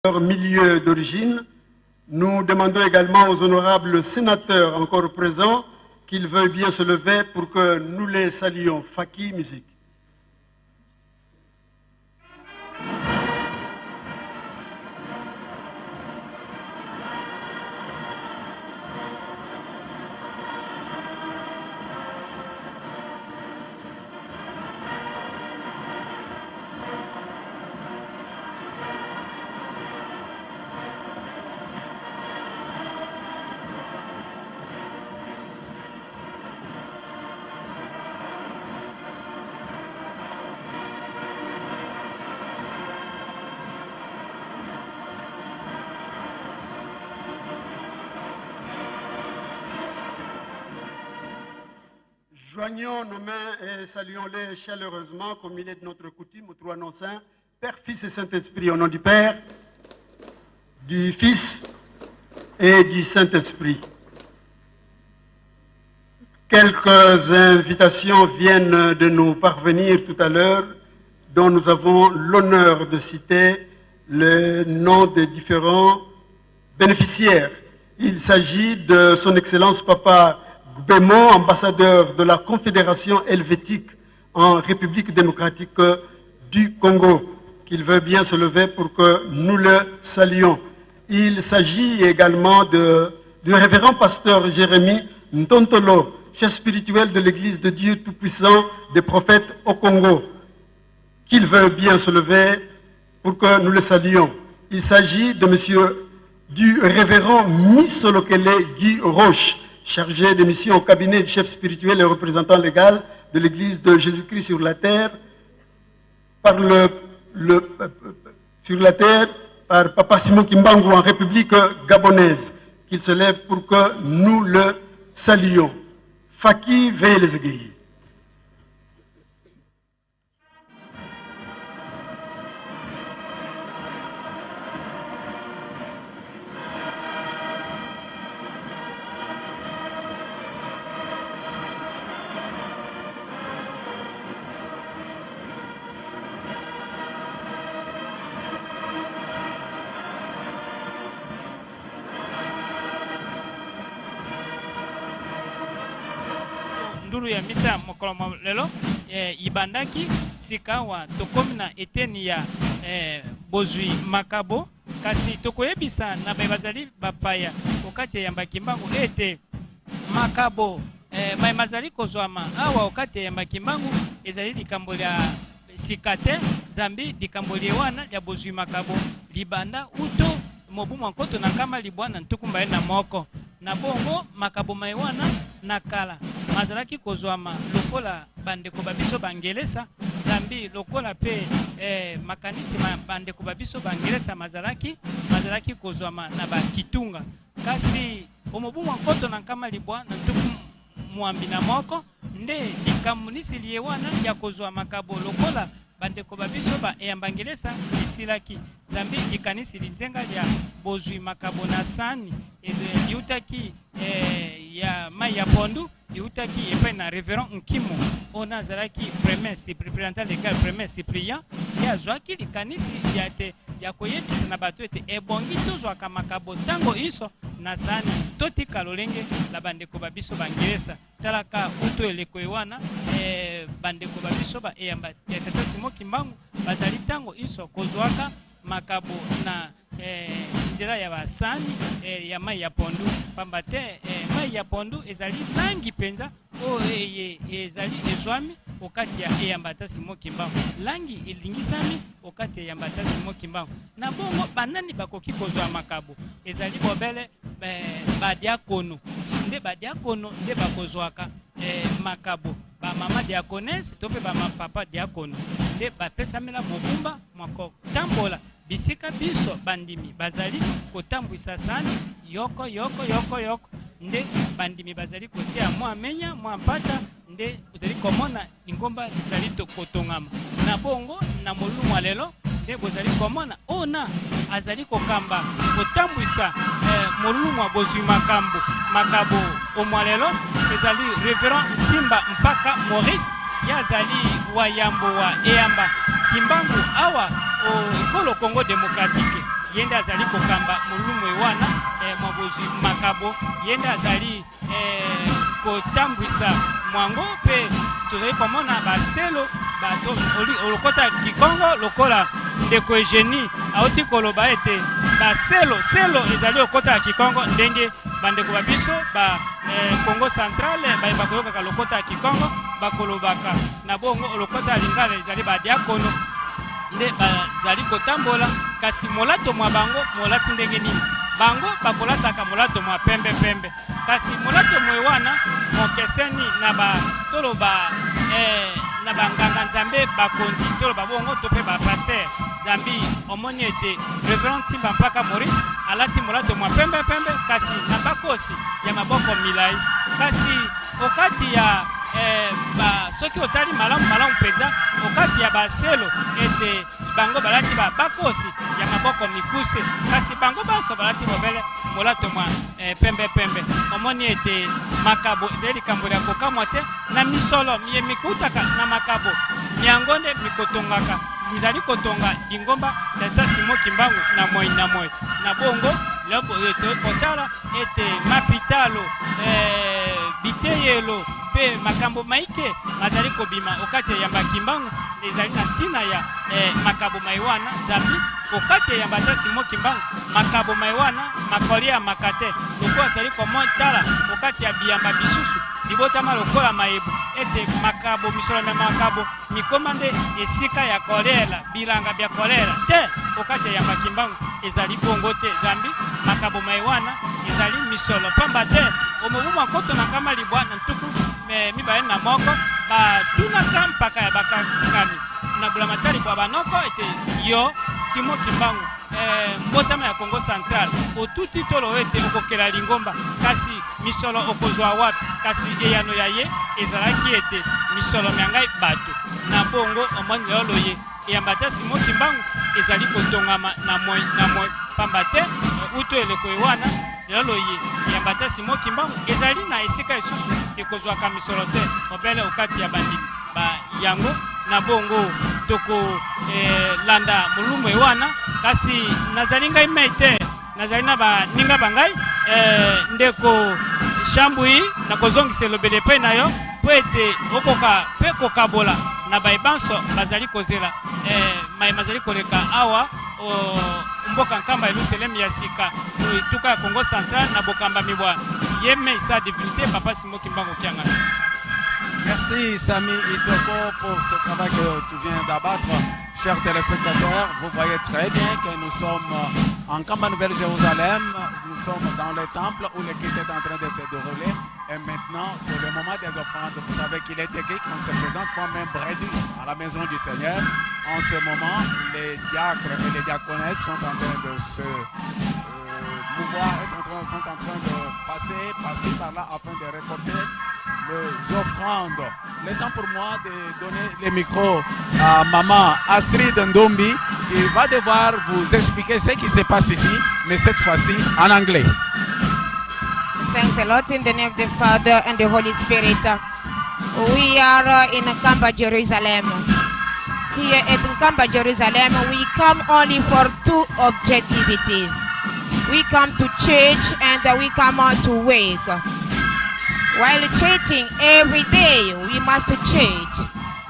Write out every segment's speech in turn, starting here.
Leur milieu d'origine. Nous demandons également aux honorables sénateurs encore présents qu'ils veuillent bien se lever pour que nous les saluions. Faki Musique. Joignons nos mains et saluons-les chaleureusement comme il est de notre coutume aux trois noms saints, Père, Fils et Saint-Esprit, au nom du Père, du Fils et du Saint-Esprit. Quelques invitations viennent de nous parvenir tout à l'heure, dont nous avons l'honneur de citer le nom des différents bénéficiaires. Il s'agit de son Excellence Papa Gbemo, ambassadeur de la Confédération helvétique en République démocratique du Congo, qu'il veut bien se lever pour que nous le saluions. Il s'agit également de, du révérend pasteur Jérémie Ntontolo, chef spirituel de l'Église de Dieu Tout-Puissant des prophètes au Congo, qu'il veut bien se lever pour que nous le saluions. Il s'agit de monsieur du révérend Missolokele Guy Roche, chargé de mission au cabinet du chef spirituel et représentant légal de l'Église de Jésus-Christ sur la terre, par le, le, sur la terre par Papa Simon Kimbangu en République gabonaise, qu'il se lève pour que nous le saluions. Faki veille les aiguilles. Ndulu ya misa ya mokolo mwa lelo eh, ibandaki sikawa tokomi na eteni ya eh, bozwi makabo kasi tokoyebisa na baye bazali bapaya okati ya yamba kimbangu ete makabo eh, maye mazali kozwama awa okati ya yamba kimbangu ezali likambo lya sika te zambi likambo liye wana lya bozwi makabo libanda uto mobu mwa 1921. Na bongo makabo maye wana na kala mazalaki kozwama lokola bandeko ba biso ba Ngelesa, zambi lokola mpe eh, makanisi ma bandeko ba biso ba Ngelesa mazalaki mazalaki kozwama na ba kitunga. Kasi o mobu mwa 1961 nde likamnisi liye wana lya kozwa makabo lokola bandeko ba biso ba eyamba Ngelesa lisilaki, zambi likanisi linzenga lya bozwi makabo na sani liutaki eh, ya mai ya pondu liutaki epai na Reverend Nkimo ona azalaki premier représentant legal premier suppléant, ye azwaki likanisi lya te ya koyebisa na bato ete ebongi tozwaka makabo ntango inso na sani, totika lolenge la bandeko ba biso ba Ngelesa. Talaka uto eleko ewana eh, bandeko ba biso ba eyamba ya Tata Simon Kimbangu bazali ntango inso kozwaka makabo na eh, nzela ya basani eh, ya mai ya pondu, pamba te eh, mai ya pondu ezali langi mpenza oyo eye ezali ezwami okati ya eyamba Tata Simon Kimbangu, langi elingisami okati ya eyamba Tata Simon Kimbangu. Na bongo banani bakoki kozwa makabo? Ezali bobele eh, badiakono nde, badiakono nde bakozwaka eh, makabo. Bamama diakonese to mpe bamapapa diakono nde bapesamela mokumba mwa kotambola bisika biso bandimi bazali kotambwisa sani yoko yoko yoko yoko, nde bandimi bazali kotia mwa menya mwa mpata, nde ozali komona lingomba lizali kotongama. Na bongo na molulu mwa lelo nde bozali komona ona azali kokamba kotambwisa eh, molulu mwa bozwi makambo makabo omwa lelo ezali Reverend Nsimba Mpaka Maurice, ye azali wa yambo wa eyamba Kimbangu awa o ekolo Congo Democratique. Ye nde azali kokamba molumu wana mwa bozwi makabo, ye nde azali kotambwisa mwango. Mpe tozali komona baselo bato olokota kikongo, lokola ndeko Eugenie auti koloba ete baselo selo ezali lokota ya kikongo, ndenge bandeko ba biso ba Congo Central baye bakoyokaka lokota ya kikongo bakolobaka na bongo. Lokota ya lingala ezali badiakono nde bazali kotambola, kasi molato mwa bango molati ndenge nini? Bango bakolataka molato mwa pembe pembe, kasi molato mwe wana mokeseni na ba toloba na banganga nzambe bakonzi, toloba bongo, to mpe bapasteur, zambi omoni ete révérend Ntimba Mpaka Maurice alati molato mwa pembe pembe, kasi na bakosi ya maboko milai. Kasi okati ya soki otali malamu malamu mpenza okati ya baselo ete bango balati ba bakosi ya maboko mikuse, kasi bango banso balati bobele molato mwa pembe pembe. Omoni ete makabo ezali likambo lya kokamwa te. Na misolo miye mikutaka na makabo miango nde mikotongaka, mizali kotonga lingomba tata Simo Kimbangu na moi na moi. Na bongo kotala ete mapitalo, biteyelo mpe makambo maike mazali kobima okati ya yamba Kimbangu ezali na ntina ya makabo mai wana, zambi okati ya yamba ta Simo Kimbangu makabo mai wana makolia maka te, lokola tozali komotala okati ya biyamba bisusu libotama lokola mayebo ete makabo misolo na makabo mikoma nde esika ya kolela bilanga bya kolela te. Okati ya yamba Kimbangu ezali bongo te, zambi makabo mai wana ezali misolo pamba te. Omobu mwa 1921 batunaka mpaka ya bakakami na bulamatari bwa banoko ete yo Simo Kimbangu, mbotama ya Congo Central, otuti tolo ete okokela lingomba, kasi misolo okozwa wapi? Kasi eyano ya ye ezalaki ete misolo mya ngai bato. Na bongo omoni lelo ye eyamba ta Simo Kimbangu ezali kotongama na moi na moi, pamba te uto eleko wana lelo ye eyamba ta Simo Kimbangu ezali na esika lisusu ekozwaka misolo te, obele okati ya bandimi ba yango. Na bongo tokolanda molumu wana, kasi nazali ngai mei te, nazali na baninga ba ngai. Ndeko Shambui, nakozongisa elobeli epai na yo mpo ete okoka mpe kokabola na baye banso bazali kozela maye mazali koleka awa mboka Nkamba, Yelusalemi ya sika, etuka ya Congo Central, na bokambami bwa ye mei sa divinité papa Simo Kimbangu Kiangani. Merci Sami Itoko pour ce travail que tu viens d'abattre. Chers téléspectateurs, vous voyez très bien que nous sommes en Nkamba Nouvelle-Jérusalem. Nous sommes dans le temple où le culte est en train de se dérouler. Et maintenant, c'est le moment des offrandes. Vous savez qu'il est écrit qu'on se présente comme un brebis à la maison du Seigneur. En ce moment, les diacres et les diaconesses sont en train de se mouvoir, sont en train de passer par-ci, par-là afin de récolter les offrandes. Le temps pour moi de donner le micro à maman Astrid Ndombi qui va devoir vous expliquer ce qui se passe ici, mais cette fois-ci en anglais. Thanks a lot in the name of the Father and the Holy Spirit. We are in Nkamba, Jerusalem. Here at Nkamba, Jerusalem, we come only for two objectivities. We come to church and we come out to work. While churching every day, we must church,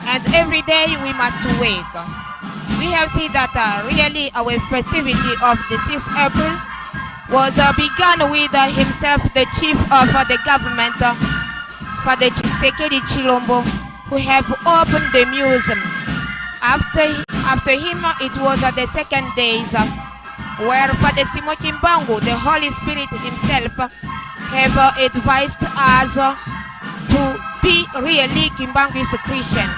and every day we must work. We have seen that really our festivity of the 6th April was begun with himself, the chief of the government, Father Tshisekedi Tshilombo, who have opened the museum. After him, it was the second days, where Father Simo Kimbangu, the Holy Spirit himself, have advised us to be really Kimbanguist Christian.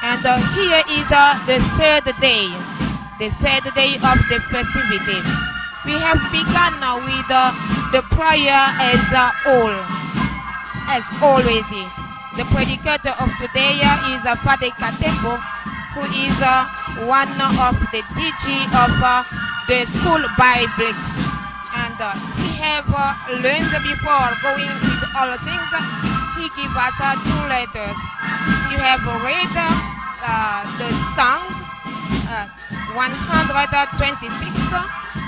And here is the third day, the third day of the festivity. We have begun with the prayer as always. The predicator of today is Father Katembo, who is one of the DG of the school Bible. And he have learned before going with all things. He give us two letters. You have read the song. 126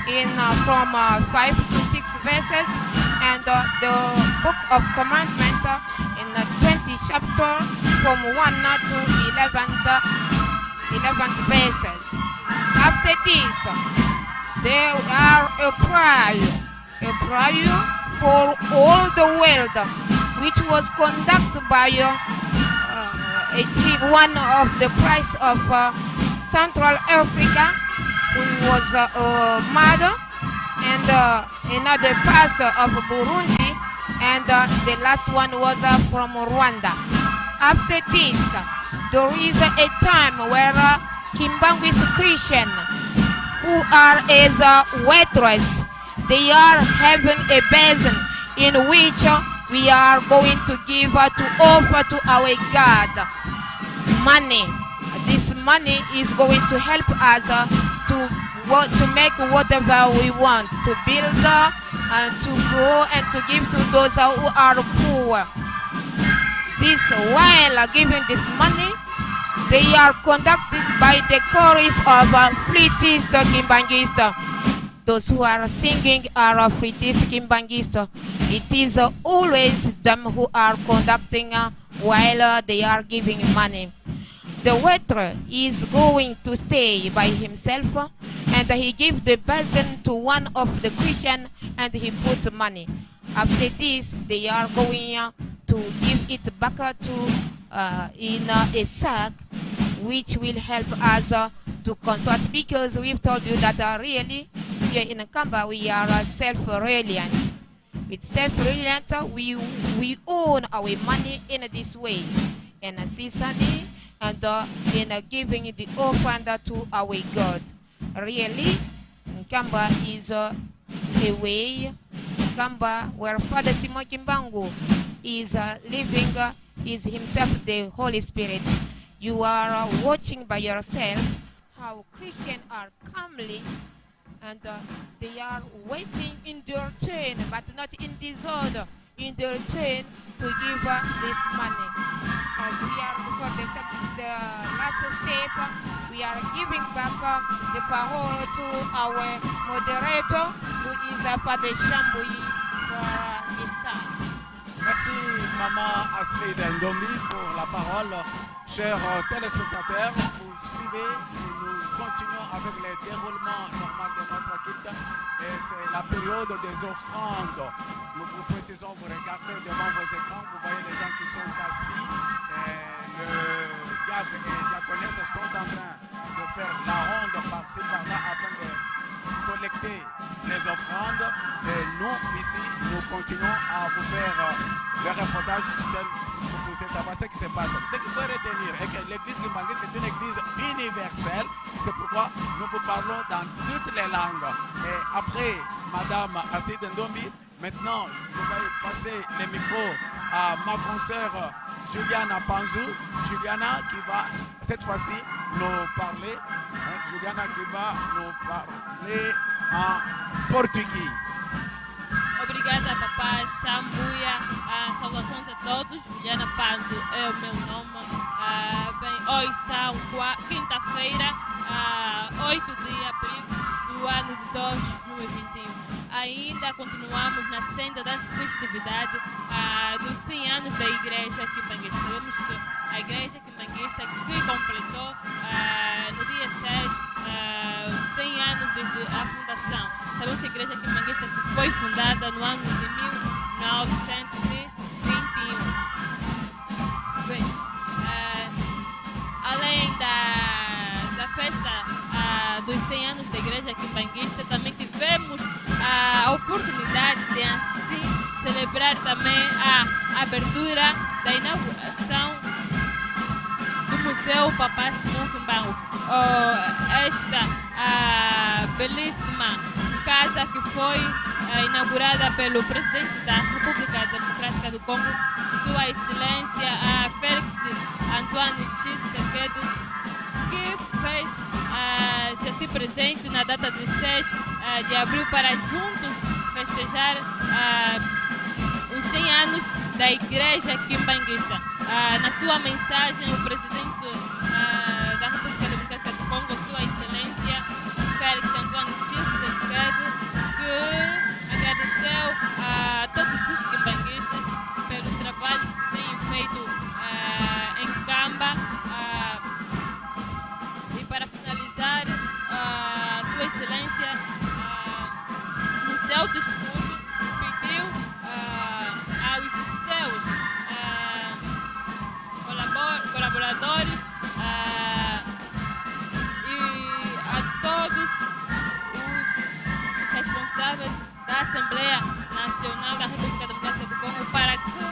in from 5 to 6 verses, and the book of commandment in 20 chapter from 1 to 11th verses. After this, there are a prayer for all the world, which was conducted by a chief, one of the priests of Central Africa, who was a mother, and another pastor of Burundi, and the last one was from Rwanda. After this, there is a time where Kimbanguist Christian, who are as a waitress, they are having a basin in which we are going to give to offer to our God money. This money is going to help us to make whatever we want, to build and to grow and to give to those who are poor. This while giving this money, they are conducted by the chorus of flutist Kimbanguist. Those who are singing are flutist Kimbanguist. It is always them who are conducting while they are giving money. The waiter is going to stay by himself, and he gives the basin to one of the Christian, and he put money. After this, they are going to give it back to in a sack, which will help us to consult, because we've told you that really here in Nkamba we are self-reliant. With self-reliant, we own our money in this way, in a seasoning and in giving the offering to our God. Really, Nkamba is a way. Nkamba, where Father Simon Kimbangu is living, is himself the Holy Spirit. You are watching by yourself how Christians are calmly, and they are waiting in their turn, but not in disorder, in their turn to give this money. As we are for the last step, we are giving back the parole to our moderator, who is Father Chambouy, for this time. Merci Maman Astrid Ndombi pour la parole. Chers téléspectateurs, vous suivez et nous continuons avec le déroulement normal de notre culte. Et c'est la période des offrandes. Nous vous précisons, vous regardez devant vos écrans, vous voyez les gens qui sont assis. Et le diacre et les diaconesses sont en train de faire la ronde par-ci par-là afin de collecter les offrandes. Et nous, ici, nous continuons à vous faire le reportage tel que vous puissiez savoir ce qui se passe. Ce qu'il faut retenir est que l'église Kimbanguiste, c'est une église universelle. C'est pourquoi nous vous parlons dans toutes les langues. Et après, Madame Astrid Ndombi, maintenant, je vais passer le micro à ma consoeur Juliana Panzou. Juliana qui va, cette fois-ci, nous parler. Hein, Juliana qui va nous parler en portugais. Obrigada, papá Chambuia. Saudações a todos. Juliana Panzo é o meu nome. Bem, hoje são quinta-feira, 8 de abril do ano de 2021. Ainda continuamos na senda da festividade dos 100 anos da Igreja Kimbanguista. Sabemos que a Igreja Kimbanguista que completou no dia 6, 100 anos desde a fundação. Sabemos que a Igreja Kimbanguista foi fundada no ano de 1921. Bem, além da festa dos 100 anos da Igreja Kimbanguista, também tivemos a oportunidade de assim celebrar também a abertura da inauguração do Museu Papá Simão Kimbangu. Esta belíssima casa que foi inaugurada pelo presidente da República Democrática do Congo, Sua Excelência Félix Antoine Tshisekedi, que fez se assim presente na data de 6 de abril para juntos festejar os 100 anos da Igreja Kimbanguista. Na sua mensagem, o presidente da República Democrática do Congo, Sua Excelência, Félix Antoine Tshisekedi, que agradeceu a todos os quimbanguistas pelo trabalho que têm feito em Nkamba. E para finalizar, Sua Excelência, no seu discurso, pediu aos seus colaboradores e a todos os responsáveis da Assembleia Nacional da República Democrática do Congo para que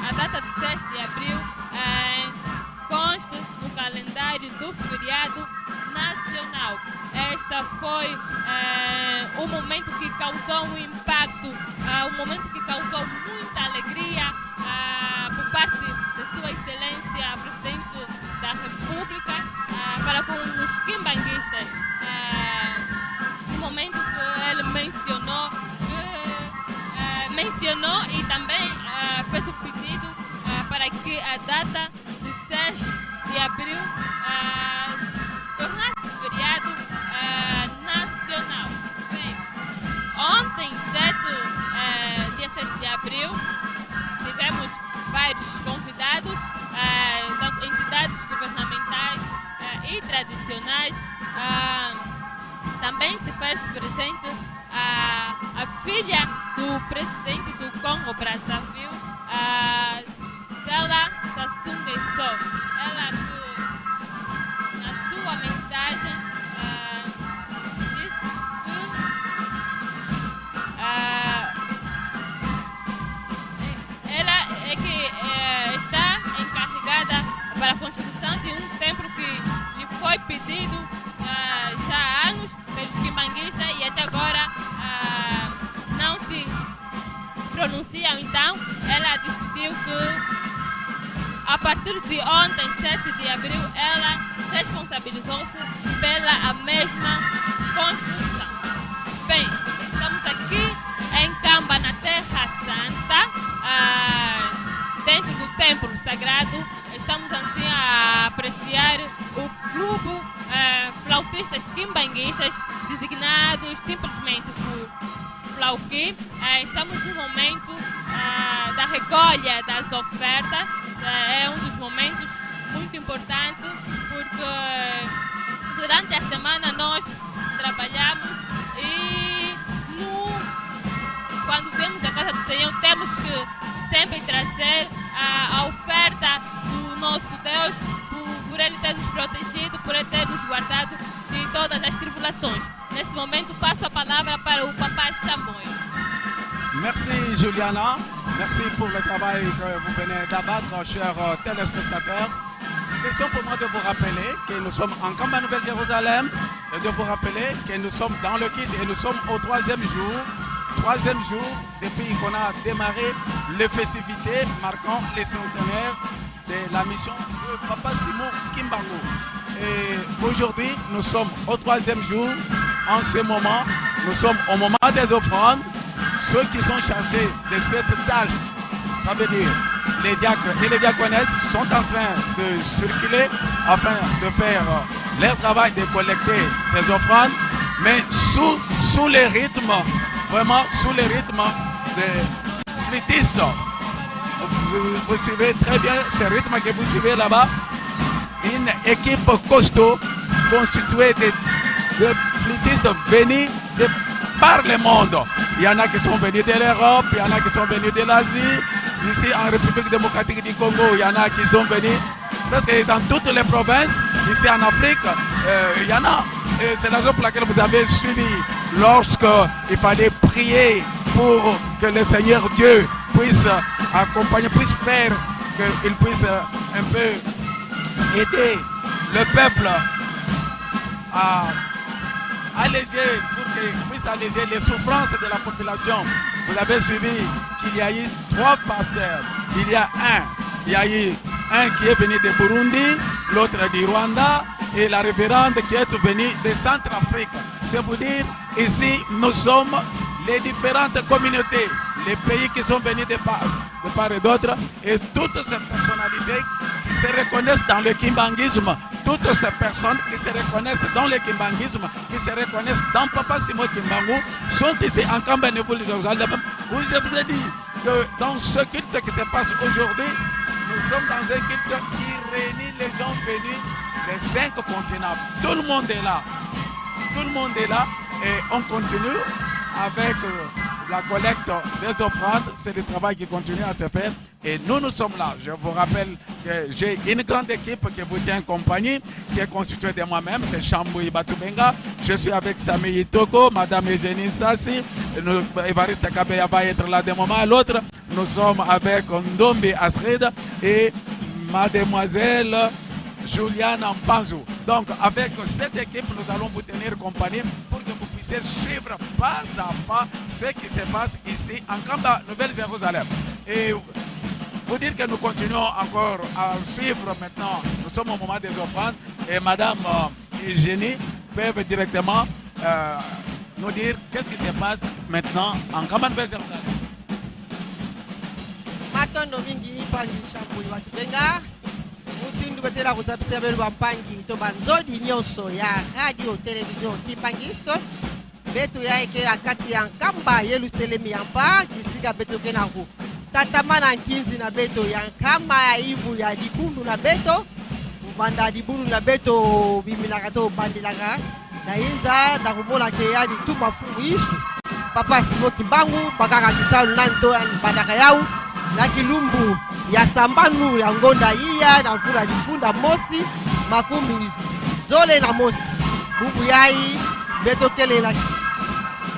a data de 6 de abril conste no calendário do feriado nacional. Esta foi um momento que causou um impacto, um momento que causou muita alegria por parte de Sua Excelência, Presidente da República, para com os quimbanguistas. Um momento que ele mencionou, mencionou e também fez o pedido para que a data de 6 de abril tornasse feriado nacional. Bem, ontem, dia 7 de abril, tivemos vários convidados, tanto entidades governamentais e tradicionais. Também se fez presente a filha do presidente do Congo Brazzaville, Della Sassou Nguesso. Ela que, na sua mensagem, disse que ela é que está encarregada para a construção de um templo que lhe foi pedido já há anos pelos quimbanguistas e até agora não se pronunciam. Então, ela decidiu que a partir de ontem, 7 de abril, ela responsabilizou-se pela a mesma construção. Bem, estamos aqui em Nkamba, na Terra Santa, dentro do Templo Sagrado. Estamos assim a apreciar o grupo flautistas quimbanguistas, designados simplesmente por Flauqui. Estamos no momento da recolha das ofertas. É um dos momentos muito importantes, porque durante a semana nós trabalhamos e quando vemos a casa do Senhor temos que sempre trazer a oferta do nosso Deus, por Ele ter nos protegido, por Ele ter nos guardado de todas as tribulações. Nesse momento passo a palavra para o Papai Chamboio. Merci Juliana, merci pour le travail que vous venez d'abattre, chers téléspectateurs. Question pour moi de vous rappeler que nous sommes en Nkamba Nouvelle-Jérusalem et de vous rappeler que nous sommes dans le culte et nous sommes au troisième jour. Troisième jour depuis qu'on a démarré les festivités marquant les centenaires de la mission de Papa Simon Kimbangu. Et aujourd'hui, nous sommes au troisième jour. En ce moment, nous sommes au moment des offrandes. Ceux qui sont chargés de cette tâche, ça veut dire les diacres et les diaconesses, sont en train de circuler afin de faire leur travail, de collecter ces offrandes, mais sous les rythmes, vraiment sous les rythmes des flûtistes. Vous suivez très bien ce rythme que vous suivez là-bas. Une équipe costaud constituée de flûtistes venus de par le monde. Il y en a qui sont venus de l'Europe, il y en a qui sont venus de l'Asie. Ici en République démocratique du Congo, il y en a qui sont venus presque dans toutes les provinces. Ici en Afrique, il y en a. Et c'est la raison pour laquelle vous avez suivi lorsque il fallait prier pour que le Seigneur Dieu puisse accompagner, puisse faire qu'il puisse un peu aider le peuple à alléger, pour qu'il puisse alléger les souffrances de la population. Vous avez suivi qu'il y a eu 3 pasteurs. Il y a un, il y a eu un qui est venu de Burundi, l'autre du Rwanda et la révérende qui est venue de Centrafrique. C'est pour dire, ici, nous sommes les différentes communautés, les pays qui sont venus de part et d'autre, et toutes ces personnalités qui se reconnaissent dans le kimbanguisme. Toutes ces personnes qui se reconnaissent dans le kimbanguisme, qui se reconnaissent dans Papa Simon Kimbangu, sont ici en Nkamba Nouvelle-Jérusalem, où je vous ai dit que dans ce culte qui se passe aujourd'hui, nous sommes dans un culte qui réunit les gens venus des 5 continents. Tout le monde est là. Tout le monde est là et on continue avec la collecte des offrandes. C'est le travail qui continue à se faire et nous, nous sommes là. Je vous rappelle que j'ai une grande équipe qui vous tient compagnie, qui est constituée de moi-même, c'est Chambouy Batubenga. Je suis avec Sami Itoko, Madame Eugénie Sassi, Evariste Kabeya va être là d'un moment à l'autre. Nous sommes avec Ndombi Astrid et Mademoiselle Juliane Mpanzu. Donc, avec cette équipe, nous allons vous tenir compagnie pour que vous puissiez suivre pas à pas ce qui se passe ici en Nkamba, Nouvelle-Jérusalem. Et vous dire que nous continuons encore à suivre maintenant. Nous sommes au moment des offrandes et Madame Eugénie peut directement nous dire qu'est-ce qui se passe maintenant en Nkamba, Nouvelle-Jérusalem. Matondo mingi mpangi Chambouy Batubenga mutindu betela kozapisa beno bampangi to banzodi nyonso ya radio télévision kimbanguiste beto ya eke na kati ya Nkamba Yelusalemi ya mpa kisika beto ke na ko tatama na nkinzi na beto ya nkama ya ivu ya libundu na beto banda libundu na beto biminaka to bandelaka na inza na komona ke ya lituma fumu isu papa Simon Kimbangu bakaka kisalu nani to bandaka yau na kilumbu ya sambanu ya ngonda iya na mvula lifunda mosi makumi zole na mosi bubu yai beto kelela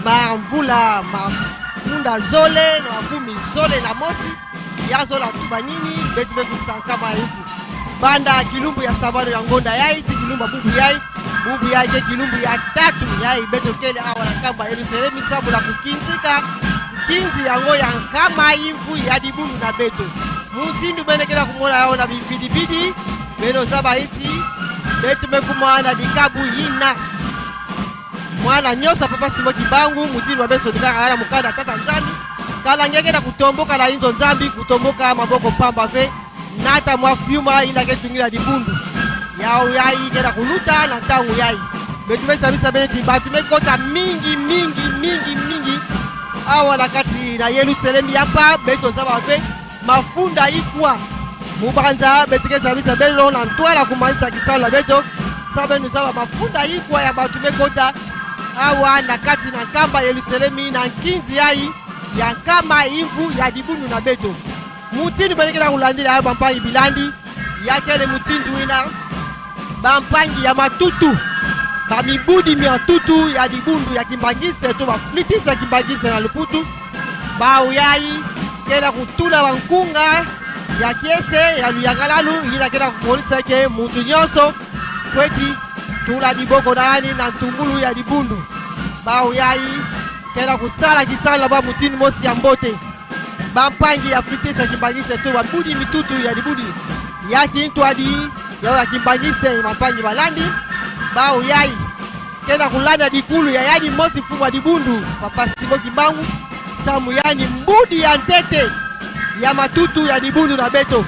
ma mvula makunda zole na makumi zole na mosi ya zola tuba nini beto bekukisa nkama ivu banda kilumbu ya sambanu ya ngonda yai ti kilumbu bubu yai bubu yai ke kilumbu ya tatu yai beto kele awa na nkamba Yerusalemi sambu na kukinzika nkinzi yango ya nkama imvu ya libundu na beto mutindu benekela kumona yao na bibidibidi beno saba iti beto bekuma na dikabu yina mwana nyonso papa Simon Kimbangu mutindu babeso dikaka ala mukanda tata nzambi kala ngeke na kutomboka na inzo nzambi kutomboka maboko pamba ve nata mwa fiuma ina ke tungila libundu yao yai kena kuluta na ntango yai betu besabisa beneti bato mekota mingi mingi mingi mingi awa na kati na Yerusalemi ya pa beto za babe mafunda ikwa mubanza betikeza bisa belo na ntwala kumanisa kisala beto sabenu zaba mafunda ikwa ya bato mekota awa na kati na nkamba Yerusalemi na nkinzi yai ya nkama imvu ya libundu na beto mutindu benekela kulandila ya bampangi bilandi yakele mutindu ina bampangi ya matutu bamibudi mia tutu ya libundu ya kimbangise to baflitisi ya kimbangise na luputu bauyai kena kutula bankunga ya kiese ya luyangalalu yina kena kumonisa ke mutu nyonso fweti tula liboko na yani na ntungulu ya libundu bauyai kena kusala kisala ba mutini mosi ya mbote bampangi ya flitisi ya kimbangise to babudi mitutu ya libudi ya kintwadi ya kimbangise bampangi balandi bauyai kena kulanda dikulu ya yani mosi fumu wa libundu papa Simon Kimbangu samu yani mbudi ya ntete ya matutu ya libundu na beto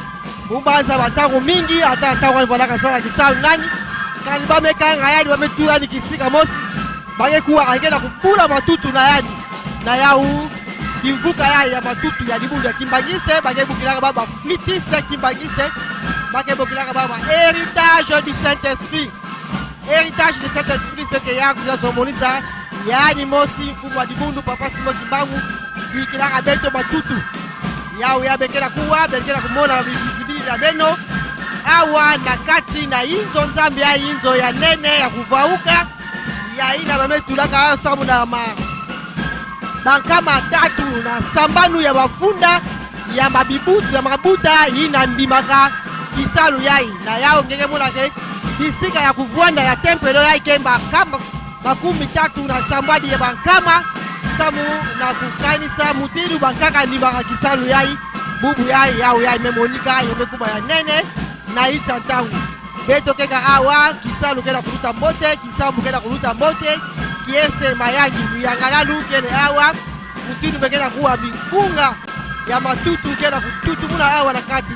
mubanza batango mingi ata ntango wani sala kisalu nani kani bamekanga yani bametu yani kisika mosi bangekuwa angena kubula matutu na yani na yau kimvuka ya ya matutu ya libundu ya kimbangiste bangebukilaka ba baflitiste kimbangiste bangebukilaka ba ba héritage du Saint-Esprit. Héritage du Saint-Esprit, c'est que ya kuzazomonisa yani mosi mfumu wa libundu papa Simon Kimbangu bikilaka beto matutu yau ya bekela kuwa bekela kumona visibilité ya beno awa na kati na inzo nzambi ya inzo ya nene ya kuvauka ya ina bametulaka samu na ma bankama tatu na sambanu ya bafunda ya mabibutu ya mabuta ina ndimaka kisalu yai na yao ngenge monake bisika ya kuvwanda ya tempelo yai kemba kama makumi tatu na sambadi ya bankama samu na kukanisa mutiru bankaka ndimaka kisalu yai bubu yai yao yai memonika yomekuma ya nene na itsa ntangu beto keka awa kisalu kena kuluta mbote kisambu kena kuluta mbote kiese mayangi luyangalalu kene awa mutiru bekena kuwa mikunga ya matutu kena kututumuna awa na kati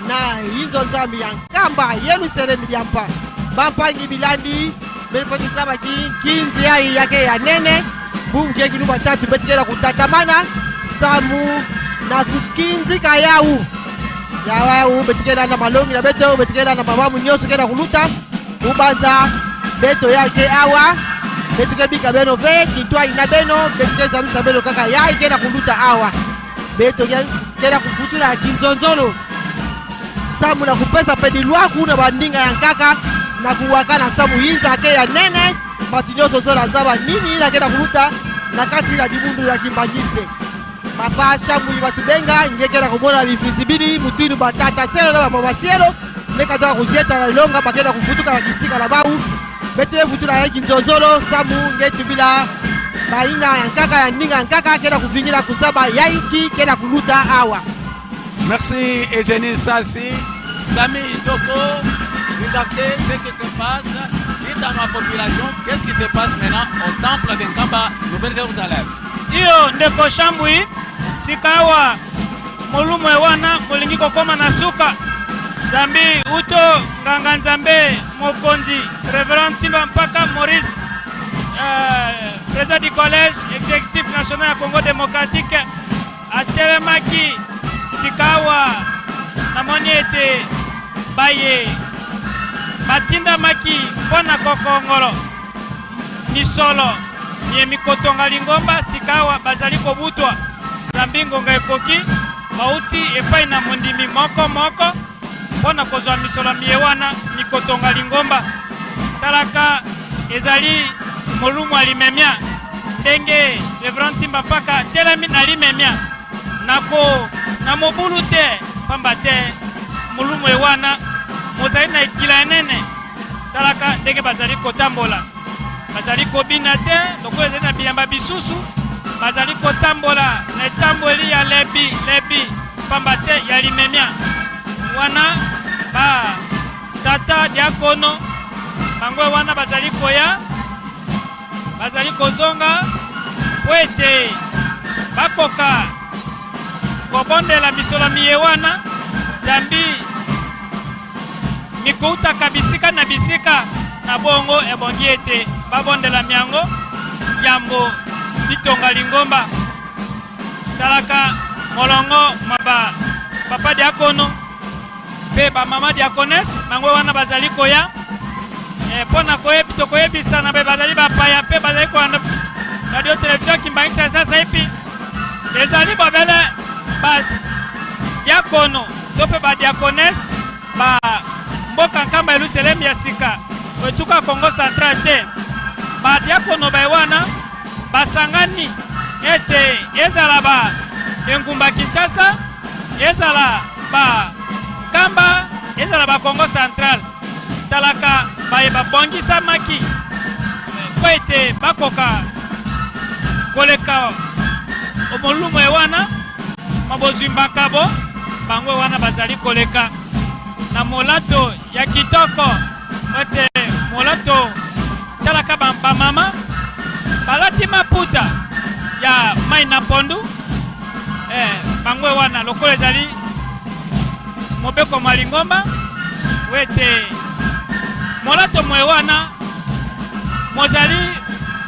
Na yinzo nzambi ya Nkamba Yelusalemi diampa bampangi bilandi belifotisa baki nkinzi yayi yake ya nene bunge kinu batatu betikela kutatamana samu na kukinzika yau yawau betikela na malongi na beto betikela na mabamu nyonso kena kuluta kubanza beto yake awa betuke bika beno ve kintwali na beno betuke zabisa beno kaka yai kena kuluta awa beto kena kufutula kinzonzolo samu na kupesa pe dilwaku na bandinga ya nkaka na kuwaka na samu yinza ke ya nene bato nyonso zola zaba nini na kena kuluta na kati na dibundu ya kimbangise papa shamui bato benga ngeke na komona bifisi bini mutinu batata selo na bamama sielo ndeka toka kuzieta na lilonga bakenda kuvutuka na kisika na bau beto evutula ya kinzonzolo samu ngetubila bainga ya nkaka ya ndinga ya nkaka kenda kuvingila kusaba yaiki kenda kuluta awa. Merci Eugénie Sassi. Sami Itoko, regardez ce qui se passe. Dites à ma population qu'est-ce qui se passe maintenant au temple de Nkamba, Nouvelle-Jérusalem. Iyo ndeko Shambui, sika awa molumwe wana molingi kokoma na suka zambi uto nganga nzambe mokonzi Reverend Nsimba Mpaka Maurice, président du collège exécutif national ya Congo démocratique, atelemaki. Sika awa namoni ete baye batindamaki mpo na kokongolo misolo miye mikotonga lingomba, sika awa bazali kobutwa zambi ngonga ekoki bauti epai na mondimi moko moko mpo na kozwa misolo miye wana mikotonga lingomba. Talaka ezali molumu ya limemia ndenge Reverend Nsimba Mpaka atelemi na limemia nako na mobulu te, pamba te molumu ewana mozali na ekila enene. Talaka ndenge bazali kotambola, bazali kobina te lokola ezali na biyamba bisusu, bazali kotambola na etamboli ya lebi lebi, pamba te ya limemia wana. Ba tata diakono bango wana bazali koya, bazali kozonga po ete bakoka kobondela misolo miye wana, zambi mikoutaka bisika na bisika na bongo ebongi ete babondela miango yambo bitonga lingomba. Talaka molongo mwa ba papa diakono mpe ba mama diakonese bango wana bazali koya mpo na tokoyebisana mpe bazali bapaya mpe bazali kolanda radio television Kimbanguiste ya sasa ipi ezali bobele ba diakono to mpe ba diakonese ba mboka Nkamba Yelusalemi ya sika etuka Congo central te. Ba diakono baye wana basangani ete ezala ba engumba Kinshasa, ezala ba Nkamba, ezala ba Congo central. Talaka baye babongisamaki po ete bakoka koleka omolumu wana mabozwi mbakabo bango wana bazali koleka na molato ya kitoko ete molato. Talaka bamama balati maputa ya mai na pondu, bango wana lokola ezali mobeko mwa lingomba wete molato moye wana mozali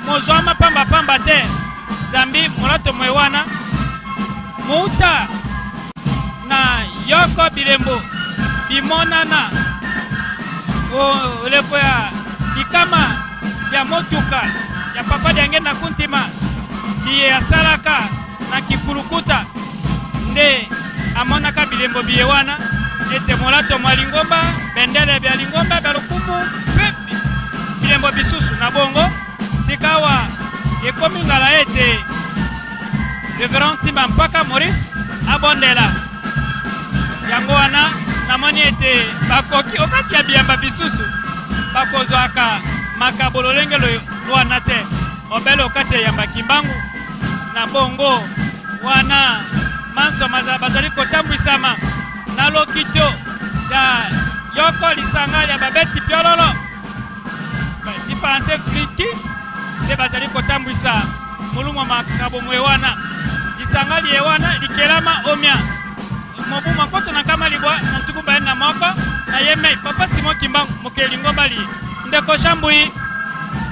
mozwama pamba pamba te, zambi molato moye wana mouta na yoko bilembo bimonana oleko ya likama ya motuka ya papa diange na kuntima liye asalaka na kikulukuta nde amonaka bilembo biye wana ete molato mwa lingomba bendele bya lingomba bya lokumu mpe bilembo bisusu na bongo. Sikawa ekomi ngala ete Reverend Nsimba Mpaka Maurice abondela yango wana namoni ete bakoki okati ya biyamba bisusu bakozwaka makabo lolenge lwana te obele okati ya yamba Kimbangu na bongo wana manso bazali kotambwisama na lokito ya yoko lisanga ya babeti piololo lifalanse fliki nde bazali kotambwisa molumu ya makabo moye wana. Lisanga liye wana likelama omia Mobu mwa 1921 na ye mei Papa Simon Kimbangu mokeli lingomba liye. Ndeko Jean Mbuyi,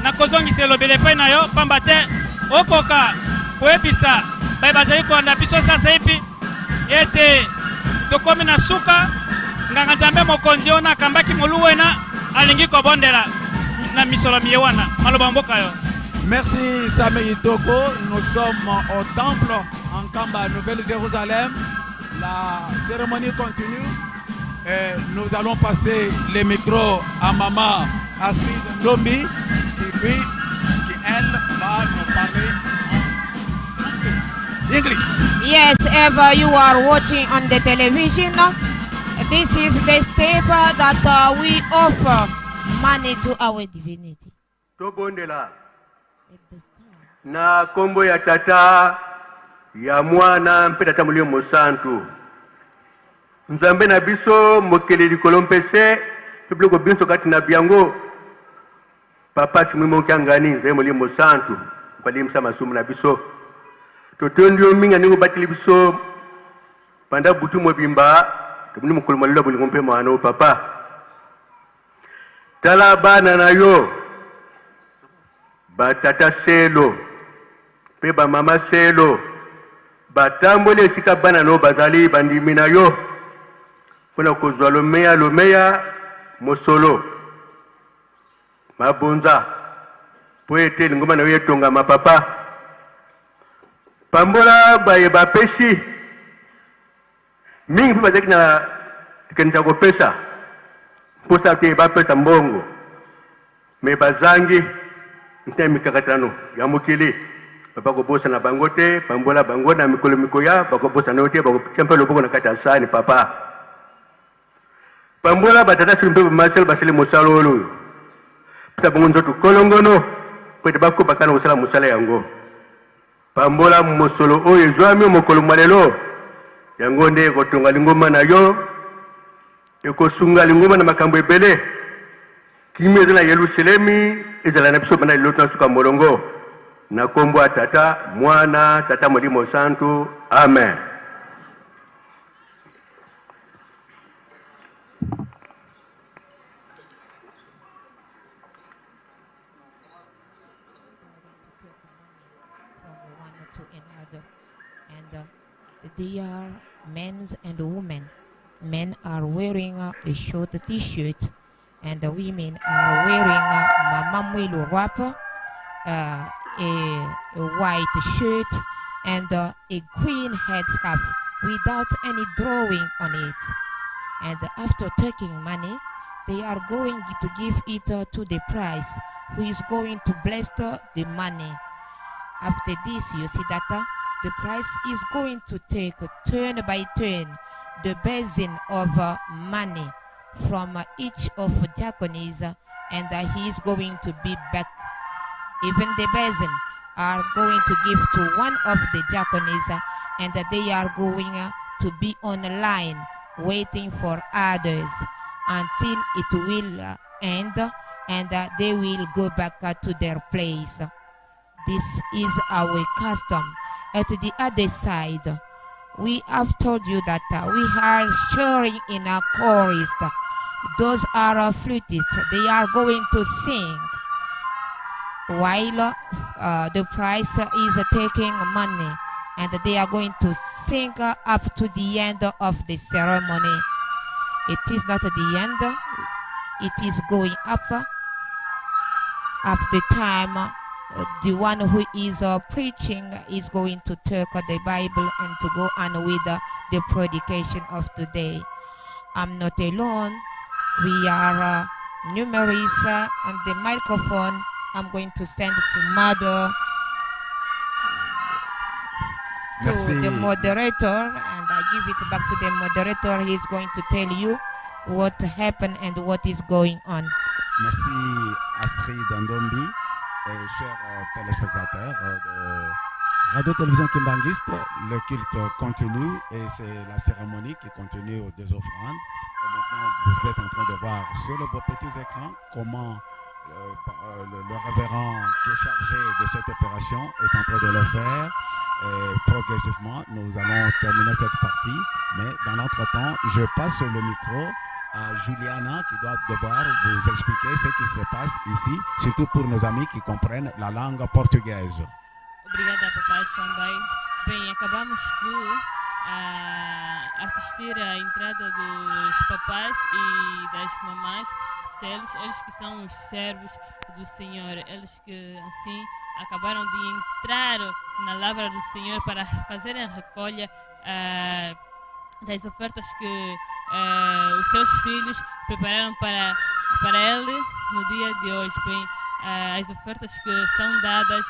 nakozongisa elobeli epai na yo pamba te okoka koyebisa baye bazali kolanda biso sasaipi ete tokomi na suka. Nganga Nzambe mokonzi ona akambaki molu wena alingi kobondela na misolo miye wana. Maloba mboka yo. Merci Sami Itoko. Nous sommes au temple en Nkamba, Nouvelle-Jérusalem. La cérémonie continue. Et nous allons passer les micros à maman Astrid Ndombi, qui lui, qui elle, va nous parler en English. Yes, Eva, you are watching on the television. This is the step that we offer money to our divinity. Tobondela. Na kombo ya Tata, ya Mwana mpe Tata Molimo Mosantu. Nzambe na biso, mokeli likolo mpe se, mpe biloko binso kati na byango, Papa Simon Kiangani, Nzambe Molimo Mosantu, balimbisa masumu na biso. Totondi yo mingi ndenge obateli biso banda butu mobimba, tobuni mokolo mwa lelo ya bolingo mpe mawa na yo Papa. Tala bana na yo, batata selo mpe bamama selo, batamboli esika bana na yo bazali, bandimi na yo, mpo na kozwa lomeya lomeya mosolo mabonza mpo ete lingomba na yo etongama. Papa, pambola baye bapesi mingi mpe bazalaki na likanisi ya kopesa mposa te bapesa mbongo me bazangi ntina mikakatano ya mokili. Papa, kobosana bango te, pambola bango na mikolo mikoya, bakobosana yo te, bakotia mpe loboko na kati ya sani. Papa, pambola batata sili mpe bamaselo basali mosala oyo, pesa bango nzoto kolongono mpo ete bakobaka na kosala mosala yango. Pambola mosolo oyo ezwami mokolo mwa lelo, yango nde ekotonga lingomba na yo, ekosunga lingomba na makambo ebele. Kimia eza na Yelusalemi ezala na biso banda lelo na suka molongo. Na kombo ya Tata, Mwana, Tata Molimo Santu. Amen. And they are men and women. Men are wearing a short t-shirt and the women are wearing Mama Mwilu wrap, a white shirt and a green headscarf without any drawing on it. And after taking money, they are going to give it to the priest, who is going to bless the money. After this, you see that the priest is going to take turn by turn the basin of money from each of diaconese, and he is going to be back. Even the basin are going to give to one of the diaconese, and they are going to be on line waiting for others until it will end, and they will go back to their place. This is our custom. At the other side, we have told you that we are sharing in a chorus. Those are flutists. They are going to sing while the priest is taking money, and they are going to sing up to the end of the ceremony. It is not the end. It is going up. After time, the one who is preaching is going to take the Bible and to go on with the predication of today. I'm not alone. We are numerous on the microphone. I'm going to send to Mother, to Merci. the moderator, and I give it back to the moderator. He's going to tell you what happened and what is going on. Merci Astrid Ndombi, et chers téléspectateurs de Radio Télévision Kimbanguiste. Le culte continue et c'est la cérémonie qui continue aux deux offrandes. Et maintenant, vous êtes en train de voir sur vos petits écrans comment Le révérend qui est chargé de cette opération est en train de le faire. Et progressivement, nous allons terminer cette partie. Mais dans l'entretemps, je passe le micro à Juliana qui doit devoir vous expliquer ce qui se passe ici, surtout pour nos amis qui comprennent la langue portugaise. Obrigada, papai Xambai. Bem, acabamos de assistir à entrada dos papás e das mamás selos, eles que são os servos do Senhor, eles que assim acabaram de entrar na lavra do Senhor para fazerem a recolha das ofertas que os seus filhos prepararam para ele no dia de hoje. Bem, as ofertas que são dadas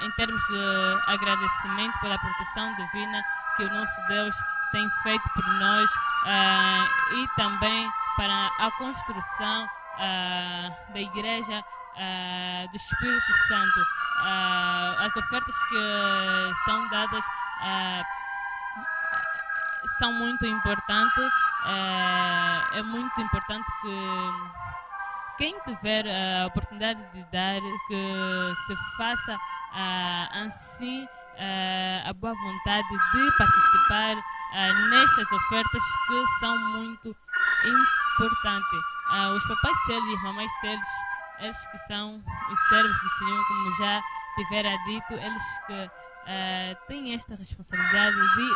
em termos de agradecimento pela proteção divina que o nosso Deus tem feito por nós e também para a construção da Igreja do Espírito Santo. As ofertas que são dadas são muito importantes. É muito importante que quem tiver a oportunidade de dar, que se faça assim a boa vontade de participar nestas ofertas que são muito importantes. Os papais celos e as mamães celos, eles que são os servos do Senhor, como já tivera dito, eles que têm esta responsabilidade de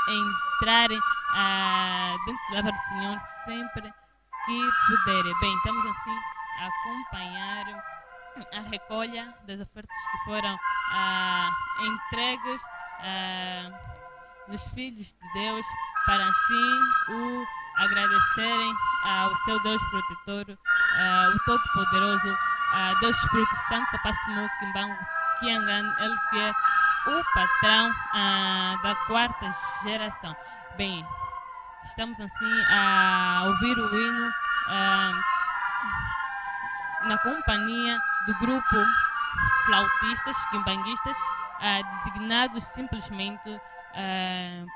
entrarem dentro da obra do Senhor sempre que puderem. Bem, estamos assim a acompanhar a recolha das ofertas que foram entregues dos filhos de Deus para assim o agradecerem ao seu Deus protetor, o Todo-Poderoso, Deus Espírito Santo, Papa Simão Kimbangu Kiangani, ele que é o patrão da quarta geração. Bem, estamos assim a ouvir o hino na companhia do grupo flautistas, quimbanguistas, designados simplesmente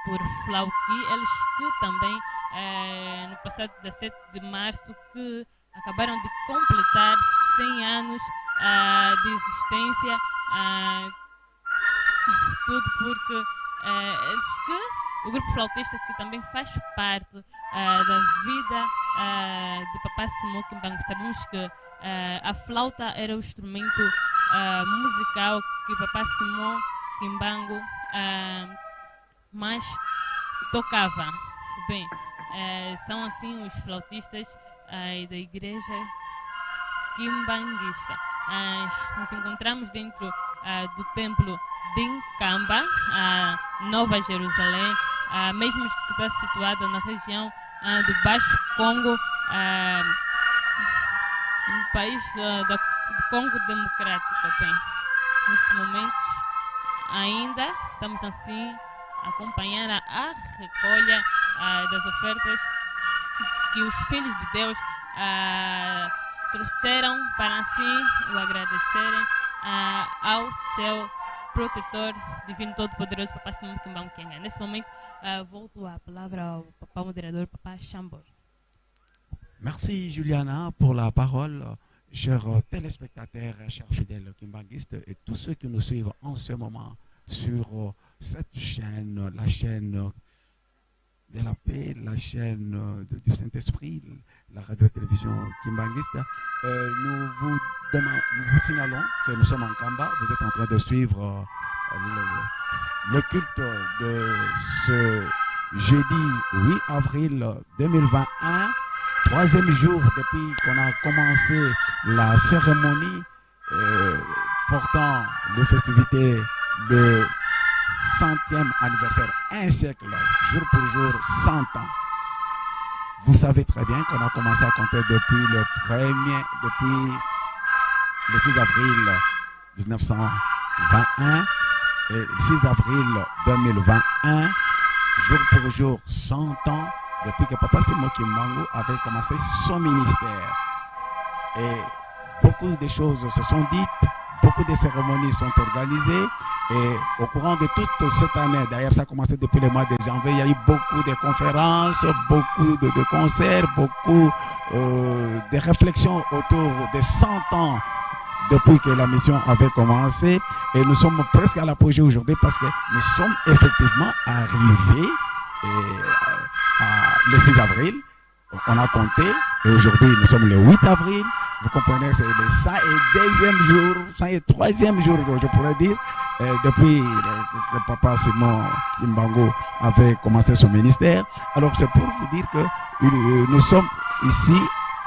por flauti, eles que também no passado 17 de março que acabaram de completar 100 anos de existência, tudo porque eles que, o grupo flautista que também faz parte da vida de Papa Simão Kimbangu. Sabemos que a flauta era o instrumento musical que Papa Simão Kimbangu mais tocava. Bem, são assim os flautistas da igreja quimbanguista. Nos encontramos dentro do templo de Nkamba, Nova Jerusalém, mesmo que está situada na região do Baixo Congo, no país do Congo Democrático. Bem, neste momento ainda estamos assim a acompanhar a recolha das ofertas que os filhos de Deus trouxeram para assim o agradecerem ao seu protetor divino todo-poderoso, Papa Simão Kimbangu Kiangani. Nesse momento, volto a palavra ao papá moderador, Papa Xamboi. Merci Juliana pour la parole. Chers téléspectateurs, chers fidèles kimbanguistes et tous ceux qui nous suivent en ce moment sur cette chaîne, la chaîne de la paix, la chaîne du Saint-Esprit, la radio-télévision kimbanguiste, nous vous signalons que nous sommes en Nkamba. Vous êtes en train de suivre le culte de ce jeudi 8 avril 2021, troisième jour depuis qu'on a commencé la cérémonie portant les festivités de 100e anniversaire, un siècle, jour pour jour, 100 ans. Vous savez très bien qu'on a commencé à compter depuis le 6 avril 1921 et le 6 avril 2021, jour pour jour, 100 ans depuis que Papa Simon Kimbangu avait commencé son ministère. Et beaucoup de choses se sont dites, beaucoup de cérémonies sont organisées Et au courant de toute cette année, d'ailleurs ça a commencé depuis le mois de janvier, il y a eu beaucoup de conférences, beaucoup de concerts, beaucoup de réflexions autour des 100 ans depuis que la mission avait commencé. Et nous sommes presque à l'apogée aujourd'hui parce que nous sommes effectivement arrivés le 6 avril. On a compté et aujourd'hui nous sommes le 8 avril. Vous comprenez, c'est le 102e jour, 103e jour, je pourrais dire, depuis que papa Simon Kimbangu avait commencé son ministère. Alors c'est pour vous dire que nous sommes ici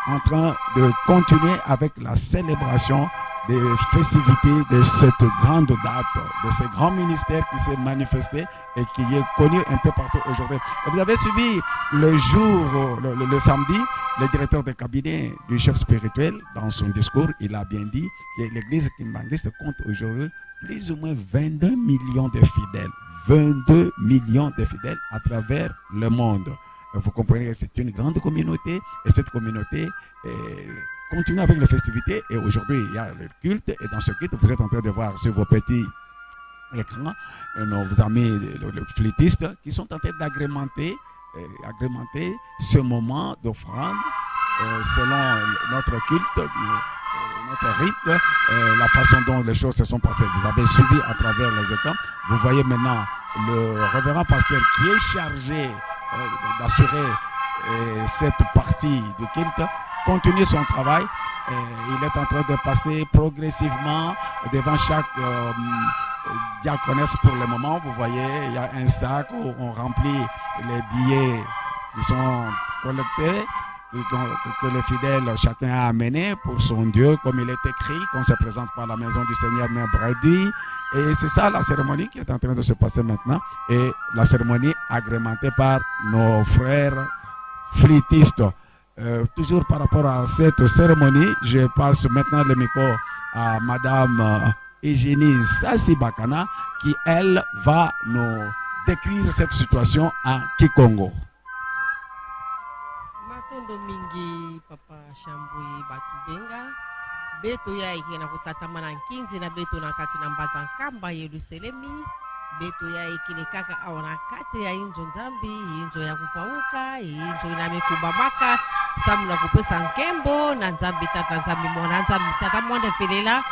en train de continuer avec la célébration des festivités de cette grande date, de ce grand ministère qui s'est manifesté et qui est connu un peu partout aujourd'hui. Et vous avez suivi le jour, le samedi, le directeur de cabinet du chef spirituel, dans son discours, il a bien dit que l'église kimbanguiste compte aujourd'hui plus ou moins 22 millions de fidèles. 22 millions de fidèles à travers le monde. Vous comprenez que c'est une grande communauté et cette communauté continue avec les festivités. Et aujourd'hui, il y a le culte et dans ce culte, vous êtes en train de voir sur vos petits écrans nos amis le flûtistes qui sont en train d'agrémenter ce moment d'offrande selon notre culte, notre rite, la façon dont les choses se sont passées. Vous avez suivi à travers les écrans. Vous voyez maintenant le révérend pasteur qui est chargé d'assurer cette partie du culte continue son travail. Il est en train de passer progressivement devant chaque diaconesse pour le moment. Vous voyez, il y a un sac où on remplit les billets qui sont collectés, que les fidèles, chacun a amené pour son Dieu, comme il est écrit, qu'on se présente par la maison du Seigneur, mais bredouille. Et c'est ça la cérémonie qui est en train de se passer maintenant. Et la cérémonie agrémentée par nos frères flûtistes. Toujours par rapport à cette cérémonie, je passe maintenant le micro à Madame Eugénie Sassi-Bakana qui, elle, va nous décrire cette situation en Kikongo. Matondo mingi papa Shambui Batubenga beto ya ike na kotatama na nkinzi na beto na kati na mbanza nkamba Yerusalemi beto ya ikile kaka awa na kati ya inzo nzambi inzo ya kufauka inzo ina mikuba maka samu na kupesa nkembo na nzambi tata nzambi mwana nzambi tata mwana felela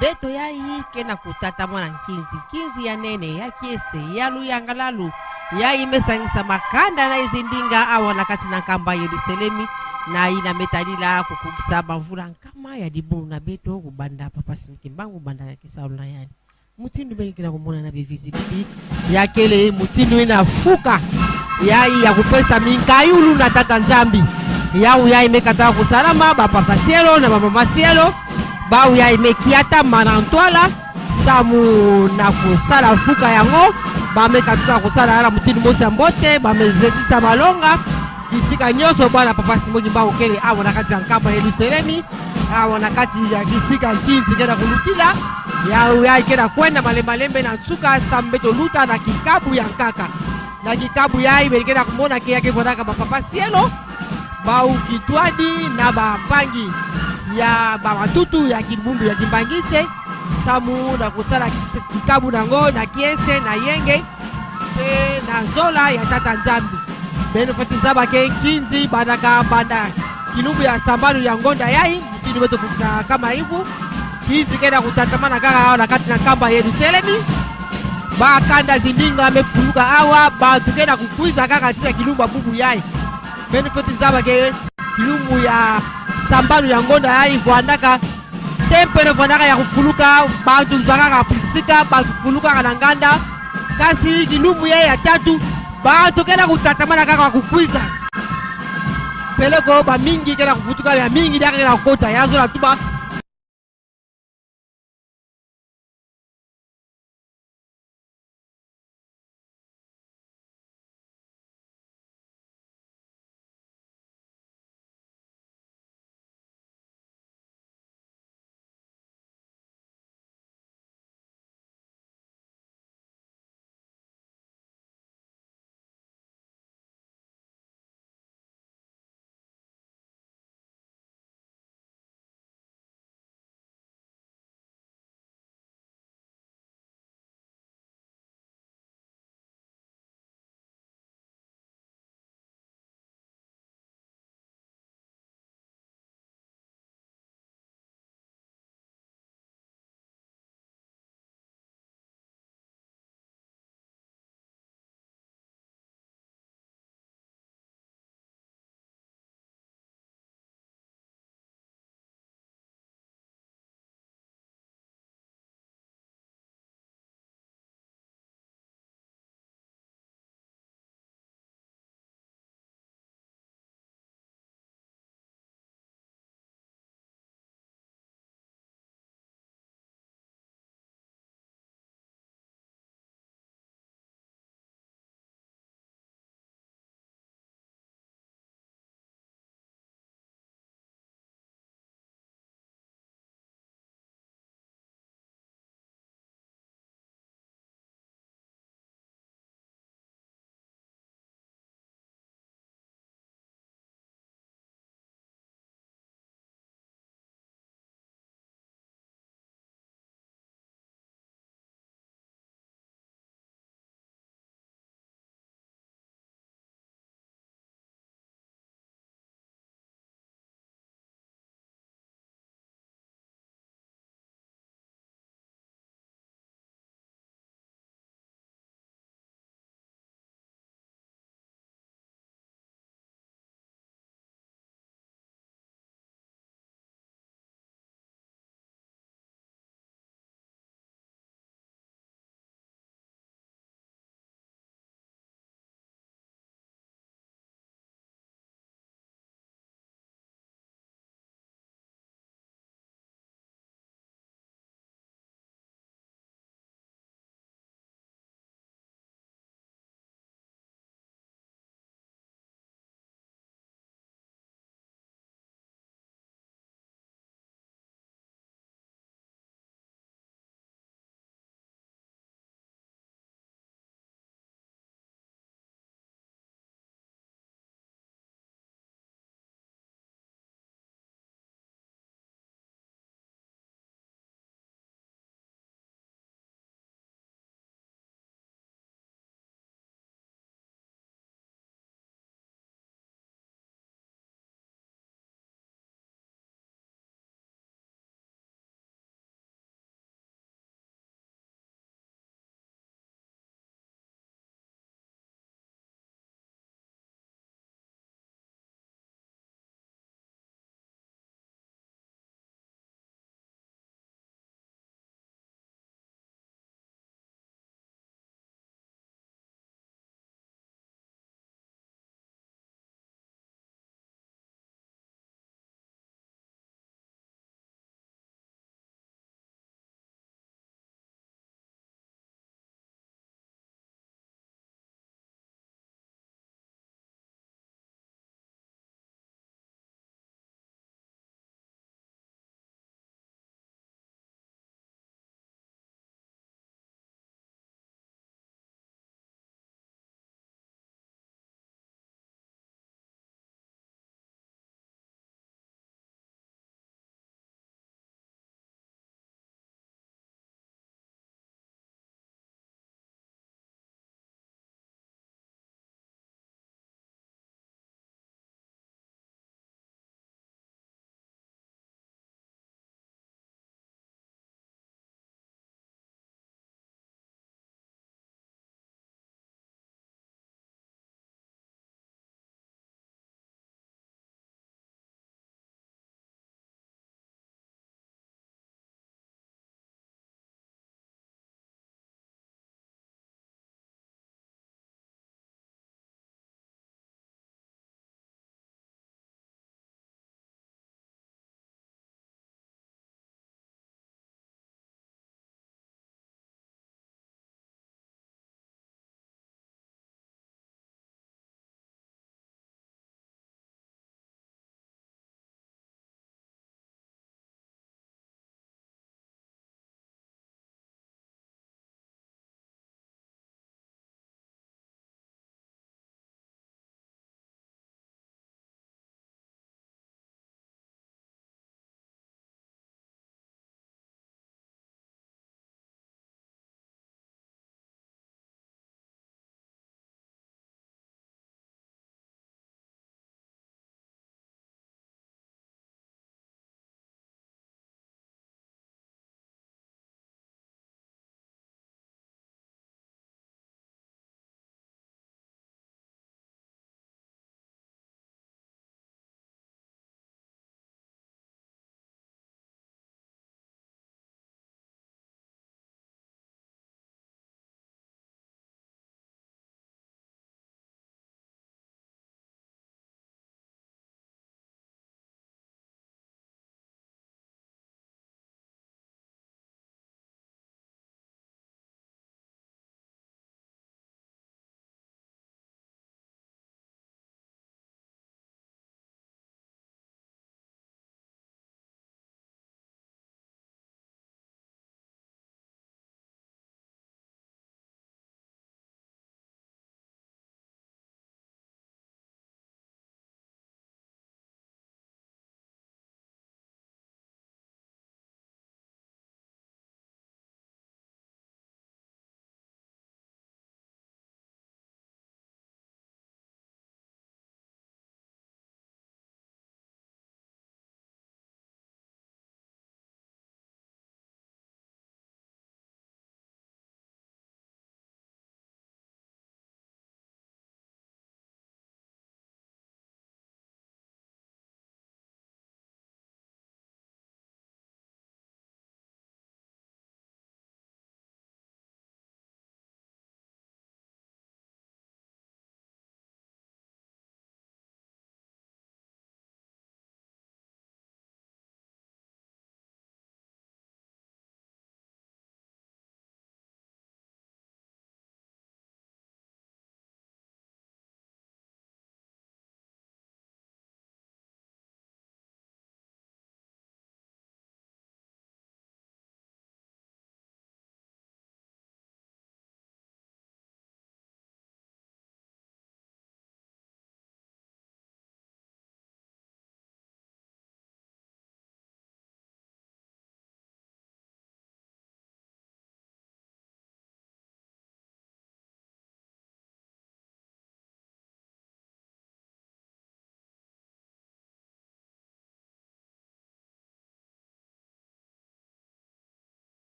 beto ya ike na kotatama na nkinzi nkinzi ya nene ya kiese ya luyangalalu ya imesangisa makanda na izindinga awa na kati na nkamba Yerusalemi na ina metalila kukugisa bavula nkama ya dibulu na beto kubanda papa Simon Kimbangu banda ya kisalu na yani mutindu bengi na kumona na bevisibility ya kele mutindu inafuka yai ya kupesa minkayulu na tata nzambi yau ya imekata kusalama ba papa sielo na mama sielo bau ya imekiata manantwala samu na kusala fuka yango bamekatuka kusala ala mutindu mosi ya mbote bamezetisa malonga kisika nyonso bwana papa Simon Kimbangu kele awa na kati ya nkamba Yerusalemi awa na kati ya kisika nkinzi kenda kulukila ya ya kenda kwenda malembalembe na nsuka sambe toluta na kikabu ya nkaka na kikabu ya ibe kenda kumona ke yake kondaka ba papa sielo ba ukitwadi na ba mpangi ya ba matutu ya kibundu ya kimbangise samu na kusala kikabu nango na kiese na yenge pe na zola ya tata nzambi beno fatiza ke nkinzi banaka banda kilumbu ya sambanu ya ngonda yai mutini wetu kukisa kama hivu kinzi kenda kutatamana kaka awa na kati na nkamba Yerusalemi bakanda zindinga amefuluka awa bantu kenda kukwiza kaka tina kilumbu bubu yai beno fatiza ke kilumbu ya sambanu ya ngonda yai vwandaka tempelo vwandaka ya kufuluka bantu zwakaka pisika bantu fuluka na nganda kasi kilumbu yai ya tatu bantu kenda kutatamana kaka kukwiza peleko ba mingi kenda kufutuka ya mingi daka kenda kukota yazola tuba.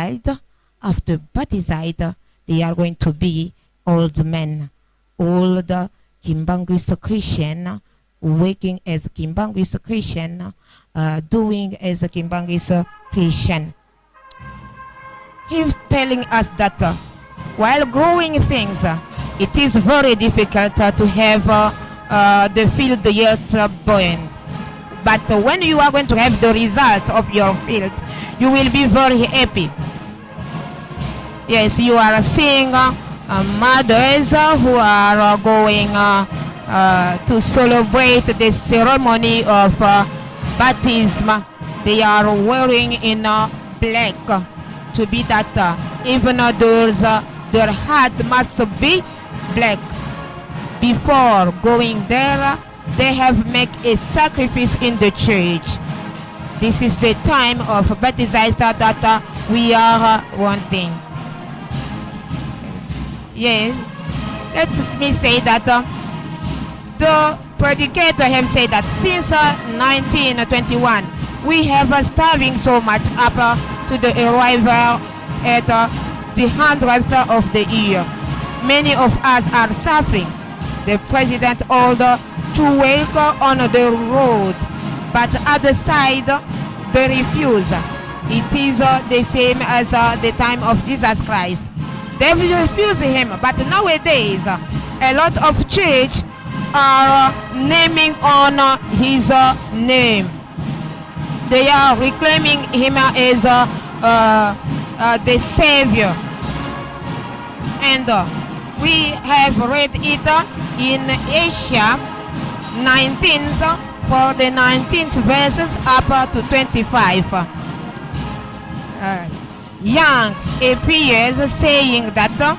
baptized. After baptized, they are going to be old men, old Kimbanguist Christian, working as Kimbanguist Christian, doing as a Kimbanguist Christian. He's telling us that while growing things, it is very difficult to have the field yet burn. But when you are going to have the result of your field, you will be very happy. Yes, you are seeing mothers who are going to celebrate the ceremony of baptism. They are wearing in black to be that even those their heart must be black. Before going there, they have made a sacrifice in the church. This is the time of baptized that we are wanting. Yes, let me say that the predicator have said that since 1921, we have starving so much up to the arrival at the hundreds of the year. Many of us are suffering. The president ordered to work on the road, but other side, they refuse. It is the same as the time of Jesus Christ. They refuse him, but nowadays, a lot of church are naming on his name. They are reclaiming him as the Savior. And we have read it in Asia 19th, for the 19th verses up to 25. Young appears saying that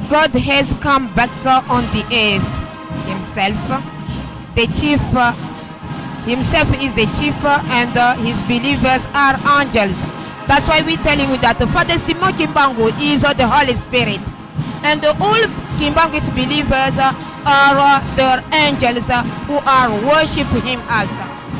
God has come back on the earth himself. The chief himself is the chief, and his believers are angels. That's why we're telling you that Father Simon Kimbangu is the Holy Spirit, and all Kimbangu's believers are their angels who are worshiping him as.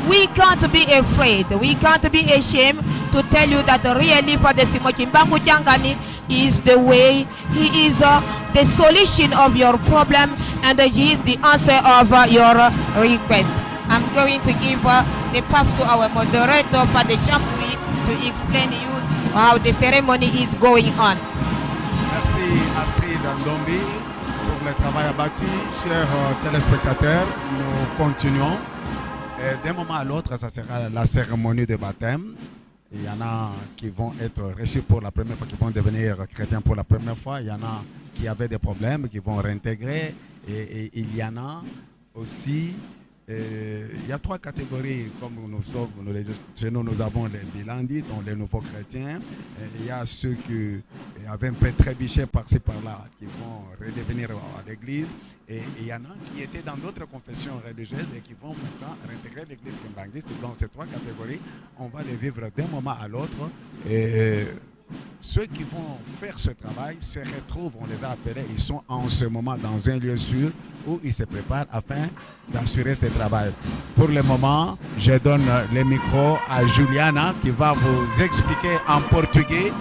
We can't be afraid. We can't be ashamed to tell you that really Father Simon Kimbangu Kiangani is the way. He is the solution of your problem, and he is the answer of your request. I'm going to give the path to our moderator, Father Champui, to explain to you how the ceremony is going on. Merci Astrid Ndombi pour le travail abattu. Chers téléspectateurs, nous continuons. D'un moment à l'autre, ça sera la cérémonie de baptême. Il y en a qui vont être reçus pour la première fois, qui vont devenir chrétiens pour la première fois. Il y en a qui avaient des problèmes, qui vont réintégrer. Et il y en a aussi... il y a trois catégories, comme nous sommes, nous, les, chez nous, nous avons les bilandis, donc les nouveaux chrétiens. Et il y a ceux qui avaient un peu trébuché par-ci par-là, qui vont redevenir à l'église. Et il y en a qui étaient dans d'autres confessions religieuses et qui vont maintenant réintégrer l'église kimbanguiste. Donc ces trois catégories, on va les vivre d'un moment à l'autre. Et ceux qui vont faire ce travail se retrouvent, on les a appelés, ils sont en ce moment dans un lieu sûr où ils se préparent afin d'assurer ce travail. Pour le moment, je donne le micro à Juliana qui va vous expliquer en portugais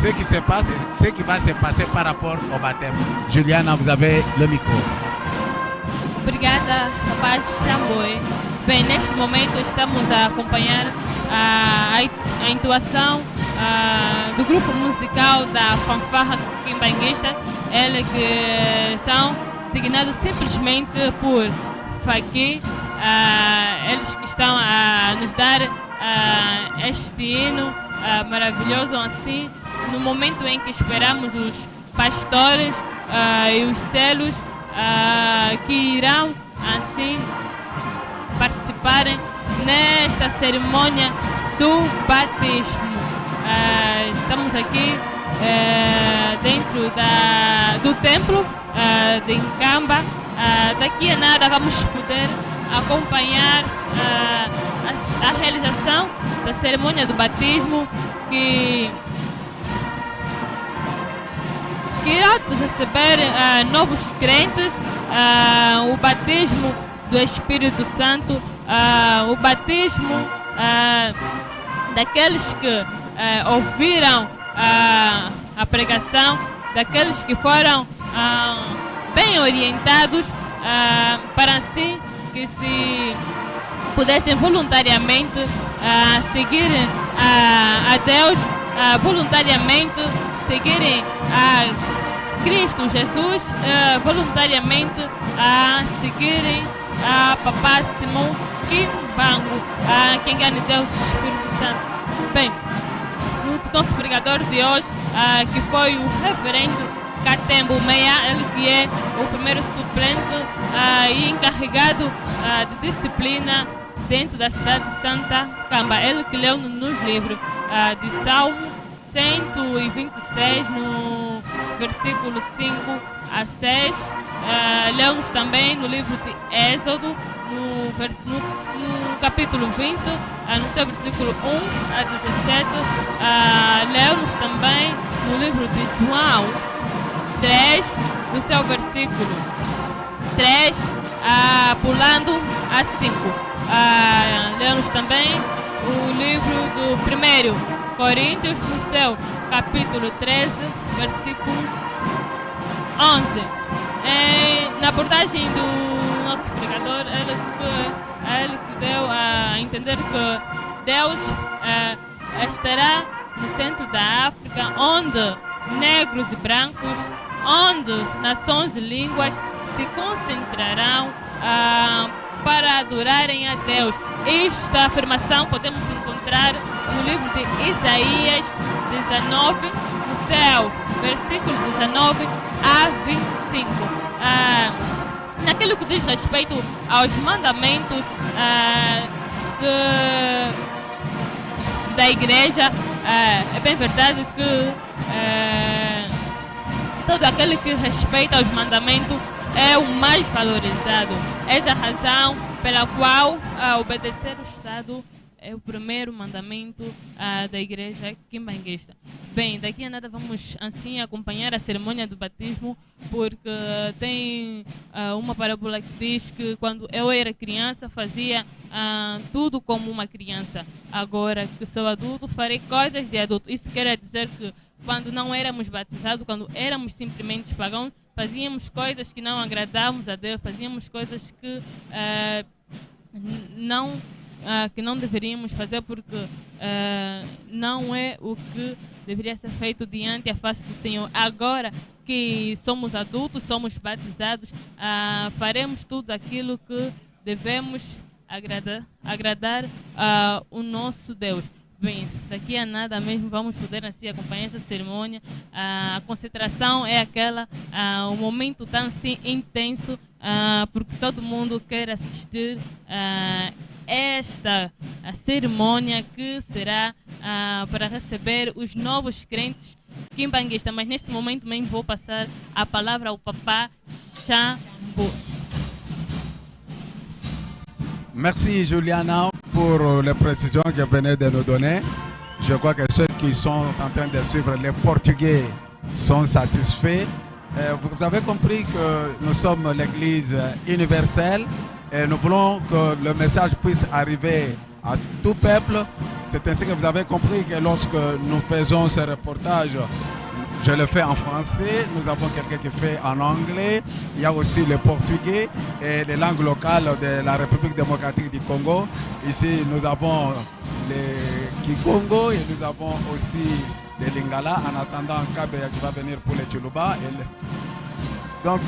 ce qui se passe, ce qui va se passer par rapport au baptême. Juliana, vous avez le micro. Obrigada, rapaz Chamboy. Bem, neste momento estamos a acompanhar a entoação do grupo musical da fanfarra kimbanguista, eles que são designados simplesmente por Faqui, eles que estão a nos dar este hino maravilhoso, assim, no momento em que esperamos os pastores e os selos que irão assim participarem nesta cerimônia do batismo. Estamos aqui dentro do templo de Nkamba. Daqui a nada vamos poder acompanhar a realização da cerimônia do batismo, que irá receber novos crentes, o batismo do Espírito Santo, o batismo daqueles que ouviram a pregação, daqueles que foram bem orientados para assim que se pudessem voluntariamente seguir a Deus, voluntariamente seguirem a Cristo Jesus, voluntariamente a seguirem a Papá Simão Kimbangu, a quem ganha Deus Espírito Santo. Bem, o nosso pregador de hoje, que foi o reverendo Katembo Meia, ele que é o primeiro suplente e encarregado de disciplina dentro da cidade de Santa Camba. Ele que leu nos livros de Salmo 126, no versículo 5 a 6. Lemos também no livro de Êxodo, no capítulo 20, no seu versículo 1 a 17. Lemos também no livro de João 3, no seu versículo 3, pulando a 5. Lemos também o livro do 1 Coríntios, no seu capítulo 13, versículo 11. Na abordagem do nosso pregador, ele que deu a entender que Deus estará no centro da África, onde negros e brancos, onde nações e línguas se concentrarão para adorarem a Deus. Esta afirmação podemos encontrar no livro de Isaías 19, no seu versículo 19 a 25. Naquilo que diz respeito aos mandamentos da igreja, é bem verdade que todo aquele que respeita os mandamentos é o mais valorizado. Essa é a razão pela qual obedecer o Estado é o primeiro mandamento da Igreja Kimbanguista. Bem, daqui a nada vamos assim acompanhar a cerimônia do batismo, porque tem uma parábola que diz que quando eu era criança fazia tudo como uma criança. Agora que sou adulto, farei coisas de adulto. Isso quer dizer que quando não éramos batizados, quando éramos simplesmente pagãos, fazíamos coisas que não agradávamos a Deus, fazíamos coisas que não deveríamos fazer, porque não é o que deveria ser feito diante da face do Senhor. Agora que somos adultos, somos batizados, faremos tudo aquilo que devemos agradar o nosso Deus. Bem, daqui a nada mesmo vamos poder assim acompanhar essa cerimônia. A concentração é aquela, um momento tão assim intenso, porque todo mundo quer assistir esta a cerimônia que será para receber os novos crentes kimbanguistas. Mas neste momento mesmo vou passar a palavra ao Papá Xambu. Merci Juliana pour les précisions que vous venez de nous donner. Je crois que ceux qui sont en train de suivre les Portugais sont satisfaits. Vous avez compris que nous sommes l'Église universelle et nous voulons que le message puisse arriver à tout peuple. C'est ainsi que vous avez compris que lorsque nous faisons ce reportage, je le fais en français, nous avons quelqu'un qui fait en anglais, il y a aussi le portugais et les langues locales de la République démocratique du Congo. Ici, nous avons les Kikongo et nous avons aussi les Lingala, en attendant Kabeya qui va venir pour les Tshiluba. Donc,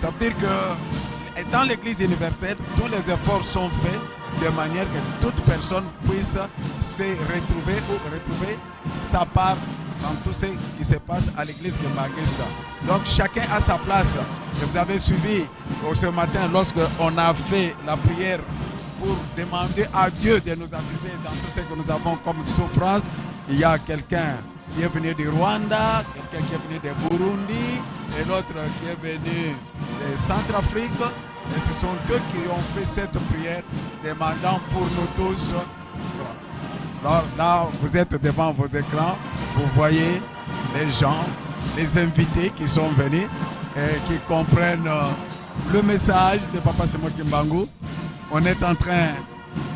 ça veut dire que dans l'Église universelle, tous les efforts sont faits de manière que toute personne puisse se retrouver ou retrouver sa part dans tout ce qui se passe à l'église Kimbanguiste. Donc chacun a sa place. Et vous avez suivi ce matin lorsque on a fait la prière pour demander à Dieu de nous assister dans tout ce que nous avons comme souffrance. Il y a quelqu'un qui est venu du Rwanda, quelqu'un qui est venu de Burundi et l'autre qui est venu de Centrafrique. Et ce sont eux qui ont fait cette prière demandant pour nous tous. Alors là, vous êtes devant vos écrans, vous voyez les gens, les invités qui sont venus et qui comprennent le message de Papa Simon Kimbangu. On est en train,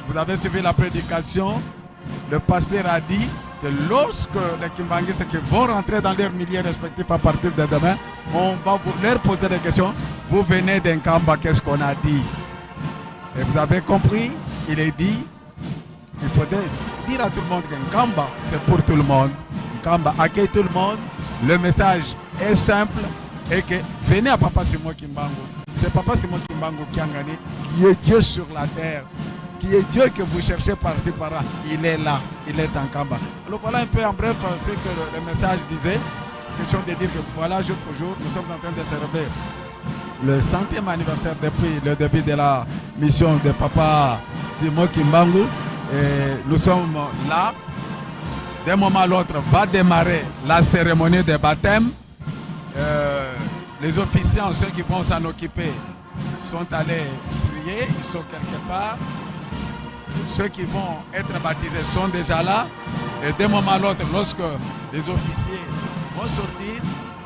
vous avez suivi la prédication, le pasteur a dit que lorsque les Kimbanguistes qui vont rentrer dans leur milieu respectif à partir de demain, on va vous, leur poser des questions. Vous venez d'un Nkamba, qu'est-ce qu'on a dit? Et vous avez compris, il est dit, il faudrait dire à tout le monde que Nkamba, c'est pour tout le monde. Nkamba accueille tout le monde. Le message est simple et que venez à Papa Simon Kimbangu. C'est Papa Simon Kimbangu Kiangani qui est Dieu sur la terre, qui est Dieu que vous cherchez par-ci par-là. Il est là, il est en Nkamba. Alors voilà un peu en bref ce que le message disait. Question de dire que voilà, jour pour jour, nous sommes en train de célébrer le 100e anniversaire depuis le début de la mission de Papa Simon Kimbangu. Et nous sommes là. D'un moment à l'autre, va démarrer la cérémonie de baptême. Les officiants, ceux qui vont s'en occuper, sont allés prier, ils sont quelque part. Ceux qui vont être baptisés sont déjà là. Et d'un moment à l'autre, lorsque les officiers vont sortir,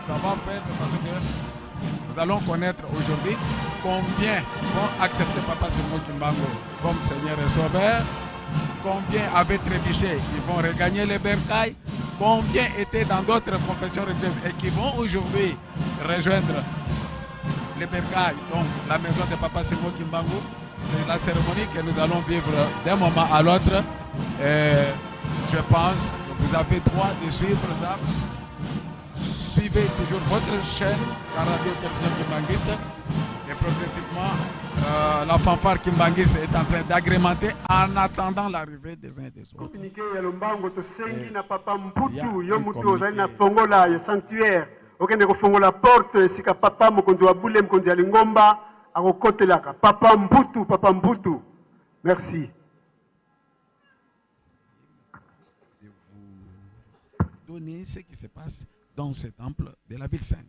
ça va faire de façon que nous allons connaître aujourd'hui combien vont accepter Papa Simon Kimbangu comme Seigneur et Sauveur, combien avaient trébuché, ils vont regagner les bercails, combien étaient dans d'autres confessions religieuses et qui vont aujourd'hui rejoindre les bercails, donc la maison de Papa Simon Kimbangu. C'est la cérémonie que nous allons vivre d'un moment à l'autre. Et je pense que vous avez droit de suivre ça. Suivez toujours votre chaîne, la radio télévision Kimbanguiste. Et progressivement, la fanfare Kimbanguiste est en train d'agrémenter en attendant l'arrivée des uns et des autres. Communiqué ya lombango tosengi Et na papa Mputu, il y a yo un mutu ozali na communiqué. fongola ya sanctuaire. Okende kofongola porte esika papa mokonzi wa bule, mokonzi ya lingomba akokotelaka. Papa Mputu, papa Mputu. Merci. De vous donner ce qui se passe dans ce temple de la ville sainte.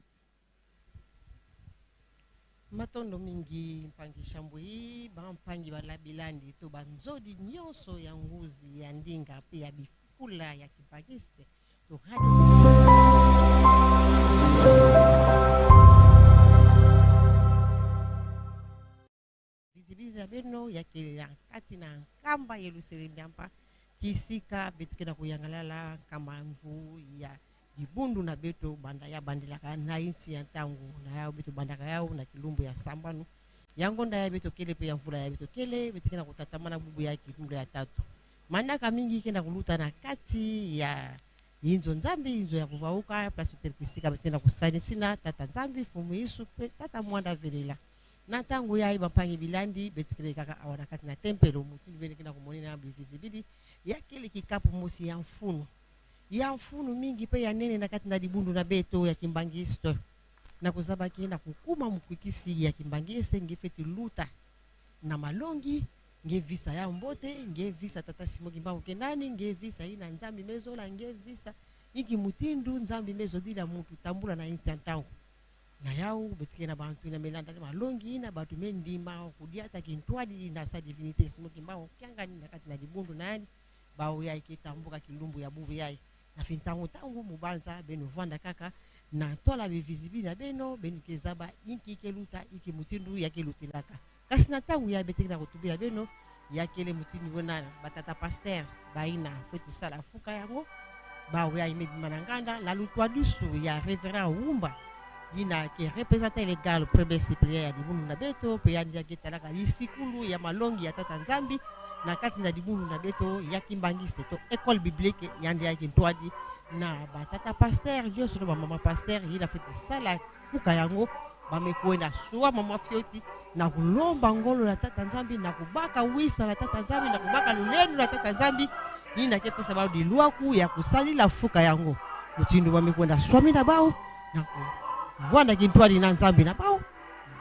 Matondo mingi mpangi shambui, ba mpangi balabilandi to banzodi nyonso ya nguzi ya ndinga pe ya bifukula ya kimpangiste to radio. Visibilité na beno ya kelela kati na nkamba Yerusalem yampa kisika betuke na koyangalala nkamba mvu ya libundu na beto banda ya bandelaka na insi ya ntango na ya beto bandaka yao na kilumbu ya sambanu yango nda ya beto kele pe ya mvula ya beto kele betuke na kotatama na bubu ya kilumbu ya tatu manaka mingi ke na koluta na kati ya yinzo nzambi yinzo ya kovauka place beto kisika beto na kosanisina tata nzambi fumu yesu pe tata mwanda velela na ntango ya ye bampangi bilandi betukele kaka awa na kati na tempelo motindi beneki na komonena bivisibili ya kele kikapu mosi ya mfunu ya mfunu mingi mpe ya nene na kati na libundu na beto ya kimbangiste na kozabaki na kokuma mokwikisi ya kimbangiste nge feti luta na malongi nge visa ya mbote nge visa tata Simon Kimbangu kendani nge visa ye na nzambi mezola nge visa inki mutindu nzambi mezodila mutu tambula na inti ya ntango na yau betike na bantu na melanda na malongi na bato me ndima kudiata kintwadi na sa divinité Simon Kimbangu kiangani na kati na libundu nani bao ya ikitambuka kilumbu ya bubu yai na fintango tango mubanza beno vanda kaka na tola be visibi na beno beno kezaba inki keluta iki mutindu ya kelutelaka kasi na tango ya betike na kotubela beno ya kele mutindu wana batata pasteur baina foti sala fuka yango bao ya imebima na nganda la lutwa dusu ya révérend Wumba yina ke représenter légal premier supérieur ya libundu na beto pe ya ndiaki etalaka bisikulu ya malongi ya tata nzambi na kati na libundu na beto ya kimbangiste to école biblique ya ndiaki ntwadi na batata pasteur nyonso na bamama pasteur yina feti sala fuka yango bamekwe na swa mama fioti na kulomba ngolo na tata nzambi na kubaka wisa na tata nzambi na kubaka lulendo na tata nzambi yina kepesa bao dilwaku ya kusalila fuka yango mutindu bamekwe na swami na bao na vwanda kintwali na nzambi na bao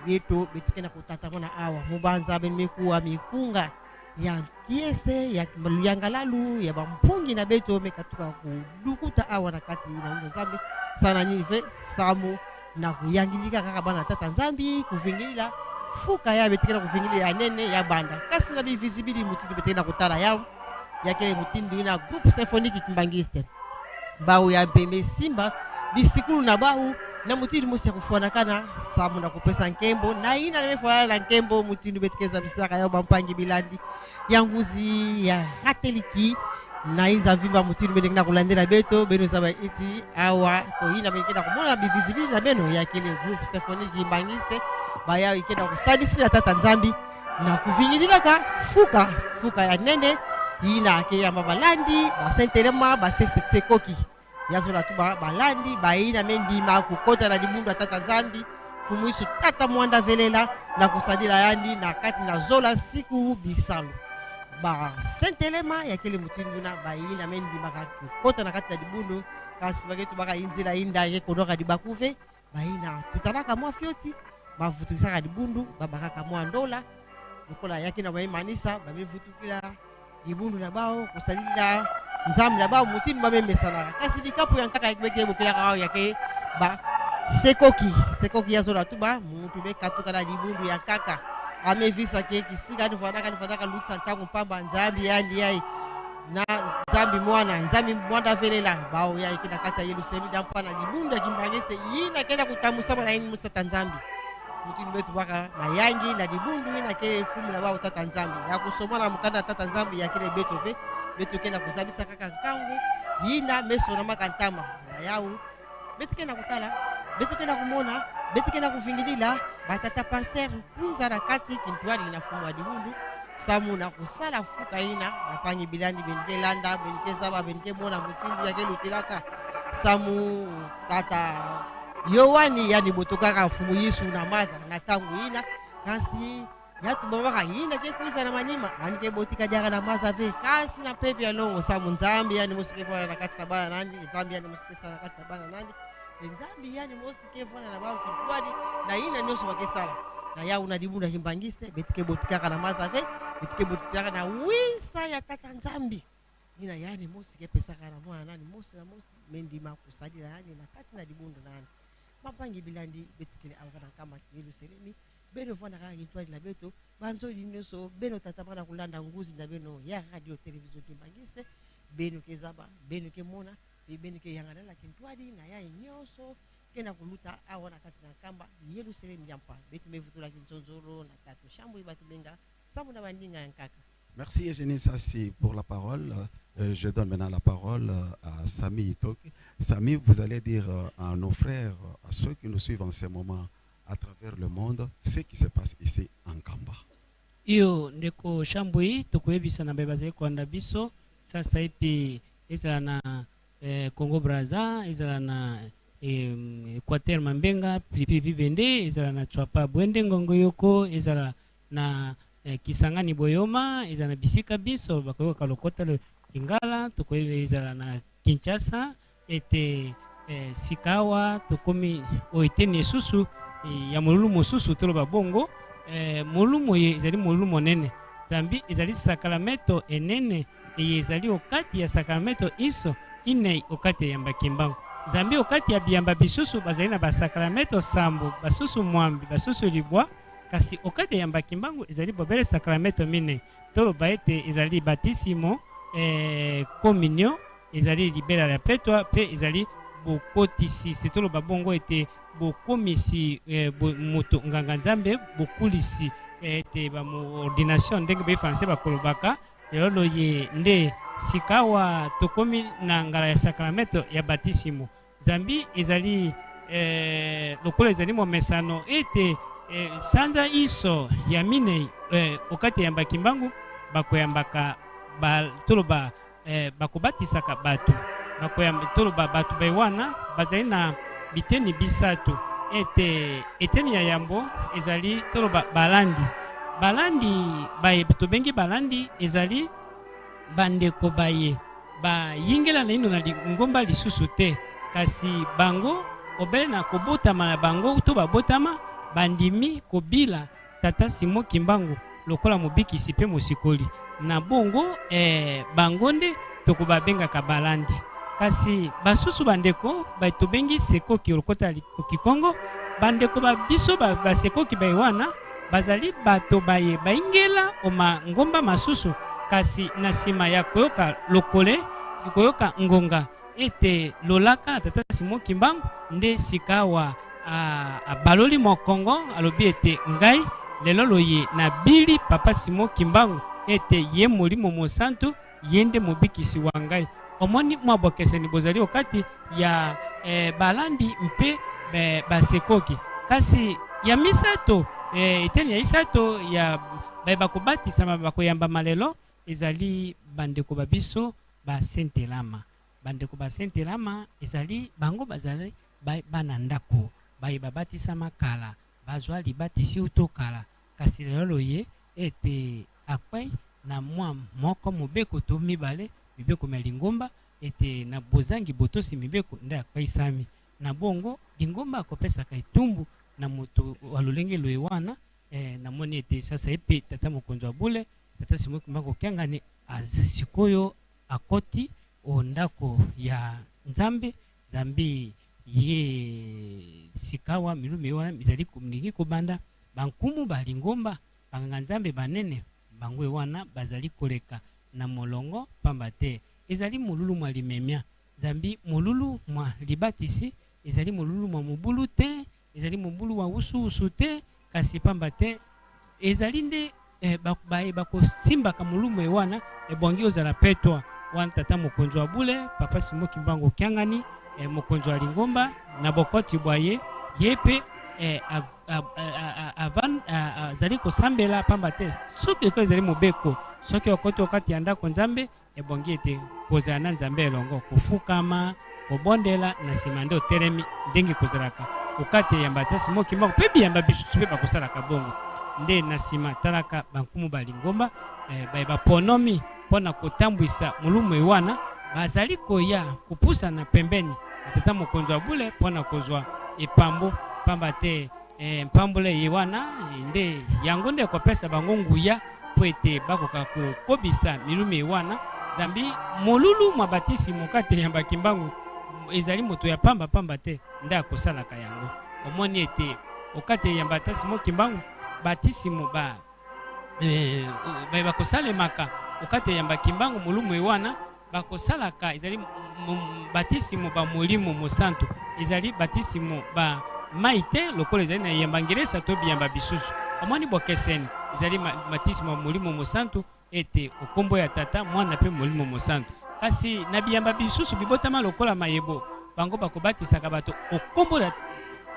beto betuke na kotata mona awa mubanza bemekuwa mikunga ya kiese ya luyangalalu ya bampungi na beto mekatuka kudukuta awa na kati na nzo nzambi sana nive samu na kuyangilika kaka bana tata nzambi kuvingila fuka ya betuke na kuvingila ya nene ya banda kasi na bivisibili mutindu betuke na kotala yao ya kele mutindu na groupe symphonique kimbangiste bao ya mpembe simba bisikulu na bao na mutindu musi ya kufuanaka na samu na kupesa nkembo na ina na mefuana na nkembo mutindu betikeza bisaka ya bampangi bilandi ya nguzi ya rateliki Na inza vimba mutini bene na kulandela beto beno zaba iti awa toyina bene na komona bivisibilité na beno ya kele groupe symphonique Kimbanguiste baya ikenda kusalisi na tata Nzambi na kuvingililaka fuka fuka ya nene yina ke ya mabalandi basentelema basesekoki yazola tu balandi bayina mendima kokota na libundu ya tata Nzambi fumu isu tata mwanda velela na kusadila yandi na kati na zola nsiku bisalo basentelema ya kele mutindu na bayina mendimaka kokota na kati na libundu kasi baketu baka inzila inda ye kodoka dibakuve bayina tutalaka mwa fioti bavutukisaka libundu babakaka mwa ndola lokola yaki na bayemanisa bamevutukila libundu na bao kosalila nzambe na bao mutini bamemesanaka kasi likapu ya nkaka beke bokelaka awa yake ba sekoki sekoki yazola tu ba mutu bekatuka na libundu ya nkaka amevisake kisika nifandaka nifandaka lutisa ntango mpamba nzambi yandi yai na nzambi mwana nzambi mwana velela bao yai kenda kati ya Yerusalemi dampa na libundu ya Kimbanguiste yina kenda kutamusama na yini musata nzambi mutini betu baka na yangi na libundu yina ke fumu na bao tata nzambi ya kusoma na mukanda tata nzambi ya kile beto ve betu kenda kuzabisa kaka nkangu yina meso na makantama na yau betu kenda kutala betu kenda kumona betu kenda kuvingilila batata panser kwiza na kati kintwali na fumu wa libundu samu na kusala fuka ina bapangi bilandi benike landa benike zaba benike mona mutindu yake lutilaka samu tata Yohani yani botokaka mfumu Yesu na maza na tangu ina kasi yatu babaka ina ke kuiza na manima anike botika diaka na maza ve kasi na pevi ya longo samu nzambi yani musike fwana na kati na bana nandi nzambi yani musike sana kati na bana nandi nzambi yani musike fwana na bao kintwadi na ina nyonso bakesala na yau na libunda Kimbanguiste betike botikaka na maza ve betike botikaka na wisa ya tata nzambi ina yani musike pesaka na mwana nani mosi na mosi mendima kusalila yani na kati na libundu nani mapangi bilandi betukele awa na kama Yerusalemi beno vanda kaka kintwali na beto banzoli nyonso beno tata bana kulanda nguzi na beno ya radio television Kimbanguiste beno kezaba beno kemona pe beno keyangana na kintwali na ya nyonso kena kuluta awa na kati na nkamba Yerusalemi ya mpa betu mevutulaki nzonzoro na tatu shambu batu benga sambu na bandinga ya nkaka. Merci Eugénie Sassi pour la parole. Je donne maintenant la parole à Sami Itoki. Sami, vous allez dire à nos frères, à ceux qui nous suivent en ce moment à travers le monde, ce qui se passe ici en Nkamba. Iyo ndeko Shambui tokoyebisa na baye bazali kolanda biso sasa epi ezala na Congo Brazza, ezala na Équateur Mambenga, Pilipili Bibende, ezala na Tswapa Bwende Ngongo Yoko, ezala na Kisangani Boyoma, ezala na bisika biso bakoyoka lokota lingala, tokoyeba ezala na Kinshasa ete sikawa tokomi oyo eteni esusu ya molulu mosusu toloba bongo molulu moye ezali molulu monene zambi ezali sakalameto enene eye ezali okati ya sakalameto iso inei okati ya yamba Kimbangu zambi okati ya biyamba bisusu bazali na basakalameto sambo basusu mwambi basusu libwa kasi okati ya yamba Kimbangu ezali bobele sakalameto mine toloba ete ezali batisimo communion ezali libela ya petwa pe ezali bokotisi se toloba bongo ete bokomisi moto nganga nzambe bokulisi ete ba ordination ndenge be français bakolobaka lelo ye nde sikawa tokomi na ngala ya sakramento ya batisimo zambi ezali lokola ezali momesano ete sanza iso ya minei okati ya yamba Kimbangu bakoyambaka toloba bakobatisaka bato bakoyamba toloba bato wana bazali na biteni bisato ete eteni ya yambo ezali toloba balandi balandi baye tobengi balandi ezali bandeko baye bayingela na ino na ngomba lisusu te kasi bango obele na kobotama na bango to babotama bandimi kobila tata Simon Kimbangu lokola mobikisi pe mosikoli na bongo bango nde tokobabengaka balandi kasi basusu bandeko tobengi sekoki lokota kikongo bandeko ba biso basekoki baye wana bazali bato baye baingela oma ngomba masusu kasi na nsima ya koyoka lokole koyoka ngonga ete lolaka na tata Simon Kimbangu nde sikawa abaloli mokongo alobi ete ngai lelo loye nabili papa Simon Kimbangu ete ye molimo mosantu. Ye nde Mobikisi wa ngai. Omoni mwa bokeseni bozali okati ya eh, balandi mpe eh, basekoki. Kasi ya misato, eh, eteni ya isato ya baye bakobatisama bakoyambama lelo ezali bandeko ba biso ba sentelama. Bandeko ba sentelama ezali bango bazali ba bana ndako baye babatisama kala, bazwa libatisi uto kala, kasi lelo loye ete akwei na mwa moko mobeko to mibale mibeko mya lingomba, ete na bozangi botosi mibeko nde akweisami. Na bongo, lingomba akopesaka etumbu na moto wa lolenge loye wana. Ee, namoni ete sasaipi tata mokonzi wa bule, tata Simon Kimbangu Kiangani, sikoyo akoti o ndako ya Nzambe, zambi ye sikawa milulu miye wana mizali milingi kobanda. Bankumu ba lingomba, banganga-nzambe banene, bango wana bazali koleka na molongo, pamba te ezali molulu mwa limemia, zambi molulu mwa libatisi ezali molulu mwa mobulu te, ezali mobulu wa wusu-wusu te, kasi pamba te ezali nde eh, baye bakosimbaka molumu ye wana ebongi ozala petwa. Wana tata mokonzi wa bule papa Simon Kimbangu Kiangani, eh, mokonzi wa lingomba na bokoti bwa ye, ye mpe eh, azali kosambela, pamba te soki eko ezali mobeko, soki okoti okati ya ndako Nzambe, Ebongi ete kozala na Nzambe elongo, kofukama, kobondela, na sima nde otelemi, ndenge kozalaka okati ya eyamba ata simoki moko, mpe biyamba bisusu mpe bakosalaka bongo. Nde na sima talaka bankumu ba lingomba, eh, baye baponomi mpo na kotambwisa molumoi wana, bazali koya kopusana pembeni na tata mokonzi wa bule mpo na kozwa epambo, pamba te eh, mpambola eye wana nde yango nde ekopesa bango nguya mpo ete bakoka kokobisa milumi wana, zambi molulu mwa batisimo kati ya bakimbangu ezali moto ya pamba pamba te nde akosalaka yango. Omoni ete okati ya batisimo kimbangu, batisimo ba eh, baye bakosalemaka okati ya bakimbangu molumu wana bakosalaka ezali batisimo ba Molimo Mosantu, ezali batisimo ba mai te lokola ezali na eyamba ngelesa to biyamba bisusu. Omoni bokeseni? Ezali batisimo ba Molimo Mosantu, ete okombo ya Tata, Mwana mpe Molimo Mosantu. Kasi na biyamba bisusu bibotama lokola mayebo, bango bakobatisaka bato okombo ya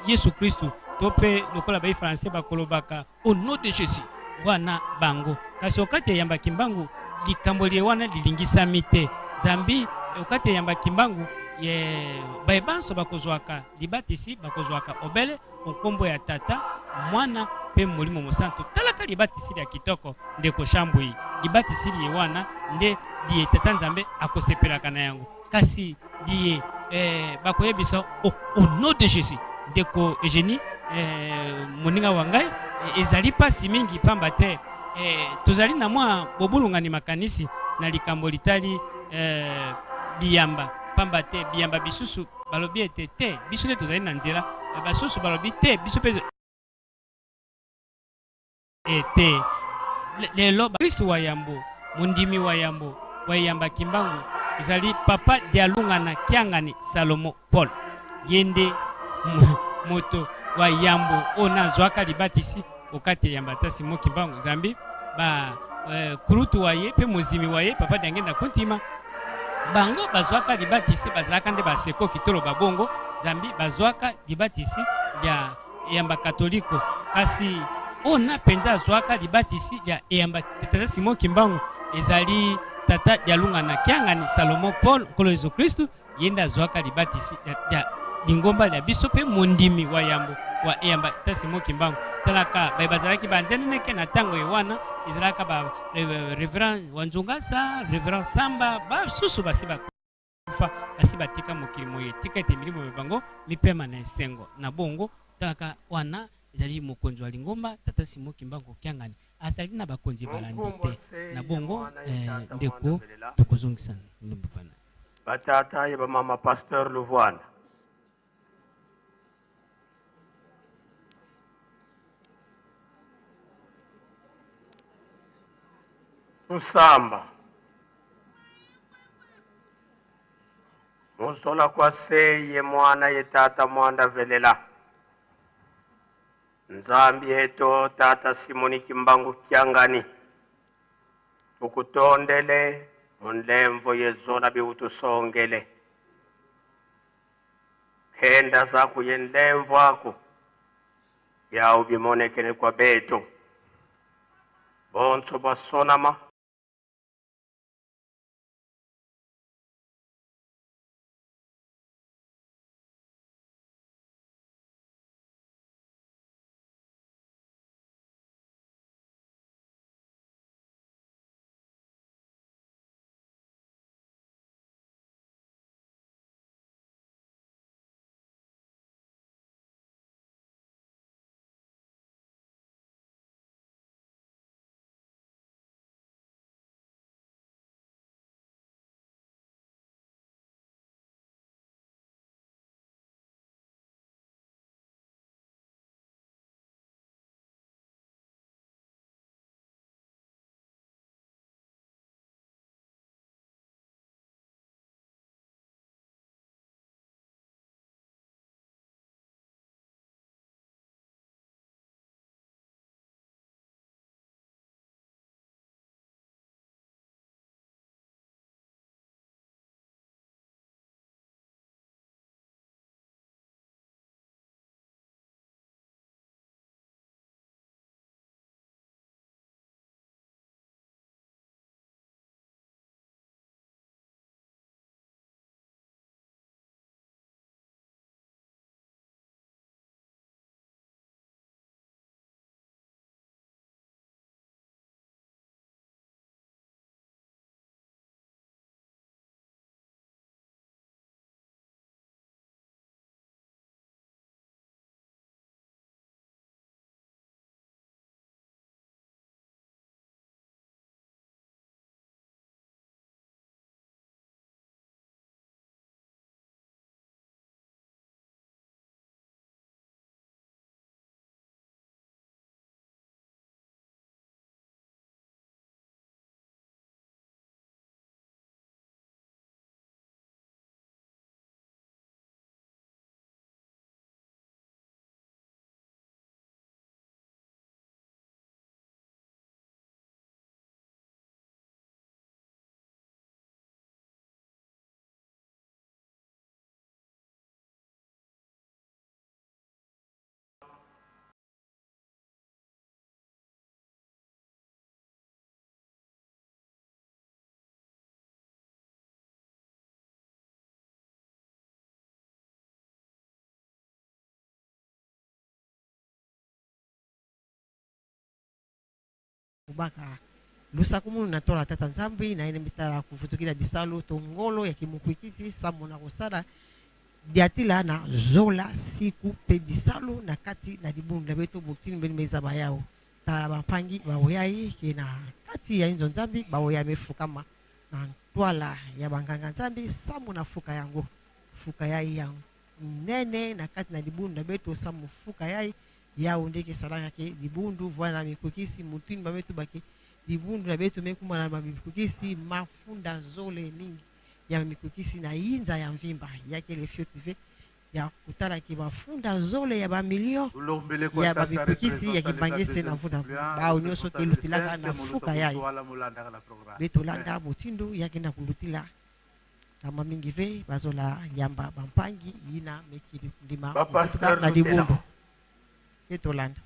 Yesu Kristu, to mpe lokola bai Français bakolobaka Au nom de Jesus wana bango. Kasi okati eyamba Kimbangu likambo liye wana lilingisami te, zambi okati eyamba Kimbangu ye baye banso bakozwaka libatisi bakozwaka obele onkombo ya Tata, Mwana mpe Molimo Mosantu. Talaka libatisi lya kitoko ndeko Shambui, libatisi liye wana nde liye Tata Nzambe akosepelaka na yango, kasi liye eh, bakoyebisa au, au nom de Jésus. Ndeko Eugénie eh, moninga wa ngai eh, ezali mpasi mingi pamba te eh, tozali na mwa bobulungani makanisi na likambo litali eh, biyamba, pamba te biyamba bisusu balobi ete te biso nde tozali na nzela, eh, basusu balobi te biso mpe Ete lelo bakristu wa yambo, mondimi wa yambo wa eyamba Kimbangu ezali Papa Dialungana Kiangani Salomo Paul. Ye nde moto wa yambo oyo nazwaka libatisi okati eyamba ta Simon Kimbangu, zambi ba eh, kulutu wa ye mpe mozimi wa ye Papa Diangenda Kuntima bango bazwaka libatisi, bazalaka nde basekoki toloba bongo, zambi bazwaka libatisi lya eyamba Katoliko, kasi oyo na mpenza azwaka libatisi lya eyamba Tata Simon Kimbangu ezali Tata Dialungana Kiangani Salomo Paul, Nkolo Yesu Kristu, ye nde azwaka libatisi lya lingomba lya biso mpe mondimi wa yambo wa eyamba Tata Simon Kimbangu. Talaka baye bazalaki banzeneneke na ntango ye wana, ezalaka ba Reverend Wanzungasa, Reverend Samba, basusu basi ba kufa, basi batika mokili moye. Tika ete milimo mya bango mipema na esengo. Na bongo, talaka wana ezali mokonzi wa lingomba, Tata Simon Kimbangu Kiangani. Azali na bakonzi balandi Munkumbo te. se Na ye bongo, mwana ye eh, tata ndeko, mwana velela. tokozongisa ndembo pana. Ba tata ye ba mama pasteur Luvwana. Tusamba. Musola kwa seye mwana ye tata mwanda velela. Nzambi heto tata Simoni Kimbangu Kiangani. Tukutondele. Munlemvo yezola biutusongele. Henda zaku yenlemvo aku. Yau bimonekene kwa beto. Bonso basonama. Kubaka lusaku munu na tola tata nzambi na ene mitala kuvutukila bisalo tongolo ya kimukwikisi sambo na kosala diatila na zola siku pe bisalo na kati na libundu na beto botini beni meza bayao tala bampangi baoyai ke na kati ya inzo nzambi baoya mefukama na ntwala ya banganga nzambi sambo na fuka yango fuka yai ya nene na kati na libundu na beto sambo fuka yai yao ndeke salaka ke libundu voila mikokisi mutini babeto bake libundu na beto mekuma na mikokisi mafunda zole mingi ya mikokisi na yinza ya mvimba yake le fio tuve ya kutala ke bafunda zole ya ba million ya ba mikokisi ya kibangese na mfunda bao nyonso ke lutilaka na fuka yayo beto landa motindo yake na kulutila kama mingi ve bazola yamba bampangi yina mekili ndima na libundu etolanda.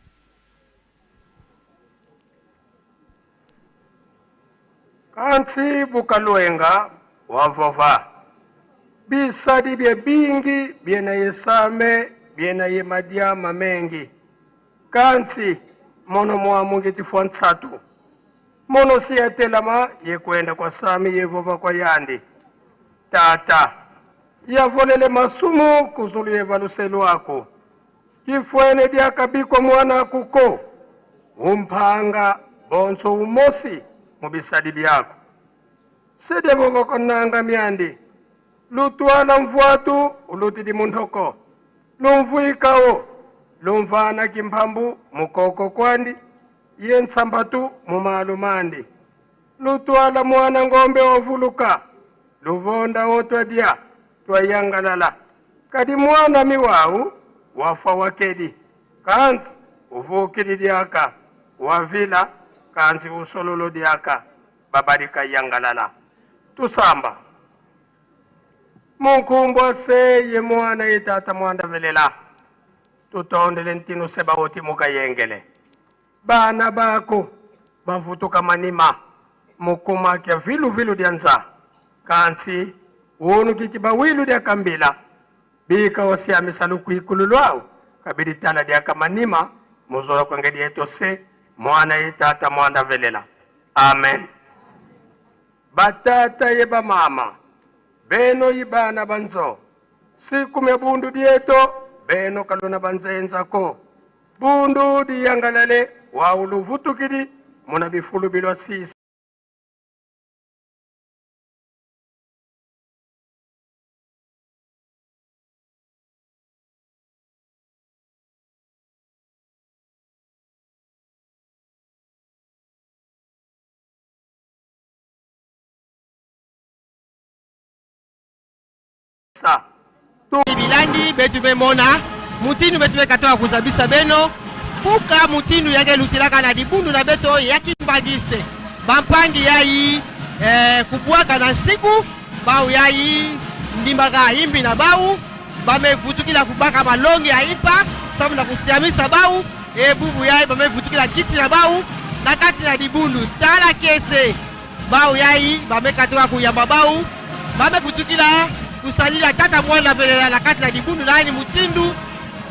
Kansi bukaluenga wavova bisadi bye bingi byena yesame byena ye madiama mengi kansi mono mwamungi tifwa ntsatu mono siyatelama yekwenda kwa sami yevova kwa yandi tata yavolele masumu kuzulu yevaluselu ako kifwene dyakabikwa mwana kuko umphanga bonso umosi mubisadi byako sidevovoko myandi lutwala mvwatu ulutili munthoko lumvuikawo lumvana kimphambu mukoko kwandi ye ntsambatu mumalu mandi lutwala mwana ngombe ovuluka luvonda otwadya twayangalala kadi mwana miwawu wafa wakedi kanzi uvukili dyaka wavila kanzi usololo dyaka babadika yangalala. Tusamba. Munkumbwa se ye mwana ye tata mwanda velela. Tutondele ntinu sebaoti mukayengele. Bana bako bavutuka manima mukuma kya vilu vilu dya nza. Kansi wonu kiki bawilu dya kambila. Bika wasiamisa lukwikulu lwawo kabili tala dya kamanima muzola kwengedi yeto se mwana ye tata mwanda velela. Amen. Batata ye bamama beno ibana banzo siku mya bundu dieto beno kalona banzenzako bundu diyangalale wauluvutukidi muna bifulu bilwa sisa. Bilandi betu bemona mutinu betu bekatoka kuzabisa beno fuka mutinu yake lutilaka na dibundu na beto ya kimbangiste bampangi yayi kubwaka na nsiku bau yayi ndimbaka imbi na bau bamevutukila kubaka malongi ya impa sabu na kusiamisa bau ebubu yayi bamevutukila kiti na bau na kati na dibundu tala kese bau yayi bamekatoka kuyamba bau bamevutukila kusalila tata mwana velela na kati na dibundu nani mutindu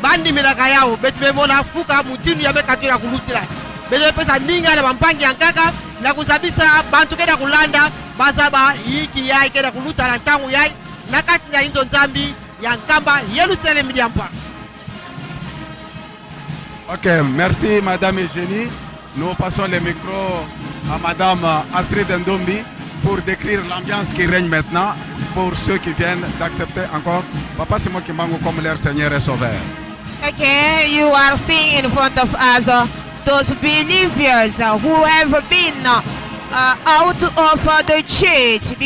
bandimelaka yawo betu bemona fuka mutindu yamekatola kulutila betu bepesa ndinga na bampangi ya nkaka na kuzabisa bantu kenda kulanda baza bayiki yai kenda kuluta na ntango yai na kati na inzo nzambi ya Nkamba Yerusalemi diampa. Ok, merci Madame Eugénie. Nous passons le micro à Madame Astrid Ndombi pour décrire l'ambiance qui règne maintenant pour ceux qui viennent d'accepter encore Papa Simon Kimbangu comme leur Seigneur et Sauveur. Ok, you are seeing in front of us those believers who have been out of the church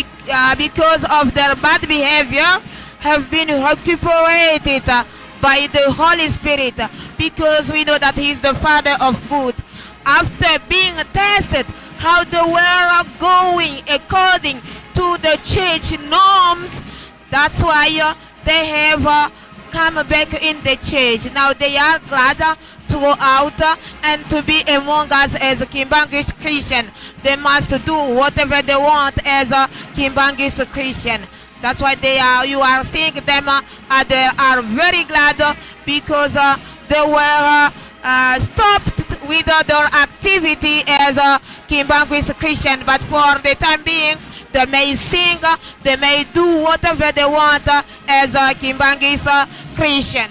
because of their bad behavior, have been recuperated by the Holy Spirit, because we know that He is the Father of good. After being tested how they were going according to the church norms, that's why they have come back in the church. Now they are glad to go out and to be among us as Kimbanguist Christian. They must do whatever they want as a Kimbanguist Christian. That's why they are. You are seeing them. They are very glad because they were stopped with their activity as a Kimbanguist Christian. But for the time being, they may sing, they may do whatever they want as a Kimbanguist Christian.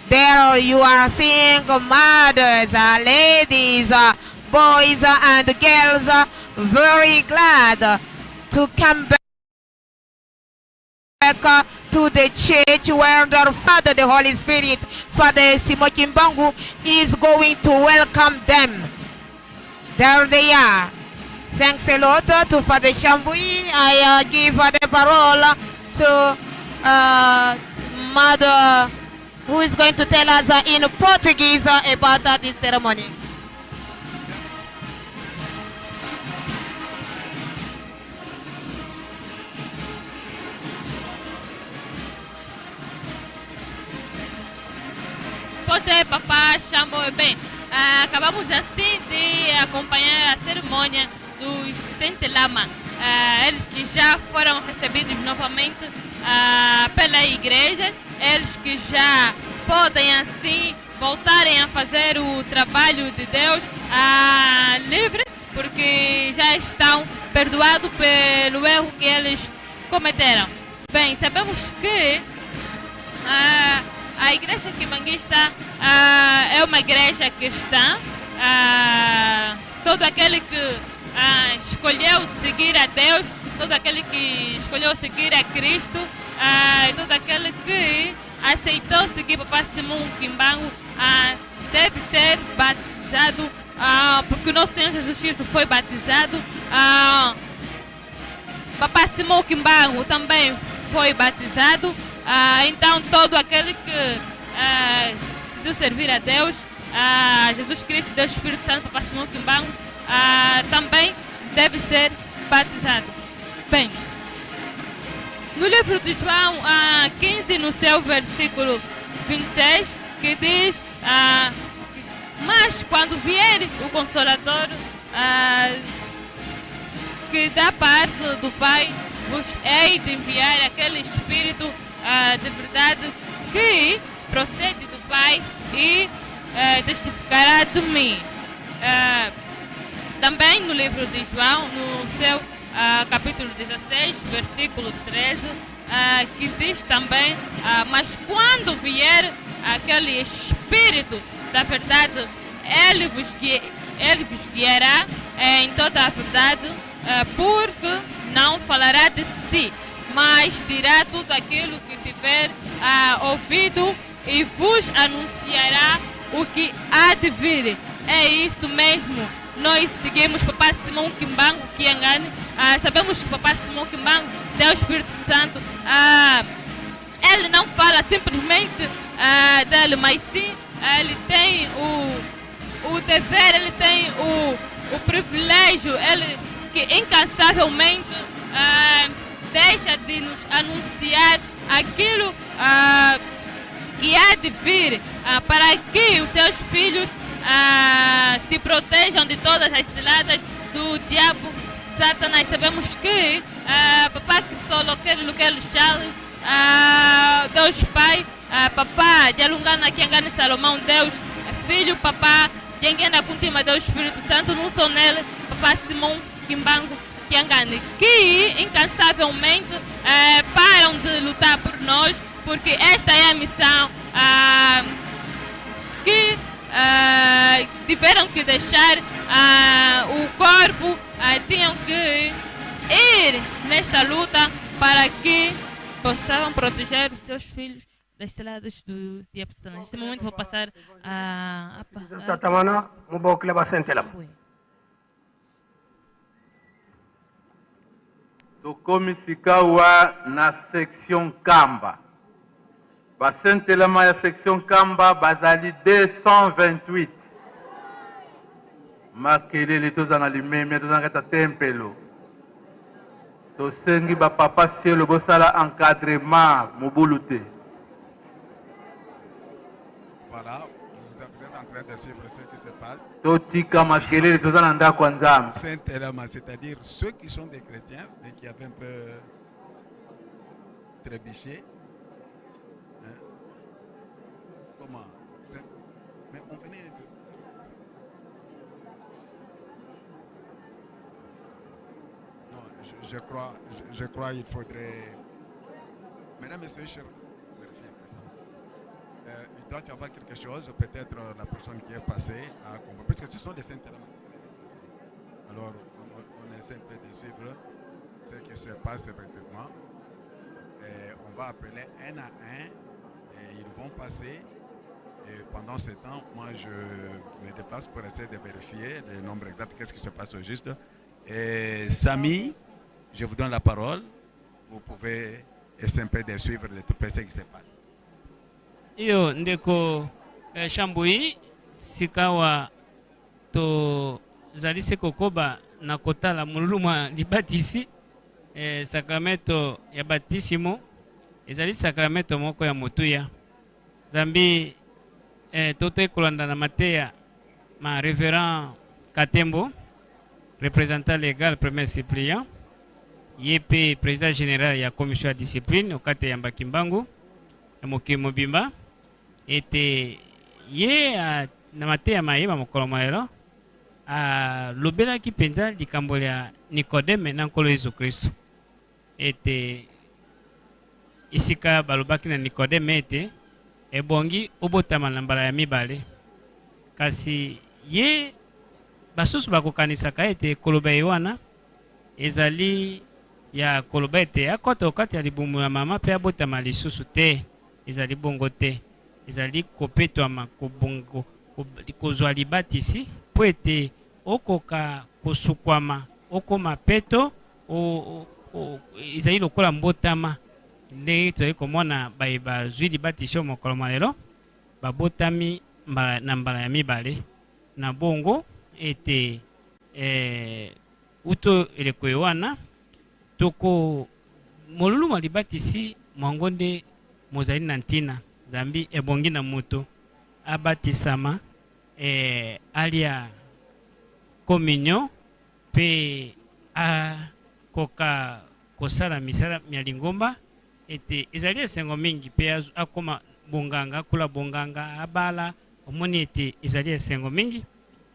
There you are seeing mothers, ladies, boys and girls very glad to come back to the church where their Father, the Holy Spirit, Father Simon Kimbangu, is going to welcome them. There they are. Thanks a lot to Father Shambui. I give the parole to Mother, who is going to tell us in Portuguese about this ceremony. Pois é, Papá Chambo, bem, acabamos assim de acompanhar a cerimônia dos Sentelama, eles que já foram recebidos novamente pela igreja, eles que já podem assim voltarem a fazer o trabalho de Deus livre, porque já estão perdoados pelo erro que eles cometeram. Bem, sabemos que a igreja kimbanguista é uma igreja cristã. Todo aquele que escolheu seguir a Deus, todo aquele que escolheu seguir a Cristo, todo aquele que aceitou seguir Papá Simon Kimbangu, deve ser batizado, porque o nosso Senhor Jesus Cristo foi batizado. Papá Simon Kimbangu também foi batizado. Então todo aquele que decidiu servir a Deus, Jesus Cristo, Deus Espírito Santo, Papá Simon Kimbangu, também deve ser batizado. Bem, no livro de João 15, no seu versículo 26, que diz: Mas quando vier o Consolador, que da parte do Pai vos hei de enviar aquele Espírito de verdade que procede do Pai e testificará de mim. Também no livro de João, no seu capítulo 16, versículo 13, que diz também: Mas quando vier aquele Espírito da verdade, ele vos guiará em toda a verdade, porque não falará de si, mas dirá tudo aquilo que tiver ouvido e vos anunciará o que há de vir. É isso mesmo. Nós seguimos Papá Simão Kimbangu Kiangani. Sabemos que Papá Simão Kimbangu, Deus Espírito Santo, ele não fala simplesmente dele, mas sim ele tem o dever, ele tem o privilégio, ele que incansavelmente deixa de nos anunciar aquilo que há de vir, para que os seus filhos se protejam de todas as ciladas do diabo Satanás. Sabemos que Papá Kisolokele Lukelo Charles, Deus Pai, Papá de Alungana Kiangani Salomão, Deus Filho, Papá Diangienda Kuntima, Deus Espírito Santo, não sou nele, Papá Simão Kimbangu Kiangani, que incansavelmente param de lutar por nós, porque esta é a missão que tiveram que deixar o corpo, tinham que ir nesta luta para que possam proteger os seus filhos das ciladas do diabo Satanás. Neste momento vou passar a Tatamana, mubokle basentelam. Tokomi sikawa na section Kamba. Basentelama ya section Kamba bazali 228. Makelele tozanga limemia, tozanga kata tempelo. Tosengi ba papa cielo bosala encadrement mobulu te. Voilà, vous êtes en train de suivre ce qui se passe. Totika makelele tozana ndako ya Nzambe. Saint-Elama, c'est-à-dire ceux qui sont des chrétiens mais qui avaient un peu trébuché. Hein? Comment? Mais on venait de... Non, je crois qu'il faudrait... Mesdames, Messieurs, chers, il doit y avoir quelque chose, peut-être la personne qui est passée a compris, parce que ce sont des Saint-Elama. Alors, on essaie un peu de suivre ce qui se passe effectivement. Et on va appeler un à un et ils vont passer. Et pendant ce temps, moi, je me déplace pour essayer de vérifier le nombre exact, qu'est-ce qui se passe au juste. Et Samy, je vous donne la parole. Vous pouvez essayer un peu de suivre de tout ce qui se passe. Iyo ndeko Shambui, sikawa to zalise kokoba na kotala molulu mwa libatisi, sakramento ya batisimo ezali sakramento moko ya motuya. Zambi tote kolanda na mateya ma révérend Katembo, représentant légal premier suppliant, ye pe président général ya commission ya discipline okate ya Mbakimbangu ya mokili mobimba, ete ye na mateya mayeba mokolo mwa lelo alobelaki mpenza likambo lya Nikodeme na Nkolo Yesu Kristo, ete esika balobaki na Nikodeme ete ebongi obotama na mbala ya mibale, kasi ye basusu bakokanisaka ete koloba ye wana ezali ya koloba ete akota okati ya libumu ya mama mpe abotama lisusu te. Ezali bongo te, ezali kopetwama, kozwa libatisi po ete okoka kosukwama, okoma peto, ezali lokola mbotama. Ndenge tozali komona baye bazwi libatisi oyo mokolo mwa lelo babotami na mbala ya mibale, na bongo ete uto eleko wana Toko molulu mwa libatisi mwango nde mozali na ntina, zambi ebongi na moto abatisama, e, alia kominyo mpe akoka kosala misala mya lingomba, ete ezali esengo mingi mpe akoma bonganga, akula bonganga, abala. Omoni ete ezali esengo mingi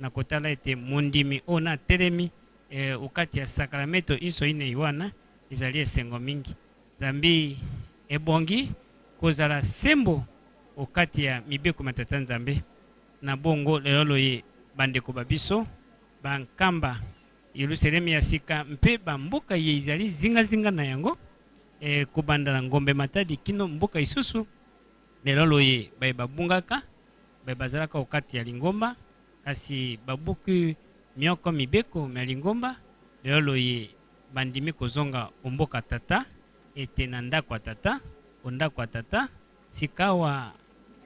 na kotala ete mondimi oyo na atelemi e, okati ya sakrameto inso inei wana, ezali esengo mingi, zambi ebongi kozala sembo okati ya mibeko mya Tata Nzambe. Na bongo lelo loye bandeko ba biso ba Nkamba, Yelusalemi ya sika mpe ba mboka iye izali zingazinga na yango, e, kobanda na Ngombe Matadi kino mboka isusu, lelo loye baye babungaka, baye bazalaka okati ya lingomba, kasi babuki mioko mibeko mya lingomba, lelo loye bandimi kozonga o mboka Tata, ete na ndako ya Tata, o ndako ya Tata. Sikawa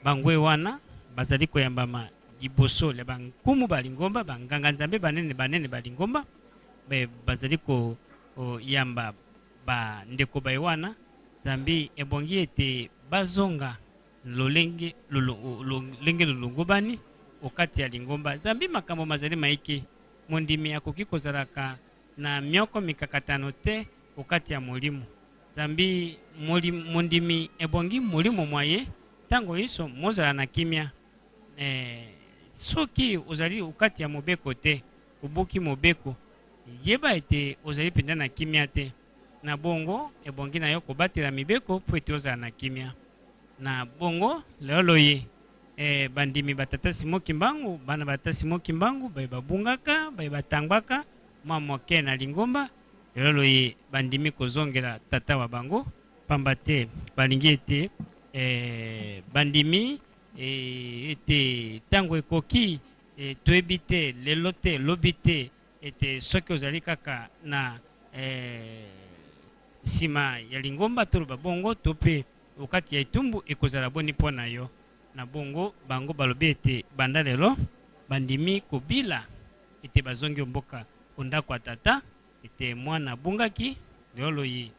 bangwe wana bazali koyambama liboso lya bankumu ba lingomba, banganga-nzambe banene banene ba lingomba, baye bazali koyamba bandeko baye wana, zambi ebongi ete bazonga lolenge lolenge lolongobani o kati ya lingomba, zambi makambo mazali maike. Mondimi akoki kozalaka na mioko mikakatano te o kati ya molimo, zambi mondimi ebongi molimo mwa ye ntango inso mozala na kimia. Ee, soki ozali o kati ya mobeko te, obuki mobeko, yeba ete ozali mpenza na kimia te. Na bongo, ebongi na yo kobatela mibeko mpo ete ozala na kimia. Na bongo, lelo loye, ee, bandimi ba Tata Simon Kimbangu, bana ba Tata Simon Kimbangu, baye babungaka, baye batangwaka mwa moke na lingomba, lelo loye bandimi kozongela Tata wa bango, pamba te balingi ete, ee, bandimi ee, ete tango ekoki, ee, toyebi te, lelo te, lobi te, ete soki ozali kaka na ee, nsima ya lingomba, toloba bongo, to mpe okati ya etumbu, ekozala boni mpo na yo? Na bongo, bango balobi ete banda lelo, bandimi kobila ete bazongi o mboka, o ndako ya Tata, ete mwana abungaki, lelo loye,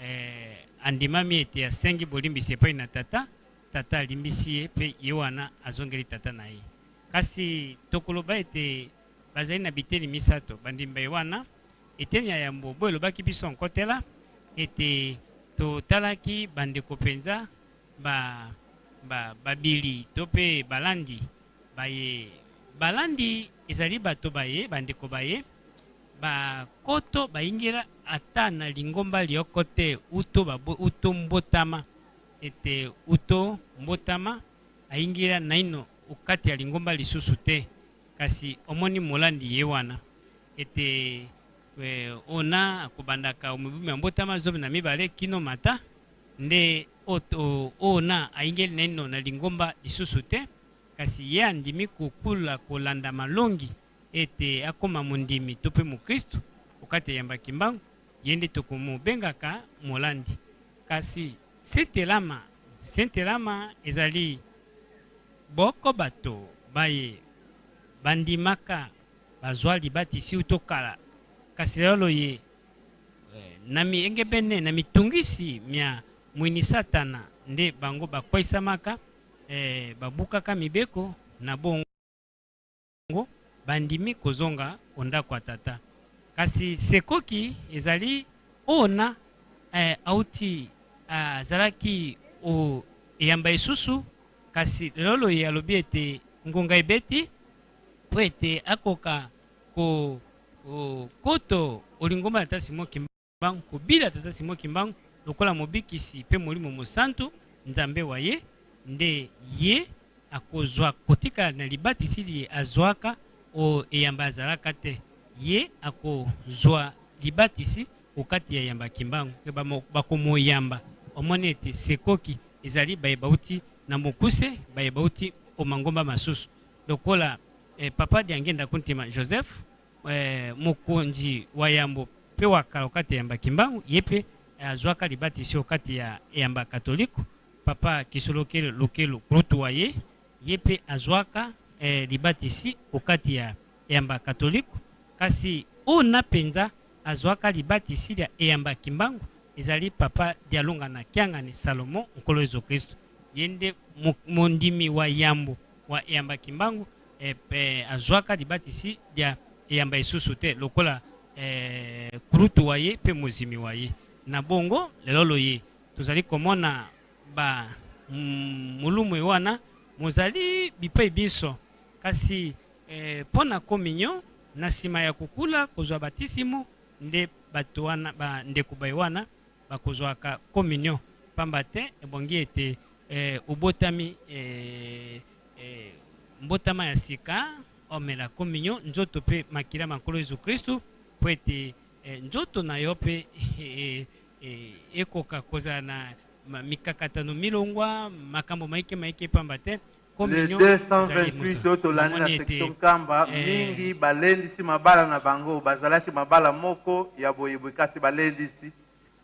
ee, andimami ete asengi bolimbisi epai na Tata, Tata alimbisi ye, mpe ye wana azongeli Tata na ye. Kasi tokoloba ete bazali na biteni misato, bandimi baye wana. Eteni ya yambo, bo elobaki biso nkotela, ete totalaki bandeko mpenza ba, ba, babili to mpe balandi baye. Balandi ezali bato baye, bandeko baye, bakoto bayingela ata na lingomba lyoko te uto babo, uto mbotama, ete uto mbotama ayingela naino okati ya lingomba lisusu te. Kasi omoni molandi ye wana, ete ona kobandaka o mibu mya mbotama 12 kino mata, nde ona ayingeli naino na lingomba lisusu te, kasi ye andimi kokula kolanda malongi ete akoma mondimi to mpe mokristu okati ya Yamba Kimbangu, ye nde tokomobengaka molandi. Kasi sentelama, sentelama ezali Boko bato baye bandimaka bazwa libatisi uto kala, kasi lelo loye, na miengebene na mitungisi mya moyini Satana nde bango bakweisamaka, babukaka mibeko, na bongo bandimi kozonga o ndako ya Tata. Kasi sekoki ezali ona auti azalaki o eyamba esusu, Kasi lelo loye alobi ete ngonga ebeti mpo ete akoka ko koto o lingomba lya Tata Simon Kimbangu, kobila Tata Simon Kimbangu lokola Mobikisi mpe Molimo Mosantu, Nzambe wa ye, nde ye akozwa kotikala na libatisi liye azwaka o eyamba azalaka te, ye akozwa libatisi o kati ya eyamba ya Kimbangu, mpe bakomoyamba. Omoni ete sekoki Ezali baye bauti na mokuse, baye bauti o mangomba masusu, lokola Papa Diangienda Kuntima Joseph, mokonzi wa yambo mpe wa kala okati ya eyamba Kimbangu, ye mpe azwaka libatisi okati ya eyamba Katoliko. Papa Kisolokele Lokelo kulutu wa ye, ye mpe azwaka libatisi okati ya eyamba Katoliko. Kasi ona mpenza. azwaka libatisi lya eyamba Kimbangu ezali Papa Dialungana Kiangani Salomon Nkolo Yezu Kristu. Ye nde mondimi wa yambo wa eyamba Kimbangu pe azwaka libatisi lya eyamba esusu te lokola kulutu wa ye pe mozimi wa ye. Na bongo lelo loye tozali komona ba molumwe wana mozali bipai binso. Kasi mpo na kominyo, na sima ya kokula kozwa batisimo, nde bato wana, ba ndeko baye wana bakozwaka kominyo, pamba te ebongi ete obotami mbotama ya sika, omela kominyo, nzoto mpe makila ma Nkolo Yezu Kristu, mpo ete nzoto na yo mpe ekoka kozala na mikakatano milongwa, makambo maike maike, pamba te Le 228 oyo tolandi na section Nkamba, mingi balendisi mabala na bango bazalaki mabala moko ya boye boye kasi balendisi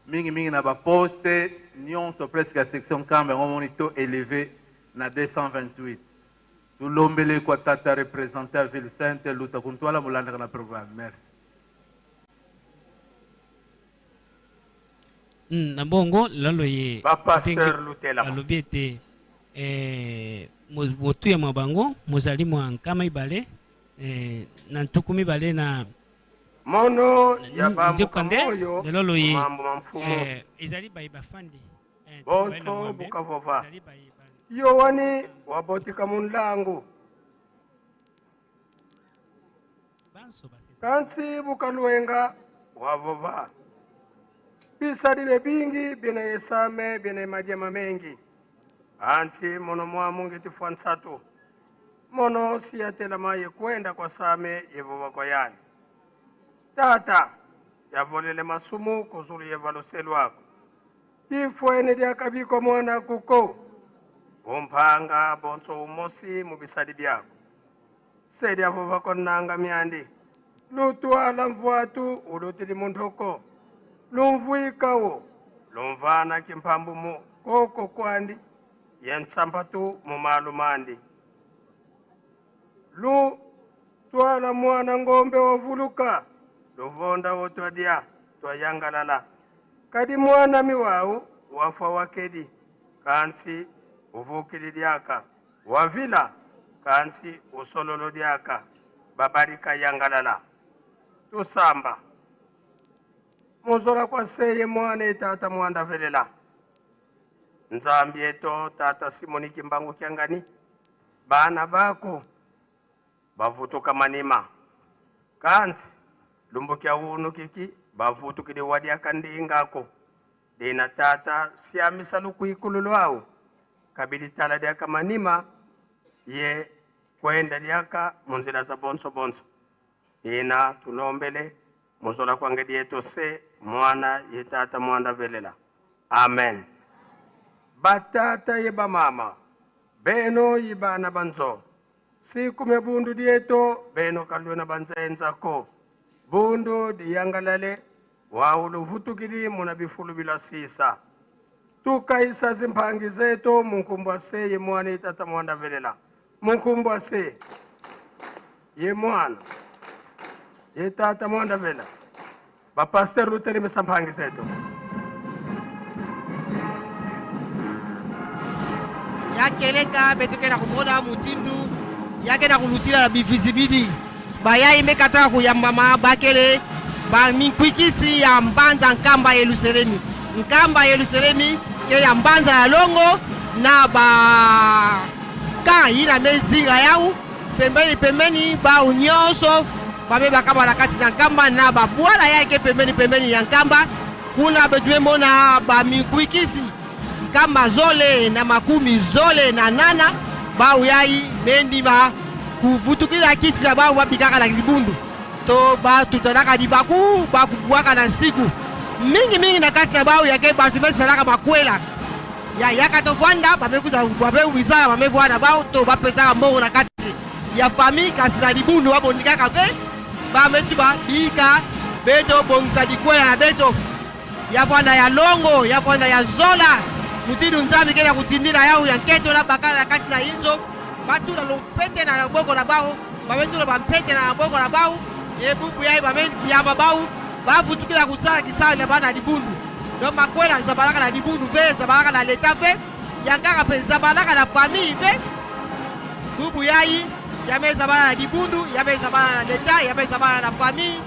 mingi mingi na ba postes nionso presque ya section Nkamba yango omoni taux eleve na 228. Tulombele kwa tata representant ya ville sainte luta kuntuala mulandaka na programme. Merci. Na bongo, lalo ye Ba ndenge pasteur lutelama. balobi ete motuya mwa bango mozali mwa 222 na Mono ya ba nzoka nde moka-moyo lelo loye mambo ma mfumu. ezali baye bafandi to baye na Bonso mwambe, bukavova. ezali baye ba Yowani wabotika munlangu. Banso basepeli. Kansi bukalwenga wavova. Bisalile bingi bina yesame bina majema mengi. Ansi mono mwamu ngitifwa nsatu. Mono siyatela maye kwenda kwa same yevova kwa yani. Tata yavolele masumu kuzulu yevaloselu ako. Tifwene lyakabiko mwana kuko. Bumpanga bonso umosi mu bisali byako. Seli avova konanga myandi. Lutwala mvwatu ulutili muntoko. Lumvwikawo lumvana kimpambu mu koko kwandi. Yensampatu mu malu mandi. Lutwala mwana ngombe wovuluka. Luvonda wotwadia twayangalala. Kadi mwana miwau wafwa wakedi. Kansi uvukili lyaka. Wavila kansi usololo lyaka. Babarika yangalala. Tusamba. Muzola kwa seye mwana tata mwanda velela. Nzambi eto tata Simoni Kimbangu Kiangani. Bana bako bavutuka manima. Kansi lumbukia unu kiki bavutukile wadiaka ndingako. Dina tata siamisa lukuikulu lwao. Kabili tala diaka manima ye kwenda diaka munzila za bonso bonso. Dina tulombele muzola kwange dieto se mwana ye tata mwanda velela. Amen. Batata ye bamama beno yibana banzo. Siku me bundu dieto beno kalwena banzenzako. Bundu diyangalale waulu vutukili muna bifulu bila sisa. Tukaisa zimpangi zetu munkumbwa se ye mwana tata mwanda velela. Munkumbwa se ye mwana ye tata mwanda vela. Ba pasteur luteli misampangi zetu. Yakeleka betuke na kumona mutindu yake na kulutila na bivizibidi bayai mekata kuyambama bakele ba minkwikisi ya mbanza nkamba Yerusalemi. Nkamba Yerusalemi ke ya mbanza ya longo na ba ka yina mezinga yau pembeni pembeni ba nyonso babe bakaba na kati na nkamba na babwala yake pembeni pembeni ya nkamba kuna betue mona ba minkwikisi nkamba zole na makumi zole na nana bauyai mendi ba kuvutukila kiti na bao babikaka na libundu to batutanaka libaku bakubwaka na nsiku mingi mingi na kati na bao yake bato basalaka makwela ya yaka tovanda bamekuza bamewisala bamevwana bao to bapesaka mbongo na kati ya famille kasi na libundu babondikaka mpe bametu babika beto bongisa likwela na beto ya vwanda ya longo ya vwanda ya zola mutindu nzambi ke na kutindila yau ya nketo na bakala na kati na inzo batula lompete na loboko na bao bametula bampete na maboko na bao ebubu yai bameyamba bao Bavutukila kusala kisala na bana libundu. Donc makwela zabalaka na libundu ve zabalaka na leta ve ya nkaka mpe zabalaka na famille ve bubu yayi yame zabala na libundu, yame zabala na leta, yame zabala na famille.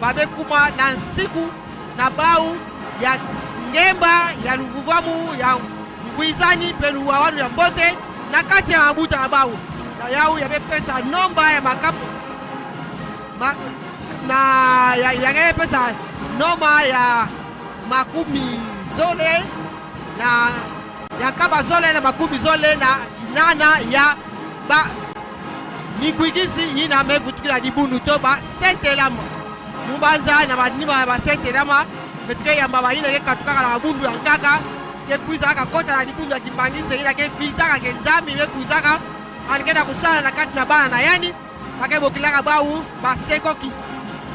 Babekuma na nsiku na bau ya ngemba ya luvuvamu ya ngwizani mpe luwawanu ya mbote na kati ya mabuta na bau na yau yamepesa nomba ya makapu ma, na ya, yangepesa noma ya makumi zole na ya nkaba zole na makumi zole na nana ya ba migwigisi yina mevutukila libundu to basentelama mubanza na banima ya basentelama metike yamba bayina ke katukaka na mabundu ya nkaka ke kwizaka kota na libundu ya kimbangisi yina ke kwizaka ke nzambi me kwizaka anike na kusala na kati na bana na yani bake bokilaka bau basekoki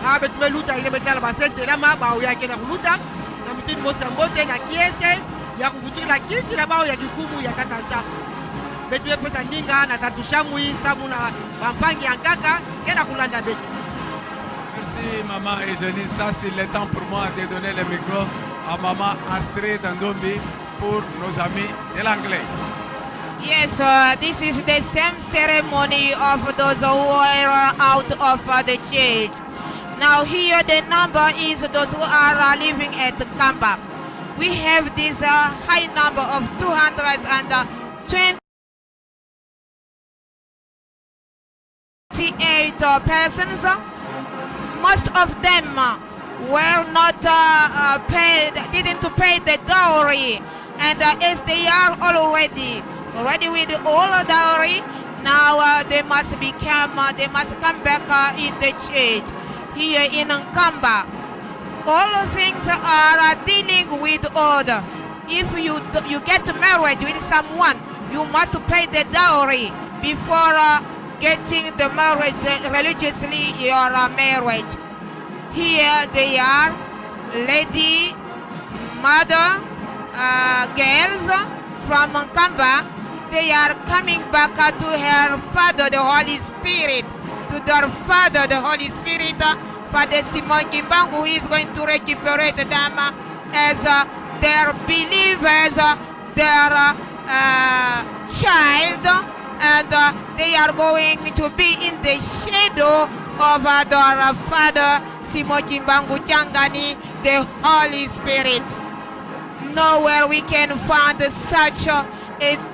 awa betu meluta ine betala basentelama bau yake na kuluta na mutini mosi ya mbote na kiese ya kuvutukila kiti na bau ya kifumu ya tata nzambe. Betu bepesa ndinga na tatu shamwi samu na bampangi ya nkaka ke na kulanda betu. Merci maman Eugénie. Ça, c'est le temps pour moi de donner le micro à maman Astrid Ndombi pour nos amis de l'anglais. Yes, this is the same ceremony of those who are out of the church. Now here the number is those who are living at Nkamba. We have this high number of 228 persons. Most of them were not paid, didn't pay the dowry, and as they are already ready with all the dowry, now they must become, they must come back in the church here in Nkamba. All things are dealing with order. If you get married with someone, you must pay the dowry before getting the marriage religiously your marriage. Here they are, lady, mother, girls from Nkamba. They are coming back to her father, the Holy Spirit, to their father, the Holy Spirit, Father Simon Kimbangu, who is going to recuperate them as their believers, their child, and they are going to be in the shadow of their father, Simon Kimbangu Kiangani, the Holy Spirit. Nowhere we can find such a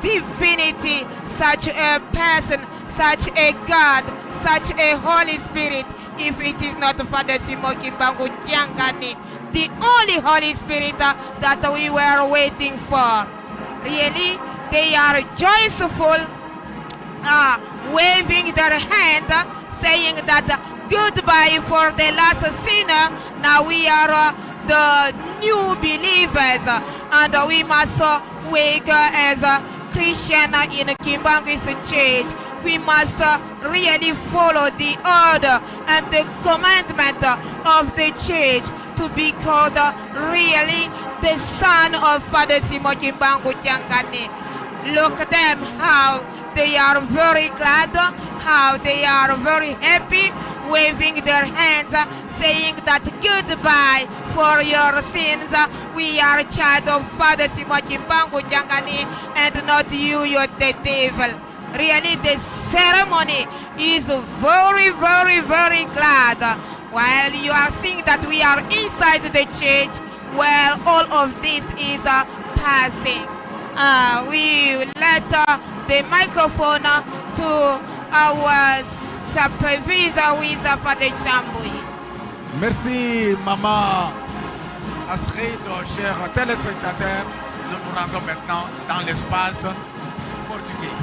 divinity, such a person, such a God, such a Holy Spirit, if it is not Father Simon Kimbangu Kiangani, the only Holy Spirit that we were waiting for. Really, they are joyful, waving their hand, saying that goodbye for the last sinner. Now we are the new believers, and we must wake as a Christian in Kimbangu's church. We must really follow the order and the commandment of the church to be called really the son of Father Simon Kimbangu Kiangani. Look at them, how they are very glad, how they are very happy, waving their hands, saying that goodbye for your sins. We are child of Father Simon Kimbangu Kiangani and not you, you're the devil. Really, the ceremony is very, very, very glad. While you are seeing that we are inside the church where all of this is passing. We let the microphone to our supervisor, who is Father Chambouy. Merci, Maman Astrid, chers téléspectateurs. Nous nous rendons maintenant dans l'espace portugais.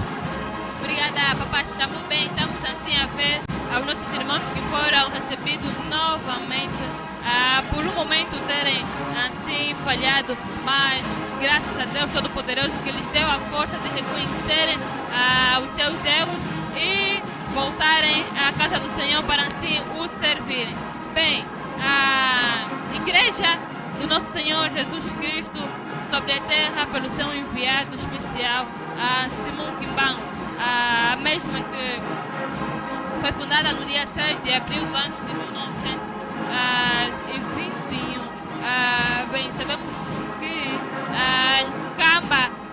Obrigada, Papai Chambu. Bem, estamos assim a ver aos nossos irmãos que foram recebidos novamente, por um momento terem assim falhado, mas graças a Deus Todo-Poderoso que lhes deu a força de reconhecerem os seus erros e voltarem à casa do Senhor para assim o servirem. Bem, a Igreja do Nosso Senhor Jesus Cristo sobre a terra pelo seu enviado especial, a Simon Kimbangu, a mesma que foi fundada no dia 6 de abril do ano de 1928,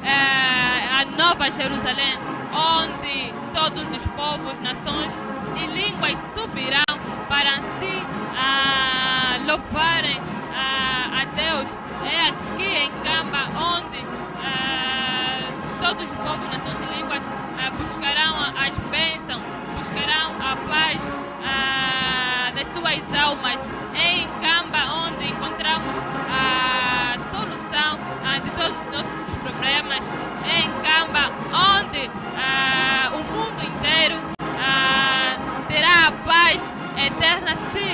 eh, a Nova Jerusalém, onde todos os povos, nações e línguas subirão para assim ah, louvarem ah, a Deus. É aqui em Camba onde ah, todos os povos, nações e línguas ah, buscarão as bênçãos, buscarão a paz ah, das suas almas. É em Camba onde encontramos a solução ah, de todos os nossos problemas. É em Camba onde ah, o mundo inteiro ah, terá a paz eterna se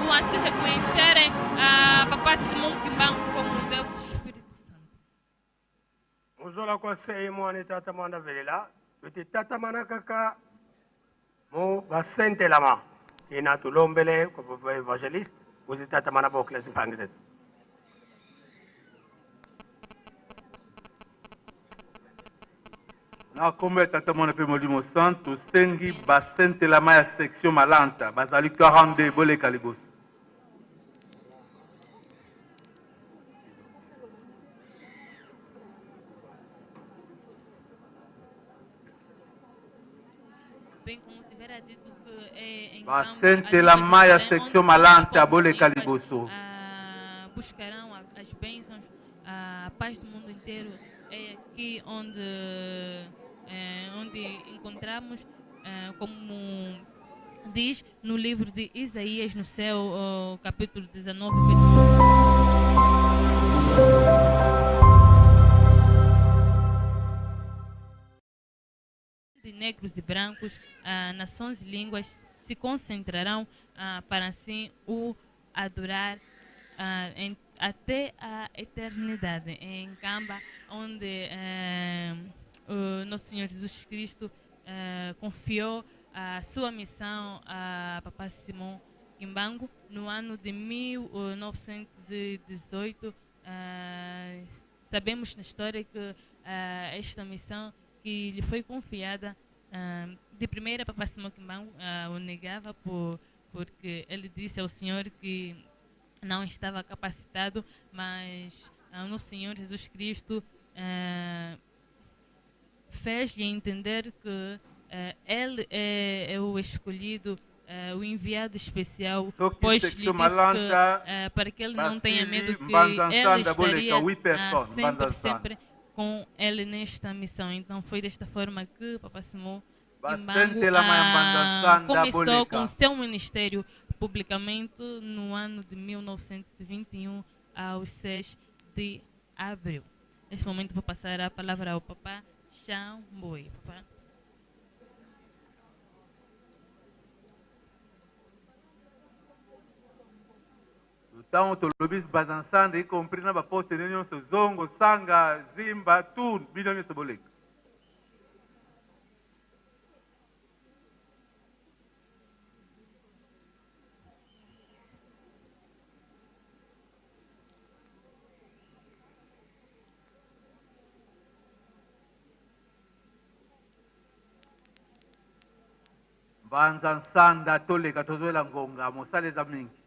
o assim reconhecerem a Papa Simão Kimbangu como Deus Espírito Santo. Muzola kwa sei mwana tata mwana velela tuti tata mana kaka mu basentelama ina tulombele kwa papa evangeliste uzi tata mana bokle simpangi zetu. Na nkombo ya Tata, Mwana mpe Molimo Santu, tosengi basentelama ya section Malanta bazali 42 boleka liboso. Bem como tivera dito que é em Camba, a Basentelama ya Nova Jerusalém, section onde todos os Malanta povos e boleka línguas liboso. buscarão as bênçãos, a paz do mundo inteiro. É aqui onde, onde encontramos, como diz no livro de Isaías, no seu capítulo 19, versículo de negros e brancos, nações e línguas se concentrarão para assim o adorar até a eternidade. Em Camba, onde o nosso Senhor Jesus Cristo confiou a sua missão a Papa Simão Kimbangu no ano de 1918. Sabemos na história que esta missão que lhe foi confiada, de primeira Papa Simão Kimbangu o negava porque ele disse ao Senhor que não estava capacitado, mas o nosso Senhor Jesus Cristo fez-lhe entender que ele é o escolhido, o enviado especial, Soki pois lhe section disse que, Malanta para que ele não tenha basili medo, que Mbanza ele Nsanda boleka estaria 8 personnes sempre, Mbanza Nsanda. sempre com ele nesta missão. Então foi desta forma que Papa Simão Kimbangu Basentelama ya Mbanza Nsanda começou boleka. com seu ministério publicamente no ano de 1921, aos 6 de abril. Neste momento vou passar a palavra ao Papa Xambui. Papa. Ntango tolobi Mbanza Nsanda, y compris na baposte nyonso, Zongo, Sanga, Zimba, tout, bino nyonso boleka. Mbanza Nsanda toleka, tozwela ngonga, mosala eza mingi.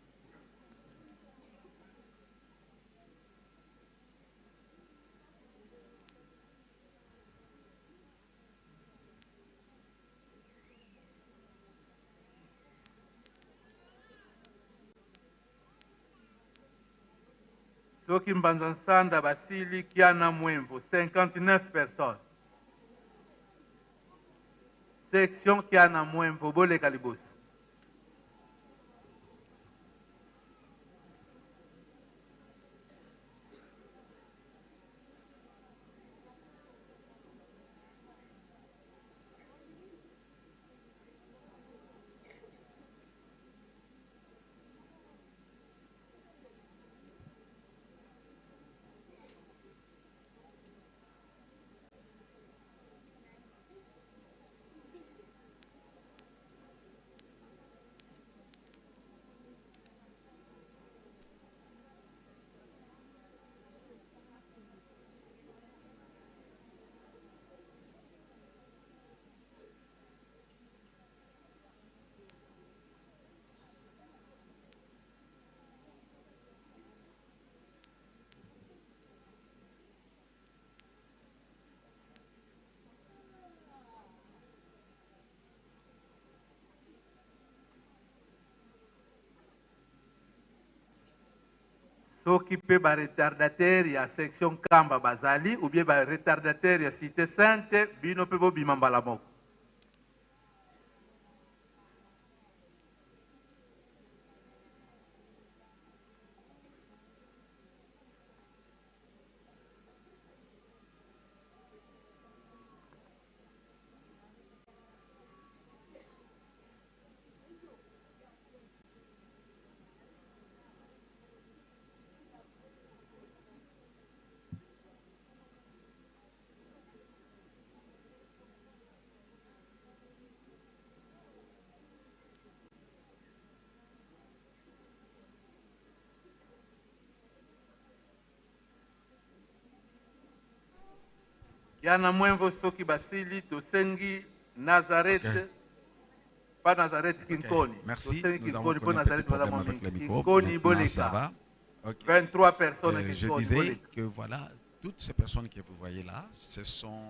Soki Mbanza Nsanda basili, Kiana Mwembo 59 personnes, section Kiana Mwembo boleka liboso. Soki pe ba retardataires ya section Nkamba bazali ou bien ba retardataires ya Cite Sainte, bino pe bobima mbala moko. Ya na Mwenvo soki basili tosengi Nazareth Ok. pas Nazareth Ok, Kinkoni merci. tosengi Nous avons Kinkoni connu mpo un Nazareth petit baza problème mwa avec mingi le micro. Kinkoni Maintenant, ça boleka va. Ok. 23 personnes Je Kinkoni disais boleka que voilà, toutes ces personnes que vous voyez là, ce sont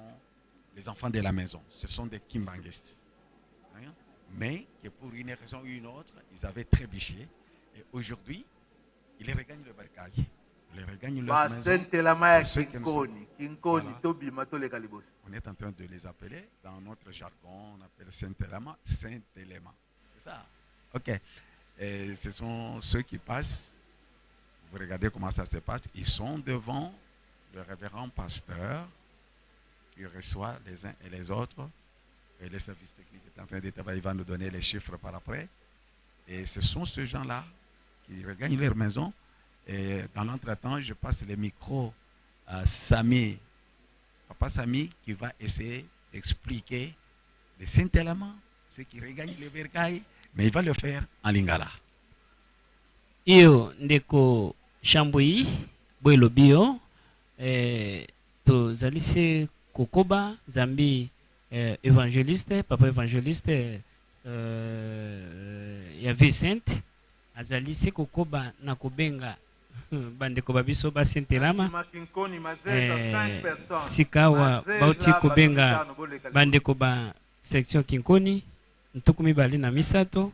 les enfants de la maison. Ce sont des kimbanguistes. Hein? Mais que pour une raison ou une autre, ils avaient trébuché. Et aujourd'hui, ils regagnent le bercail. Ils regagnent leur maison. basentelama ya C'est ceux que nous sommes. Kinkoni Kinkoni Voilà. tobima toleka liboso On est en train de les appeler, dans notre jargon, on appelle Saint-Élément, Saint-Élément. C'est ça. Ok. Et ce sont ceux qui passent. Vous regardez comment ça se passe. Ils sont devant le révérend pasteur qui reçoit les uns et les autres. Et le service technique est en train de travailler, il va nous donner les chiffres par après. Et ce sont ces gens-là qui regagnent leur maison. Et dans l'entretemps, je passe le micro à Samy, Papa Samy, qui va essayer d'expliquer les Saint-Élément, ceux qui regagnent le bercail, mais il va le faire en lingala. Iyo ndeko Shambui boye elobi yo eh, tozali se kokoba zambi eh, evangeliste papa evangeliste eh, ya vie sainte azali se kokoba na kobenga bandeko ba biso basentelama Nsima Kinkoni Mazeza 5 eh, personnes sikawa Mazeza bauti bato kobenga mitano boleka liboso bandeko ba section Kinkoni 23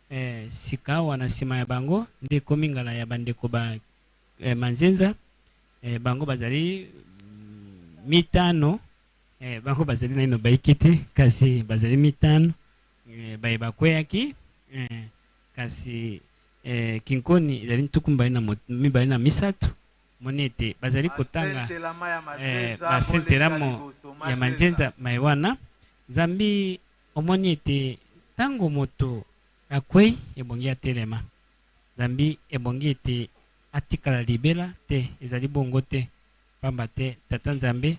eh, sikawa na nsima ya bango nde ekomi ngala ya bandeko ba eh, Manzenza eh, bango bazali mitano eh, bango bazali naino baike te kasi bazali mitano eh, baye bakweyaki eh, kasi eh, Kinkoni ezali 23 moni ete bazali kotanga basentelama ya eh, Mazeza boleka basentelamo liboso ya Mazeza Manzenza mai wana zambi omoni ete ntango moto akwei ebongi atelema zambi ebongi ete atikala libela te ezali bongo te pamba te tata Nzambe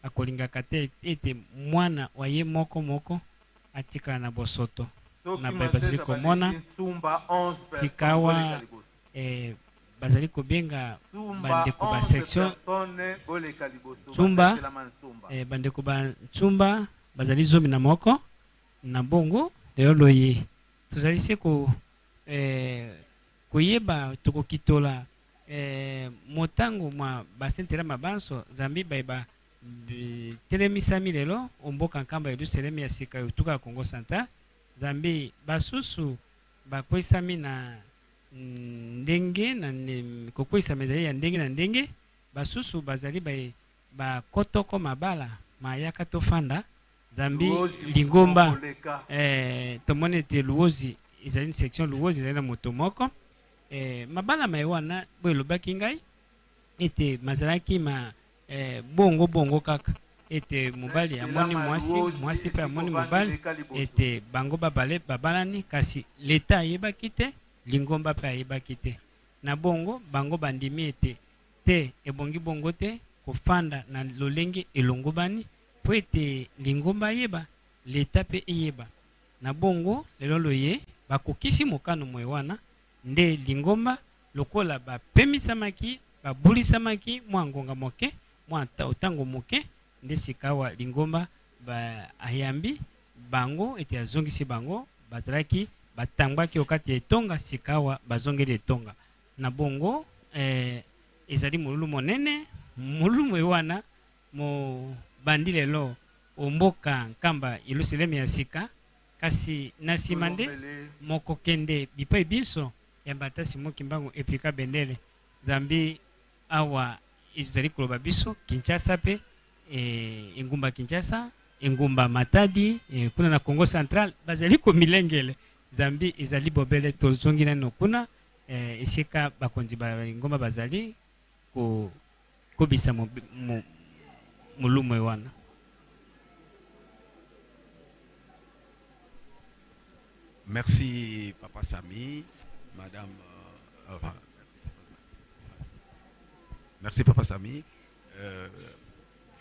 akolingaka te ete mwana wa ye moko moko atikala na bosoto soki na baye bazali Mazeza komona baleki Nsumba 11 personnes sikawa boleka liboso eh, bazali kobenga Nsumba bandeko ba 11 section personnes boleka liboso Nsumba basentelama Nsumba eh, bandeko ba Nsumba bazali 11 na bongo lelo loye tozali se ko eh, koyeba tokokitola eh, motango mwa basentelama banso zambi baye ba telemisami lelo omboka Nkamba Yelusalemi ya sika etuka ya Kongo Central zambi basusu bakwesami na ndenge na kokwesama ezali ya ndenge na ndenge basusu bazali baye bakotoko mabala mayaka tofanda zambi Luozi moto lingomba moko leka eh, tomoni ete Luozi ezali section Luozi ezali na moto moko eh, mabala maye wana boye elobaki ngai ete mazalaki ma eh, bongo bongo kaka ete mobali amoni sentelama ya mwasi Luozi mwasi mpe esika amoni ovandi mobali leka liboso ete bango babale babalani kasi leta ayebaki te lingomba mpe ayebaki te na bongo bango bandimi ete te ebongi bongo te kofanda na lolenge elongobani po ete lingomba ayeba leta mpe eyeba na bongo lelo loye bakokisi mokano moye wana nde lingomba lokola bapemisamaki babulisamaki mwa ngonga moke mwa ntango moke nde sikawa lingomba ba ayambi bango ete azongisi bango bazalaki batangwaki okati ya etonga sikawa bazongeli etonga na bongo eh, ezali molulu monene molulu moye wana mobandi lelo omboka Nkamba Yelusalemi ya sika kasi na nsima nde tolombele mokokende bipai biso ya Mbatasi Moki Mbangu epika bendele. Zambi awa ezali koloba biso Kinshasa mpe e, engumba Kinshasa, engumba Matadi e, kuna na Congo Central bazali komilengele zambi ezali bobele tozongi nano kuna e, esika bakonzi ba lingomba bazali kokobisa molumwe wana. Merci Papa Samy, Madame. Merci Papa Samy.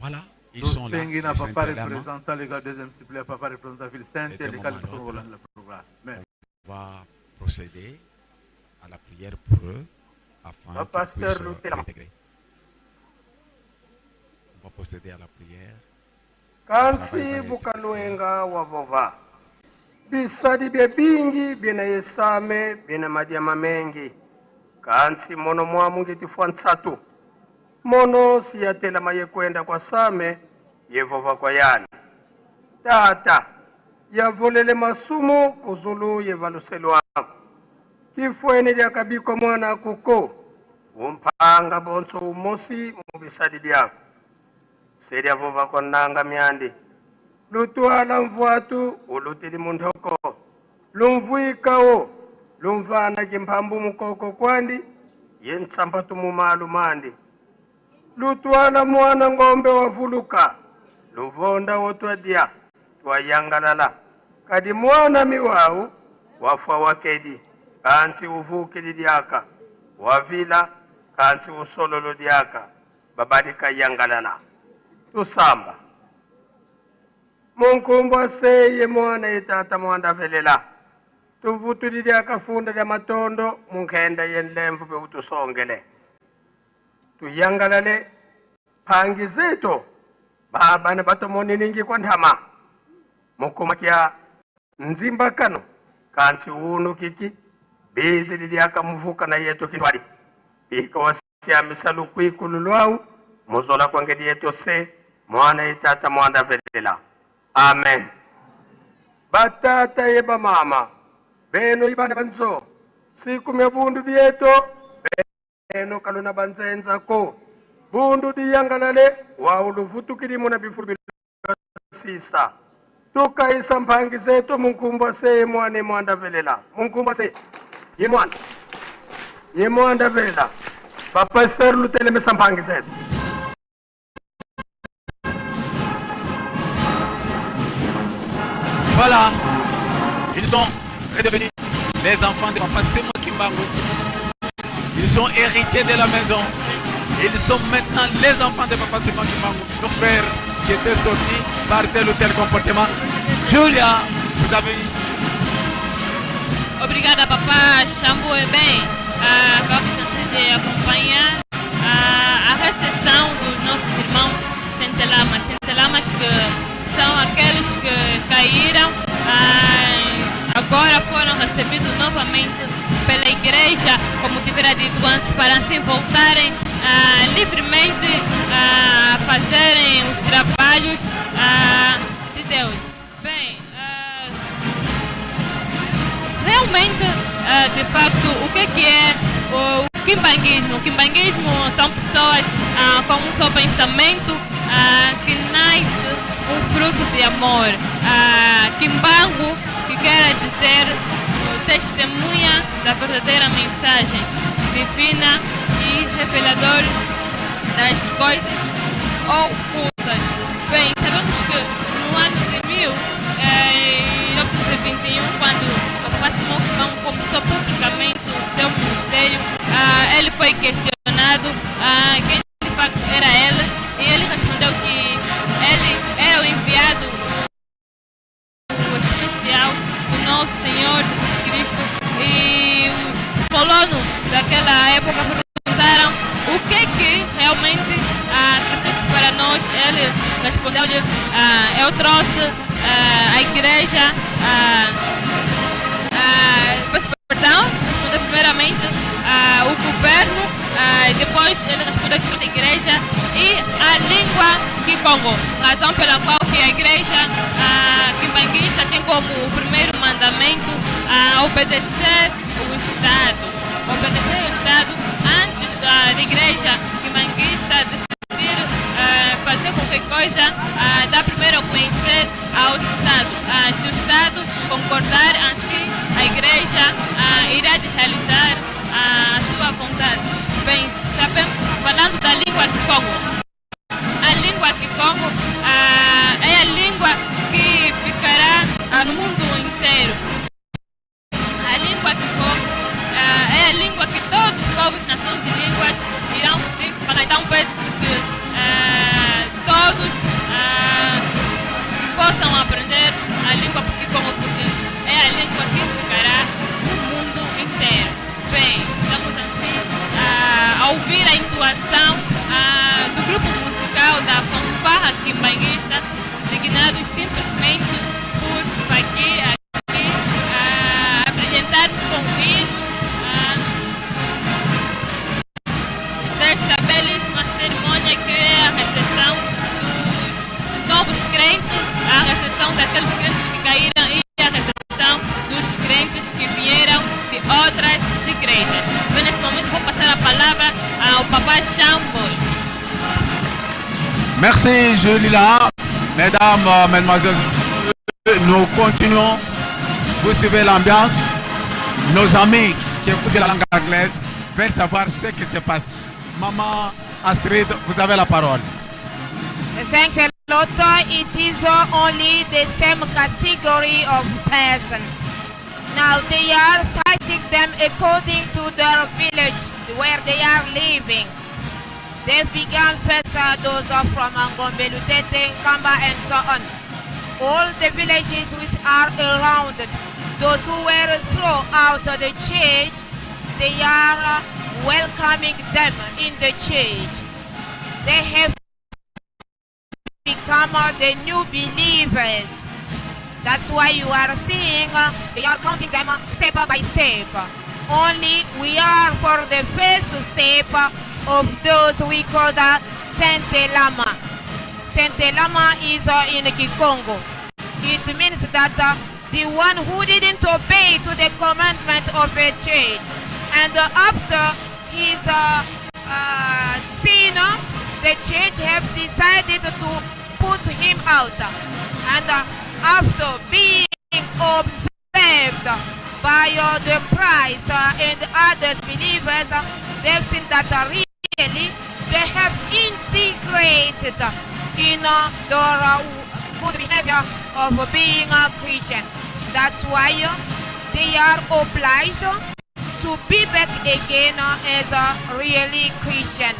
Voilà, ils sont là. Tosengi na les papa Saint-Elama. représentant légal deuxième suppléant, papa représentant ville sainte Et d'un légal moment à l'autre, le programme. Merci. on va procéder à la prière pour eux afin Papa qu'ils puissent Sœur Luther. l'intégrer. On va procéder à la prière. Kansi bukalwenga wavova bisadi bye bingi byena yesame byena madiama mengi kansi mono mwamu ngetifwa ntsatu mono siyatelama yekwenda kwa same yevova kwa yani tata yavolele masumu kuzulu yevaluselwako tifwene lyakabikwa mwana kuko umpanga bonso umosi mu bisadi byako selyavova kwa nanga myandi lutwala mvwatu ulutili munthoko lumvwikawo lumvana kimphambu mukoko kwandi ye ntsambatu mumalu mandi lutwala mwana ng'ombe wavuluka luvonda wotwadya twayangalala kadi mwana miwawu wafwa wakedi kansi uvukili dyaka wavila kansi usololo dyaka babadi kayangalala tusamba munkumbwa seye mwana ye tata mwanda velela tuvutuli lyakafunda lya matondo munkhenda yenlemvu beutusongele tuyangalale phangi zetu babana batomoniningi kwa nthama mukumakya nzimba kano kansi unu kiki bizi lilyakamuvuka na yetu kitwali bika wasiamisa lukwikulu lwawu muzola kwangeli yetu se mwana ye tata mwanda velela amen. Batata ye bamama beno ibana banzo siku mya bundu byeto beno kaluna banzenzako bundu diyangalale wauluvutukilimu na bifulu sisa tukaisa mphangi zetu munkumbwa se mwana mwanda velela munkumbwa se ye mwana ye mwanda velela papa ser lutelemesa mphangi zetu. Voilà, ils sont redevenus les enfants de Papa Simon Kimbangu. Ils sont héritiers de la maison. Ils sont maintenant les enfants de Papa Simon Kimbangu. Nos frères qui étaient sortis par tel ou tel comportement. Julia, vous avez... Obrigada, Papa Chambo. Bem, acabamos de acompanhar a recepção dos nossos irmãos Sentelamas. Sentelamas que são aqueles que caíram, agora foram recebidos novamente pela igreja, como tivera dito antes, para assim voltarem livremente a fazerem os trabalhos de Deus. Bem, realmente, de facto, o que é o quimbanguismo? O quimbanguismo são pessoas com um só pensamento que nasce um fruto de amor. Kimbangu, que quer dizer testemunha da verdadeira mensagem divina e revelador das coisas ocultas. Bem, sabemos que no ano de 1921, quando o Papa Simão Kimbangu começou publicamente o seu ministério, ele foi questionado quem de facto era ele, e ele respondeu que ele era o enviado especial do nosso Senhor Jesus Cristo. E os colonos daquela época perguntaram o que que realmente trouxeste para nós. Ele respondeu-lhe, eu trouxe a igreja, peço perdão, respondeu primeiramente o governo, depois ele respondeu que trouxe a igreja e a língua Kikongo, razão pela qual que a igreja quimbanguista tem como o primeiro mandamento obedecer o Estado. Obedecer o Estado antes igreja kimbanguista decidir fazer qualquer coisa, dá primeiro a conhecer ao Estado. Se o Estado concordar, assim a igreja irá realizar a sua vontade. Bem, sabemos, falando da língua Kikongo, a língua Kikongo é a língua que ficará no mundo inteiro. A língua Kikongo é a língua que todos os povos, nações e línguas irão falar. Então pede-se que todos possam aprender a língua Kikongo, porque é a língua que ficará no mundo inteiro. Bem, estamos assim a ouvir a entoação do grupo musical da fanfarra kimbanguista, designados simplesmente por Faqui, aqui a brilhantar-nos com o hino desta belíssima cerimônia que é a recepção dos novos crentes, a recepção daqueles crentes que caíram e a recepção dos crentes que vieram de outras igrejas. Bem, nesse momento vou passar a palavra ao Papai Chamboi. Merci Julie-là. Mesdames, mesdemoiselles, nous continuons. Vous suivez l'ambiance. Nos amis qui écoutent la langue anglaise veulent savoir ce qui se passe. Maman Astrid, vous avez la parole. Thanks a lot. It is only the same category of person. Now they are citing them according to their village where they are living. They began first those from Ngombe, Lutete, Nkamba, and so on. All the villages which are around, those who were thrown out of the church, they are welcoming them in the church. They have become the new believers. That's why you are seeing, they are counting them step by step. Only we are for the first step of those we call the Sainte Lama. Sainte Lama is in Kikongo. It means that the one who didn't obey to the commandment of a church, and after his sin, the church have decided to put him out. And after being observed by the priest and other believers, they've seen that really they have integrated in their good behavior of being a Christian. That's why they are obliged to be back again as a really Christian.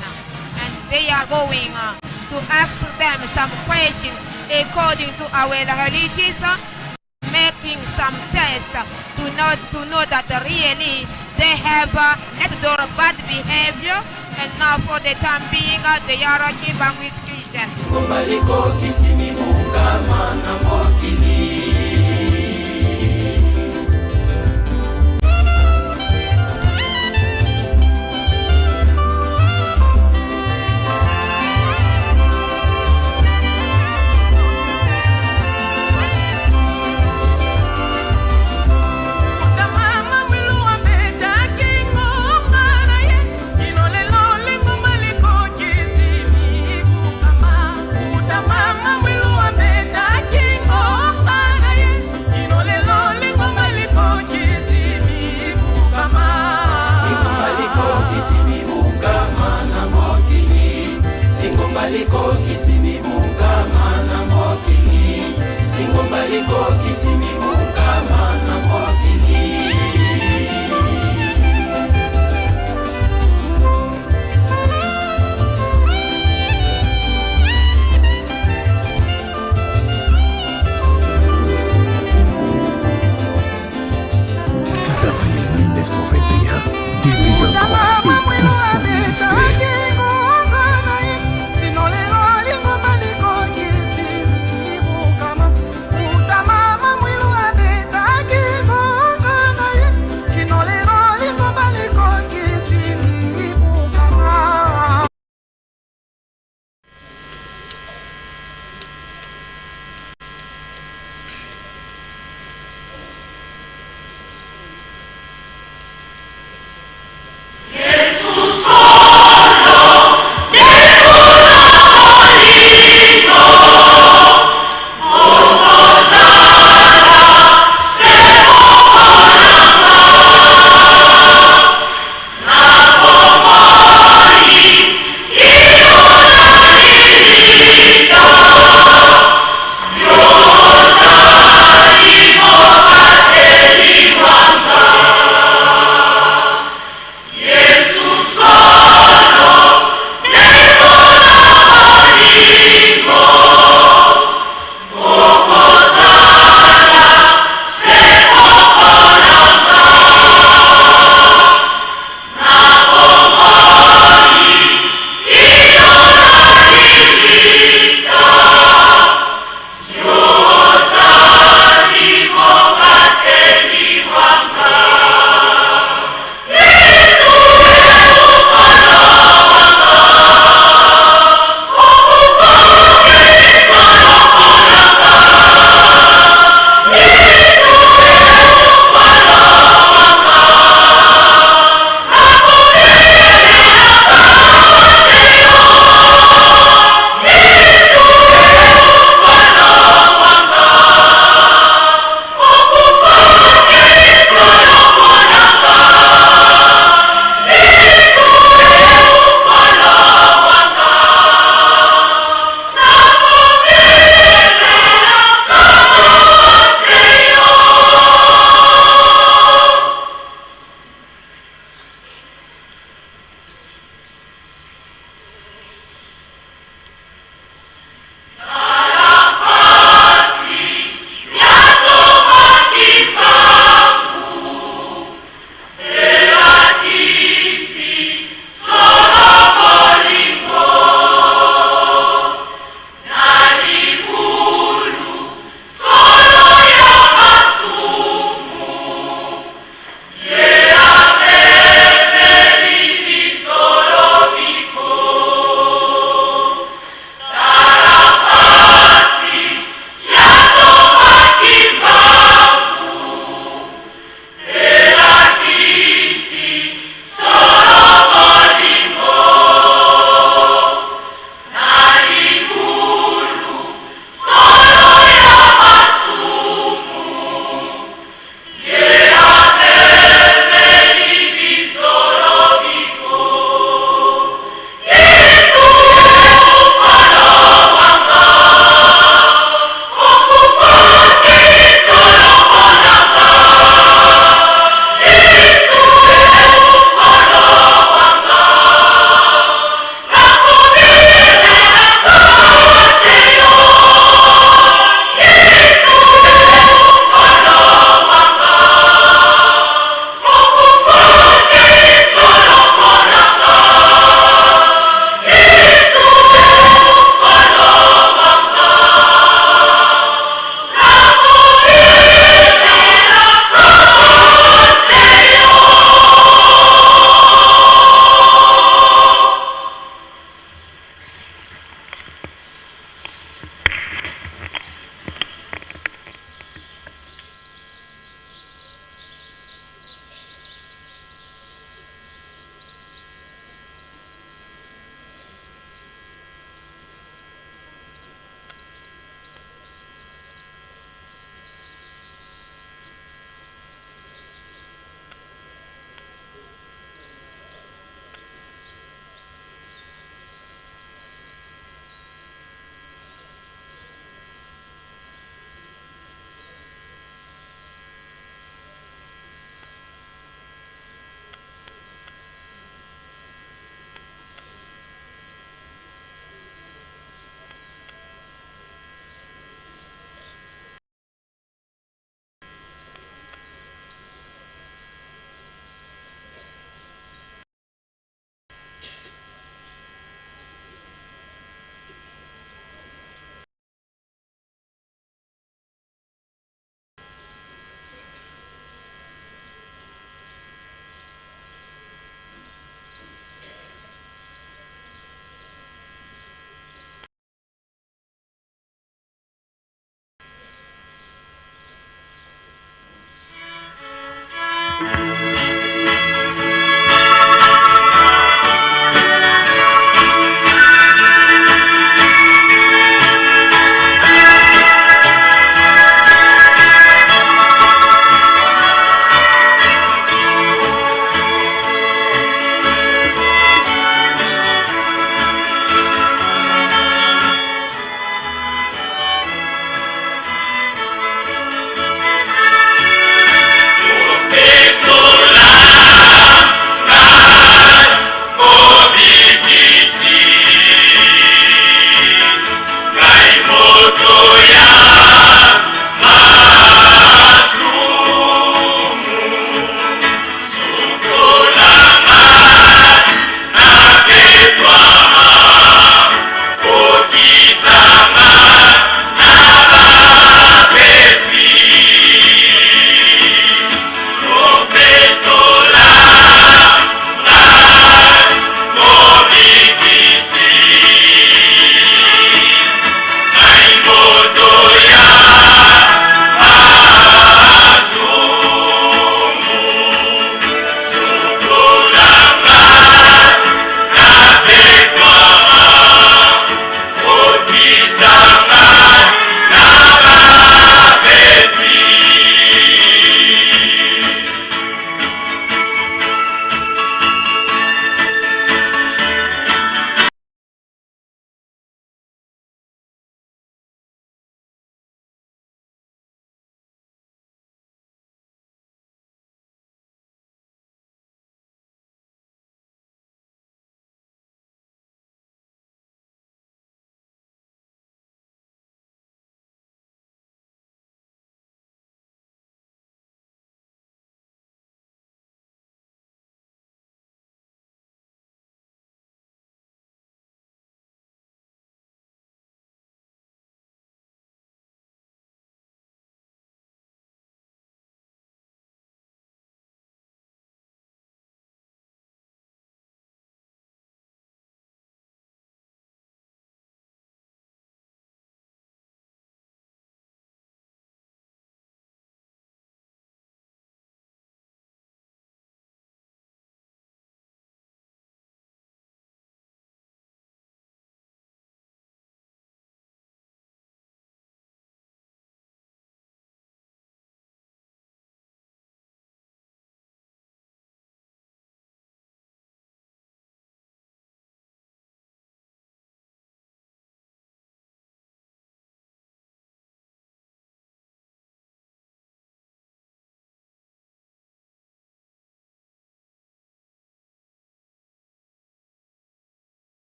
And they are going to ask them some questions according to our religions, making some tests to know that really they have let their bad behavior, and now for the time being they are a Kimbanguist Christian. Puissant ministère.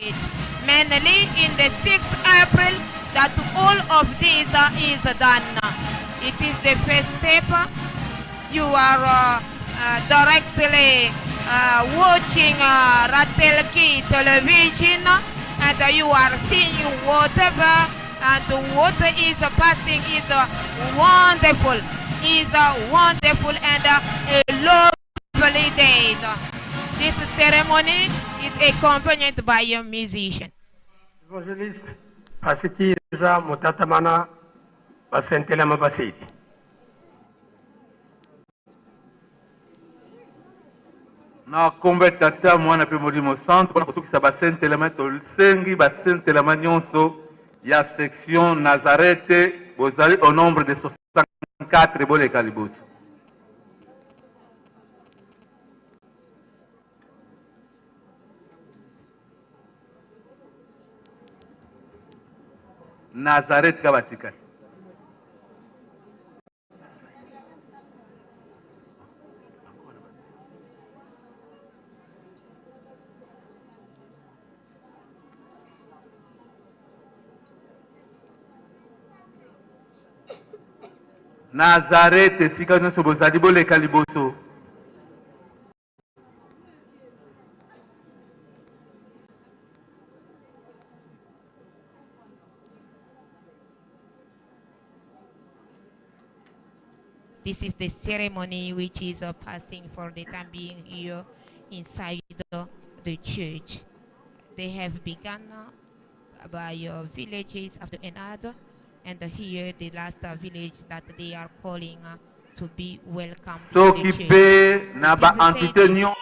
Mainly in the 6th April that all of this is done. It is the first step. You are directly watching Ratelki television, and you are seeing whatever and what is passing is wonderful, is wonderful and a lovely day. This ceremony is accompanied by a musician. Evangeliste asikiza mutatamana basentelama basidi. Na nkombo ya Tata, Mwana mpe Molimo Santu, mpona kosukisa basentelama, tosengi basentelama nyonso ya section Nazareth, bozali au nombre de 64, boleka liboso. Nazareth ka batikali. Nazareth esika nyonso bozali boleka liboso. This is the ceremony which is passing for the time being here inside the church. They have begun by villages after another, and here the last village that they are calling to be welcomed in the Soki church. mpe na It ba is said entité nyonso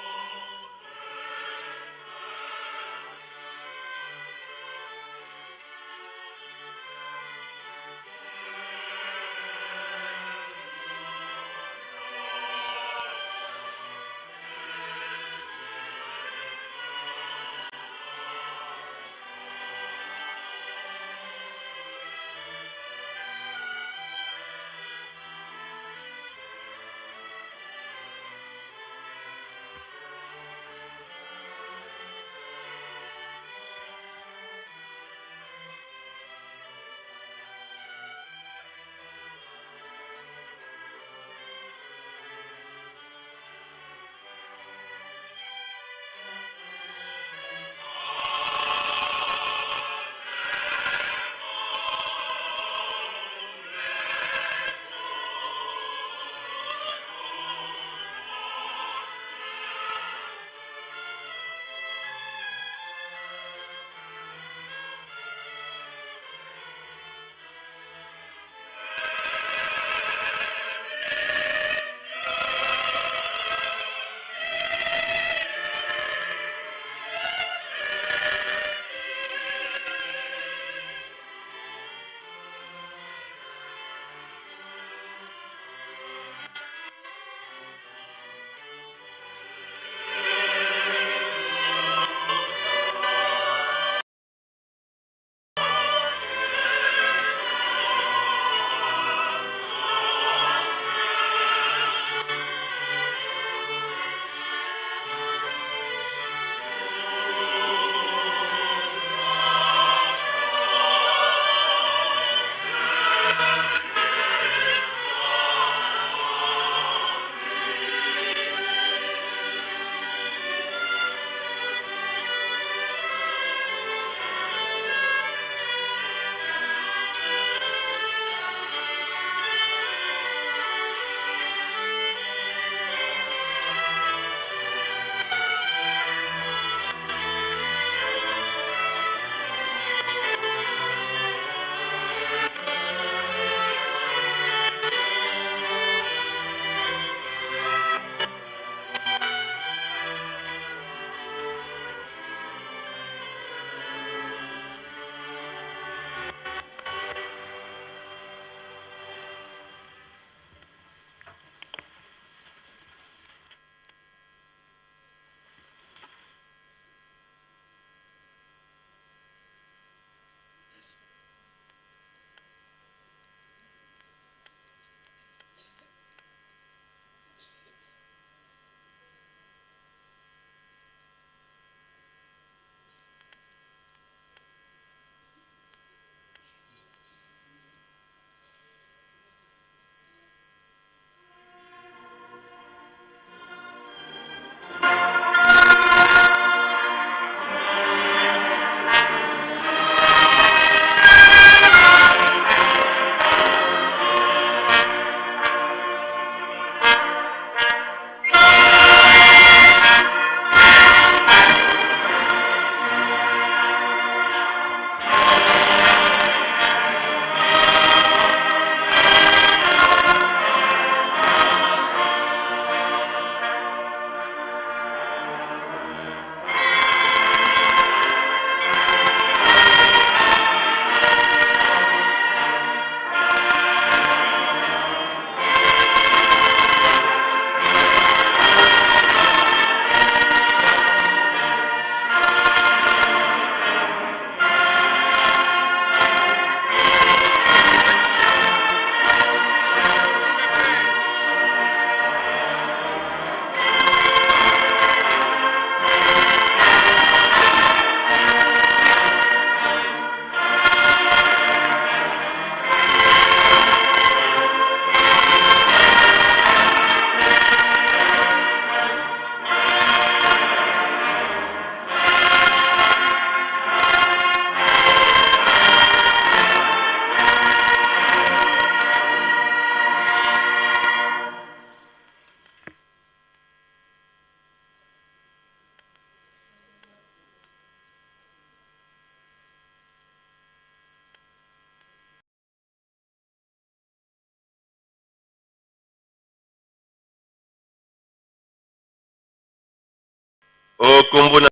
O kombo na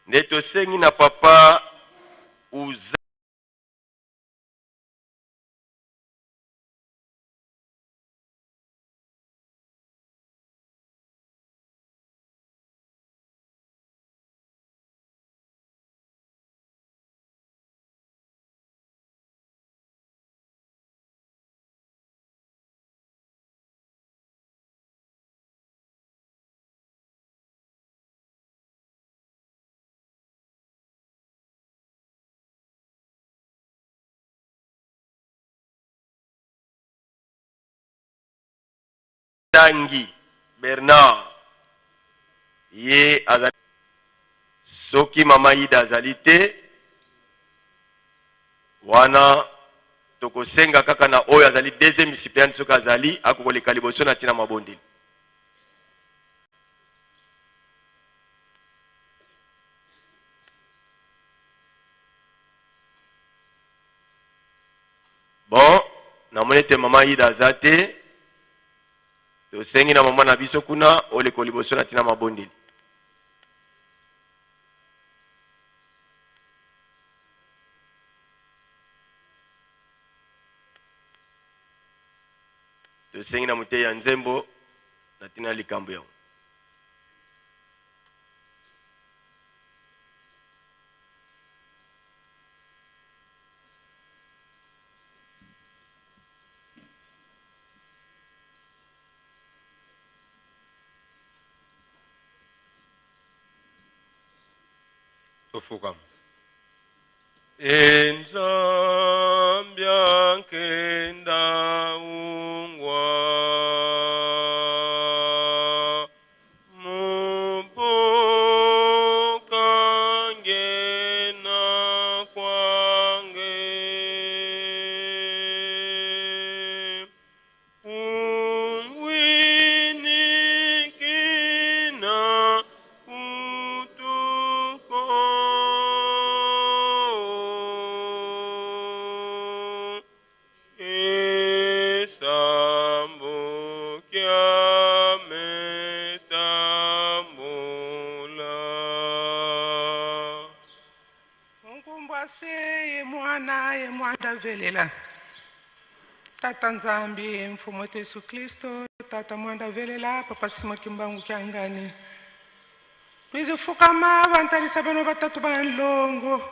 nde tosengi na papa Uza. Tangi Bernard ye azali soki mama Ida azali te wana tokosenga kaka na oyo azali deuxième suppléante soki azali akokoleka liboso na ntina mabondeli. Bon, namoni ete mama Ida aza te. Tosengi na mama na biso kuna oleko liboso na ntina mabondeli. Tosengi na moteyi ya nzembo na ntina ya likambo yango. Tofukama. E Nzambi ankenda ungwa mubukange na kwange ungwinikina kutuko esambo kya metambula. Nkumbwa se ye mwana ye mwanda velela Tata Nzambi mfumu wetu Yesu Kristo Tata mwanda velela Papa Simo Kimbangu Kiangani Twizifukama vantalisa bano batatu ba nlongo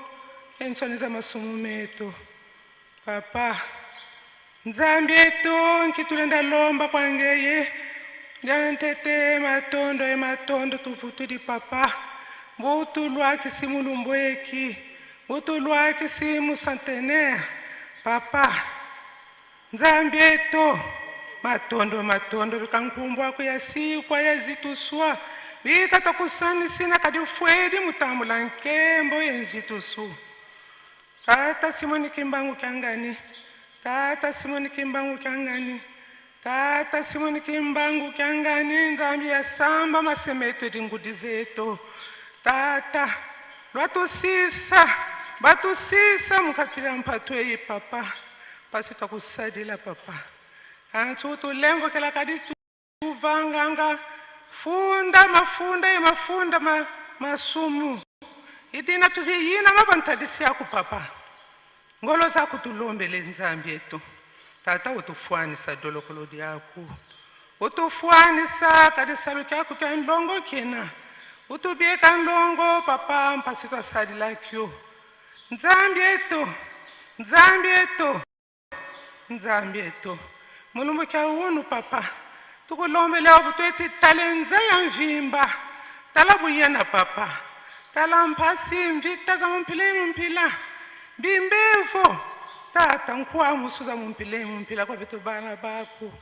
ensoni za masumu metu Papa Nzambi etu nkitulenda lomba kwangeye Lyantete matondo e matondo tuvutudi papa Mbutulwa kisimu lumbweki Mbutulwa kisimu centenaire papa Nzambi etu matondo matondo bikankumbwa kuya sikwa ya zituswa Bitata kusanisina kadi fwedi mutambula nkembo yenzitusu Tata Simoni Kimbangu Kiangani Tata Simoni Kimbangu Kiangani Tata Simoni Kimbangu Kiangani Nzambi ya samba masemeto edingudi zetu Tata lwatusisa batusisa mukatila mpatu eyi papa pasi twakusadila papa Anthu utulemvokela kadi tuvanganga funda mafunda ye mafunda ma, masumu idina tuziyina mavantadisi yaku papa ngolo zaku tulombele nzambi etu tata utufuanisa dolokolo diaku utufuanisa kadisalu kyaku kya nlongo kena utubieka nlongo papa mpasi twasalilakyo nzambi etu nzambi etu Nzambi etu, mulumbu kya unu papa, tukulombela butweti talenza ya mvimba, tala buyena papa, tala mpasi mvita za mumpila mumpila, bimbevo tata nkuwa musu za mumpila mumpila kwa bitu bana baku.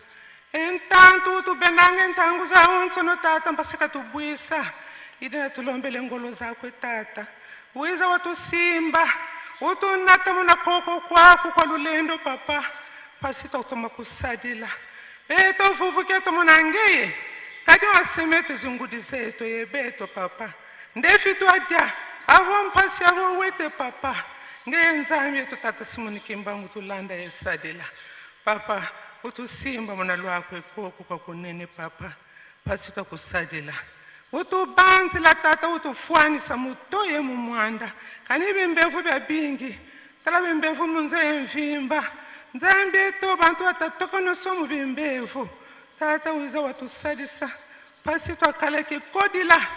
Entantu tubendange ntangu za onsono tata mpasika tubwisa, idina tulombele ngolo zakwe tata. Wiza watusimba utunata muna koko kwaku kwa lulendo papa pasita utoma kusadila beto vuvuke munangeye kadi wasemetu zingudi zetu ye beto papa ndefi twadya avo mpasi avo wete papa ngeye nzambi yetu tata Simoni Kimbangu tulanda yesadila papa utusimba muna lwakwe koko kwa kunene papa pasita kusadila Utubanzila tata utufwanisa mutoye mu mwanda. Kani bimbevu bya bingi. Tala bimbevu munze mvimba. Nzambi eto bantu batatoka noso mu bimbevu. Tata wiza watusalisa. Pasi twakala kikodila.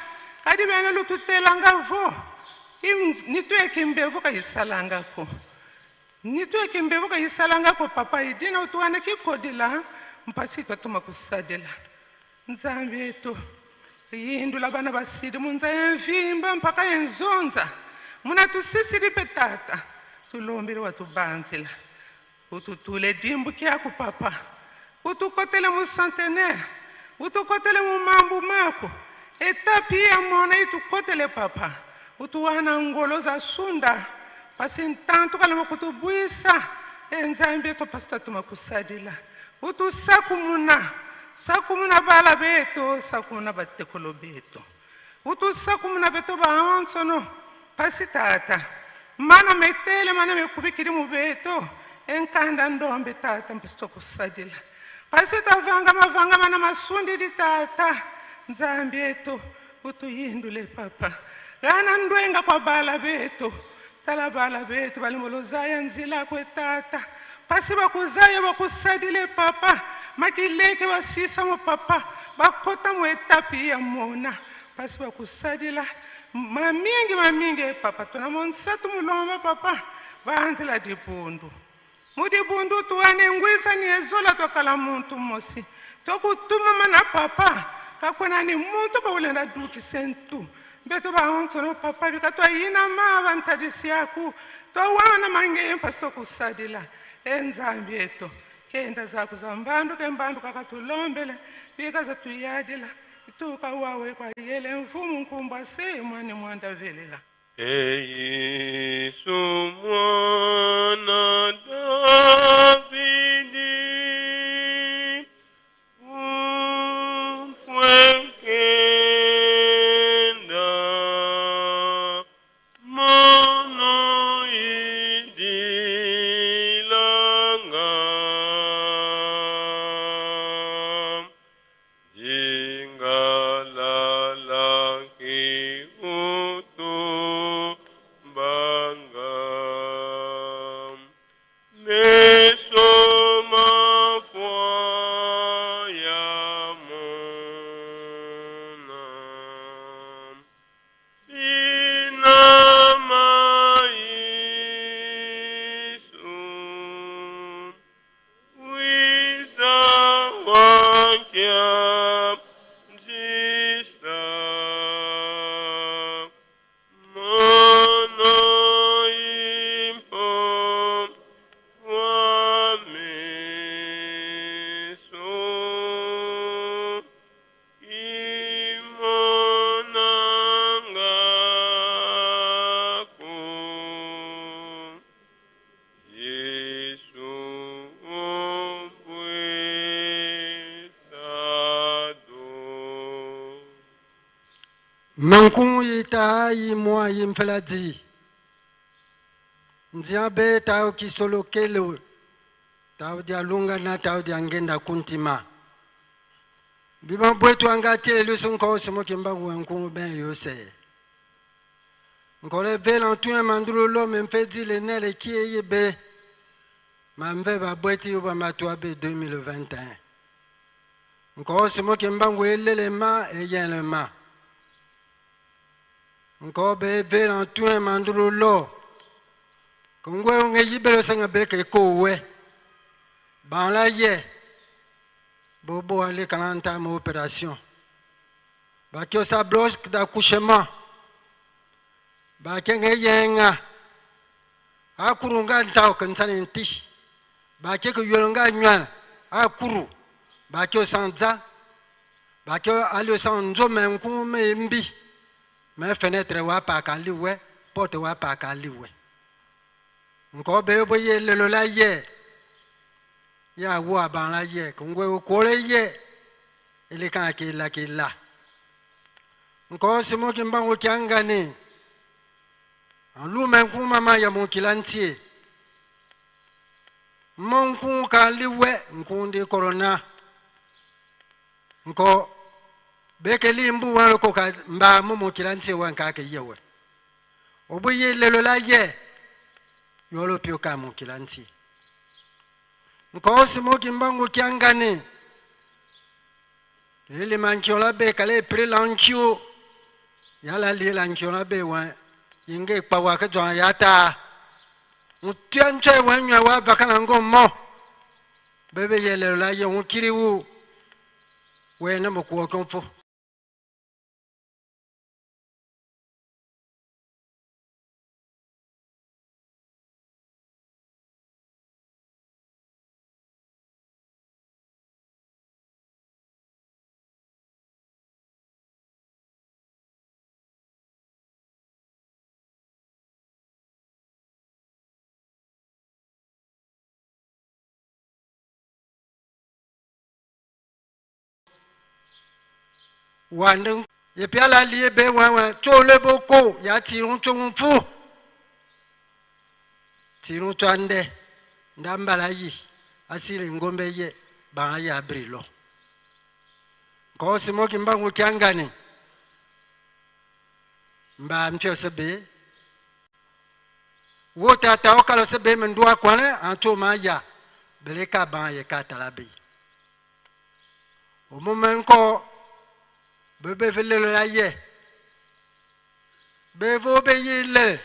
Kadi bene lututelanga vo. Nitweke mbevu kayisalangako. Nitweke mbevu kayisalangako papa idina utuwana kikodila. Mpasi twatuma kusadila. Nzambi eto. Yindula bana basidi munza yemvimba mpaka yenzonza. Munatusisili pe tata. Tulombele watubanzila. Ututule dimbu kyaku papa. Utukotele mu centenaire. Utukotele mu mambu mako. Etapi ya mona itukotele papa. Utuwana ngolo za sunda. Pasi ntantu kalama kutubwisa. Enzambi eto pasi tatuma kusadila. Utusakumuna. Sakumuna bala beto, sakumuna batekolo beto. Utusakumuna beto baonsono. Pasi tata. Mana metele mana mekubikiri mu beto. Enkanda ndombe tata mpasi kusadila. Pasi tavanga mavanga mana masundi di tata. Nzambi eto utuyindule papa. Gana ndwenga kwa bala beto. Tala bala beto balimolozaya nzila kwe tata. Pasi bakuzaya bakusadile papa. Makileke basisa mo papa. Bakota mo etapi ya mona. Pasi bakusadila. Mamingi mamingi papa. Tuna monsatu mulomba papa. Baanzila dibundu. Mudibundu tuwane ngwisa ni ezola tokala muntu mosi. Tokutuma mana papa. Kakona ni muntu kaulenda duki sentu. Beto baonsono papa bikatwa yina ma bantadisi yaku. Towana mange mpasi tokusadila. Enzambi eto. Kenda zaku za mbandu ke mbandu kakatulombele. Bikaza tuyadila. Tuka wawe kwa yele mfumu nkumba se mwane mwanda velela. Yesu mwana Davidi, umfwekenda mono idilanga jingalala kiutumbanga meso mafwa ya mona bina maisu wiza wakya njisa mono impo wameso imonangako Yesu ombwesado. Mankun yi ta yi mwa yi mfela di. Nzia be tao kisolokelo. Tao dia lunga na tao dia ngenda kuntima. Biba bwetu anga tie lusu nko simo kimba ku ben yose. Nkole be lan tuye mandulu lo me mfe di le nele ki ye be. Ma mve ba bweti uba matua be 2021. Nko simo kimba ngu elele ma e yen le ma. Nko be be lan tuye mandulu lo. Kongwe nge yibelo senga be ke ko we. Ban la ye. Bobo ale kalanta ma opération. Ba kyo sa bloc d'accouchement. Ba ke nge yenga. Akuru nga ntao kansani nti. Ba ke ko yolo nga nyana. Akuru. Ba kyo sanza. Ba kyo ale sanzo me nku me mbi. Me fenêtre wa pa ka liwe, porte wa pa ka liwe. Nko be bo ye lelo la ye. Ya wo aban la ye, kongwe o kore ye. Ele kan ke la ke la. Nko simo ki mbango ki angani. An lu men ku mama ya mon kilantie. Mon ku ka liwe nkundi corona. Nko Beke limbu wan koka mba mumu kila nti wan ka ke yewe. Obu ye lelo la ye. Yolo pio ka mu kila nti. Nkosi mo kimbangu kiangani. Lele mankiola be kale pre lankio. Yala le lankiola be wan. Yinge kpa wa ke jwa ya ta. Ntia nche wan nywa wa bakana ngomo. Bebe ye lelo la ye unkiriwu. Wena mokuwa komfo. Wandeng ye piala liye be wan wan chole boko ya tirun chongun fu tirun chande ndambala yi asili ngombe ye ba ya brilo ko simo kimbangu kiangani mba mfyo sebe wota ta okalo sebe mndwa kwane anto ma ya beleka ba ye katalabe omumenko bebe felelo la ye bevo be yile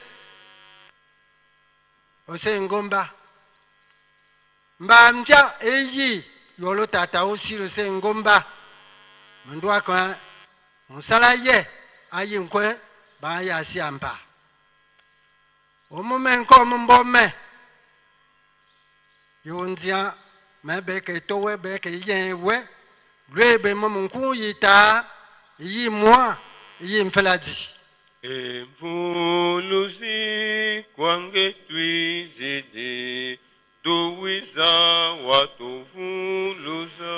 ose ngomba mbamja eyi yolo tata osilo se ngomba mundu akwa musala ye ayi nkwe ba ya siamba omume nko mumbome yonzia mebeke towe beke yewe lwebe mumunku yita yi moi yi mfeladi Emvuluzi kwange twizidi tuwiza watuvuluza.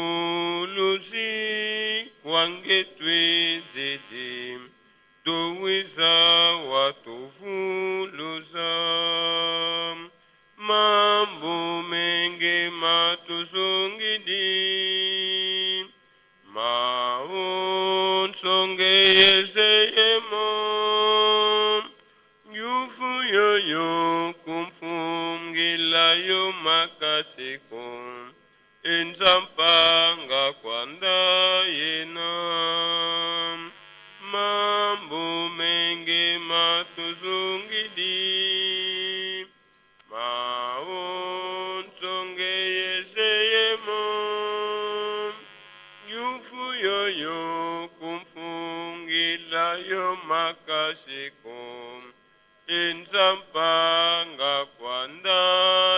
Emvuluzi kwange twizidi tuwiza watuvuluza. Mambo menge matuzungidi maonsonge yezeyemo yufu yoyo kumfungilayo makasiko enzampanga kwanda yena mambo menge matuzungidi maonsonge yezeyemo yufu yoyo kumfungilayo makasiko enzampanga kwanda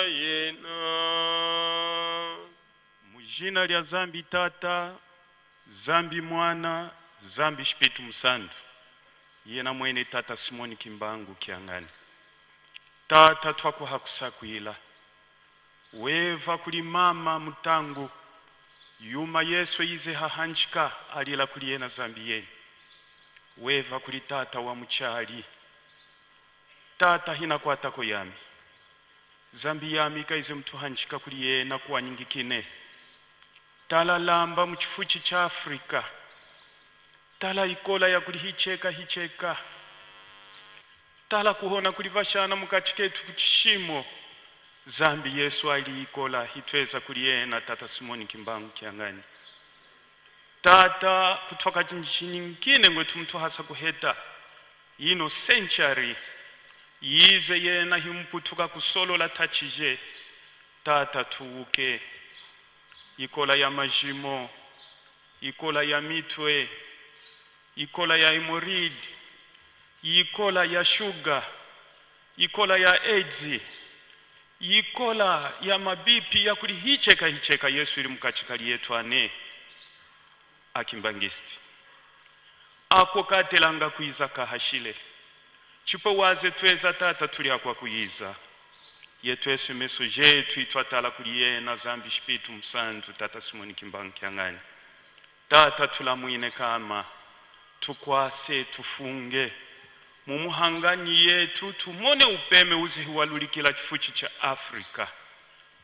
yena. Mujina lya Zambi Tata, Zambi Mwana, Zambi Spiritu Musandu. Yena mwene Tata Simoni Kimbangu Kiangani. Tata twakuhakusakwila. Weva kuli mama mutangu. Yuma Yesu ize hahanjika alila kuli yena Zambi yenu. Weva kuli tata wa muchali. Tata hina kwatako yami. Zambi yami kaize mtuhanjika kuli yena kuwa nyingikine. Tala lamba muchifuchi cha Afrika. Tala ikola ya kuli hicheka hicheka. Tala kuhona kuli vashana mukachiketu kuchishimo. Zambi Yesu aliikola hitweza kuli yena Tata Simoni Kimbangu Kiangani. Tata kutoka nchi nyingine ngwetu mtu hasa kuheta ino century yize yena himputuka kusolola tachije. Tata tuuke ikola ya majimo, ikola ya mitwe, ikola ya hemorrhoid, ikola ya sugar, ikola ya AIDS, ikola ya mabipi ya kuli hicheka hicheka. Yesu ili mukachikali yetu ane akimbangisti ako katelanga kuiza kahashile chipo waze tweza tata tuli akwa kuiza yetu Yesu meso jetu itwatala kuli yena Zambi Spiritu Musandu Tata Simoni Kimbangu Kiangani. Tata tulamwine kama tukwase tufunge mumuhanganyi yetu tumone upeme uzihiwalulikila chifuchi cha Afrika.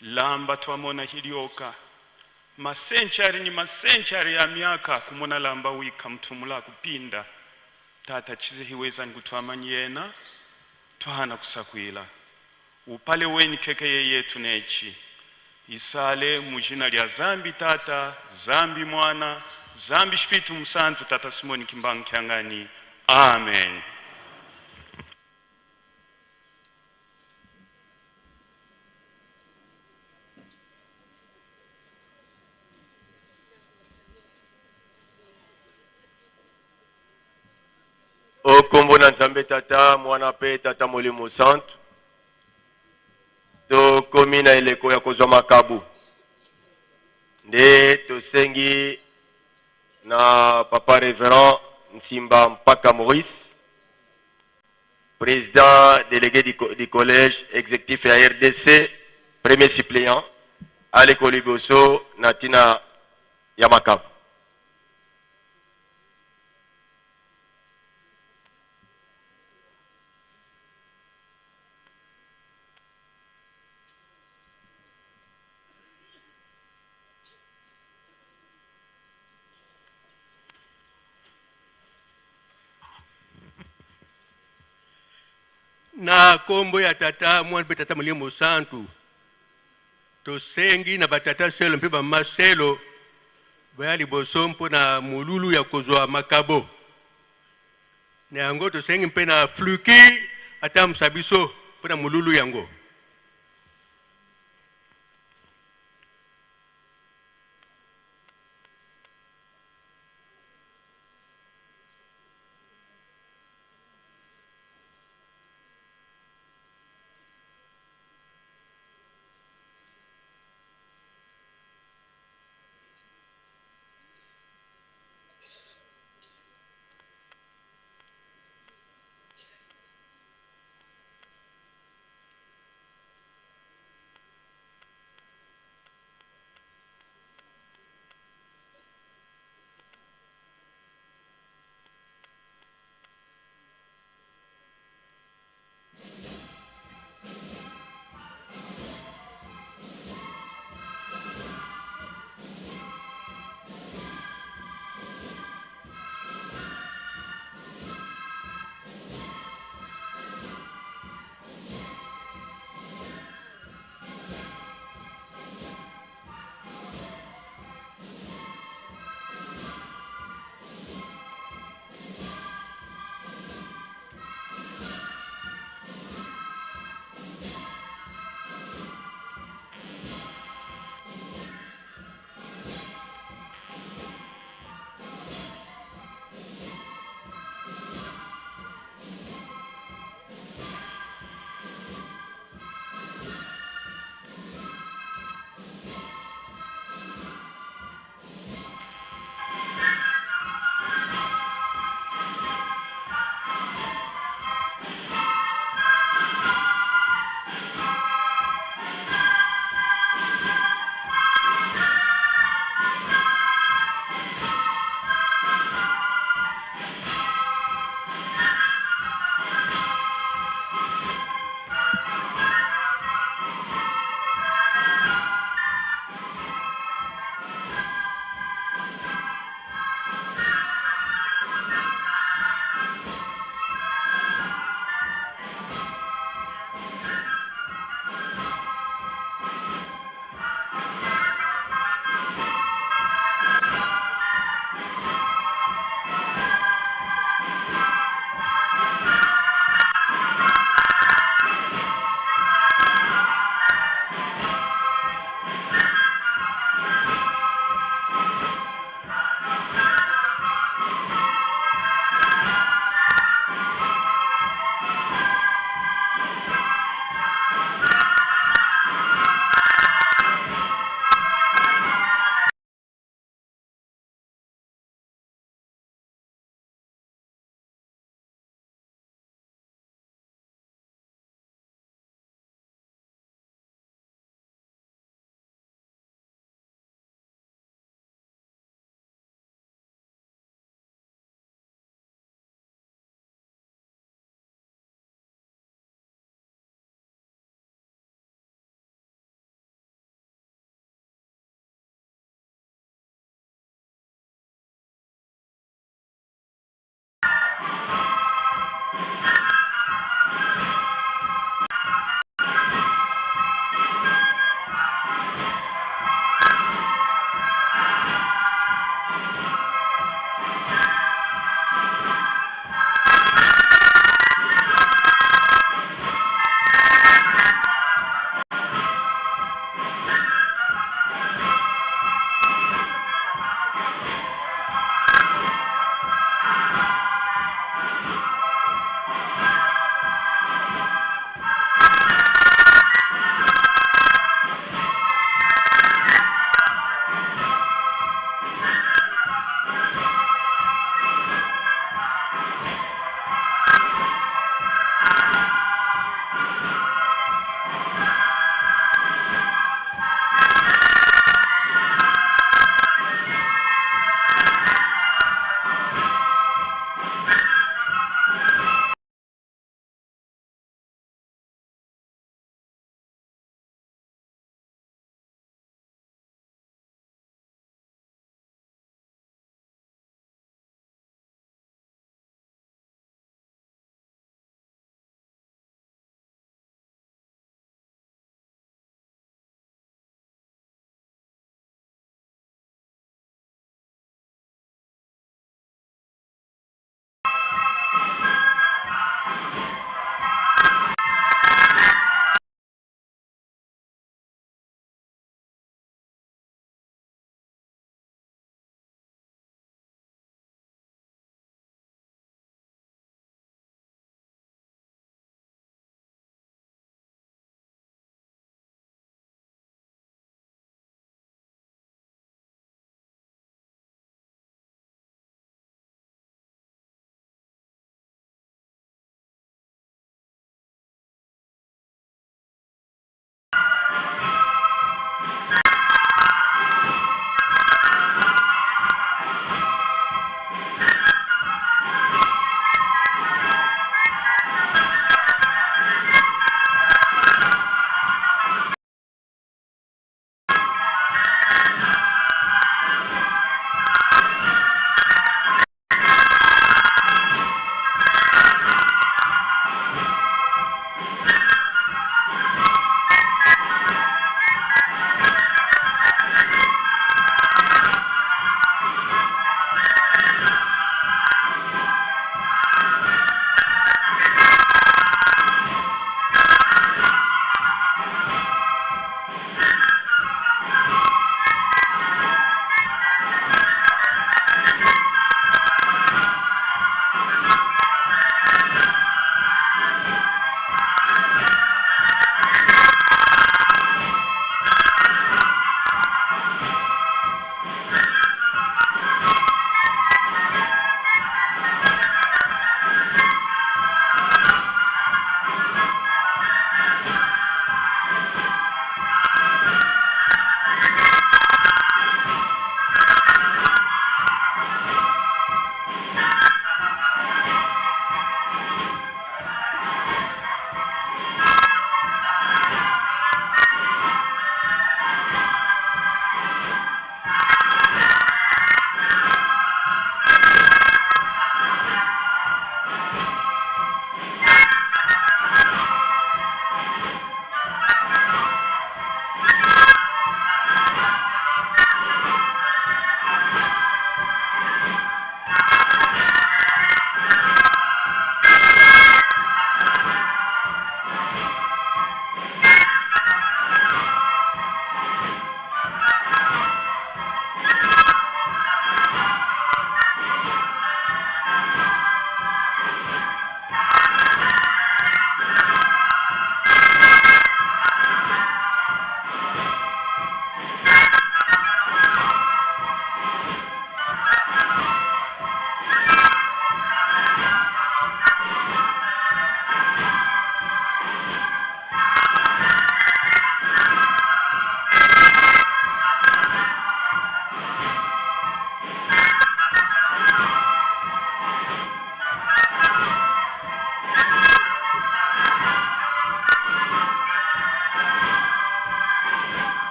Lamba twamona hilioka Masenchari ni masenchari ya miaka kumona lamba wika mtumula kupinda. Tata chize hiweza nikutwamanyi yena twahana kusakwila. Upale weni keke yetu nechi. Isale mujina lya Zambi Tata, Zambi Mwana, Zambi Spiritu Musantu, Tata Simoni Kimbangu Kiangani. Amen. O kombo na Nzambe Tata, Mwana pe Tata Molimo Santu, tokomi na eleko ya kozwa makabo. Nde tosengi na Papa Reverend Nsimba Mpaka Maurice, président délégué du collège exécutif ya RDC, premier suppléant, aleko liboso na tina ya makabo. Na kombo ya Tata, Mwana mpe Tata Molimo Santu, tosengi na batata selo mpe bamama selo baya liboso mpo na molulu ya kozwa makabo. Na yango tosengi mpe na Fluki atambusa biso mpo na molulu yango.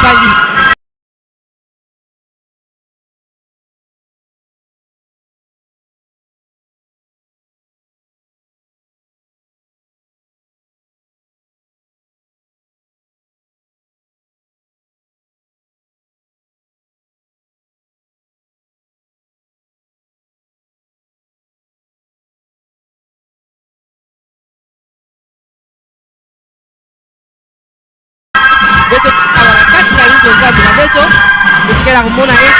Bampangi. Beto awa na kati na yinzo nzambe na beto totikala komona ye.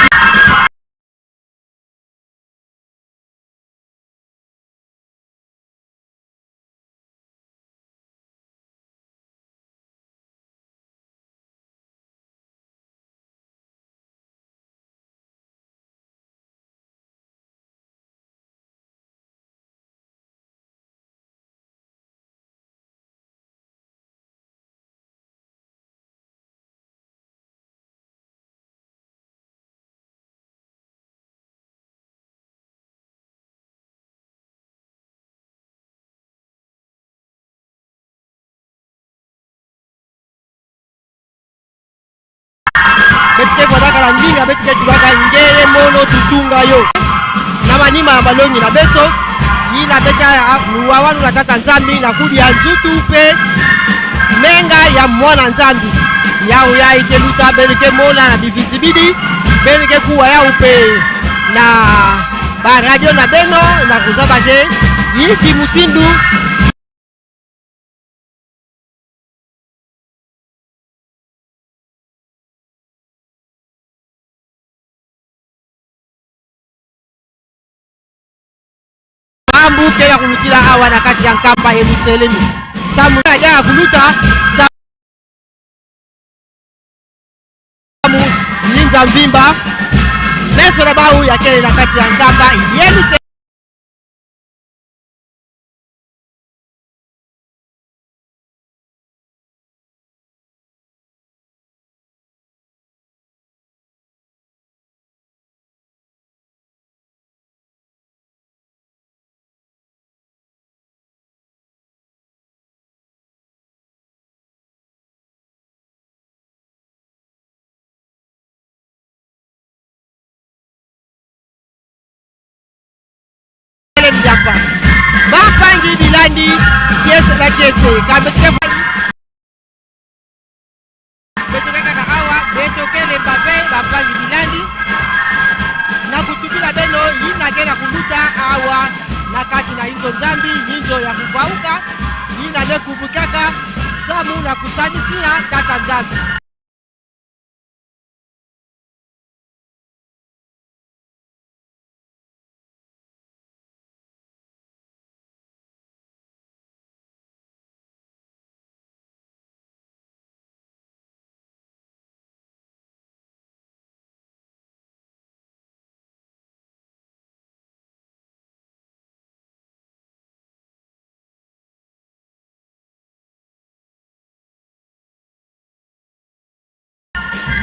Betike bwadaka na ndinga betike tubaka ngeye mono tutunga yo na manima ya balongi na beso yina beta luwa wanu na tata nzambi na kudia nzutu mpe menga ya mwana nzambi yau ya ike luta benike mona na bivisibidi benike kuwa yau mpe na baradio na beno na kozaba te yiki mutindu. Mambu kela kulutila awa na kati ya Nkamba Yelusalemi samu ya kuluta samu nyinza mvimba meso na bau ya kele na kati ya Nkamba Yelusalemi. Bapangi bilandi kiese na kiese kambe betoke kaka awa betokele mbape bapangi bilandi na kutukila beno yinake na kuluta awa na kati na inzo nzambi yinzo ya kuvauka yina nde kubukaka samu na kusanisila tata nzambi.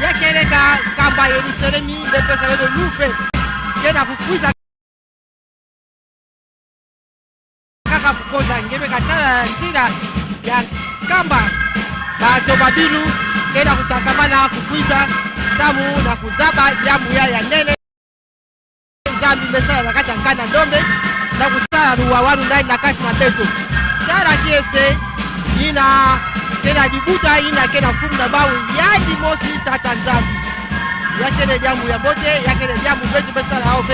Yakeleka Nkamba Yelusalemi ndepesa beno lupe ke na kukwiza kaka kukonza ngebe katala nzila ya Nkamba bato babilu ke na kutakamana kukwiza samu na kuzaba ya ya nene nzambi mesala na kati ya nkanda ndombe na kusala luwa wanu ndani na kati na beto tala kiese ina ke na libuta ina ke na fumu na bawu yandi mosi tata nzambi yakele diamu ya bote yakele diamu betu besala ao.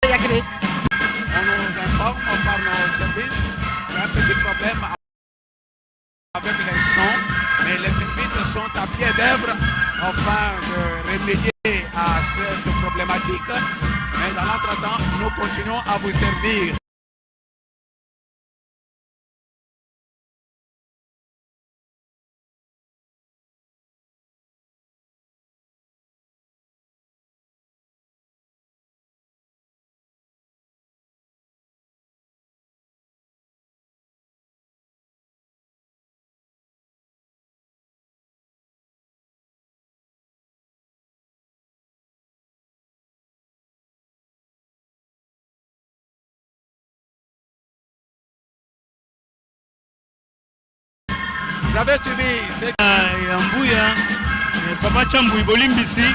On nous informe par nos services qu'il y a un petit problème avec les sons, mais les services sont à pied d'œuvre afin de remédier à cette problématique. Mais dans l'entretemps, nous continuons à vous servir. Vous avez suivi ya Mbuya, Papa Chambui bolimbisi.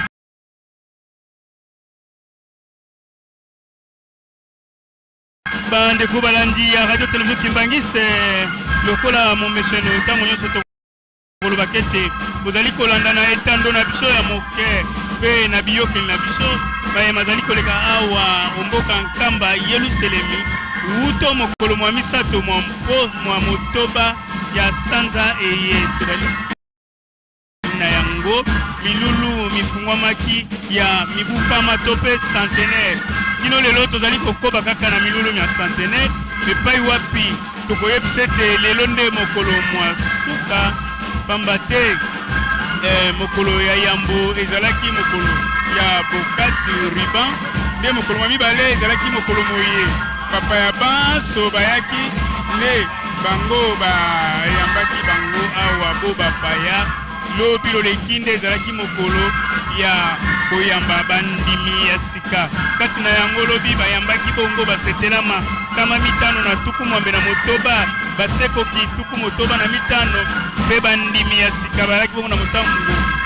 Bandeko balandi ya Radio Television Kimbanguiste, lokola momeseno ntango nyonso tokolobaka ete bozali kolanda na etando na biso ya moke mpe na biyokeli na biso baye mazali koleka awa omboka Nkamba Yelusalemi wuto mokolo mwa misato mwa mpo mwa motoba ya sanza eye tozali na yango. Milulu mifungwamaki ya mibu nkama to mpe centenaire. Kino lelo tozali kokoba kaka na milulu mya centenaire, epai wapi tokoyebisa ete lelo nde mokolo mwa suka, pamba te mokolo ya yambo ezalaki mokolo ya bokati ruban, nde mokolo mwa mibale ezalaki mokolo moye papa ya banso bayaki, nde bango bayambaki bango awa bo bapaya. Lobi loleki nde ezalaki mokolo ya koyamba bandimi ya sika. Kati na yango lobi bayambaki bongo basetelama 566, basekoki 65 mpe bandimi ya sika bazalaki bongo na motango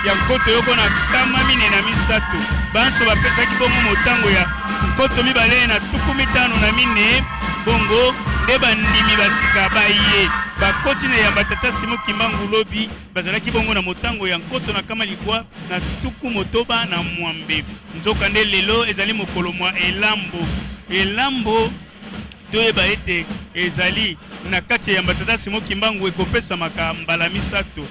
ya 1343. Banso bapesaki bongo motango ya 2054. Bongo nde bandimi basika baye bakoti na eyamba Tata Simon Kimbangu lobi bazalaki bongo na motango ya 1968. Nzoka nde lelo ezali mokolo mwa elambo. Elambo toyeba ete ezali na kati ya eyamba Tata Simon Kimbangu, ekopesamaka mbala misato.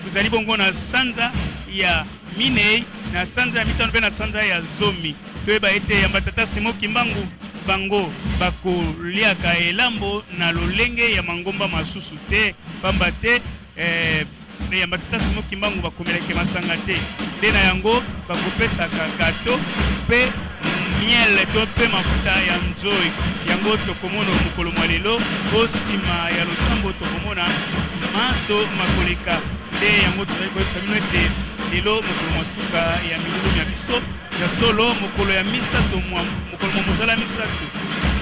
Ezali bongo na sanza ya minei, na sanza ya mitano mpe na sanza ya zomi. Toyeba ete eyamba Tata Simon Kimbangu bango bakoliaka elambo na lolenge ya mangomba masusu te, pamba te eyamba Tata Simon Kimbangu bakomelaka masanga te, nde na yango bakopesaka gato mpe miel to mpe mafuta ya nzoi. Yango tokomona mokolo mwa lelo o nsima ya losambo, tokomona manso makoleka. Nde yango tozali koyebisa bino ete lelo mokolo mwa suka ya milulu mya biso. Ya solo, mokolo ya misato mwa mokolo mwa mosala misato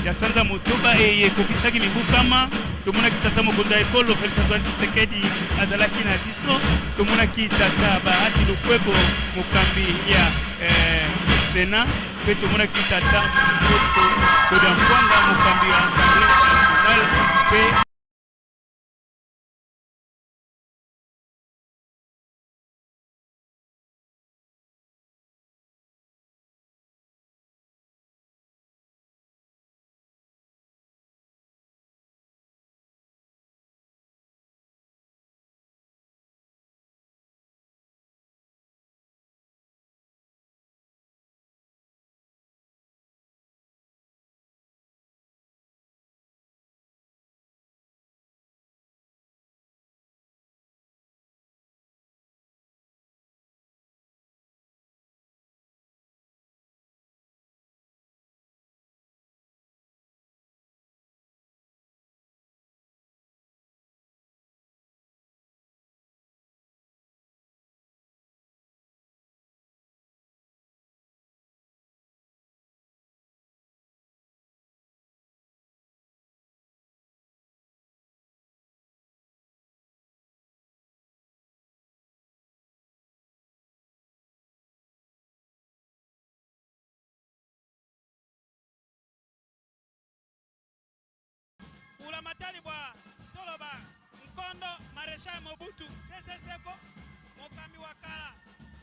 ya sanza motoba eye ekokisaki mibu kama, tomonaki tata mokonzi ya ekolo Felix Antoine Tshisekedi azalaki na biso. Tomonaki tata Bahati Lukwebo, mokambi ya Senat, mpe tomonaki tata Mboto Kodia Nkwanga, mokambi ya Assemblée nationale mpe Bulamatari bwa toloba nkondo Marechal Mobutu Sese Seko, mokambi wa kala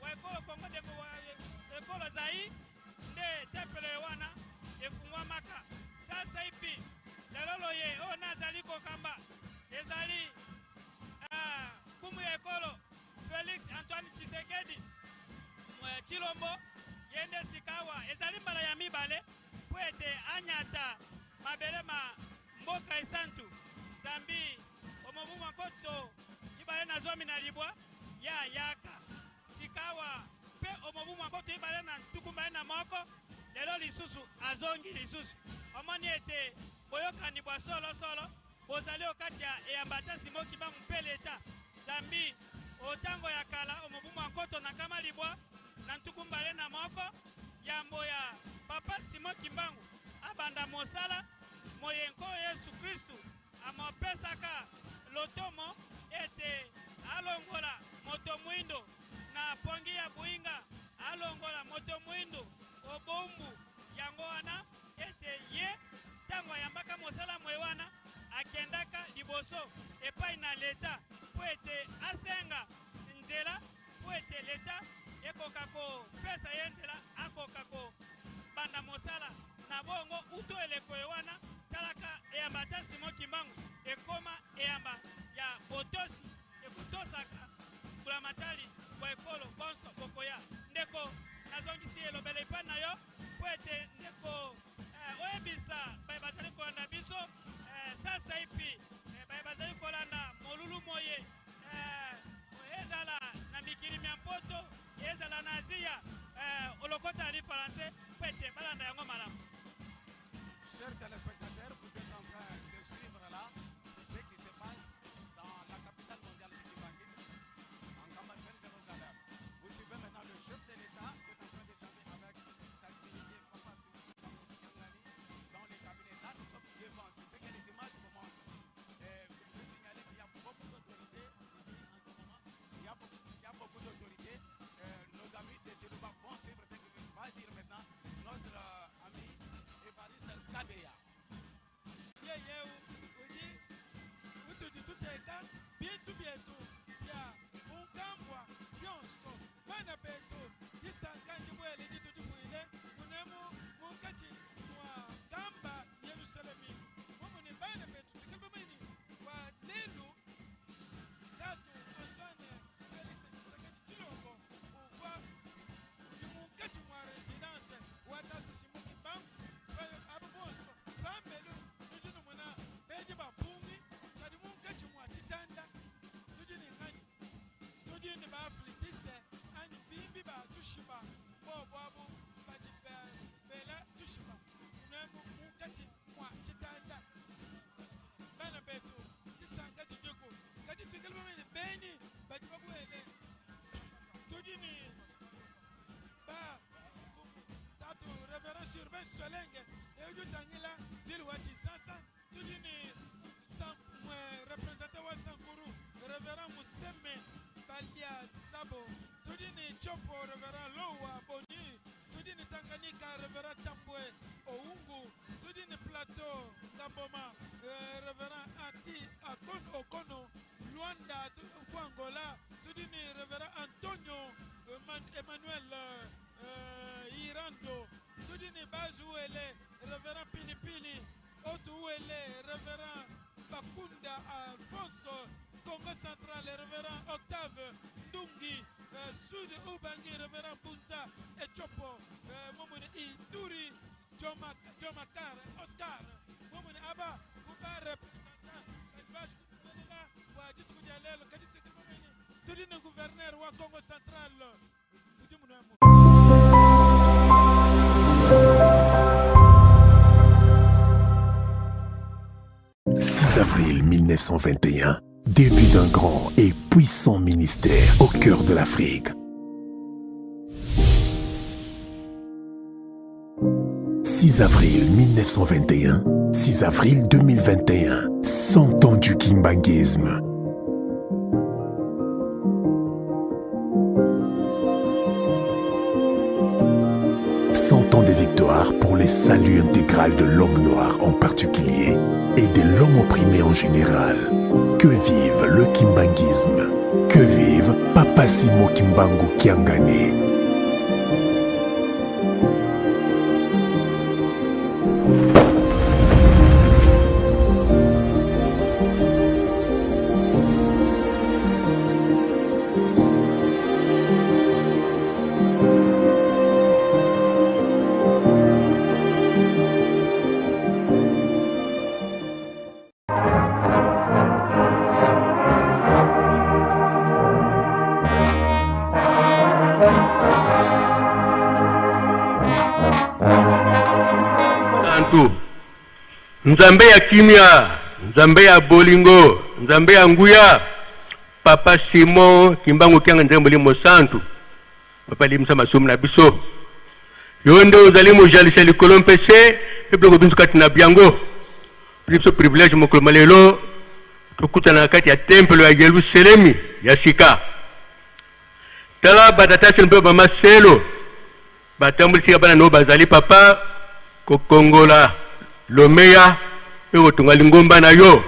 wa ekolo Congo de wa ekolo Zaïre, nde tempelo ye wana efungwamaka sasaipi lelo loye oyo nazali kokamba ezali nkumu ya ekolo Felix Antoine Tshisekedi Tshilombo. Ye nde sikawa ezali mbala ya mibale mpo ete anyata mabele ma mboka esantu, zambi omobu mwa 2019 ya yaka sikawa mpe omobu mwa 2021 lelo lisusu azongi lisusu. Omoni ete boyokani bwa solosolo bozali okati ya eyamba ata Simon Kimbangu mpe leta, zambi otango ya kala omobu mwa 1921 yambo ya Papa Simon Kimbangu abanda mosala moye Nkolo Yesu Kristu amopesaka lotomo ete alongola moto mwindo na pongi ya boinga, alongola moto mwindo obombu. Yango wana ete ye ntango ayambaka mosala moye wana akendaka liboso epai na leta mpo ete asenga nzela, mpo ete leta ekoka kopesa ye nzela akoka kobanda mosala. Na bongo uto eleko ye wana talaka eyamba ta Simon Kimbangu ekoma eyamba ya botosi ekotosaka mbulamatali bwa ekolo bonso bokoya. Ndeko, nazongisi elobela epai na yo mpo ete ndeko oyebisa baye bazali kolanda biso sasa ipi baye bazali kolanda molulu moye ezala na mikili mya mpoto, ezala na Azia, olokota ya lifalanse mpo ete balanda yango malamu. Chers téléspectateurs, vous êtes en train de suivre là ce qui se passe dans la capitale mondiale du kimbanguisme, en Nkamba Jérusalem. Vous suivez maintenant le chef de l'État qui est en train d'échanger avec sa divinité Papa Simon Kimbangu Kiangani dans le cabinet. Là, nous sommes devant, c'est ce que les images vous montrent. Et je peux signaler qu'il y a beaucoup d'autorités ici en ce moment. Il y a beaucoup, il y a beaucoup d'autorités. Nos amis de Djélouba vont suivre ce que va dire maintenant notre ami Evariste Kabeya. Yeye udi utudi tuteka bintu bietu bia munkambua bionso bana betu disanka ndibuele ditu difuile munemu munkatshi mua Nkamba Yerusalemi mumuni bana betu tukile bamanyini bua lelu tatu Antoine Felix Tshisekedi Tshilombo uvua udi munkatshi mua residence wa tatu Simon Kimbangu. Aba bonso pambelu nudi numona bedi ba bungi, kadi munkatshi mua tshitanda tudi ne nganyi? Tudi ne ba flûtiste anyi bimbi ba tushiba, bobu abu badi bela tushiba munemu munkatshi mua tshitanda. Bana betu, disanka didiku, kadi tuikale bamanye ne benyi badi babuele. Tudi ne ba mfumu tatu Reverend Surbain Swelenge udi utangila ville wa Tshisasa. Tudi ne représentant wa Sankuru Reverend Museme Balia Sabo. Tudi ne Tshopo Reverend Lowa Boni. Tudi ne Tanganyika Reverend Tambwe Oungu. Tudi ne Plateau Ngamboma Reverend Ati Akon Okono. Luanda ku Angola tudi ne Reverend Antonio Emmanuel Irando. Tudi ne Bazu Uele Reverend Pilipili Otu Uele Reverend Bakunda Alphonse. Congo Central Reverend Octave Ndungi. Sud Ubangi Reverend Bunza Echopo. Mumuni Ituri Jomakar Oscar. Mumuni aba kuba représentant bua dituku dia lelo, kadi tuikale bamanye tudi ne gouverneur wa Congo Central udi munemu. 6 avril 1921, début d'un grand et puissant ministère au cœur de l'Afrique. 6 avril 1921, 6 avril 2021, 100 ans du kimbanguisme. 100 ans de victoire pour le salut intégral de l'homme noir en particulier et de l'homme opprimé en général. Que vive le kimbanguisme! Que vive Papa Simon Kimbangu Kiangani! Santu Nzambe ya kimia, Nzambe ya bolingo, Nzambe ya nguya, Papa Simon Kimbangu Kianga Nzambe Molimo Santu, Papa limbisa masumu na biso. Yo nde ozali mojalisi ya likolo mpe se mpe biloko binso kati na byango. Opesi biso privilège mokolo mwa lelo tokutana na kati ya tempelo ya Yelusalemi. ya sika. Tala batata selo mpe bamama selo batamboli sika bana no bazali papa kokongola lomeya mpe kotonga lingomba na yo.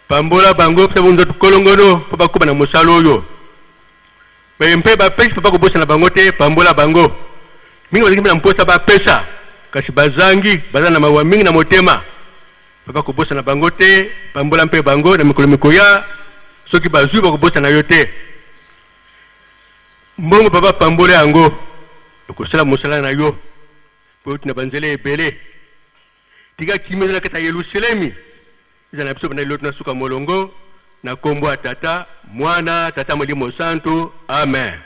Pambola bango pesa bango nzoto kolongono mpo bakoba na mosala oyo. Baye mpe bapesi papa kobosana bango te, pambola bango. Mingi bazalaki mpe na mposa bapesa, kasi bazangi, baza na mawa mingi na motema. Papa kobosana bango te, pambola mpe bango na mikolo mikoya, soki bazwi bakobosana yo te. Mbongo papa pambola yango, okosala mosala na yo mpo euti na banzela ebele. Tika kimia ezala kati na Yelusalemi, ezala na biso banda lelo na suka molongo, na kombo ya Tata, Mwana, Tata Molimo Santu. Amen.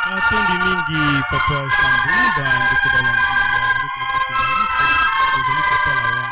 Matondi mingi papa Shambu, bandeko balandi ya Radio Television Kimbanguiste, tozali kotala wana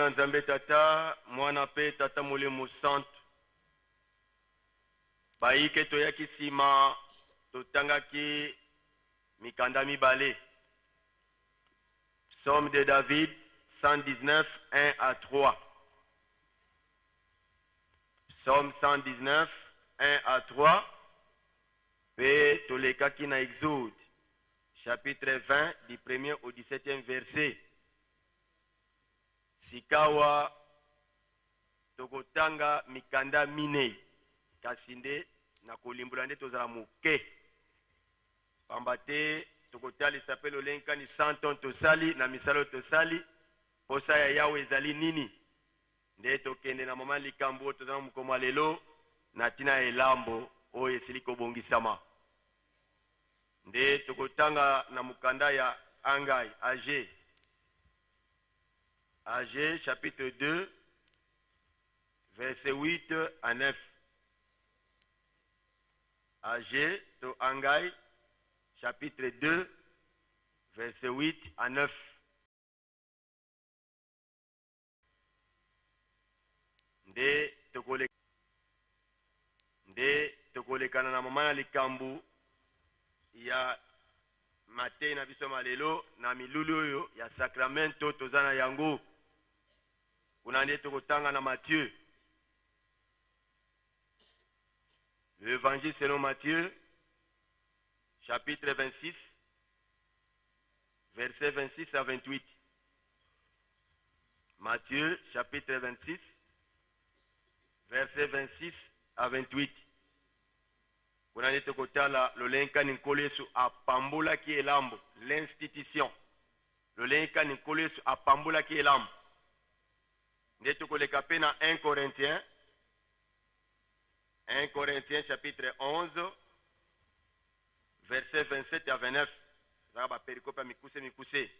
na Nzambe Tata, Mwana mpe Tata Molimo Santu. Bayike toyaki nsima totangaki mikanda mibale. Psaume de David 119, 1 à 3. Psaume 119, 1 à 3. Mpe tolekaki na Exode chapitre 20 du premier au 17e verset. Sikawa tokotanga mikanda minei, kasi nde na kolimbola nde tozala moke, pamba te tokotalisa mpe lolenge kani santon tosali na misala oyo tosali. Mposa ya Yawe ezali nini? Nde tokende na mama likambo oyo toza na mokolo ya lelo na ntina ya elambo oyo esili kobongisama. Nde tokotanga na mokanda ya Angai, Agee, Agee chapitre 2 verset 8 à 9. Agee to Angai chapitre 2 verset 8 à 9. Nde tokole nde tokolekana na mama na likambo ya mateyi na biso ma lelo na milulu oyo ya sacramento toza na yango. Kuna nde tokotanga na Matthieu. L'Evangile selon Matthieu, chapitre 26, verset 26 à 28. Matthieu, chapitre 26, verset 26 à 28. Kuna nde tokotala lolenge kani Nkolo Yesu apambolaki elambo, l'institution. Lolenge kani Nkolo Yesu apambolaki elambo. Nde tokoleka mpe na 1 Corinthiens, 1 Corinthiens chapitre 11, verset 27 à 29. Ezalaka ba perikope ya mikuse mikuse.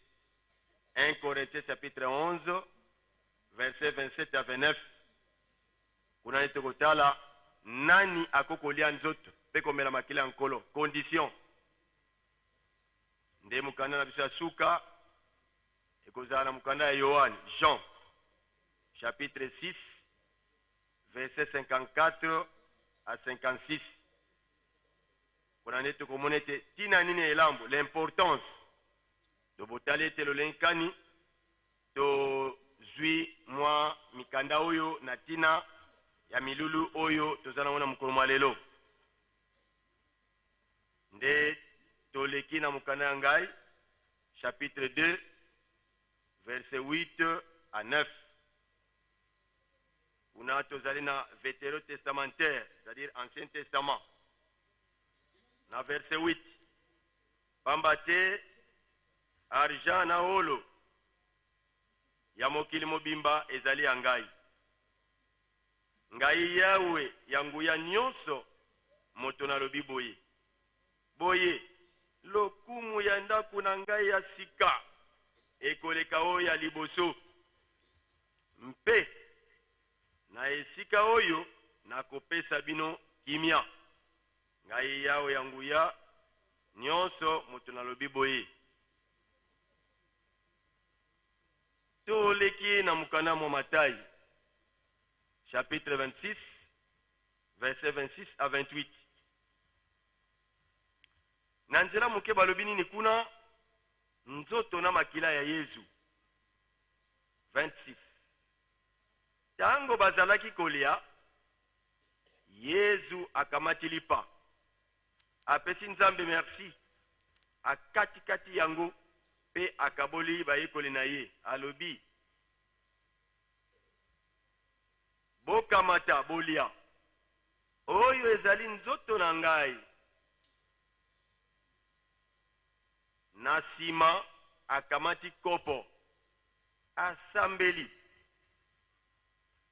1 Corinthiens chapitre 11 verset 27 à 29. Kuna nde tokotala nani akoki kolia nzoto mpe komela makila ya Nkolo, condition. Nde mokanda na biso ya suka ekozala na mokanda ya Yoane, Jean chapitre 6 verset 54 à 56. Kuna nde tokomona ete ntina nini ya elambo, l'importance. To botali ete lolenge kani tozwi mwa mikanda oyo na ntina ya milulu oyo toza nango na mokolo mwa lelo. Nde toleki na mokanda ya Ngai, chapitre 2, verset 8 à 9. Kuna tozali na veterotestamentaire, c'est-à-dire Ancien Testament, na verset 8. Pamba te argent na wolo ya mokili mobimba ezali ya ngai. Ngai Yawe ya nguya nyonso moto nalobi boye. Boye, lokumu ya ndako na ngai ya sika ekoleka oyo ya liboso, mpe na esika oyo nakopesa bino kimia. Ngai Yawe ya nguya nyonso moto nalobi boye. Toleki na mokanda mwa Matai, chapitre 26, verset 26 à 28. Na nzela moke balobi nini kuna? Nzoto na makila ya Yezu. 26 Tango bazalaki kolia, Yezu akamati lipa, apesi Nzambe merci, akati-kati yango pe akaboli bayekoli na ye, alobi, Bokamata, bolia. Oyo ezali nzoto na ngai. Na sima, akamati kopo, asambeli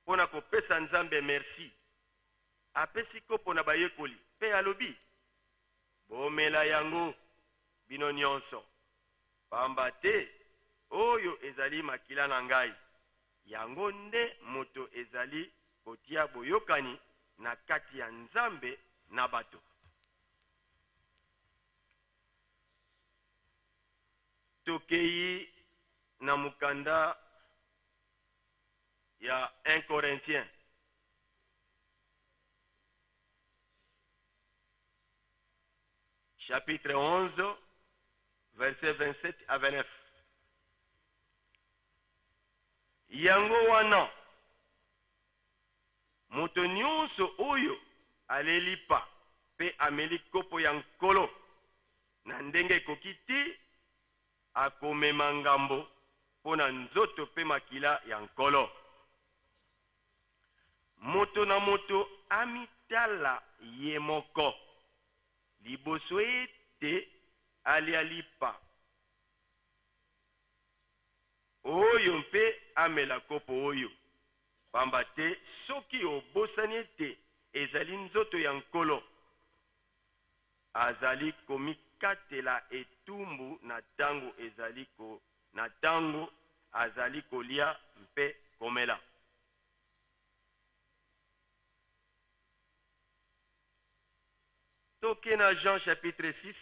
mpo na kopesa Nzambe mersi, apesi kopo na bayekoli mpe alobi, Bomela yango, bino nyonso, pamba te oyo ezali makila na ngai, yango nde moto ezali kotia boyokani na kati ya Nzambe na bato. Tokeyi na mokanda. ya 1 Corinthiens. Chapitre 11, verset 27 à 29. Yango wana, moto nyonso oyo alei lipa mpe ameli kopo ya Nkolo na ndenge ekoki te, akomema ngambo mpo na nzoto mpe makila ya Nkolo. Moto na moto amitala ye moko liboso ete alia lipa oyo mpe amela kopo oyo, pamba te soki obosani ete ezali nzoto ya Nkolo, azali komikatela etumbu na tango ezali ko na tango azali kolia mpe komela. Toke na Jean chapitre 6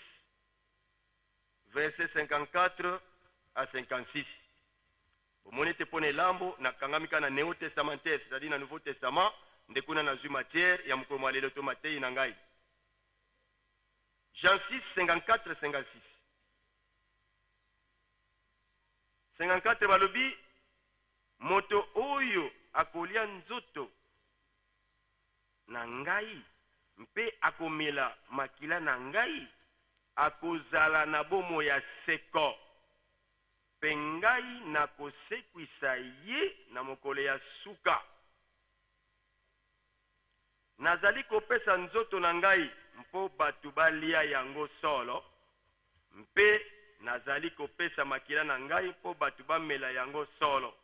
verset 54 à 56. Bomoni ete mpo na elambo nakangami kaka na Neo Testamentaire, c'est-à-dire na Nouveau Testament, nde kuna nazwi matière ya mokolo mwa lelo to mateyi na ngai. Jean 6, 54, 56. 54 balobi moto oyo akolia nzoto na ngai mpe akomela makila na ngai akozala na bomoi ya seko, mpe ngai nakosekwisa ye na mokolo ya suka. Nazali kopesa nzoto na ngai mpo bato balia yango solo, mpe nazali kopesa makila na ngai mpo bato bamela yango solo.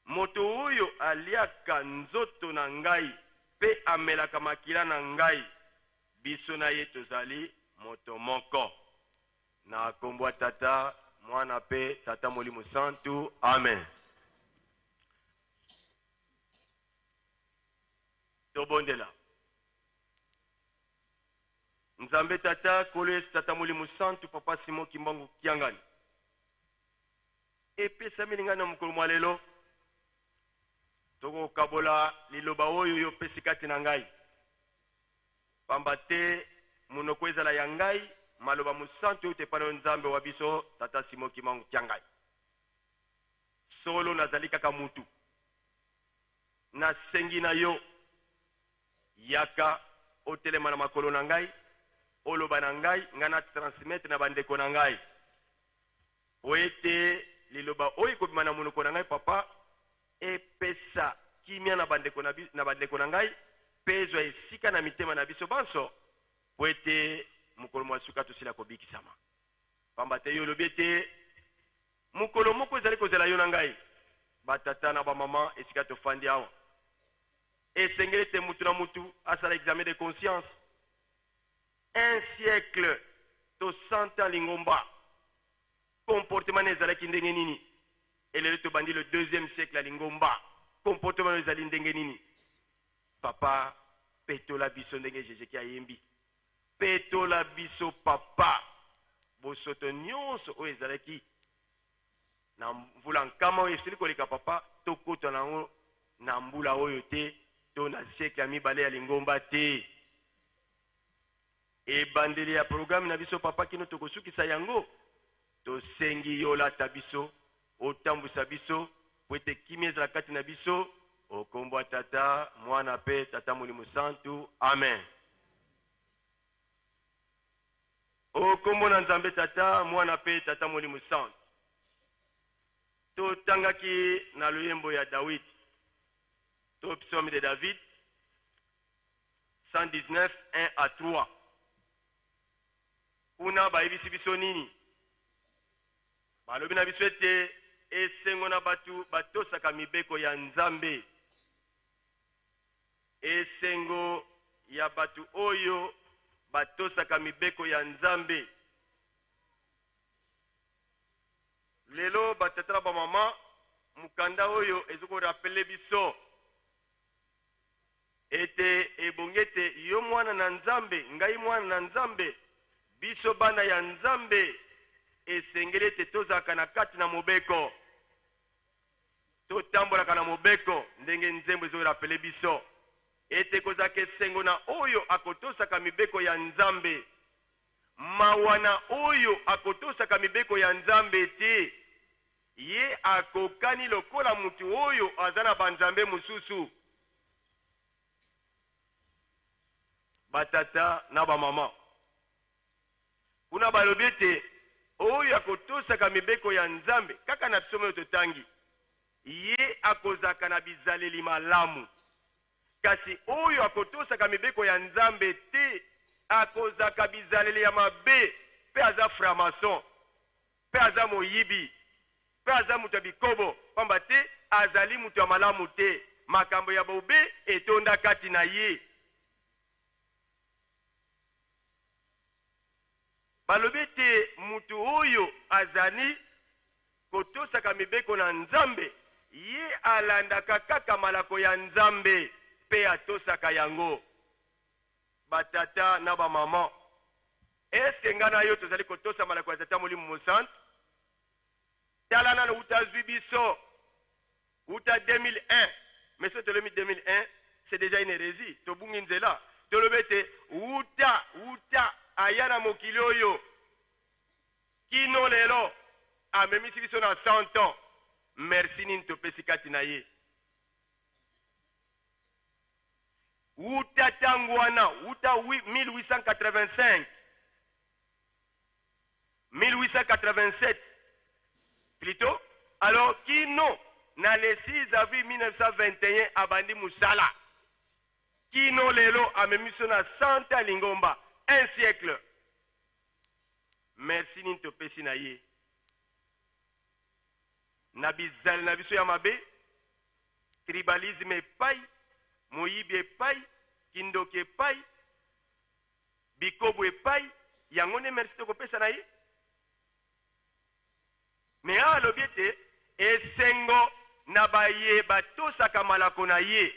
Moto oyo aliaka nzoto na ngai mpe amelaka makila na ngai, biso na ye tozali moto moko. Na kombo ya Tata, Mwana mpe Tata Molimo Santu. Amen. Tobondela. Nzambe Tata, Nkolo Yesu, Tata Molimo Santu, Papa Simon Kimbangu Kiangani. Epesameli ngai na mokolo mwa lelo, tokokabola liloba oyo yo opesi kati na ngai. Pamba te monoko ezala ya ngai, maloba mosantu euta epai na yo Nzambe wa biso, Tata Simon Kimbangu Kiangani. Solo nazali kaka mutu. Nasengi na yo, yaka otelema na makolo na ngai, oloba na ngai, ngai na transmettre na bandeko na ngai. Mpo ete liloba oyo ekobima na monoko na ngai, Papa, epesa kimia na bandeko na, na bandeko na ngai, mpe ezwa esika na mitema na biso banso, mpo ete mokolo mwa suka tosila kobikisama. Pamba te yo olobi ete mokolo moko ezali kozela yo na ngai, batata na bamama, esika tofandi awa. Esengeli ete mutu na mutu asala examen de conscience. Un siècle to 100 ans lingomba comportement na ezalaki ndenge nini? Et lelo tobandi le deuxième siècle ya lingomba comportement na ezali ndenge nini? Papa petola biso ndenge Jejeki ayembi petola biso papa bosoto nyonso oyo ezalaki na mvula nkama oyo esili koleka papa tokota na yango na mbula oyo te to na siècle ya mibale ya lingomba te. Ebandeli ya programe na biso papa kino tokosukisa yango, tosengi yo olata biso, otambwisa biso mpo ete kimia ezala kati na biso, o kombo ya Tata, Mwana mpe Tata Molimo Santu. Amen. O kombo na Nzambe Tata, Mwana mpe Tata Molimo Santu. Totangaki na loyembo ya Dawidi to psaume de David 119, 1 à 3. Kuna bayebisi biso nini? Balobi na biso ete esengo na bato batosaka mibeko ya Nzambe. Esengo ya bato oyo batosaka mibeko ya Nzambe. Lelo batata na bamama, mokanda oyo ezo korapele biso Ete ebongi ete yo mwana na Nzambe, ngai mwana na Nzambe, biso bana ya Nzambe, esengeli ete tozalaka na kati na mobeko. Totambolaka na mobeko ndenge nzembo ezo rappeler biso ete ekozalaka esengo na oyo akotosaka mibeko ya Nzambe, mawa na oyo akotosaka mibeko ya Nzambe te, ye akokani lokola mutu oyo aza na banzambe mosusu. Ba tata na ba mama kuna balobi ete oyo akotosaka mibeko ya Nzambe, kaka na psaume oyo totangi, ye akozalaka na bizaleli malamu. Kasi oyo akotosaka mibeko ya Nzambe te akozaka bizaleli ya mabe mpe aza franc-maçon mpe aza moyibi mpe aza moto ya bikobo, pamba te azali moto ya malamu te, makambo ya bobe etonda kati na ye. Balobi ete moto oyo azali kotosaka mibeko na Nzambe, ye alandaka kaka malako ya Nzambe mpe atosaka yango. Ba tata na ba maman, est-ce que ngai na yo tozali kotosa malako ya Tata Molimo Mosantu? Tala nano wuta azwi biso wuta 2001, mais soki tolobi 2001 c'est dejà une heresie, tobungi nzela. Tolobi ete wuta wuta aya na mokili oyo kino lelo amemisi biso na 100 ans, merci nini topesi kati na ye? Wuta tango wana, wuta 1885 1887 plutot, alors kino na le 6 avril 1921 abandi musala kino lelo amemi biso na 100 ans lingomba, un siècle. Merci nini topesi na ye na bizali na biso ya mabe, tribalisme epai, moyibi epai, kindoki epai, bikobo epai, yango nde merci tokopesa na ye? Mais awa alobi ete esengo na baye batosaka malako na ye.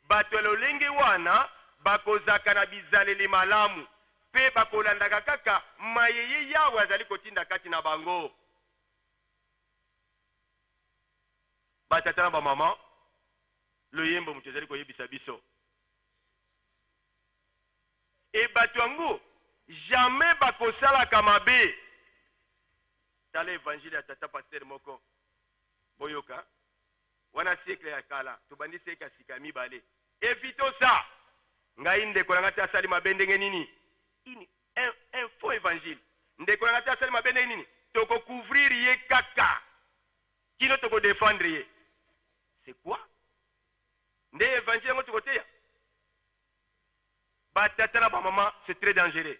Bato ya lolenge wana bakozaka na bizaleli malamu mpe bakolandaka kaka maye ye Yawe azali kotinda kati na bango. Batata na bamama, loyembo moto ezali koyebisa biso Et batu yango jamais bakosalaka mabe. Tala evangile ya tata pasteur moko boyoka wana siècle ya kala tobandi siècle ya sika ya mibale. Evitons ça. Ngai ndeko na ngai te asali mabe ndenge nini? Une, un, un faux évangile. Ndeko na ngai te asali mabe ndenge nini? Toko couvrir ye kaka kino toko défendre ye. C'est quoi? Nde évangile yango tokoteya? Ba tata na ba mama c'est très dangereux.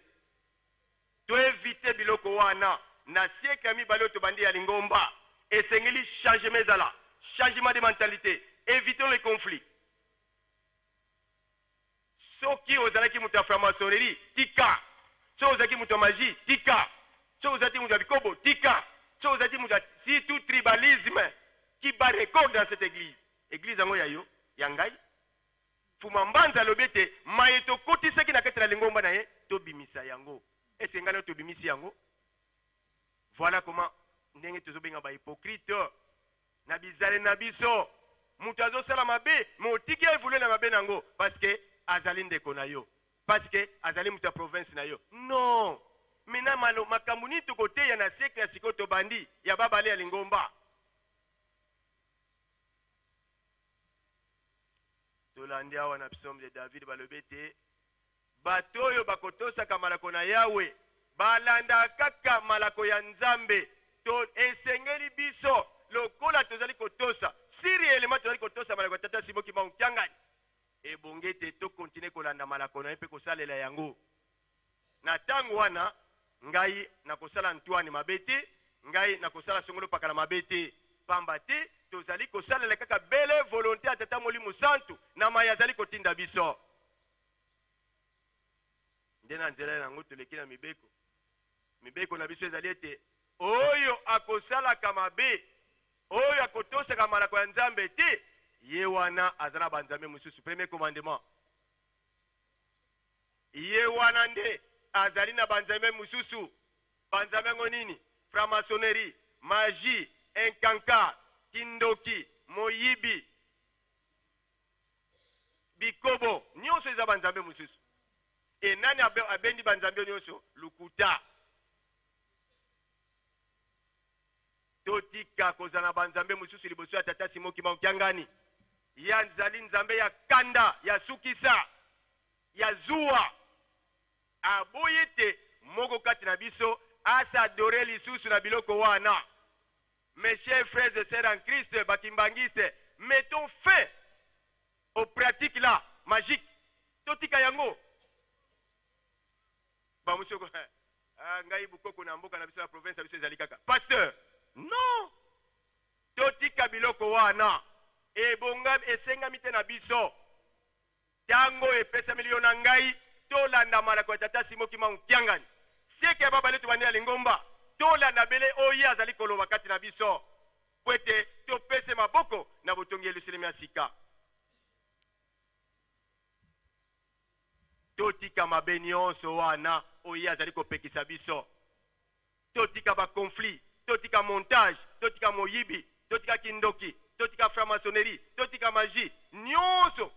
To eviter biloko wana na siècle ya mibale oyo tobandi ya lingomba esengeli changement ezala, changement de mentalite, evitons les conflits. Soki ozalaki moto ya franc-maçonnerie tika, soki ozalaki moto ya magie tika, soki ozalaki moto ya bikobo tika, soki ozalaki moto ya surtout tribalisme qui bat record dans cette église. Église yango ya yo, ya ngai? Fuma Mbanza alobi ete maye tokotisaki na kati na lingomba na ye, tobimisa yango. Est ce que ngai na yo tobimisi yango? Voilà comment ndenge tozobenga ba hypocrite na bizaleli na biso. Moto azosala mabe, mais otiki ye evoluer na mabe na yango parce que azali ndeko na yo, parce que azali moto ya province na yo. Non! Maintenant malo makambo nini tokoteya na siècle ya sikoyo tobandi ya babale ya lingomba? Tolandi awa na Psaume de David balobi ete bato oyo bakotosaka malako na Yawe balandaka kaka malako ya Nzambe. To esengeli biso lokola tozali kotosa si reellement tozali kotosa malako ya Tata Simon Kimbangu Kiangani, ebongi ete to continuer kolanda malako na ye mpe kosalela yango. Na tango wana ngai nakosala Antoine mabe te, ngai nakosala songolo pakala mabe te, pamba te tozali kosalela kaka bele volonte ya Tata Molimo Santu na maye azali kotinda biso. Nde na nzela yango toleki na mibeko. Mibeko na biso ezali ete oyo akosalaka mabe, oyo akotosaka malako ya Nzambe te, ye wana aza na banzambe mosusu. Premier commandement. Ye wana nde azali na banzambe mosusu. Banzambe yango nini? Franc-maçonnerie, magie, inkanka, kindoki, Moyibi, bikobo, nyonso eza banzambe mosusu. E nani abendi banzambe nyonso? Lokuta. Totika kozala na banzambe mosusu liboso ya Tata Simon Kimbangu Kiangani. Ye azali Nzambe ya kanda, ya sukisa, ya zuwa. Aboyi ete moko kati na biso a s'adorer lisusu na biloko wana. Mes chers frères et sœurs en Christ, ba kimbanguistes, mettons fin aux pratiques là, magiques. Totika yango. Ba mosusu ko ah, ngai bukoko na mboka na biso na province na biso ezali kaka pasteur. Non! Totika biloko wana. Ebonga esengami te na biso. Tango epesameli yo na ngai, tolanda malako ya Tata Simon Kimbangu Kiangani. Sieke ya babale tobandi na lingomba, tolanda bele oyo ye azali koloba kati na biso, mpo ete topese maboko na botongi Yelusalemi ya sika. Totika mabe nionso wana oyo ye azali kopekisa biso. Totika ba conflits, totika montage, totika moyibi, totika kindoki, totika franc-maçonnerie, totika magie, nionso,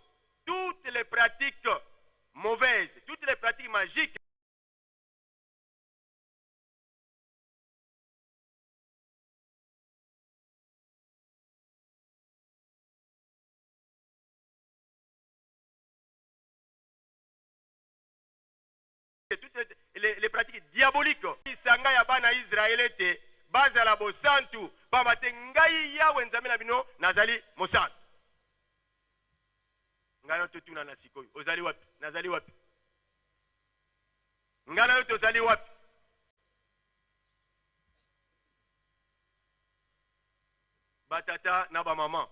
toutes les pratiques mauvaises, toutes les pratiques magiques. Toutes les, les pratiques diaboliques. Lisanga ya bana Israele ete bazala bosantu, pamba te ngai Yawe Nzambe na bino nazali mosantu. Ngai na yo totunana sikoyo, ozali wapi? Nazali wapi? Ngai na yo tozali wapi? Batata na bamama,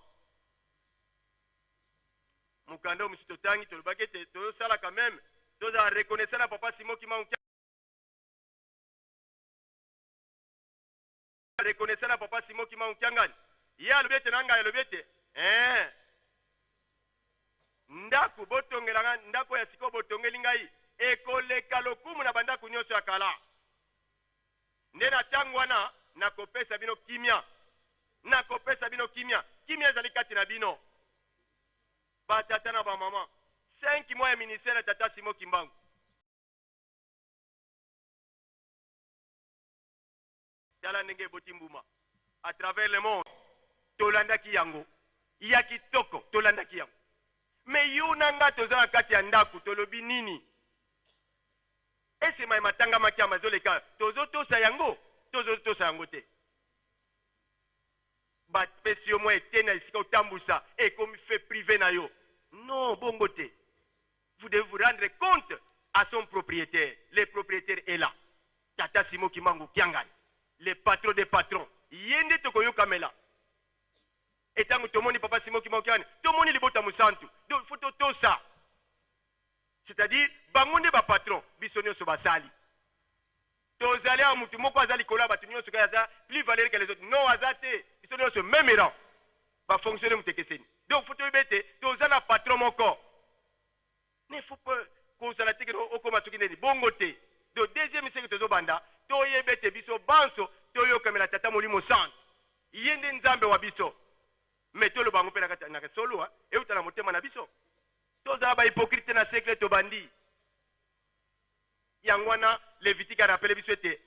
mokanda oyo mosusu totangi tolobaki ete tozosala quand même tozala reconnaissant na papa Simon Kimbangu reconnaissant na papa Simon Kimbangu Kiangani. Ye alobi ete na ngai alobi ete eh, ndako botongela nga ndako ya sikoyo botongeli ngai ekoleka lokumu na bandako nyonso ya kala. Nde na ntango wana nakopesa bino kimia, nakopesa bino kimia, kimia ezali kati na bino. Ba tata na ba maman, 5 mois ya ministère ya tata Simon Kimbangu. Tala ndenge eboti mbuma à travers le monde. Tolandaki yango ya kitoko, tolandaki yango. Mais yo na nga toza na kati ya ndaku, tolobi nini? Ese maye matangamaki awa mazoleka, tozotosa yango? Tozotosa yango te. Ba pesi yo mwa eteni ya esika otambusa, ekomi fait prive na yo. Non, bongo te. Vous devez vous rendre compte à son propriétaire. Le propriétaire est là. Tata Simon Kimbangu Kiangani, le patron des patrons. Ye nde tokoyokamela. Et tango tomoni papa Simon Kimbangu Kiangani, tomoni libota mosantu. Donc il faut totosa. C'est-à-dire bango nde ba patron, biso nionso basali. Tozali awa mutu moko aza likolo ya batu nionso kaka aza plus valeur que les autres. Non aza te. Biso nionso meme rang. Ba fonctionner mutu ekeseni. Donc faut toyeba ete toza na patron moko. Ne faut pas kozala te ke okoma soki nini bongo te. Donc deuxième siècle tozobanda toyeba ete biso banso toyokamela Tata Molimo Santu. Ye nde Nzambe wa biso. Mais toloba yango mpe na kati na solo, euta na motema na biso. Tozala ba hypocrite te na siècle tobandi. Yango wana Levitique a rappeler biso ete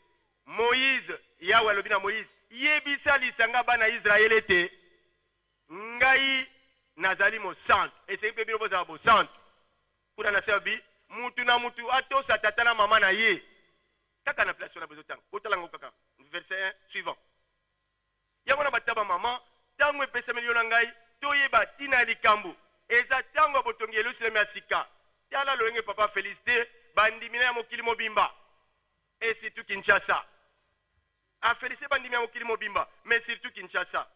Moïse, Yawe alobi na Moïse, yebisa lisanga bana Israël ete ngai nazali mosantu, esengi mpe bino bozala bosantu. Kuna na se alobi mutu na mutu atosa tata na mama na ye. Kaka na place wana bozotanga, botala yango kaka verset 1 suivant. Yango wana batata ba mama, tango epesameli yo na ngai, toyeba tina ya likambo. Eza tango ya botongi Yelusaleme ya sika. Tala lolenge Papa a felicite bandimi na ya mokili mobimba et surtout Kinshasa. A felicite bandimi ya mokili mobimba mais surtout Kinshasa.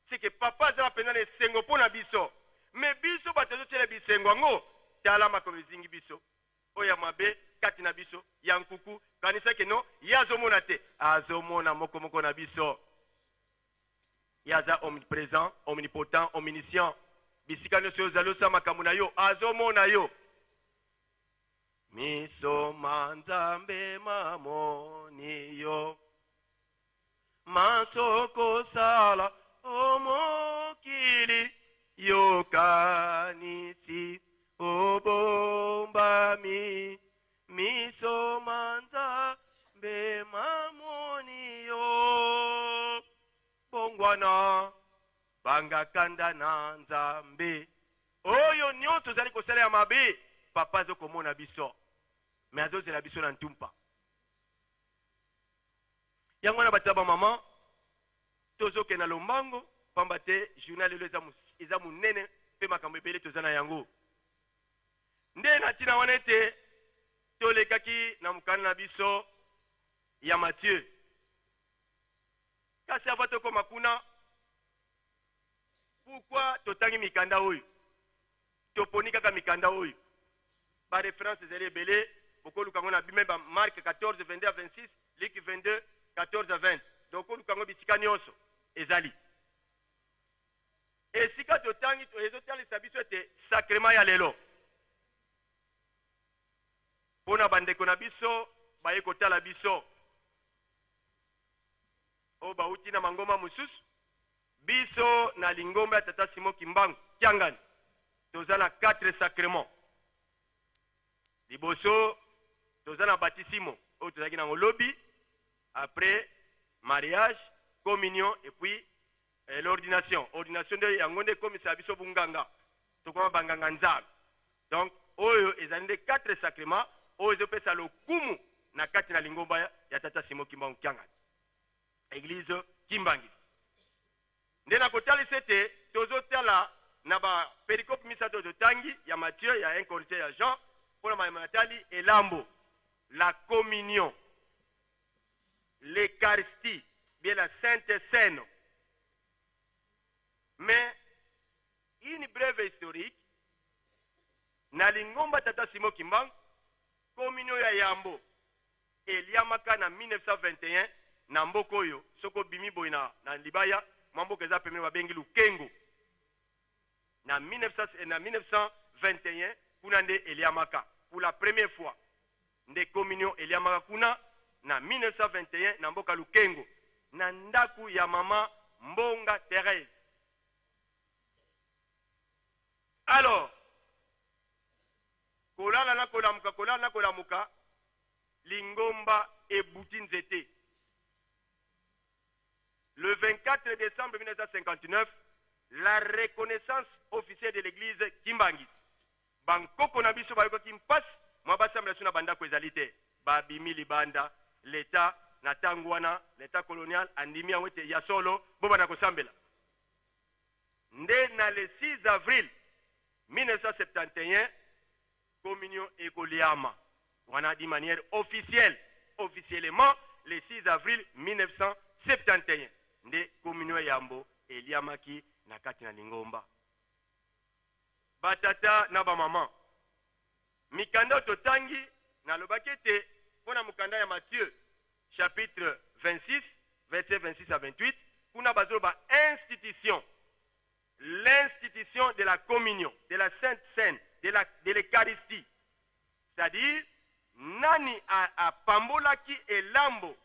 C'est que Papa aza penza na esengo po na biso. Mais biso bato tozotiela bisengo yango, tala makambo ezingi biso. Oyo ya mabe kati na biso ya nkuku kanisa ke non ye azomona te azomona moko moko na biso ye aza omnipresent omnipotent omniscient bisika nyonso yo ozali osala makambo na yo azomona yo miso ma nzambe mamoni yo manso kosala o mokili. wana, banga kanda na Nzambe. Oyo nyonso tozali kosala ya mabe, papa azokomona biso, me azozela biso na ntumpa. Yango wana bato ya bamama tozokende na lombango, pamba te journal lelo eza, eza monene mpe makambo ebele toza na yango. Nde na ntina wana ete tolekaki na mokanda na biso ya Matthieu. Kasi avant tokoma kuna, pourquoi totangi mikanda oyo? Toponi kaka mikanda oyo. Ba references ezali ebele, bokoluka yango na bime ba Marc 14 22 à 26, Luc 22 14 à 20. Donc okoluka yango bisika nyonso ezali. Esika totangi ezotalisa biso ete sacrement ya lelo mpo na bandeko na biso baye kotala biso oyo bauti na mangomba mosusu. Biso na lingomba ya Tata Simon Kimbangu Kiangani toza na 4 sacrements. Liboso toza na batisimo oyo tozalaki nango lobi, après mariage, communion et puis eh, l'ordination. Ordination nde yango nde ekomisa biso bunganga, tokoma banganga Nzambe. Donc oyo ezali nde 4 sacrements oyo ezopesa lokumu na kati na lingomba ya Tata Simon Kimbangu Kiangani, Eglise Kimbangiste. Nde nakotalisa ete tozotala na ba perikope misato oyo totangi ya Matthieu, ya 1 Corinthiens, ya Jean, mpo na mayema natali elambo, la communion, l'Eucharistie, bien la Sainte Cène. Mais une brève historique na lingomba Tata Simon Kimbangu, communion ya yambo eliamaka na 1921 na mboka oyo soki obimi boye na, na libaya mwa mboka eza pembeni babengi Lukengo na 1900, na 1921 kuna nde eliamaka pour la première fois nde communion eliamaka kuna na 1921 na mboka Lukengo na ndaku ya mama Mbonga Therèse. Alors kolala na kolamuka, kolala na kolamuka, lingomba ebuti nzete. Le 24 décembre 1959, la reconnaissance officielle de l'église Kimbanguiste. Bankoko na biso bayokaki mpasi mwa basambela biso na bandako ezali te, babimi libanda. Leta na ntango wana, leta colonial andimi yango ete ya solo bobanda kosambela. Nde na le 6 avril 1971 communion ekoliama wana d'une manière officielle, officiellement le 6 avril 1971 nde communion yambo eliamaki na kati na lingomba. Batata na bamama, mikanda oyo totangi, nalobaki ete mpo na mokanda ya Matthieu chapitre 26 verset 26 à 28, kuna bazoloba institution, l'institution de la communion, de la sainte cène, de la, de l'Eucharistie. C'est-à-dire, nani apambolaki elambo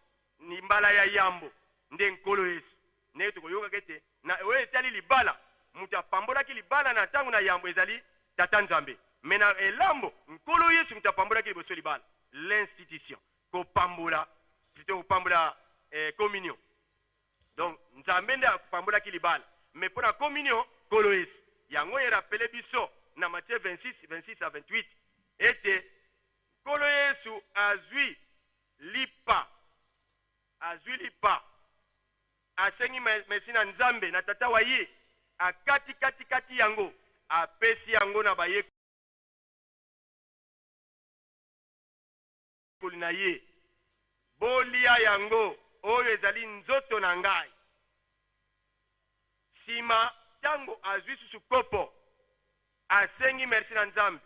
ni mbala ya yambo nde Nkolo Yesu. Ndenge tokoyokaka ete na oyo etali libala, moto apambolaki libala na ntango na yambo ezali Tata Nzambe. Mais na elambo, Nkolo Yesu moto apambolaki liboso libala. L'institution. Kopambola, plutôt kopambola eh, communion. Donc Nzambe nde apambolaki libala, mais mpo na communion Nkolo Yesu. Yango erapele biso na Matthieu 26, 26 à 28 ete Nkolo Yesu azwi lipa, azwi lipa, asengi merci na Nzambe na Tata wa ye, akati kati kati yango, apesi yango na bayekoli na ye, Bolia yango, oyo ezali nzoto na ngai. Sima, tango azwi susu kopo, asengi merci na Nzambe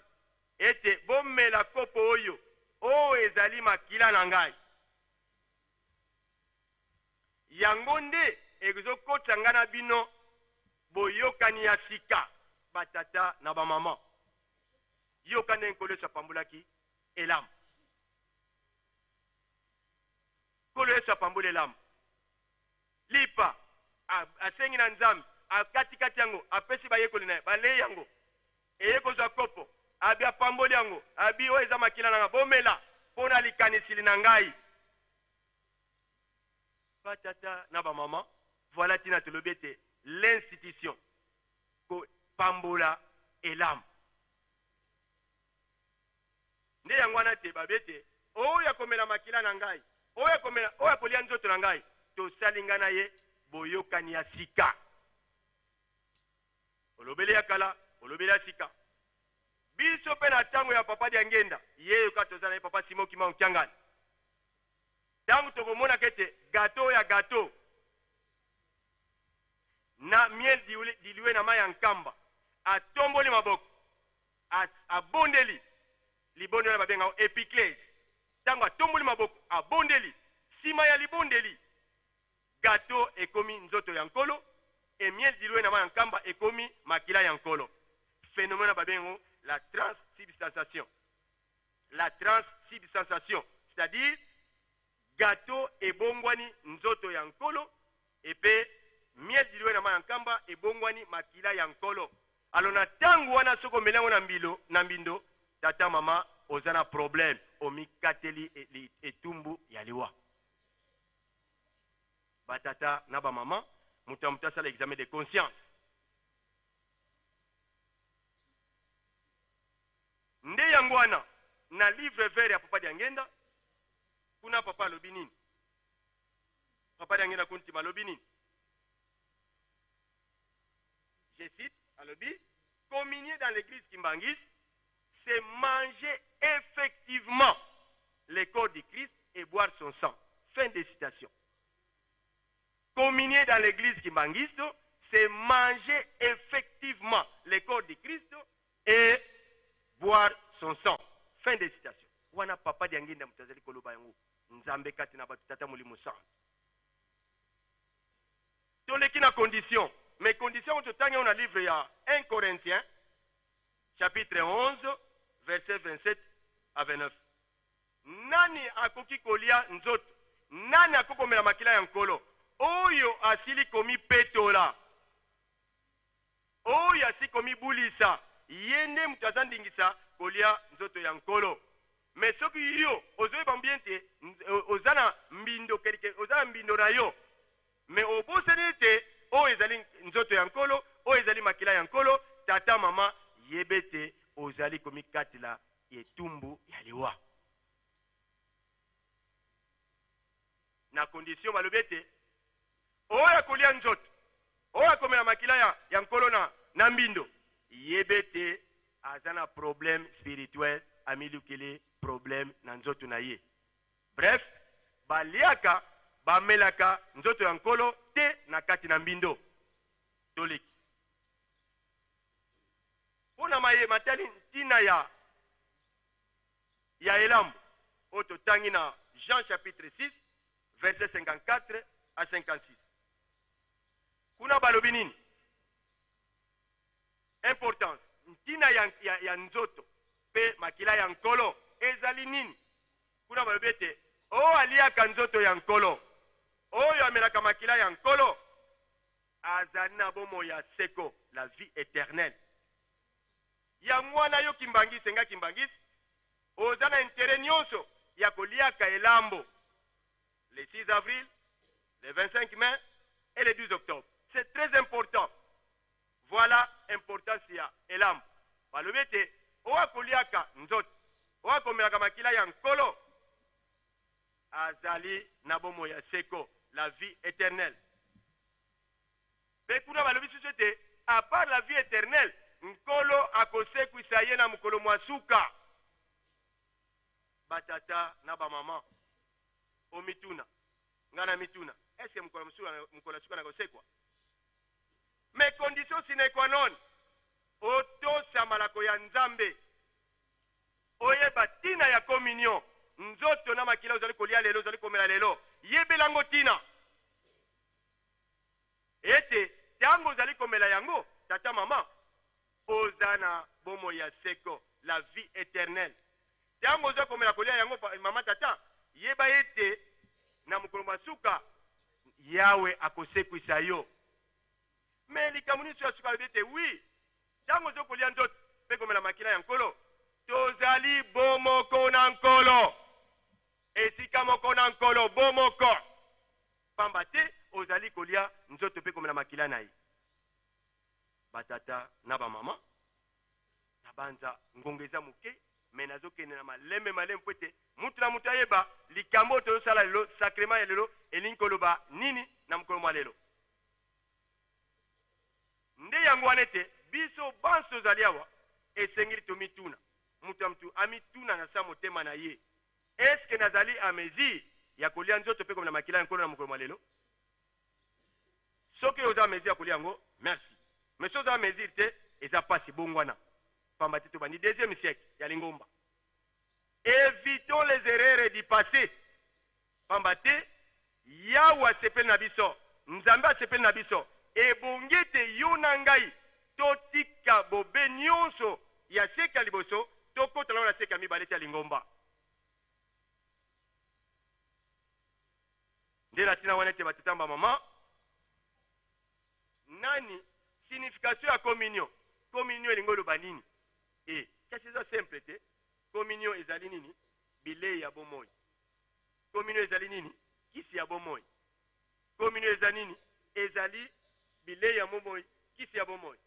ete, Bomela kopo oyo, oyo ezali makila na ngai. Yango nde ezokotisa ngai na bino boyokani ya sika, batata na bamama. Yoka ndenge Nkolo Yesu apambolaki elamu. Nkolo Yesu apamboli elamu. Lipa, asengi na Nzambe, akatikati yango, apesi bayekoli na ye, balei yango. Eye kozwa kopo, abi apamboli yango, abi oyo eza makila na ngai, bomela mpo na likanisili na ngai. Batata na bamama, Voilà ntina tolobi ete l'institution kopambola elamu. Nde yango wana te babi ete oyo akomela makila na ngai, oyo akomela, oyo akolia nzoto na ngai, tosali ngai na ye boyokani ya sika. Olobeli ya kala, olobeli ya sika. Biso mpe na ntango ya Papa Diangenda, ye yoka toza na ye Papa Simon Kimbangu Kiangani. Ntango tokomonaka ete gateau ya gateau na miel dilue na mai ya nkamba, atomboli maboko, abondeli libondeli wana babenga yango epiclese. Ntango atomboli maboko, abondeli, nsima ya libondeli gateau ekomi nzoto ya Nkolo et miel dilue na mai ya nkamba ekomi makila ya Nkolo. Phenomène wana babenga yango la transsubstantiation. La transsubstantiation, c'est-à-dire gateau ebongwani nzoto ya Nkolo et pe miel dilue na mai ya nkamba ebongwani makila ya Nkolo. Alors na tango wana soki omeli yango na mbilo, na mbindo, tata mama oza na problème, omikateli etumbu ya liwa. Ba tata na ba mama, moto ya moto asala examen de conscience. Nde yango wana na livre vert ya Papa Diangenda, kuna papa alobi nini? Papa Diangenda Kuntima alobi nini? Je cite, alobi, communier dans l'église kimbanguiste, c'est manger effectivement le corps du Christ et boire son sang. Fin de citation. Communier dans l'église kimbanguiste, c'est manger effectivement le corps du Christ et boire son sang. Fin de citation. Wana papa Diangienda moto azali koloba yango. Nzambe kati na bato, Tata Molimo Santu. Toleki na condition, mais condition oyo totangi yango na livre ya 1 Corinthiens chapitre 11 verset 27 à 29. Nani akoki kolia nzoto? Nani akoki komela makila ya Nkolo? Oyo asili komipetola, oyo asili komibulisa, ye nde moto aza ndingisa kolia nzoto ya Nkolo. Mais soki yo ozoyeba bien te oza na mbindo quelque, oza na mbindo na yo, mais obosani ete oyo ezali nzoto ya Nkolo, oyo ezali makila ya Nkolo, tata mama, yeba ete ozali komikatela etumbu ya liwa. Na condition balobi ete oyo akolia nzoto, oyo akomela makila ya, ya Nkolo na, na mbindo, yeba ete aza na problème spirituel, amilukeli problème na nzoto na ye. Bref, baliaka, bamelaka nzoto ya Nkolo te na kati na mbindo. Toleki. Mpo na maye matali ntina ya ya elambo oyo totangi na Jean chapitre 6 verset 54 à 56, kuna balobi nini? Importance, ntina ya, ya, ya nzoto mpe makila ya Nkolo ezali nini? Kuna balobi ete oyo aliaka nzoto ya Nkolo, oyo amelaka makila ya Nkolo, azali na bomoi ya seko, la vie eternelle. Yango wana yo Kimbanguiste, nga Kimbanguiste, oza na interet nionso ya koliaka elambo le 6 avril, le 25 mai et le 12 octobre. C'est très important. Voilà importance ya elambo. Balobi ete oyo akoliaka nzoto, oyo akomelaka makila ya Nkolo, azali na bomoi ya seko, la vie eternelle. Mpe kuna balobi susu ete à part la vie eternelle, Nkolo akosekwisa ye na mokolo mwa suka. Ba tata na ba mama, omituna, ngai namituna, est-ce que mokolo ya suka nakosekwa? Mais condition sine qua non, otosa malako ya Nzambe. Oyeba tina ya communion, nzoto na makila ozali kolia lelo, ozali komela lelo, yebela yango tina. Ete tango ozali komela yango, tata, mama, oza na bomoi ya seko, la vie eternelle. Tango oza komela kolia yango, mama, tata, yeba ete na mokolo mwa suka, Yawe akosekwisa yo. Mais likambo nini ya suka alobi ete oui, tango ozo kolia nzoto pe komela makila ya Nkolo, tozali bomoko na Nkolo, esika moko na Nkolo, bomoko. Pamba te ozali kolia nzoto mpe komela makila na ye. Batata na bamama, nabanza ngonga eza moke, mais nazokende na malembe malembe mpo ete mutu na mutu ayeba likambo oyo tozosala lelo, sacrement ya lelo elingi koloba nini na mokolo mwa lelo. Nde yango wana ete biso banso tozali awa, esengeli tomituna, mutu na mutu amituna na sa motema na ye, Est-ce que nazali à mesure ya kolia nzoto mpe komela makila ya Nkolo na mokolo mwa lelo? Soki oza à mesure ya kolia yango, merci. Mais soki oza à mesure te, eza pasi, bongwana. Pamba te tobandi deuxième siècle ya lingomba. Evitons les erreurs du passé. Pamba te Yawe asepeli na biso, Nzambe asepeli na biso. Ebongi ete yo na ngai totika bobe nyonso ya siècle ya liboso, tokota nano na siècle ya mibale te ya lingomba. Nde na ntina wana ete batata na bamama, nani signification ya communion? Communion elingi oloba nini? E, kasi eza simple te. Communion ezali nini? Bilei ya bomoi. Communion ezali nini? Kisi ya bomoi. Communion eza nini? Ezali bilei ya bomoi, kisi ya bomoi.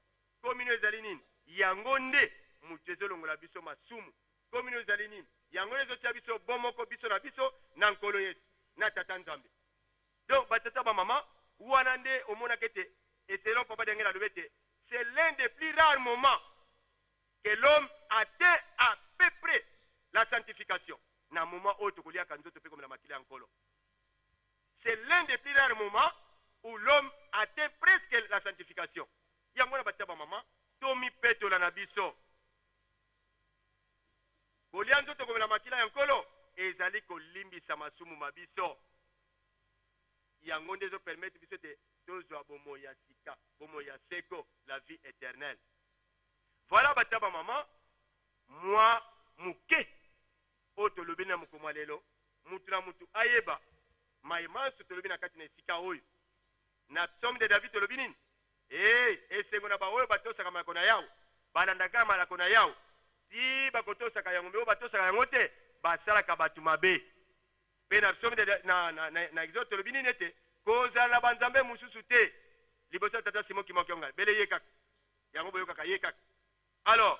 Communion ezali nini? Yango nde moto ezolongola biso masumu. Communion ezali nini? Yango nde ezotia biso bomoko biso na biso na Nkolo Yesu, na Tata Nzambe. Donc ba tata ba mama, wana nde omonaka ete, et selon Papa Diangenda alobi ete c'est l'un des plus rares moments que l'homme atteint à peu près la sanctification na moment oyo tokoliaka nzoto mpe komela makila ya Nkolo. C'est l'un des plus rares moments où l'homme atteint presque la sanctification. Yango wana batata ba mama, tomipetola na biso. Kolia nzoto komela makila ya Nkolo ezali kolimbisa masumu ma biso. Yango nde ezo permettre biso ete tozwa bomoi ya sika, bomoi ya seko, la vie eternelle. Voilà batata ba mama, mwa moke oyo tolobeli na mokolo mwa lelo, mutu na mutu ayeba maye manso tolobi na kati na esika oyo. Na Psaume de David tolobi nini? Ee, esengo na baoyo batosaka malako na Yawe, balandaka malako na Yawe, tii bakotosaka yango, mpe oyo batosaka yango te, basalaka bato mabe. Mpe na Psaume de, na, na, na, na Exode tolobi nini? Ete kozala na banzambe mosusu te liboso ya Tata Simon Kimbangu Kiangani, bele ye kaka. Yango boyokaka ye kaka. Alors,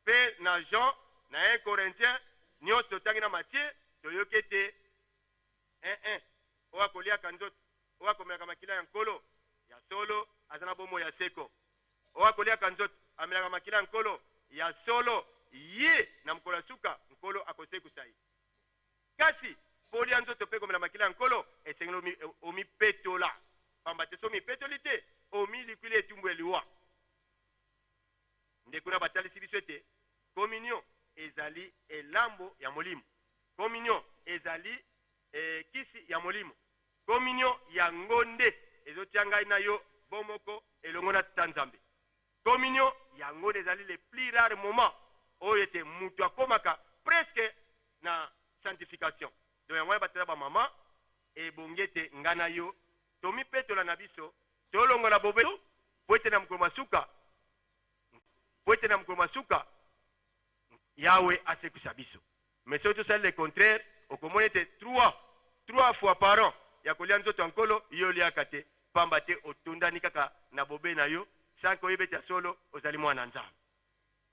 mpe na Jean, na 1 Corinthiens, nyonso totangi na Matthieu, toyoki ete eh, eh, oyo akoliaka nzoto, oyo akomelaka makila ya Nkolo, ya solo aza na bomoi ya seko. Oyo akoliaka nzoto, amelaka makila ya Nkolo, ya solo ye na mokolo ya suka Nkolo akosekusa ye. Kasi mpo olia nzoto mpe komela makila ya Nkolo, esengeli omipetola, pamba te soki omipetoli te, omilikwili etumbu ya liwa. Nde kuna batalisi biso ete kominio ezali elambo ya molimo. Kominio ezali eh, kisi ya molimo. Kominio yango nde ezotia ngai na yo bomoko elongo na Tata Nzambe. Kominio yango nde ezali le plus rare moment oyo ete moto akomaka presque na sanctification. Donc yango wana batata ba mama, ebongi ete ngai na yo tomipetola na biso, tolongola bobe mpo ete na mokolo mwa suka, mpo ete na mokolo mwa suka Yawe asekwisa biso. Mais soki tosali le contraire, okomona ete trois fois par an ya kolia nzoto ya Nkolo, yo oliaka te, pamba te otondani kaka na bobe na yo, sans que oyeba ete ya solo ozali mwana Nzambe.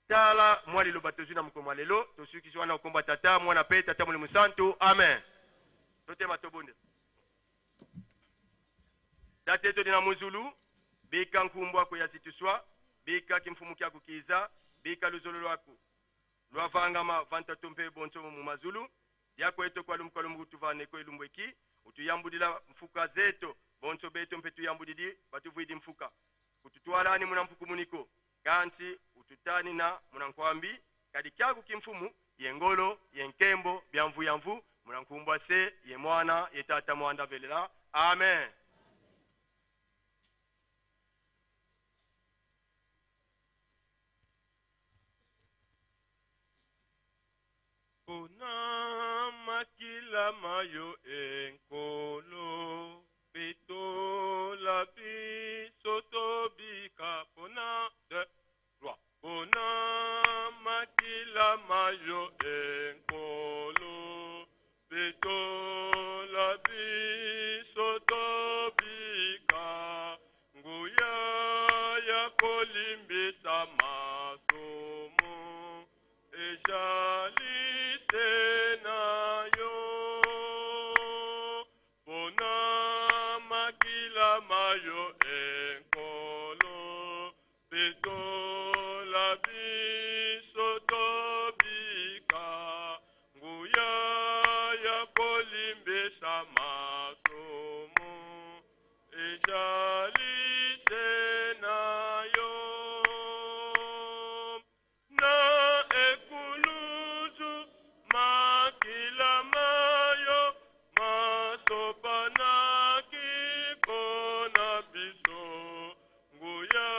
Tala mwa liloba tozwi na mokolo mwa lelo, tosukisi wana okomba Tata, Mwana pe Tata Molimo Santu. Amen. Totema tobondela. Tate todi na muzulu, bika nkumbu aku ya zituswa, bika kimfumu kya kukiza, bika luzolo lwaku lwavangama vantatu mpe bonso mu mazulu diako eto kwa lumbu kwa lumbu tuvane ko elumbu eki utuyambudila mfuka zeto bonso beto mpe tuyambudidi batuvuidi mfuka kututwalani muna mpuku muniko kansi ututani na muna nkwambi kadi kyaku kimfumu ye ngolo ye nkembo bya mvu ya mvu muna nkumbwa se ye mwana ye tata mwanda velela amen. Pona makila ma yo e Nkolo, petola biso tobika. Pona 2, 3. Pona makila ma yo e Nkolo, petola biso tobika. kolimbisa masumu ezali se na yo mpona makila mayo enkolo petola biso tobika nguya ya kolimbisa masumu ezali se na yo na ekulusu makila mayo masopanaki mpona biso nguya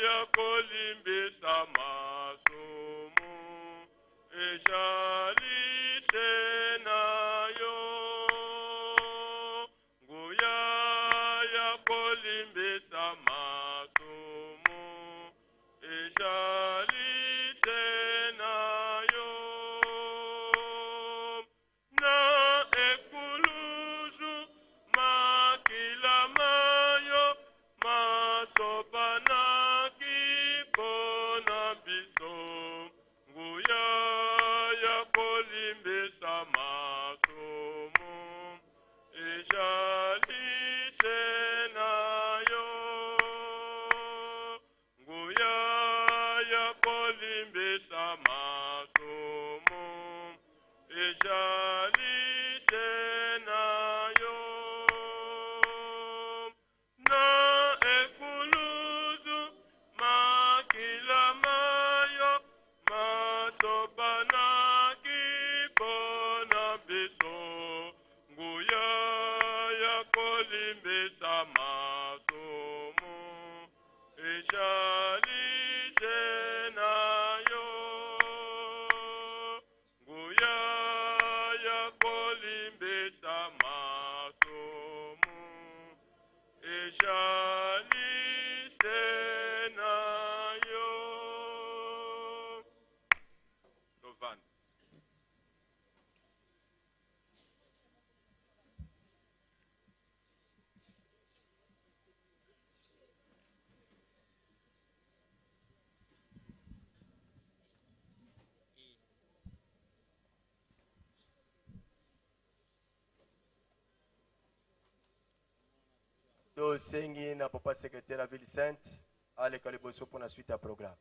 ya kolimbisa masumu ezali se na yo nguya ya kolimbisa masumu ezali se na yo na ekulusu makila mayo masopanaki mpona biso nguya ya kolimbisa masumu ezali se na yo nguya ya kolimbisa masumu ezali se na yo na ekulusu makila mayo masopanaki mpona biso nguya ya kolimbisa masumu ezali se na yo nguya ya kolimbisa masumu ezali se na yo tovanda. Tosengi na papa secrétaire ya ville sainte aleka liboso mpo na suite ya programme.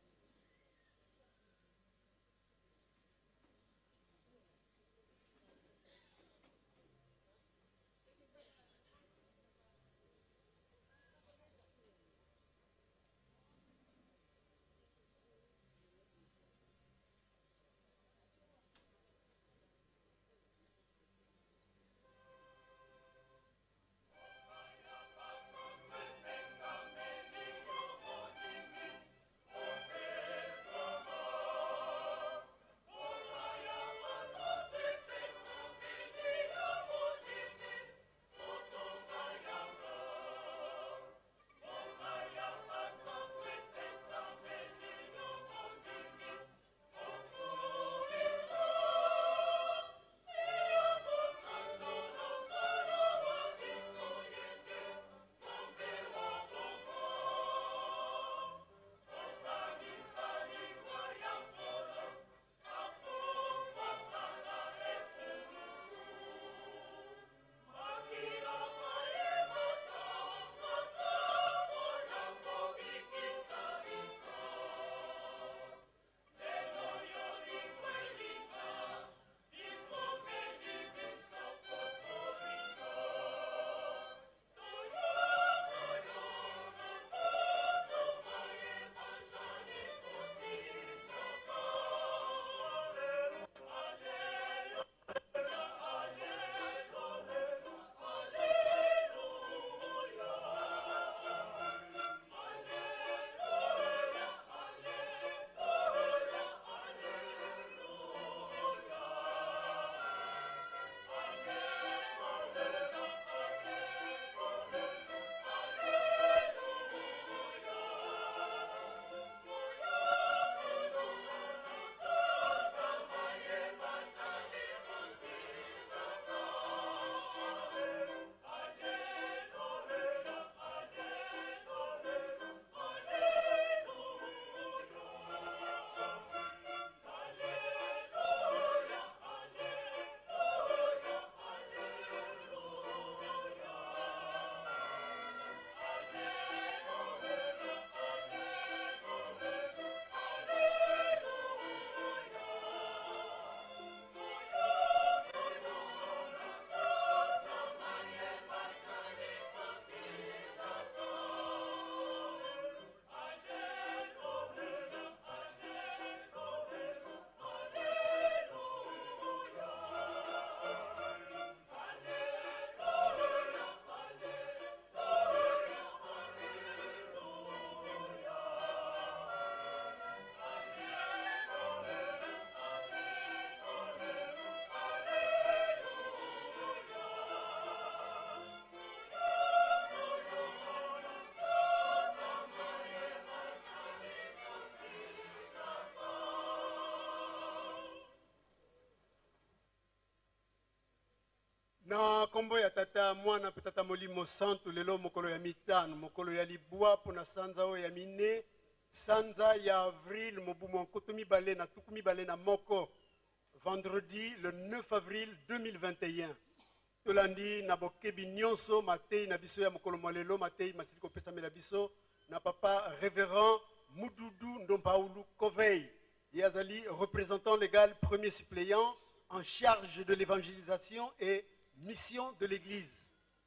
Na kombo ya Tata, Mwana mpe Tata Molimo Santu, lelo mokolo ya mitano, mokolo ya libwa mpo na sanza oyo ya mine, sanza ya avril mobu mwa 2021, vendredi le 9 avril 2021. Tolandi na bokebi nyonso mateyi na biso ya mokolo mwa lelo, mateyi masili kopesamela biso na papa Reverend Mududu Ndompaulu Kovey. Ye azali représentant légal premier suppléant en charge de l'évangélisation et mission de l'Église.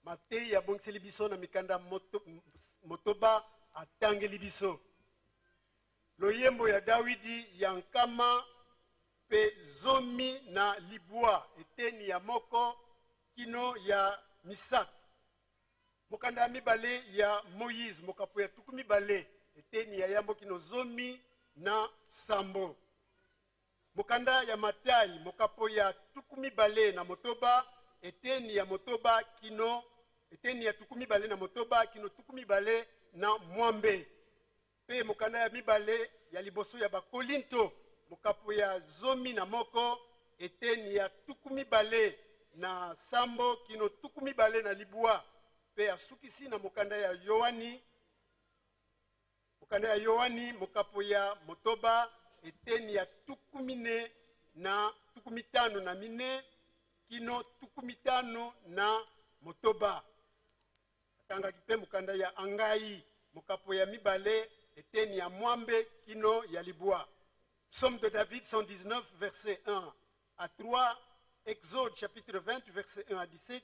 Mateyi abongiseli biso na mikanda moto, motoba atangeli biso. Loyembo ya Dawidi ya 119, eteni ya moko kino ya misato. Mokanda ya mibale ya Moïse, mokapo ya 20, eteni ya yambo kino 17. Mokanda ya Matai, mokapo ya 26, eteni ya motoba kino eteni ya 26 kino 28. Mpe mokanda ya mibale ya liboso ya Bakolinto, mokapo ya 11, eteni ya 27 kino 29. Mpe asukisi na mokanda ya Yoani, mokanda ya Yoani, mokapo ya motoba, eteni ya 40 na 54 kino 56. Atangaki mpe mokanda ya Angai, mokapo ya mibale, eteni ya mwambe kino ya libwa. Psaume de David 119, verset 1 à 3, Exode chapitre 20, verset 1 à 17,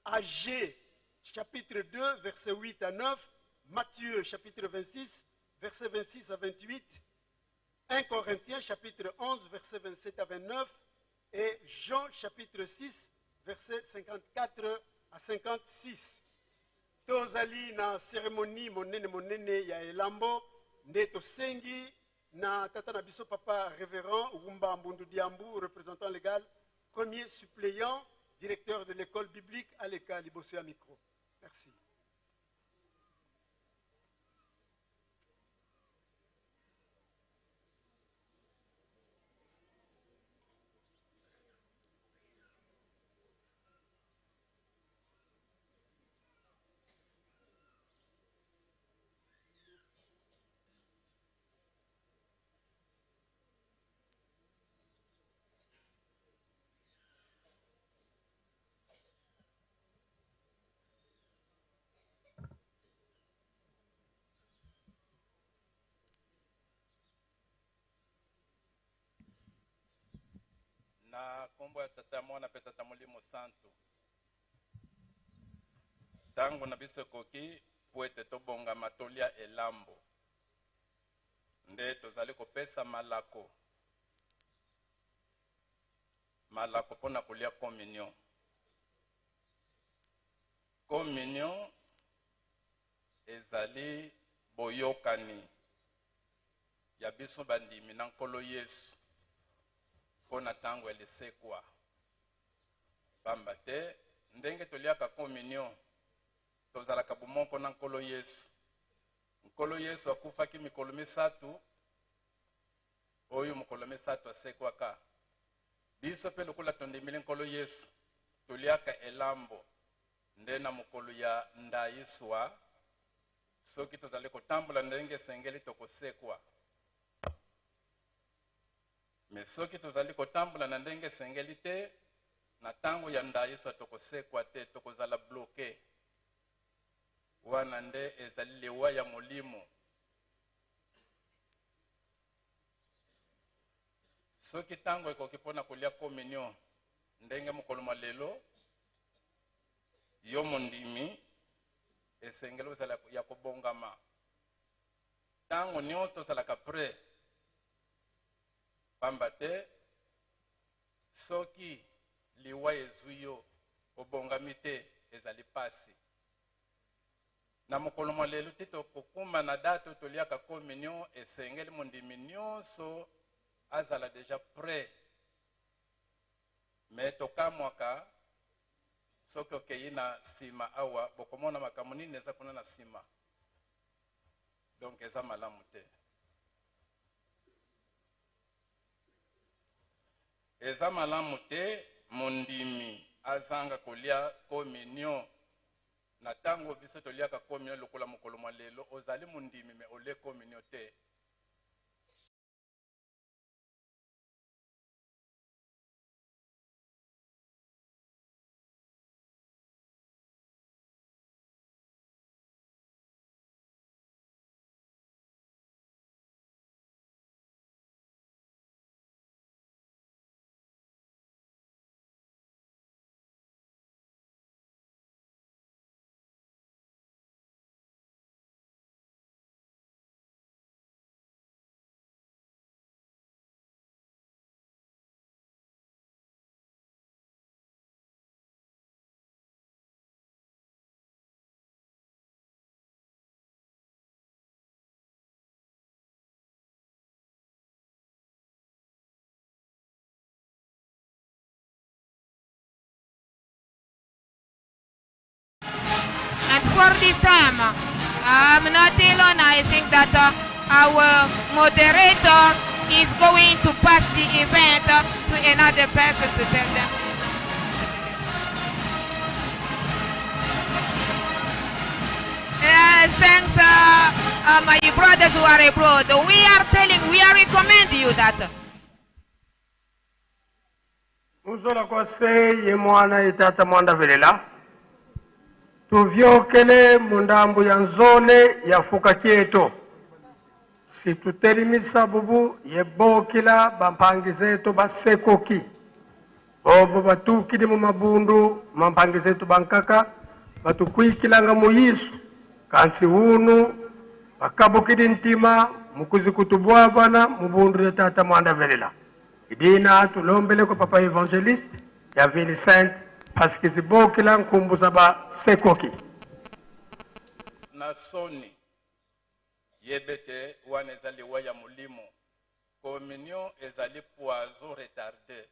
Aggée chapitre 2, verset 8 à 9, Matthieu chapitre 26, verset 26 à 28, 1 Corinthiens chapitre 11, verset 27 à 29 et Jean chapitre 6, verset 54 à 56. Tozali na cérémonie monene monene ya elambo nde tosengi na tata na biso papa révérend Wumba Mbundu Diambu, représentant légal, premier suppléant, directeur de l'école biblique aleka liboso ya micro. Merci. Na nkombo ya Tata, Mwana mpe Tata Molimo Santu. Ntango na biso ekoki mpo ete tobongama tolia elambo. Nde tozali kopesa malako, malako mpo na kolia communion. Communion ezali boyokani ya biso bandimi na Nkolo Yesu mpo na ntango ya lisekwa. Pamba te, ndenge toliaka communion, tozalaka bomoko na Nkolo Yesu. Nkolo Yesu akufaki mikolo misato, oyo mokolo misato asekwaka. Biso mpe lokola tondimeli Nkolo Yesu, toliaka elambo nde na mokolo ya ndaiswa. Soki tozali kotambola ndenge esengeli, tokosekwa. Mais soki tozali kotambola na ndenge esengeli te, na tango ya ndaiswa tokosekwa te, tokozala bloque. Wana nde ezali liwa ya molimo. Soki tango ekoki mpo na kolia communion, ndenge mokolo mwa lelo, yo mondimi, esengeli ozala ya kobongama. Tango nionso ozalaka pret, pamba te soki liwa ezui yo obongami te, ezali pasi. Na mokolo mwa lelo ti tokokoma na date oyo toliaka communion, esengeli mondimi nionso azala dejà pret. Mais tokamwaka soki okeyi na sima awa bokomona makambo nini eza kuna na sima. Donc eza malamu te. Eza malamu te mondimi. azanga kolia communion na tango biso toliaka communion lokola mokolo mwa lelo, ozali mondimi mais olie communion te. And for this time, I'm not alone. I think that our moderator is going to pass the event to another person to tell them. Thanks, my brothers who are abroad. We are telling, we are recommending you that. Muzola kwa se ye mwana ye tata mwanda velela. Tuvyokele mundambu ya nzole ya fuka kieto. Situtelimisa bubu ye bokila bampangi zetu basekoki. Bobo batukili mu mabundu mampangi zetu bankaka batukwikilanga muyisu. Kansi unu bakabukili ntima mukuzi kutubwabana mubundu ya tata mwanda velela. Idina tulombele kwa papa evangeliste ya ville sainte parce que zibokila nkumbu za basekoki. Na soni yebete wana ezali wa ya molimo. Communion ezali poison retardé.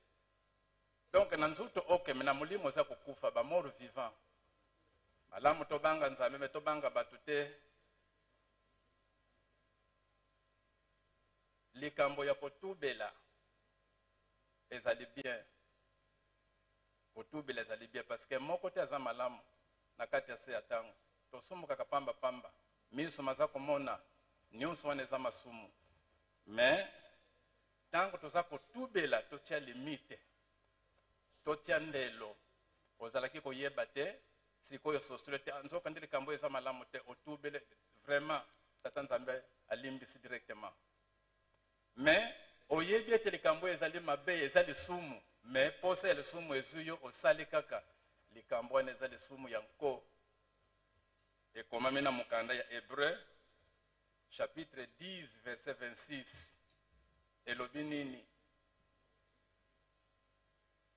Donc na nzuto oke na molimo eza kokufa ba mort vivant. Malamu tobanga Nzambe me tobanga bato te. Likambo ya kotubela ezali bien. Kotubela ezali bien parce que moko te aza malamu na kati ya se ya tango. Tosumbukaka pamba pamba. Miso maza komona nyonso wana eza masumu. Mais tango toza kotubela totia limite. Totia ndelo. Ozalaki koyeba te sikoyo sosolo te nzoka nde likambo eza malamu te otubele vraiment tata Nzambe alimbisi directement. Mais oyebi ete likambo ezali mabe eza lisumu mais posa ya lisumu ezwi yo osali kaka likambo wana eza lisumu ya nko. Ekomami na mokanda ya Hébreu chapitre 10 verset 26 elobi nini?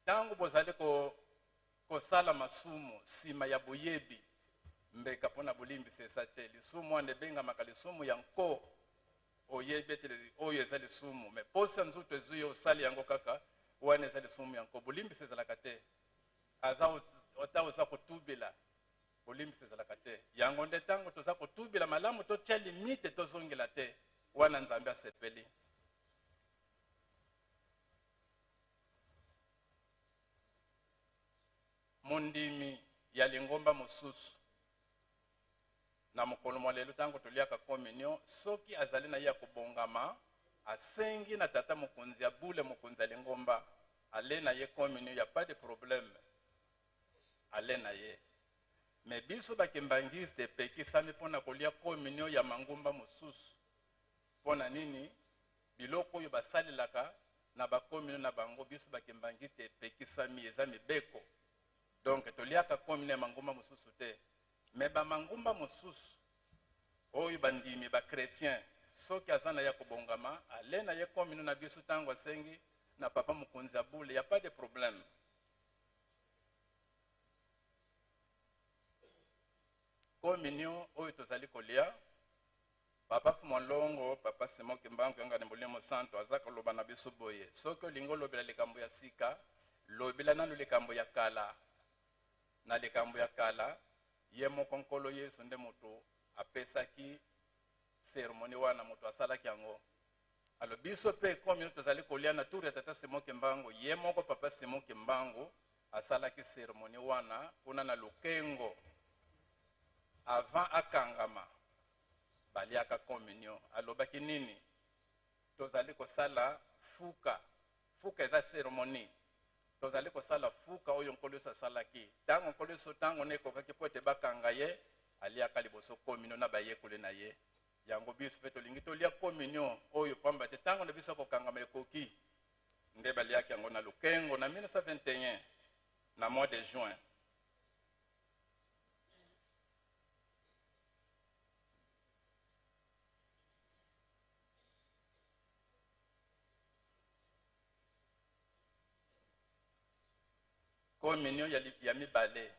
Tango bozali kosala masumu sima ya boyebi mbeka mpona bolimbisi eza te. Lisumu wana ebengamaka lisumu ya nko. Oyebi ete oyo eza lisumu mais posa nzuto ezwi yo osali yango kaka wana eza lisumu ya nko. Bolimbisi ezalaka te. Aza ata oza kotubela bolimbisi ezalaka te. Yango nde tango toza kotubela malamu totia limite tozongela te wana Nzambe asepeli. Mondimi ya lingomba mosusu na mokolo mwa lelo tango toliaka communion soki azali na ye ya kobongama asengi na tata mokonzi ya bule mokonzi ya lingomba ale na ye communion ya pas de problème ale na ye. Mais biso ba kimbanguiste epekisami mpona kolia communion ya mangomba mosusu. Mpona nini? Biloko oyo basalelaka na ba communion na bango biso ba kimbanguiste epekisami eza mibeko. Donc toliaka communion ya mangomba mosusu te. Mais ba mangomba mosusu oyo bandimi ba chrétien soki aza na ya kobongama ale na ye communion na biso tango asengi na papa mokonzi ya bule ya pas de problème. Communion oyo tozali kolia papa Fumolongo papa Simon Kimbangu Kiangani Molimo Santo aza koloba na biso boye soki olingi olobela likambo ya sika lobela nanu likambo ya kala. Na likambo ya kala ye moko Nkolo Yesu nde moto apesaki cérémonie wana moto asalaki yango. Alors biso pe communion tozali kolia na tour ya tata Simon Kimbangu ye moko papa Simon Kimbangu. asalaki ceremonie wana kuna na Lukengo avant akangama baliaka communion alobaki nini tozali kosala fuka fuka eza ceremonie tozali kosala fuka oyo Nkolo Yesu asalaki tango Nkolo Yesu tango na ekokaki mpo ete bakanga ye aliaka liboso communion na bayekoli na ye yango biso mpe tolingi tolia communion oyo pamba te tango na biso ya kokangama ekoki nde baliaki yango na Lukengo na 1921 na mois de juin. Communion ya, ya mibale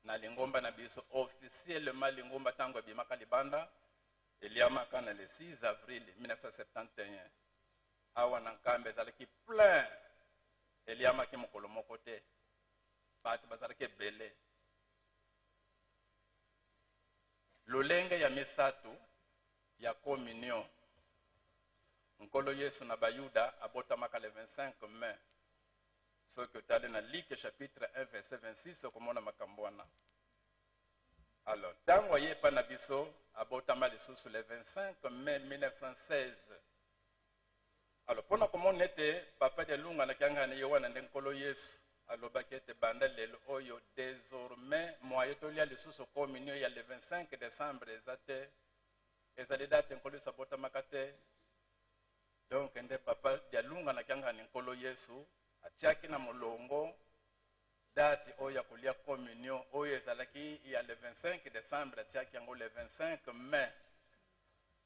na lingomba na biso officiellement lingomba ntango ebimaka libanda eliamaka na le 6 avril 1971 Awa na Nkamba ezalaki plein, eliamaki mokolo moko te, bato bazalaki ebele. Lolenge ya misato ya communion, Nkolo Yesu na Bayuda abotamaka le 25 mai. Soki otali na Luc chapitre 1 verset 26 okomona makambo wana. Alors, tango aye epai na biso, abotama lisusu le 25 mai 1916. Alors, mpo na komona ete Papa Dialunga na Kiangani ye wana nde Nkolo Yesu alobaki ete banda lelo oyo desormais moyen tolia lisusu communion ya le 25 decembre eza te, ezali date Nkolo Yesu abotamaka te. Donc nde Papa Dialunga na Kiangani Nkolo Yesu atiaki na molongo date oyo ya kolia communion oyo ezalaki ya le 25 decembre, atiaki yango le 25 mai.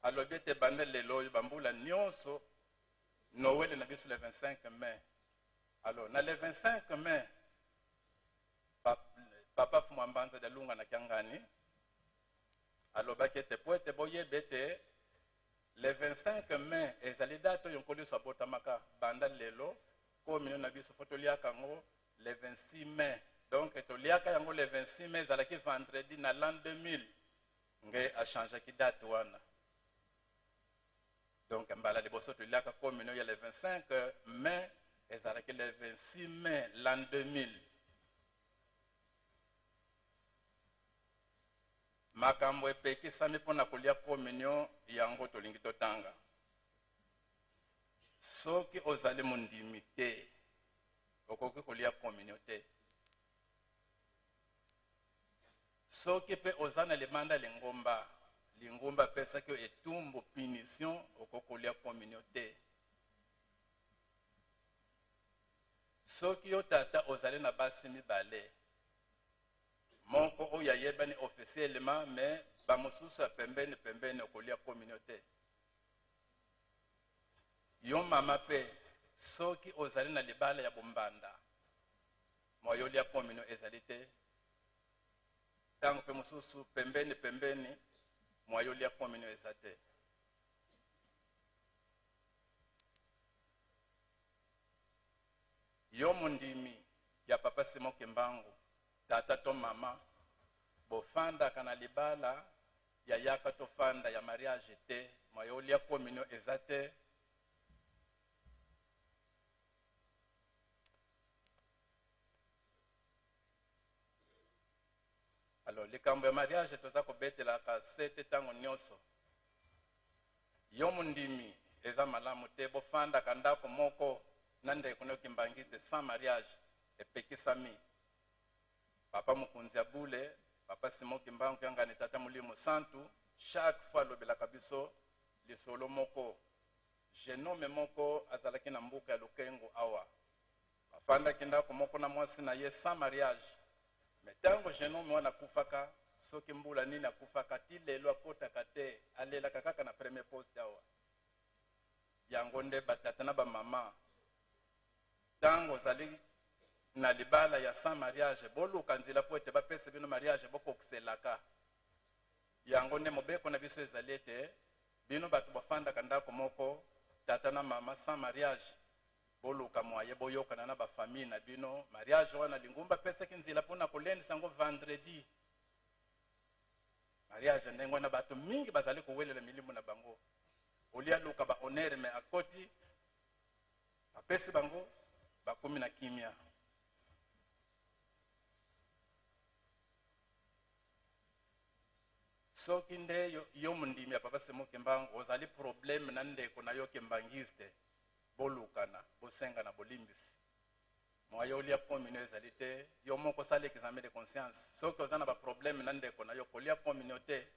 Alobi ete banda lelo oyo bambula nionso Noël na biso le 25 mai. Alors na le 25 mai Papa Fumua Mbanza Dialunga na Kiangani alobaki ete po ete boyeba ete le 25 mai ezali date oyo Nkolo Yesu abotamaka, banda lelo communion na biso fo toliaka yango le 26 mai. Donc toliaka yango le 26 mai, ezalaki vendredi na l'an 2000. Nge a changeaki date wana. Donc mbala liboso toliaka communion ya le 25 mai ezalaki le 26 mai l'an 2000. Makambo epekisami mpo na kolia communion yango tolingi totanga. Soki ozali mondimi te, okoki kolia communion te. Soki pe oza na libanda lingomba, lingomba apesaki yo etumbu, punition, okoki kolia communion te. Soki yo tata ozali na basi mibale, moko oyo ayebani officiellement mais ba mosusu ya pembeni pembeni okolia communion te. Yo mama pe soki ozali na libala ya bombanda, moyen olia communion ezali te. Tango pe mosusu pembeni pembeni moyen olia communion eza te. Yo mondimi ya papa Simon Kimbangu, tata to mama, bofandaka na libala ya yaka tofanda ya mariage te, moyen olia communion eza te. Alors likambo ya mariage toza kobetelaka sete tango nionso. Yo mondimi eza malamu te bofandaka ndako moko na ndeko nayo kimbanguiste sans mariage epekisami. Papa mokonzi ya bule, papa Simon Kimbangu Kiangani tata molimo santu chaque fois alobelaka biso lisolo moko. Jeune homme moko azalaki na mboka ya Lukengo awa. Bafandaki ndako moko na mwasi na ye sans mariage. Mais tango jeune homme wana akufaka, soki mbula nini akufaka, ti lelo akotaka te, alelaka kaka na premier poste awa. Yango nde ba tata na ba mama, tango ozali na libala ya sans mariage, boluka nzela po ete bapesa bino mariage bokokisa elaka. Yango nde mobeko na biso ezali ete bino batu bofandaka ndako moko, tata na mama sans mariage, Boluka moyen boyokana na ba famille na bino, mariage wana lingomba apesaki nzela pona kolendisa yango vendredi. Mariage ya ndenge wana bato mingi bazali kowelela milimo na bango. Olie aluka ba honneur mais akoti apesi bango bakomi na kimia. Soki nde yo, yo mondimi ya Papa Simon Kimbangu ozali problème na ndeko na yo kimbanguiste, bolukana, bosengana bolimbisi. Moyen olia communion ezali te, yo moko sala examen de conscience. Soki oza na ba problème na ndeko na yo, kolia communion te.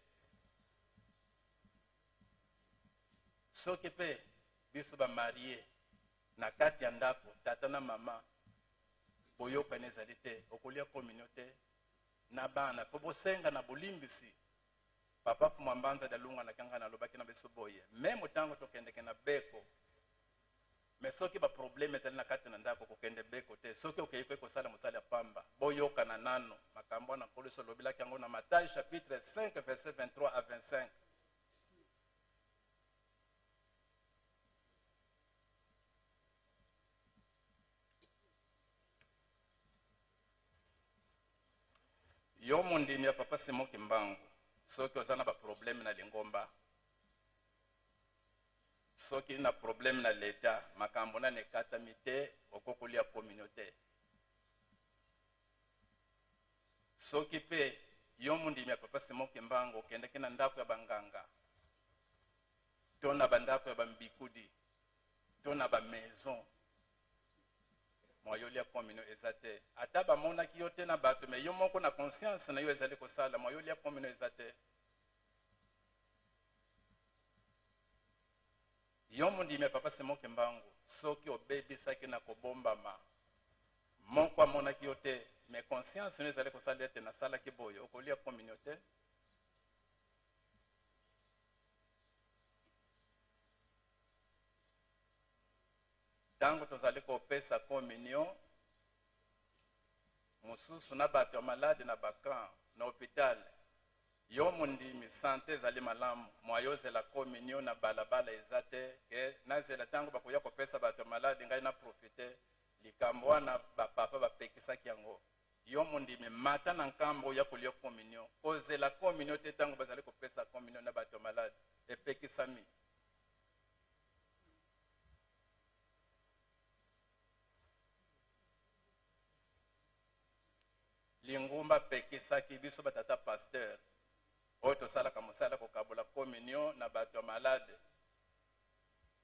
Soki pe biso ba maries na kati ya ndako, tata na mama, boyokani ezali te, okolia communion te na bana po bosengana bolimbisi. Papa Fumua Mbanza Dialungana Kiangani alobaki na biso boye, meme tango tokendeke na beko, mais soki ba problème ezali na kati na ndako, kokende beko te. Soki okeyi pe kosala mosala ya pamba, boyokana nanu. Makambo wana Nkolo Yesu alobelaki yango na Matai chapitre 5 verset 23 à 25. Yo mondimi ya Papa Simon Kimbangu, soki oza na ba problème na lingomba, soki na problème na l'etat, makambo nanu ekatami te, okoki kolia communion te. Soki pe yo mondimi ya Papa Simon Kimbangu okendeki na ndako ya ba nganga to na ba ndako ya ba mbikudi to na ba maison, moyen olia communion eza te. Ata bamonaki yo te na bato, mais yo moko na conscience na yo ezali kosala, moyen olia communion eza te. Yo mondimi ya Papa Simon Kimbangu, soki obebisaki na kobombama, moko amonaki yo te, mais conscience na yo ezali kosala ete nasalaki boye, okolia communion te. Tango tozali kopesa communion mosusu na bato ya malade na ba camps, na hopital, yo mondimi sante ezali malamu, moyen ozela communion na balabala eza te que nazela tango bakoya kopesa bato ya malade ngai na profiter, likambo wana ba papa bapekisaki yango. Yo mondimi mata na nkambo oya kolia communion, kozela communion te tango bazali kopesa communion na bato ya malade, epekisami. Lingomba apekisaki biso ba tata pasteur oyo tosalaka mosala kokabola communion na bato ya malade,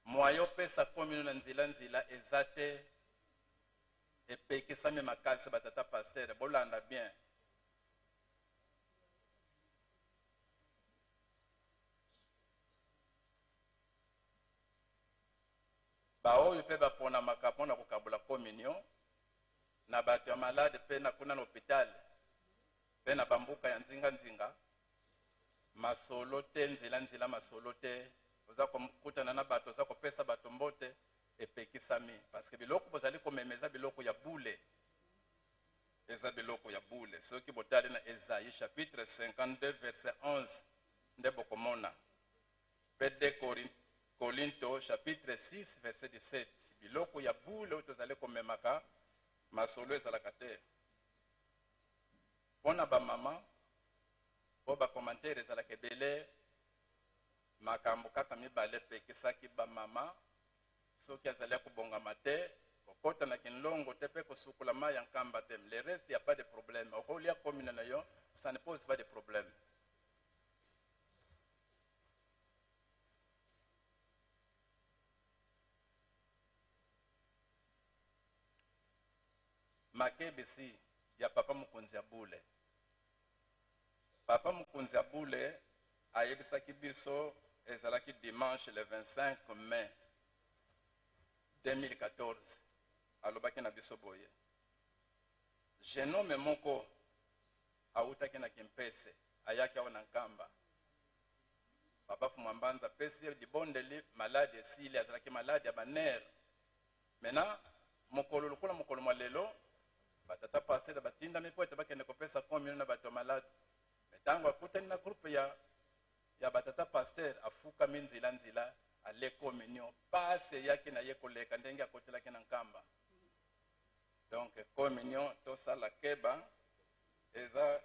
moyen opesa communion na nzela nzela eza te, epekisami makasi ba tata pasteur bolanda bien. Baoyo pe baponamaka mpo na kokabola communion na bato ya malade pe na kuna na hopital pe na bamboka ya nzinga nzinga, masolo te, nzela nzela masolo te, oza kokutana na bato, oza kopesa bato mbote, epekisami parce que biloko bozali komema eza biloko ya bule, eza biloko ya bule. Soki botali na Esaïe chapitre 52 verset 11 nde bokomona. Mpe 2 Kolinto chapitre 6 verset 17, biloko ya bule oyo tozali komemaka, masolo ezalaka te. Mpo na ba mama, mpo ba commentaires ezalaka ebele, makambo kaka mibale epekisaki ba mama, soki azali ya kobongama te, kokota na kinlongo te mpe kosukola mayi ya nkamba te. Le reste, il ya pas de problème. Okolia commune na yo, ça ne pose pas de problème. Makebisi ya papa mokonzi ya bule. Papa mokonzi ya bule ayebisaki biso ezalaki dimanche le 25 mai 2014, alobaki na biso boye, jeune homme moko awutaki na Kimpese ayaki awa na Nkamba. Papa Fumua Mbanza apesi ye libondeli, maladi esili, azalaki maladi ya ba nerfs. Maintenant, mokolo lokola mokolo mwa lelo, ba tata pasteurs batindami mpo ete bakende kopesa communion na bato ya maladi. Mais tango akutani na groupe ya ya ba tata pasteurs, afukami nzila nzila, ale communion, pasi eyaki na ye koleka ndenge akotelaki na Nkamba. Donc communion tosala keba, eza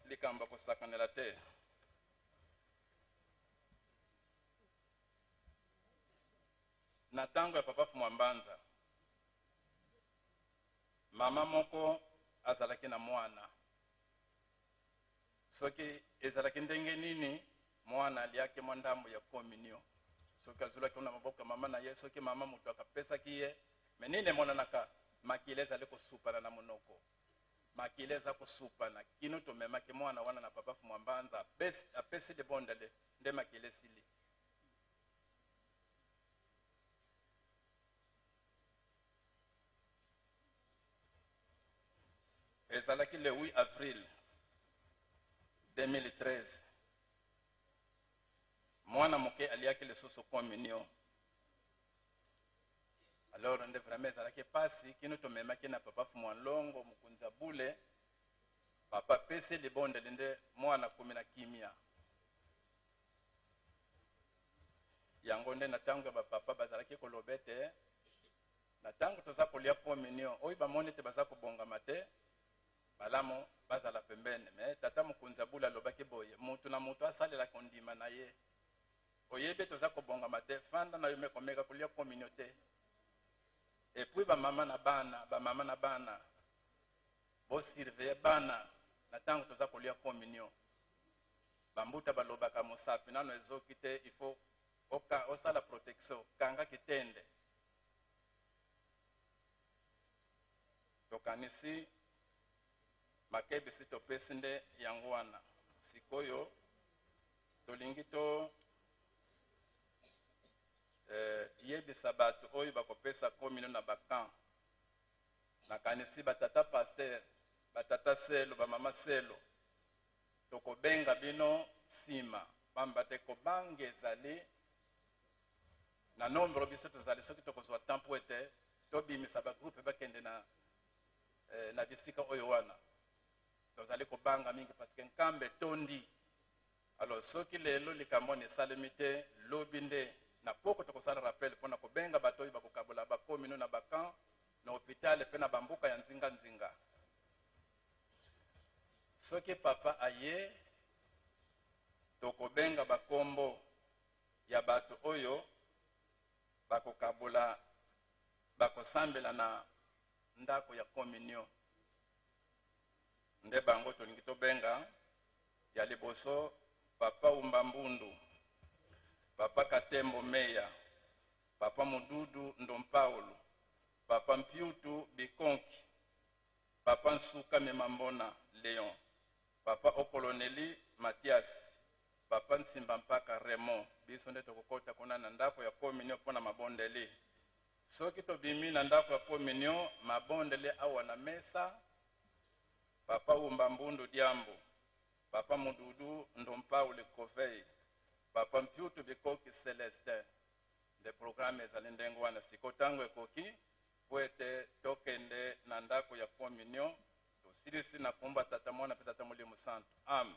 likambo ya kosakanela te. Na tango ya Papa Fumua Mbanza, mama moko azalaki na muana. Soki ezalaki ndenge nini, mwana aliaki mwa ndambo ya communion. Soki azulaki na maboko ya mama na ye, soki mama moto akapesaki ye, me nini emonanaka? Makila ezali kosupana na monoko. Makila eza kosupana kino tomemaki mwana wana na papa Fumua Mbanza, apesi libondeli nde makila esili. Ezalaki le 8 avril 2013. Mwana moke aliaki lisusu communion. Alors nde vraiment ezalaki pasi kino tomemaki na papa Fumua Nlongo mokonzi ya bule. Papa apesi libondeli nde mwana akomi na kimia. Yango nde na tango ya ba papa bazalaki koloba ete na tango toza kolia communion oyo bamoni ete baza kobongama te, malamu bazala pembeni. Mais tata mokonzi ya bule alobaki boye, mutu na mutu asalela kondima na ye. Oyebi ete oza kobongama te, fanda na yo mais komeka kolia communion te. Et puis ba mama na bana, ba mama na bana, bo surveiller bana na tango toza kolia communion. Ba mbuta balobaka mosapi nanu ezoki te, il faut oka osala protection, kanga kitende. Tokanisi makebisi topesi nde yango wana. Sikoyo tolingi to eh, yebisa bato oyo bakopesa communion na ba camp. Nakanisi ba tata pasteur, ba tata selo, ba mama selo, tokobenga bino sima, pamba te kobanga ezali na nombre biso tozali, soki tokozwa temps po ete tobimisa ba groupe bakende na eh, na bisika oyo wana tozali kobanga mingi parce que Nkamba etondi. Alors soki lelo likambo wana esalemi te, lobi nde na poko tokosala rappel pona kobenga bato oyo bakokabola ba communes na ba camps, na hopital pe na ba mboka ya nzinga nzinga. Soki papa aye, tokobenga ba kombo ya bato oyo bakokabola, bakosambela na ndako ya communion. Nde bango tolingi tobenga, ya liboso Papa Umba Mbundu, Papa Katembo Meya, Papa Mududu Ndompaulu, Papa Mpiutu Bikonki, Papa Nsuka Memambona Leon, Papa Okoloneli Mathias, Papa Nsimba Mpaka Raymond. Biso nde tokokota kuna na ndako ya communion mpo na mabondeli. Soki tobimi na ndako ya communion, mabondeli awa na mesa, Papa Umba Mbundu Diambu, Papa Mududu Ndompauli Kovey, Papa Mpiutu Bikoki Celestin. Nde programme ezali ndenge wana. Sikoyo tango ekoki mpo ete tokende na ndako ya communion. Tosilisi na kombo ya Tata, Mwana mpe Tata Molimo Santu. Amen.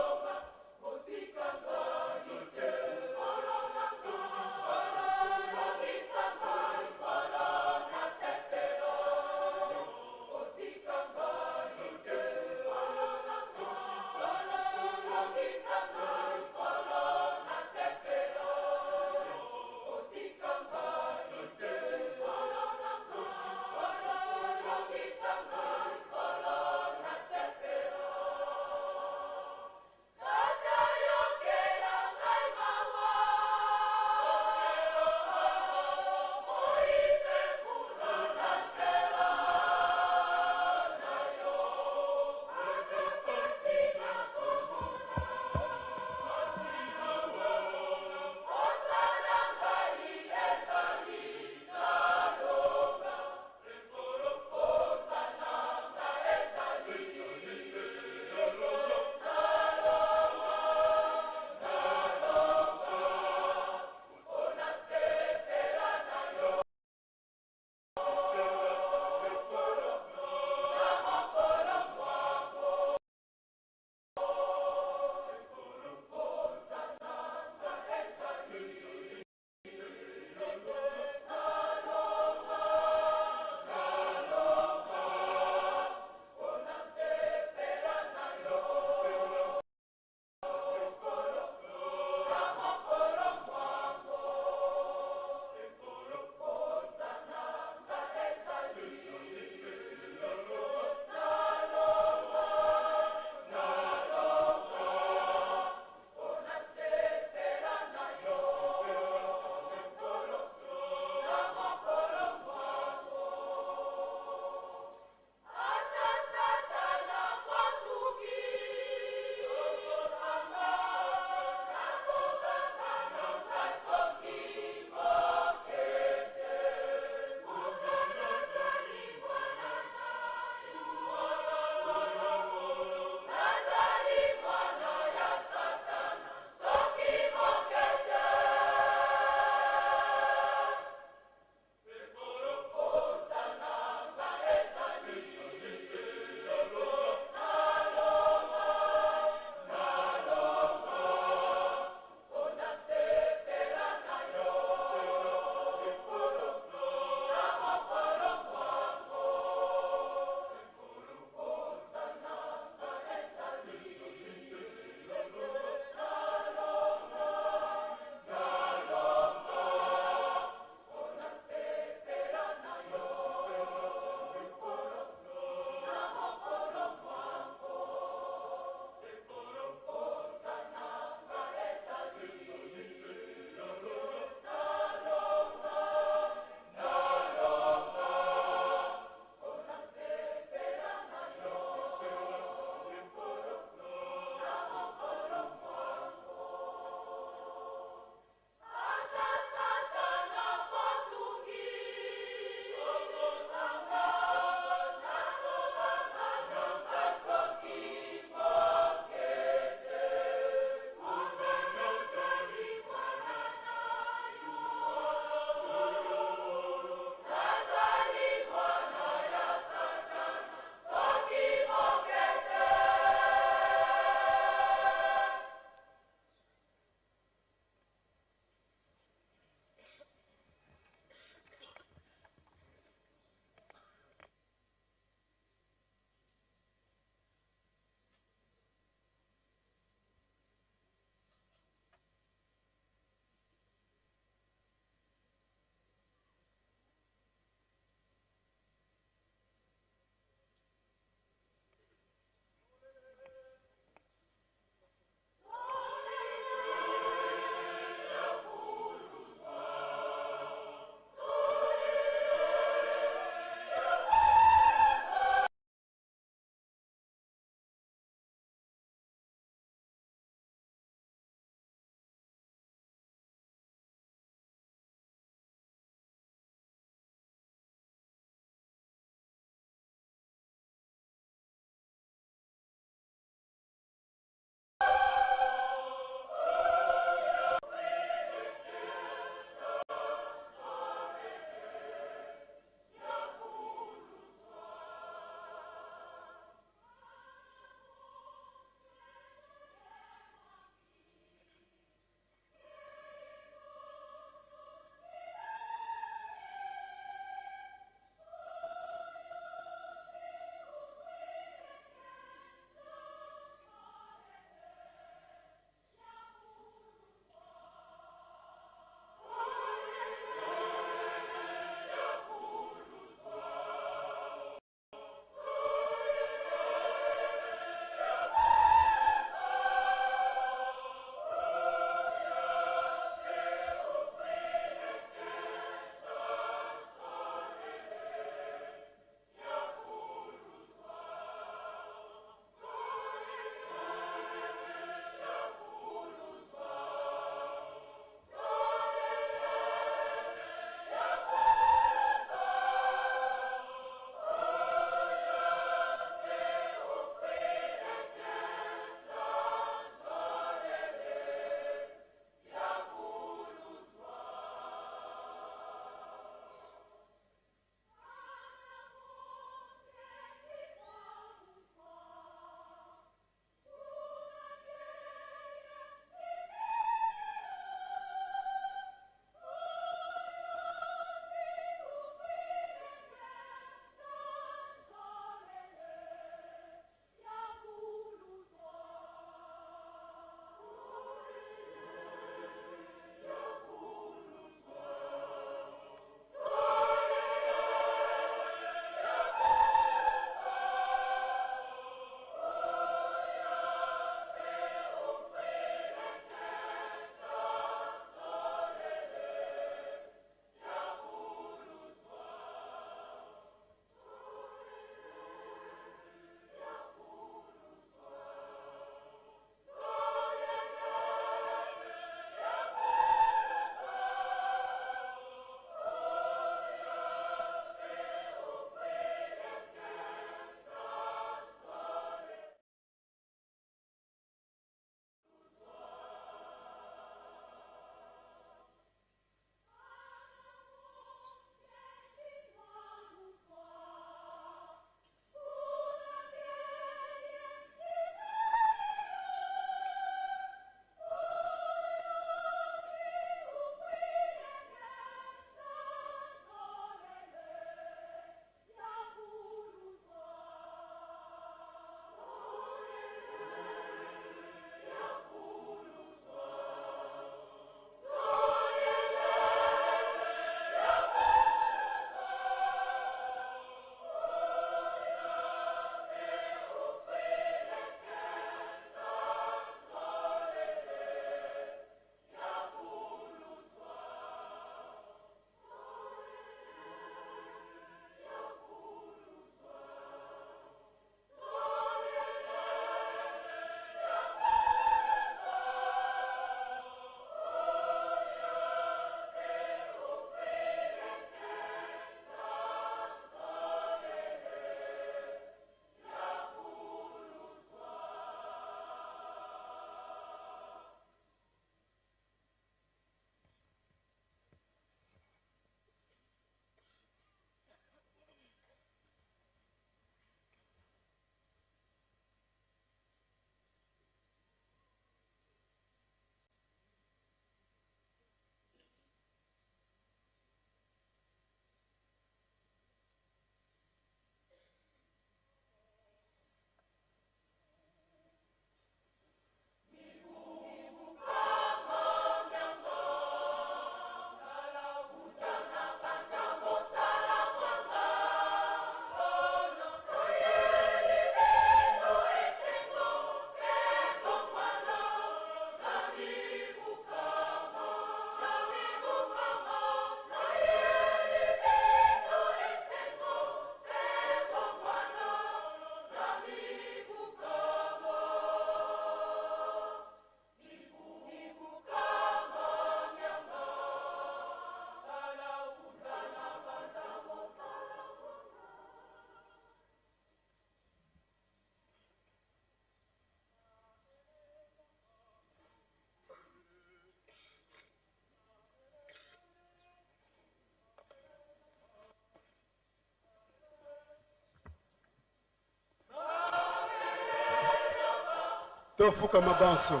Tofukama banso.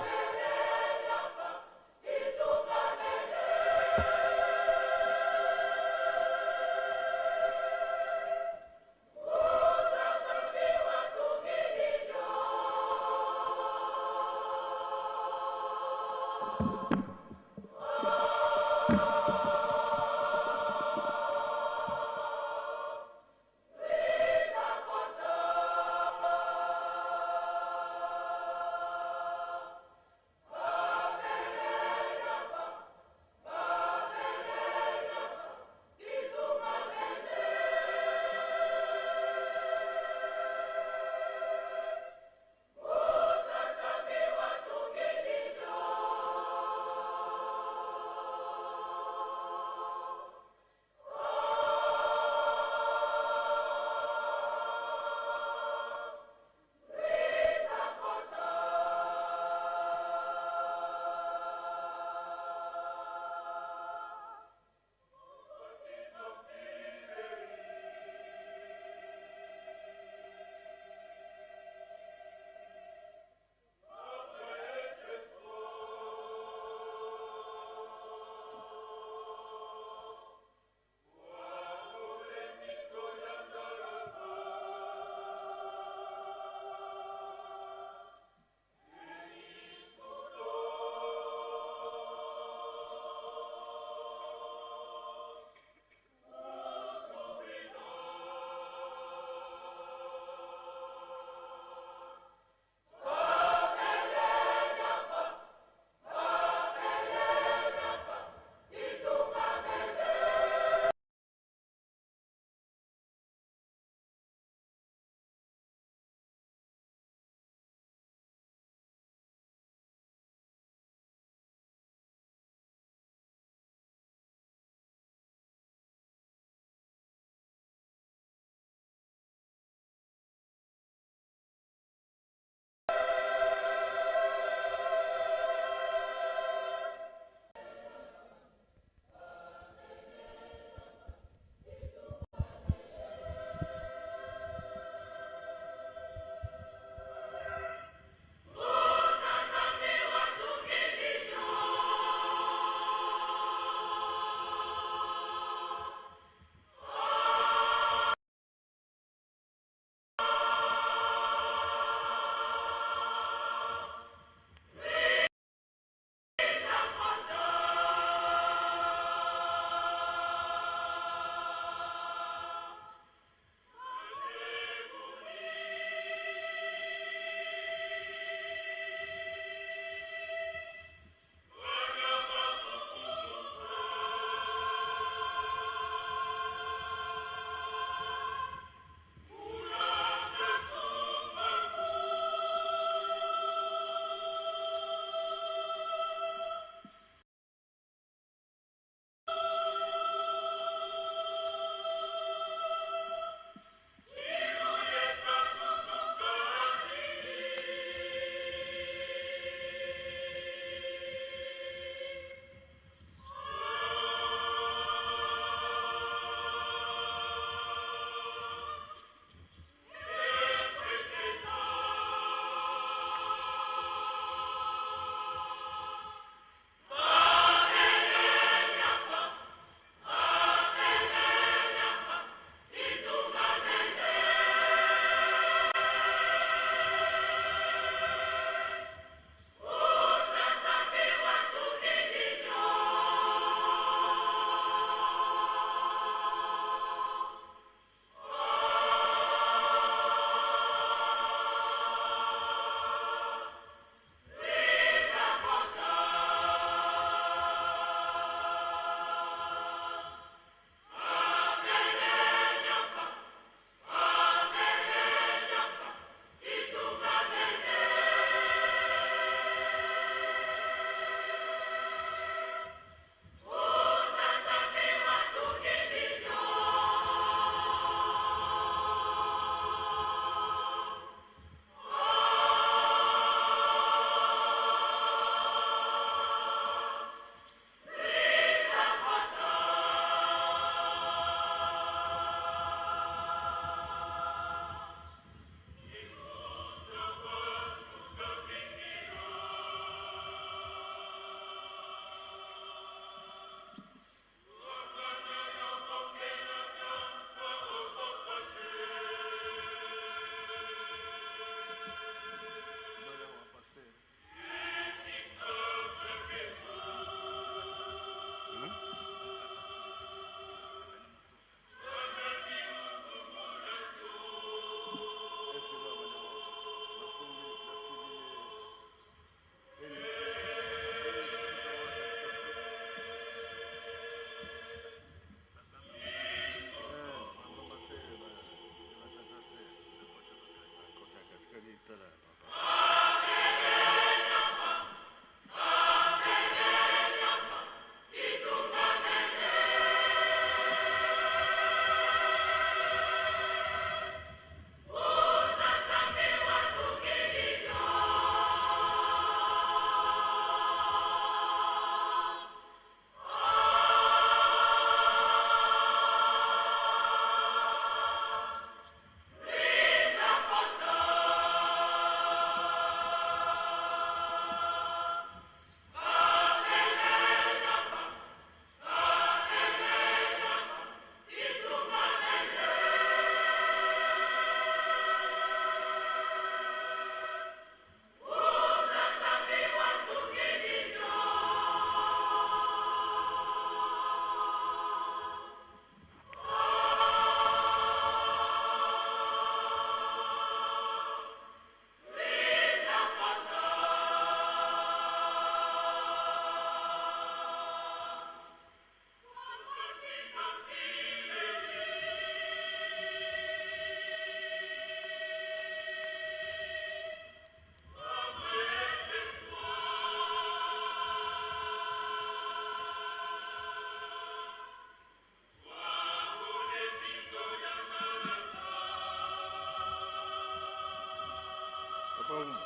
Papa Uma.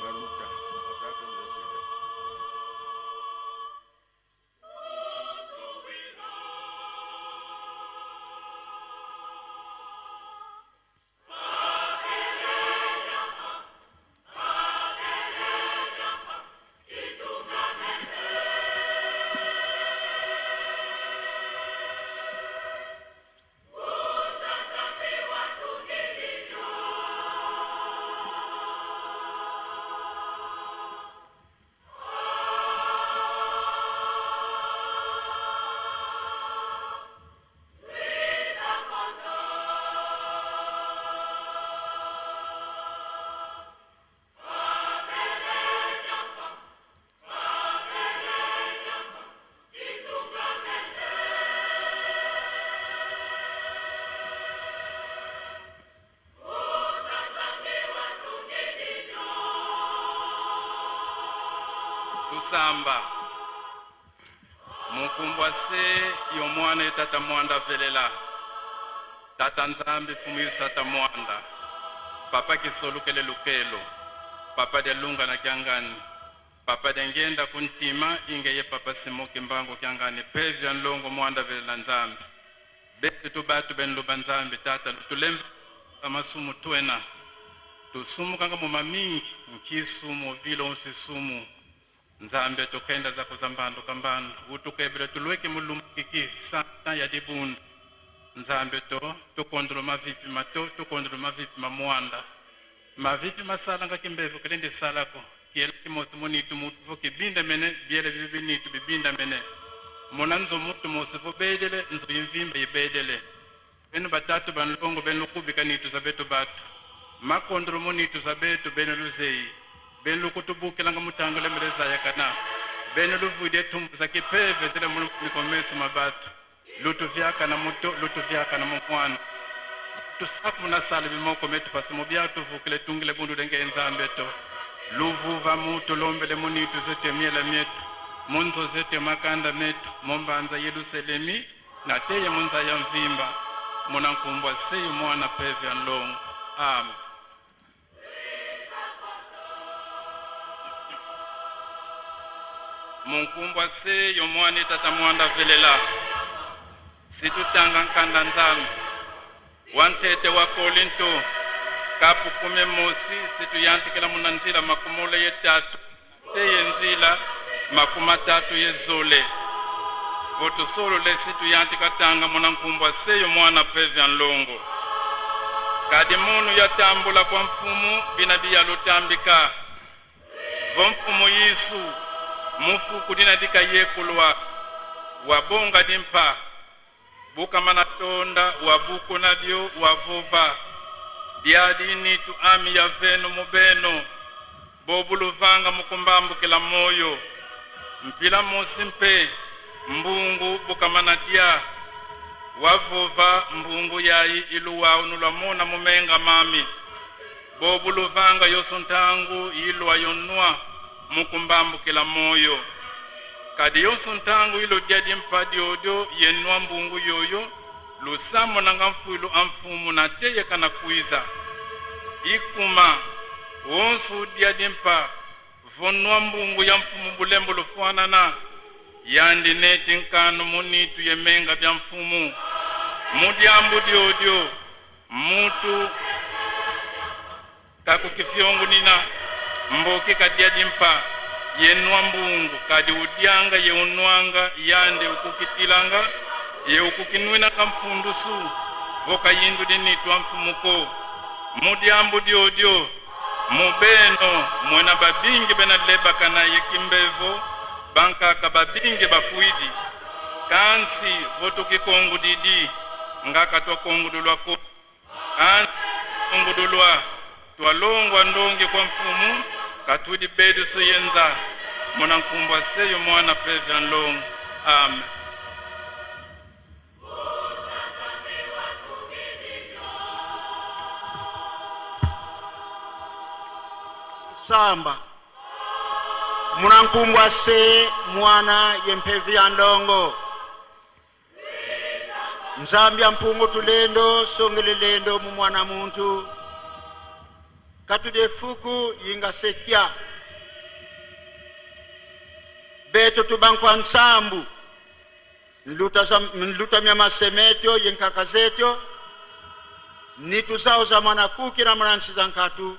Baluta. Atata mzasira. Tusamba mukumbwa se yomwana ye tata mwanda velela tata nzambi fumu yesu tata mwanda papa kisolukele lukelo papa dia lunga na kiangani papa dia ngenda kuntima inge ye papa Simon Kimbangu kiangani pevya nlongo mwanda velela nzambi betu tu batu benu luba nzambi tata lutulemva masumu twena tusumukanga mu mamingi nkisumu vilo nsisumu nzambe tukenda zako za mbandu kambandu utukebele tulweke mulumbukiki satan ya dibundu nzambe to tukondolo mavipi mato tukondolo mavipi mamwanda mavipi masalanga kimbevu kilindi salako kiela kimosi munitu mutu kibinda mene biele bibi binitu bibinda mene mona nzo mutu mosi vobedele nzo imvimba ibedele benu batatu banlongo benu lukubika nitu za betu batu makondolo munitu za betu benu luzeyi benu lukutubukilanga mutango lemeleza yakana benu luvude tumbu za kipeve zile mulumikomeso mabatu lutu vyaka na muto lutu vyaka na mumwana tusaku munasala bimoko metu pasi mubya tuvukile tungile bundu lenge nzambe to luvuva mutu lombele munitu zete miela mietu munzo zete makanda metu mombanza yerusalemi na teye munza ya mvimba munankumbwa seyu mwana peve ya nlongo amen. Munkumbwa seyo mwana tata mwanda velela situtanga nkanda nzambe wantete wa Korinto kapu kume mosi situyantikila muna nzila makumula ye tatu teye nzila makuma tatu ye zole votusolole situyantika tanga muna nkumbwa seyo mwana pevya nlongo kadi munu yatambula kwa mfumu bina biyalutambika vomfumu yisu mufu kudina dika yekulwa wabonga dimpa bukamana tonda wabuku nabyo wavuva dyadinitu ami ya venu mubeno bobuluvanga mukumbambukila moyo mpila mosi mpe mbungu bukamana dya wavuva mbungu yayi iluwawu nulwamona mumenga mami bobuluvanga yoso ntangu ilwa yonwa mukumbambukila moyo kadi yonso ntangu ilo dia dimpa diodio yenwa mbungu yoyo lusamo nanga mfuilu amfumu na teye kana kuiza ikuma wonso dia dimpa vonwa mbungu ya mfumu bulembo lufuanana yandi neti nkanu munitu yemenga bya mfumu mudiambu diodio mutu kakukifyongu nina mboki kadia dimpa yenwa mbungu kadi udyanga yeunwanga yande ukukitilanga yeukukinwina kamfundusu voka yindu dinitwa mfumuko mudyambu dyodio mubeno mwena babingi bena lebakana yekimbevo bankaka babingi bafuidi kansi votukikongu didi ngaka twakongudulwako kansi kongudulwa twalongwa ndonge kwa mfumu katudi bedu suyenza muna nkumbwa seyo mwana pevya nlongo amen. Samba munankumbwa se mwana yempevi ya ndongo Nzambi ya mpungu tulendo songele lendo mu mwana muntu katude fuku yinga sekia beto tubankwa nsambu nluta za nluta mya masemetyo yenkaka zetyo nitu zao za mwana kuki na mwanansi za nkatu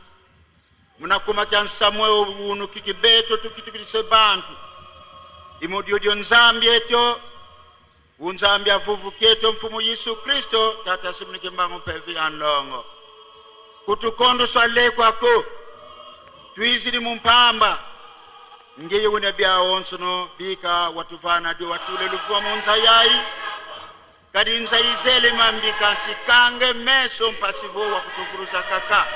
munakuma kya nsamweo unu kiki beto tukitukilise bantu imodiodio nzambi etyo unzambi avuvuketyo mfumu Yesu Kristo tata Simoni Kimbangu pevi anlongo kutukondoswa lekwako twizili mumpamba ngeye wuna bya onsono bika watuvana dio watule luvuwa munza yayi kadi nza izele mambika nsikange meso mpasivo wa kutukuruza kaka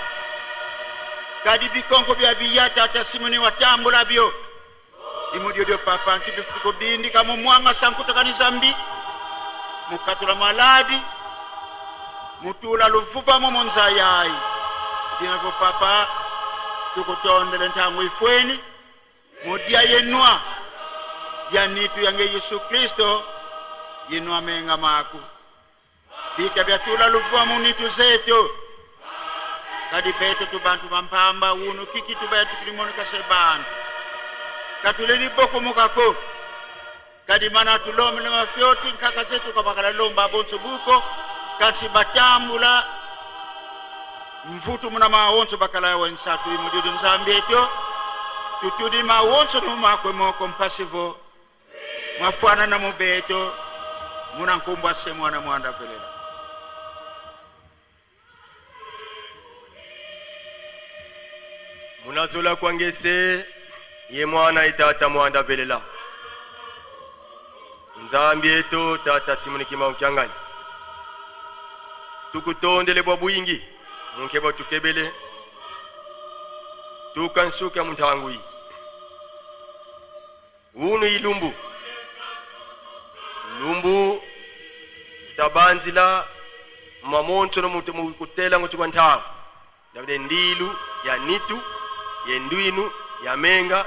kadi bikonko bya biya tata Simoni watambula byo imudiodio papa nkibifuko bindi kama mwanga sankutakaniza mbi mukatula maladi mutula luvuva momo nzayayi dinavo papa tukutondele ntangu ifweni mudia yenwa yanitu yange Yesu Kristo yenwa menga maku bika byatula luvuva munitu zetu kadi beto tu bantu bampamba unu kiki tubaya tukilimonika se bantu katuleni boko mukako kadi mana tulomele mafyoti nkaka zetu kabakala lomba bonso buko kasi batambula mvutu muna maonso bakala wensatu imudidu nzambi etyo tutudi maonso numakwe moko mpasivo mwafwana na mubeto muna nkumbwa se mwana mwanda velela munazola kwangese ye mwana ye tata mwanda velela nzambi eto tata Simoni Kimbangu kiangani tukutondele bwa bwingi munke bwa tukebele tuka nsuka muntangui unu ilumbu lumbu tabanzila mamonso no mutu mukutela ngutu kwa ntango ndabide ndilu ya nitu yenduinu ya menga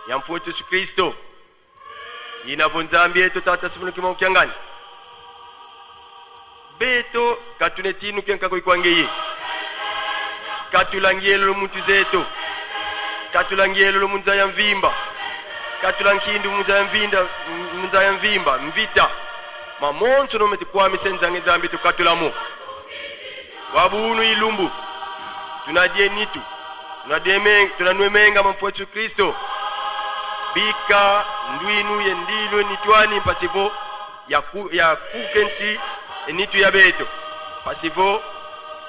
ya mfumu Yesu Kristo inavo nzambi yetu tata Simoni Kimbangu kiangani beto katune tinu kenka koikwangeye katulangielo muntu zetu katulangielo munza ya mvimba katulankindu munza ya mvinda munza ya mvimba mvita mamonso no meti kwami senzange nzambi tukatulamo wabunu ilumbu tunadie nitu tunadie menga tunanwe menga mamfu Yesu Kristo bika ndwinu yendilo nitwani pasivo ya ku, ya kukenti enitu ya beto pasivo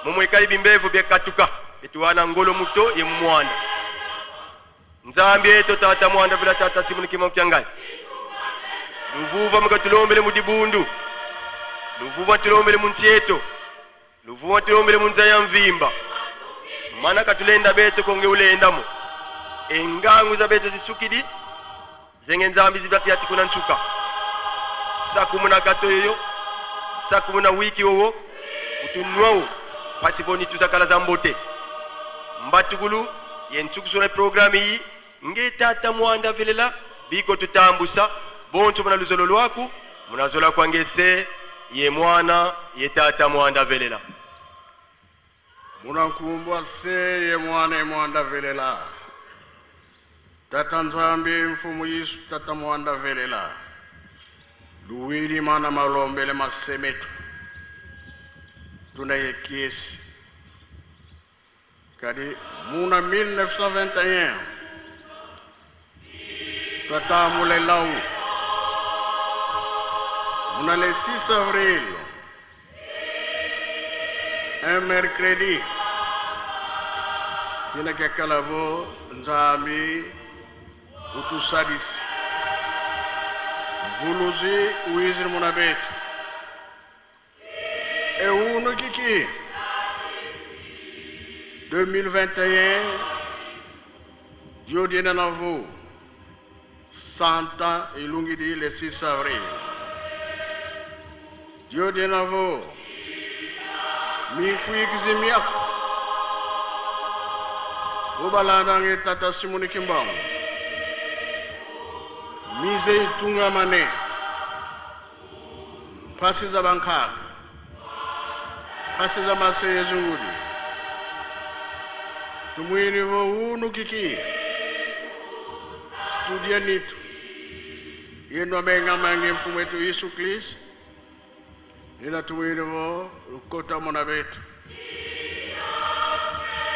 mumwekali bimbevu byekatuka etuwana ngolo muto ye mwana nzambi eto tata mwanda vila tata Simoni Kimbangu kiangani luvuva mukatulombele mudibundu luvuva tulombele muntieto luvuva tulombele munza ya mvimba mana katulenda beto konge ulendamo engangu za beto zisukidi zenge nzambi zibati kuna nsuka sakumuna gato yoyo sakumuna wiki wowo utunwawo pasivoni tuzakala za mbote mbatukulu yensukusona programu iyi nge tata mwanda velela biko tutambusa bonso muna luzolo lwaku munazola kwangese ye mwana ye tata mwanda velela munankumbwa se ye mwana ye mwanda velela tata nzambi mfumu Yesu tata mwanda velela luwili mana malombele masemeto tuna ye kiesi kadi muna 1921 twatamule lau muna le 6 avril un mercredi kina kekalavo nzambi utusadisi mvuluzi uizini muna betu eunu kiki 2021 Dieu navo Santa ilungidi le 6 avril Dieu navo mikuikizimiako obalandange tata Simoni Kimbangu mize itungamane mpasi za bankaka Pasiza mase yezungudi. Tumwini vo unu kiki. Studia nitu. Yenu amenga mange mfumu wetu Yesu Kristo. Nina tumwini vo kota mona betu.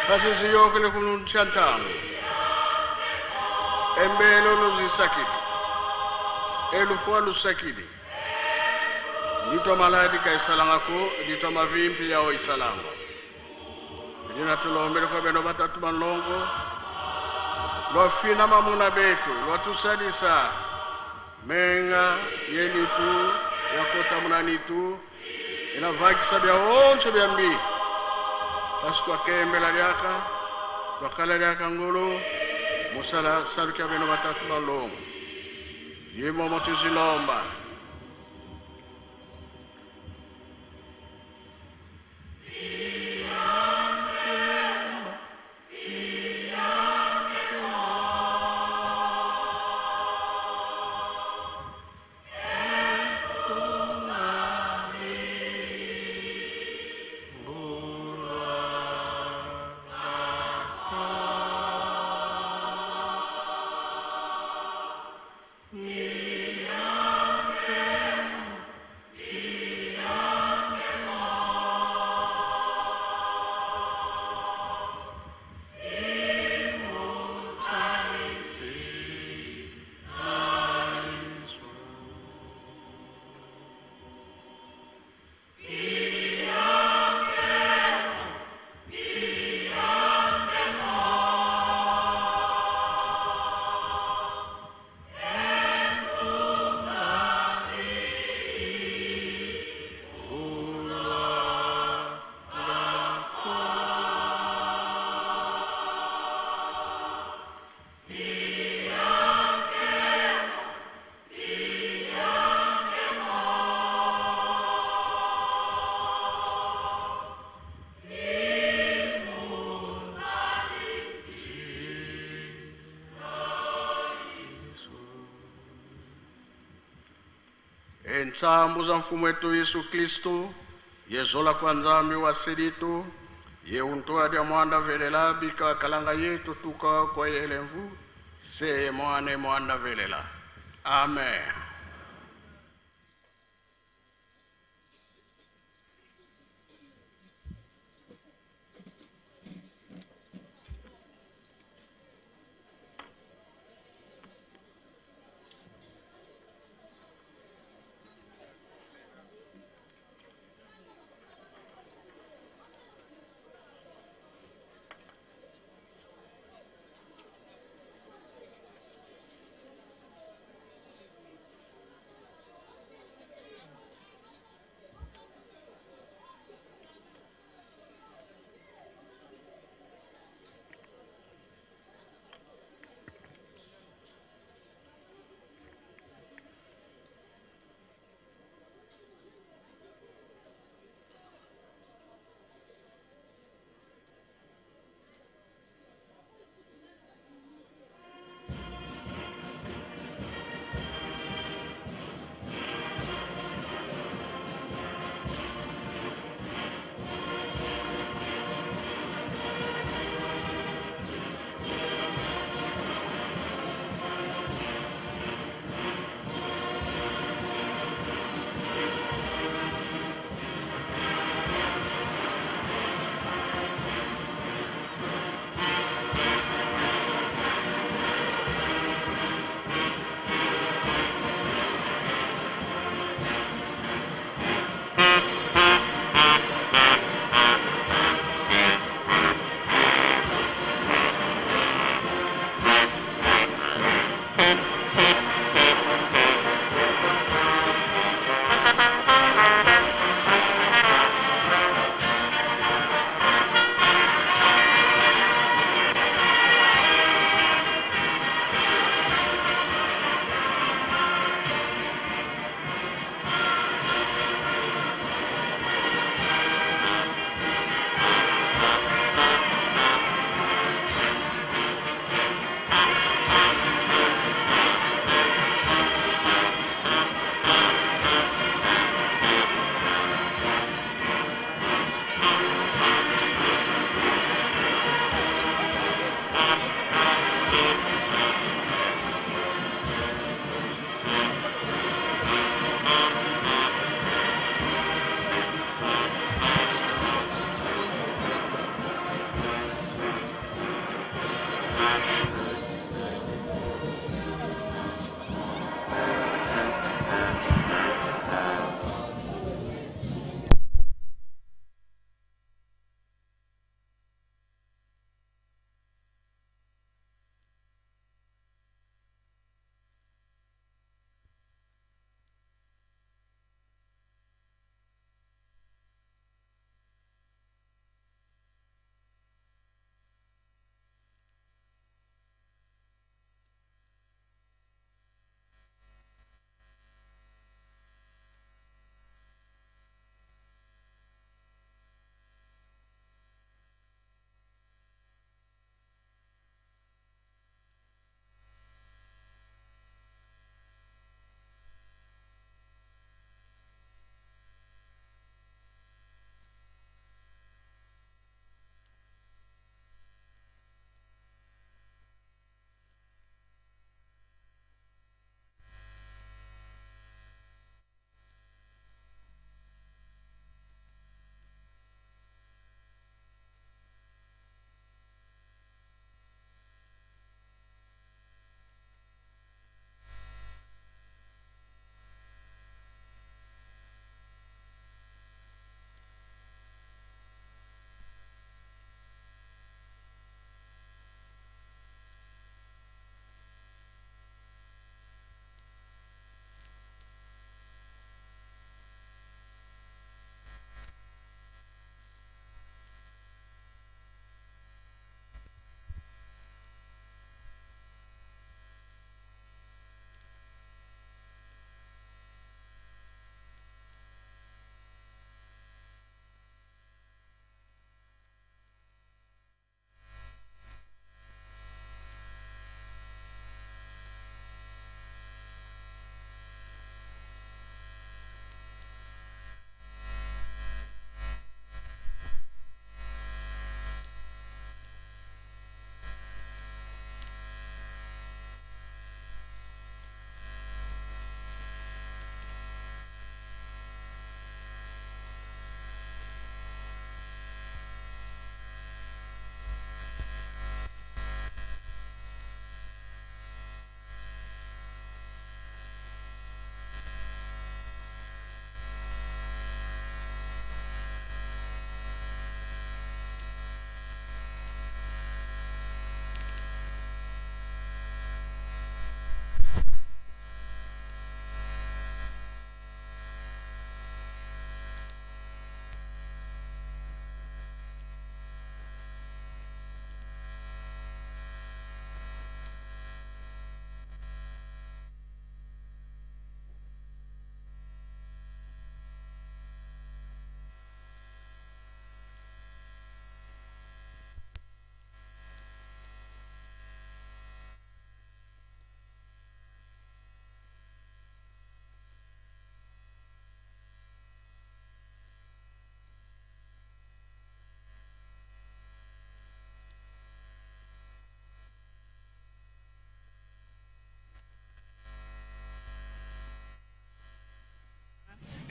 Pasizi yokele kununchantano. Embelo luzisakidi. Elufua lusakidi. Nditwa maladi ka isalangako, nditwa mavimpi yao isalanga. Lina tulombele kwa beno batatu banlongo. Lwafina mamuna betu, lwatusalisa. Menga yenitu, yakota munanitu. Inavakisa bya onso bya mbi. Pasi twakembela lyaka, twakala lyaka ngulu, musala salukia beno batatu banlongo. Yimo tuzilomba. Entsambu za mfumu wetu Yesu Kristo, yezola kwa nzambi wa selitu, ye untoa dia mwanda velela bika kalanga yetu tuka kwa yelemvu, se mwane mwanda velela. Amen.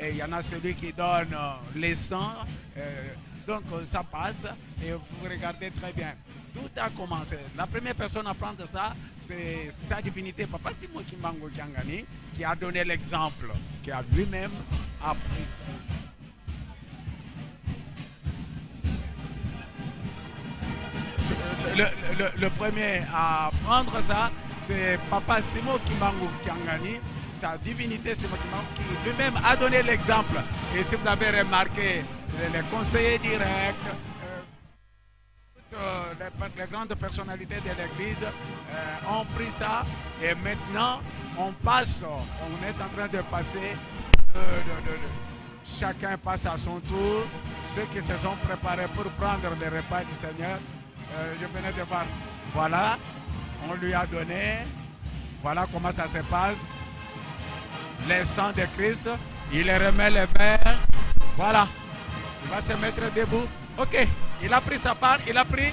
Et il y en a celui qui donne les sangs. Donc ça passe et vous regardez très bien. Tout a commencé. La première personne à prendre ça, c'est sa divinité, Papa Simon Kimbangu Kiangani, qui a donné l'exemple, qui a lui-même appris. Le premier à prendre ça, c'est Papa Simon Kimbangu Kiangani, sa divinité Simon Kimbangu, qui lui-même a donné l'exemple. Et si vous avez remarqué, les conseillers directs, toutes les grandes personnalités de l'Église ont pris ça. Et maintenant, on est en train de passer, chacun passe à son tour. Ceux qui se sont préparés pour prendre le repas du Seigneur, je venais de voir, voilà, on lui a donné, voilà comment ça se passe. Le sang de Christ, il remet le verre, voilà, il va se mettre debout. Ok, il a pris sa part, il a pris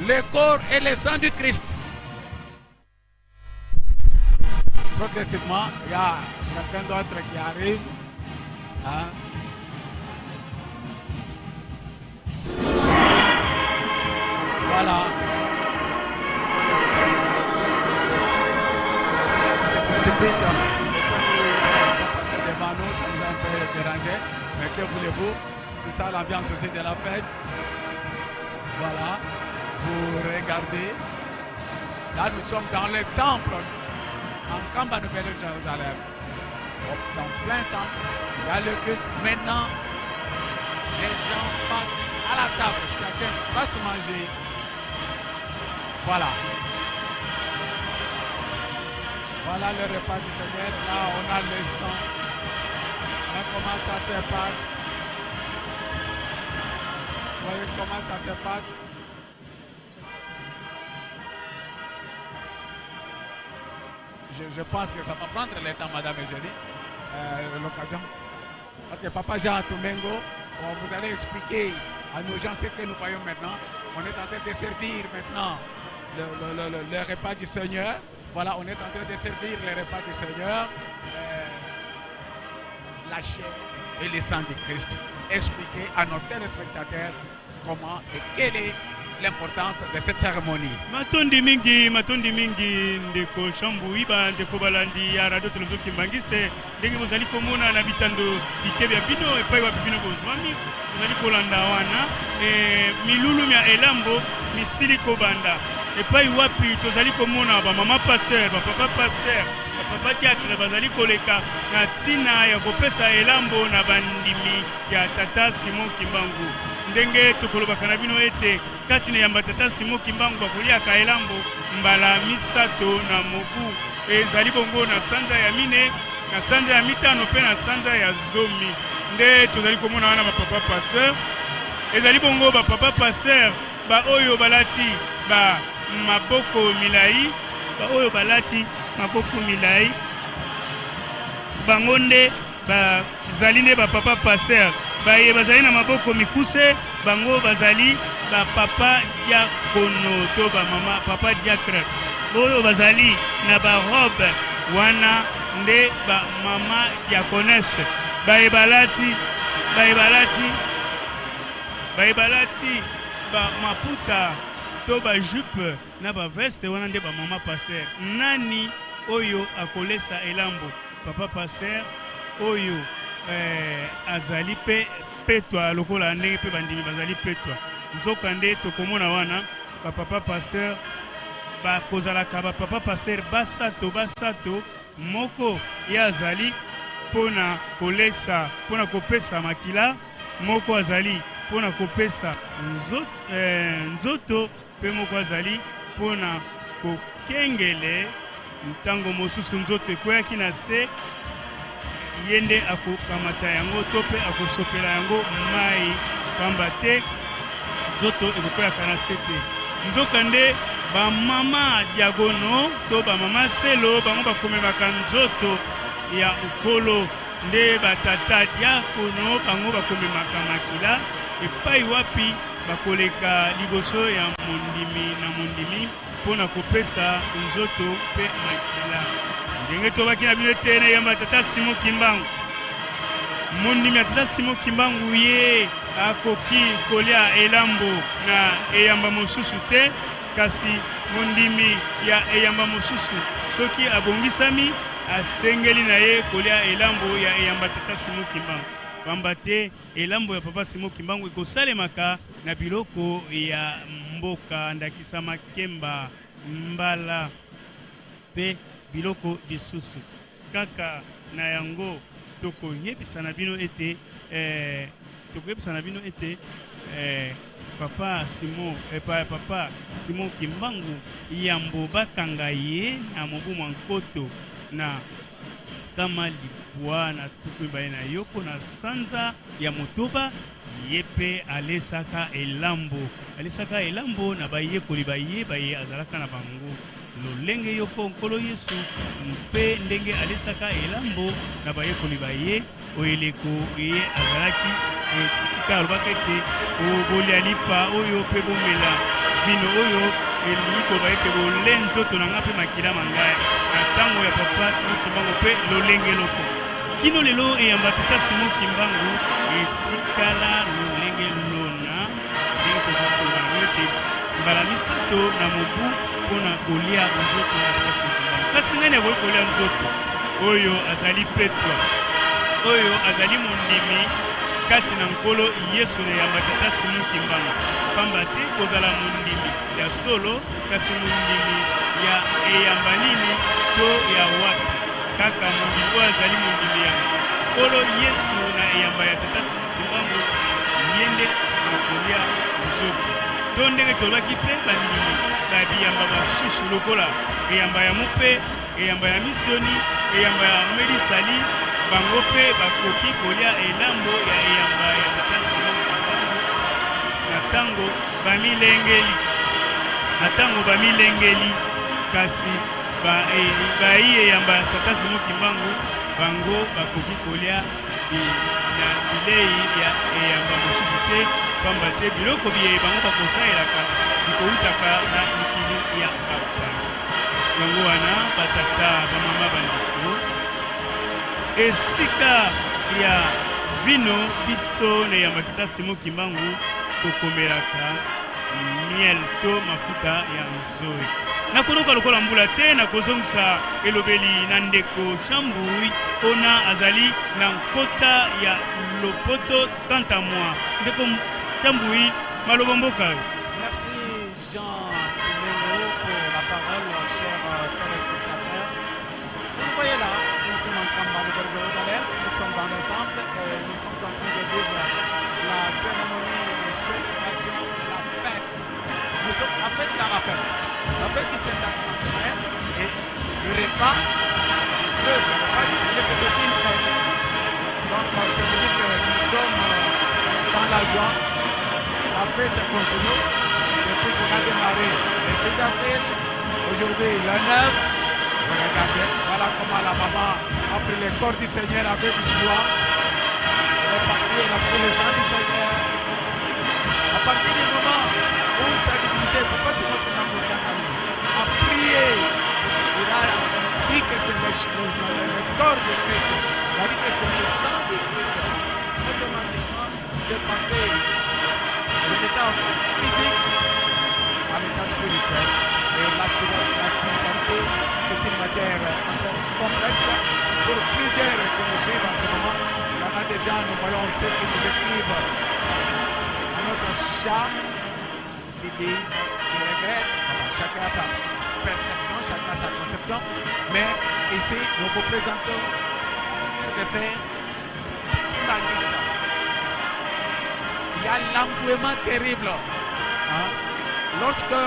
le corps et le sang du Christ. Progressivement, il y a quelqu'un d'autre qui arrive. Hein? Voilà. invite. Ils sont passés devant nous, ça nous a un peu dérangé. Mais que voulez-vous? C'est ça l'ambiance aussi de la fête. Voilà, vous regardez. Là, nous sommes dans le temple, en Kamba Nouvelle-Jérusalem. Dans plein temple, il y a le culte. Maintenant, les gens passent à la table. Chacun va se manger. Voilà. Voilà le repas du Seigneur. Là, on a le sang. Hein, comment ça se passe? Vous voyez comment ça se passe? Je pense que ça va prendre le temps, Madame Eugénie, l'occasion. Ok, Papa Jean Tumengo, vous allez expliquer à nos gens ce que nous voyons maintenant. On est en train de servir maintenant le repas du Seigneur. Voilà, on est en train de servir le repas du Seigneur, la chair et le sang du Christ. Expliquer à nos téléspectateurs comment et quelle est l'importance de cette cérémonie. Matondi mingi, matondi mingi, ndeko Shambu Iba, ndeko balandi ya radio télévision Kimbanguiste, ndenge bozali komona na bitando bikebe ya bino epai wapi bino bozwami, bozali kolanda wana, milulu mya elambo misili kobanda. Epai wapi tozali komona ba mama pasteur, ba papa pasteur, ba papa diacre bazali koleka na tina ya kopesa elambo na bandimi ya tata Simon Kimbangu. Ndenge tokolobaka na bino ete kati na yamba tata Simon Kimbangu bakoliaka elambo mbala misato na mobu, ezali bongo na sanza ya mine, na sanza ya mitano mpe na sanza ya zomi. Nde tozali komona wana ba papa pasteur, ezali bongo ba papa pasteur ba oyo balati ba maboko milai, ba oyo balati maboko milai, bango nde bazali nde ba papa pasteur. Baye bazali na maboko mikuse, bango bazali ba papa diakono to ba mama papa diacre. Oyo bazali na ba robe wana nde ba mama diakonese. Baye balati, baye balati, baye balati ba maputa to ba jupe na ba veste wana nde ba mama pasteur. Nani oyo akolesa elambo? Papa pasteur oyo azali pe petwa lokola ndenge pe bandimi bazali petwa. Nzoka nde tokomona wana ba papa pasteur bakozalaka ba papa pasteur basato basato, moko ye azali mpona kolesa, mpona kopesa makila, moko azali mpona kopesa nzoto, mpe moko azali mpona kokengele. Ntango mosusu nzoto ekweyaki na se, ye nde akokamata yango to mpe akosopela yango mai, pamba te nzoto ekokweyaka na se te. Nzoka nde bamama diagono to bamama selo bango bakomemaka nzoto ya nkolo, nde batata diakono bango bakomemaka makila epai wapi bakoleka liboso ya mondimi na mondimi mpo na kopesa nzoto mpe makila. Ndenge tobaki na bino ete na eyamba tata Simon Kimbangu, mondimi ya tata Simon Kimbangu ye akoki kolia elambo na eyamba mosusu te, kasi mondimi ya eyamba mosusu soki abongisami asengeli na ye kolia elambo ya eyamba tata Simon Kimbangu, pamba te elambo ya papa Simon Kimbangu ekosalemaka na biloko ya mboka, ndakisa makemba, mbala pe biloko lisusu. Kaka na yango tokoyebisa na bino ete tokoyebisa na bino ete papa Simon, papa Simon Kimbangu yambo bakanga ye na mobu mwa nkoto na kama libwa na tuku mibale na yoko na sanza ya motoba, ye pe alesaka elambo, alesaka elambo na bayekoli baye baye azalaka na bango. Lolenge yoko Nkolo Yesu mpe ndenge alesaka elambo na bayekoli baye oyo eleko ye azalaki esika alobaka ete bolia lipa oyo mpe bomela vino oyo, elingi koloba ete bole nzoto na ngai mpe makila ma ngai na ntango ya papa Simon Kimbangu mpe lolenge loko. Kino lelo eyamba tata Simon Kimbangu etikala lolenge lona, ndenge tozali koloba na bino ete mbala misato na mobu mpona kolia nzoto ya papa Simon Kimbangu. Kasi nani akoki kolia nzoto? Oyo azali petwa, oyo azali mondimi kati na Nkolo Yesu na eyamba Tata Simon Kimbangu. Pamba te kozala mondimi ya solo, kasi mondimi ya eyamba nini to ya wapi? Kaka mondimi oyo azali mondimi ya Nkolo Yesu na eyamba ya Tata Simon Kimbangu, ye nde akolia nzoto. To ndenge tolobaki mpe bandimi ba biyamba basusu lokola eyamba ya mupe, eyamba ya misioni, eyamba ya Armee du Salut, bango mpe bakoki kolia elambo ya eyamba ya Tata Simon Kimbangu na tango bamilengeli, na tango bamilengeli. Kasi ba, e, bayi eyamba ya Tata Simon Kimbangu bango bakoki kolia bi, na bilei ya eyamba mosusu te, pamba te biloko biye bango bakosalelaka bikoutaka na mikili ya bapaya. Yango wana batata, bamama, bandeko, esika ya vino biso na eyamba Tata Simon Kimbangu tokomelaka miel to mafuta ya nzoi. Nakonoka lokola mbula te, nakozongisa elobeli na ndeko Shambui pona azali na nkota ya lopoto quant à moi. Ndeko Shambui, maloba mboka yo. Merci Jean Kimengo pour la parole, chers téléspectateurs. Vous nous voyez là, nous sommes en Kamba, Nouvelle-Jérusalem, nous sommes dans le temple et nous sommes en train de vivre la cérémonie de célébration de la fête. Nous sommes la fête dans la fête. La fête du Saint-Sacrement et le repas, le repas du Seigneur, c'est aussi une fête. Donc, ça veut dire que nous sommes dans la joie. La fête continue depuis qu'on a démarré le 6 avril, aujourd'hui le 9. Regardez, voilà comment la maman a pris le corps du Seigneur avec joie. Elle est partie, elle a pris le sang du Seigneur. À partir du moment où sa divinité, pourquoi c'est moi qui a prié, il a dit que c'est le corps de Christ, il a dit que c'est le sang de Christ. Automatiquement, c'est passé de l'état physique à l'état spirituel. Et la spiritualité, c'est une matière complexe pour plusieurs qui nous suivent en ce moment. Il y en a déjà, nous voyons ceux qui nous écrivent à notre chat, qui disent, qui regrettent. Chacun a sa perception, chacun a sa conception. Mais ici, nous vous présentons le fait kimbanguiste. Il y a l'engouement terrible. Hein? Lorsque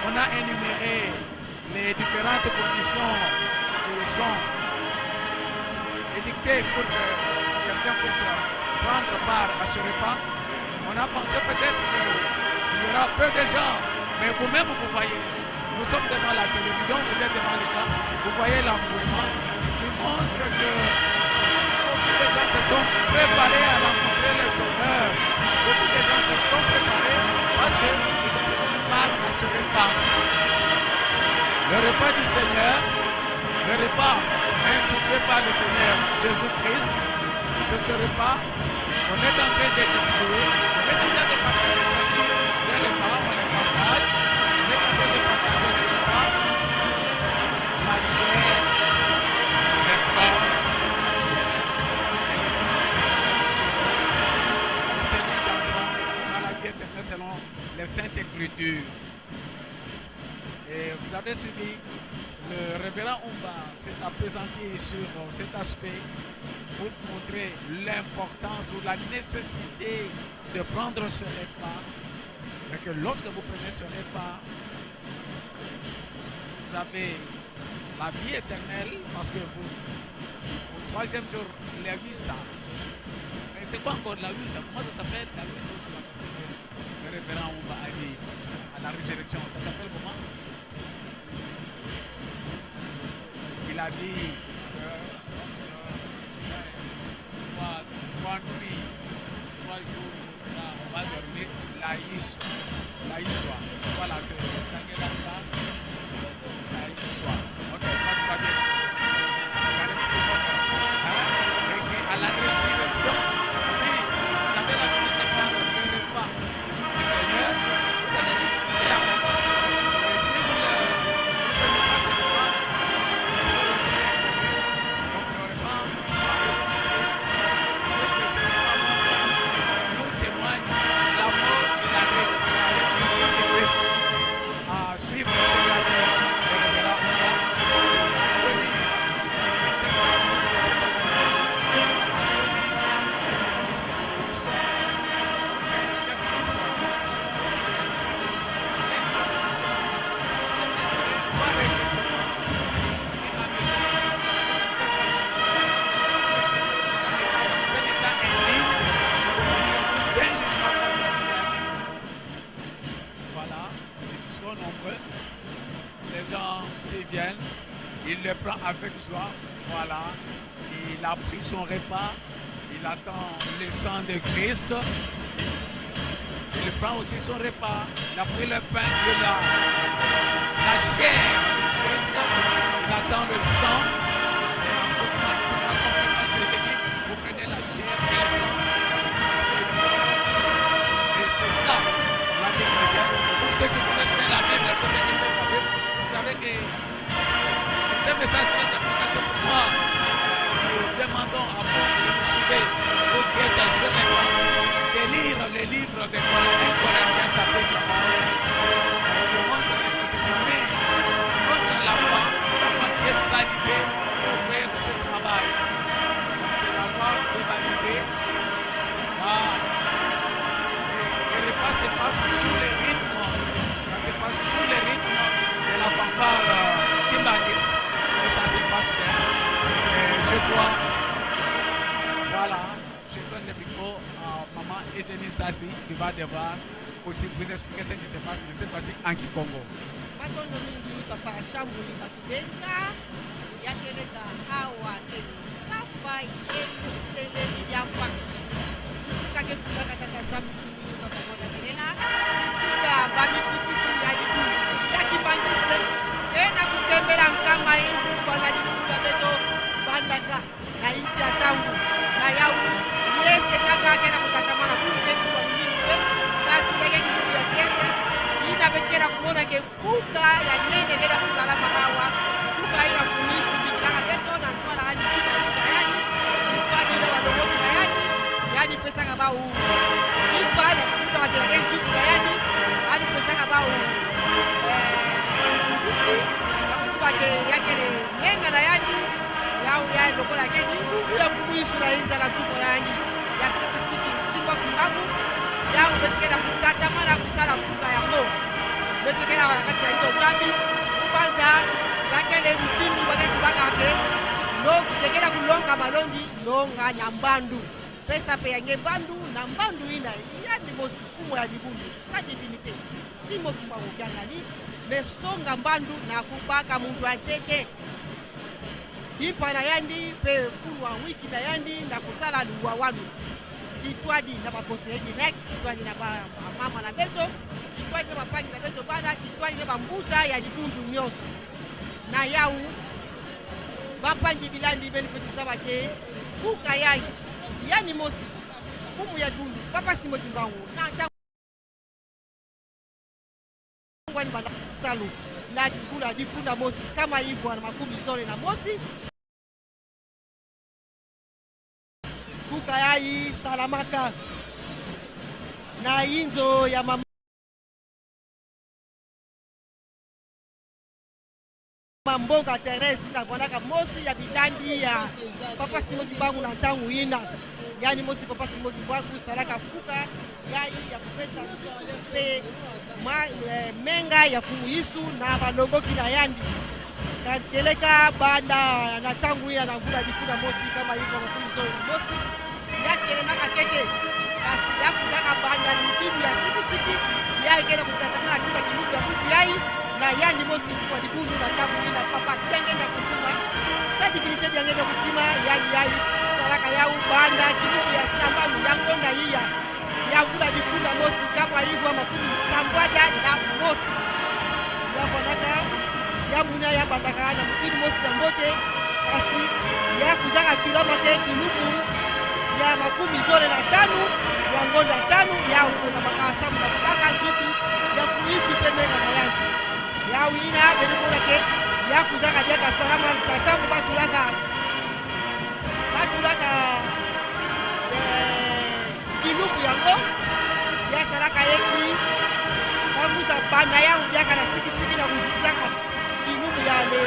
on a énuméré les différentes conditions qui sont édictées pour que quelqu'un puisse prendre part à ce repas, on a pensé peut-être qu'il y aura peu de gens, mais vous-même vous voyez, nous sommes devant la télévision, vous êtes devant l'écran, vous voyez l'engouement qui montre que beaucoup de gens se sont préparés à rencontrer le Seigneur. Beaucoup de gens se sont préparés parce qu'ils prennent part à ce repas. Le repas du Seigneur, le repas institué par le Seigneur Jésus-Christ, c'est ce repas qu'on est en train de distribuer, on est en train de partager, c'est-à-dire les repas, on les partage, on est en train de partager les repas, la chair, le corps, la chair et le sang du Seigneur Jésus. Et celui qui en prend à la vie éternelle selon les Saintes Écritures. Et vous avez suivi, le révérend Umba s'est appesanti sur cet aspect pour montrer l'importance ou la nécessité de prendre ce repas. Et que lorsque vous prenez ce repas, vous avez la vie éternelle parce que vous, au troisième jour, la vie ça. Mais c'est quoi encore la vie ça? Comment ça s'appelle? La vie ça aussi, le révérend Umba a dit à la résurrection. Ça s'appelle comment? Il a dit trois nuits, 3 jours, on va dormir la histoire. La histoire. Voilà, c'est la histoire. Ok, moi tu vas bien. Et qu'à la résurrection, si vous avez l'habitude de prendre le repas du Seigneur, vous allez ressusciter avec. Et si vous ne prenez pas ce repas, Voilà, ils sont nombreux. Les gens qui viennent, il le prend avec joie. Voilà, il a pris son repas, il attend le sang de Christ. Il prend aussi son repas. Il a pris le pain de la chair de Christ. Il attend le sang. Et en ce moment, il sera complètement spirituel. Vous prenez la chair et le sang. Et c'est ça, la vie chrétienne. Pour ceux qui connaissent bien la Bible, pour ceux qui sont la Bible, vous savez que c'est un message très important. C'est pourquoi nous demandons à vous de nous suivre, vous qui êtes sur l'écran, de lire le livre de 1 Corinthiens chapitre 11, qui montre, qui met contre la foi, la foi qui est balisée pour faire ce travail. C'est la foi qui est balisée. Et le repas se passe sous le rythme, ça se passe sous le rythme de la fanfare kimbanguiste, et ça se passe bien. Et je crois, voilà, je donne le micro à maman Eugénie Sassi qui va devoir aussi vous expliquer ce qui se passe, mais cette fois-ci en Kikongo. Matondo mingi papa Shambuli Batubenga yakeleka awa ke Nkamba Yelusalemi yamba kake kuzaka tata Nzambi kumiso tata mwana kelela isika bamikutisi ya libu ya kimbanguiste ena kutembela Nkamba imbu bana libu beto bandaka na inti ya tangu na yaulu yese kaka kena kutatamana kumbe kwa mimi mpe kasi yake kitu ya kese ina bekera kumona ke fuka ya nene kena kuzala marawa fuka ina fuisu bikilaka beto na ntwala ani kitu ya yani ipadi na walongo na yani yani pesa ka ba u ipala kuta wa kena kitu ya yani ani pesa ka ba u eh ke yakele ngenga na yani yao ya lokola ke ni ya fuisu na inza na tuko yani ya sikisiki simba kimbangu yao bekera kutata mara kutala kuka yango bekera wakati ya hizo zambi kubanza yakele mtindu wakati bakake no kujekela kulonga malongi longa na mbandu pesa pe yange bandu na mbandu ina yani mosi fumo ya libundu sa divinité simo kimbangu kyangani mesonga mbandu na kubaka muntu atete impa na yandi pe kunwa wiki na yandi na kusala luwa wanu kitwadi na bakonseye direct kitwadi na bamama na beto kitwadi na bapangi na beto bana kitwadi na bambuta ya libundu nyonso na yau bapangi bilandi beni petisa bake kuka yai yani mosi fumu ya dundu papa Simo Kimbangu na tangu banda salu na kula difunda mosi kama hivyo na makumi zole na mosi kuka yai salamaka na inzo ya mama mboka Therese na kwanaka mosi ya bidandi ya papa Simo Kimbangu na ntangu ina yani mosi papa Simo Kimbangu salaka fuka yai ya kupeta pe ma menga ya fumu Yesu na balongoki na yandi kateleka banda na ntangu ina na mvula dikuna mosi kama hivyo makumi zole na mosi yakelemaka keke kasi yakuzaka banda na mutibu ya sikisiki yaikena kutatamana tika kilubu ya kuku yai na yandi mosi kwa libundu na ntangu ina papa diangenda kutima sa divinité diangenda kutima yani yai salaka yau banda kilubu ya sambanu ya ngonda iya ya mvula dikuna mosi kama hivyo makumi tambwaja na mosi ya kwanaka ya muna ya bandaka na mutini mosi ya mbote kasi ya kuzaka tulama te kilubu ya makumi zole na tano ya ngonda tano ya ukona makasa muna kutaka nzutu ya kuisu pemena na yangu ya wina benukona ke ya kuzaka diaka salama tatangu batulaka batulaka kilubu yango ya salaka yeti bakuza banda yangu diaka na sikisiki na kuzikisaka kilubu ya le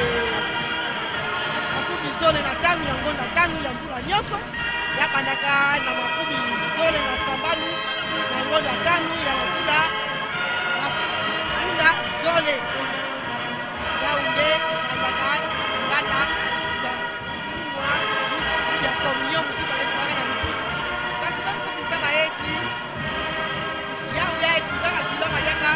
makumi zole na tano ya ngonda tano ya mvula nyonso ya bandaka na makumi zole na sambanu ya ngonda tano ya mvula mafunda zole ya unde bandaka nganda kunwa ya communion mutu balekaka na lutu kasi banupetisa baeti ya ya ekuzaka tulama yaka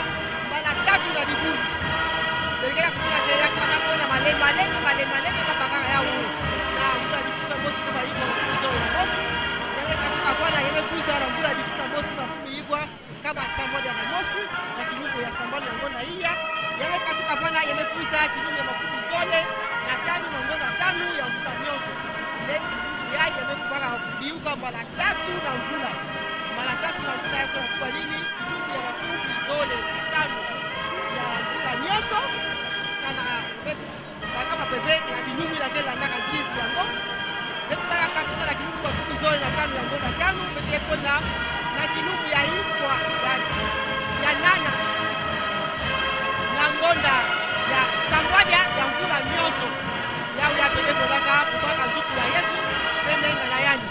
sambano yango na iya yame katuka vana yame kuza kilumu ya makumi zole na tanu na ngonda tanu ya mvula nyonso nde kilumu ya yame kubaka kubiuka mbala tatu na mvula mbala tatu na mvula yaso nakuba nini kilumu ya makumi zole na tanu ya mvula nyonso kana baka mapeve na bilumu na kelandaka nkinzi yango ekubaka katuka na kilumu makumi zole na tanu ya ngonda tanu mpe ekonda na kilumu ya ifwa ya nana na ngonda ya sangwadia ya mvula nyonso yawe ya pene kolaka kobaka nzuku ya Yesu mpe menga na yani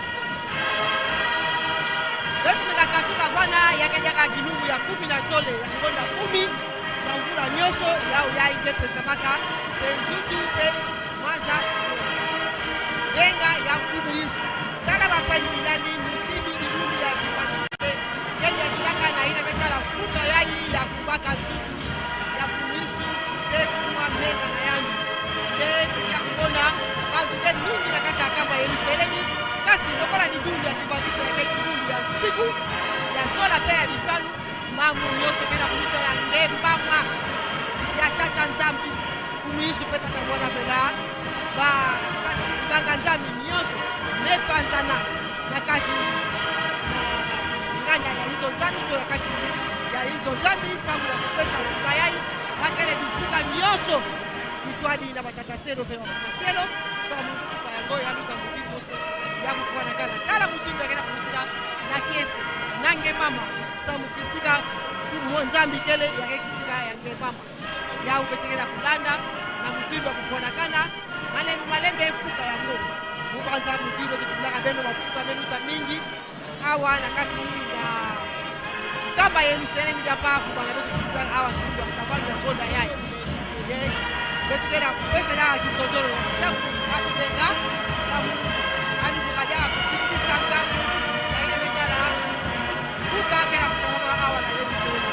betumeka katuka wana yakendaka kilumu ya kumi na sole ya ngonda kumi na mvula nyonso yawe ya ikepesamaka mpe nzutu mpe mwaza benga ya mfumu Yesu tala bapanzi bilandi mutindi lilumu ya kimbanguiste kende kilaka na ina betala mfuka yayi ya kubaka nzutu ya mfumu Yesu mpe kumwa menga na yani nde ya kubona bato te mingi na kati ya kamba Yerusalemi kasi lokola libundu ya kimbanguiste na kati libundu ya nsiku ya zola mpe ya bisalu mamu nyonso mpe na komutala nde mbama ya tata Nzambi mfumu Yesu mpe tata mwana mpela banganga Nzambi nyonso mepanzana na kati nganda ya izo Nzambi to na kati ya izo Nzambi sambo ya kopesa mokayai bakele bisika nyonso bitwali na batata selo mpe bamama selo samu fuka yango ya luka mobi mose ya kofuana kala kala motindo akenda komutila na kiese na ngemama samu kisika Nzambi kele yake kisika ya ngemama ya upetekela kulanda na motindo ya kofuana kana malembe malembe efuka yango mobanza motindo tetulaka beno bafuka benuta mingi awa na kati na nkamba Yerusalemi dia pa kubanga betu kisika awa kilungu ya sababu ya ngonda yaye betukela kupesela kinzonzolo ya shamu batuzenga samu ani bukadia kusikilizanga na ile metala kuka kela kusoma awa na Yerusalemi.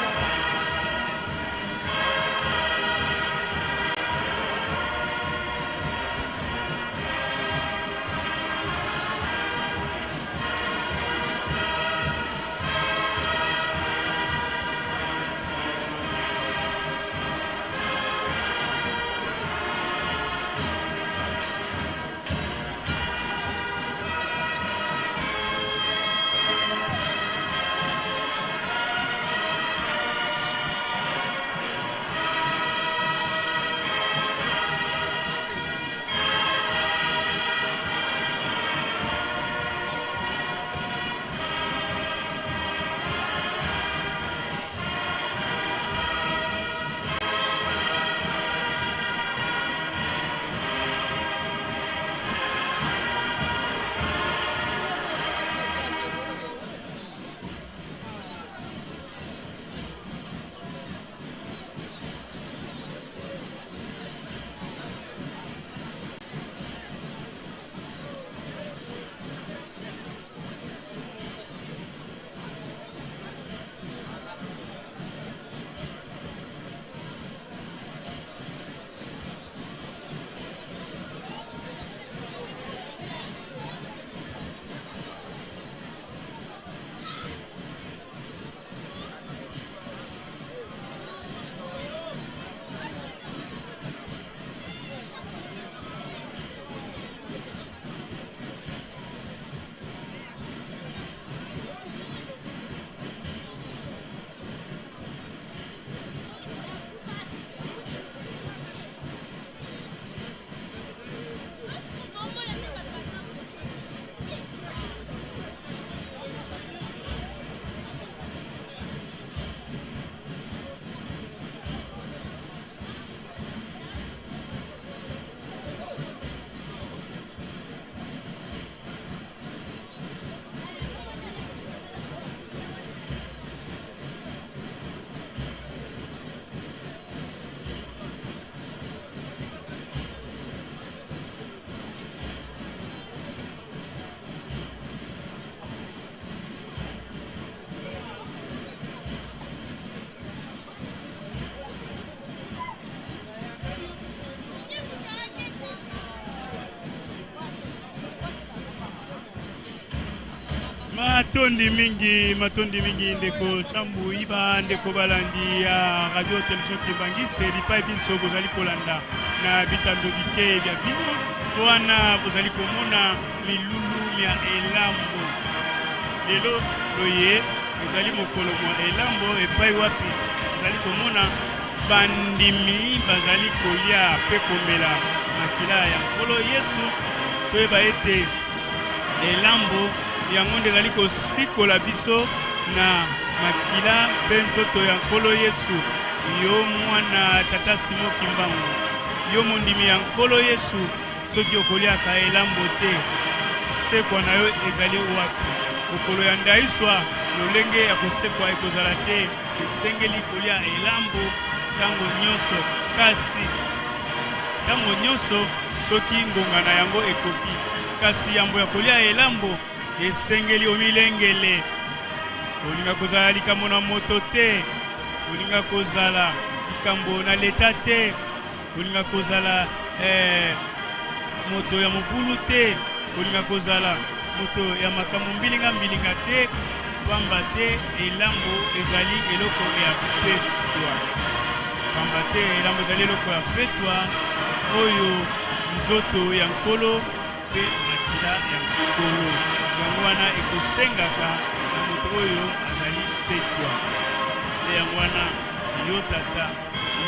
Matondi mingi, matondi mingi ndeko Shambu Iba, ndeko balandi ya radio television Kimbanguiste bipai binso bozali kolanda na bitando bike bya bino wana bozali komona milulu mya elambo. Lelo loye ezali mokolo mwa elambo epai wapi tozali komona bandimi bazali kolia mpe komela makila ya Nkolo Yesu. Toyeba ete elambo yango nde ezali kosikola biso na makila mpe nzoto ya Nkolo Yesu. Yo mwana tata Simon Kimbangu, yo mondimi ya Nkolo Yesu, soki okoliaka elambo te, kosekwa na yo ezali wapi? Mokolo ya ndaiswa, lolenge ya kosekwa ekozala te. Esengeli kolia elambo ntango nyonso, kasi ntango nyonso soki ngonga na yango ekoki. Kasi yambo ya kolia elambo, esengeli omilengele. Kolinga kozala likambo na moto te, kolinga kozala likambo na leta te, kolinga kozala eh, moto ya mobulu te, kolinga kozala moto ya makambo mbilinga mbilinga te, pamba te elambo ezali eloko ya petwa. Pamba te elambo ezali eloko ya petwa oyo nzoto ya Nkolo mpe makila ya Nkolo. Yango wana ekosengaka na moto oyo azali petwa. Nde yango wana yo tata,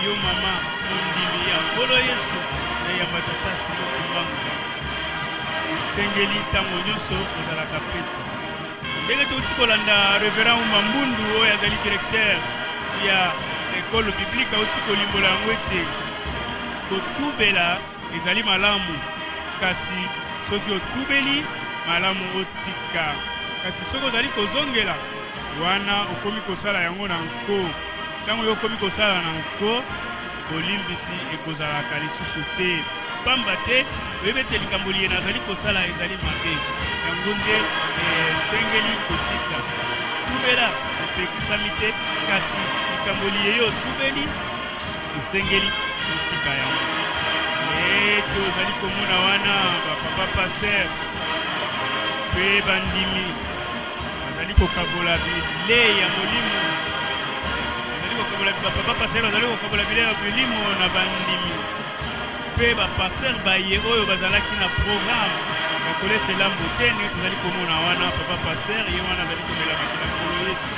yo mama, mondimi ya Nkolo Yesu, na yamba tata Simon Kimbangu, esengeli ntango nyonso kozalaka petwa. Ndenge touti kolanda Reverend Uma Mbundu oyo azali directeur ya ekole biblique auti kolimbola yango ete kotubela ezali malamu, kasi soki otubeli malamu otika, kasi soki ozali kozongela wana okomi kosala yango na nko. Ntango yo okomi kosala na nko, bolimbisi ekozalaka lisusu te, pamba te oyebi ete likambo liye nazali kosala ezali mabe. Yango nde esengeli kotika. Tubela epekisami te, kasi likambo liye yo otubeli esengeli kotika yango. E tozali komona wana bapapa pasteur mpe bandimi bazali kokabola bilei ya molimo, bazali kokabola bapapa pasteur bazali kokabola bilei ya molimo na bandimi mpe bapasteur baye oyo bazalaki na programme ya kolesa elambo te. Ndenge tozali komona wana papa pasteur ye wana azali komela makila Nkolo Yesu,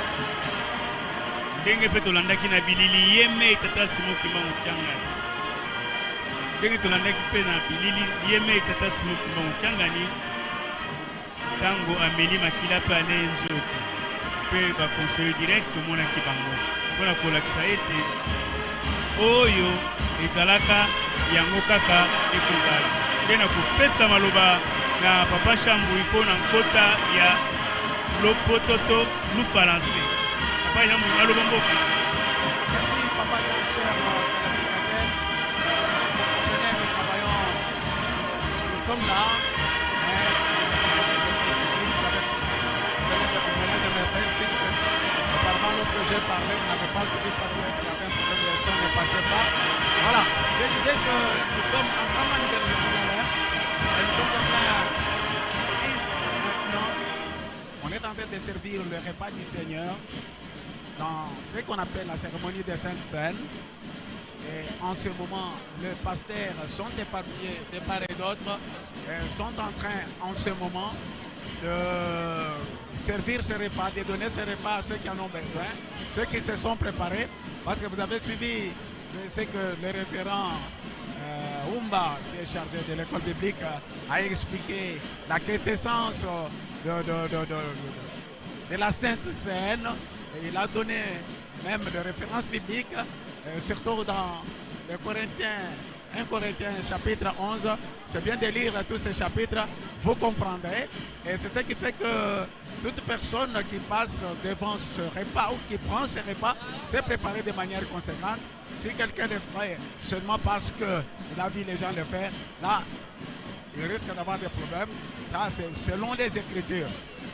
ndenge mpe tolandaki na bilili ye mei tata Simon Kimbangu Kiangani, ndenge tolandaki mpe na bilili ye mei tata Simon Kimbangu Kiangani Tango ameli makila mpe alei nzoto mpe ba conseillers direct tomonaki bango mpo na kolakisa ete oyo ezalaka yango kaka ekozala nde na kopesa maloba na papa Shambui mpo na nkota ya lopoto to lufalanse. Papa Shambui, maloba mboka. Merci papa Jean, cher téléspectateur. Vous comprenez, nous travaillons, nous sommes là. Apparemment, lorsque j'ai parlé, vous n'avez pas suivi parce qu'il y avait un problème, le son ne passait pas. Voilà, je disais que nous sommes en train de Jérusalem et nous sommes en train, et maintenant, on est en train de servir le repas du Seigneur dans ce qu'on appelle la cérémonie des Saintes Cènes. Et en ce moment, les pasteurs sont éparpillés de part et d'autre, sont en train en ce moment de servir ce repas, de donner ce repas à ceux qui en ont besoin, ceux qui se sont préparés, parce que vous avez suivi ce que le référent Umba, qui est chargé de l'école biblique, a expliqué la quintessence de la Sainte Cène. Et il a donné même des références bibliques, surtout dans les Corinthiens, 1 Corinthiens chapitre 11. C'est bien de lire tous ces chapitres, vous comprendrez. Et c'est ce qui fait que toute personne qui passe devant ce repas ou qui prend ce repas s'est préparée de manière conséquente. Si quelqu'un le fait seulement parce qu'il a vu les gens le faire, là, il risque d'avoir des problèmes. Ça, c'est selon les Écritures.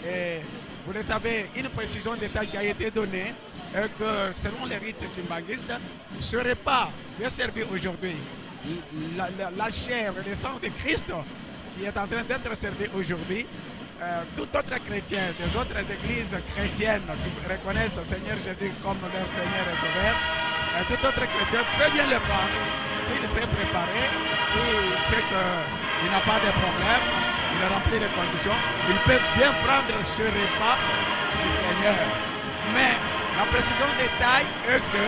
Et vous le savez, une précision d'état qui a été donnée est que selon les rites kimbanguistes, ce repas qui est servi aujourd'hui, la chair et le sang de Christ qui est en train d'être servi aujourd'hui, tout autre chrétien des autres églises chrétiennes qui reconnaissent le Seigneur Jésus comme leur Seigneur et Sauveur, tout autre chrétien peut bien le prendre s'il s'est préparé, s'il sait qu'il n'a pas de problème, il a rempli les conditions, il peut bien prendre ce repas du Seigneur. Mais la précision de taille est que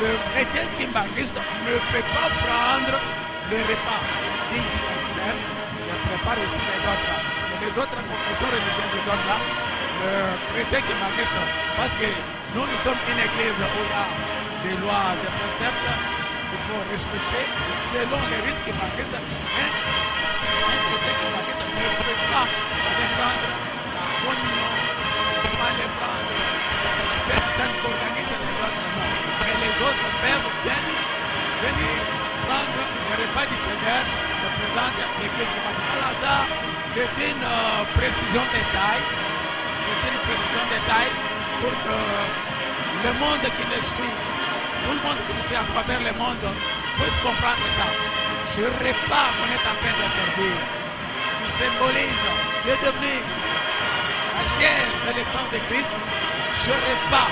le chrétien kimbanguiste ne peut pas prendre le repas dit Sainte-Seine, il prépare aussi les autres. Et les autres confessions religieuses donnent là, le chrétien kimbanguiste, parce que nous, nous sommes une église où il y a des lois, des préceptes qu'il faut respecter selon les rites kimbanguistes. Mais un chrétien kimbanguiste ne peut pas aller prendre la communion, ne peut pas aller prendre la Sainte-Seine qu'organisent les autres. Non. Mais les autres peuvent bien venir prendre le repas du Seigneur que présente l'église kimbanguiste. Alors ça, c'est une précision de taille. C'est une précision de taille pour que le monde qui nous suit, tout le monde qui nous suit à travers le monde, puisse comprendre ça. Ce repas qu'on est en train de servir, qui symbolise, qui est devenu la chair et le sang de Christ, ce repas,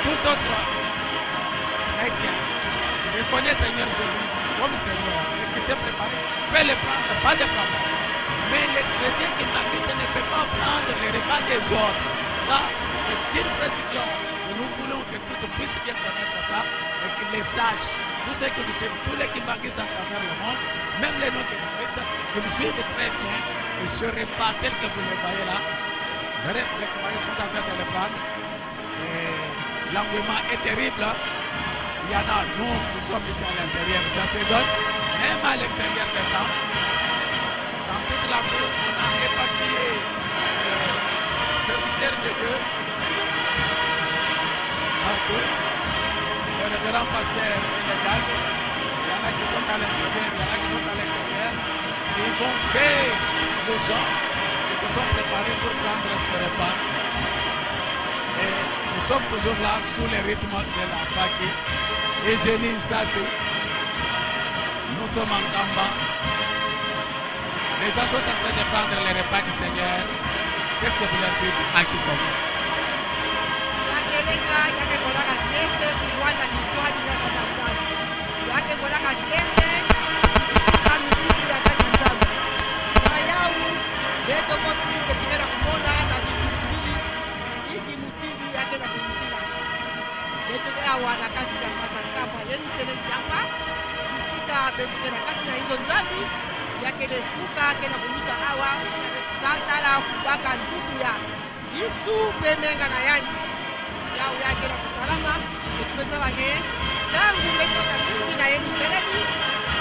tout autre chrétien qui reconnaît Seigneur Jésus comme Seigneur et qui s'est préparé, peut le prendre, pas de problème. Mais le chrétien qui ne peut pas prendre le repas des autres. Là, c'est une précision. Et nous voulons que tous puissent bien connaître ça et qu'ils les sachent. Tous ceux qui nous suivent, tous les kimbanguistes à travers le monde, même les non-kimbanguistes, qui nous suivent très bien. Et ce repas tel que vous le voyez là, les kimbanguistes sont en train de le prendre. Et l'engouement est terrible. Il y en a, nous qui sommes ici à l'intérieur, ça se donne, même à l'extérieur des temples. Dans toute la cour, on a éparpillé les serviteurs de Dieu partout. Le révérend pasteur et les gardes, il y en a qui sont à l'intérieur, il y en a qui sont à l'extérieur. Ils vont faire les gens qui se sont préparés pour prendre ce repas. Et nous sommes toujours là sous le rythme de la Pâque. Et Génie, ça c'est. Nous sommes en Nkamba. Les gens sont en train de prendre les repas du Seigneur. Qu'est-ce que vous leur dites à Kikongo? Yakeleka yakekolaka kese kuwanda litwadi ya tata Nzambi. Yakekolaka kese ka mitiku ya tata Nzambi. Na yau beto mosi betikela kumona na bibili iki mutindi yake na kumutila. Beto ya wana kati ya Nkamba Yerusalemu yamba disika betikela kati na izo Nzambi yakele kuka kena kuluta awa tatala kubaka ntuku ya Yesu pemenga na yani yao yakela kusalama etupesa bange tangu mekota mingi na Yerusalemu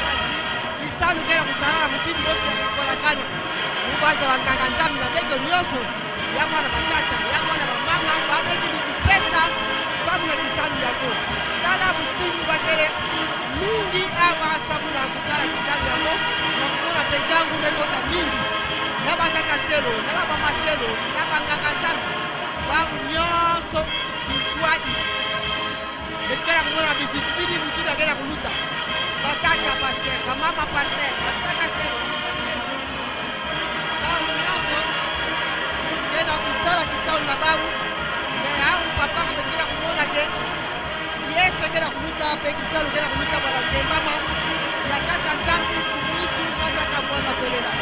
kasi isanu kena kusalama mutindi mosi ya kukolakana mubanza banganga Nzambi na beto nyonso ya mwana batata ya mwana bamama babeki ni kupesa sabu na kisalu yako tala mutindi bakele mingi awa sabu na kusala kisalu yako nakukona mpenza mekota mingi na batata selo na bamama selo na banganga Nzambi bangu nyonso bikwadi betikala komona bibisibili mutu akenda koluta batata paster bamama paster batata selo bangu nyonso kena kusala kisalu na bangu me au papa betikala komona te yese kena koluta mpe kisalu kena koluta bala nzembama ya tata Nzambi kumuisu mataka mwana pelela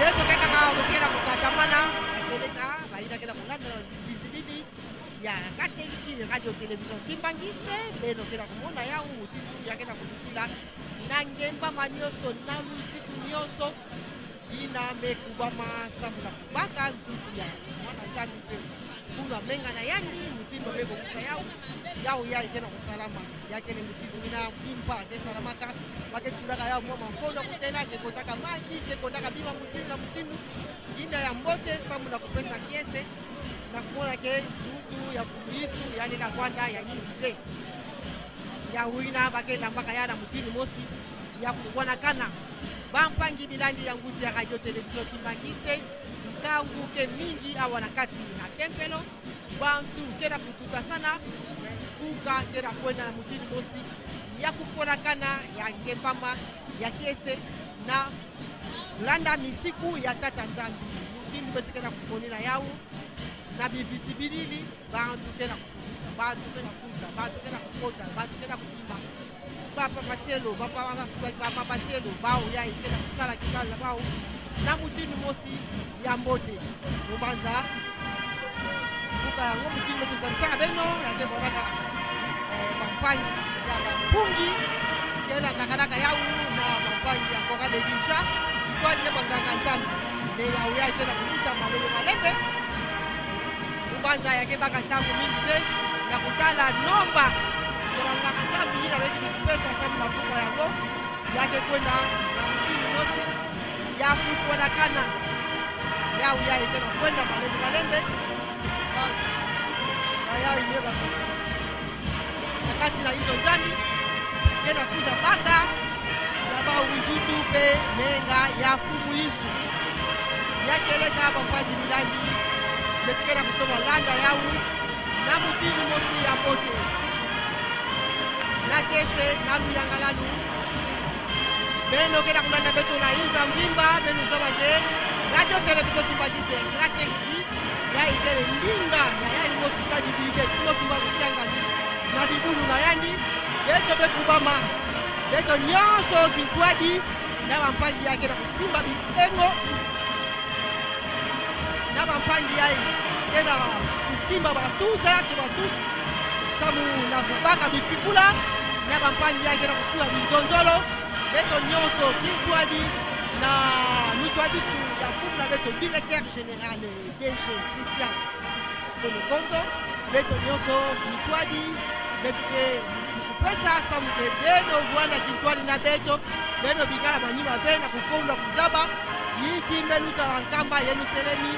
yeto kekaka kena kukatamana akeleka bayina kena kolanda bisibili ya kateliki radio télévision kimbanguiste beno kena komona yau mutindu ya kena kolutila na ngembama nyonso na lusiku nyonso ina mekubama sabu na kubaka nzutu ya mwana Nzambi mpe kuna menga na yandi mutindu mpe kokusa yau yau ya kena kosalama yakene mutindu ina bimpa kesalamaka baketulaka yau mwa mampondo kutela kekotaka maki kekotaka bima mutindu na mutindu ina ya mbote sabu na kopesa kiese na komona ke nzutu ya kumisu yani na kwanda ya nyingi te ya wina bakelambaka ya na mutindu mosi ya kukwanakana bampangi bilandi ya nguzi ya radio télévision kimbanguiste ntangu ke mingi awa na kati na tempelo bantu ke na kusuta sana kuka ke na kwenda na mutindi mosi ya kuponakana ya ngembama ya kiese na Landa misiku ya Tata Nzambi mutindu beto ke na kukonela yau na bivisi bilili bantu ke na kukuta bantu ke na kuza bantu ke na kukota bantu ke na kukima papa maselo papa papa maselo bao ya ke na kusala kisala bao na mutindu mosi ya mbote mobanza buka yango mutindu beto zalisaka beno yake bonaka eh, bampangi ya bampungi kelandaka yau na bampangi ya kora de Kinshasa twali na banganga nzambe me yau ya ke na kokuta malembe malembe mobanza yake baka ntango mingi mpe na kotala nomba ya banganga nzambe ye nabeki likupesa samu na fuka yango yake kwenda na mokili mosi ya kufonakana yau ya eke na kwenda malembe malembe bayai ye na kati na izo nzambi ke na kuza baka ya bawinzutu mpe menga ya fumu isu yakeleka bafandi milandi betike na kutoma landa yau na mutili mosi ya mbote na kese na luyangalalu beno ke na kulanda beto na inza mbimba beno zaba ke radio television kimbangiste rateki ya itele ndinga ya yani mosisa dibilike simo kimba kotiangani na libulu na yani beto bekubama beto nyonso kikwadi na bampangi yake na kosimba bisengo na bampangi yaye ke na kosimba batusa ke batusa samu na kobaka bipikula na bampangi yake na kosimba binzonzolo beto nyonso kikwadi na lutwadisu ya fumu na beto directeur général DG Christian Konokonzo beto nyonso kikwadi beto ke kupesa samu ke beno bwana kintwali na beto beno bikala banyima be na kukonda kuzaba yiki meluta na nkamba yeluselemi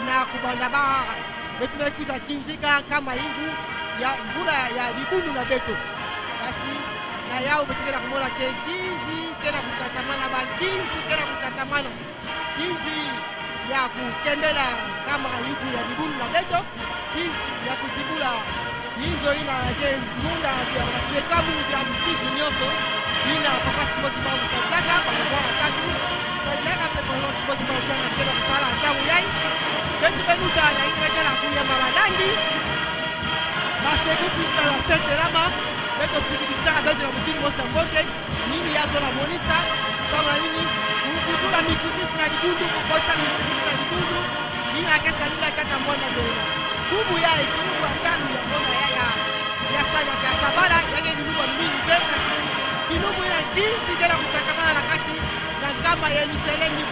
na kubanda ba beto bekuza kinzika nkamba ingu ya mvula ya libundu na beto kasi na yao beto ke na komona ke nkinzi ke na kotatamana bankinzi ke na kotatamana kinzi ya kukembela nkamba ingu ya libundu na beto kinzi ya kusibula yinzo ina ke ngunda ya baswekamu ya misusu nyonso ina papa Simon Kimbangu salaka bakobwaka tatu salaka mpe papa Simon Kimbangu kianga mpe na kosala ntango yai betu beluta na ingi bakela kuyamba balandi basekuki basentelama beto sikilikisaka beto na mokili mosi ya mbote nini yazola monisa ntango na nini kukutula mikutisi na libundu kokotisa mikutisi na libundu nini akesalila kaka mwana boyela kubu ya ekilubu atanu ya mbona ya ya ya salaka ya sabala yake lilubu mingi mpe kasi kilubu ina kinzi kena kutakamana na kati na nkamba ya Yerusalemi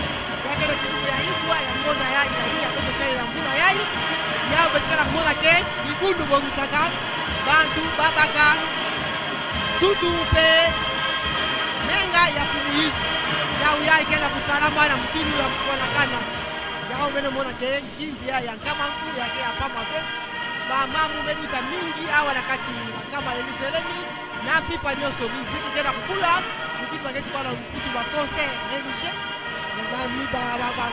yakele kilubu ya ibwa ya mbona ya ya ya kotokelela mbula yai ya betikala kumona ke libundu bongisaka bantu babaka tutu mpe menga ya kumuyisu yau ya ikenda kusalama na mutulu ya kukonakana yango mene mona ke nkinzi ya ya nkama nkulu yake ya pamba mpe bamamu meluta mingi awa na kati na nkamba Yerusalemi na mpipa nyonso miziki ke na kokula mokitu baketi bana kutu baconcert religieux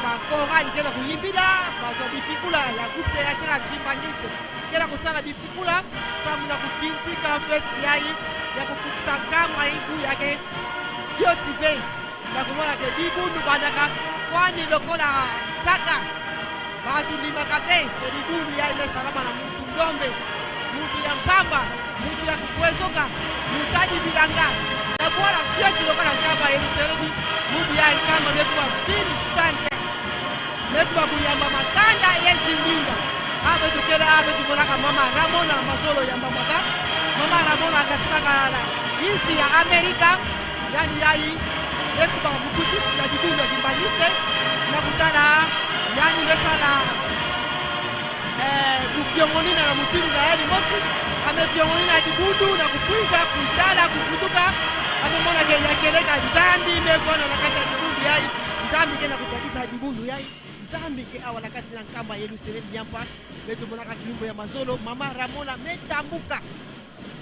bakorali ke na koyimbila bato ya bifikula ya groupe théâtral kimbangiste ke na kosala bifikula sambu na kokintika feti yai ya kokokisa nkama ibu yake biotive na komona ke libundu bandaka kwani lokola nzaka bato ndimaka te ke libundu ya emesalama na mutu ndombe mutu ya mpamba mutu ya kukwezoka mutadi bilanga na bwala fioti lokola nkamba yeluselemi mubu ya nkamba mekuba ville sainte mekuba kuyamba makanda yezindinga abe tukela abe tumonaka mama Ramona Mazolo yambamaka mama Ramona akatikaka na insi ya Amerika yani yayi ekuba mukutisi ya libundu ya kimbanguiste nakutana yani mesala eh, kufiongonina na mutulu na yani mosi amefiongonina libundu na kupwiza kutala kukutuka amemona ke yakeleka nzambi mekwana na kati ya libundu yai nzambi ke na kutadisa libundu yai nzambi ke awa na kati na nkamba ya Yerusalemu yampa betomonaka kilumbu ya mazolo mama Ramona metambuka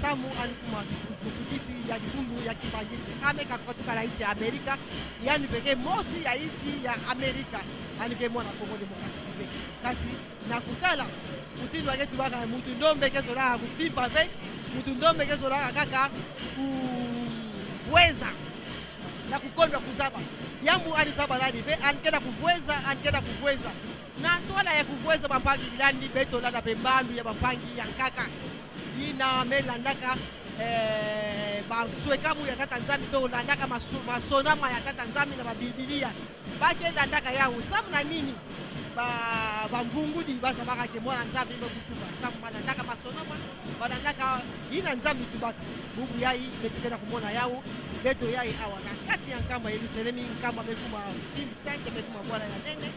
samu alikuma mukutisi ya libundu ya kimbangisi ameka kotuka na inchi ya Amerika yani peke mosi ya inchi ya Amerika alike mwana Kongo demokratiki pe kasi na kutala mutindo ake tubaka mutu ndombe kezolaka kufimba pe mutu ndombe kezolaka kaka kuweza Na kukondwa kuzaba. Yambu ali zaba lani ve ankena kuvweza ankena kuvweza. Na ntwala ya kuvweza bampangi lani beto lana pembandu ya bampangi ya nkaka. Ina melandaka baswekamu ya tata Nzambi to landaka masonama ya tata Nzambi na babibilia. Bake landaka yawo samu na nini? Ba bambungudi bazabaka ke mwana Nzambi lokutuba samu balandaka masonama balandaka ina Nzambi tubaka bubu yai betukena kumona yawo beto yai awa na kati ya nkamba Yerusalemi nkamba mekuma ville sainte mekuma bwana ya nene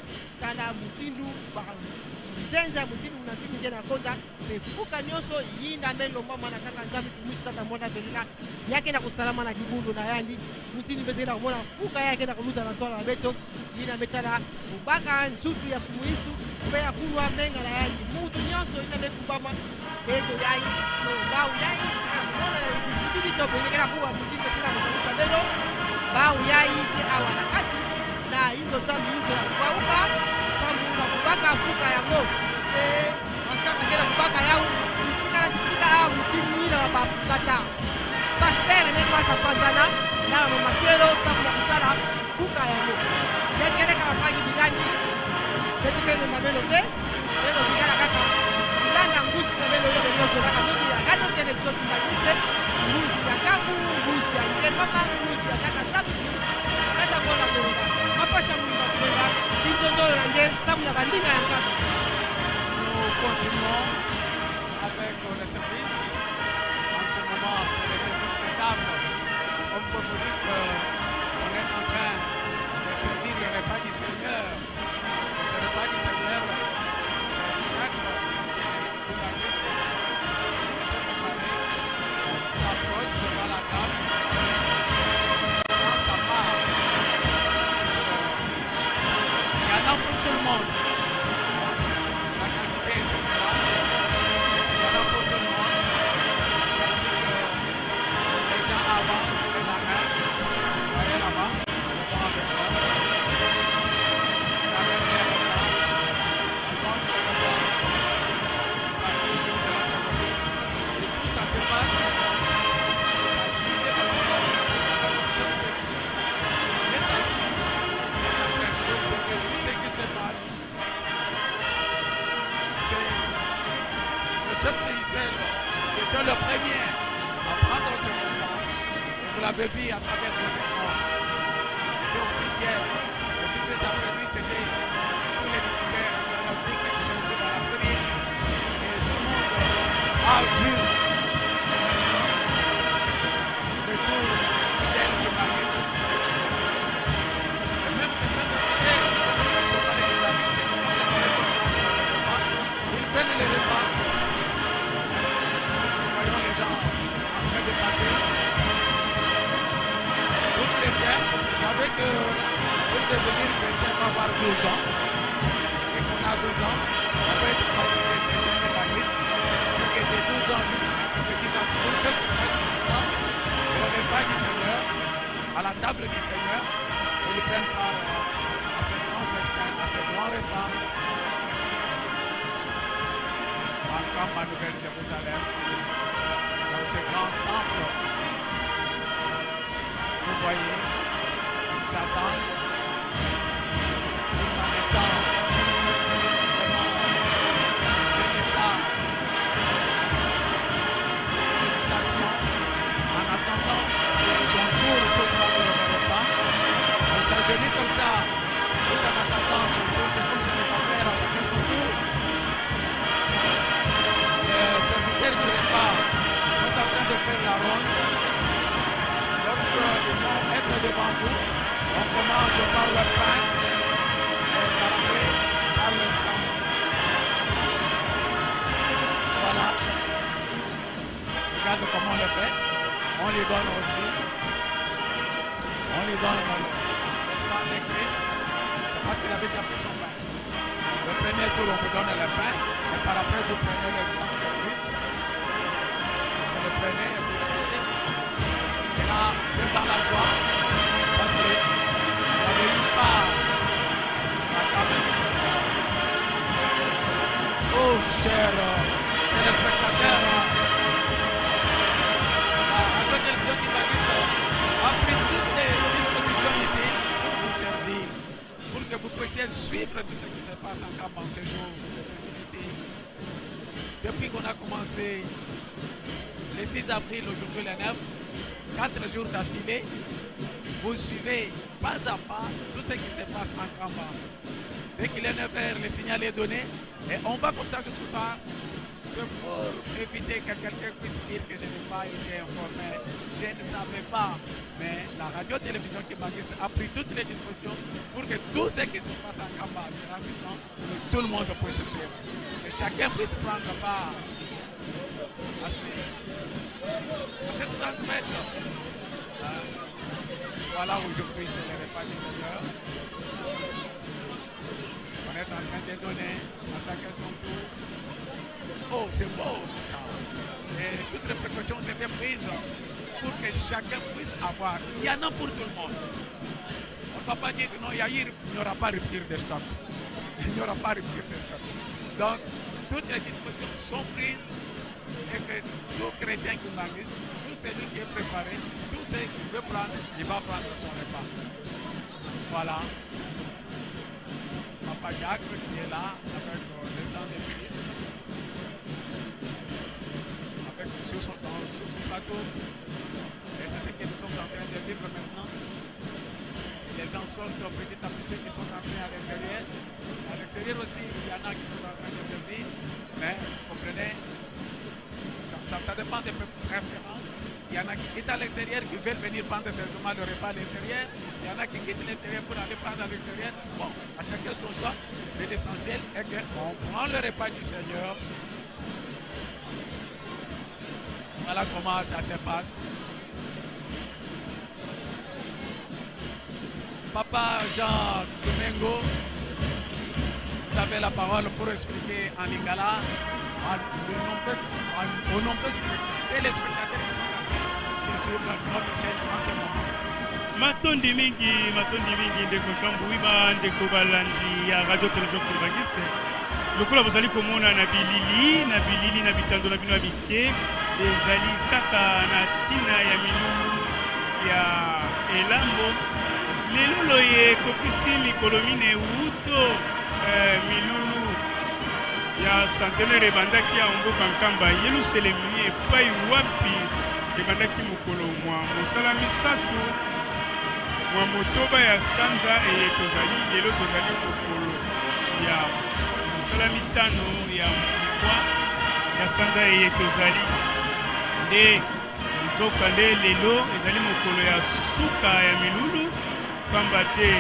tala mutindu ba nzenza mutindu na tindu ngena kota mefuka nyonso yinda melomba mwana tata Nzambi tumusi tata mwana belila yake na kusalama na kibundu na yandi mutindu betela kumona fuka yake na kuluta na twala beto yina metala kubaka nzutu ya fumuisu pe ya kulwa menga na yandi mutu nyonso ina mekubama beto yai no bau yai mona na visibilité bengela kuwa mutindu betela kusalisa belo bau yai ke awa na kati na inzo zambi inzo ya kubauka sambu na kubaka fuka yango ngela kubaka yau bisika na bisika awa mutindu ina babata pasteur ndenge basapanzana na bamaselo sambu na kusala fuka yango yekeleka bapangi bilandi betukele mabelo te belo bikala kaka bilanda ngusi na belo oyo nyonso kaka mingi ya radio télévision kimbanguiste ngusi ya kangu ngusi ya nkemama ngusi ya kaka sabu kata mona koloba mapasha mwinga kubenga binzozolo na nge sabu na bandinga ya nkaka. Nous continuons avec le service. En ce moment, c'est le service de table. On peut vous dire qu'on est en train de servir le repas du Seigneur. Ce repas du Seigneur, chaque chrétien kimbanguiste qui s'est préparé s'approche devant la table, prend sa part. Parce qu'il y en a pour tout le monde. La quantité est suffisante. Il y en a pour tout le monde. Parce que les gens avancent de la main. Vous voyez là-bas, le temps avec moi. La dernière repas. On donne le repas. Parti sur de l'autre côté. Et tout ça se passe. L'activité commence. Il est assis. Il est en train d'observer tout ce qui se passe. C'est le chef spirituel qui était le premier à prendre ce repas. Et vous l'avez vu à travers vos écrans. C'était officiel. Et tout juste après lui, c'était tous les militaires ecclésiastiques qui sont venus dans la tribune. Et tout le monde a vu le tour fidèle kimbanguiste. Et même certains invités qui sont venus, qui ne sont pas des kimbanguistes, qui sont préparés pour prendre le repas, ils prennent le repas. Nous voyons les gens en train de passer. Vous chrétiens, vous savez que pour devenir chrétien, il faut avoir 12 ans. Et qu'on a 12 ans, on peut être baptisé chrétien kimbanguiste. Ce qui était 12 ans jusqu'à 90 ans, ce sont ceux qui restent maintenant au repas du Seigneur, à la table du Seigneur, et ils prennent part à ce grand festin, à ce grand repas. En Nkamba Nouvelle-Jérusalem, dans ce grand temple, vous voyez, ils attendent tout en étant vraiment dans un état de méditation, en attendant son tour pour prendre le repas. On s'agenouille comme ça, tout en attendant son tour. C'est comme si le frère à chacun son tour. Les serviteurs du repas sont en train de faire la ronde. Lorsqu'ils vont être devant vous, on commence par le pain et par après par le sang. Voilà. Regarde comment on le fait. On lui donne aussi. On lui donne le sang de Christ. C'est parce qu'il avait déjà pris son pain. Le premier tour, on vous donne le pain. Et par après, vous prenez le sang de Christ. Vous le prenez et vous sortez. Et là, vous êtes dans la joie. Parce que vous n'avez eu part à la table du Seigneur. Oh, chers téléspectateurs, la radio-télévision kimbanguiste a pris toutes les dispositions. passe en Kamba en ce jour de festivité. Depuis qu'on a commencé le 6 avril, aujourd'hui le 9, 4 jours d'affilée, vous suivez pas à pas tout ce qui se passe en Kamba. Dès qu'il est 9h, le signal est donné et on va comme ça jusqu'au soir. C'est pour éviter que quelqu'un puisse dire que je n'ai pas été informé. Je ne savais pas. Mais la radio-télévision kimbanguiste a pris toutes les dispositions pour que tout ce qui se passe en Kamba durant ce temps, que tout le monde puisse suivre. Que chacun puisse prendre part à cette grande fête. Voilà, aujourd'hui, c'est le repas du Seigneur. On est en train de donner à chacun son tour. Oh, c'est beau! Et toutes les précautions ont été prises pour que chacun puisse avoir. Il y en a pour tout le monde. On ne va pas dire que non, il n'y aura pas rupture de stock. Il n'y aura pas rupture de stock. Donc, toutes les dispositions sont prises et que tout chrétien qui m'arrive, tout celui qui est préparé, tout celui qui veut prendre, il va prendre son repas. Voilà. Papa Jacques qui est là avec le sang de Christ, avec sur son, sur son plateau. Et c'est ce que nous sommes en train de vivre maintenant. Et les gens sortent petit à petit, ceux qui sont entrés à l'intérieur. À l'extérieur aussi, il y en a qui sont en train de servir. Mais, comprenez, ça dépend des préférences. Il y en a qui quittent à l'extérieur, qui veulent venir prendre directement le repas à l'intérieur. Il y en a qui quittent l'intérieur pour aller prendre à l'extérieur. Bon, à chacun son choix. Mais l'essentiel est qu'on prend le repas du Seigneur. Voilà comment ça se passe. Papa Jean Domingo, vous avez la parole pour expliquer en lingala aux nombreux téléspectateurs qui sont en train de suivre notre chaîne en ce moment. Matondi mingi, matondi mingi ndeko Shambuiba, ndeko balandi ya radio télévision kimbanguiste. Lokola bozali komona na bilili, na bilili na bitando na bino ya mike, ezali kaka na ntina ya milulu ya elambo. Lelo loye ekokisi mikolo mine wuto eh, milulu ya centenaire ebandaki ya mboka Nkamba Yeluselemi, epai wapi ebandaki mokolo mwa mosala misato mwa motoba ya sanza eye tozali lelo. Tozali mokolo ya mosala mitano ya mwa ya sanza eye tozali nde. Nzoka nde lelo ezali mokolo ya suka ya milulu, pamba te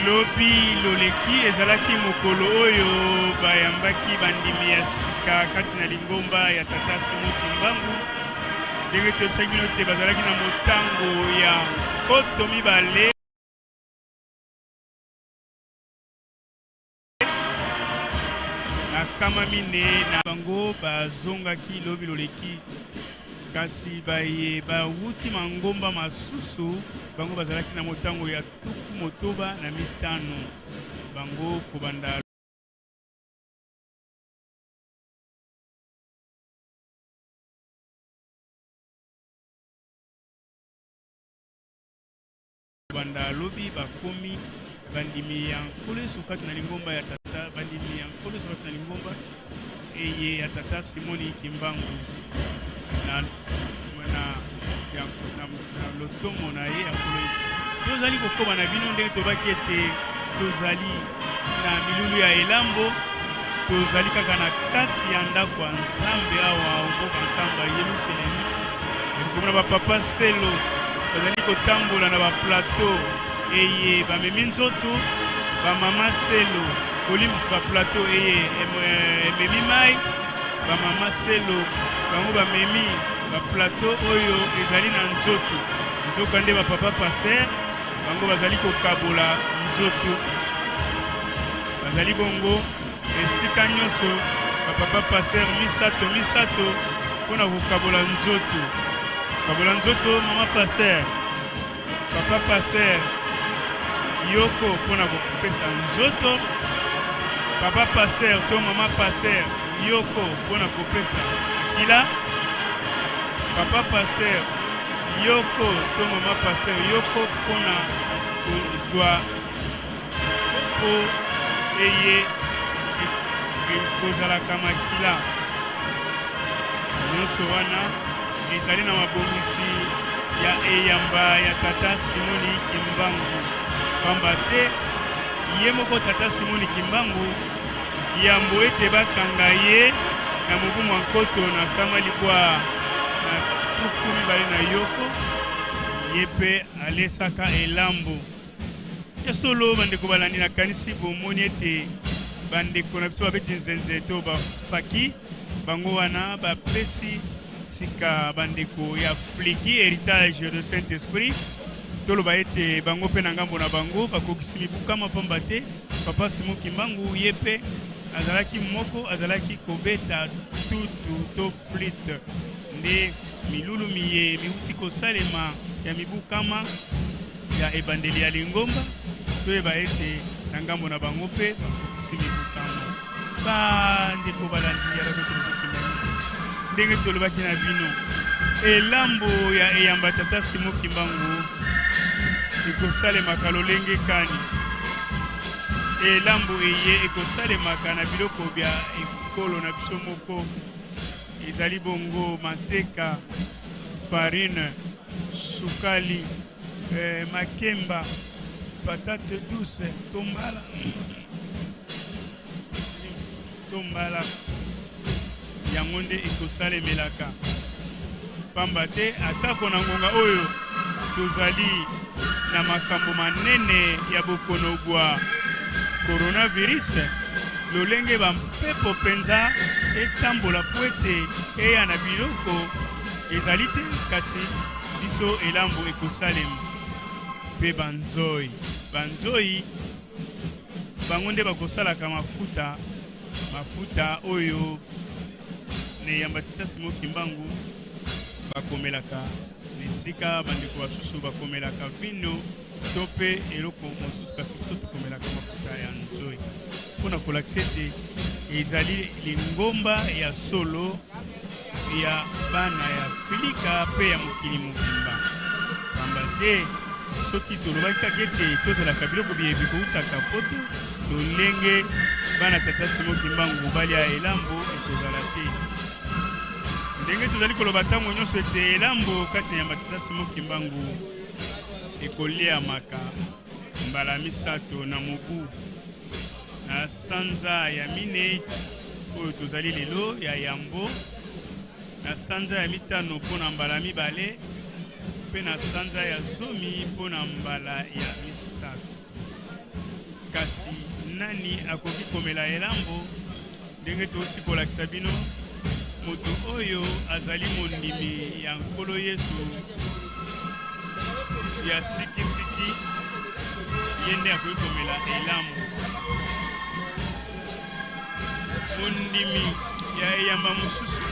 lobi loleki ezalaki mokolo oyo bayambaki bandimi ya sika kati na lingomba ya Tata Simon Kimbangu. Ndenge toyebisaki bino te bazalaki na motango ya 2000 na 40 na bango bazongaki lobi loleki, kasi baye bawuti mangomba masusu bango bazalaki na motango ya 65 bango kobanda Banda lobi bakomi bandimi ya Nkolo Yesu kati na lingomba ya tata, bandimi ya Nkolo Yesu kati na lingomba eye ya tata Simoni Kimbangu na, na, ya, na, na lotomo na ye ya Nkolo Yesu. Tozali kokoba na bino ndenge tobaki ete tozali na milulu ya elambo, tozali kaka na kati ya ndako ya Nzambe awa mboka Nkamba Yelusalemi. Komona ba papa Selo bazali kotambola na ba plateau eye bamemi nzoto, ba mama Selo kolimbisa ba plateau eye ememi mai, ba mama Selo bango bamemi ba plateau oyo ezali na nzoto. Nzoka nde ba papa pasteur bango bazali kokabola nzoto, bazali bongo Esika nyonso ba papa pasteur misato misato mpo na kokabola nzoto. Kabola nzoto mama pasteur, papa pasteur yoko mpo na kopesa nzoto, papa pasteur to mama pasteur yoko mpo na kopesa makila, papa pasteur yoko to mama pasteur yoko mpo na kozwa mpo eye ekozalaka makila. Nyonso wana ezali na mabongisi ya eyamba ya tata Simoni Kimbangu, pamba te ye moko tata Simoni Kimbangu yambo ete bakanga ye na mobu mwa 1921 ye mpe alesaka elambo. Ya solo bandeko balandi, nakanisi bomoni ete bandeko na biso babeti nzenze to bafaki bango wana bapesi sika bandeko ya Fliki Heritage de Saint Esprit. Toloba ete bango mpe na ngambo na bango bakokisi mibu kama, pamba te papa Simon Kimbangu ye mpe azalaki moko azalaki kobeta tutu to flûte. Nde milulu miye miwuti kosalema ya mibu kama ya ebandeli ya lingomba, toyeba ete na ngambo na bango mpe bakokisi mibu kama. Bandeko balandi ya Radio Television Kimbangu, ndenge tolobaki na bino, elambo ya eyamba tata Simon Kimbangu ekosalemaka lolenge kani? Elambo eye ekosalemaka na biloko bya ekolo na biso moko, ezali bongo manteka, farine, sukali, makemba, patate douce, tombala, tombala. Yango nde ekosalemelaka, pamba te atako na ngonga oyo tozali na makambo manene ya bokono bwa coronavirus, lolenge bampepo mpenza etambola mpo ete eya na biloko ezali te, kasi biso elambo ekosalema. Mpe banzoi, banzoi bango nde bakosalaka mafuta, mafuta oyo na eyamba tata Simon Kimbangu bakomelaka na esika bandeko basusu bakomelaka vino to mpe eloko mosusu, kasi biso tokomelaka mafuta ya nzoi mpo na kolakisa ete ezali lingomba ya solo ya bana ya Afrika mpe ya mokili mobimba. Pamba te soki tolobaki kaka ete tozalaka biloko biye bikoutaka poto, lolenge bana tata Simon Kimbangu balia elambo ekozala te. Ndenge tozali koloba ntango nyonso ete elambo kati na yamba tata Simon Kimbangu ekoliamaka mbala misato na mobu, na sanza ya minei oyo tozali lelo ya yambo, na sanza ya mitano mpo na mbala mibale, mpe na sanza ya zomi mpo na mbala ya misato. Kasi nani akoki komela elambo? Ndenge touti kolakisa bino, moto oyo azali mondimi ya Nkolo Yesu ya sikisiki, ye nde akoki komela elambo. Mondimi ya eyamba mosusu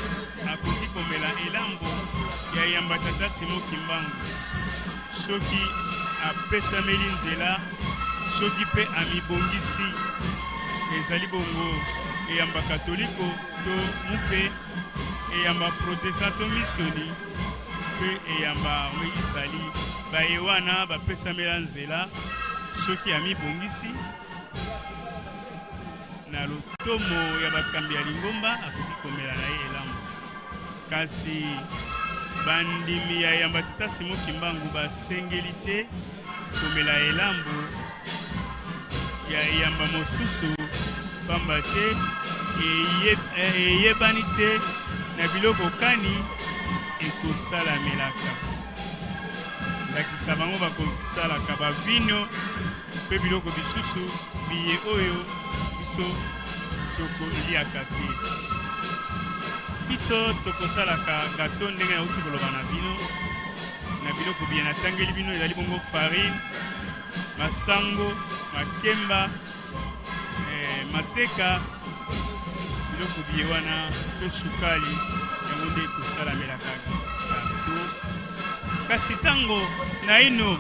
akoki komela elambo ya eyamba tata Simon Kimbangu soki apesameli nzela, soki mpe amibongisi. Ezali bongo eyamba katoliko to mupe, eyamba protestant to misioni, mpe eyamba isali. Baye wana bapesamela nzela soki amibongisi na lotomo ya bakambi ya lingomba, akoki komela na ye elambo. Kasi bandimi ya yamba tata Simon Kimbangu basengeli te komela elambo ya eyamba mosusu, pamba te eyebani te na biloko kani ekosalamelaka. Ndakisa, bango bakosalaka bavino mpe biloko bisusu biye oyo biso tokoliaka te. Biso tokosalaka gato ndenge nauti koloba na bino na biloko biye natangeli bino, ezali bongo farine, masango, makemba, mateka, biloko biye wana mpe sukali, yango nde ekosalamelaka gato. Kasi ntango naino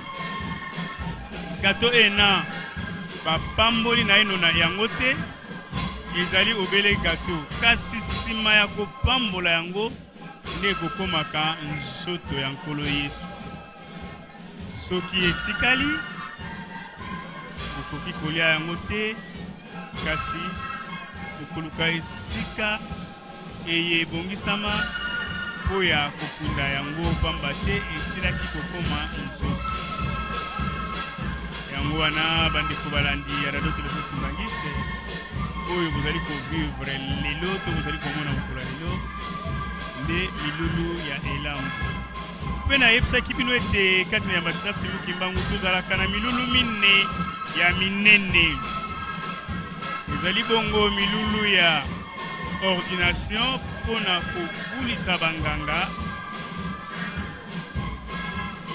gato ena bapamboli naino na yango te, ezali obele gato, kasi nsima ya kopambola yango nde ekokomaka nzoto ya Nkolo Yesu. Soki etikali, okoki kolia yango te. Kasi tokoluka esika eye ebongisama mpo ya kokunda yango, pamba te esilaki kokoma nzoto. Yango wana, bandeko balandi ya Radio Television Kimbanguiste, oyo bozali kovivre lelo to bozali komona mokolo ya lelo nde milulu ya elambo. Mpe nayebisaki bino ete kati na ya Matata Simon Kimbangu tozalaka na milulu mine ya minene. Ezali bongo milulu ya ordination mpo na kobulisa banganga,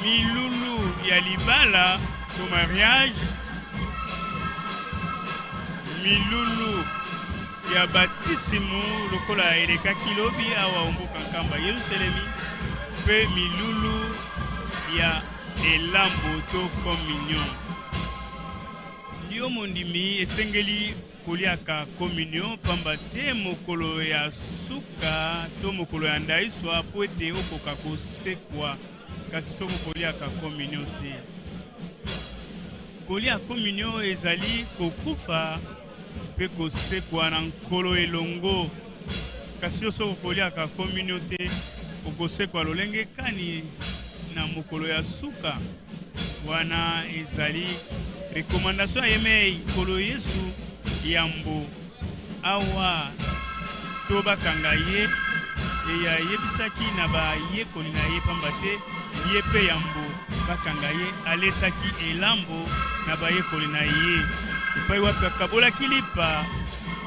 milulu ya libala to mariage, milulu ya batisimu lokola elekaki lobi awa o mboka Nkamba Yelusalemi, mpe milulu ya elambo to communion. Yo mondimi esengeli koliaka communion pamba te mokolo ya suka to mokolo ya ndaiswa mpo ete okoka kosekwa, kasi soki okoliaka communion te. Kolia communion ezali kokufa mpe kosekwa na Nkolo elongo, kasi yo soki okoliaka communion te, okosekwa lolenge kani na mokolo ya suka? Wana ezali recommandation ya yemei Nkolo Yesu yambo awa to bakanga ye, eye ayebisaki na bayekoli na ye, pamba te ye mpe yambo bakanga ye alesaki elambo na bayekoli na ye, epai wapi akabolaki lipa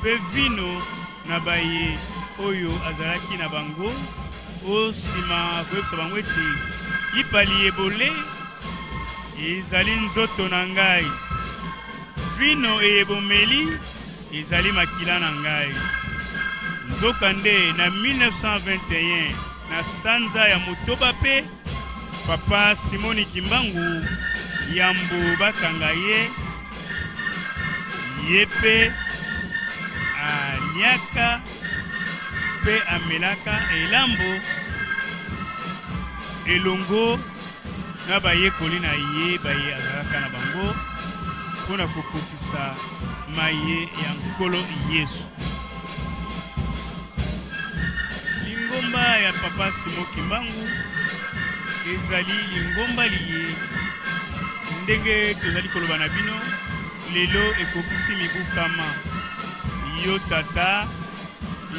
mpe vino na baye oyo azalaki na bango, o nsima koyebisa bango ete lipa liye bole ezali nzoto na ngai, vino eye bomeli ezali makila na ngai. Nzokande na 1921 na sanza ya motoba mpe Papa Simoni Kimbangu yambo bakanga ye, ye mpe aliaka mpe amelaka elambo elongo na bayekoli na ye baye azalaka na bango mpo na kokokisa maye ya Nkolo Yesu. Lingomba ya Papa Simon Kimbangu ezali lingomba liye ndenge tozali koloba na bino lelo ekokisi mibu kama. Yo tata,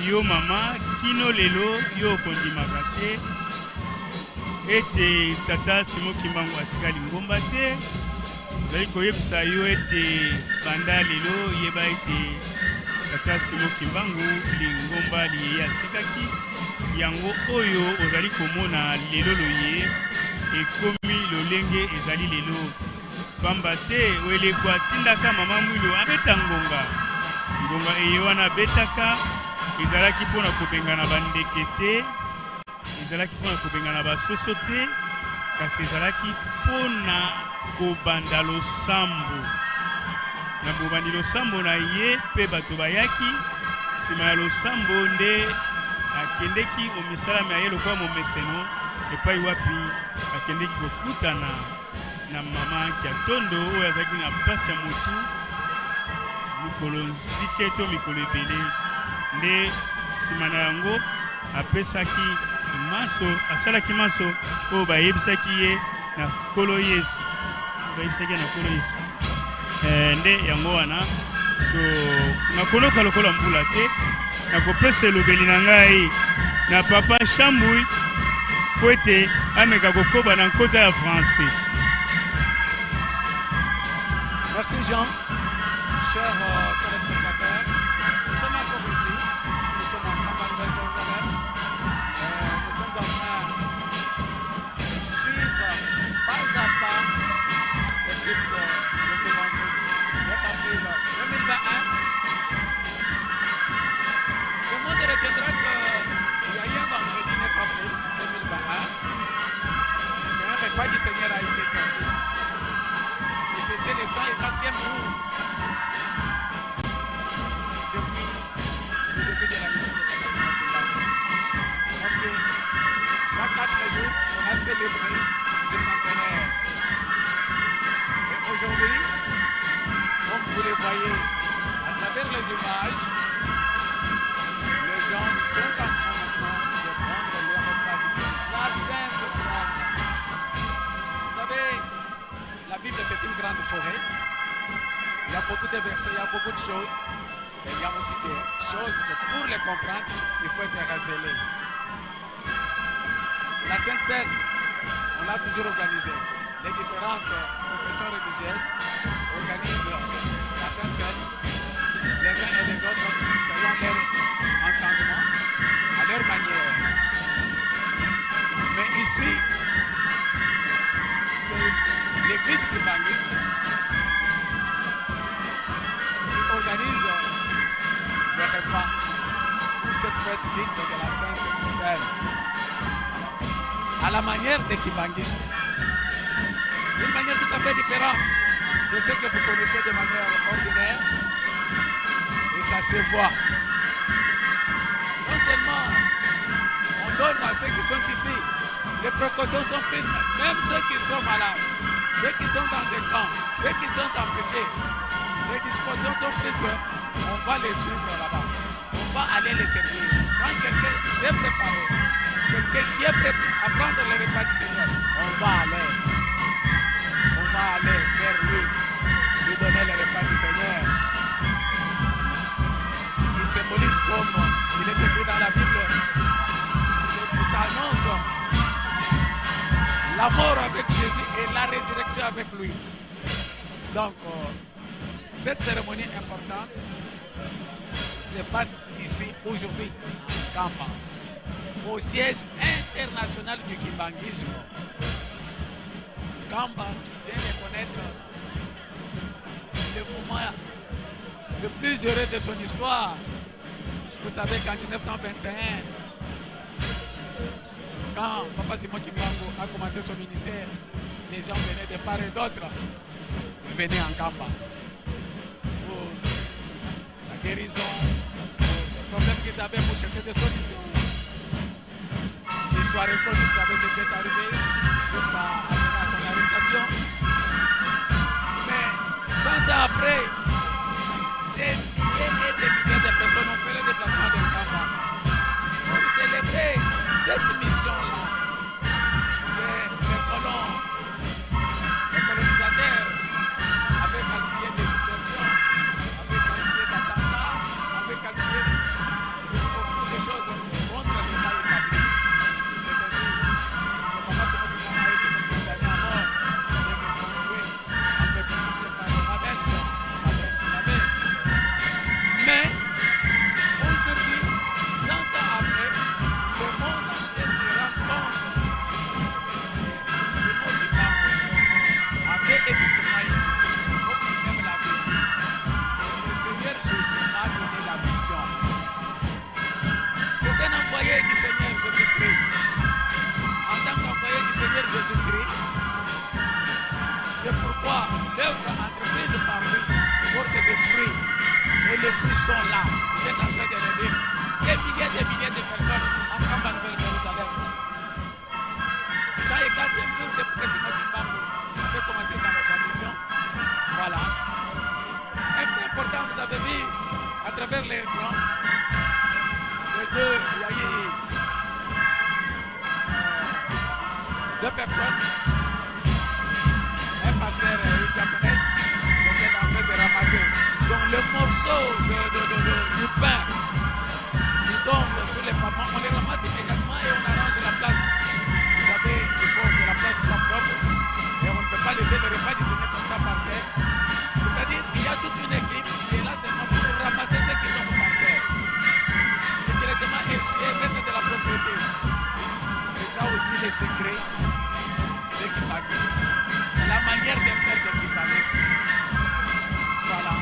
yo mama, kino lelo yo okondimaka te ete tata Simon Kimbangu atika lingomba te. Tozali koyebisa yo ete banda lelo yeba ete tata Simon Kimbangu lingomba liye ye atikaki yango oyo ozali komona lelo loye ekomi lolenge ezali lelo. Pamba te Weleko atindaka mama Mwilu abeta ngonga. Ngonga eye wana abetaka ezalaki mpo na kobengana bandeke te, ezalaki mpo na kobengana basoso te, kasi ezalaki mpo na kobanda losambo. Na bobandi losambo na ye mpe bato bayaki. Nsima ya losambo nde akendeki o misala mya ye lokola momeseno, epai wapi akendeki kokutana na mama Kiatondo oyo azalaki na mpasi ya motu mikolo nzike to mikolo ebele. Nde nsima na yango apesaki manso, asalaki manso oyo bayebisaki ye na Nkolo Yesu, bayebisaki ye na Nkolo Yesu. Nde yango wana to nakonoka lokola mbula te, nakopesa elobeli na ngai na papa Shambui mpo ete ameka kokoba na nkota ya français. Merci Jean. Chers téléspectateurs, nous sommes encore ici. Nous sommes en campagne Jérusalem. Nous sommes en train de suivre pas à pas le culte de ce vendredi 9 avril 2021. Tout le monde retiendra qu'il y a eu un vendredi 9 avril 2021 qu'un repas du Seigneur a été servi. Et c'était le 104e jour depuis le début de la mission de Papa Simon Kimbangu. Parce que dans 4 jours, on a célébré le centenaire. Et aujourd'hui, comme vous le voyez, à travers travers les images, les gens sont en train maintenant de prendre leur repas du Seigneur. La Sainte Cène. Vous savez, la Bible, c'est une grande forêt. Il y a beaucoup de versets, il y a beaucoup de choses. Et il y a aussi des choses que pour les comprendre, il faut être révélé. La Sainte Cène, on l'a toujours organisée. Les différentes confessions religieuses organisent la Sainte Cène, les uns et les autres, selon leur entendement, à leur manière. Mais ici, c'est l'église kimbanguiste qui organise le repas pour cette fête dite de la Sainte Cène, à la manière des kimbanguistes. Une manière tout à fait différente de ce que vous connaissez de manière ordinaire. Et ça se voit. Non seulement on donne à ceux qui sont ici, les précautions sont prises, même ceux qui sont malades, ceux qui sont dans des camps, ceux qui sont empêchés, les dispositions sont prises qu'on va les suivre là-bas. On va aller les servir. Quand quelqu'un s'est préparé, quelqu'un qui est prêt à prendre le repas du Seigneur, on va aller. On va aller vers lui, lui donner le repas du Seigneur. Il symbolise, comme il est écrit dans la Bible, ça annonce la mort avec Jésus et la résurrection avec lui. Donc, cette cérémonie importante se passe ici aujourd'hui, à Nkamba, au siège international du kimbanguisme. Nkamba qui vient de connaître le moment le plus heureux de son histoire. Vous savez qu'en 1921, quand Papa Simon Kimbangu a commencé son ministère, les gens venaient de part et d'autre, ils venaient en Nkamba pour la guérison, pour les problèmes qu'ils avaient, pour chercher des solutions. L'histoire est connue, vous savez ce qui est arrivé jusqu'à son arrestation. Mais 100 ans après, des milliers et des milliers de personnes ont fait le déplacement de Nkamba pour célébrer cette mission-là que les colons, les colonisateurs avaient qualifié de diversion, avaient qualifié d'attentat, avaient qualifié de beaucoup de choses contre l'État établi. C'est ainsi que Papa Simon Kimbangu a été condamné à mort, bien que cloué avec le parlement belge, l'abbé. Mais aujourd'hui, 100 ans après, le monde entier se rend compte que Simon Kimbangu avait effectivement une mission, comme lui-même l'avait dit. Et le Seigneur Jésus m'a donné la mission. C'est un envoyé du Seigneur Jésus-Christ. En tant qu'envoyé du Seigneur Jésus-Christ, c'est pourquoi l'œuvre entreprise par lui porte des fruits. Et les fruits sont là. Vous êtes en train de le dire. Des milliers et des milliers de personnes en Nkamba Nouvelle Jérusalem. 104e jour depuis que Simon Kimbangu avait commencé sa mission. Voilà. Un fait important, vous avez vu à travers l'écran, les deux, il y a eu deux personnes, un pasteur et une diaconesse, qui étaient en train de ramasser. Donc le morceau du pain qui tombe sur les pavements, on les ramasse immédiatement et on arrange la place. Vous savez, il faut que la place soit propre et on ne peut pas laisser le repas du Seigneur comme ça par terre. C'est-à-dire qu'il y a toute une équipe qui est là seulement pour ramasser ce qui tombe par terre. Et directement essuyer, mettre de la propreté. C'est ça aussi le secret des kimbanguistes. La manière de faire des kimbanguistes. Voilà.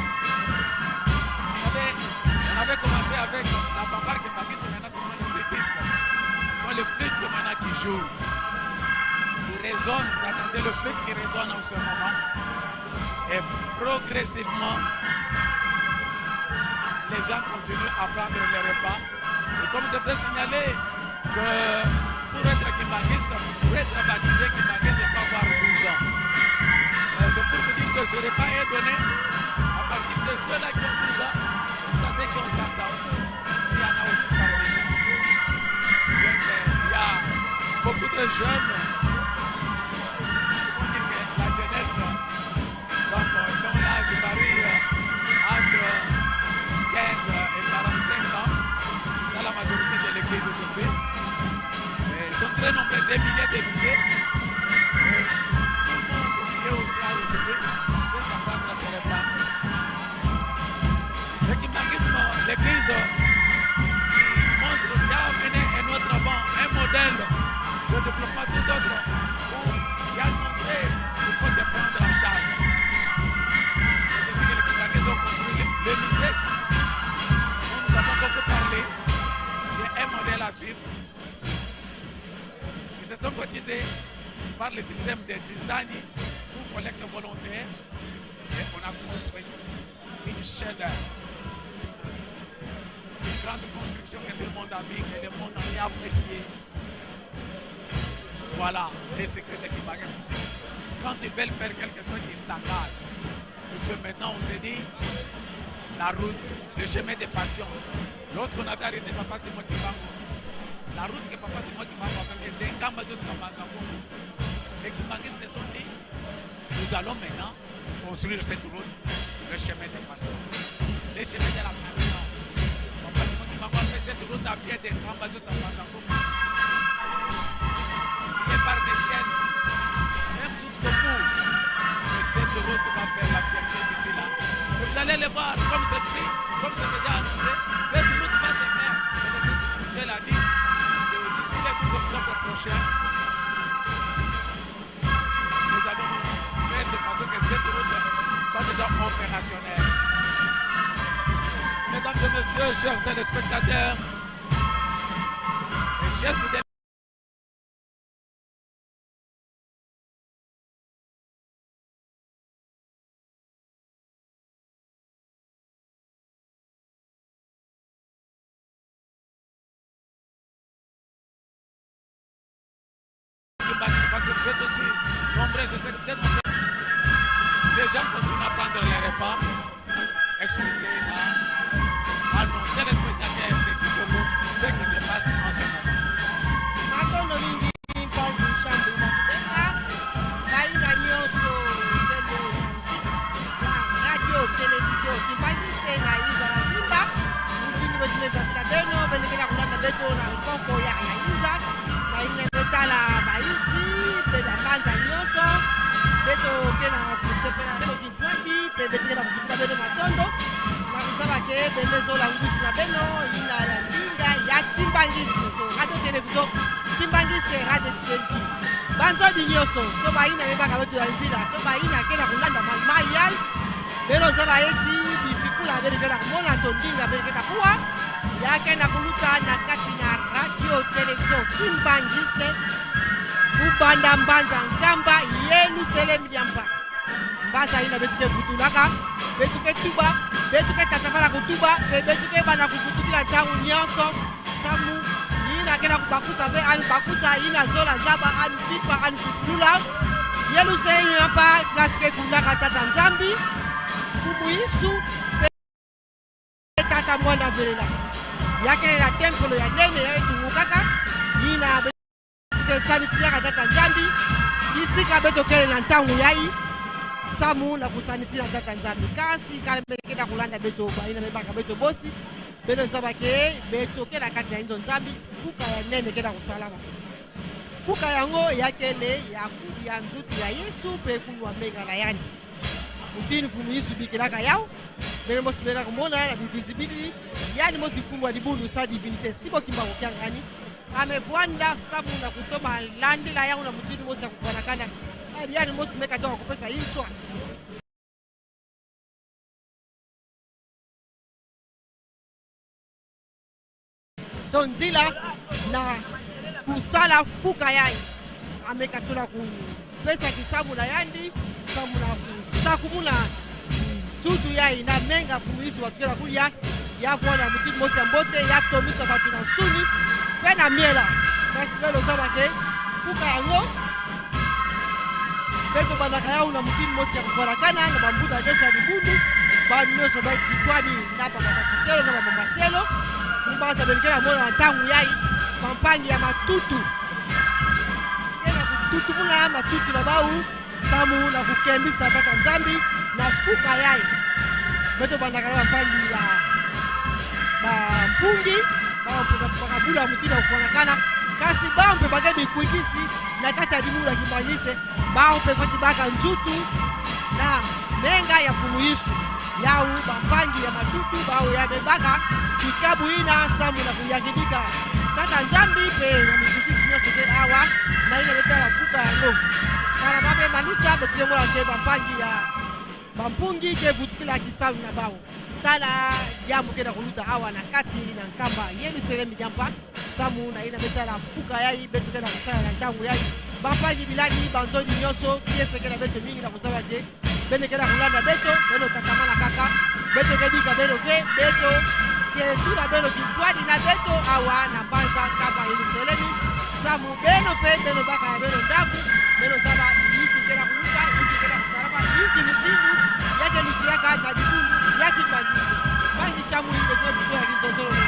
Vous savez, on avait commencé avec la fanfare kimbanguiste, maintenant ce sont les flûtistes. Ce sont les flûtes maintenant qui jouent. Qui résonnent, vous entendez le flûte qui résonne en ce moment. Et progressivement, les gens continuent à prendre les repas. Et comme je vous ai signalé que pour être kimbanguiste, pour être baptisé kimbanguiste, il faut avoir 12 ans. C'est pour vous dire que ce repas est donné à partir de ceux-là qui ont 12 ans par le système de Tizani pour collecte volontaire. Et on a construit une chaîne, une grande construction que tout le monde a vu, que le monde a apprécié. Voilà les secrets de Kimbangu. Quand ils veulent faire quelque chose, ils s'engagent. Parce que maintenant, on s'est dit, la route, le chemin des passions. Lorsqu'on avait arrêté Papa Simon Kimbangu, la route que Papa Simon Kimbangu avait fait, c'était Nkamba jusqu'à Mbanza-Ngungu. Les Kimbanguistes se sont dit, nous allons maintenant construire cette route, le chemin des passions, le chemin de la passion. Papa Simon Kimbangu a fait cette route à pied de Nkamba jusqu'à Mbanza-Ngungu. Il est par des chaînes, même jusqu'au bout. Et cette route va faire la fierté d'ici là. Et vous allez le voir, comme c'est pris, comme c'est déjà annoncé, cette route va se faire. Elle a dit, d'ici le 12 octobre prochain, nous allons faire de façon que cette route soit déjà opérationnelle. Mesdames et messieurs, chers téléspectateurs, et chers fidèles, parce que vous êtes aussi nombreux, je sais que peut-être les gens continuent à prendre les repas, expliquer à nos téléspectateurs de Kikongo ce qui se passe en ce moment. Matondo mingi mpangi Shambu Makubenga, baina nyonso tele ya radio télévision Kimbanguiste na Inza na Vimba, mutindi botimeza beno bendekela kolanda beto na nkonko ya ya Inza na ina betala baiti mpe babanza nyonso beto ke na kosepela beno kintwaki mpe betekela kofutika beno matondo na kosala ke bemezola ngusi na beno ina ya ndinga ya Kimbanguiste to radio télévision Kimbanguiste radio telki banzodi nyonso to baina bebaka beto ya nzila to baina ke na kolanda mayal beno oza bayeti bifikula belekela komona to ndinga belekela kuwa yake na koluka na kati na radio télévision Kimbanguiste kubanda mbanza nkamba yeluselemi diampa mbanza ina betuke butulaka betuke tuba betuke tatabala kutuba pe betuke bana kubutukila ntango nyonso samu ina kena kubakusa pe anu bakusa ina zola zaba anu pipa anu kutula yeluselemi yampa klasike kulaka tata nzambi fumu isu pe tata mwana velela yakele na tempelo ya nene ya etungu kaka ina betukesanisiaka tata nzambi bisika betokele na ntango yai samu na kosanisila tata nzambi kasi kala mbelekenda kolanda beto baina bebaka beto bosi beno ezaba ke betokela kati na inzo nzambi fuka ya nene kenda kosalama fuka yango yakele ya ya nzutu ya Yesu mpe kulwa menga na yani mutini fumu Yesu bikelaka yao bene mosi bena komona na bivisibility yani mosi fumu ya libundu sa divinité si bokimba kokiangani amevwanda samu na kutoma landela yango na mutini mosi ya kuvwanakana yani mosi meka toka kopesa inswa to nzila na kusala fuka yai ameka tula kupesa kisamu na yandi samu na kusakumuna nzutu yai na menga fumuisu batukela kulia ya vwana mutini mosi ya mbote ya tomisa bato na nsuni mpe na miela kasi belo ozaba ke fuka yango mpe tobandaka yau na mutini mosi ya kokolakana na bambuta nyonso ya libundu banyonso bakitwani na bamamaselo na bamamaselo mbanza belikela mona na ntango yai bampangi ya matutu ke na kututumuna matutu na bau samu na kukembisa tata nzambi na fuka yai mpe tobandaka na bampangi ya bampungi bakabula mutini ya kofuanakana kasi bao mpe bake bikwikisi na kati ya libulu ya Kimbanguiste bao mpe fati baka nzutu na menga ya mfumu Yesu yau bampangi ya matutu bao ya bebaka kikabu ina samu na kuyangidika tata nzambi mpe na mikwikisi nyonso te awa na ina betala kuka yango kala babe mamisa betuyengola te bampangi ya bampungi ke butukila kisalu na bao. Tala diambu ke na koluta awa na kati na Nkamba Yelusalemi diampa samu na ye na betala fuka yai beto ke na kosala na ntango yai bampangi biladi banzodi nyonso kieseke na beto mingi na kosala te bene ke na kolanda beto beno tatama na kaka beto ke bika beno ke beto ke tula beno kikwadi na beto awa na mbanza Nkamba Yelusalemi samu beno pe beno baka ya beno ndaku beno saba yiki ke na koluta yiki ke na kosalaba yiki mukindu yake lukiaka na dibundu yaki bandiso bangi shamu yike ke buto ya kinzozolo.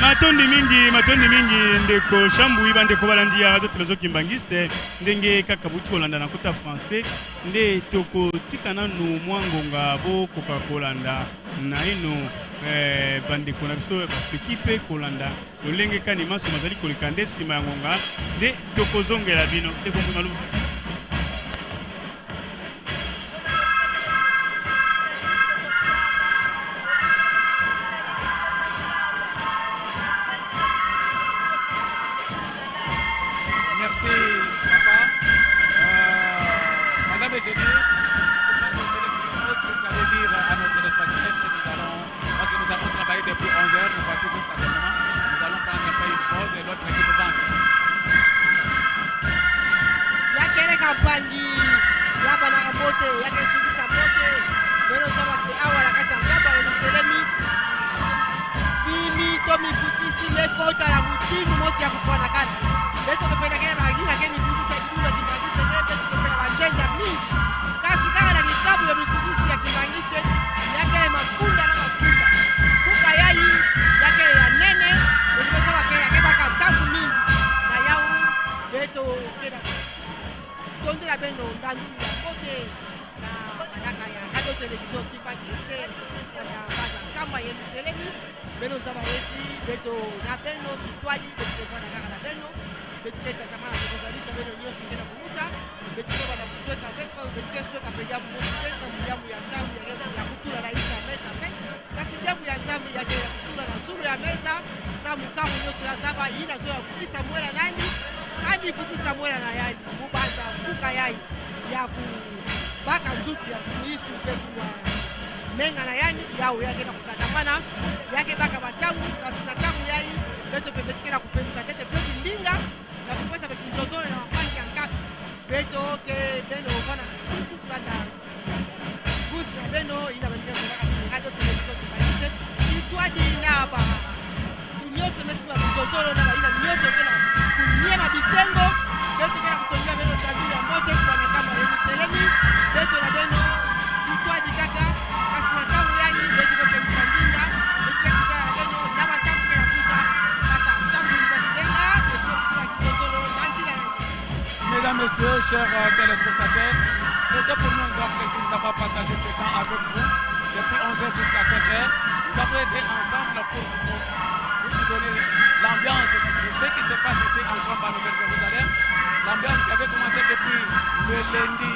Matondi mingi, matondi mingi ndeko Shambui, bandeko balandi ya radio television Kimbanguiste, ndenge kaka bouti kolanda na kota français, nde tokotika nanu mwa ngonga bokoka kolanda naino bandeko na biso baseki mpe kolanda lolenge kani manso mazali koleka, nde nsima ya ngonga nde tokozongela bino. Ndeko Mbumalu. Merci, papa. Madame Eugénie, je pense que c'est le ce que j'allais dire à nos téléspectateurs, c'est que nous allons, parce que nous avons travaillé depuis 11 heures, nous voici jusqu'à ce moment, nous allons prendre un peu une pause et l'autre équipe va entrer. Yakeleka mpangi ya banaka mbote yake sukisa mbote beno saba ke awa na kati ya Nkamba Yelusalemi bimi to mifukisi mekota na mutindu mosi ya kupwana kala beto kependakele bagina ke mifukisi ya kibulu ya Kimbanguiste te beto kependa banzenza mingi kasi kaka na kikabu ya mifukisi ya Kimbanguiste yakele mafunda na mafunda fuka yayi yakele ya nene ekipesa bake yake baka ntangu mingi na yau beto kena tondela beno ndandu ya mbote na manaka ya radio television Kimbanguiste na baza Nkamba Yelusalemi beno za bayesi beto na beno kitwali beto kevanda kaka na beno beto ke tatama na tokozalisa beno nyonso ke na koluta beto ke bana kusweka zepo beto ke sweka mpe diamu mosi te samu diamu ya Nzambe ya kutula na isa mesa te kasi diamu ya Nzambe yake ya kutula na zulu ya mesa samu ntango nyonso ya zaba yi na zo ya kukisa mwela nani kandi kukisa mwela na yani mubanza kuka yai ya kubaka nzutu ya kuisu mpe kuwa menga na yani yawo yake na kutatamana yake baka batangu kasi na tangu yai beto pe betikela kupemisa tete pe ndinga na kupesa pe kinzozolo na mapangi ya nkaka beto ke beno ovana kutu kulanda busi na beno ina bandika kaka radio television Kimbanguiste itwadi na ba nyonso mesi ba kinzozolo na baina nyonso pe na kunyema bisengo beto ke na kutongia beno tandulu ya mbote kubana kama Yelusalemi beto na beno itwadi kaka kasi na ntango yayi beto kopemisa ndinga beto ke na beno na batango ke na kusa kaka ntango bakibenga beto kutula kinzozolo na nzila yango. Mesdames, Messieurs, chers téléspectateurs, c'était pour nous un grand plaisir d'avoir partagé ce temps avec vous depuis 11h jusqu'à 7h. Nous avons été ensemble pour vous donner l'ambiance de ce qui se passe ici en Nkamba Nouvelle-Jérusalem. L'ambiance qui avait commencé depuis le lundi,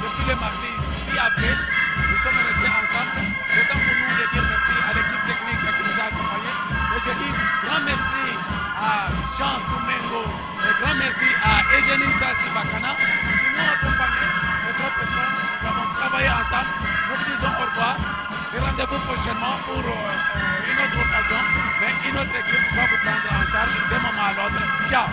depuis le mardi 6 avril. Nous sommes restés ensemble. Le temps pour nous de dire merci à l'équipe technique qui nous a accompagnés. Et je dis grand merci à Jean Toumengo et grand merci à Eugénie Sassi Bakana qui m'ont accompagné. Et trois personnes, nous avons travaillé ensemble. Nous vous disons au revoir et rendez-vous prochainement pour une autre occasion. Mais une autre équipe va vous prendre en charge d'un moment à l'autre. Ciao!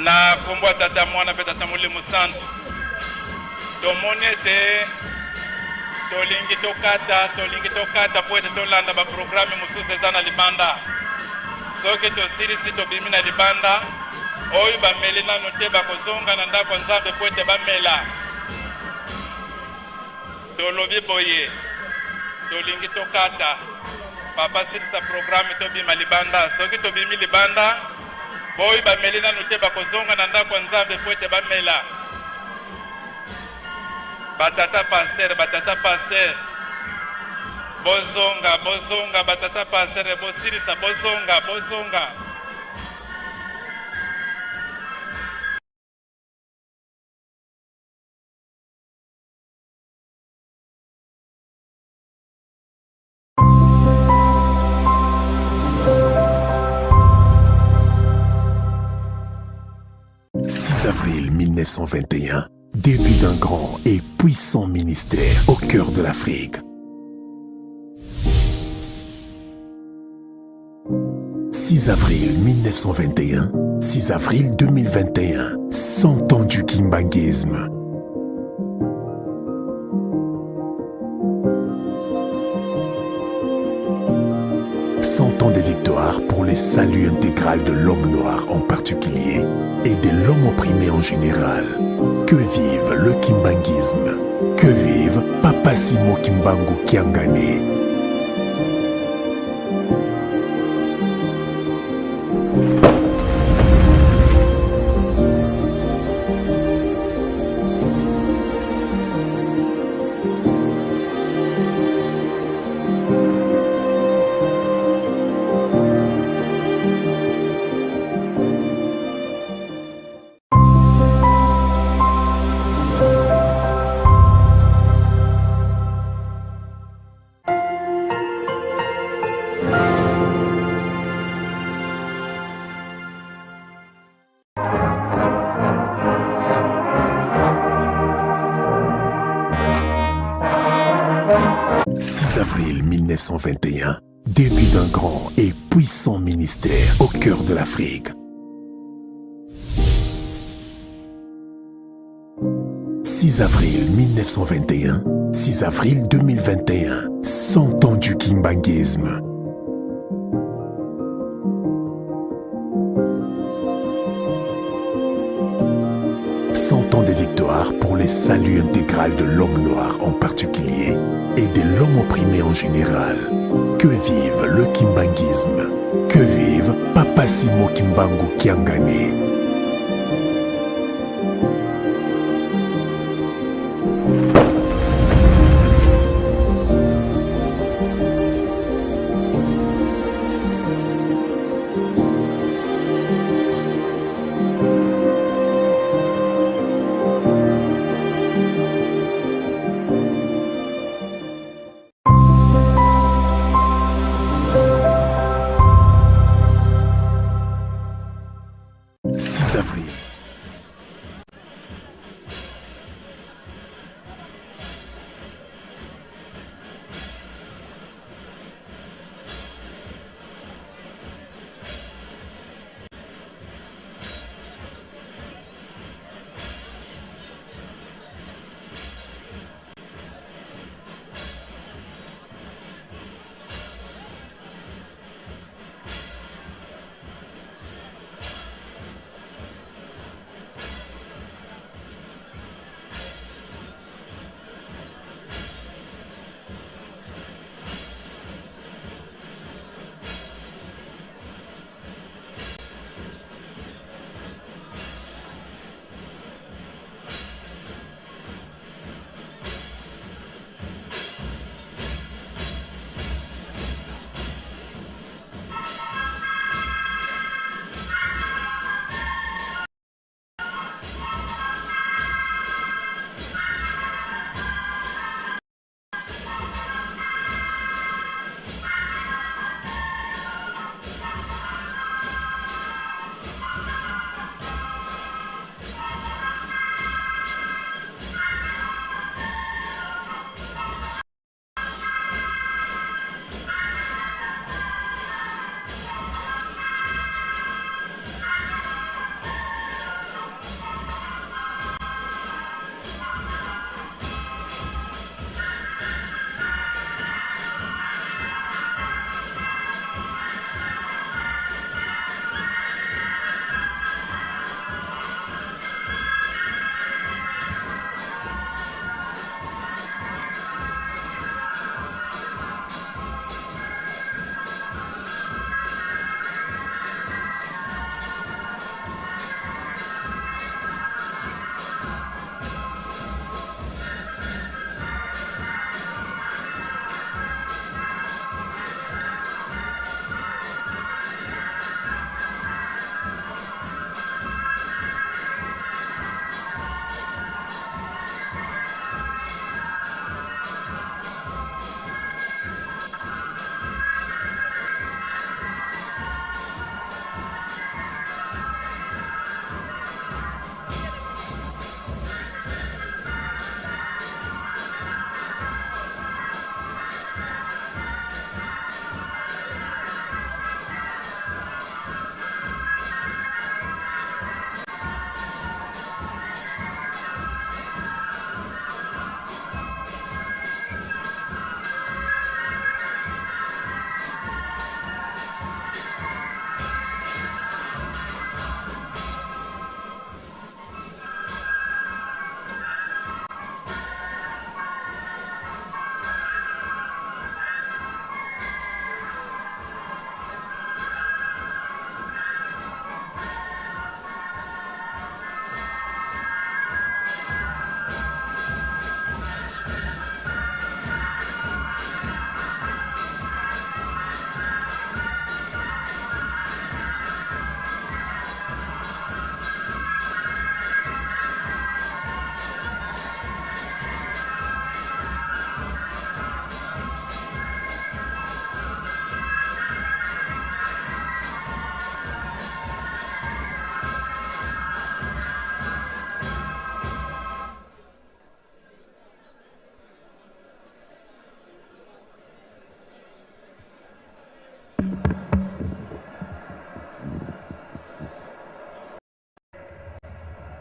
Na nkombo ya Tata, Mwana mpe Tata Molimo Santu, tomoni ete tolingi tokata, tolingi tokata mpo ete tolanda baprograme mosusu eza na libanda. Soki tosilisi tobimi na libanda, oyo bameli nanu te bakozonga na ndako ya Nzambe mpo ete bamela. Tolobi boye, tolingi tokata. Papa silisa programme tobima libanda. Soki tobimi libanda, boyi bameli nanu te bakozonga na ndako ya Nzambe mpo ete bamela. Batata pasteur, batata pasteur, bozonga, bozonga, batata pasteur, bosilisa, bozonga, bozonga. « 6 avril 1921, début d'un grand et puissant ministère au cœur de l'Afrique. 6 avril 1921, 6 avril 2021, 100 ans du kimbanguisme. 100 ans de victoires pour le salut intégral de l'homme noir en particulier et de l'homme opprimé en général. Que vive le kimbanguisme! Que vive Papa Simon Kimbangu Kiangani! 6 avril 1921, début d'un grand et puissant ministère au cœur de l'Afrique. 6 avril 1921, 6 avril 2021, 100 ans du kimbanguisme. 100 ans de victoires pour le salut intégral de l'homme noir en particulier et de l'homme opprimé en général. Que vive le kimbanguisme! Que vive Papa Simon Kimbangu Kiangani! 6 avril.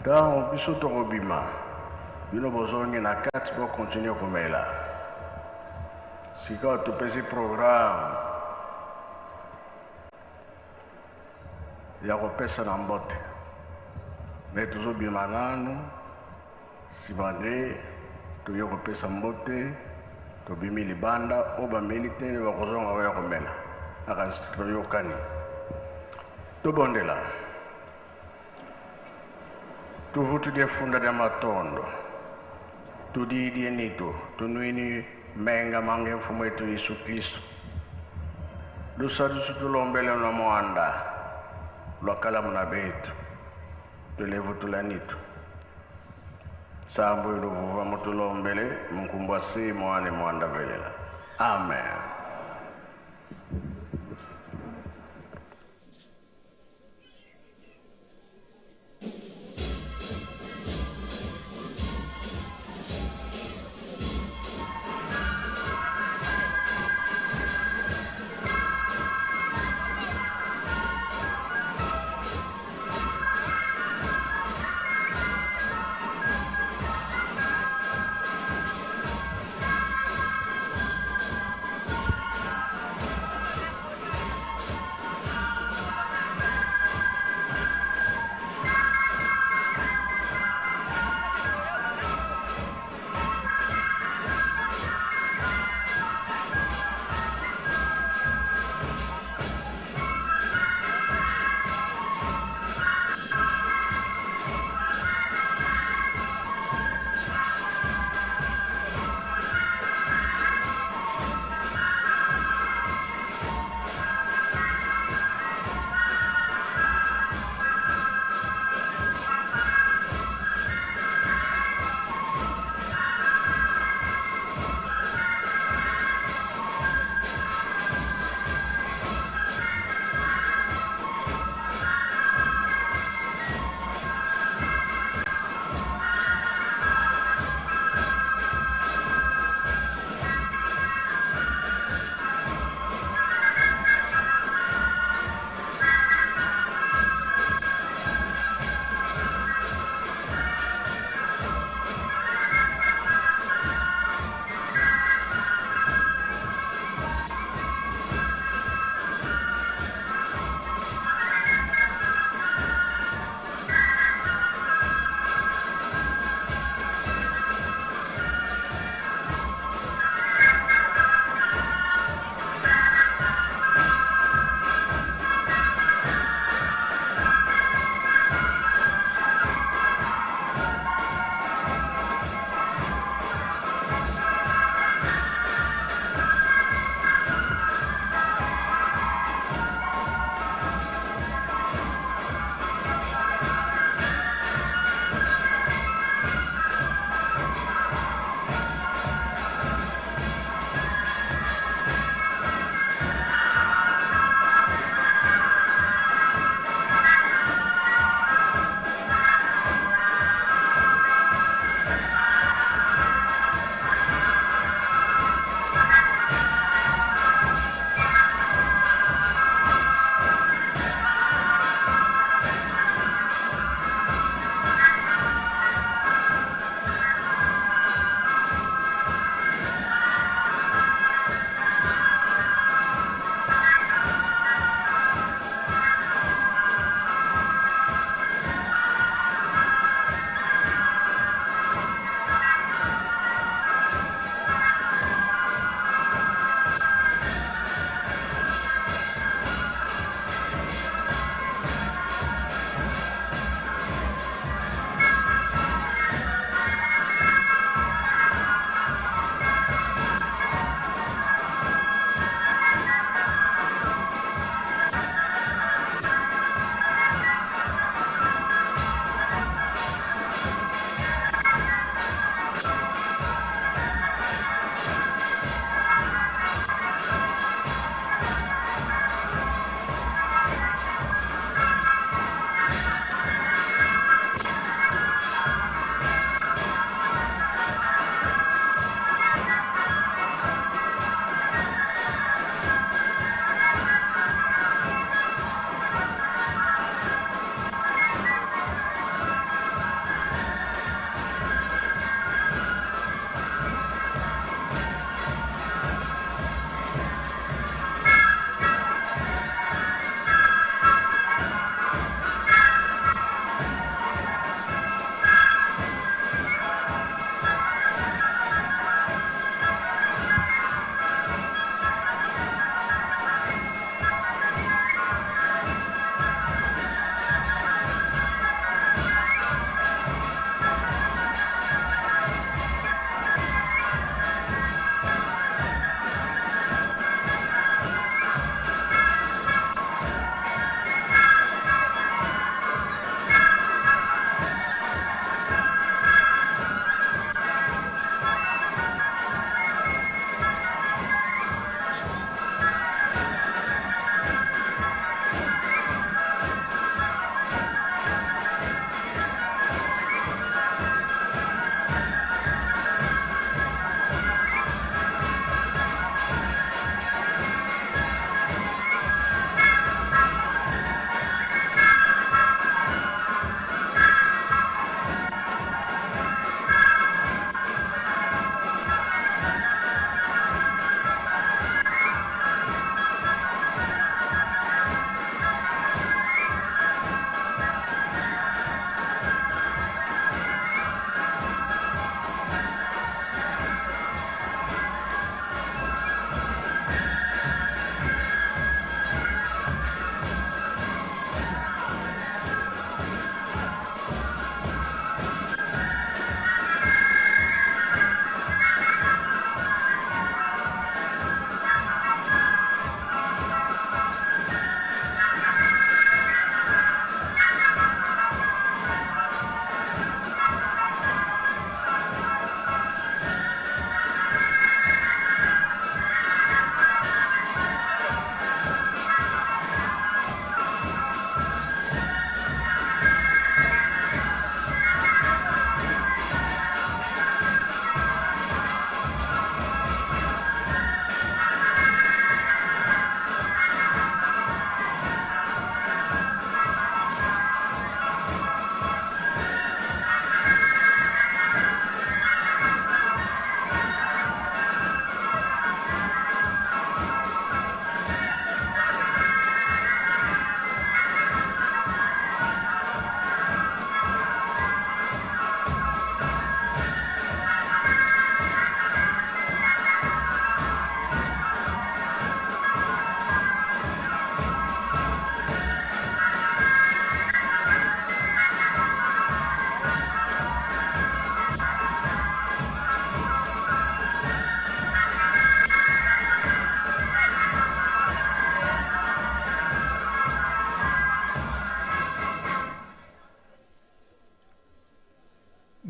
Ntango biso tokobima, bino bozongi na kati bokontinue komela. Sikawa topesi programme ya kopesana mbote, me tozobima nanu, nsima nde toye kopesa mbote. Tobimi libanda, oyo bameli te nde bakozonga oya komela. Nakanisi toyokani. Tobondela. Tuvutu dia funda dia matondo, tudidie nitu tunuini menga mange mfumu etu Yesu Kristo. Lusa tulombele na mwanda lwa kalamu na betu tulevutula nitu sambu iluvuva mutulombele munkumbwa si mwane mwanda velela. Amen.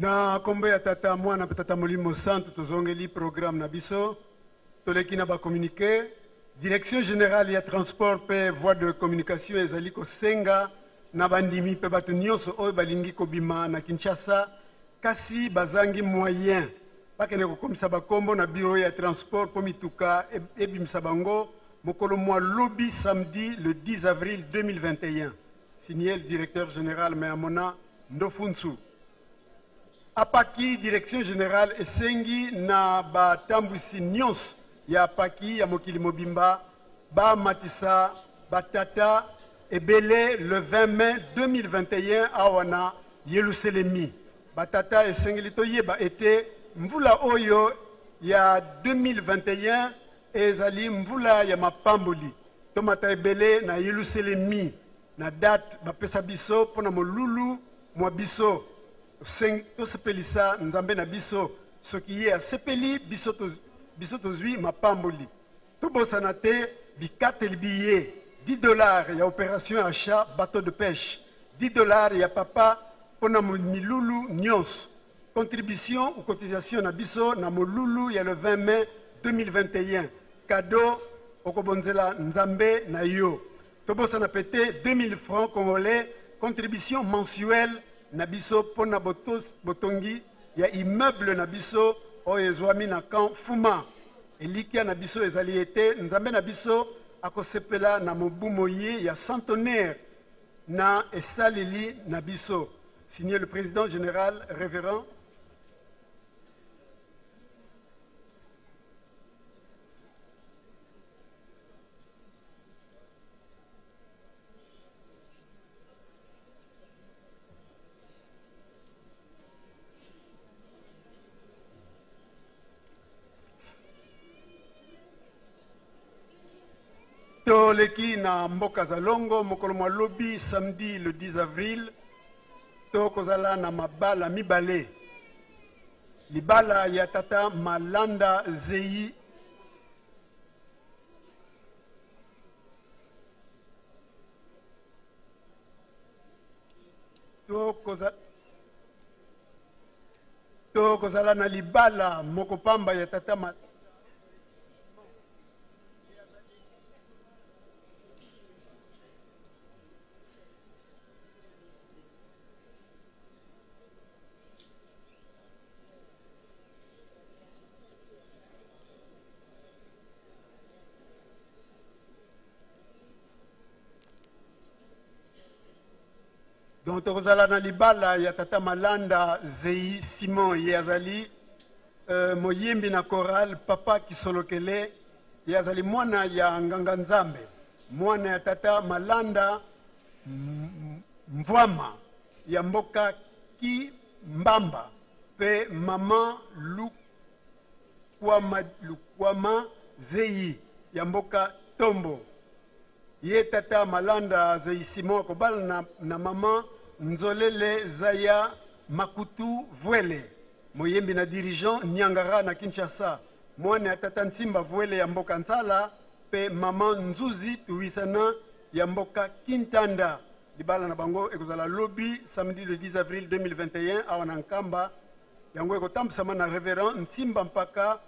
Na kombo ya Tata, Mwana mpe Tata Molimo Santu, tozongeli programme na biso. Toleki na ba communiqué. Direction générale ya transport mpe voie de communication ezali kosenga na bandimi mpe bato nyonso oyo balingi kobima na Kinshasa kasi bazangi moyen bakende kokomisa bakombo na bureau ya transport mpo mituka ebimisa bango mokolo mwa lobi samedi le 10 avril 2021. Signé le directeur général Meamona Ndofunsu. Apaki direction générale esengi na batambwisi nyonso ya apaki ya mokili mobimba bamatisa batata ebele le 20 mai 2021 awa na Yeluselemi. Batata esengeli toyeba ete mvula oyo ya 2021 ezali mvula ya mapamboli. Tomata ebele na Yeluselemi na date bapesa biso mpo na molulu mwa biso. Tosepelisa Nzambe na biso. Soki ye asepeli, biso, biso tozwi mapamboli. Tobosana te bikateli biye, 10 dollars ya operation achat bateau de pêche, 10 dollars ya papa mpo na milulu nyonso. Contribution ou cotisation na biso na molulu ya le 20 mai 2021. Cadeau okobonzela Nzambe na yo. Tobosana pe te 2000 francs congolais contribution mensuelle na biso mpo na botongi ya immeuble na biso oyo ezwami na camp Fuma. Elikya na biso ezali ete Nzambe na biso akosepela na mobu moye ya centenaire na esaleli na biso. Signé le président général révérend Toleki na mboka Zalongo mokolo mwa lobi samedi le 10 avril tokozala na mabala mibale libala ya tata Malanda Zeyi tokozala na libala moko pamba ya tata ma Donc tokozala na libala ya tata Malanda Zei Simon, ye azali euh, moyembi na chorale Papa Kisolokele, ye azali mwana ya nganga Nzambe, mwana ya tata Malanda Mvwama ya mboka Kimbamba pe maman Lukwama, Lukwama Zeyi ya mboka Tombo. Ye tata Malanda Zeyi Simon akobala na, na maman Nzolele Zaya Makutu Vuele, moyembi na dirigeant Niangara na Kinshasa, mwana ya tata Nsimba Vuele ya mboka Nsala pe maman Nzuzi Tuwisana ya mboka Kintanda. Libala na bango ekozala lobi samedi le 10 avril 2021 awa na Nkamba. Yango ekotambusama na Reverend Nsimba Mpaka,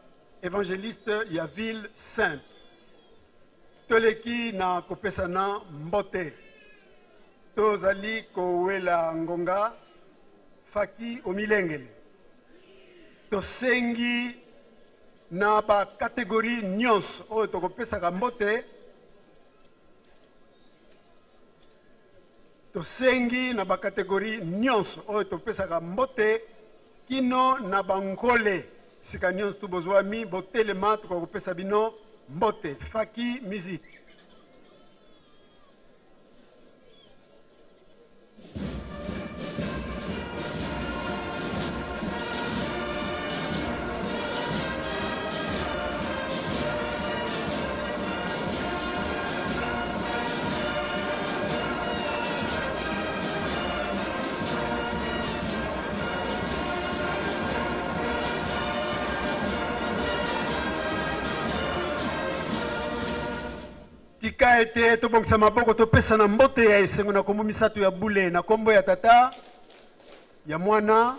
evangeliste ya ville sainte. Toleki na kopesana mbote. Tozali kowela ngonga faki omilengele. Tosengi na ba categorie nyonso oyo tokopesaka mbote. Tosengi na ba categorie nyonso oyo topesaka mbote kino na ba nkole sika nyonso tu bozwami botelema tokoka kopesa bino mbote. Faki musique. Tika ete tobongisa maboko topesana mbote ya esengo na kombo misato ya bule na kombo ya Tata, ya Mwana.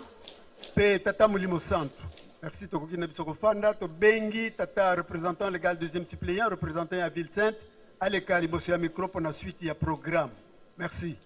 Mpe Tata Molimo Santu. Merci, tokoki na biso kofanda. Tobengi tata représentant légal deuxième suppléant, représentant ya Ville Sainte, aleka liboso ya micro mpo na suite ya programme. Merci.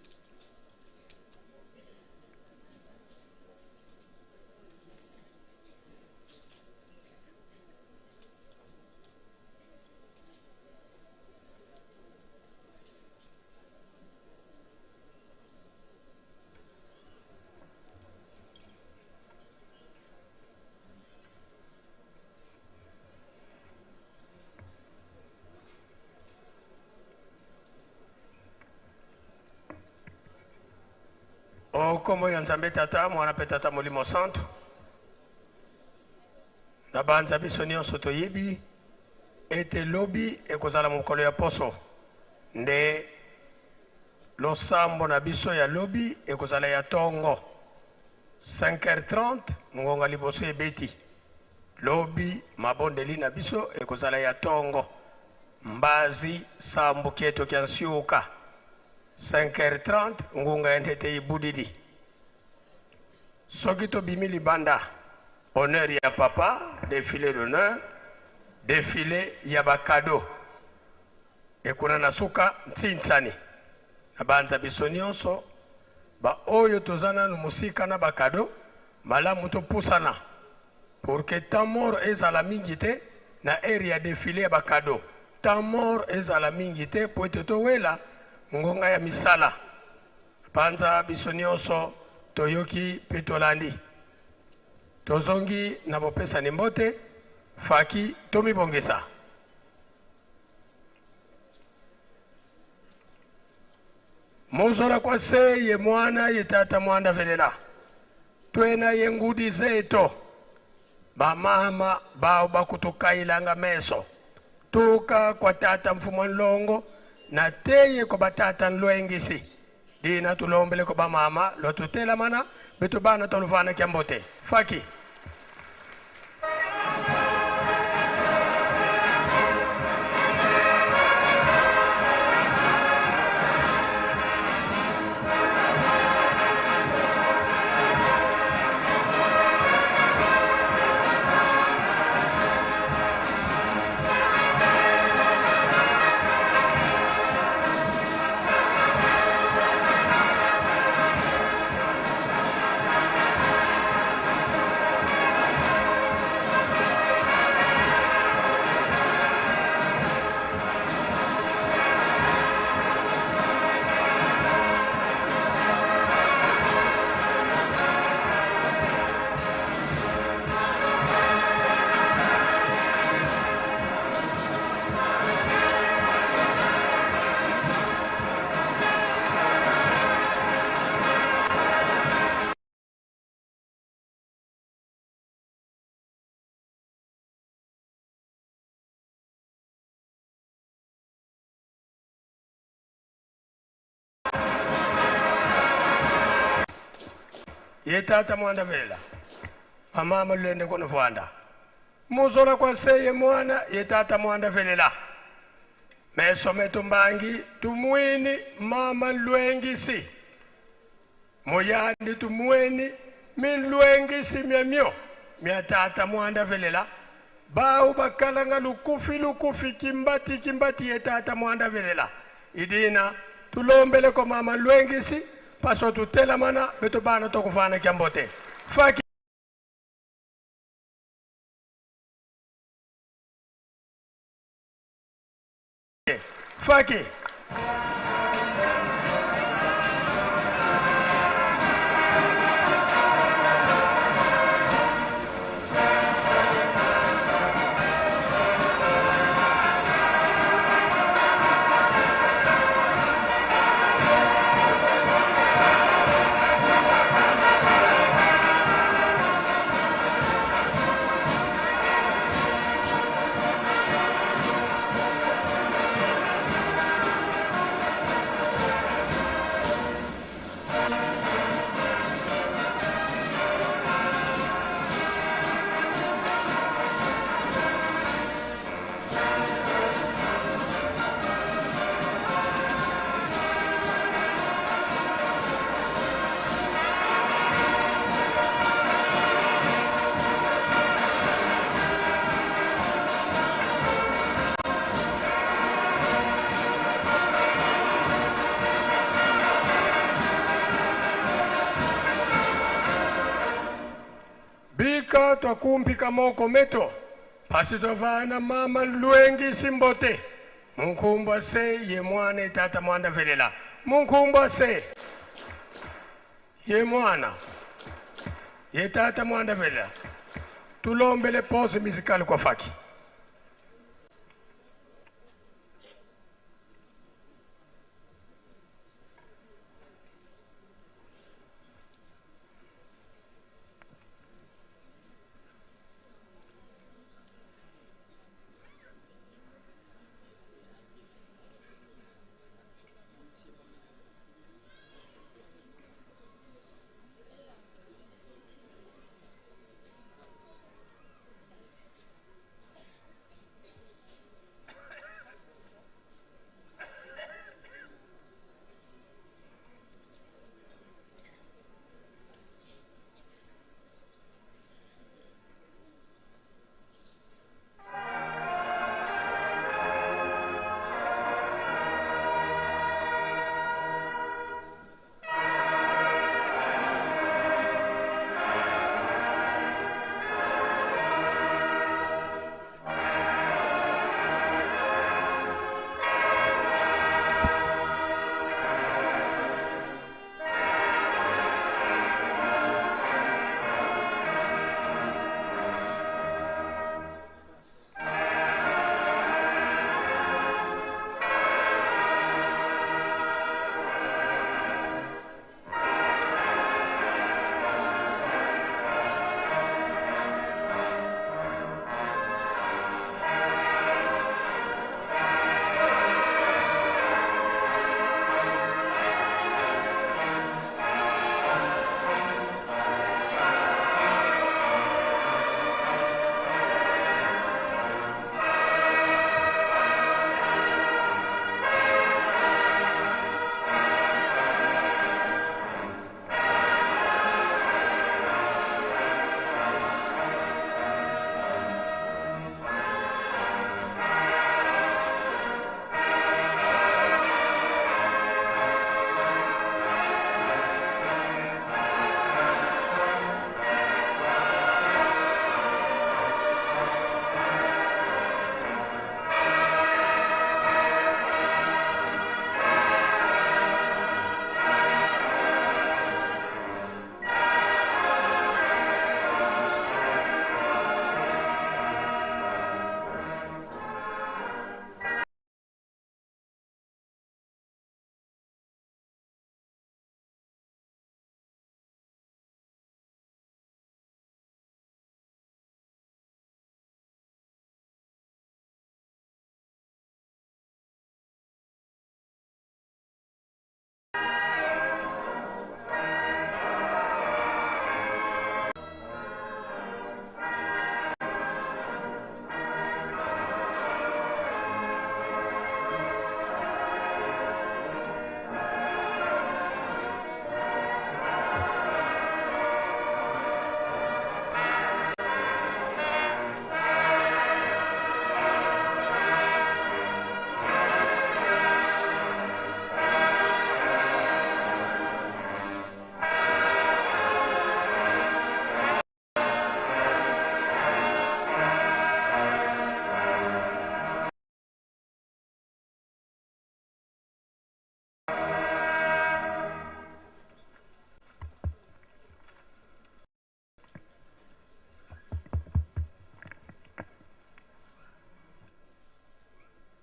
O nkombo ya Nzambe Tata, Mwana mpe Tata Molimo Santu, nabanza biso nyonso toyebi ete lobi ekozala mokolo ya poso nde losambo na biso ya lobi ekozala ya tongo 5h30 ngonga liboso ebeti. Lobi mabondeli na biso ekozala ya tongo mbazi sambo kieto kya nsiuka 5h30 ngonga ya ntete ibudidi. Soki tobimi libanda honneur ya papa, defile d'honneur, defile ya ba cadeaux ekuna na suka ntsinsani. Nabanza biso nionso ba oyo toza nanu mosika na ba cadeaux, malamu topusana pour que temps mort ezala mingi te na heure ya defile ya ba cadeaux. Temps mort ezala mingi te po ete towela ngonga ya misala. Panza biso nionso toyoki pe tolandi. Tozongi na bopesani mbote, Faki tomibongisa. Mozola kwa se ye mwana ye tata mwanda velela twena ye ngudi zeto bamama bao bakutukailanga meso tuka kwa tata mfumwa nlongo na teye kwa batata nlwengisi dina tulombele kwa bamama lotutelamana betu bana toluvana kyambote faki. Ye tata mwanda vela amama lulende kono fwanda muzola kwa seye mwana ye tata mwanda velela meso metu mbangi tumwini mama lwengisi muyandi tumweni milwengisi myamyo mya tata mwanda velela bau bakalanga lukufi lukufi kimbati kimbati ye tata mwanda velela idina tulombele ko mama lwengisi paso tutelamana betu bana tokufana kyambote faki. Faki. Bika twakumpika moko meto pasi twavana mama lwengisi mbote munkumbwa se ye mwana etata mwanda velela munkumbwa se ye mwana ye tata mwanda velela tulombele pause musicale kwa faki.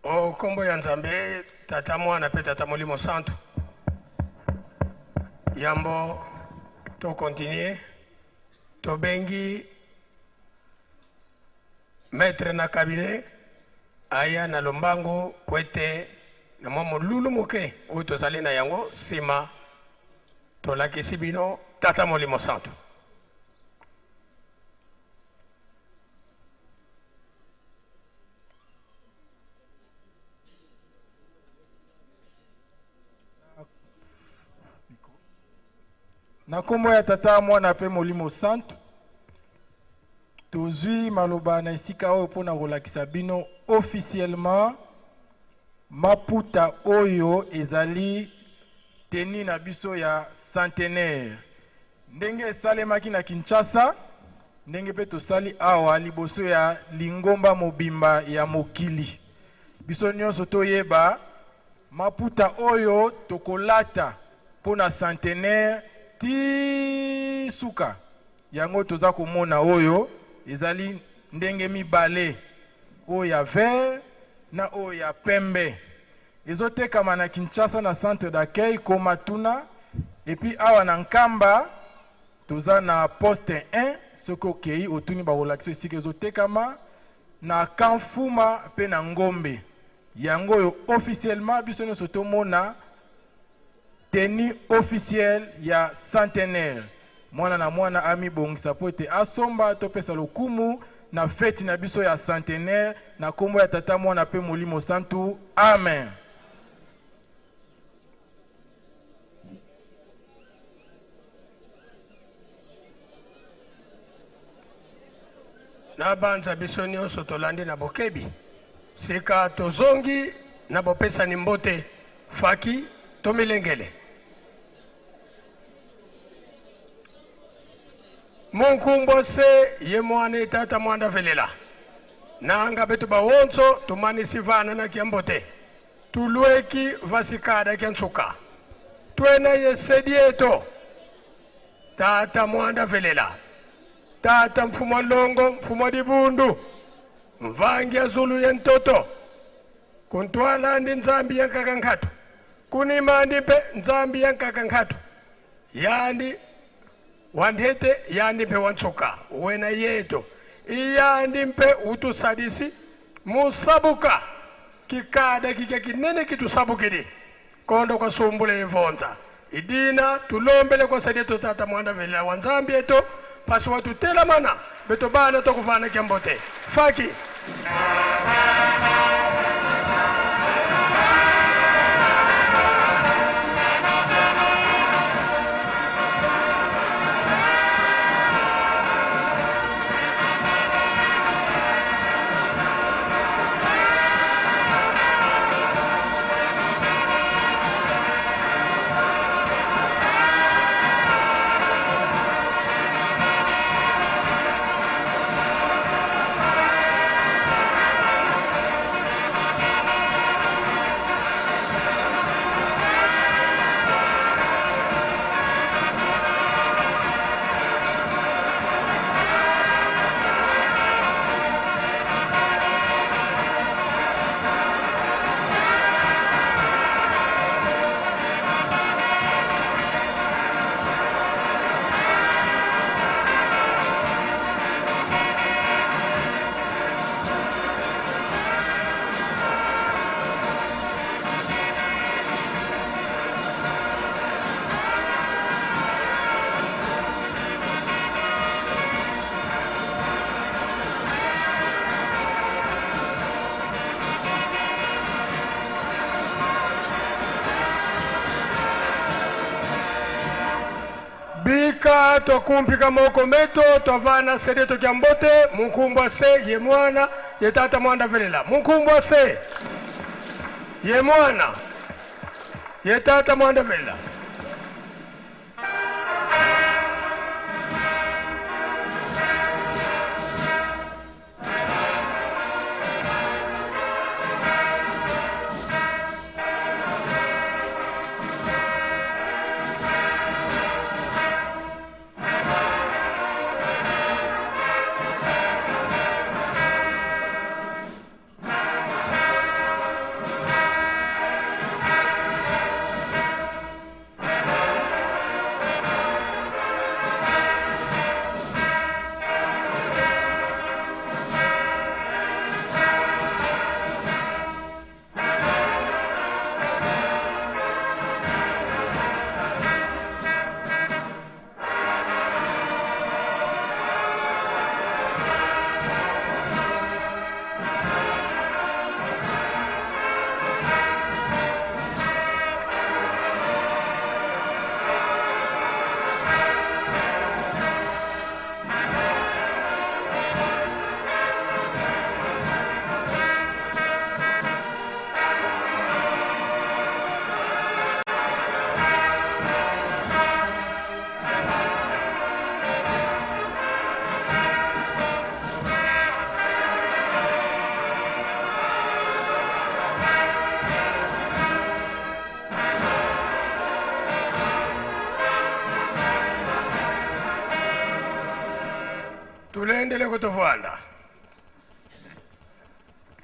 O nkombo ya Nzambe, Tata, Mwana mpe Tata Molimo Santu. Yambo to continuer, tobengi maître na cabinet aya na lombangu po ete na mwa molulu moke oyo tozali na yango nsima tolakisi bino Tata Molimo Santu. Na nkombo ya Tata, Mwana mpe Molimo Santu, tozwi maloba na esika oyo mpo na kolakisa bino officiellement maputa oyo ezali tenue na biso ya centenaire. Ndenge esalemaki na Kinshasa, ndenge mpe tosali awa liboso ya lingomba mobimba ya mokili. Biso nyonso toyeba maputa oyo tokolata mpo na centenaire ti suka. Yango toza komona oyo ezali ndenge mibale, oyo ya vert na oyo ya pembe. Ezotekama na Kinshasa na centre d'accueil koma tuna, et puis awa na Nkamba toza na poste 1, soki okeyi otuni bakolakisa esika ezotekama, na camp Fuma pe na Ngombe. Yango oyo officiellement biso nionso tomona tenue officielle ya centenaire. Mwana na mwana amibongisa mpo ete asomba, topesa lokumu na feti na biso ya centenaire na kombo ya Tata, Mwana pe Molimo Santu. Amen. Nabanza biso nyonso tolandi na bokebi. Sika tozongi na bopesani mbote. Faki, tomilengele. Munkumbwa se ye mwana e tata mwanda velela. Nanga beto bawonso tumanisi vana na kia mbote. Tulweki vasikada kia nsuka. Twena ye sedieto. Tata mwanda velela. Tata mfumu wa longo, mfumu wa dibundu. Mvangi ya zulu ye ntoto. Kuntwala ndi nzambi ya nkaka nkhatu. Kunima ndi mpe nzambi ya nkaka nkhatu. Yandi wanthete yandi mpe wantsuka wena yeto. Iyandi mpe utusadisi musabuka kikada kike kinene kitusabukidi kondo kwa sumbule ivonza idina tulombele kwa sadieto tata mwanda velela wa nzambi eto pasi watutelamana beto bana tokuvana kiambote faki. Bika tokumpika moko meto tovana sedeto kya mbote munkumbwa se ye mwana ye tata mwanda velela munkumbwa se ye mwana ye tata mwanda velela. Bandeko tovanda.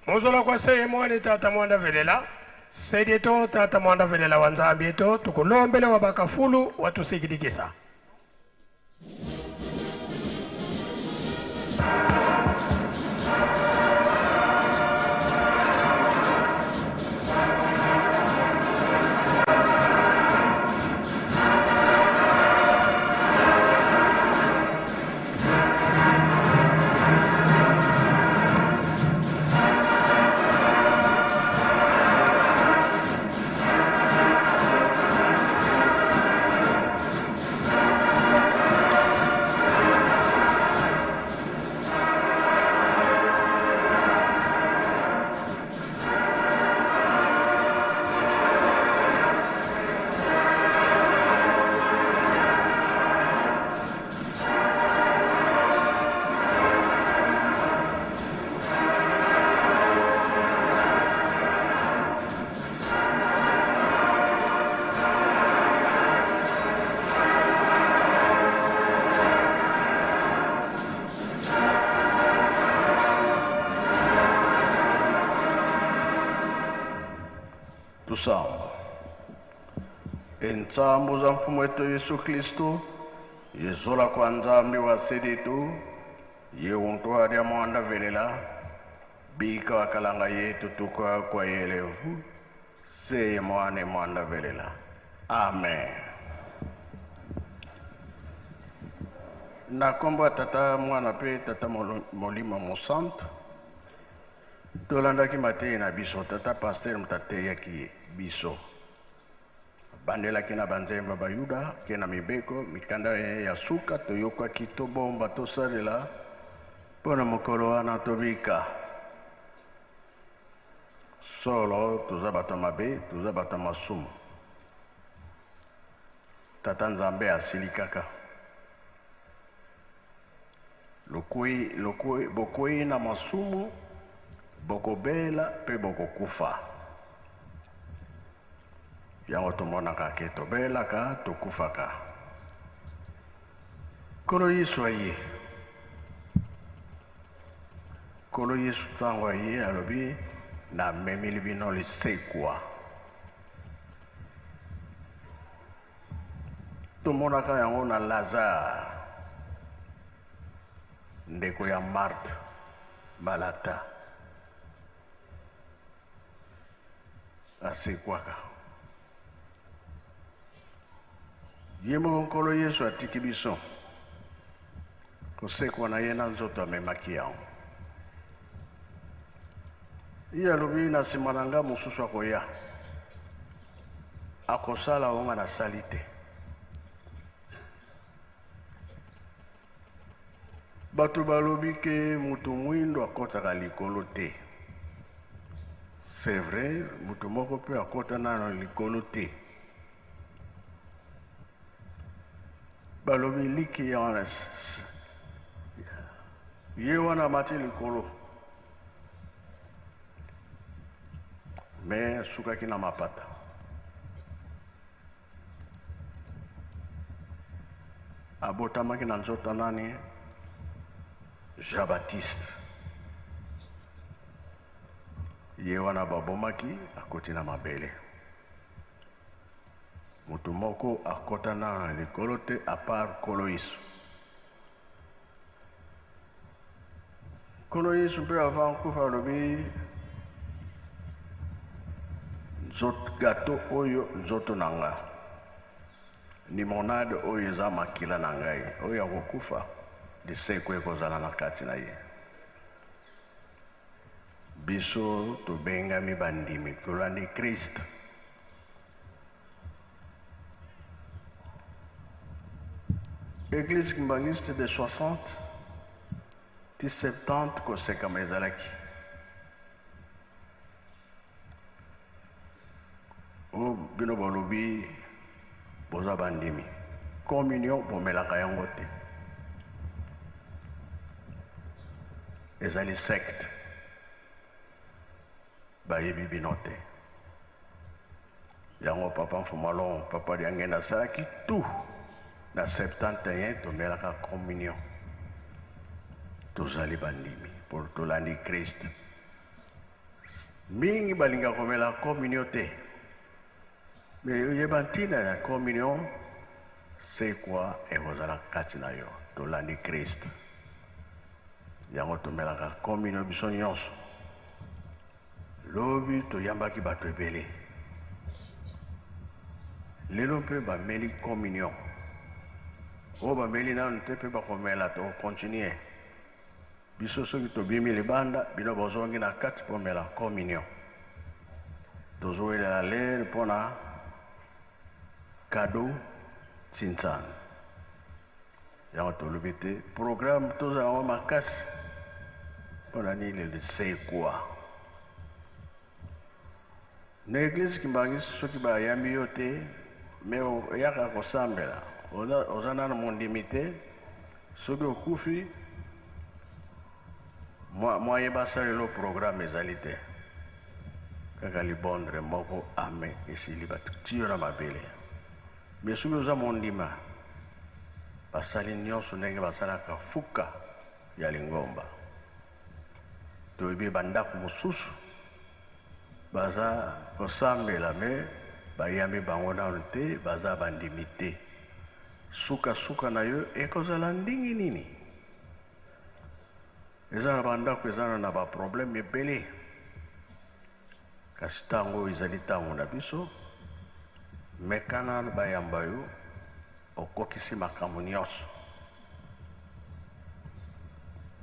Mozola kwa seye mwane tata mwanda velela. Sedi to tata mwanda velela wa nzambi eto tukulombele wa bakafulu watusikilikisa. Tusamba. Entsambo za mfumo wetu Yesu Kristo, yezola kwa nzambi wa seditu, ye untu adia mwanda velela, bika wakalanga yetu tuka kwa yelevu, seye mwane mwanda velela. Amen. Na kombo ya tata mwana pe tata molimo mosantu, tolandaki mateyi na biso, tata pasteur moto ateyaki biso. Bandelaki na banzemba ba Yuda ke na mibeko mikanda ye ya suka toyokaki tobomba tosalela mpo na mokolo wana tobika. Solo toza bato ya mabe, toza bato ya masumu. Tata Nzambe asili kaka. Bokwei na masumu, bokobela pe bokokufa. Yango tomonaka ke tobelaka, tokufaka. Nkolo Yesu aye. Nkolo Yesu ntango aye alobi, namemeli bino lisekwa. Tomonaka yango na Lazare, ndeko ya Marthe, Malata. Asekwaka. Ye moko Nkolo Yesu atiki biso kosekwa na ye na nzoto amemaki yango. Ye alobi na nsima na nga mosusu akoya, akosala oyo nga nasali te. Bato balobi ke moto mwindo akɔtaka likolo te. C'est vrai, moto moko mpe akɔta nano likolo te. Balobi liki ya wana, ye wana amati likolo, mais asukaki na mapata. Abotamaki na nzoto nani? Jean-Baptiste. Ye wana babomaki, akoti na mabele. Moto moko akota na likolo te à part Nkolo Yesu. Nkolo Yesu mpe avant kufa alobi gâteau oyo nzoto na nga, limonade oyo eza makila na ngai, oyo akokufa liseko ekozala na kati na ye. Biso tobengami bandimi, tolandi Christ. Église kimbanguiste de 60 ti 70 kosekama ezalaki. O bino bolobi boza bandimi, communion bomelaka yango te, ezali secte, bayebi bino te. Yango papa Mfumalon, papa Diangenda asalaki tout na 71 tomelaka communion. Tozali bandimi mpo tolandi Christ. Mingi balinga komela communion te. Mais oyeba ntina ya communion sekwa ekozala kati na yo. Tolandi Christ. Yango tomelaka communion biso nyonso. Lobi toyambaki bato ebele. Lelo mpe bameli communion. Oyo bameli nanu te mpe bakomela, tokocontinue. Biso soki tobimi libanda, bino bozongi na kati mpo mela communion. Tozowelela lere mpo na cadeau Tsintsana. Yango tolobi te programme tozala yango makasi mpo na nini lisekwa. Na eglise Kimbanguiste soki bayambi yo te mais oyaka kosambela oza nanu mondimi te soki okufi moyen basalela programme ezali te kaka libondre moko ame esili bato yo na mabele. Mais soki oza mondima basali nyonso ndenge basalaka fuka ya lingomba. Toyebi bandako mosusu baza kosambela me bayambi bango nano te, baza bandimi te. Sukasuka na yo ekozala ndenge nini? Eza na bandako eza na baproblème ebele, kasi ntango oyo ezali ntango na biso. Mekana bayamba yo, okokisi makambo nyonso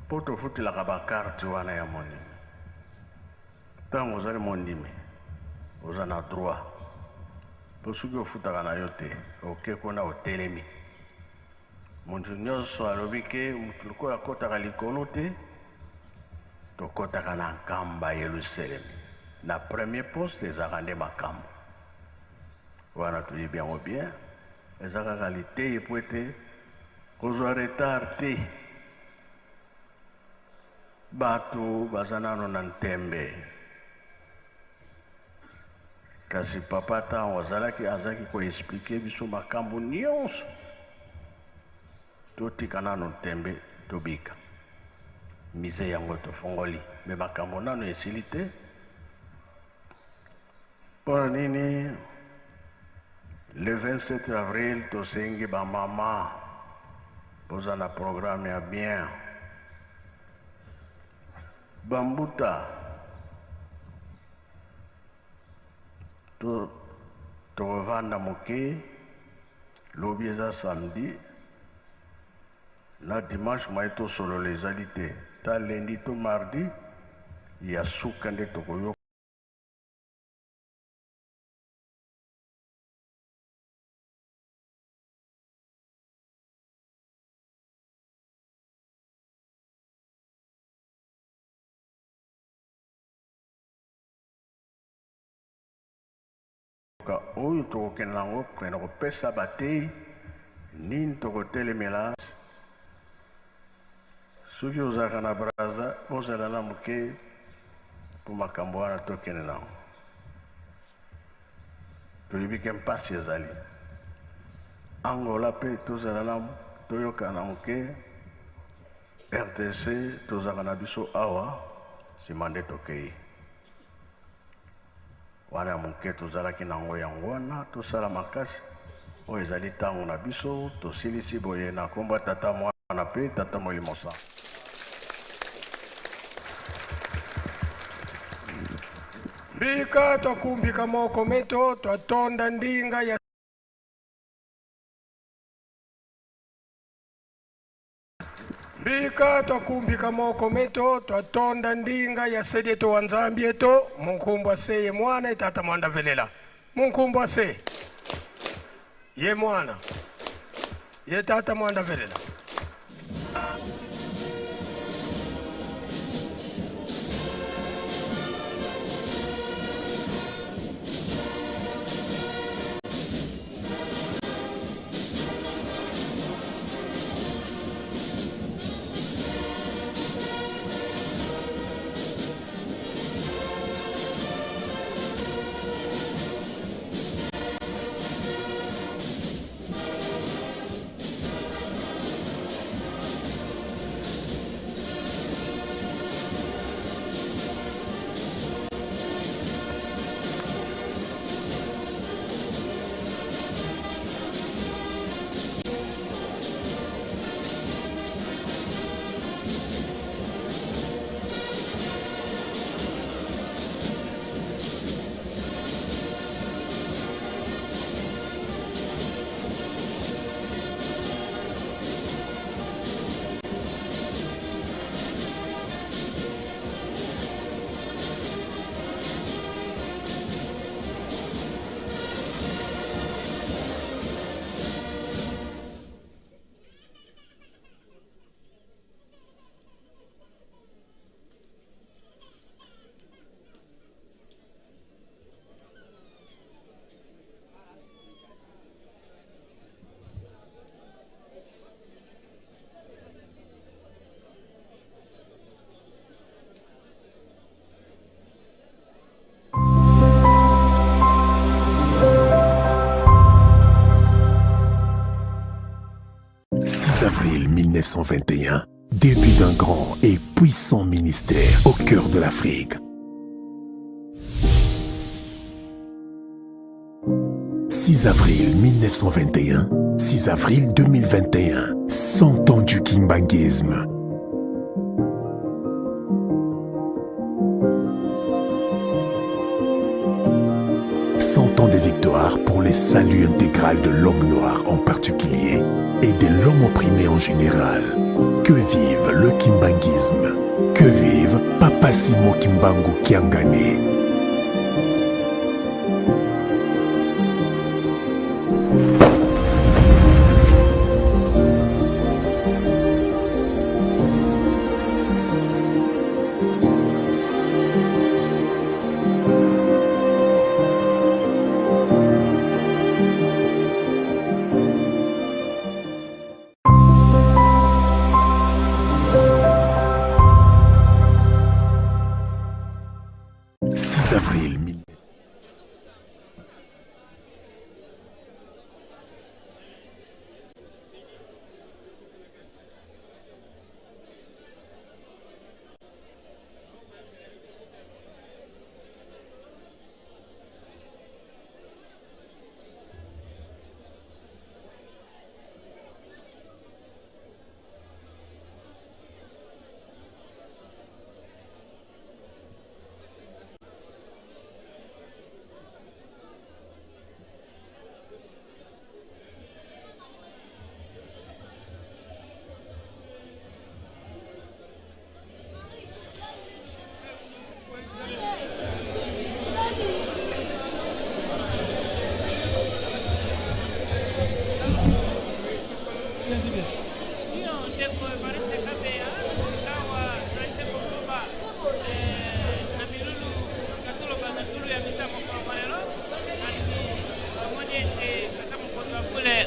mpo tofutelaka bakarte wana ya mondimi. Ntango ozali mondimi oza na droit, mpo soki ofutaka na yo te oke kuna otelemi. Moto nyonso alobi ke moto lokola akɔtaka likolo te, tokɔtaka na Nkamba Yelusalemi na premier poste ezalaka nde makambo wana toyebi yango bien. Eza kaka liteyi po ete kozwa retard te. Bato baza nano na ntembe, kasi papa ntango azalaki koexplike biso makambo nyonso, totika nano ntembe, tobika mise yango tofongoli me makambo nano esili te. Mpona nini le 27 avril tosengi bamama boza na programme ya bien, bambuta tokovanda moke. Lobi eza samedi na dimanche, mai tosolola ezali te, ta lundi to mardi ya suka nde tokoyoka oyo tokokende nango kokende kopesa batei nini tokotelemela. Soki ozalaka na Braza, ozala na moke mpo makambo wana tokende nango. Toyebi ke mpasi ezali Angola mpe tozala na toyoka na moke RTC tozalaka na biso awa nsima nde tokei wana ya moke tozalaki nango yango wana tosala makasi oyo ezali ntango na biso. Tosilisi boye na nkombo ya Tata, Mwana mpe Tata Molimo Santu. Mbika twakumbika moko meto twatonda ndinga ya Mbika twakumbika moko meto twatonda ndinga ya sedieto wa Nzambi eto munkumbwa se ye mwana etata mwanda velela munkumbwa se ye mwana ye tata mwanda velela. 6 avril 1921, début d'un grand et puissant ministère au cœur de l'Afrique. 6 avril 1921, 6 avril 2021, 100 ans du kimbanguisme. 100 ans de victoires pour les saluts intégral de l'homme noir en particulier et de l'homme opprimé en général. Que vive le kimbanguisme! Que vive Papa Simon Kimbangu Kiangani! 6 avril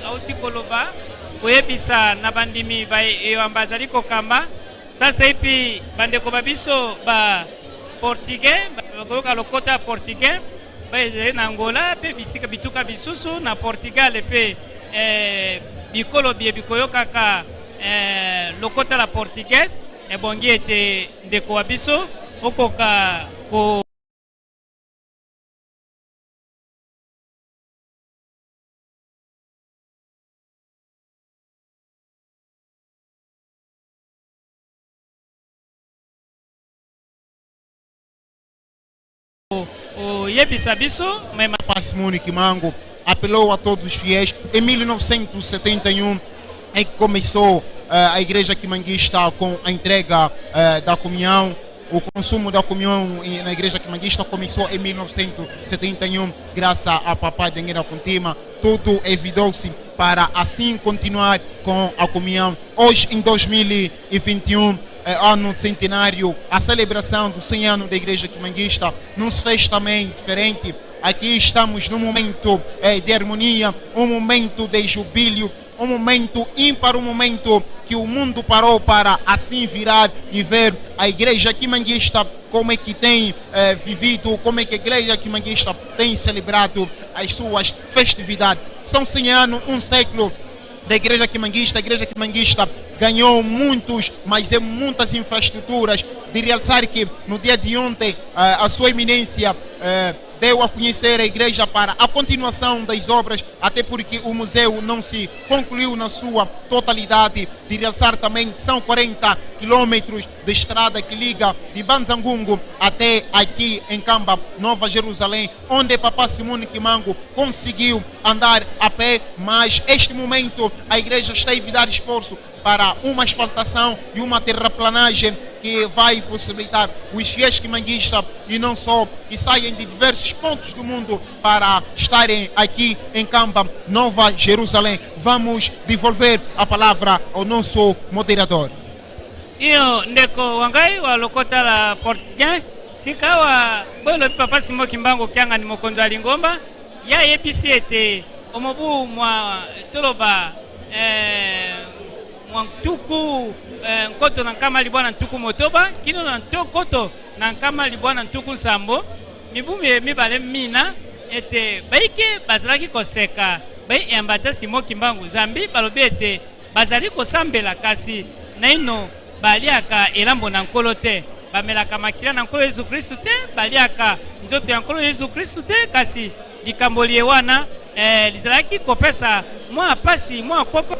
Auti koloba koyebisa na bandimi eyamba azali kokamba sasaipi bandeko ba biso ba portugais bakoyoka lokota ya portugais baezali na Angola mpe bisika bituka bisusu na Portugal mpe eh, bikolo biye bikoyokaka eh, lokota la portugais ebongi ete ndeko wa biso okoka ko oyebisa biso mema Simone Kimbangu apelou a todos os fiéis em 1971 em que começou a Igreja Kimbanguista com a entrega da comunhão. O consumo da comunhão na Igreja Kimbanguista começou em 1971, graças a Papai Diangienda Kuntima. Tudo evidou-se para assim continuar com a comunhão. Hoje, em 2021, ano centenário, a celebração do 100 anos da Igreja Kimbanguista não se fez também diferente. Aqui estamos num momento de harmonia, um momento de jubílio, um momento ímpar, um momento que o mundo parou para assim virar e ver a Igreja Kimbanguista como é que tem vivido, como é que a Igreja Kimbanguista tem celebrado as suas festividades. São 100 anos, um século da Igreja Kimbanguista. A Igreja Kimbanguista ganhou muitos, mas é muitas infraestruturas. De realçar que no dia de ontem a sua eminência deu a conhecer a igreja para a continuação das obras, até porque o museu não se concluiu na sua totalidade. De realçar também que são 40 quilômetros de estrada que liga de Mbanza Ngungu até aqui em Nkamba, Nova Jerusalém, onde Papá Simone Kimbangu conseguiu andar a pé, mas este momento a igreja está a evitar esforço para uma asfaltação e uma terraplanagem que vai possibilitar os fiéis kimbanguistas e não só, que saem de diversos pontos do mundo para estarem aqui em Nkamba, Nova Jerusalém. Vamos devolver a palavra ao nosso moderador. Iyo ndeko wangai wa lokota la portugais sika wa boyo Papa Simon Kimbangu Kiangani mokonzi ya lingomba ya yebisi ete omobu mwa toloba mwa ntuku nkoto na nkama libwa na ntuku motoba kino na nkoto na nkama libwa na ntuku nsambo mibu mibale mina ete baike bazalaki koseka bayamba ata Simon Kimbangu zambi balobi ete Bazali kosambela kasi naino baliaka elambo na Nkolo te, bamelaka makila na Nkolo Yesu Kristu te, baliaka nzoto ya Nkolo Yesu Kristu te. Kasi likambo liye wana eh, lizalaki kopesa mwa pasi mwa kwoko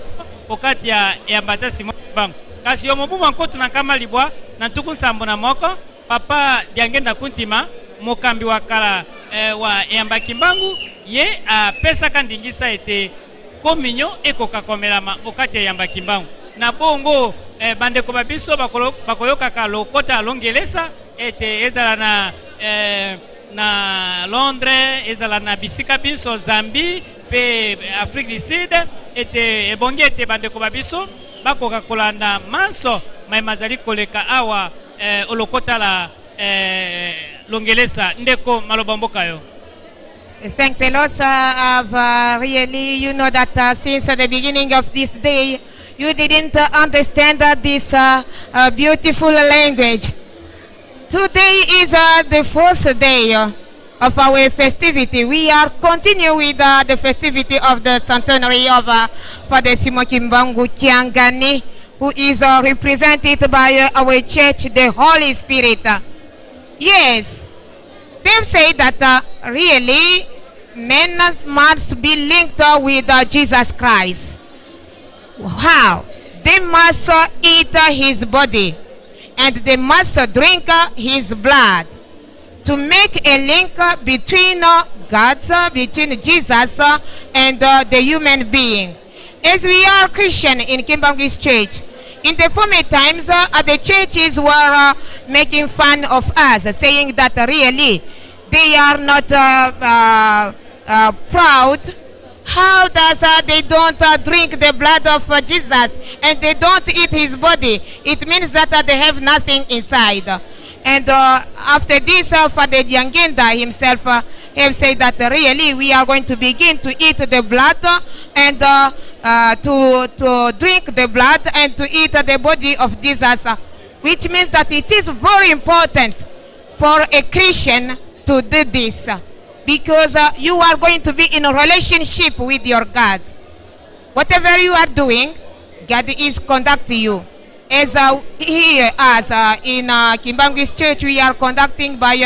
okati ya eyamba ta Simon Kimbangu. Kasi yo mobu mwa 1971, Papa Diangenda Kuntima, mokambi wa kala eh, wa eyamba Kimbangu, ye apesaka ndingisa ete kominyo ekoka komelama okati ya eyamba Kimbangu. Na bongo eh, bandeko ba biso bakoyokaka lokota ya longelesa ete ezala na eh, na Londres, ezala na bisika binso Zambie pe Afrique du Sud, ete ebongi ete bandeko ba biso bakoka kolanda manso maye mazali koleka awa eh, olokota la eh, longelesa. Ndeko maloba mboka yo. Thanks a lot. I've really, you know that since the beginning of this day, you didn't understand this beautiful language. Today is the fourth day of our festivity. We are continuing with the festivity of the centenary of Father Simon Kimbangu Kiangani, who is represented by our church, the Holy Spirit. Yes, they say that really men must be linked with Jesus Christ. How? They must eat his body and they must drink his blood to make a link between God, between Jesus and the human being. As we are Christian in Kimbanguist Church, in the former times, the churches were making fun of us, saying that really they are not proud. How does they don't drink the blood of Jesus and they don't eat his body? It means that they have nothing inside. And after this, Father Diangenda himself have said that really we are going to begin to eat the blood and to drink the blood and to eat the body of Jesus, which means that it is very important for a Christian to do this, because you are going to be in a relationship with your God. Whatever you are doing, God is conducting you. As here, as in Kimbanguist Church, we are conducting by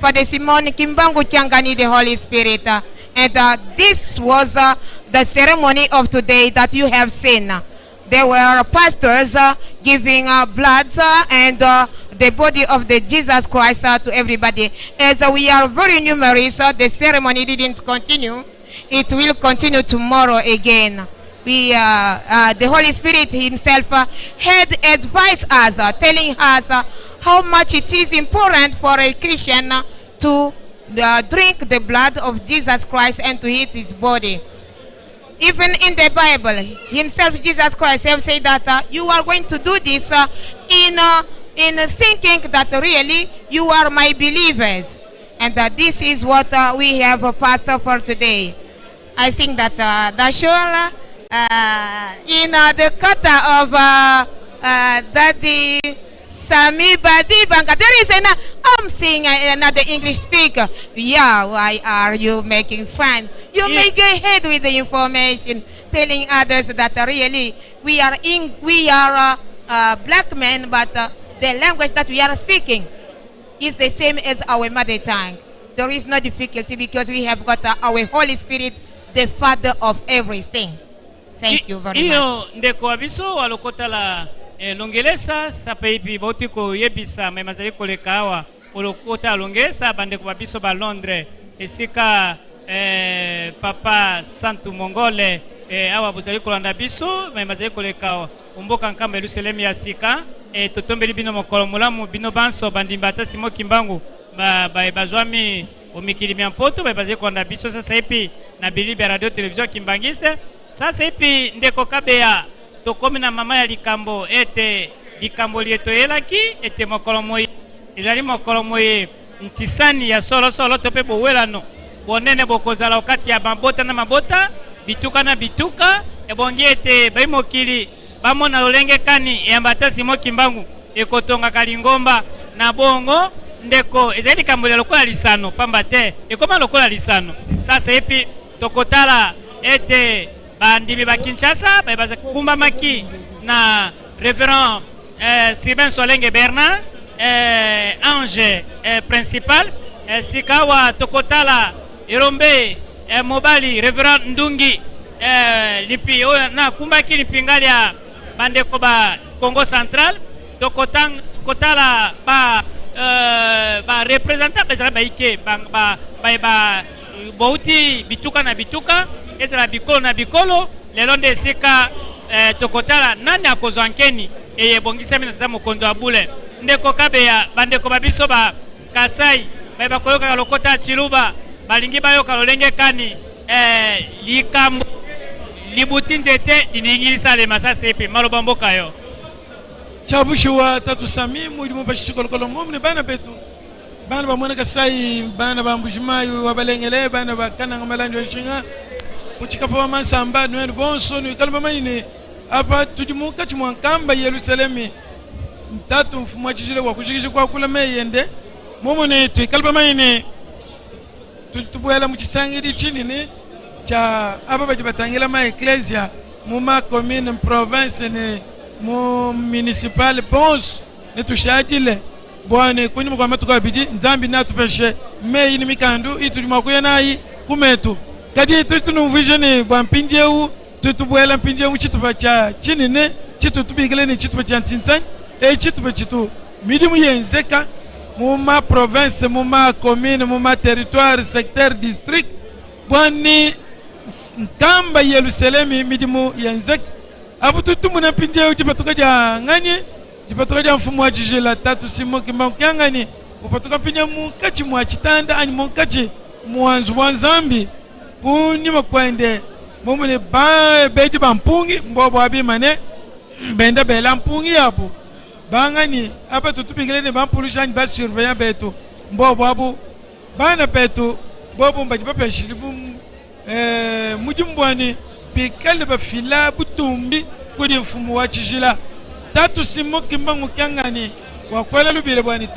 Father Simon Kimbangu Kiangani, the Holy Spirit. And this was the ceremony of today that you have seen. There were pastors giving blood and the body of the Jesus Christ to everybody. As we are very numerous, the ceremony didn't continue. It will continue tomorrow again. The Holy Spirit himself had advised us, telling us how much it is important for a Christian to drink the blood of Jesus Christ and to eat his body. Even in the Bible, himself, Jesus Christ, have said that you are going to do this in thinking that really you are my believers. And that this is what we have a pastor for today. I think that Dashola, in the kata of Daddy Sami Badibanga, there is an, I'm seeing another English speaker. Yeah, why are you making fun? You may go ahead with the information, telling others that really we are in, we are black men, but the language that we are speaking is the same as our mother tongue. There is no difficulty because we have got our Holy Spirit, the Father of everything. Thank you very Iyo much. ndeko wa biso wa lokota la longelesa sapa ipi bauti koyebisa me mazali koleka awa olokota longelesa bandeko ba biso ba Londres esika papa Santu Mongole awa bozali kolanda biso me mazali koleka omboka nkamba Yerusalemu ya sika totombeli bino mokolo molamu bino banso bandimba ata Simon Kimbangu ba bazwami omikili mya mpoto ba bazali kolanda biso sasa ipi na bilibi ya radio television Kimbangiste. Sasa ipi ndeko Kabeya tokomi na mama ya likambo ete likambo lietoyelaki ete mokolo moi ezali mokolo moi ntisani ya solosolo to mpe bowelano bonene bokozala okati ya mabota na mabota bituka na bituka ebongi ete bai mokili bamona lolenge kani eyamba ata Simon Kimbangu ekotongaka lingomba na bongo ndeko ezali likambo ya lokola lisano pamba te ekoma lokola lisano. Sasa epi tokotala ete Bandimi ba Kinshasa baye bakumbamaki na reverend eh, Sylvain Solenge Bernard eh, ange eh, principal eh, sikawa tokotala elombe eh, mobali reverend Ndungi eh, lipi oyo na akumbaki lipinga lya bandeko ba Congo Central tokotala ba eh, ba representant bazala baike ba, ba, ba, ba bouti bituka na bituka, ezala bikolo na bikolo. Lelo nde esika eh, tokotala nani akozwa nkeni eye ebongisami na tata mokonzi wa bule. Ndeko Kabeya, bandeko ba biso ba Kasai baye bakoyokaka lokota ya Tshiluba balingi bayoka lolenge kani eh, likambo libuti nzete lilingi lisalema sasaipi. Maloba mboka yo. Tshia bushuwa tatu Samy mudi mupeshe tshikolokolo muomu ne bana betu. Bana ba muena Kasai, bana ba Mbujimayi wa Balengele, bana ba Kananga Malandi wa Nshinga, ku tshikapa wa Mansamba, nuenu bonso nuikale bamanye ne, apa tudi munkatshi mua Nkamba Yelusalemi, Tatu Mfumu wa Tshijila wakujikija kuakula meyi ende. Muomu ne tuikale bamanye ne, tudi tubuela mu tshisangidi tshinene tshia aba badi batangila ma ekleziya mu ma commune, province ne mu municipal bonso. Netushadile bua ne kunyima kua matuku abidi Nzambi neatupeshe meyi ne mikandu itudi mua kuya nayi ku metu. Kadi tudi tunumvuija ne, bua mpindieu tudi tubuela mpindieu mu tshitupa tshia tshinene tshitutu tubikila ne, tshitupa tshia ntsintsani. Etshi tshitupa tshitu midimu yenzeka mu ma province, mu ma commune, mu ma territoire, secteur, district bua ne Nkamba Yelusalemi midimu yenzeka. Apu tudi tumona mpindieu dipatuka dia nganyi? Dipatuka dia Mfumu wa Tshijila, Tatu Simon Kimbangu Kiangani, upatuka mpindieu munkatshi mua tshitanda anyi munkatshi mua nzubu wa Nzambi. Kunyima kuende muomu ne bedi ba mpungi mbobo abimane benda bela mpungi yabu. Banganyi aba tutubikile ne bampulushi anyi ba surveillant betu mbobo abu. Bana betu bobu mbadi bapeshibue mudimu bua ne bikale bafila butumbi kudi Mfumu wa Tshijila. Tatu Simon Kimbangu Kiangani wakuela lubila bua ne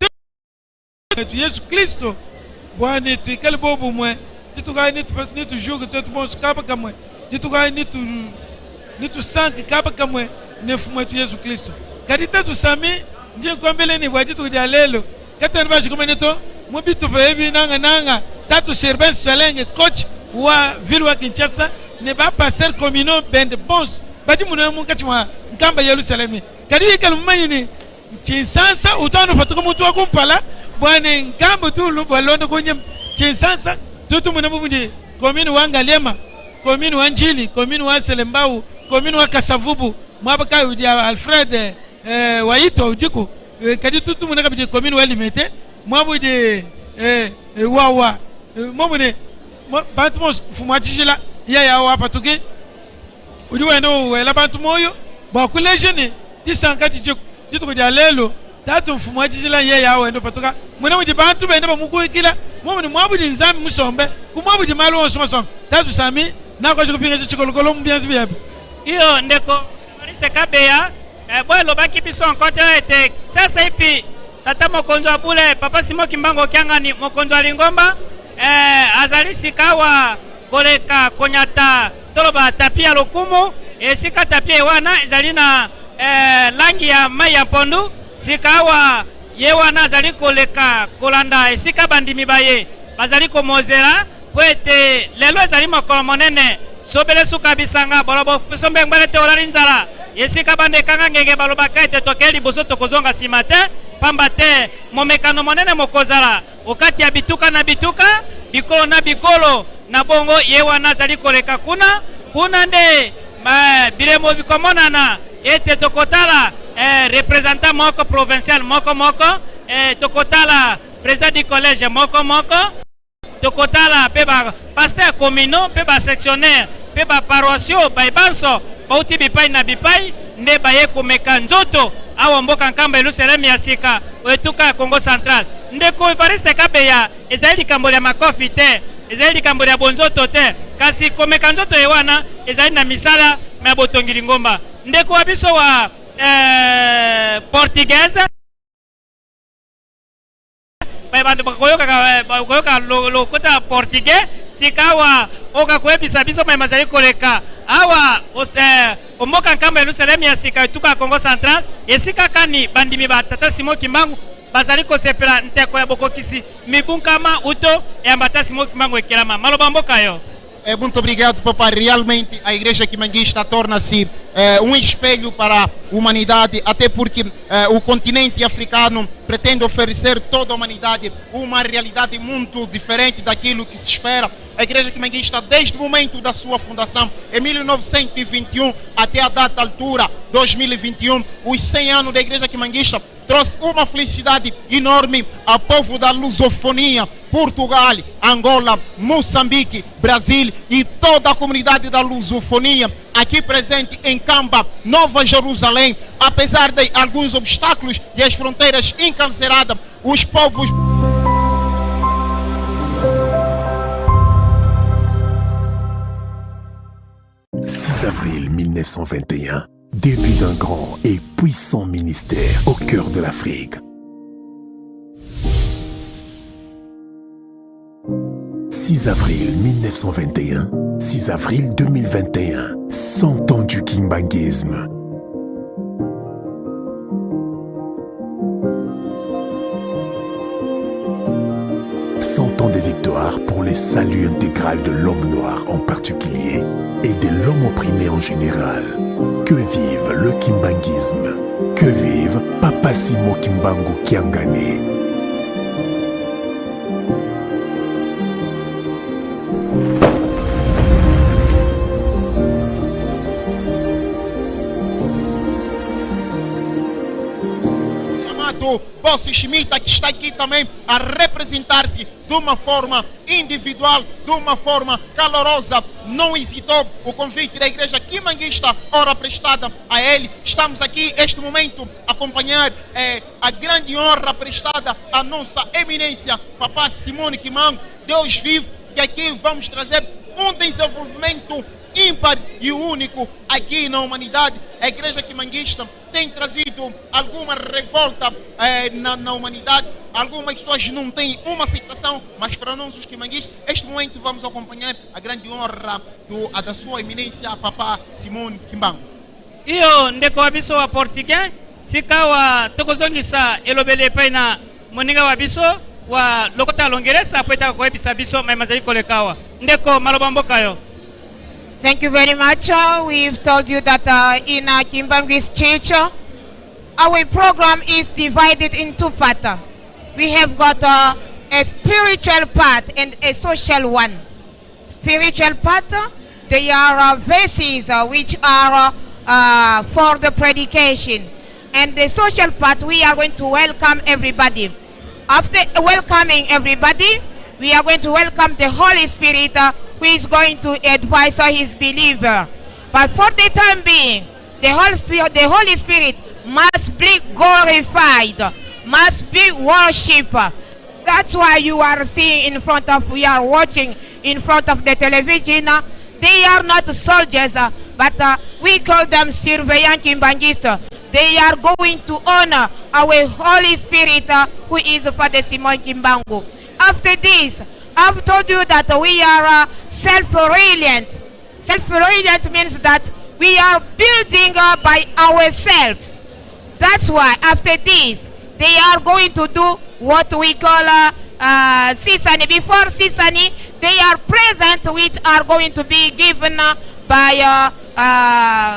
wetu Yesu Kristo bua ne tuikale bobumue dituku adi netujuke tuetu bonso kaba kamue dituku adi netusanke kaba kamue ne Mfumu wetu Yesu Kristo. Kadi Tatu Samy ndi nkuambila ne bua dituku dia lelu Katuena banji kumanya to mu bitupa ebi nanga nanga Tatu Cherubin Swalenge coach wa ville wa Kinshasa ne ba pasteurs communaux bende bonso badi munemu munkatshi mua Nkamba Yelusalemi. Kadi ikala mumanye ne Tshinsansa utu anu upatuka muntu wa kumpala bua ne Nkamba utu balonda kunyima. Tshinsansa tudi tumona bu mudi commune wa Ngaliema, commune wa Ndjili, commune wa Selembao, commune wa Kasavubu, muaba kayi udi Alfred Waitwa udiku. Kadi tudi tumona kabidi commune wa Limete muaba udi Wawa momune bantu bonso mfumu wa tshijila yeye awu apatuki udi wenda wela bantu muoyo bua kuleja ne disanka didiku dituku dia lelu. Tatu mfumu wa tshijila yeye awu wenda upatuka mune mudi bantu benda bamukuikila momune muaba udi Nzambi musombe ku muaba udi malu onso masombe. Tatu Samy nakuaji kupingaja tshikolokolo mu bianza biebe. Iyo ndeko Evariste Kabeya eh, bo elobaki biso nkote ete sasaipi tata mokonzi wa bule papa Simon Kimbangu Kiangani mokonzi wa lingomba eh, azali sikawa koleka konyata toloba tapi ya lokumu esika tapi ye wana ezali na eh, langi ya mai ya mpondu. Sikawa ye wana azali koleka kolanda esika bandimi baye bazali komozela po ete lelo ezali mokolo monene. Sobele suka bisanga bolobo sombe ngbele te olali nzala esika banda ekanga ngenge balobaka ete tokei liboso tokozonga nsima te, pamba te momekano monene mokozala okati ya bituka na bituka, bikolo na bikolo. Na bongo ye wana azali koleka kuna kuna nde bilembo bikomonana ete tokotala representant moko provincial moko moko, tokotala president du collège moko moko, tokotala mpe ba pasteurs communaux mpe ba sectionnaires mpe ba paroissiaux baye banso bauti bipai na bipai nde baye komeka nzoto awa mboka Nkamba Yelusalemi ya sika o etuka ya Kongo Central. Ndeko Evariste Kabeya, ezali likambo lya makofi te, ezali likambo lya bonzoto te, kasi komeka nzoto ye wana ezali na misala mya botongi lingomba. Ndeko wa biso wa Portugaise, baye bato bakoyokaka bakoyoka lokota ya portugais. Sikawa okoka koyebisa biso maye mazali koleka awa eh, omboka Nkamba Yelusalemi ya sika, etuka ya Kongo Central, esika kani bandimi ba Tata Simon Kimbangu bazali kosepela nteko ya bokokisi mibu nkama uto eyamba Tata Simon Kimbangu ekelama. Maloba mboka yo. Muito obrigado, papai. Realmente a Igreja Kimbanguista torna-se um espelho para a humanidade, até porque o continente africano pretende oferecer toda a humanidade uma realidade muito diferente daquilo que se espera. A Igreja Kimbanguista, desde o momento da sua fundação, em 1921 até a data altura, 2021, os 100 anos da Igreja Kimbanguista, trouxe uma felicidade enorme ao povo da lusofonia, Portugal, Angola, Moçambique, Brasil e toda a comunidade da lusofonia aqui presente em Nkamba, Nova Jerusalém. Apesar de alguns obstáculos e as fronteiras encarceradas, os povos... 6 avril 1921, début d'un grand et puissant ministère au cœur de l'Afrique. 6 avril 1921, 6 avril 2021, 100 ans du kimbanguisme. 100 ans de victoire pour le salut intégral de l'homme noir en particulier et de l'homme opprimé en général. Que vive le kimbanguisme! Que vive Papa Simon Kimbangu Kiangani! Chamado Bossi Schmidt, que está aqui também a representar-se de uma forma individual, de uma forma calorosa. Não hesitou o convite da Igreja Kimbanguista, ora prestada a ele. Estamos aqui, este momento, a acompanhar a grande honra prestada à nossa eminência, Papá Simone Kimbangu, Deus vivo, que aqui vamos trazer um desenvolvimento ímpar e único aqui na humanidade. A Igreja Kimbanguista tem trazido alguma revolta na humanidade. Algumas pessoas não têm uma aceitação, mas para nós os kimbanguistas, este momento vamos acompanhar a grande honra da sua eminência, Papá Simone Kimbangu. Iyo ndeko wa biso wa portugais, sika wa tokozongisa elobeli epai na moninga wa biso wa lokota longeresa po etaka koyebisa biso mai mazali koleka awa. Ndeko maloba mboka yo. Thank you very much. We've told you that in Kimbanguist Church, our program is divided in two parts. We have got a spiritual part and a social one. Spiritual part, they are verses which are for the predication. And the social part, we are going to welcome everybody. After welcoming everybody, we are going to welcome the Holy Spirit, who is going to advise his believer. But for the time being, the Holy Spirit must be glorified, must be worshipped. That's why you are seeing in front of, we are watching in front of the television. They are not soldiers, but we call them surveillant Kimbanguistes. They are going to honor our Holy Spirit, who is Father Simon Kimbangu. After this, I've told you that we are self-reliant. Self-reliant means that we are building by ourselves. That's why after this, they are going to do what we call Sisani. Before Sisani, they are present which are going to be given by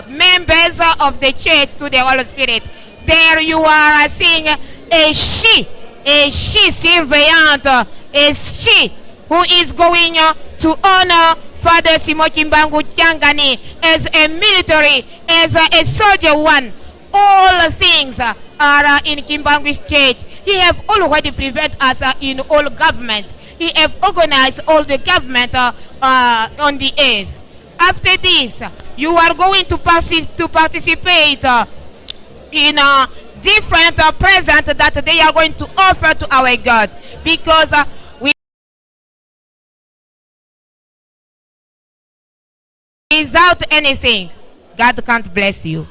members of the church to the Holy Spirit. There you are seeing a she surveillant, a she who is going to honor Father Simon Kimbangu Kiangani as a military, as a soldier one. All things are in Kimbangu's church. He have already prevented us in all government. He have organized all the government on the earth. After this, you are going to participate in different presents that they are going to offer to our God, because we without anything, God can't bless you.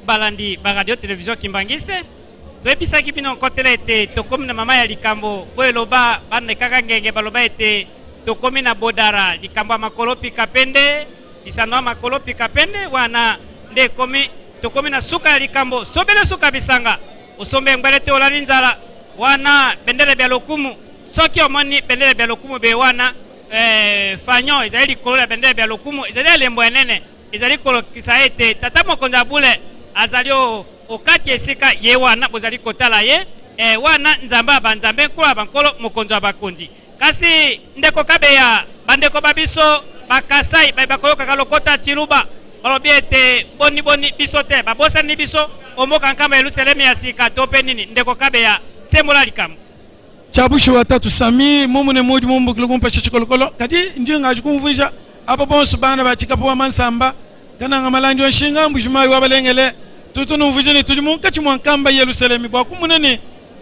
Balandi ba radio television Kimbanguiste, toyebisaki bino nkotela ete tokomi na mama ya likambo oyo eloba bana kaka ngenge baloba ete tokomi na bodara likambo ya makolo pika pende lisano ya makolo pika pende wana nde ekomi tokomi na suka ya likambo sobele suka bisanga osombe ngbele te olali nzala wana bendele bya lokumu soki omoni bendele bya lokumu be wana eh, fagnon ezali likolo ya bendele bya lokumu ezali elembo ya nene Ezali kolakisa ete Tata Mokonzi ya Bule azali o, okati esika ye wana bozali kotala ye, ee, wana Nzambe ya banzambe, Nkolo ya bankolo, Mokonzi wa bakonzi. Kasi, ndeko Kabeya, bandeko ba biso ba Kasai baye bakoyokaka lokota Tshiluba balobi ete boni boni biso te, babosani biso o mboka Nkamba Yelusalemi ya sika to pe nini? Ndeko Kabeya, sembola likambo. Tshia bushuwa tatu Sami mumune mudi mumbukile kumpesha tshikolokolo, kadi ndi ngaji kumvuija aba bonso bana ba tshikapu wa mansamba kananga malandi wa nshinga mbuji mayi wa balengele. Tutu numvuija ne tudi munkatshi mua nkamba Yelusalemi bua kumuna ne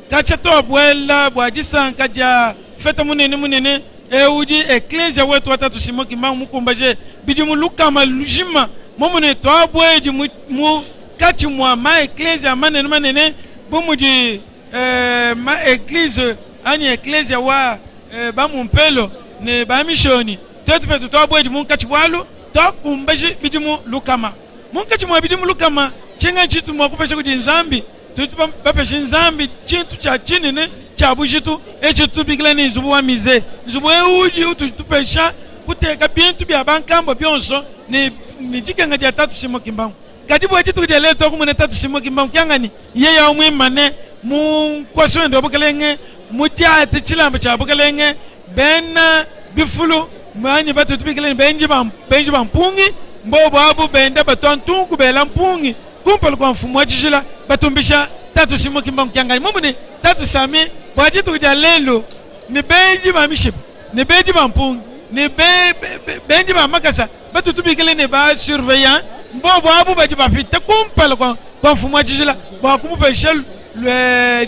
katshia tuabuela bua disanka dia fete munene munene eu udi ekleziya wetu wa tatu Simon Kimbangu mukumbaje bidimu lukama lujima momune tuabuedi mu katshi mua ma ekleziya manene manene bu mudi eh, ma eglise anyi eklesia wa eh, ba mumpelo ne ba mishoni tuetu petu tuabuedi munkatshi bualu tuakumbaji bidimu lukama munkatshi mua bidimu lukama tshinga tshitu mua kupesha kudi Nzambi tutu bapeshe Nzambi tshintu tshia tshinene tshia bujitu etshi tubikila ne nzubu wa mize nzubu eu udi utupesha kuteka bintu bia bankambua bionso ne, ne dikenga dia tatu Simon Kimbangu kadi bua dituku dia lelu tuakumona tatu Simon Kimbangu kiangani Yeye awu muimane mu nkuasa wende wa bukalenge, mudiate tshilamba tshia bukalenge, bena bifulu anyi batudi tubikila ne benji ba benji ba mpungi, mbobu abu benda batua ntunku bela mpungi kumpala kua mfumu wa tshijila, batumbisha Tatu Simon Kimbangu Kiangani. Mumune Tatu Sami bua dituku dia lelu ne benji ba mishipa ne benji ba mpungi ne be, be, be, benji ba makasa batu tubikile ne ba surveillant mbobu abu badi bapita kumpala kua kua mfumu wa tshijila bua kumupesha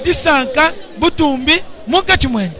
disanka butumbi munkatshi muende.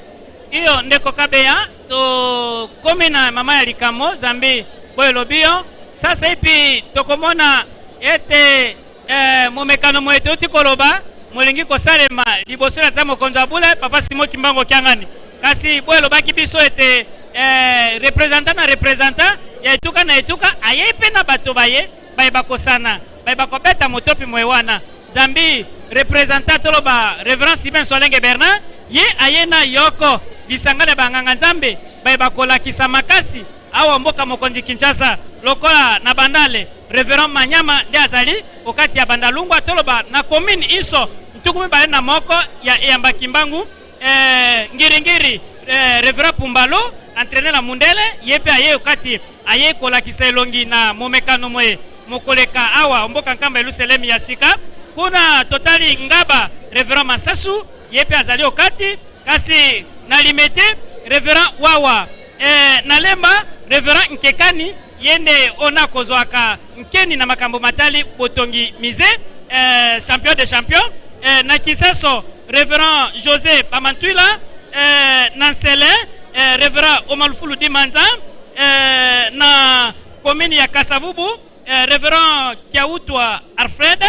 Iyo ndeko Kabeya, tokomi na mama ya likambo zambi boyo elobi yo sasa ipi tokomona ete eh, momekano moye touti koloba molingi kosalema liboso ya tata mokonzi wa bule papa Simon Kimbangu Kiangani, kasi boyo elobaki biso ete eh, representant na representant ya etuka na etuka ayei mpe na bato baye baye bakosana baye bakobeta motopi moye wana zambi representant toloba reverend Sylvain Solenge Bernard ye aye na yoko lisanga lya banganga nzambe baye bakolakisa makasi awa mboka mokonzi Kinshasa lokola na Bandale reverend Manyama nde azali okati ya Bandalungwa toloba na commune inso 21 ya eyamba Kimbangu eh, ngiringiri eh, reverend Pumbalo entraîneur na mundele ye mpe aye okati aye kolakisa elongi na momekano moye mokoleka awa mboka Nkamba Yelusalemi ya sika kuna totali Ngaba reverend Masasu ye mpe azali okati kasi na Limete reverend Wawa eh, na Lemba reverend Nkekani ye nde ona kozwaka nkeni na makambo matali botongi musée eh, champion de champion eh, na Kiseso reverend José Bamantuila eh, na Nsele eh, reverend Omalufulu Dimanza eh, na commune ya Kasavubu eh, reverend Kiautwa Alfred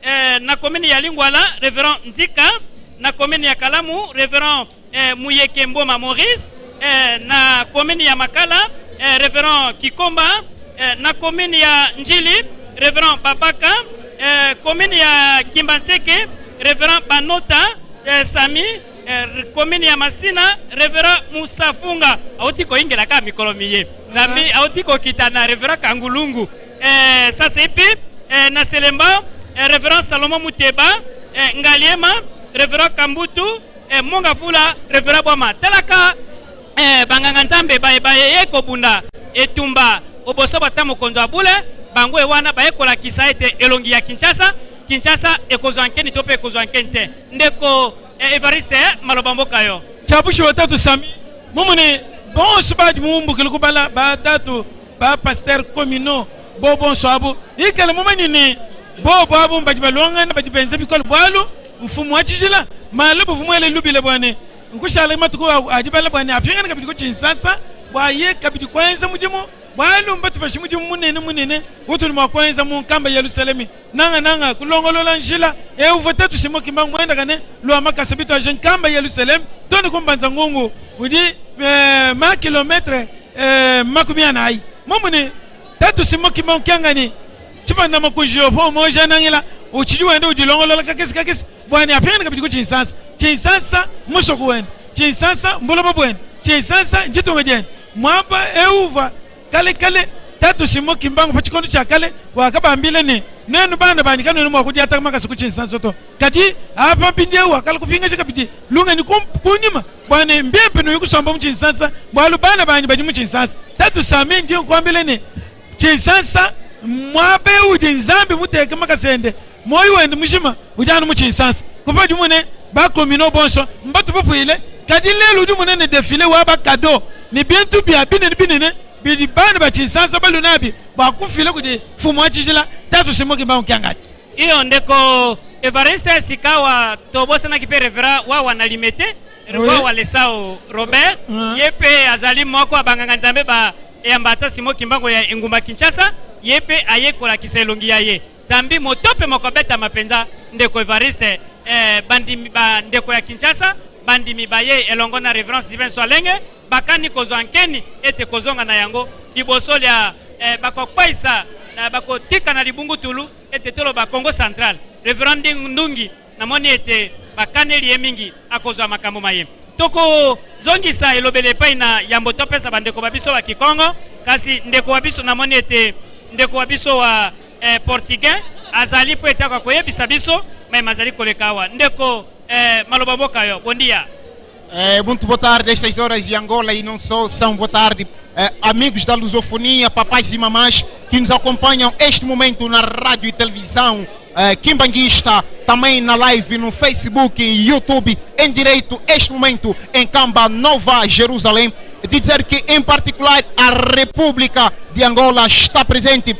eh, na commune ya Lingwala reverend Nzika na commune ya Kalamu reverend eh, Muyeke Mboma Maurice eh, na commune ya Makala eh, reverend Kikomba eh, na commune ya Njili reverend Babaka eh, commune ya Kimbanseke reverend Banota eh, Sami eh, commune ya Masina reverend Musafunga auti koyingela kaka mikolo miye zambi auti kokita na reverend Kangulungu eh, sasa ipi eh, na Selemba eh, reverend Salomo Muteba eh, Ngaliema reverend Kambutu eh, Monga Fula reverend Bwama talaka eh, banganga nzambe baye baye kobunda etumba oboso bata mokonzi wa bule bango ewana baye kolakisa ete elongi ya Kinshasa Kinshasa ekozwa nkeni to mpe ekozwa nkeni te ndeko eh, Evariste eh, maloba mboka yo Tshiabushi wa tatu Sami mumune bonso badi mumbukile kubala ba tatu ba pasteur communaux bo bonso abu ikale mumanyi ne bobo abu badi balongana badi benza bikole bualu mfumu wa tshijila malu buvua muele lubila bua ne nkushala matuku adi bala bua ne apingane kabidi ku Tshinsansa bua ye kabidi kuenza mudimu. Bualu mbatupeshe mudimu munene munene utudi mua kuenza mu Nkamba Yelusalemi, nangananga kulongolola njila eu uvua Tatu Simon Kimbangu muendakane lua makasa bituadije Nkamba Yelusalemi too ne ku Mbanza Ngungu udi ma kilometre 40. Momu ne Tatu Simon Kimbangu Kiangani tshipanda makunji yopo Maweja-Nangila utshidi wenda udilongolola kakese kakese bua ne apingane kabidi ku Tshinsansa. Tshinsansa mmusoko wende, Tshinsansa mbuloba buende, Tshinsansa nditunga diende. Muaba eu uvua kale kale Tatu Simon Kimbangu pa tshikondo tshia kale wakabambila ne, Nuenu bana banyi kanuena mua kudiata makasa ku Tshinsansa to. Kadi apa mpindieu wakalua kupingaja kabidi lungenyi kunyima bua ne, mbimpe nuye kusomba mu Tshinsansa bualu bana banyi badi mu Tshinsansa. Tatu Samy ndi nkuambila ne, Tshinsansa mmuaba eu udi Nzambi muteke makasa ende, muoyo wende mujima udi anu mu Tshinsansa. Kupadi mune ba communaux bonso mbatu bapuile, kadi lelu udi mune ne defile wa ba cadeaux ne bintu bia binene binene bidi bana ba Tshinsansa balue nabi bua kufila kudi mfumu wa tshijila Tatu Simon Kimbangu Kiangani. Iyo ndeko Evariste, sikawa tobosanaki mpe reverend wawa na Limete, Oui. Wawa Lesao Robert, ye mpe azali moko ya banganga Nzambe ba eyamba ata Simon Kimbangu ya engumba Kinshasa, ye mpe aye kolakisa elongi ya ye. Zambi motope mokobetama mpenza ndeko Evariste, bandimi ba ndeko ya Kinshasa, bandimi ba ye elongo na reverend Sylvain Swalenge bakani kozwa nkeni ete kozonga na yango liboso lya bakokweisa na bakotika na libungutulu ete toloba Congo central. Reverend Ndungi namoni ete bakaneli ye mingi akozwa makambo maye. Tokozongisa elobeli epai na yambo topesa bandeko ba biso ba Kikongo, kasi ndeko wa biso namoni ete ndeko wa biso wa portugais azali po ete akoka koyebisa biso maye mazali koleka awa. Ndeko maloba mboka yo, bom dia. Muito boa tarde, estas horas de Angola e não só, são boa tarde, amigos da Lusofonia, papais e mamães que nos acompanham este momento na rádio e televisão Kimbanguista, também na live no Facebook e YouTube, em direito este momento em Nkamba, Nova Jerusalém. De dizer que em particular a República de Angola está presente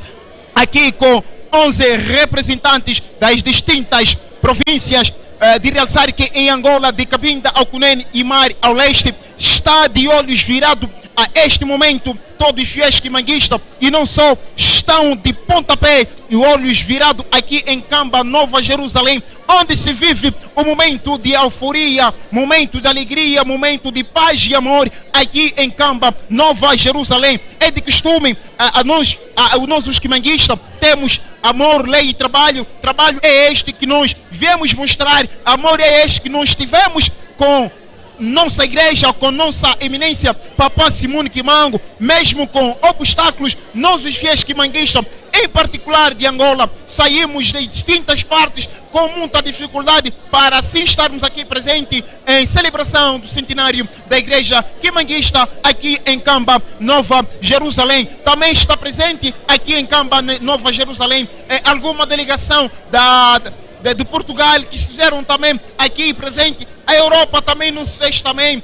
aqui com 11 representantes das distintas províncias. De realçar que em Angola, de Cabinda ao Cunene e Mar ao leste, está de olhos virados a este momento todos os fiéis kimbanguistas e não só, estão de pontapé e olhos virados aqui em Nkamba, Nova Jerusalém, onde se vive o momento de euforia, momento de alegria, momento de paz e amor aqui em Nkamba, Nova Jerusalém. É de costume, a nós os kimbanguistas temos amor, lei e trabalho. Trabalho é este que nós viemos mostrar, amor é este que nós tivemos com nossa igreja, com nossa eminência, Papá Simone Kimbangu, mesmo com obstáculos, nós os fiéis kimbanguistas, em particular de Angola, saímos de distintas partes com muita dificuldade para assim estarmos aqui presente em celebração do centenário da Igreja Kimbanguista aqui em Nkamba, Nova Jerusalém. Também está presente aqui em Nkamba, Nova Jerusalém, alguma delegação de Portugal que estiveram também aqui presente. A Europa também não se fez também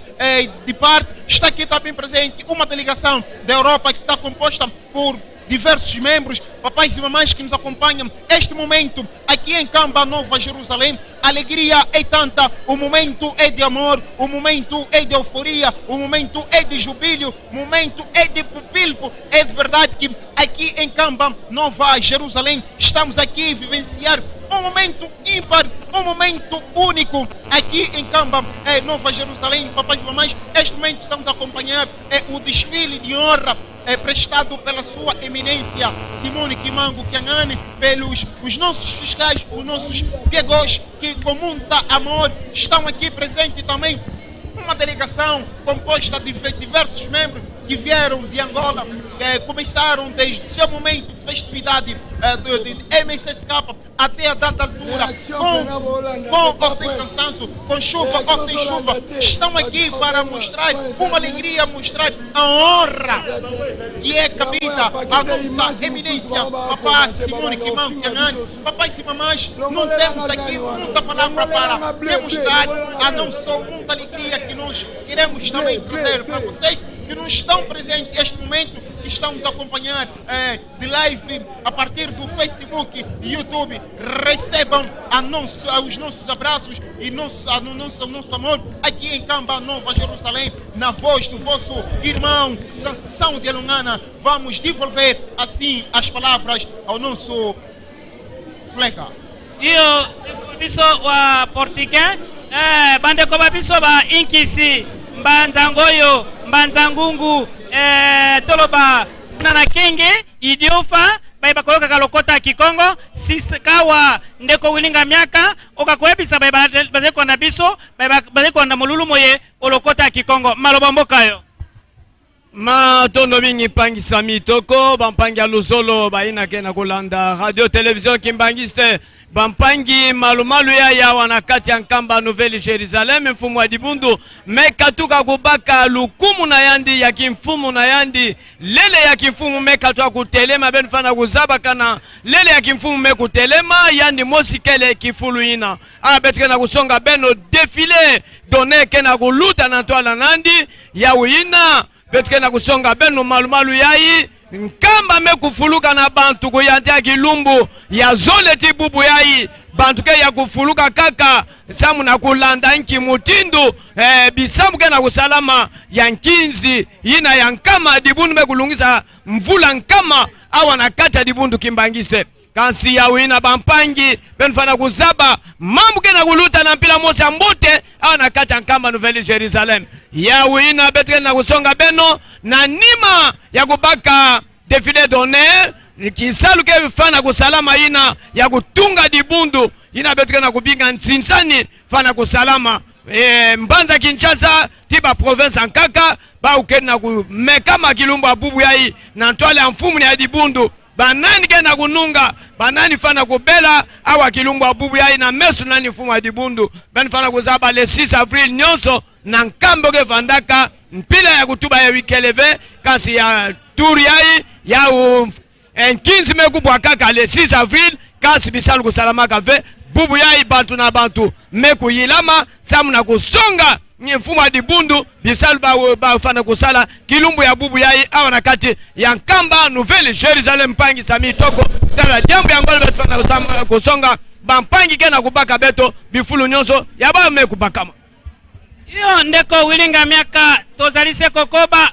de parte. Está aqui também presente uma delegação da Europa que está composta por diversos membros, papais e mamães que nos acompanham este momento aqui em Nkamba, Nova Jerusalém. A alegria é tanta, o momento é de amor, o momento é de euforia, o momento é de jubílio, o momento é de pupilpo. É de verdade que aqui em Nkamba, Nova Jerusalém, estamos aqui a vivenciar um momento ímpar, um momento único aqui em Nkamba, Nova Jerusalém. Papais e mamães, este momento estamos a acompanhar o desfile de honra prestado pela sua eminência Simone Kimbangu Kiangani, pelos os nossos fiscais, os nossos piegos que com muito amor estão aqui presentes também. Uma delegação composta de diversos membros que vieram de Angola, que começaram desde o seu momento de festividade de MSSK até a data altura, com ou sem cansaço, com chuva ou sem chuva, estão aqui para mostrar uma alegria, mostrar a honra que é cabida à nossa eminência, Papá Simone Kimbangu Kiangani. Papais e mamães, não temos aqui muita palavra para demonstrar a não só muita alegria que nós queremos também trazer para vocês que não estão presentes neste momento. que estão nos acompanhar eh, de live a partir do Facebook e YouTube, recebam a nosso, os nossos abraços e nosso, a, nosso, o nosso amor aqui em Camba Nova Jerusalém, na voz do vosso irmão Sansão de Alongana. Vamos devolver assim as palavras ao nosso colega. Iyo biso wa portugais eh, bandeko ba biso ba inkisi mbanza ngoyo mbanza ngungu eh, toloba na na kingi idiofa baye bakoyokaka lokota ya kikongo sikawa ndeko wilinga miaka okakoyebisa baye bazali kolanda biso baye bazali kolanda molulu moye olokota ya kikongo maloba mboka yo. Matondo mingi mpangi Sami Toko, bampangi ya Luzolo bayinake na kolanda radio television Kimbanguiste, bampangi malumalu ya yawa na kati ya Nkamba Nouvelle Jerusalem, mfumu wa dibundu mekatuka kubaka lukumu na yandi ya kimfumu na yandi lele ya kimfumu mekatu kutelema benu fana kuzabaka na lele ya kimfumu mekutelema yandi mosikele kifulu ina abetuke na kusonga beno defile donne ke na kuluta na ntwala nandi ya uyina betuke na kusonga beno malumalu yayi nkamba me kufuluka na bantu kuyantia kilumbu ya zole ti bubu yayi bantu ke ya kufuluka kaka samu na kulanda nki mutindu eh, bisamu ke na kusalama ya nkinzi yina ya nkama dibundu me kulungisa mvula nkama awa na kati ya dibundu kimbangiste kasi ya wina bampangi benfana kuzaba mambu ke na kuluta na mpila mosi ya mbute awa na kati ya nkamba Nouvelle Jerusalem ya wina betike na kusonga beno na nima ya kubaka defile d'honneur kisalu ke fana kusalama ina ya kutunga dibundu ina betike na kubinga nsinsani fana kusalama e, mbanza Kinshasa ti ba province nkaka baukeni na kumeka kilumbu abubu yai na ntwale ya mfumu ya dibundu banani ke na kununga banani fana kubela awa kilumbu abubu yai na mesu nani mfumu ya dibundu bani fana kuzaba le 6 avril nyonso na nkambo ke vandaka mpila ya kutuba ya wikeleve kasi ya tour yai ya nkinzi mekubwa kaka le 6 avril kasi bisalu kusalamaka ve bubu yai bantu na bantu mekuyilama samu na kusonga ni mfumu ya dibundu bisalu bafana kusala kilumbu ya bubu yai awa na kati ya Nkamba Nouvelle Jerusalem mpangi Sami Toko tala jambo ya ngolo bafana kusonga bampangi ke na kubaka beto bifulu nyonso ya ba mekubakama. Iyo ndeko wilinga miaka tozali se kokoba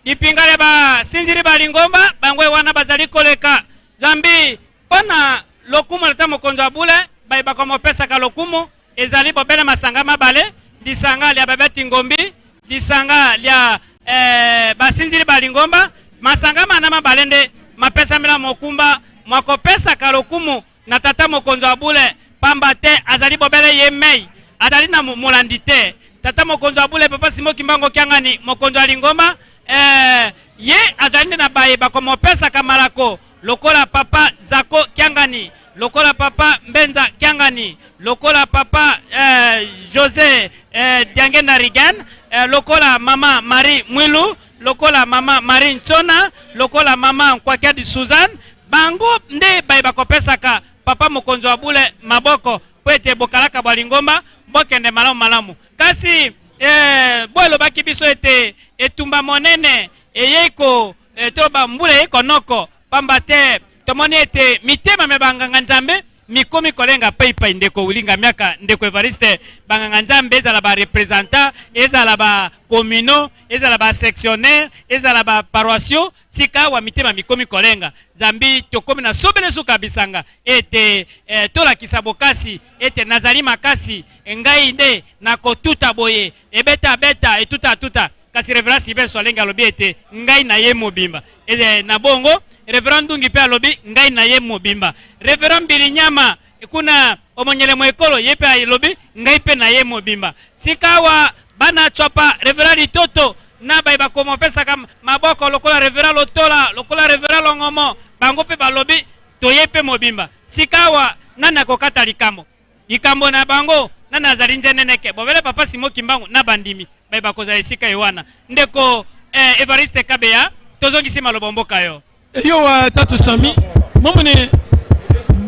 lipinga lya basinzili balingomba bangwe wana bazali koleka zambi mpona lokumu lata mokonzi wa bule bayebaka mopesaka lokumu ezali bobele masanga mabale lisanga lya babeti ngombi lisanga lya eh, basinzili balingomba masanga mana mabale nde mapesamela mokumba mwakopesaka lokumu na tata mokonzi wa bule pamba te azali bobele ye mei azali na molandi te tata mokonzi wa bule papa Simon Kimbangu Kiangani mokonzi wa lingomba eh, ye azali nde na baye bakomopesaka malako lokola papa Zako Kiangani lokola papa Mbenza Kiangani lokola papa eh, José eh, Diangenda Rigen eh, lokola mama Marie Mwilu lokola mama Marie Ntsona lokola mama Nkwakiadi Suzanne bango nde baye bakopesaka papa mokonzi wa bule maboko po ete bokalaka bwa lingomba bokende malamu malamu kasi eh, bo elobaki biso ete etumba monene eyei ko eh, to bambula eyei konoko pamba te tomoni ete mitema mya banganga nzambe mikomi kolenga paipai ndeko Wilinga miaka ndeko Evariste banganga nzambe ezala ba representant ezala ba communaux ezala ba sectionnaire ezala ba paroissiaux sika awa mitema mikomi kolenga zambi tokomi na sobele suka bisanga ete eh, tolakisa bokasi ete nazali makasi ngai nde nakotuta boye ebeta beta etuta tuta kasi reverend Sylvain Swalenge alobi ete ngai na ye mobimba e, na bongo reverend Ndungi mpe alobi ngai na ye mobimba reverend Mbilinyama kuna omonyele moekolo ye mpe alobi ngai mpe na ye mobimba sika awa bana tswapa reverend Litoto na baye bakomopesaka maboko lokola reverend Lotola lokola reverend Longomo bango mpe balobi toye mpe mobimba sika awa nani akokata likambo likambo na bango nani azali nzeneneke bobele papa Simon Kimbangu na bandimi baye bakozala esika ye wana ndeko eh, Evariste Kabeya tozongisi maloba mboka yo. Eyo wa tatu Sami momune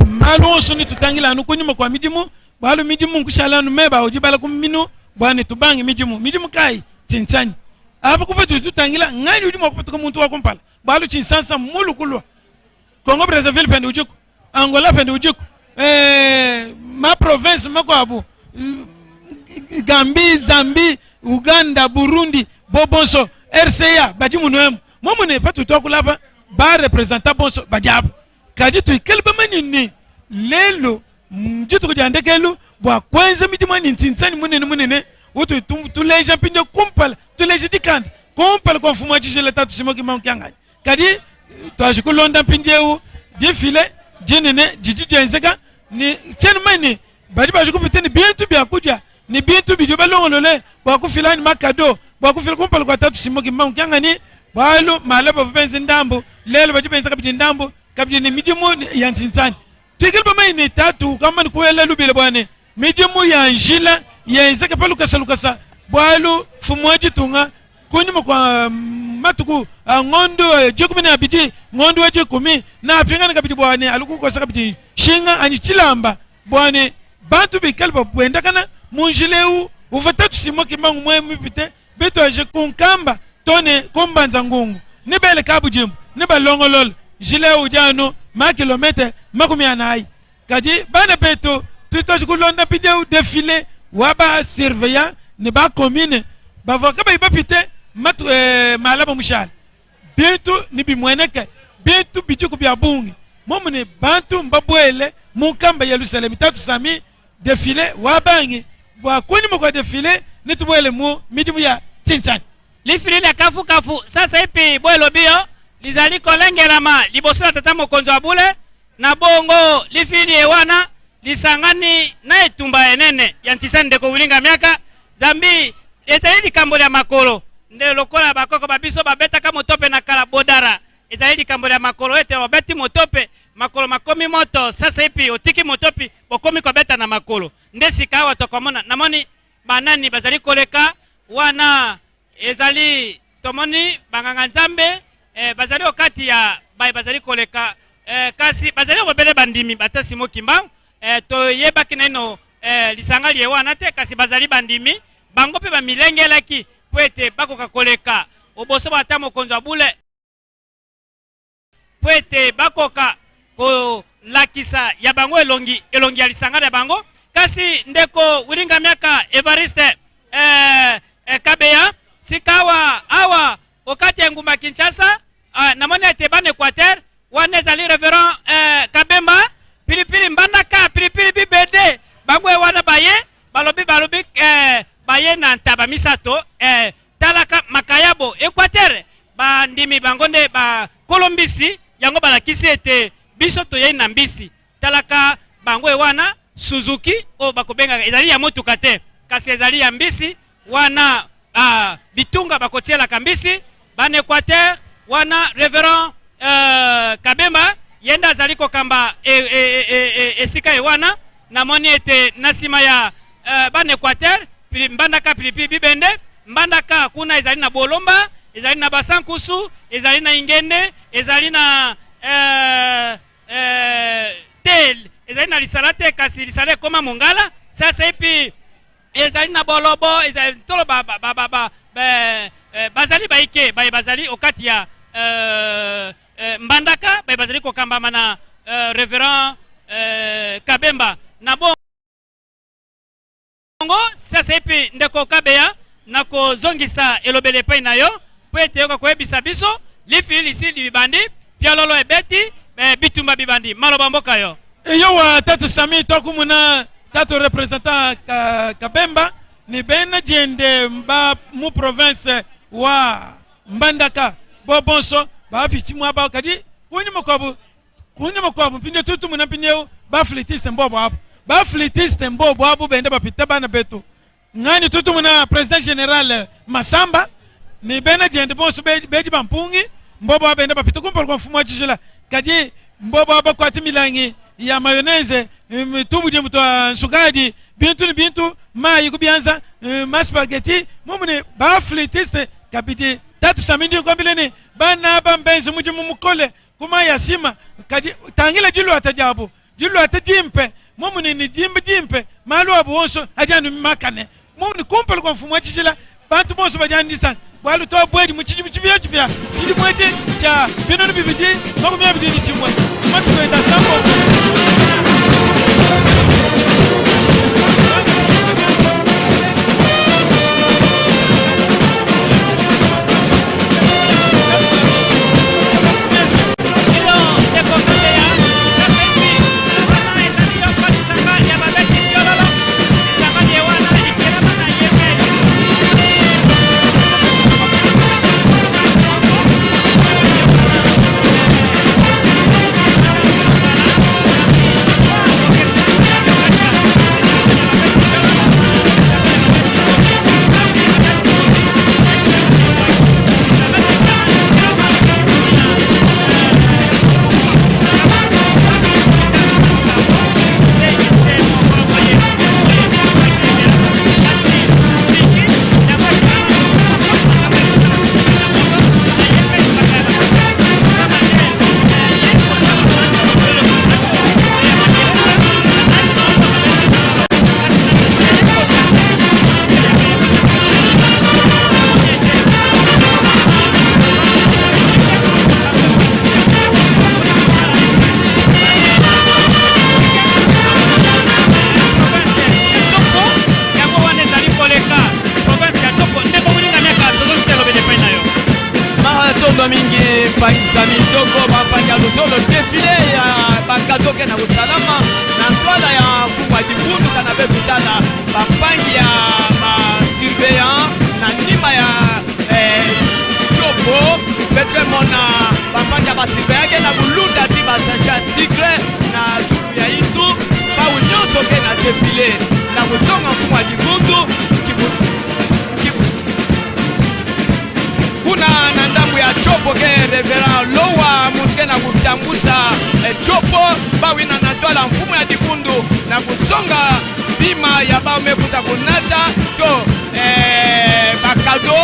malu onso ne tutangila anu kunyima kua midimu bualu midimu nkushala anu meba udi bala ku minu bua ne tubange midimu midimu kayi tshintshanyi. Apa kupatudi tutangila, nganyi udi mua kupatuka muntu wa kumpala? Bualu tshinsansa mmulu kulua. Congo Brazzaville pende udiku, Angola pende udiku, eh, ma province makuabu Gambie, Zambie, Uganda, Burundi, bo bonso RCA badi munuemu. Momune patudi tuakula apa ba representant bonso badi apa. Kadi tuikale bamanye ne, lelu ndituku dia ndekelu bua kuenza midimu anyi ntshinsanyi munene munene utudi tuleja mpindieu kumpala, tuleja dikanda kumpala kua mfumu wa tshijila Tatu Simon Kimbangu Kiangani. Kadi tuaji kulonda mpindieu difile dinene didi dienzeka ne tshiena mumanye ne badi baji kupita ne bintu bia kudia ne bintu bidibu balongolole bua kufila anyi makado bua kufila kumpala kua Tatu Simon Kimbangu Kiangani, bualu mala bavua benze ndambu, lelu badi benza kabidi ndambu kabidi ne midimu ya ntshintsani. Tuikale bamanye ne Tatu ukamba ne kuela lubila bua ne midimu ya njila yenzeke pa lukasa lukasa, bualu mfumu wa ditunga kunyima kua matuku a ngondo 12, ngondo wa dikumi, neapingane kabidi bua ne alu kukosa kabidi nshinga anyi tshilamba bua ne bantu bikale babuendakana mu njila eu uvua Tatu Simon Kimbangu muye mupite bituaje ku Nkamba to ne ku Mbanza Ngungu ne bele kabudimbu ne balongolole njila eu udi anu ma kilometre 40. Kadi bana betu, tudi tuanji kulonda mpindieu defile wa ba surveillant ne ba commune bavua kabayi bapite matu, eh, malaba mushale. Bintu nebimueneke, bintu bidiku bia bungi muomu ne bantu mbabuele mu nkamba Yelusalemi. Tatu Sami, defile wabangi bua kunyima kua defile netubuele mu midimu ya tshintsani. Lifili lya kafukafu sasaipi bo elobi yo lizali kolengelama liboso lya Tata Mokonzi wa bule, na bongo lifili liye wana lisangani na etumba enene ya ntisa ndeko Wilinga Miaka, zambi ezali likambo lya makolo nde lokola bakoko ba biso babetaka motope na kala bodara ezali likambo lya makolo ete obeti motope makolo makomi moto sasaipi otiki motopi bokomi kobeta na makolo nde sika awa tokomona namoni Banani bazali koleka wana? Ezali tomoni banganga Nzambe eh, bazali okati ya baye bazali koleka eh, kasi bazali bobele bandimi bata Simon Kimbangu eh, toyebaki naino eh, lisanga liye wana te, kasi bazali bandimi bango mpe bamilengelaki mpo ete bakoka koleka oboso bwa ata mokonzi wa bule mpo ete bakoka kolakisa ya bango elongi, elongi ya lisanga lya bango. Kasi ndeko Wilinga Miaka Evariste eh, eh, Kabeya, sikawa awa okati ya engumba Kinshasa eh, namoni ete bana Equateur wana ezali reverend eh, Kabemba Pilipili Mbandaka Pilipili Bibede bango wana baye balobi balobi eh, baye na ntaba misato eh, talaka makayabo Equateur Bandimi bango nde ba kolo mbisi yango balakisi ete biso toyei na mbisi. Talaka bango ewana Suzuki oyo bakobengaka ezali ya motuka te kasi ezali ya mbisi wana ba bitunga bakotielaka mbisi. Bana Equateur wana Reverend euh, Kabemba ye nde azali kokamba e, e, e, e, esika ye wana. Namoni ete na nsima ya euh, bana Equateur Mbandaka pilipili bibende Mbandaka kuna ezali na Bolomba, ezali na Basankusu, ezali na Ingende, ezali na eh, eh, te ezali na lisala te kasi lisala ekoma mongala sasa epi ezali na Bolobo, ezali tolo ba, ba, ba, ba, ba, ba, eh, bazali baike baye bazali okati ya eh, eh, Mbandaka baye bazali kokambama na eh, reverend eh, Kabemba na bongo sasaipi ndeko Kabeya nakozongisa elobeli epai na yo mpo ete yoka koyebisa biso lifi lisi libandi piololo ebeti eh, bitumba bibandi maloba mboka yo. Eyowa tatu Sami twakumuna tatu representant ka, Kabemba ni bena diende ba mu province wa Mbandaka bo bonso bapitshi muaba kadi kunyima kuabu kunyima kuabu mpindieu tudi tumuna mpindieu ba flûtiste mbobo abu ba flûtiste mbobo abu benda bapita bana betu ngani tudi tumuna president general Masamba ni bena diende bonso bedi ba mpungi mbobo abu benda bapita kumpala kua mfumu wa tshijila kadi mbobo abu bakuate milangi ya mayonnaise tubudimbu tua nsukadi bintu ne bintu mayi ku bianza ma spaghetti mumune ba flûtiste kabidi tatu Sami ndi nkuambile ne bana aba mbenze mudimu mukole ku mayi a sima kadi tangila diluata diabu diluata dimpe mumune ne dimba dimpe malu abu onso adi anu makane mumune kumpala kua mfumu wa tshijila bantu bonso badi anu disanka. Bwalu twabwedi mu tshidimu tshipiatshipia tshidimu etshi tshia 2021 matuku enda sambombo. Yango wana ezali koleka province ya Tshopo. Ndeko Moninga Miaka, tozongisa elobeli epai na yo. Matondo mingi mpangisa mitoko bampangi ya luzolo defile ya bakatoke na kosalama na ntwala ya mfumu ya dibundu kana be kutala bampangi ya basurveillant na ndima ya Tshopo pepe mona bampangi ya basurveillant ke na bulunda ti basacha cycle na zulu ya itu bau nyonso ke na defile na kozonga mfumu ya dibundu kuna na ndambo ya Tshopo ke reverend Lowa mutu ke na kotambusa Tshopo bawina na twala mfumu ya dibundu na kozonga bima ya bamekuta konata to bakado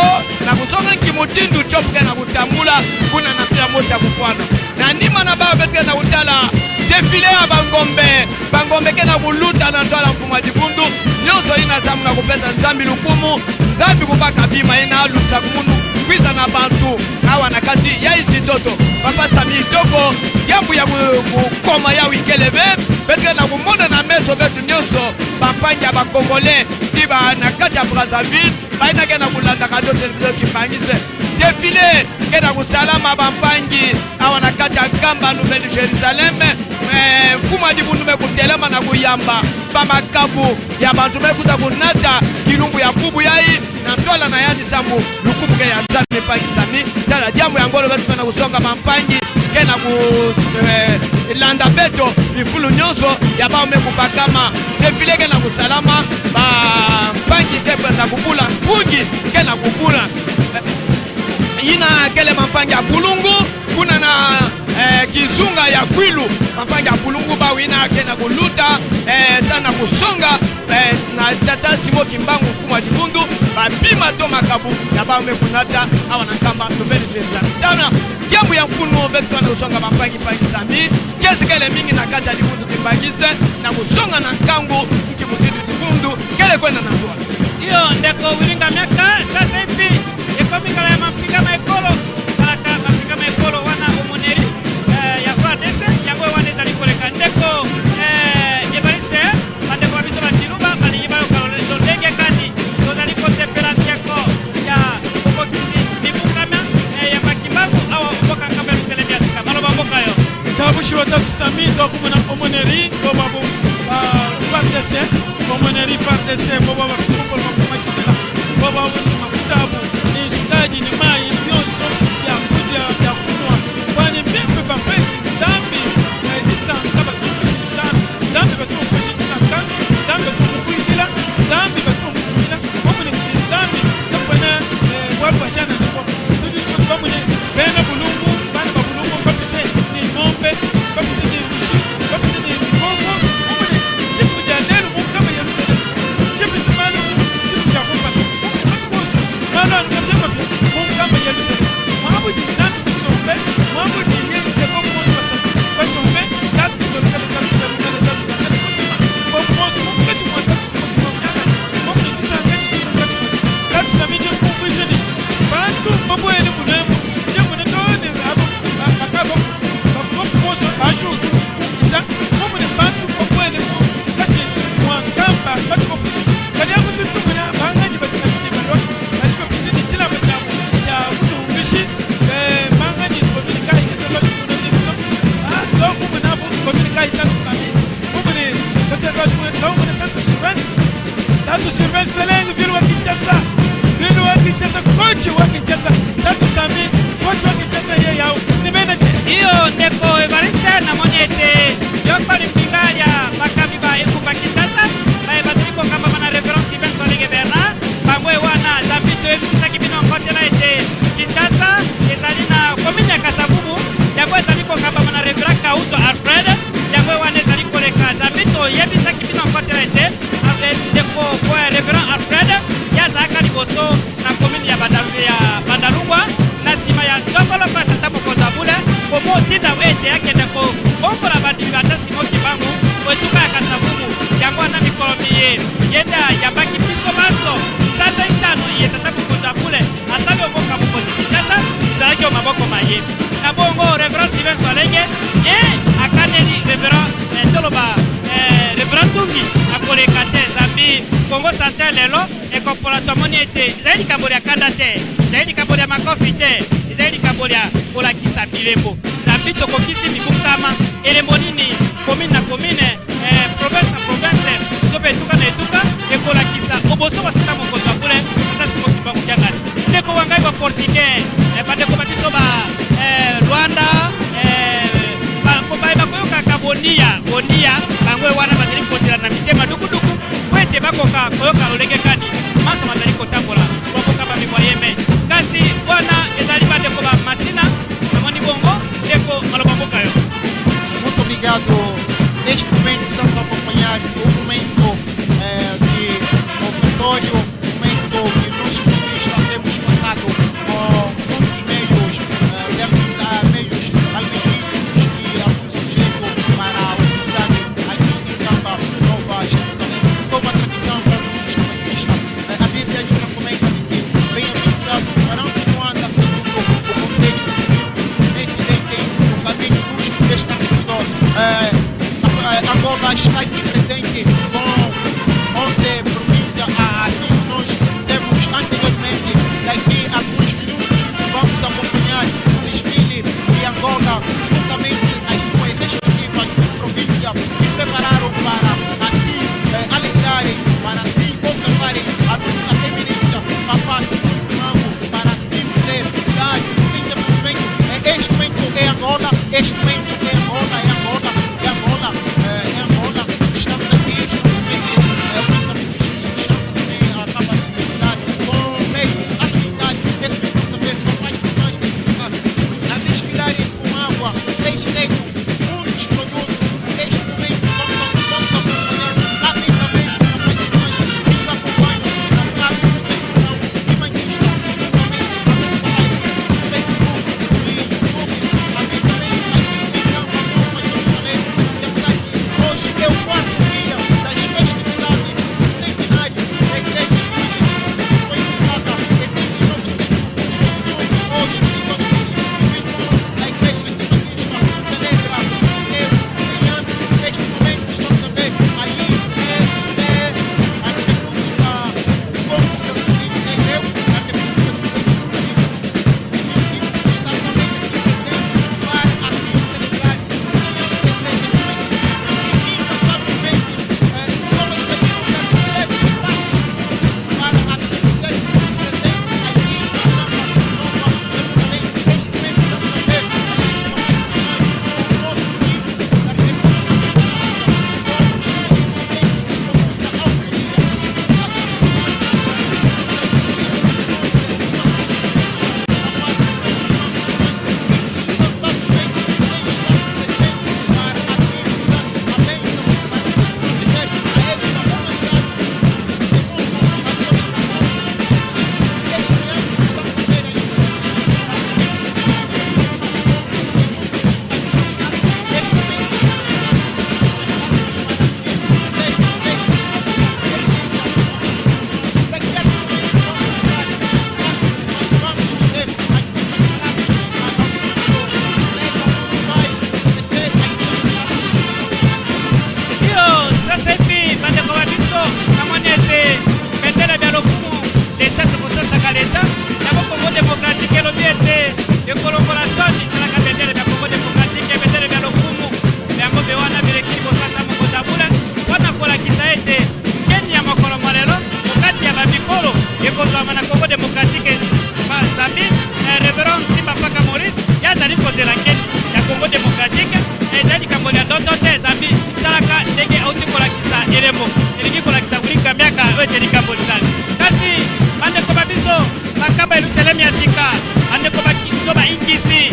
na kozonga nkimutindu Tshopo ke na kotambula kuna na mpila mosi ya kokwana na ndima na bawe ke na kotala defile ya bangombe bangombe ke na koluta na twala mfumu ya dibundu nyonso ina zamu na kopesa Nzambi lukumu Nzambi kobaka bima ye na alusa kumunu kwiza na bantu awa na kati ya isitoto papa Sami Itoko yambu ya kokoma ya wikelebe petre na komona na meso betu nyonso bampangi ya bakongole ti ba na kati ya Brazzaville bayinake na kolanda radio television Kimbanguiste defile ke na kosalama bampangi awa na kati ya Nkamba Nouvelle Jérusalem mfumu adibundu me kotelema na koyamba bamakabu ya bantu mekuta konata kilumbu ya kubu yai na ntwala na yandi sambu lukumu ke ya Nzambe epangisami tala diambo ya ngolo betu na kosonga mampangi ke na kolanda beto bifulu nyonso ya baume kopakama defile ke na kosalama bampangi te na kobula mpungi ke na kobula yina kele mampangi ya bulungu kuna na kizunga ya kwilu mampangi ya bulungu bawina ke na koluta ta na kosonga na tata Simo Kimbangu mfumu ya dibundu babima to makabu ya baume kunata awa na Nkamba Nouvelle Jérusalem tana diambu ya mfunu betu na kosonga bampangi pangisami kesikele mingi na kati ya dibundu kimbangiste na kosonga na nkangu nkimutindu dibundu kele kwenda na ndwa iyo ndeko Wilinga Miaka sasa hivi ekomi kala ya mapinga maekolo kalaka mapinga maekolo wana omoneri ya FARDC yango wana ezali koleka ndeko Evariste bandeko ba biso bachiluba balingi bayoka lolenge kani tozali kosepela ndeko ya bokokisi mibukama ya Makimbangu awa mboka Nkamba ya Lukelemi ya sika maloba mboka yo Chabushi watakusami twakumona omoneri bobabu FARDC omoneri FARDC boba bakumbolo mafumakitila bobabu mafuta abu ni sukari ni mai nyonso ya kuja ya kunwa kwani mbimbe bapesi nzambi disanga batukushi nzambi nzambi batukushi tsaka nzambi batukukuikila nzambi batukukuikila omune nzambi tokwana bwalu bachana ndipo tudi bamune bena bulungu bana ba bulungu bapite ni ng'ombe bapite ni mbushi bapite ni mikoko omune tipu ja lelo mukama Yerusalemu tipu malu tipu ja kumpa omune batukushi malu anu mukama Tatu Sylvain Selenge, ville wa Kinshasa, ville wa Kinshasa, coach wa Kinshasa, Tatu Sami, coach wa Kinshasa ye yao. Ni bena te. Iyo ndeko Evariste, namoni ete yoko limpinga ya bakambi ba ekumba Kinshasa baye bazali kokambama na Reverend Sylvain Solenge Bernard. Bango wana zambi toyebisaki bino nkotela ete Kinshasa ezali na commune ya Kasavubu, yango ezali kokambama na Reverend Kauto Alfred. Yango wana ezali koleka zambi toyebisaki bino nkotela ete ndeko Reverend Alfred ye azalaka liboso na commune ya Bandalungwa, na nsima ya nzongoloko ya tata mokonzi ya bule komotinda ete akende kobombola bandimi bata Simo Kimbangu etuka ya Kasavubu. Yango wana mikolo miye ye nde ayambaki biso banso sanza itano iye tata mokonzi ya bule asali oboka mokonzi Kinshasa ezalaki o maboko ma ye. Na bongo Reverend Sylvain Swalenge ye akaneli Reverend toloba Reverend Tungi akoleka te, zambi Congo Central lelo ekopola. Tomoni ete ezali likambo lya kanda te, ezali likambo lya makofi te, ezali likambo lya kolakisa bilembo, zambi tokokisi mibu nkama. Elembo nini commune na commune, province na province, to mpe etuka na etuka ekolakisa oboso wa tata mokonzi wa bule tata Simo Kimbangu Kiangani? Ndeko wa ngai ba portugais, bandeko ba biso ba Rwanda, baye bakoyokaka bonia bonia, bango wana bazali kotela na mitema dukuduku po ete bakoka koyoka lolenge kani manso mazali kotambola bakokamba mibwa yeme. Kasi wana ezali bandeko ba Masina, namoni bongo ndeko maloba mboka yo. Muito obrigado. Neste momento estamos a acompanhar o momento de ofertório, momento que nós kimbanguistas temos passado com muitos meios, de alimentar, meios alimentícios e alguns objetos para a comunidade aqui em Nkamba, Nova Jerusalém. Como a tradição para nós kimbanguistas, a Bíblia nos recomenda de que bem-aventurado varão que não anda segundo o conselho dos ímpios, nem se detém no caminho dos escarnecedores. Angola está aqui presente com ete likambo lizali. Kasi bandeko ba biso bakamba Yelusalemi ya sika, bandeko ba biso ba Inkisi,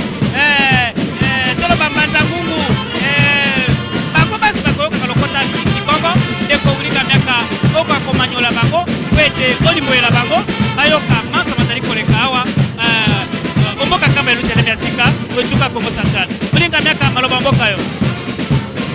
toloba Mbanza Ngungu, bango basi bakoyokaka lokota Kikongo. Ndeko Willy Kamiaka okoka komanyola bango po ete olimboyela bango bayoka manso bazali koleka awa omboka Nkamba Yelusalemi ya sika etuka Kongo Central. Willy Kamiaka, maloba mboka yo.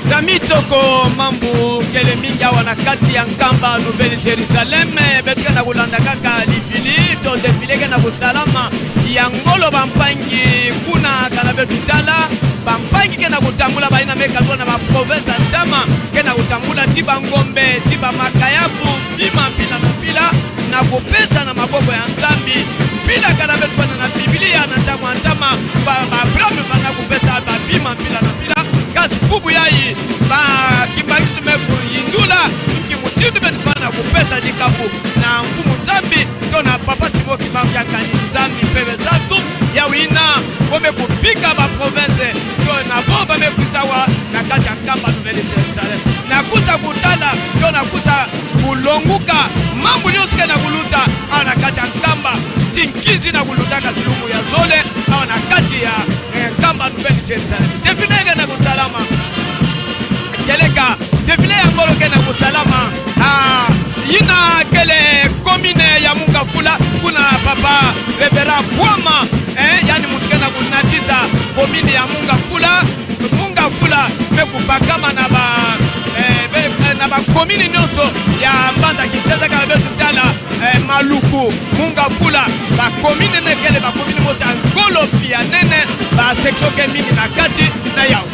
Sami Toko mambu kele mingi awa na kati ya Nkamba Nouvelle Jérusalem, betuka na kolanda kaka lifili to defile ke na kosalama ya ngolo bampangi kuna kana betu tala bampangi ke na kotambula bayi na mekazo na ba province ya Ntama ke na kotambula ti bangombe ti bamakayabu bima mpila na mpila na kopesa na maboko ya Nzambi mpila kana betu bana na Biblia na ntango ya Ntama ba Abraham bana kopesa babima mpila na mpila kasi kubu yayi ba kimbangisu me kuyindula nki mutindu betu bana kopesa likabu na mfumu Nzambi to na papa Simo Kimbangu Kiangani Nzambi mpebe zatu ya wina kome kubika ba province to na bo ba mekusawa na kati ya Nkamba Nouvelle Jérusalem na kuta kutala to na kuta kulonguka mambo nyonso ke na kuluta awa na kati ya Nkamba tinkizi na kulutaka tilungu ya zole awa na kati ya Nkamba Nouvelle Jérusalem defile ke na kusalama keleka defile ya ngolo ke na kusalama yina kele commune ya Mungafula kuna papa Reverend Bwama yani mutu ke na kunatisa commune ya Mungafula Mungafula me kupakama na ba na ba commune nyonso ya Mbanza Kinshasa kala betu tala Maluku Mungafula ba commune ne kele ba commune mosi ya ngolo pia nene ba section ke mingi na kati na yao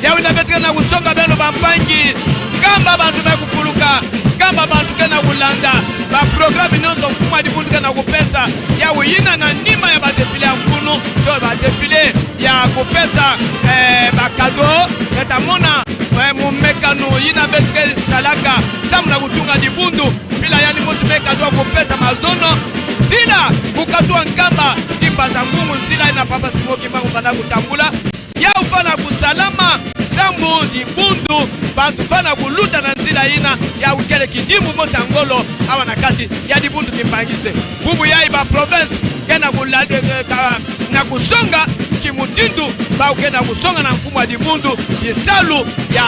yawe na betu na kusonga beno bampangi kamba bantu me kupuluka kamba bantu ke na kulanda ba programme nyonso mfumu adibundu ke na kupesa yawe yina na nima ya ba defile ya nkunu to ba defile ya kupesa ba cadeau etamona mumekano yina betu ke salaka samu na kutunga dibundu bila yani motu me cadeau kupesa mazono zila bukatu nkamba timbaza ngungu zila na papa Simo Kimbangu bana kutambula ya ufana kusalama sambu dibundu bantu fana kuluta na nzila ina ya ukele kidimu mosi ya ngolo awa na kati ya dibundu kimpangiste bubu yai ba province kena kulade na kusonga kimutindu ba ukena kusonga na mfumo wa dibundu disalu ya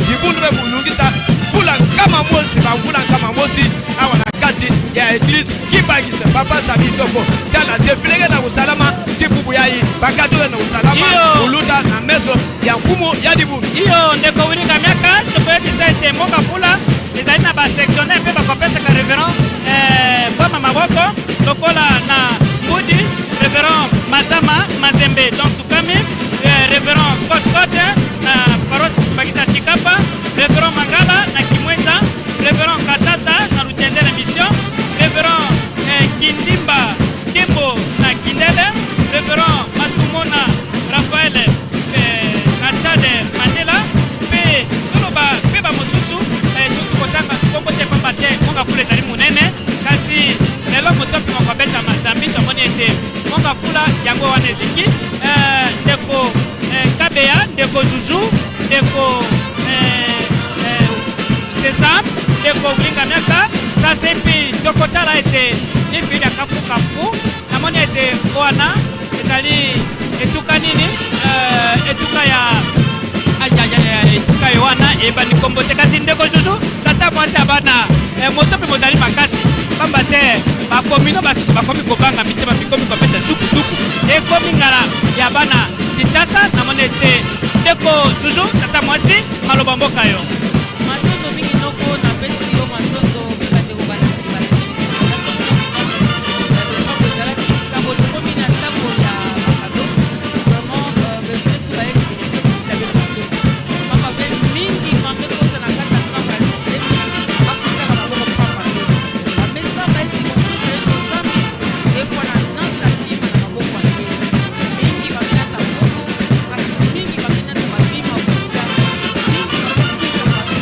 dibundu be kulungisa fula kama mosi ba mvula kama mosi awa na kati ya église kimpangiste papa Sami Toko tala defileke na kusalama tibubu yai bakatu na kusalama kuluta na meso ya mfumo ya dibundu. Iyo ndeko Willy Kamiaka tokoyebisa ete Mungafula ezali na basectionnaire mpe bakopesaka révérend Bwama Maboko lokola na Ngudi révérend Mazama Mazembe donc Sukami révérend Kotkote na paroisse Bakisa Chikapa révérend Mangala na Kimwenza révérend Katata na Lutendele mission révérend Kindimba Kimbo na Kindele révérend Masumona Raphaël na Tchad Mandela pe toloba pe bamosusu toki kotanga kombo te pamba te Mungafula ezali monene kasi lelo moto mpe moko abeta zambi tomoni ete Mungafula yango wana eleki ndeko Kabeya ndeko Juju ndeko Sesam ndeko Willy Kamiaka sasa mpi tokotala ete lifili ya kafukafu namoni ete wana ezali etuka nini etuka ya etuka yo wana eyebani kombo te kasi ndeko Juju tata mwasi ya bana moto mpe mozali makasi pamba te bakomino basusu bakomi kobanga mitema mikomi kopesa tukutuku ekomi ngala ya bana Kinshasa namoni ete ndeko Juju tata mwasi maloba mboka yo. Matondo mingi noko napesi yo matondo mpe bandeko balandi balandi tokomi na ntango ya bakado vraiment besoin bayeki pamba mpe mingi mame kota na kati ya Nkamba Yelusalemi bakusaka maboko pamba te bamesa baeti mosusu yesu Nzambi ekwana nanta kima na maboko ya te mingi baminata mbongo kasi mingi baminata babima kuta mingi bakokwisa bato.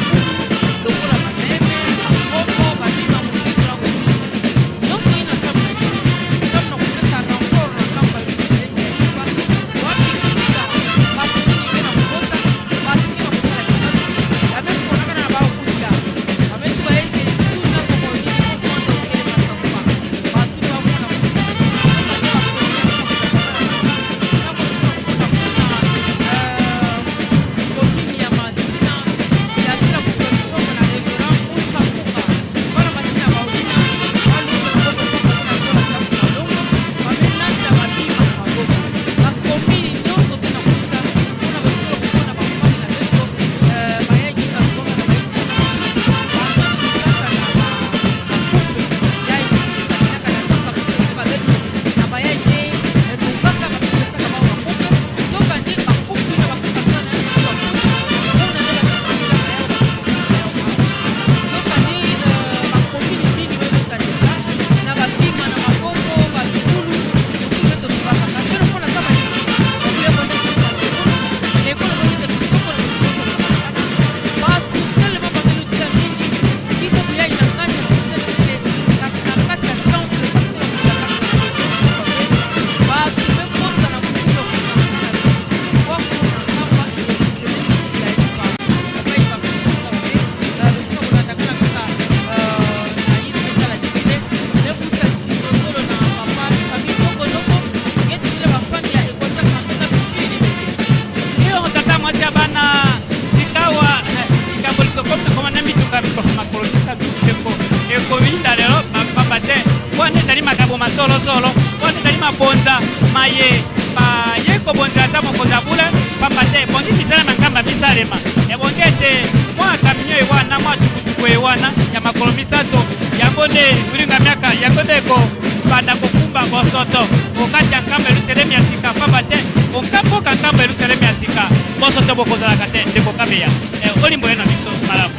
Ekoyinda lelo pamba te wana ezali makambo ma solosolo, wana ezali mabonza maye baye kobonzela ata mokonzi ya bule, pamba te ebongi misala na nkamba misalema. Ebongi ete mwa kaminyo ewana, mwa tukutuku ewana ya makolo misato, yango nde kulinga miaka, yango nde ekobanda kokumba bosoto okati ya nkamba Yelusalemi ya sika, pamba te okamboka nkamba Yelusalemi ya sika bosoto bokozalaka te. Ndeko Kabeya, eh, olimboye na biso malamu.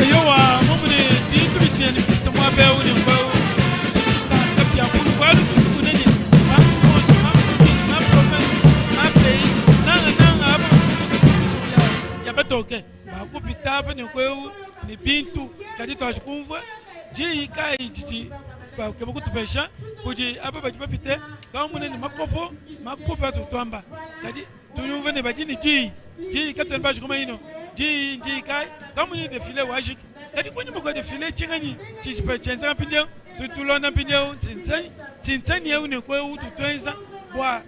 Eyowa, momune bintu bitine bipita muaba eu ne nkueu tusanka bia kulu bualu tutu kunene bantu bonso ma commune ma province ma pays nanga nanga aba bafuma ya, ya batoke bakupita apa ne nkueu ne bintu kadi tuaji kumvua diyi kayi didi bakeba kutupesha kudi aba badi bapite kamune ne makopo makopo atu tuamba kadi tuyumvue ne badi ne diyi diyi katuena baji kumanya ino diyi ndiyi kayi kamunyi defile wajiki kadi kunyima kua defile tshinganyi tshidi tshienzeka mpindieu tudi tulonda mpindieu ntshinyi tshintsani eu ne nkueu utu tuenza bua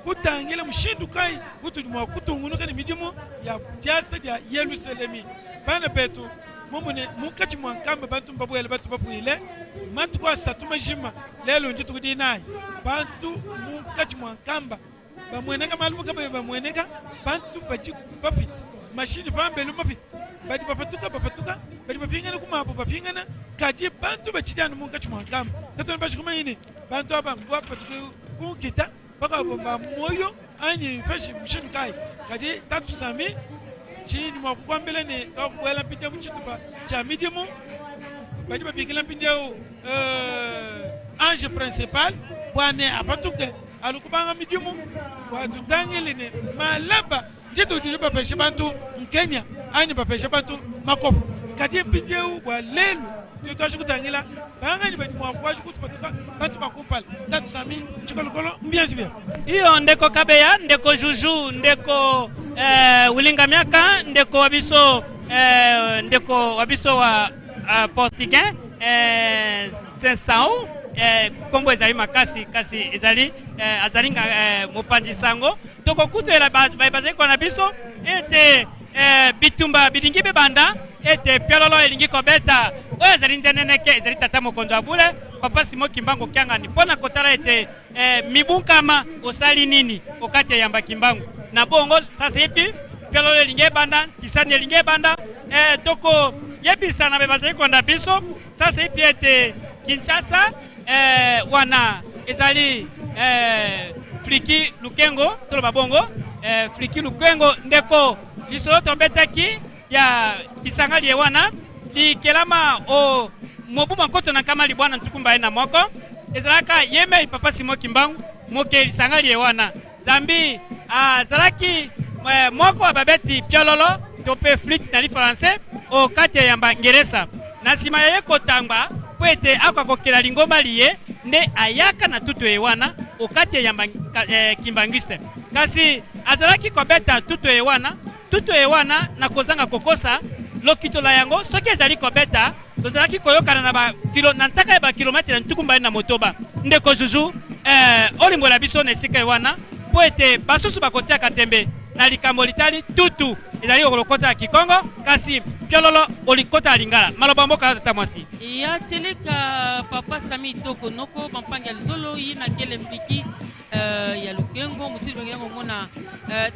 kutangila mushindu kayi utudi mua kutungunuka ne midimu ya diasa dia Yelusalemi. Bana betu, mumune munkatshi mua nkamba bantu mbabuele batu bapuile matuku asatu majima, lelu ndituku dinayi, bantu munkatshi mua nkamba bamueneka malu kabayi bamueneka, bantu badi bapita mashinyi pambelu mapita, badi bapatuka bapatuka, badi bapingana ku mabu bapingana, kadi bantu batshidi anu munkatshi mua nkamba. Katuena baji kumanya ne bantu aba mbapatuke ku nkita bakuabu ba muoyo anyi peshi mushindu kayi. Kadi Tatu Sami, tshindi mua kukuambila ne tuakubuela mpindieu mu tshitupa tshia midimu badi babikila mpindieu ange principal bua ne apatuke alu kubanga midimu bua tutangile ne malaba dituku didi bapesha bantu nkenya anyi bapesha bantu makopo. Kadi mpindieu bua lelu tudi tuaji kutangila banganyi badi mua kuaji kutupatuka bantu ba kumpala. Tatu Sami Tshikolokolo, mbienzi biebe. Iyo ndeko Kabeya, ndeko Juju, ndeko Wilinga Miaka, ndeko wa biso ndeko wa biso wa portugais Sensao, kombo ezali makasi kasi ezali azali mopanzi sango. Tokokutela baye bazali kona biso ete bitumba bilingi bibanda, ete piololo elingi kobeta. Oyo ezali nzeneneke, ezali tata mokonzi wa bule Papa Simon Kimbangu Kiangani, mpo na kotala ete mibunkama osali nini okati ya yamba Kimbangu na bongo. Sasa yebi piololo elingi ebanda, ntisani elingi ebanda, toko yebisa na bazali kolanda biso sasa yebi ete Kinshasa wana ezali Fliki Lukengo, toloba bongo Fliki Lukengo ndeko lisolo tobetaki ya lisanga liye wana likelama o mobu mwa nkoto na nkama libwa na ntuku mbaye na moko, ezalaka ye mei Papa Simon Kimbangu moke lisanga liye wana, zambi azalaki moko wa babeti piololo to pe flûte na lifalanse o kati ya yamba ngeresa. Na nsima ya ye kotangba mpo ete akoka kokela lingomba liye, nde ayaka na tutu eye wana o kati ya yamba kimbanguiste. Kasi azalaki kobeta tutu eye wana, tutu eye wana na kozanga kokosa lokito la yango soki ezali kobeta, tozalaki koyokana na ba kilo, na ntaka ya ba kilometre ntuku mibale na motoba. Ndeko Juju, olimbola biso na esika ye wana, mpo ete basusu bakotiaka tembe na likambo litali tutu ezali lokota ya Kikongo, kasi piololo olikota ya Lingala. Maloba mboka ya tata mwasi. Ya teleka Papa Sami Itoko noko bampangi ya luzolo ye na kele mpliki ya lukengo motili bengela komona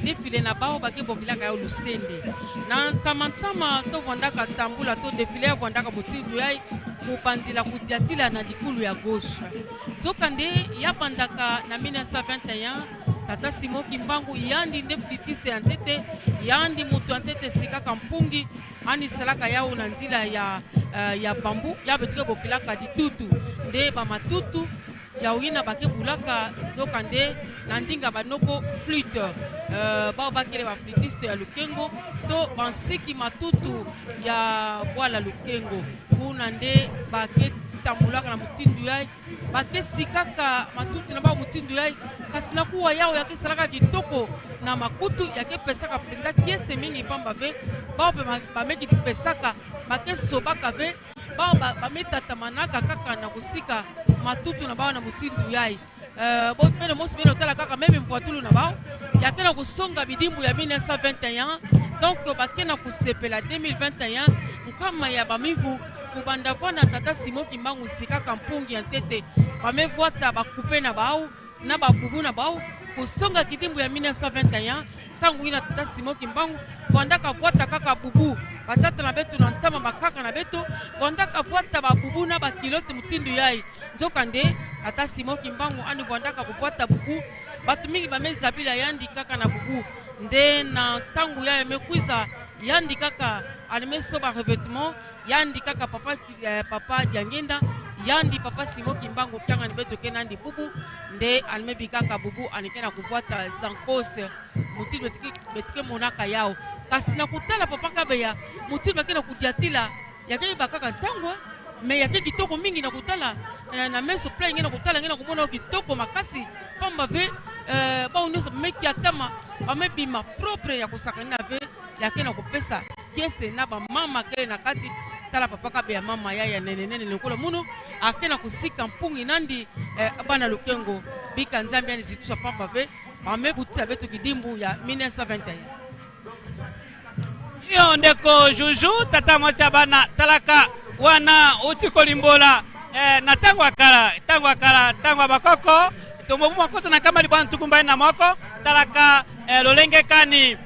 defile na bao bake bobilaka ya lusende na ntamantama to vandaka tambula to defile ya vandaka motindo ya kobandela kodiatila na likulu ya gauche nzokande ya bandaka na 1921 tata Simon Kimbangu yandi nde flûtiste ya ntete yandi moto ya ntete esikaka mpungi anisalaka yawo na nzila ya bambu ya betuke bokilaka ditutu nde bamatutu ya oyina bake bulaka nzoka nde na ndinga banoko flûte bao bakele ba flûtiste ya lukengo to bansiki matutu ya bwala lukengo kuna nde bake tambulaka na motindu ya bake sikaka matutu na bao motindu ya kasi na kuwa yao yake salaka kitoko na makutu yake pesaka mpenza kiese mingi pamba ve bao mpe bameki pesaka bake sobaka ve bao bametatamanaka kaka na kosika matutu na bao na motindu yai bene mosi bene otala kaka meme mvuatulu na bao yake na kosonga bidimbu ya 1921 donc bake na kosepela 2021 nkama ya bamivu. Kubanda vwana tata Simon Kimbangu sikaka mpungi ya ntete bamevwata bakupe na bau na babubu na bau kusonga kidimbu ya 1921 ntango ina tata Simon Kimbangu bwandaka vwata kaka bubu batata na betu na ntama bakaka na betu bwandaka vwata babubu na bakilote mutindu yai. Nzoka nde tata Simon Kimbangu ani bwandaka kuvwata bubu bato mingi bamezabila yandi kaka na bubu nde na ntango ya mekwiza yandi kaka animeso ba revêtement yandi kaka papa, papa Diangienda yandi papa Simon Kimbangu kianga ni beto ke nandi bubu nde animebi kaka bubu anike na kuvwata zankos mutindu betike monaka yao. Kasi na kutala papa Kabeya mutindu bake na kudiatila yake bakaka ntango me yake kitoko mingi na kutala na meso play nge na kutala nge na kumona kitoko makasi pamba ve bao nyonso meki atama bamebima propre ya kosakani na ve yake na kopesa kiese na bamama ke na kati. Tala papa Kabeya mama ya ya nene nene lokola munu ake na kosika mpungi nandi bana lukengo bika nzambe yani zitusa pamba ve bamebutisa betu kidimbu ya 1921. Yo ndeko Juju tata mwasi ya bana talaka wana uti kolimbola na tango ya kala, tango ya kala, tango ya bakoko tomobu makoto na kama libwa ntuku mbali na moko talaka lolenge kani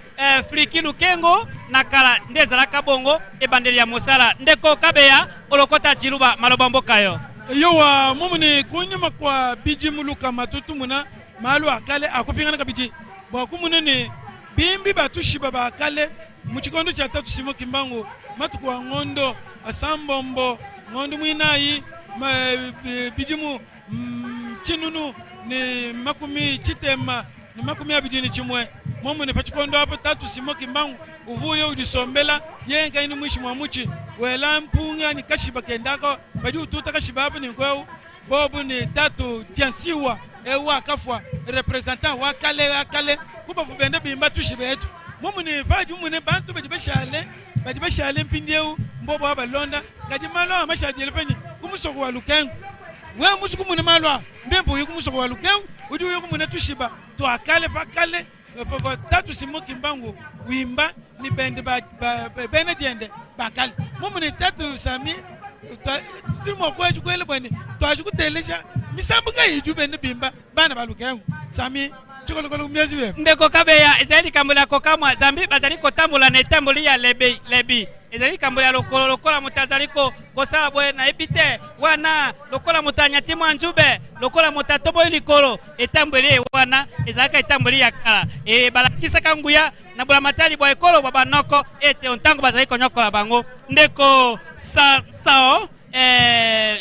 fliki lukengo na kala nde ezalaka bongo ebandeli ya mosala. Ndeko Kabeya olokota chiluba maloba mboka yo. Yowa mumuni kunyuma kwa biji muluka matutu muna malu akale akupingana kabiji bwa kumunene bimbi batushiba bakale muchikondo cha tatu Simon Kimbangu matuku wa ngondo asambombo ngondo mwinayi bijimu chinunu ni makumi chitema ni makumi abidi ni chimwe mumuni pachikondo hapo tatu Simon Kimbangu uvuyo udisombela yenga inu mwishi mwa muchi wela mpunga ni kashiba kendako badi ututa kashiba hapo ni nkweu bobu ni tatu tiansiwa ewa kafwa representant wa kale akale kuba vubende bimba tushibe yetu mumuni badi mune bantu badi bashale badi bashale mpindieu mbobo wa balonda kadi malo amashadile penyi kumusoko wa lukengo we musuku mune malwa mbembo yuku musoko wa lukengo udi yuku mune tushiba twakale pakale tatu Simon Kimbangu wimba ni bende ba bene jende bakale mumuni tatu sami tulimo kwa chukwele bwene twajukuteleja misambu ngai bende bimba bana balukengo sami chikolokolo myezi be. Ndeko Kabeya ezali likambo lya kokamwa zambi bazali kotambola na etamboli ya lebi lebi ezali likambo ya lokolo lokola moto azali kosala boye nayebi te wana lokola moto anyati mwa nzube lokola moto atoboyi likolo etamboli wana ezalaka etamboli ya kala balakisaka nguya na bulamatali bwa ekolo bwa banoko ete ntango bazali konyokola bango. Ndeko Sao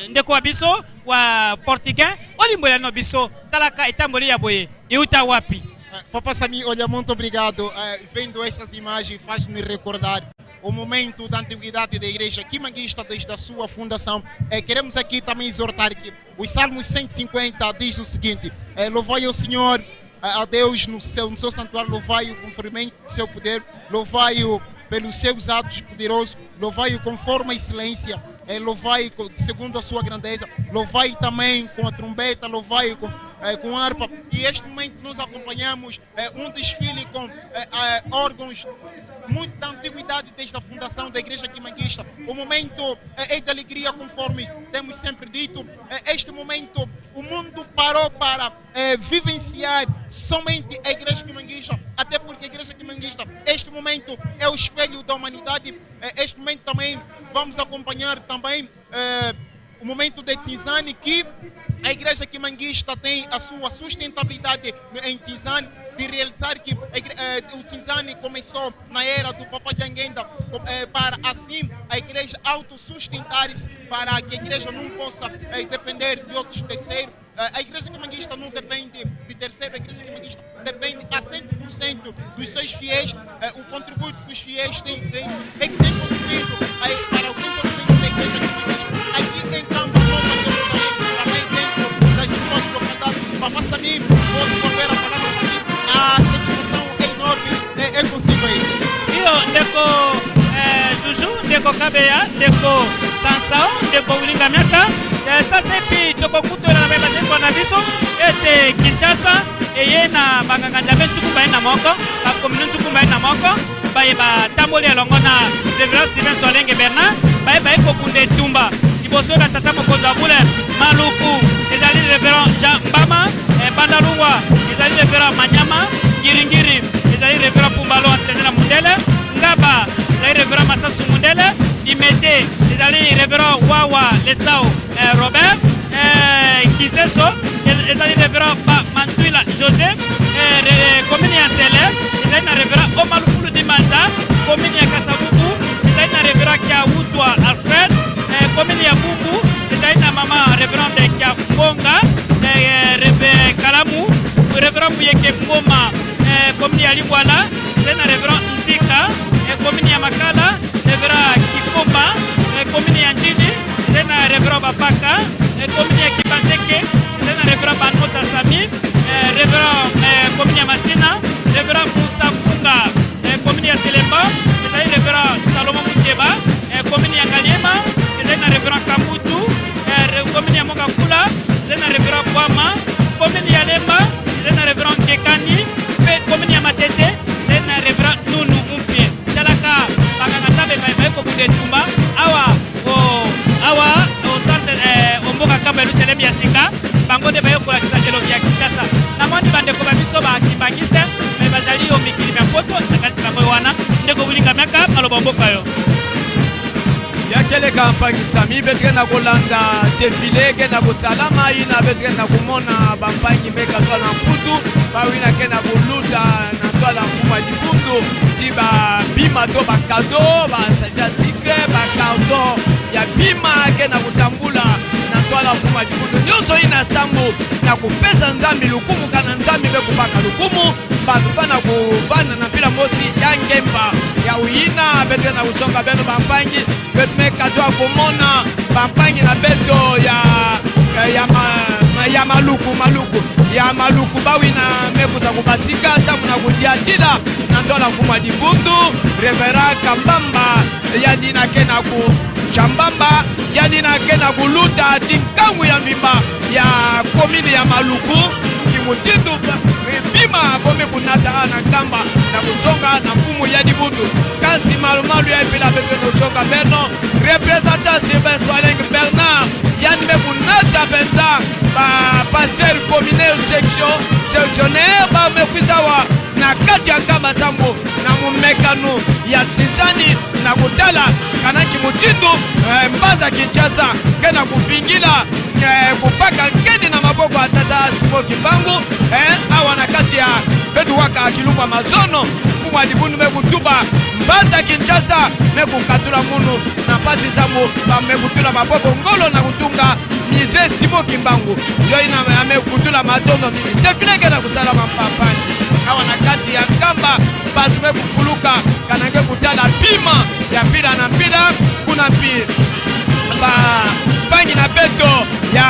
ndeko wa biso wa portugais olimbola no biso talaka etamboli ya boye iuta wapi? Papa Sami, olha, muito obrigado. Vendo essas imagens faz-me recordar o momento da antiguidade da igreja quimanguista desde a sua fundação. Queremos aqui também exortar que os Salmos 150 diz o seguinte: louvai ao Senhor, a Deus no seu santuário, louvai-o conformemente do seu poder, louvai-o pelos seus atos poderosos, louvai-o conforme a excelência, louvai segundo a sua grandeza, louvai também com a trombeta, louvai com harpa. E este momento nós acompanhamos um desfile com órgãos muito da antiguidade desde a fundação da Igreja Quimanguista. O momento é de alegria, conforme temos sempre dito. Este momento o mundo parou para vivenciar somente a Igreja Quimanguista, até porque a Igreja Quimanguista, este momento é o espelho da humanidade. Este momento também vamos acompanhar também o momento de Tizane, que a Igreja Quimanguista tem a sua sustentabilidade em Tizane, de realizar que o Tizane começou na era do Papa Diangienda, para assim a igreja autossustentar-se, para que a igreja não possa depender de outros terceiros. A Igreja Quimanguista não depende de terceiro, a Igreja Quimanguista depende a 100% dos seus fiéis. O contributo que os fiéis têm feito é que tem contribuído para o desenvolvimento da Igreja Quimanguista. Aqui em Nkamba Nova Jerusalém, também dentro das suas localidades. Papa Sami, vou devolver a palavra para ti. A satisfação é enorme, é consigo aí. Iyo, ndeko Juju, ndeko Kabeya, ndeko Sansao, ndeko Ulinga Miaka. Sasa epi tokokutola na bayeba na biso ete Kinshasa eye na banganga nzambe ntuku mibale na moko, bakomune ntuku mibale na moko, baye batamboli elongo na Révérend Sylvain Solenge Bernard. Baye baye kobunda etumba liboso na tata mokonzi ya bule. Maluku ezali révérend Jean Mbama, Bandalungwa ezali révérend Manyama, Ngiringiri ezali révérend Pumbalo entraîneur na Mundele, Ngaba ezali révérend Masasu Mundele, Limete ezali révérend Wawa Lesao Robert, Kiseso ezali révérend Mantuila José, commune ya Nsele ezali na révérend Omalufulu Dimanda, commune ya Kasavubu ezali na révérend Kiawutwa Alfred, commune ya Bumbu ezali na mama révérend Kiambonga, Kalamu, révérend Muyeke Mboma, commune ya Lingwala ezali na révérend Ntika, commune ya Makala révérend Kikomba, commune ya Ndjili ezali na révérend Bapaka, commune ya Kimbanseke ezali na révérend Banota Sami, révérend, commune ya Masina révérend Moussa Funga, commune ya Selemba ezali révérend Salomo Muteba, commune ya Ngaliema ezali na révérend Kambutu, commune ya Mongafula ezali na révérend Kwama, commune ya Lemba ezali na révérend Kekani, mpe commune ya Matete ezali na révérend Nunu Umpie. Talaka banganga nzambe baye kobunda etumba awa awa o centre, omboka Nkamba Yerusalem ya sika. Bango nde baye kolakisa elongi ya Kinshasa. Namoni bandeko ba biso bakimbangiste me bazali yo mikili mya poto nakanisi bango wana. Ndeko Wilinga Miaka, maloba mboka yo. Yakeleka mpangisami betike na kolanda défilé ke na kosalama ina betike na komona bampangi meka twala mputu bawina ke na koluta na twala mfuma libundu ti babima to bakado basaja sikre bakarton ya bima ke na kotambula na twala mfuma libundu nyonso ina nsambo na kopesa Nzambi lukumu kana Nzambi mpe kopaka lukumu bato mpa na kovanda na mpila mosi ya ngemba ya uyina betike na kosonga beno bampangi betumeka to akomona bampangi na beto ya maluku maluku ya maluku bawina mekuza kobasika ntango na kodiatila na ntola mfuma libundu revera Kambamba yandi na ke na kuchambamba yandi na ke na kuluta ti nkangu ya mbimba ya komini ya Maluku kimutindu bima bomi kunata na Nkamba na kozonga na mfumu ya libundu. Kasi malumalu ya epela pepe nosonga beno représentant Sylvain Soaleng Bernard yani me kunata mpenza bapasteur communal section sectionnaire bamekwizawa na kati ya Nkamba sambo na momekano ya Tsinzani na kotala kanaki motindu mbanza Kinshasa ke na kofingila kopaka nkeni na maboko ya tata Simo Kimbangu, awa na kati ya betu waka Kilumba Mazono mfumu ya libundu me kutuba mbanza Kinshasa me kukatula munu na pasi sambo bamekutula maboko ngolo na kutunga mise Simo Kimbangu yo ina amekutula matondo mingi defileke na kosala mampampangi awa na kati ya Nkamba bato me kufuluka kanange kutala bima ya mpila na mpila kuna mpi bapangi na beto ya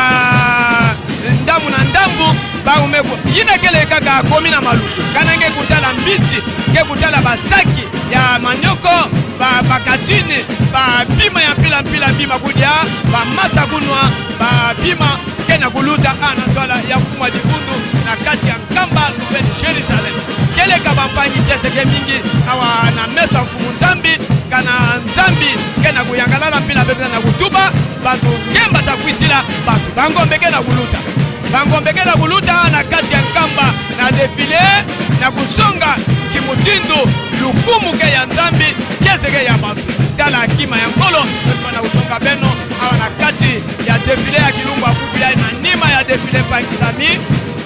ndambu na ndambu baumeko yinakele kaka akomi na Maluku kanange kutala mbisi ke kutala basaki ya manioko bakatini babima ya mpila mpila bima kudia bamasa kunwa babima ke na kuluta ana twala ya mfuma libundu na kati ya Nkamba Nouvelle Jérusalem keleka bampangi keseke mingi awa na meso ya mfumu Nzambi kana Nzambi ke na kuyangalala mpila pepe na kutuba bato ngemba takwisila bato bangombe ke na kuluta bangombe ke na kuluta na kati ya Nkamba na defile na kusonga kimutindu lukumu ke ya Nzambi keseke ya bato tala akima ya nkolo pepe na kusonga beno awa na kati ya defile ya Kilumbu akufi ya na nima ya defile pangisami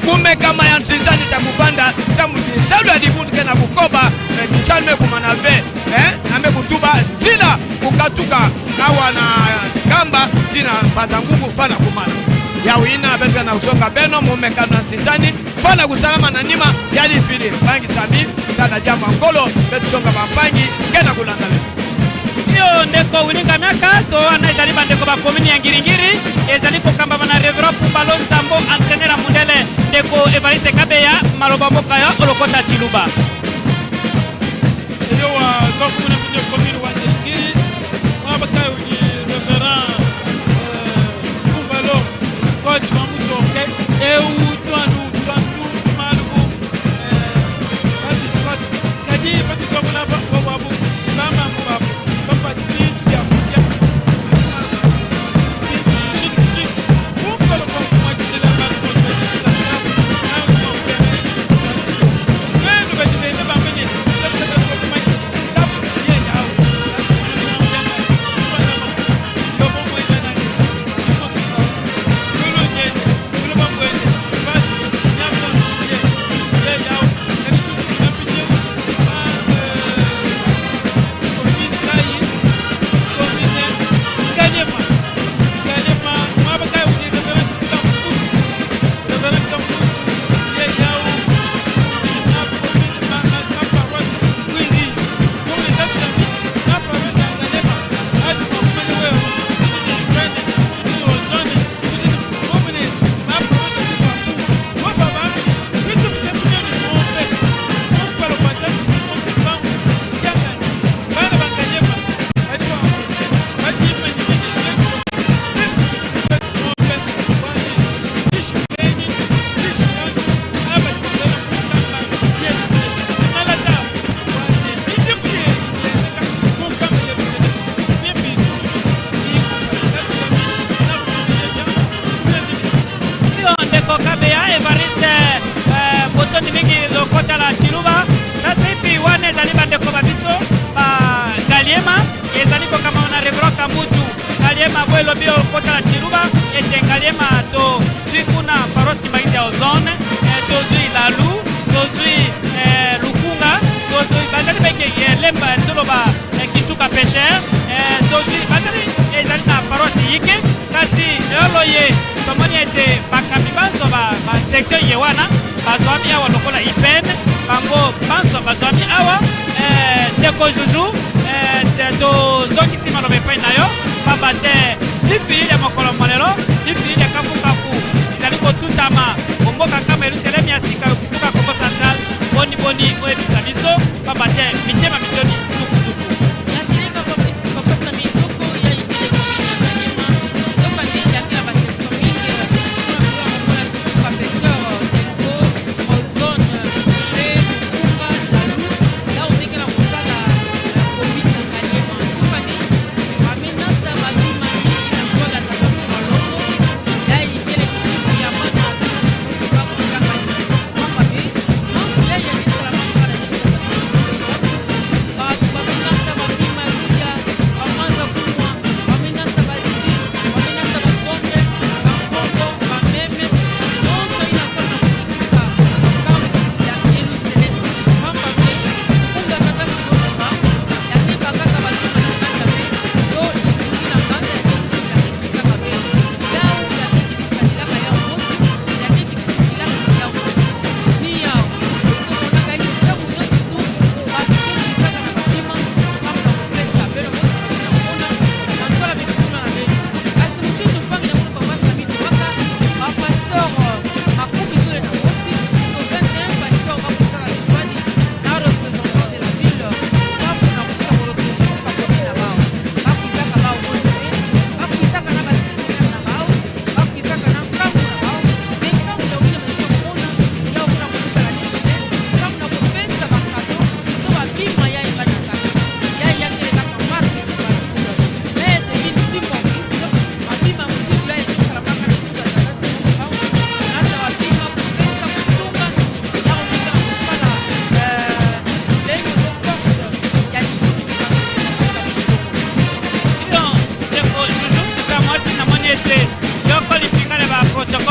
kumekama ya nzinzani takuvanda sambu bisalu ya libundu ke na kukoba bisalu mekuma na ve na mekutuba nzila kukatuka awa na Nkamba tina mpanza ngungu mpana kumala ya wina betuka na kusonga beno mumekano na nzinzani mpana kusalama na nima ya lifili mpangisami tala diamwa nkolo betusonga bampangi ke na kulanda beno. Iyo ndeko Wilinga Miaka to wana ezali bandeko ba commune ya Ngiringiri ezali kokambama na révérend Pumbalo Ntambo entraîneur ya mundele ndeko Evariste Kabeya maloba mboka ya olokota Chiluba. Eyo wa twakumuna kunye commune wa Ngiringiri mwabakayo ni révérend Pumbalo coach wa mutoke eu twanu twantu malubu batu squat kadi batu twamuna babu bama babu. Kambutu Ngaliema bo elobi okota na Tshiluba ete Ngaliema tozwi kuna paroisse Kimbanguiste ya Ozone, tozwi Lalu, tozwi Lukunga, tozwi bazali beke Lemba, toloba Kichuka Pêcheur, tozwi bazali ezali na paroisse Yike. Kasi lelo ye tomoni ete bakambi banso ba section ye wana bazwami awa lokola IPN, bango banso bazwami awa. Ndeko Juju, tozongisi maloba epai na yo, pamba te lipili ya mokolo molelo, lipili ya kafukafu ezali kotutama komboka Nkamba Yerusalemi ya sika yokutuka Kongo Central. Boni boni oyebisa biso, pamba te mitema mitoni tukutuku.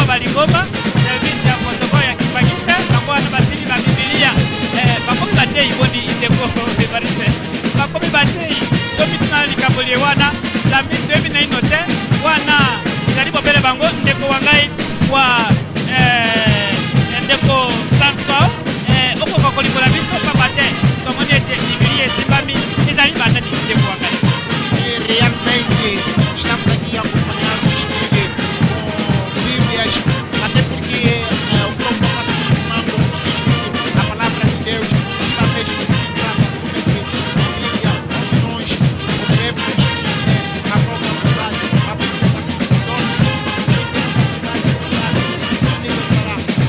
Balingomba service ya protocole ya Kimbanguiste, bango wana basili ba bibilia, bakomi batei. Boni ndeko Evariste, bakomi batei? Tomituna likambo lie wana, zambi toyebi naino te wana ezali bobele bango. Ndeko wa ngai wa ndeko Samson, okoka kolimbola biso, pamba te tomoni ete bibilia esimbami, ezali banani, ndeko wa ngai? Realmente estamos aqui a acompanhar o desfile com Bíblias, até porque o próprio Papa Simão nos diz que a palavra de Deus está mesmo centrada na Bíblia, onde nós devemos a própria vontade, a Bíblia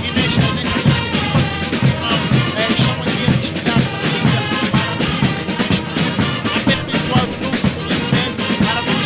e nesta estamos aqui a desfilar com a Bíblia para aperfeiçoar o nosso conhecimento, para nós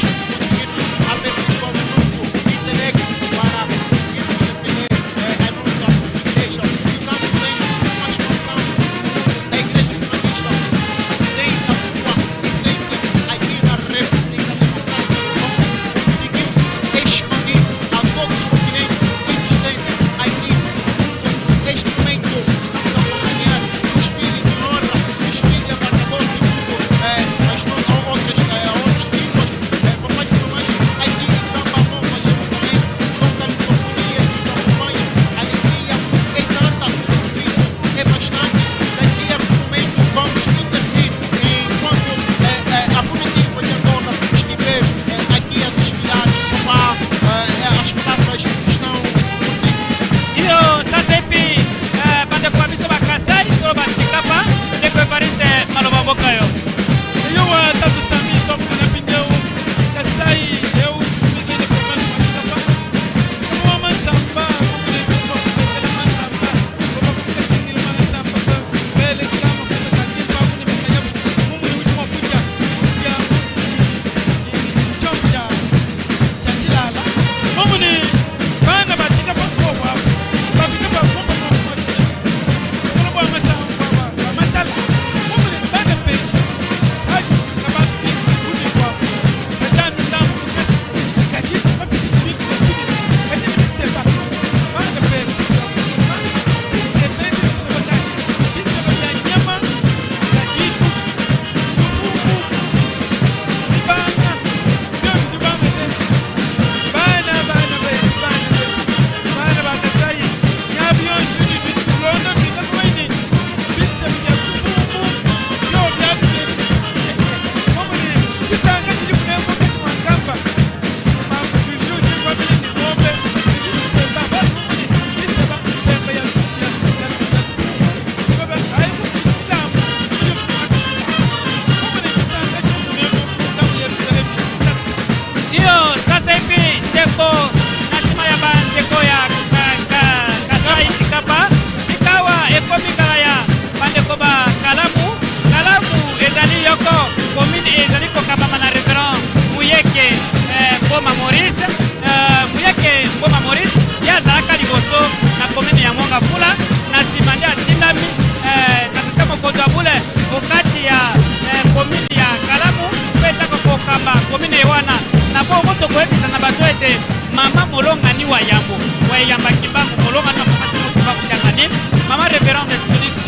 te mama molongani wa yambo wa eyamba Kimbangu, molongani wa papa Simon Kimbangu Kiangani, mama révérende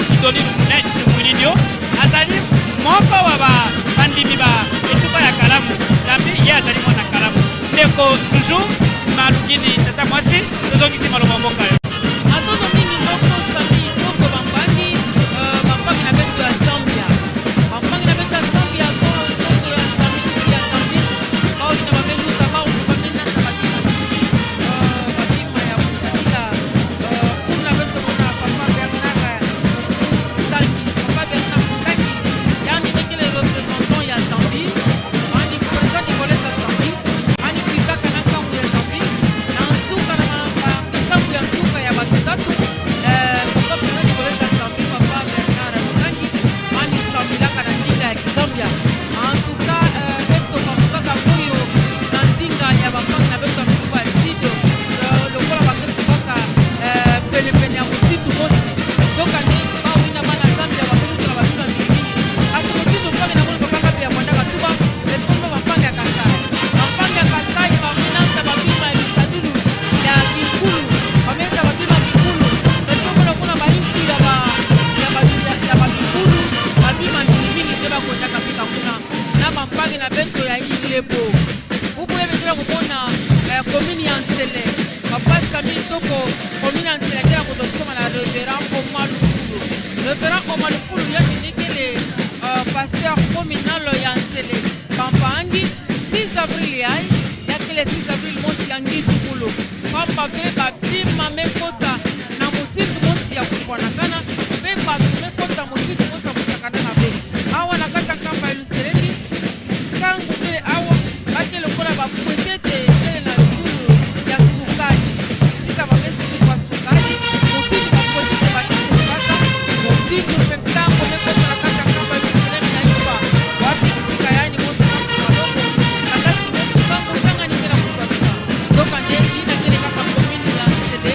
Sidoni Lumunidio azali moko wa bandimi ba etuka ya Kalamu, zambi ye azali mwana Kalamu. Ndeko toujours Malugini, tata mwasi, tozongisi maloba mboka yo. Matondo mingi ndoko Sami Toko. Bampangi, bampangi na beto ya Zambia, bampangi na beto ya Zambia, nzoto ya Sami ya Zambie baolina bameluka bamenata babima mingi, babima ya kosalila kuna beto mona papa Bernard Sangi. Papa Bernard Sangi yani mekele représentant ya Zambie, ani président du collège ya Zambie, ani kuikaka na nkambo ya Zambie na nsuka na misambo ya nsuka ya bato tatu. Papa président du collège ya Zambie, papa Bernard Sangi, ani sambilaka na ndinga ya Kizambia. En tout cas, beto bakokaka oyo na ndinga ya bampangi na beto ya Kivu ya Sud, lokola baketo kaka penepene ya motitu mosi, nzokande bawina bana Zambia bamelutela babima mingimingi, kasi motitu mpangi na moni papa mpe ya mwandaka tuba ekomba bampangi ya Kasai. Bampangi ya Kasai bamenanta babima ya bisadulu ya Kinkulu, bamenanta babima Kinkulu etomona kuna bayintu ya bakinkulu, babima mingimingi te bakotaka pika kuna na bampangi na bento ya Ilebo. Buku yebetela komona commune ya Nsele, papa Sami Toko, commune ya Nsele akela kozwa na révérend Oma Lukulu. Révérend Oma Lukulu yatindikele pasteur communal ya Nsele. Pampangi 6 avril yai yakele 6 avril mosi ya ngitukulu pamba mpe babima mekota na motitu mosi ya kopwanakana mpe bato mekota motitu mosi ya kosakana na be awa na kati ya Nkamba ya Luselemi ntango mpe awa bake lokola bapwetete esele na zulu ya sukali esika bamesuka sukali motitu bapwetete bakikokata motitu mpe ntango mekota na kati ya Nkamba ya Luselemi na yuba wapi bisika yani moto maloko katasi motukango ntangani mpe na kozwakisa nzokande inakele kaka commune ya Nsele.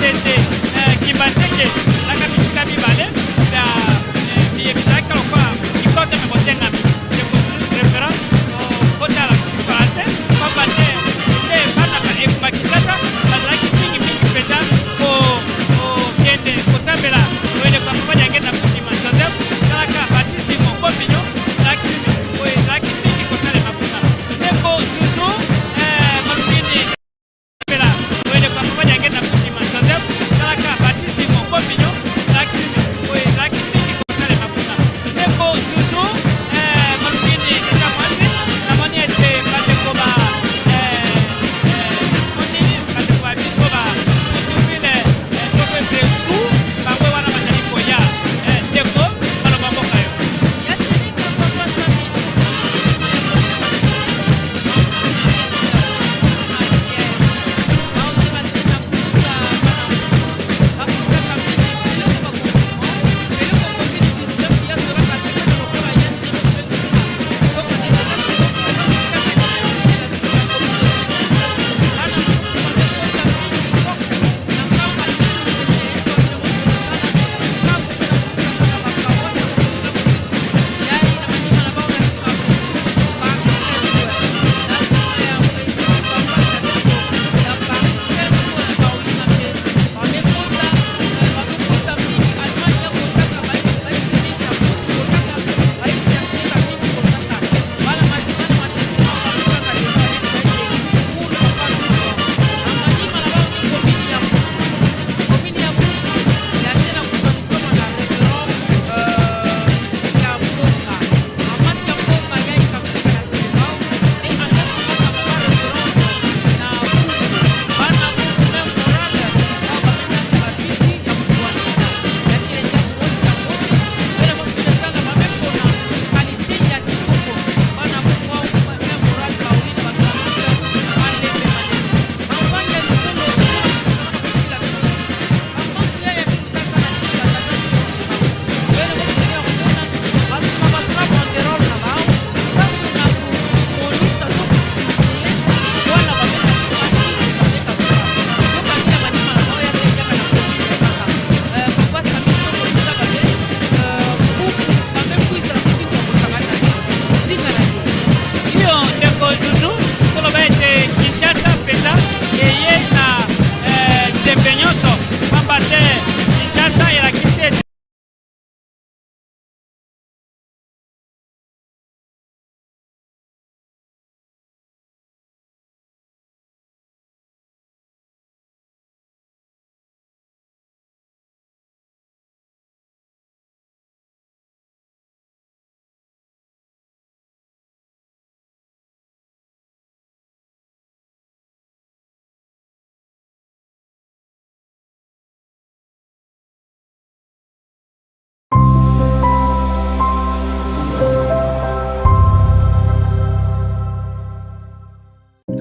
Matete, Kimbanseke ezalaka bisika mibale bya biye bizalaki lokola bikote me botengami. Ndeko Reverend kotala français, pamba te nde bana ba engumba Kinshasa bazalaki mingi mingi mpenza kokende kosambela eleko ya Papa Diangienda Kuntima Joseph. Talaka batisimo kominyo ezalaki oyo ezalaki mingi kosalema kuna. Ndeko Zuzu Malukini pela eleko ya Papa Diangienda Kuntima Joseph. Talaka batisimo kominyo ezalaki oyo ezalaki mingi kosalema kuna. Ndeko Zuzu Malukini tata mwasi, namoni ete bandeko ba namoni bandeko ba biso ba kutubile toko epesu bango wana bazali koya. Ndeko, maloba mboka yo. Iyo ndeko Zuzu, toloba ete Kinshasa mpenza eye na ntembe nyonso, pamba te Kinshasa elakisi ete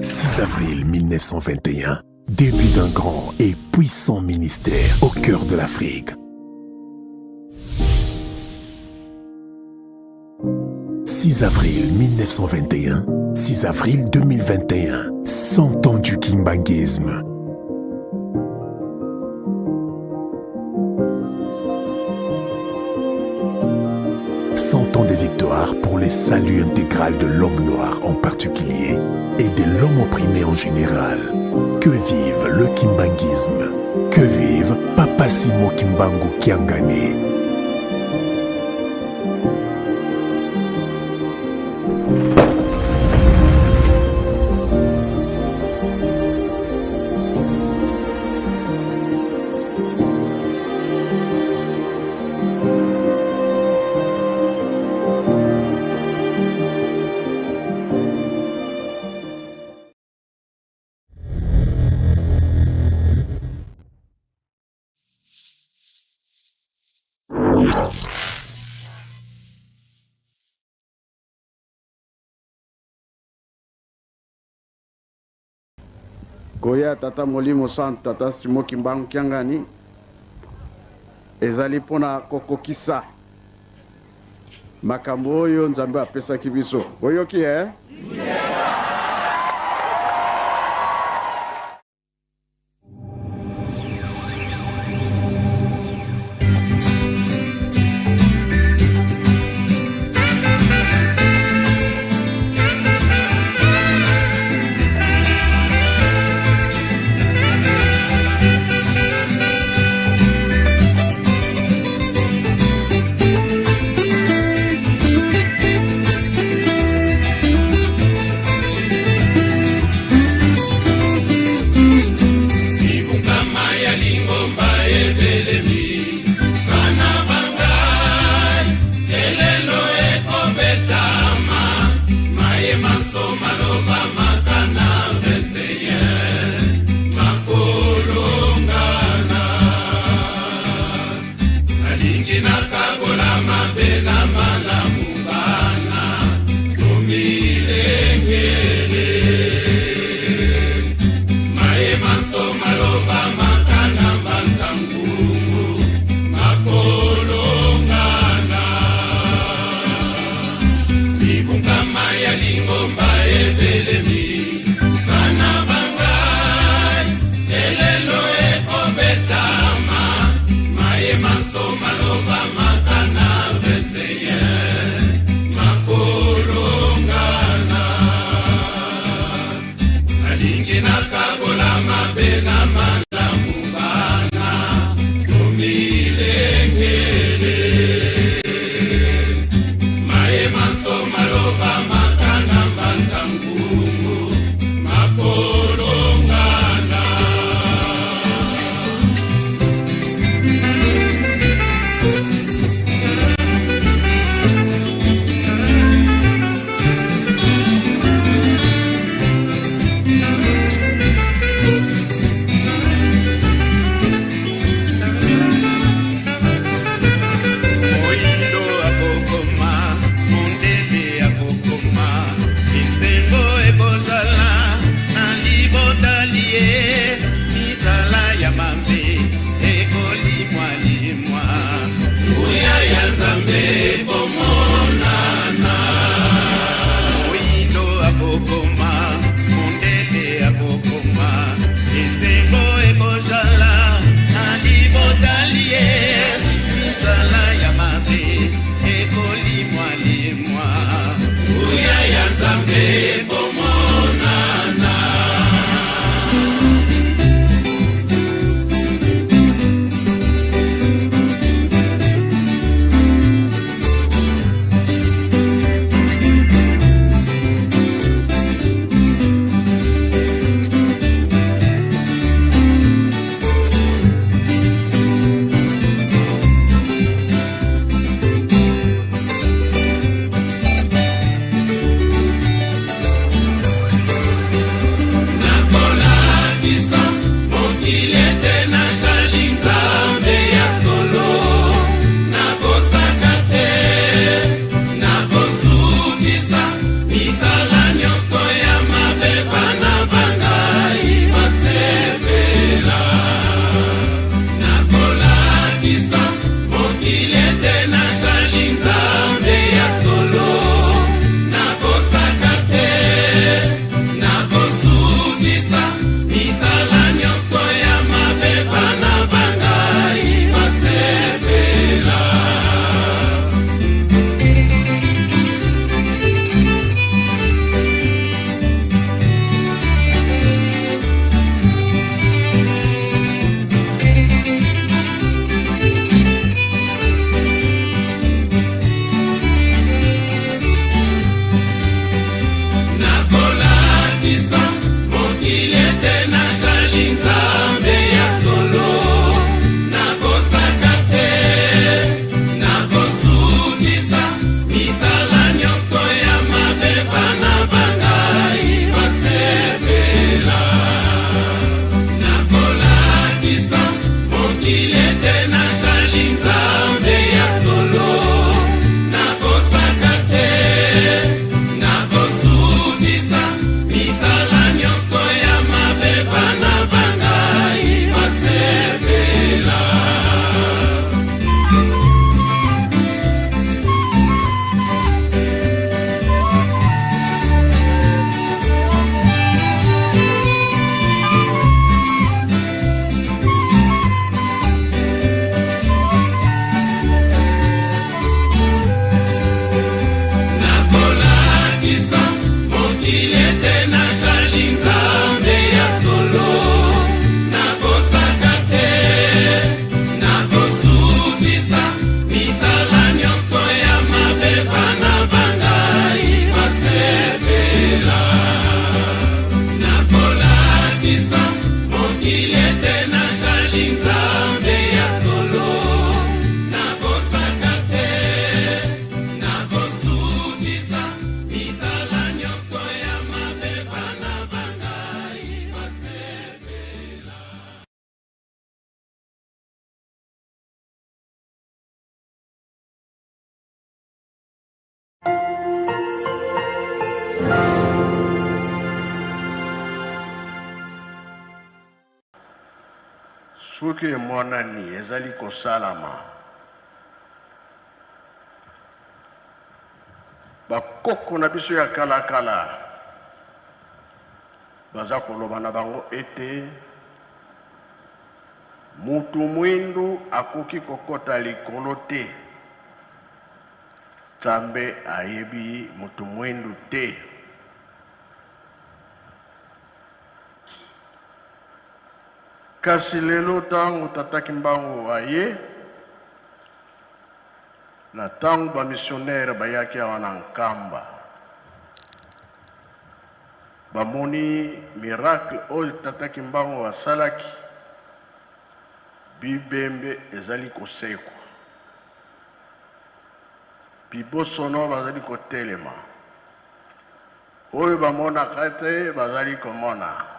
6 avril 1921, début d'un grand et puissant ministère au cœur de l'Afrique. 6 avril 1921, 6 avril 2021, 100 ans du kimbanguisme. 100 ans de victoire pour le salut intégral de l'homme noir en particulier et de l'homme opprimé en général. Que vive le kimbanguisme! Que vive Papa Simon Kimbangu Kiangani! Koya Tata Molimo Santu, Tata Simon Kimbangu Kiangani, ezali mpona kokokisa makambo oyo Nzambe apesaki biso. Boyoki eh? Soki emonani ezali kosalama, bakoko na biso ya kala kala baza koloba na bango ete mutu mwindu akoki kokota likolo te. Nzambe ayebi mutu mwindu te. Kasi lelo tango Tata Kimbangu aye, na tango ba missionnaires bayaki awa na Nkamba, bamoni miracle oyo Tata Kimbangu asalaki, bibembe ezali kosekwa, bibosono bazali kotelema, oyo bamonaka te bazali komona.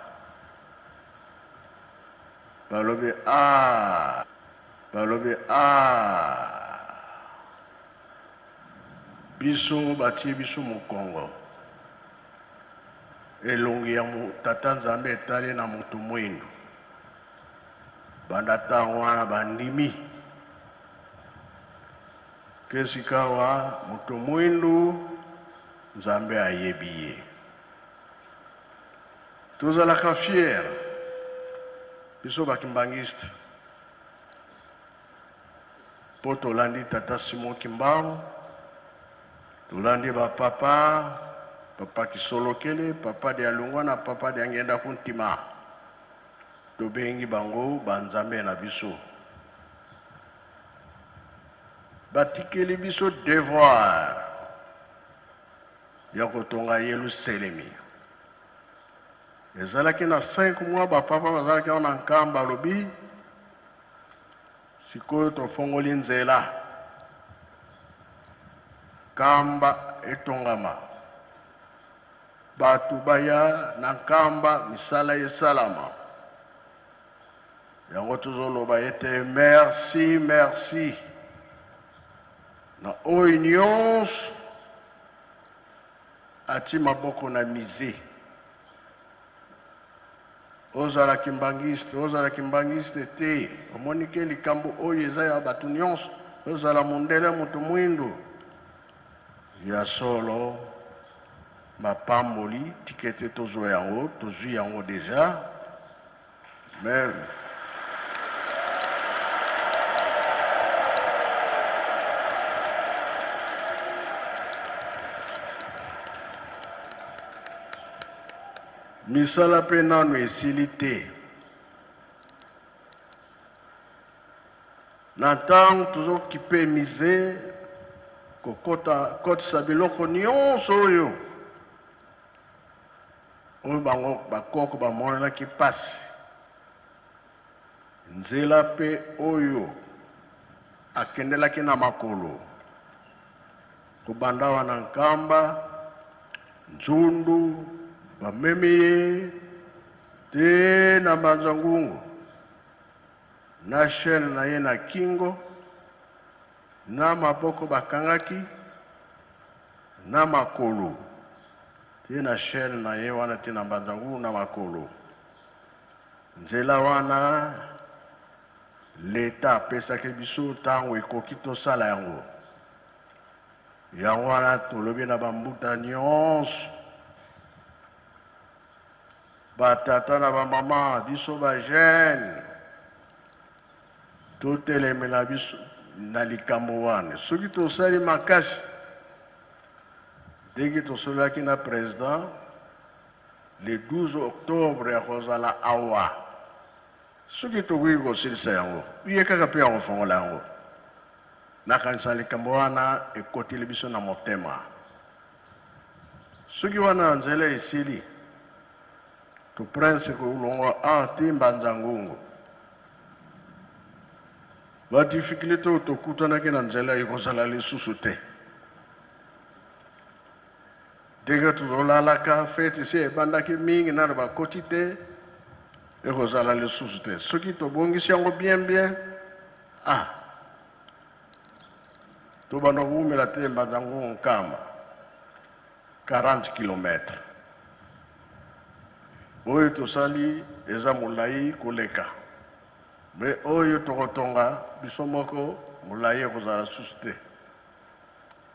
Balobi ah, balobi ah, biso batie biso mokongo, elongi ya Tata Nzambe etali na moto mwindu. Banda ntango wana bandimi ke sikawa moto mwindu Nzambe ayebi ye. Tozalaka fier biso ba kimbanguiste po tolandi tata Simon Kimbangu, tolandi ba papa, papa Kisolokele, papa Dialungana na papa Diangienda Kuntima, tobengi bango ba nzambe na biso. Batikeli biso devoir ya kotonga Yelusalemi. Ezalaki na 5 mois ba papa bazalaki awa na Nkamba, alobi sikoyo tofongoli nzela Nkamba etongama, bato baya na Nkamba, misala esalama. Yango tozoloba ete merci, merci na oyo nyonso ati maboko na musée. Ozala kimbanguiste, ozala kimbanguiste te, omoni ke likambo oyo eza ya bato nyonso, ozala mondele, moto mwindu. Ya solo mapamboli tika ete tozwa yango, tozwi yango deja. Mais misala mpe nanu esili te. Na ntango tozokipe musee, kokota kotisa biloko nyonso oyo oyo bango bakoko bamonanaki mpasi, nzela mpe oyo akendelaki na makolo kobanda awa na Nkamba, Nzundu, bamemi ye tee na Mbanza Ngungu na chaine na ye na kingo, na maboko bakangaki na makolo. Ti na chaine na ye wana ti na Mbanza Ngungu na makolo. Nzela wana l'etat apesaki biso tango ekoki tosala yango. Yango wana tolobi na ba mbuta nionso, ba tata na ba mama, biso ba jeunes totelemela biso na likambo wana. Soki tosali makasi Ndenge tosololaki na president le 12 octobre akozala awa. Soki tokoki kosilisa yango, ye kaka mpe akofongola yango. Nakanisa likambo wana ekoteli biso na motema. Soki wana nzela esili, to prince kolongwa awa ti Mbanza Ngungu. Ba difficultes oyo tokutanaki na nzela ekozala lisusu te. Ndenge tozolalaka feti esi ebandaki mingi nano bakoti te, ekozala lisusu te. Soki tobongisi yango bien bien, ah, tobanda kowumela te Mbanza Ngungu Nkamba 40 kilomètres. Oyo tosali eza molai koleka. Me oyo tokotonga biso moko molayi ekozala susu te.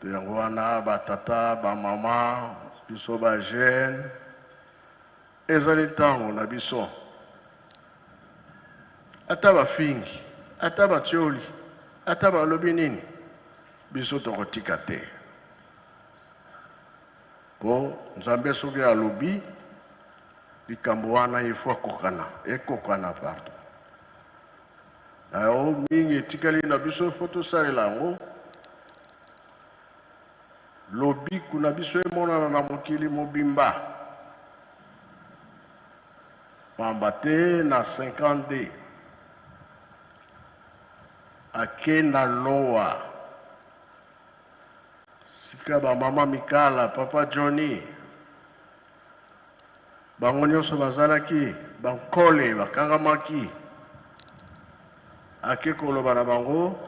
Te yango wana ba tata, ba mama, biso ba jeune, ezali ntango na biso. Ata bafingi, ata batioli, ata balobi nini, biso tokotika te. Po Nzambe soki alobi likambo wana il faut akokana, ekokana pardon. Na yango mingi etikali na biso faut tosalela yango. Lobiko na biso emonana na mokili mobimba. Pamba te na 52 ake na lowa sika ba mama Mikala, papa Johnny, bango nyonso bazalaki bankole, bakangamaki. Ake koloba na bango,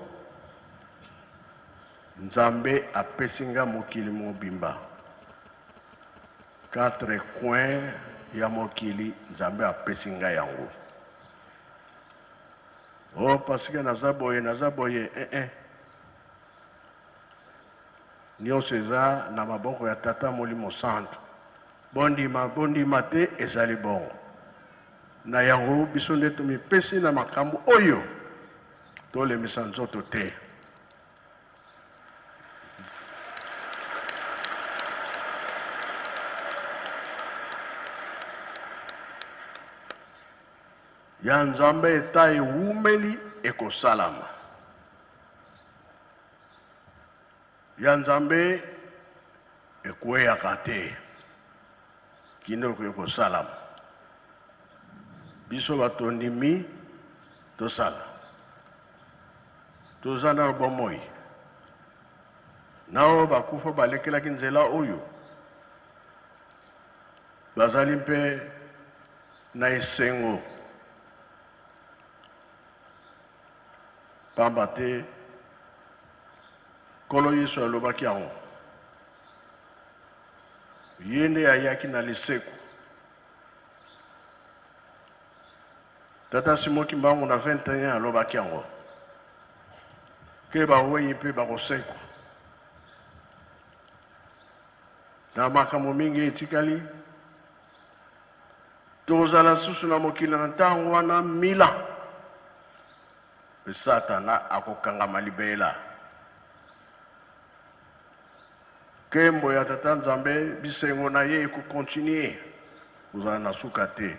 Nzambe apesi nga mokili mobimba, quatre coins ya mokili Nzambe apesi nga yango. Oh, parce que naza boye, naza boye, eh eh. Nionso eza na maboko ya Tata Molimo Santu. Bondima, bondima te, ezali bongo. Na yango, biso nde tomipesi na makambo oyo, tolembisa nzoto te. Ya Nzambe eta ewumeli ekosalama. Ya Nzambe ekueyaka te kino ekoki kosalama. Biso batondimi tosala. Toza na bomoi. Na oyo bakufa balekelaki nzela oyo bazali mpe na esengo. Pamba te Nkolo Yesu alobaki yango. Ye nde ayaki na lisekwa. Tata Simon Kimbangu na 21 alobaki yango. Ke bawei mpe bakosekwa. Na makambo mingi etikali, Tokozala susu na mokili na ntango wana mila, mpe Satana akokangama libela. Nkembo ya Tata Nzambe, bisengo na ye ekokontinue kozala na suka te.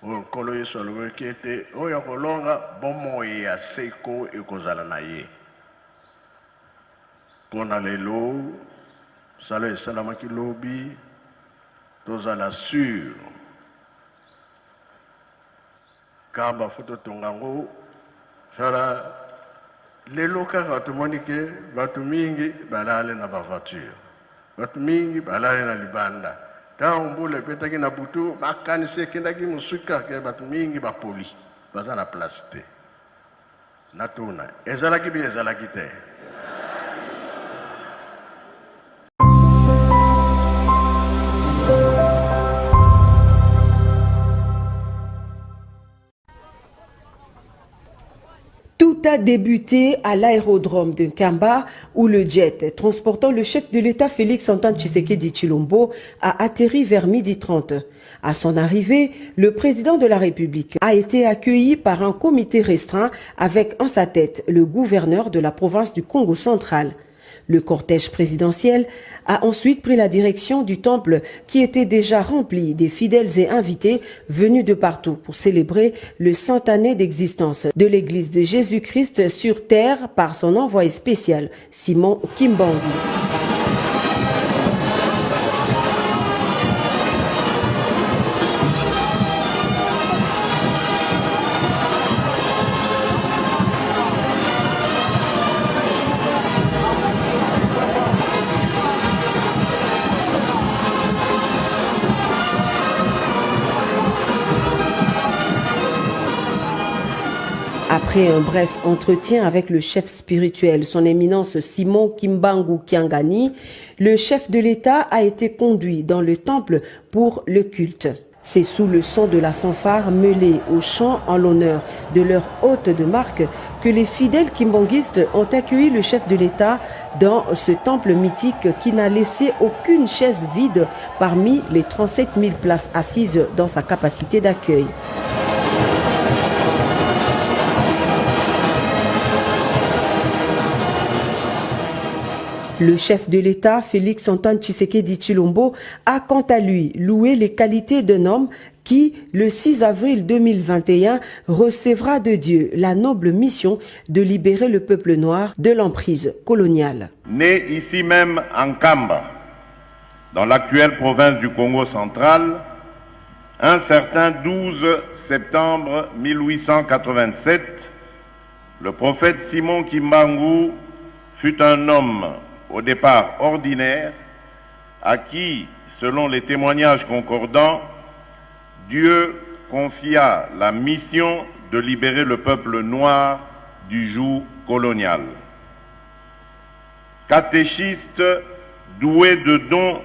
Oyo Nkolo Yesu alobaki ete oyo akolonga, bomoi ya seko ekozala na ye. Mpo na lelo, mosala esalamaki lobi, Tozala sur. Kamba faut totonga yango sala lelo kaka tomoni ke bato mingi balali na ba voiture bato mingi balali na libanda ntango mbula ebetaki na butu makanisi ekendaki mosika ke bato mingi bapoli baza na place te natuna ezalaki bi ezalaki te Tout a débuté à l'aérodrome de Nkamba où le jet transportant le chef de l'État Félix Antoine Tshisekedi Tshilombo a atterri vers 12h30. À son arrivée, le président de la République a été accueilli par un comité restreint avec en sa tête le gouverneur de la province du Congo central. Le cortège présidentiel a ensuite pris la direction du temple qui était déjà rempli des fidèles et invités venus de partout pour célébrer le cent années d'existence de l'église de Jésus-Christ sur terre par son envoyé spécial, Simon Kimbangu. Après un bref entretien avec le chef spirituel, son éminence Simon Kimbangu Kiangani, le chef de l'État a été conduit dans le temple pour le culte. C'est sous le son de la fanfare mêlée au chant en l'honneur de leur hôte de marque que les fidèles kimbanguistes ont accueilli le chef de l'État dans ce temple mythique qui n'a laissé aucune chaise vide parmi les 37 000 places assises dans sa capacité d'accueil. Le chef de l'État, Félix Antoine Tshisekedi Tshilombo, a quant à lui loué les qualités d'un homme qui, le 6 avril 2021, recevra de Dieu la noble mission de libérer le peuple noir de l'emprise coloniale. Né ici même en Kamba, dans l'actuelle province du Congo central, un certain 12 septembre 1887, le prophète Simon Kimbangu fut un homme au départ ordinaire à qui, selon les témoignages concordants, Dieu confia la mission de libérer le peuple noir du joug colonial. Catéchiste doué de dons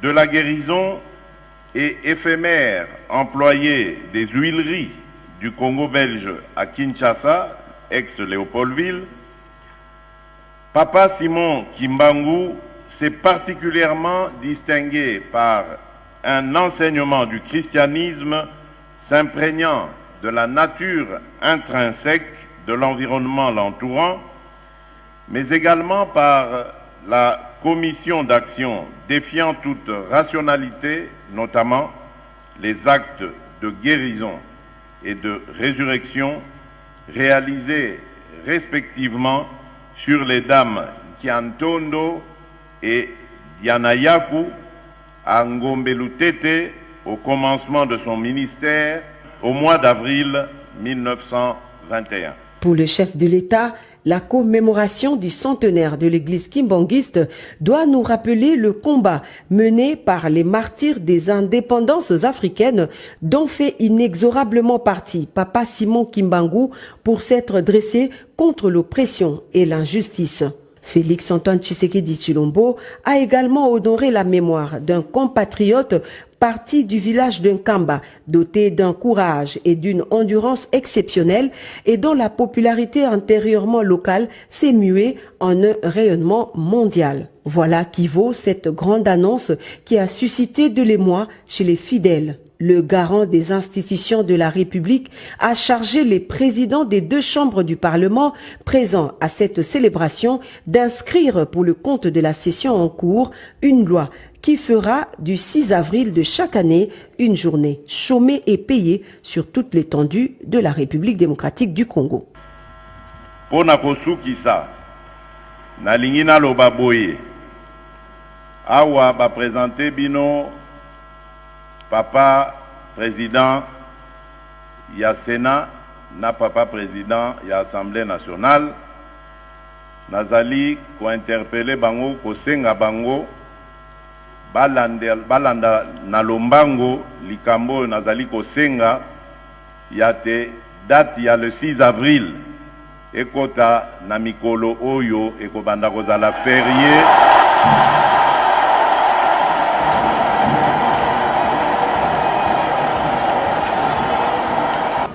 de la guérison et éphémère employé des huileries du Congo belge à Kinshasa, ex-Léopoldville, Papa Simon Kimbangu s'est particulièrement distingué par un enseignement du christianisme s'imprégnant de la nature intrinsèque de l'environnement l'entourant, mais également par la commission d'action défiant toute rationalité, notamment les actes de guérison et de résurrection réalisés respectivement sur les dames Kiantondo et Dianayaku à Ngombelutete au commencement de son ministère au mois d'avril 1921. Pour le chef de l'État, la commémoration du centenaire de l'église kimbanguiste doit nous rappeler le combat mené par les martyrs des indépendances africaines dont fait inexorablement partie Papa Simon Kimbangu pour s'être dressé contre l'oppression et l'injustice. Félix Antoine Tshisekedi Tshilombo a également honoré la mémoire d'un compatriote parti du village de Nkamba, doté d'un courage et d'une endurance exceptionnelle et dont la popularité antérieurement locale s'est muée en un rayonnement mondial. Voilà qui vaut cette grande annonce qui a suscité de l'émoi chez les fidèles. Le garant des institutions de la République a chargé les présidents des deux chambres du Parlement présents à cette célébration d'inscrire pour le compte de la session en cours une loi qui fera du 6 avril de chaque année une journée chômée et payée sur toute l'étendue de la République démocratique du Congo. Mpo na kosukisa, nalingi naloba boye, awa ba presenter bino papa president ya Senat na papa president ya Assemblee nationale, nazali ko interpeller bango, kosenga bango balanda na lombango likambo oyo nazali kosenga ya te date ya le 6 avril ekota na mikolo oyo ekobanda kozala ferie.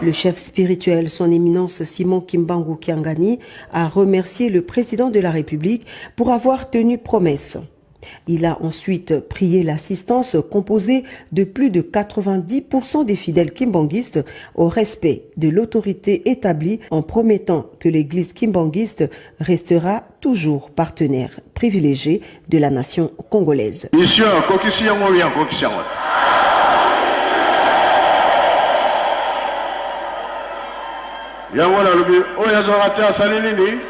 Le chef spirituel, son éminence Simon Kimbangu Kiangani, a remercié le président de la République pour avoir tenu promesse. Il a ensuite prié l'assistance composée de plus de 90% des fidèles kimbanguistes au respect de l'autorité établie en promettant que l'église kimbanguiste restera toujours partenaire privilégié de la nation congolaise. Mission akokisi yango oyo akokisi yango te. Yango nalobi oyo azwaka te asali nini?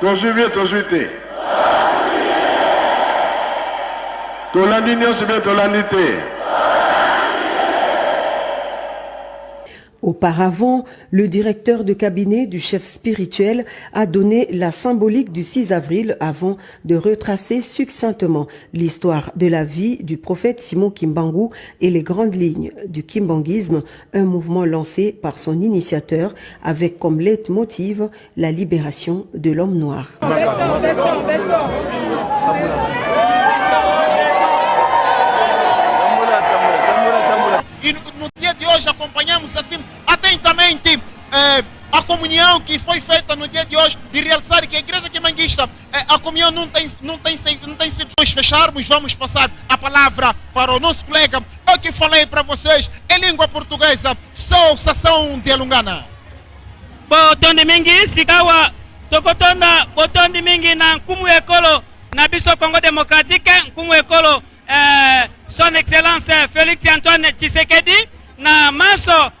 Tozwi bien tozwi te? Tolandi nyonso bien tolandi te? Auparavant, le directeur de cabinet du chef spirituel a donné la symbolique du 6 avril avant de retracer succinctement l'histoire de la vie du prophète Simon Kimbangu et les grandes lignes du kimbanguisme, un mouvement lancé par son initiateur avec comme leitmotiv la libération de l'homme noir. E no dia de hoje acompanhamos assim atentamente a comunhão que foi feita no dia de hoje, de realçar que a Igreja Kimbanguista, a comunhão não tem sido nós fecharmos. Vamos passar a palavra para o nosso colega. Eu que falei para vocês em língua portuguesa, sou Sassão de Alungana. Botondi mingi sikawa tokotonda botondi mingi na nkumu ekolo na biso Congo démocratique, nkumu ekolo son excellence Félix Antoine Tshisekedi na maso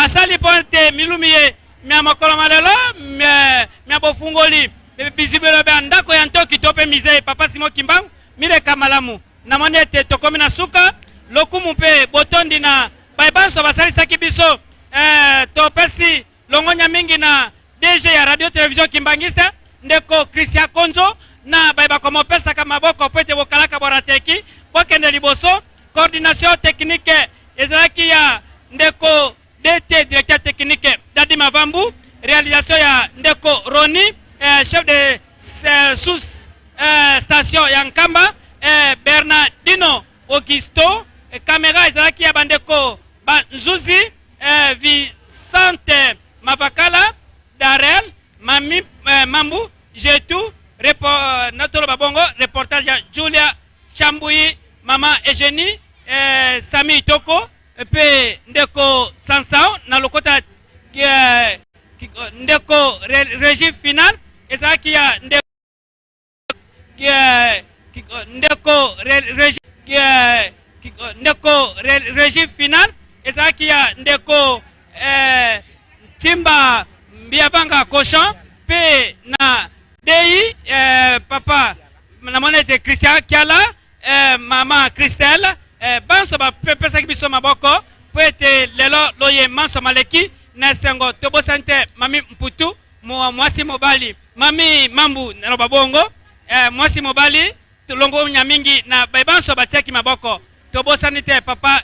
asali ponte milumie mya mokolo malelo mya bofungoli bizibelo bya ndako ya ntoki tope misee papa Simon Kimbangu mileka malamu namoni ete tokomi na suka lokumu mpe botondi na bayebanso basalisaki biso topesi longonya mingi na DG ya radio télévision Kimbanguiste ndeko Christian Konzo na bayeba komopesaka maboko po ete bokalaka borateki bokende liboso. Coordination technique ezalaki ya ndeko DT directeur technique Dadi Mavambu, réalisation ya ndeko Roni chef de sous station ya Nkamba Bernardino Augusto, caméra ezalaki ya bandeko Banzuzi Vicente Mavakala Darel Mami Mambu Jetu Natolo Babongo, reportage ya Julia Chambouyi, Mama Eugénie Sami Itoko pe ndeko Sansao na lokota ndeko régie finale ezalaki ya ndeko ndeko régie finale ezalaki ya ndeko Timba Mbiabanga Cochon pe na DI papa namoni ete Christian Kiala mama Christelle banso bapesaki biso maboko po ete lelo loye manso maleki na esengo tobosani te mami Mputu mwasi mobali mami Mambu naloba bongo mwasi mobali tolongo nyamingi na banso batiaki maboko tobosani te papa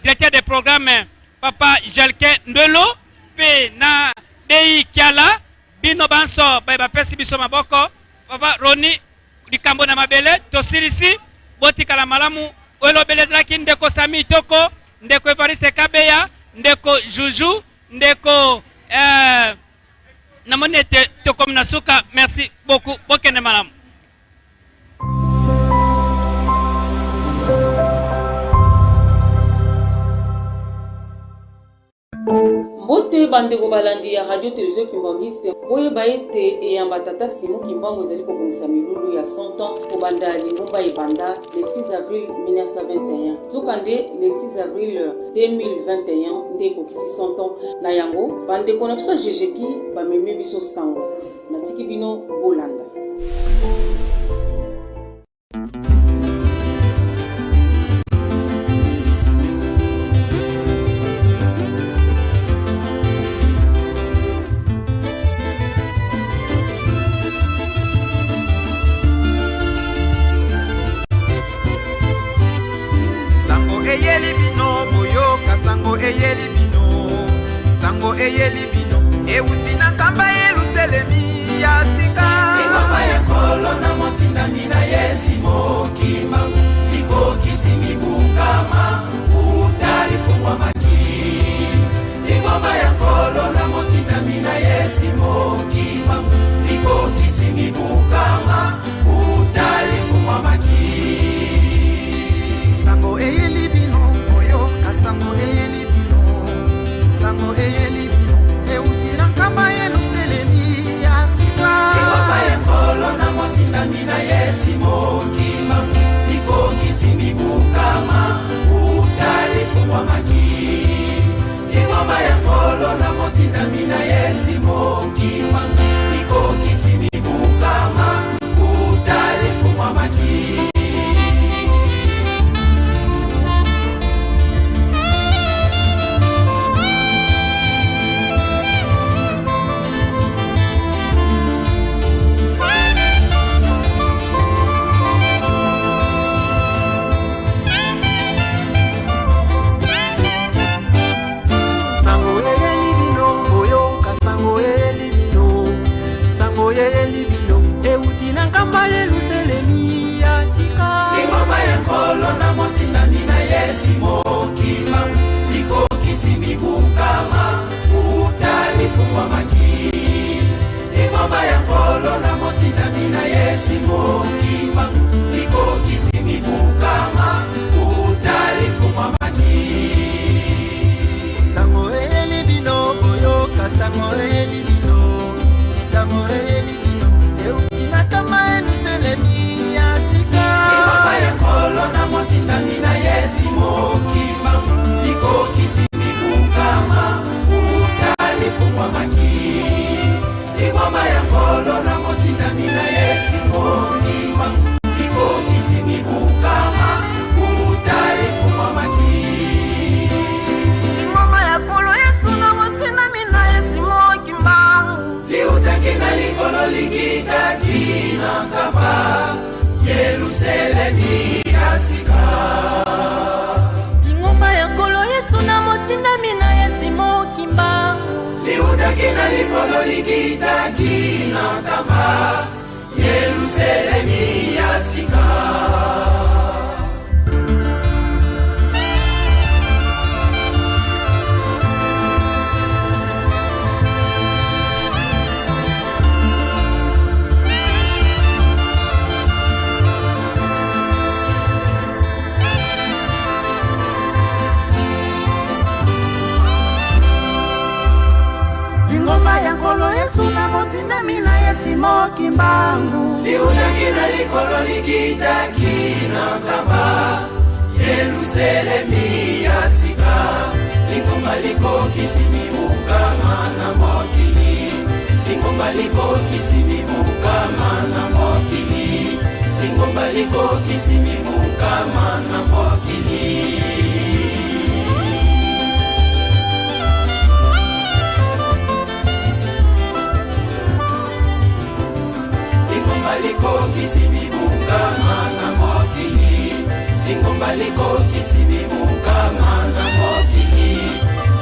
directeur de programme papa Jelke Ndolo pe na DI Kiala bino banso bapesi biso maboko papa Roni likambo na mabele tosilisi botikala malamu elobele ezalaki ndeko Sami Itoko ndeko Evariste Kabeya ndeko Juju ndeko namoni ete tokomi na suka. Merci beaucoup, bokende malamu. Mbote bandeko balandi ya radio télévision Kimbanguiste, boyeba ete eyamba tata Simon Kimbangu ezali kobongisa milulu ya 100 ans kobanda lingomba ebanda le 6 avril 1921. Nzokande le 6 avril 2021 nde ekokisi 100 ans na yango bandeko na biso jejeki bamemi biso sango natiki bino bolanda. Eyeli bino, sango eyeli bino, euti na Nkamba Yelusalemi ya sika. Engomba ya Nkolo na motindami na ye Simon Kimbangu, likokisi mibukama, uta lifungwamaki. Engomba ya Nkolo na motindami na ye Simon Kimbangu, likokisi mibukama, uta lifungwamaki. Sango eyeli bino, oyoka sango eyeli bino, sango eyeli bino, euti na Nkamba Yelusalemi ya sika. Engomba ya Nkolo na motindami na ye Simon Kimbangu, likokisi mibukama, uta lifungwamaki. Engomba ya Nkolo na motindami na ye Simon Kimbangu, likokisi mibukama, uta lifungwamaki. lifungwamaki. Lingomba ya Nkolo na motindami na ye Simon Kimbangu likokisi mibukama uta lifungwamaki. Sango eyeli bino boyoka, sango eyeli bino, sango eyeli bino euti na kama Yelusalemi ya sika. Lingomba ya Nkolo na motindami na ye Simon Kimbangu likokisi mibukama uta lifungwamaki. Lingomba ya Nkolo na motindami na ye Simon Kimbangu likokisi mibukama uta lifungwamaki. Lingomba ya Nkolo Yesu na motindami na ye Simon Kimbangu liutaki na likolo likitaki na Nkamba Yelusalemi ya sika. Lingomba ya Nkolo Yesu na motindami na ye Simon Kimbangu liutaki na likolo likitaki na Nkamba Yelusalemi ya sika. Lingomba ya Nkolo Yesu na motindami na ye Simon Kimbangu liutaki na likolo likitaki na Nkamba Yelusalemi ya sika. Lingomba likokisi mibukama na mokili, lingomba likokisi mibukama na mokili, lingomba likokisi mibukama na mokili. Lingomba likokisi mibukama na mokili, lingomba likokisi mibukama na mokili,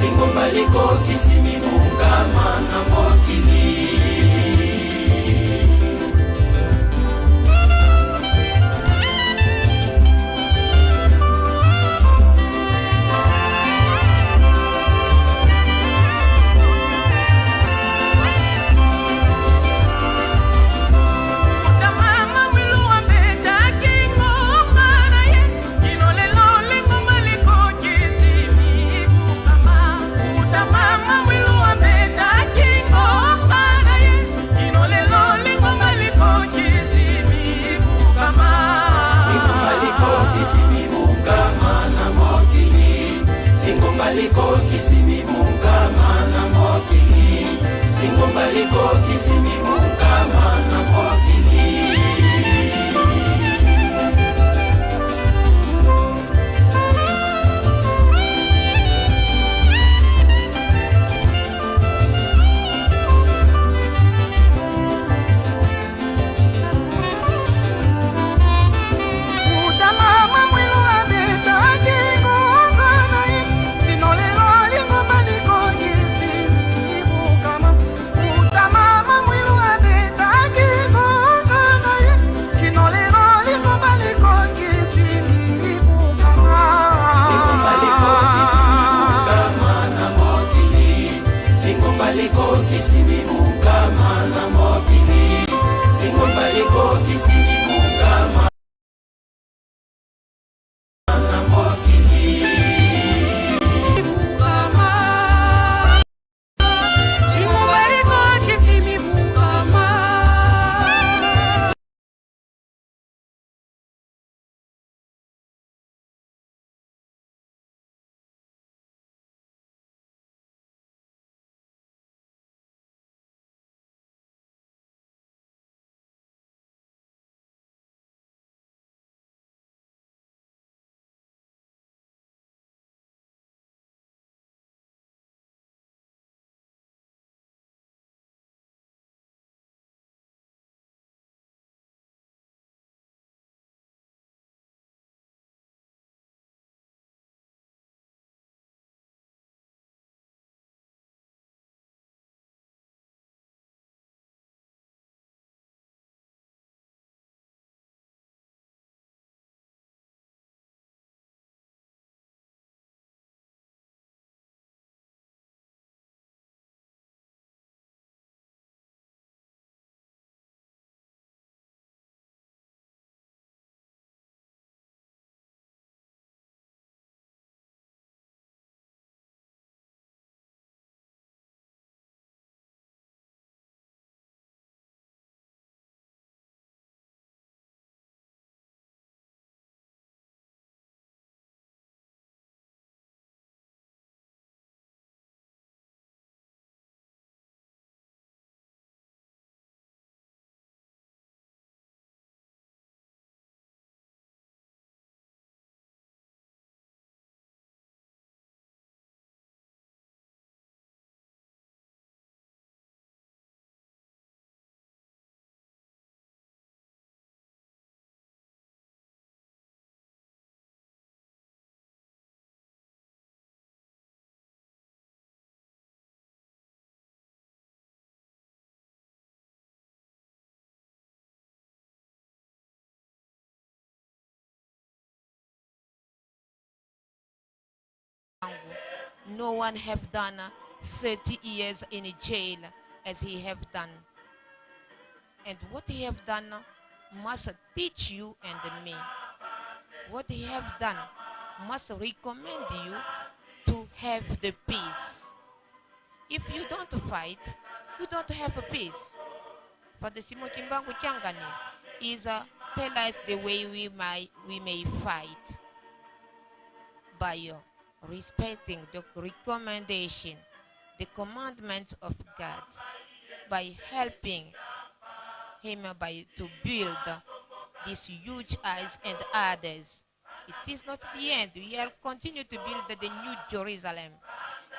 lingomba likokisi mibukama na mokili. Mama mwilu abetaki ngoma na ye kino lelo lingomba likokisi mibukama. Uta mama mwilu abetaki ngoma na ye kino lelo lingomba likokisi mibukama. Lingomba likokisi mibukama na mokili, lingomba likokisi mibukama na mokili, lingomba likokisi mibukama na mokili. Uta mama mwilu abetaki ngoma na ye kino lelo lingomba likokisi mibukama. Uta mama mwilu abetaki ngoma na ye kino lelo lingomba likokisi mibukama. Lingomba likokisi mibukama na mokili, lingomba likokisi mibukama na mokili, lingomba likokisi mibukama na mokili. Lingomba likokisi mibukama. No one have done 30 years in jail as he have done. And what he have done must teach you and me. What he have done must recommend you to have the peace. If you don't fight, you don't have a peace. Father Simon Kimbangu Kiangani is tell us the way we may fight by respecting the recommendation, the commandments of God, by helping him by to build these huge eyes and others. It is not the end. We are continue to build the new Jerusalem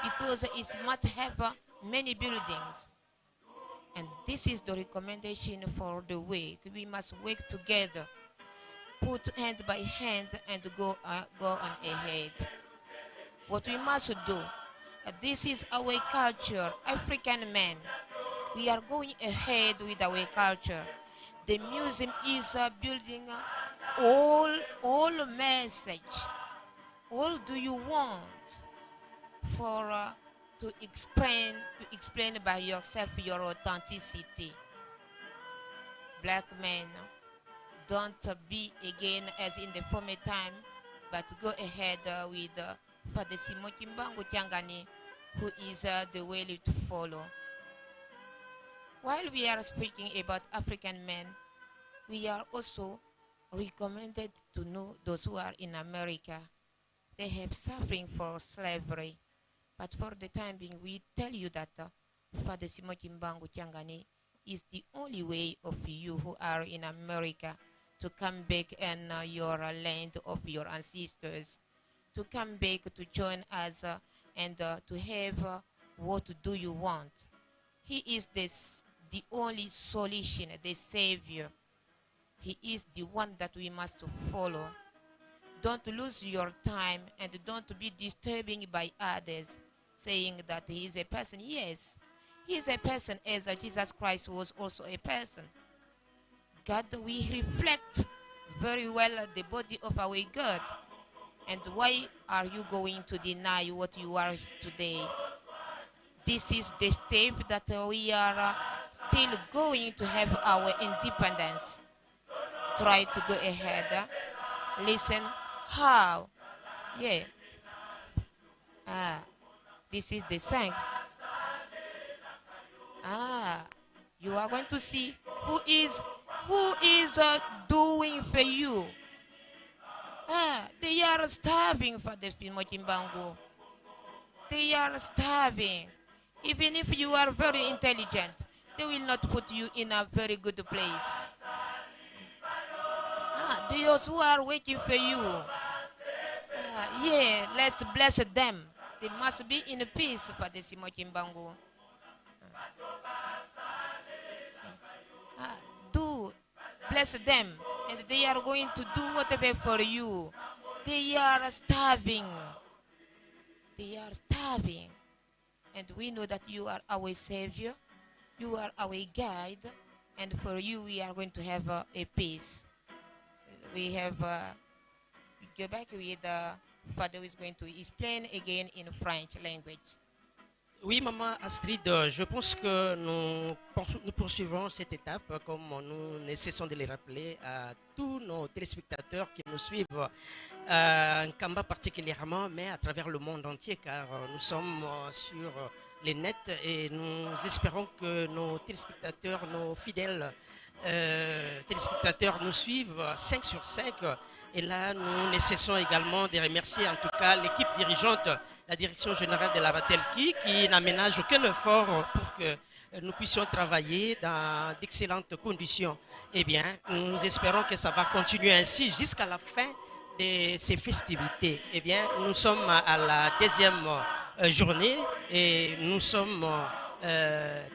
because it must have many buildings. And this is the recommendation for the week. We must work together, put hand by hand, and go on ahead. What we must do, this is our culture, African men. We are going ahead with our culture. The museum is building all message. All do you want for to explain by yourself your authenticity. Black men, don't be again as in the former time, but go ahead with Father Simon Kimbangu Kiangani, who is the way to follow. While we are speaking about African men, we are also recommended to know those who are in America. They have suffering for slavery. But for the time being, we tell you that Father Simon Kimbangu Kiangani is the only way of you who are in America to come back and your land of your ancestors, to come back to join us and to have what do you want. He is the only solution, the savior. He is the one that we must follow. Don't lose your time and don't be disturbing by others saying that he is a person. Yes, he is a person as Jesus Christ was also a person. God, we reflect very well the body of our God. And why are you going to deny what you are today? This is the step that we are still going to have our independence. Try to go ahead. Listen, how? Yeah. This is the sign. You are going to see who is doing for you. They are starving for the Simon Kimbangu. They are starving. Even if you are very intelligent, they will not put you in a very good place. Those who are waiting for you, yeah, let's bless them. They must be in peace for the Simon Kimbangu. Do bless them, and they are going to do whatever for you. They are starving. They are starving. And we know that you are our savior. You are our guide. And for you, we are going to have a peace. We go back with the Father who is going to explain again in French language. Oui, Maman Astrid, je pense que nous poursuivons cette étape comme nous ne cessons de le rappeler à tous nos téléspectateurs qui nous suivent, Nkamba particulièrement, mais à travers le monde entier, car nous sommes sur les nets et nous espérons que nos téléspectateurs, nos fidèles téléspectateurs nous suivent 5 sur 5. Et là, nous ne cessons également de remercier en tout cas l'équipe dirigeante, la direction générale de la Ratelki, qui n'aménage aucun effort pour que nous puissions travailler dans d'excellentes conditions. Eh bien, nous espérons que ça va continuer ainsi jusqu'à la fin de ces festivités. Eh bien, nous sommes à la deuxième journée et nous sommes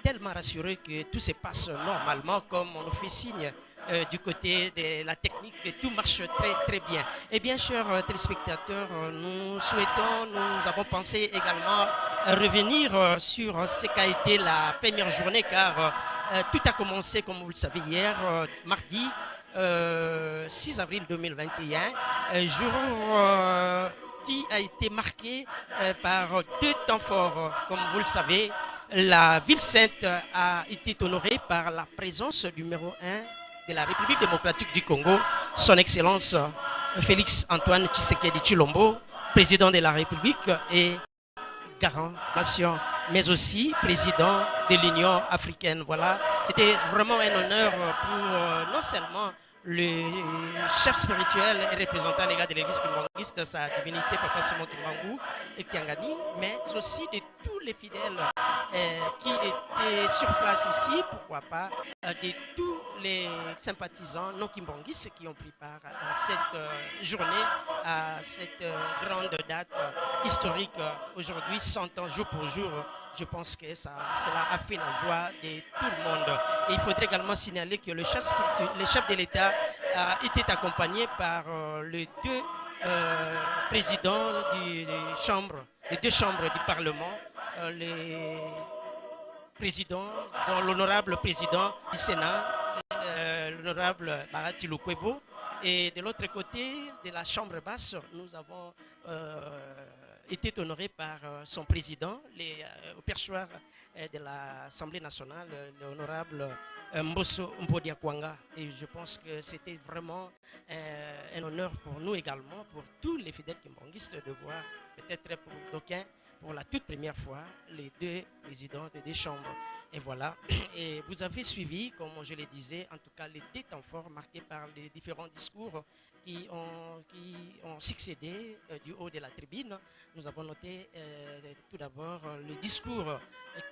tellement rassurés que tout se passe normalement comme on nous fait signe. Du côté de la technique, tout marche très très bien. Eh bien, chers téléspectateurs, nous avons pensé également revenir sur ce qu'a été la première journée, car tout a commencé, comme vous le savez, hier, mardi 6 avril 2021, jour qui a été marquée par deux temps forts. Comme vous le savez, la ville sainte a été honorée par la présence du numéro 1 de la République démocratique du Congo, son Excellence Félix Antoine Tshisekedi Tshilombo, président de la République et garant nation, mais aussi président de l'Union africaine. Voilà, c'était vraiment un honneur pour non seulement le chef spirituel et représentant légal de l'église kimbanguiste, sa divinité Papa Simon Kimbangu et Kiangani, mais aussi de tous les fidèles qui étaient sur place ici, pourquoi pas, de tous les sympathisants non kimbanguistes qui ont pris part à cette journée, à cette grande date historique, aujourd'hui, 100 ans jour pour jour. Je pense que cela a fait la joie de tout le monde. Et il faudrait également signaler que le chef de l'État a été accompagné par les deux présidents du, des chambres, les deux chambres du Parlement, les présidents, dont l'honorable président du Sénat, l'honorable Bahati Lukwebo. Et de l'autre côté de la chambre basse, nous avons été honoré par son président, au perchoir de l'Assemblée nationale, l'honorable Mboso Mpodia Kwanga. Et je pense que c'était vraiment un honneur pour nous également, pour tous les fidèles kimbanguistes, de voir, peut-être pour d'aucuns, pour la toute première fois, les deux présidents des deux chambres. Et voilà. Et vous avez suivi, comme je le disais, en tout cas les deux temps forts marqués par les différents discours qui ont succédé du haut de la tribune. Nous avons noté tout d'abord le discours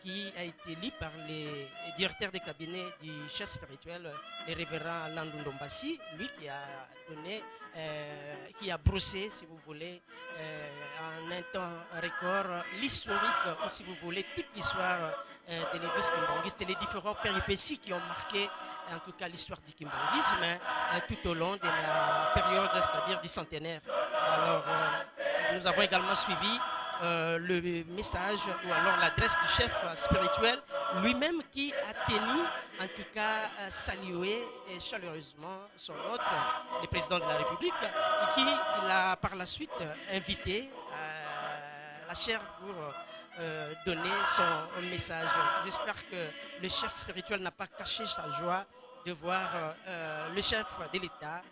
qui a été lu par les directeurs de cabinet du chef spirituel, le révérend Landu Ndombasi, lui qui a donné, qui a brossé, si vous voulez, en un temps record, l'historique, ou si vous voulez, toute l'histoire de l'église kimbanguiste et les différents péripéties qui ont marqué, en tout cas, l'histoire du kimbanguisme, tout au long de la période, c'est-à-dire du centenaire. Alors, nous avons également suivi le message ou alors l'adresse du chef spirituel lui-même qui a tenu, en tout cas, à saluer et chaleureusement son hôte, le président de la République, et qui l'a par la suite invité à la chaire pour donner son message. J'espère que le chef spirituel n'a pas caché sa joie de voir le chef de l'État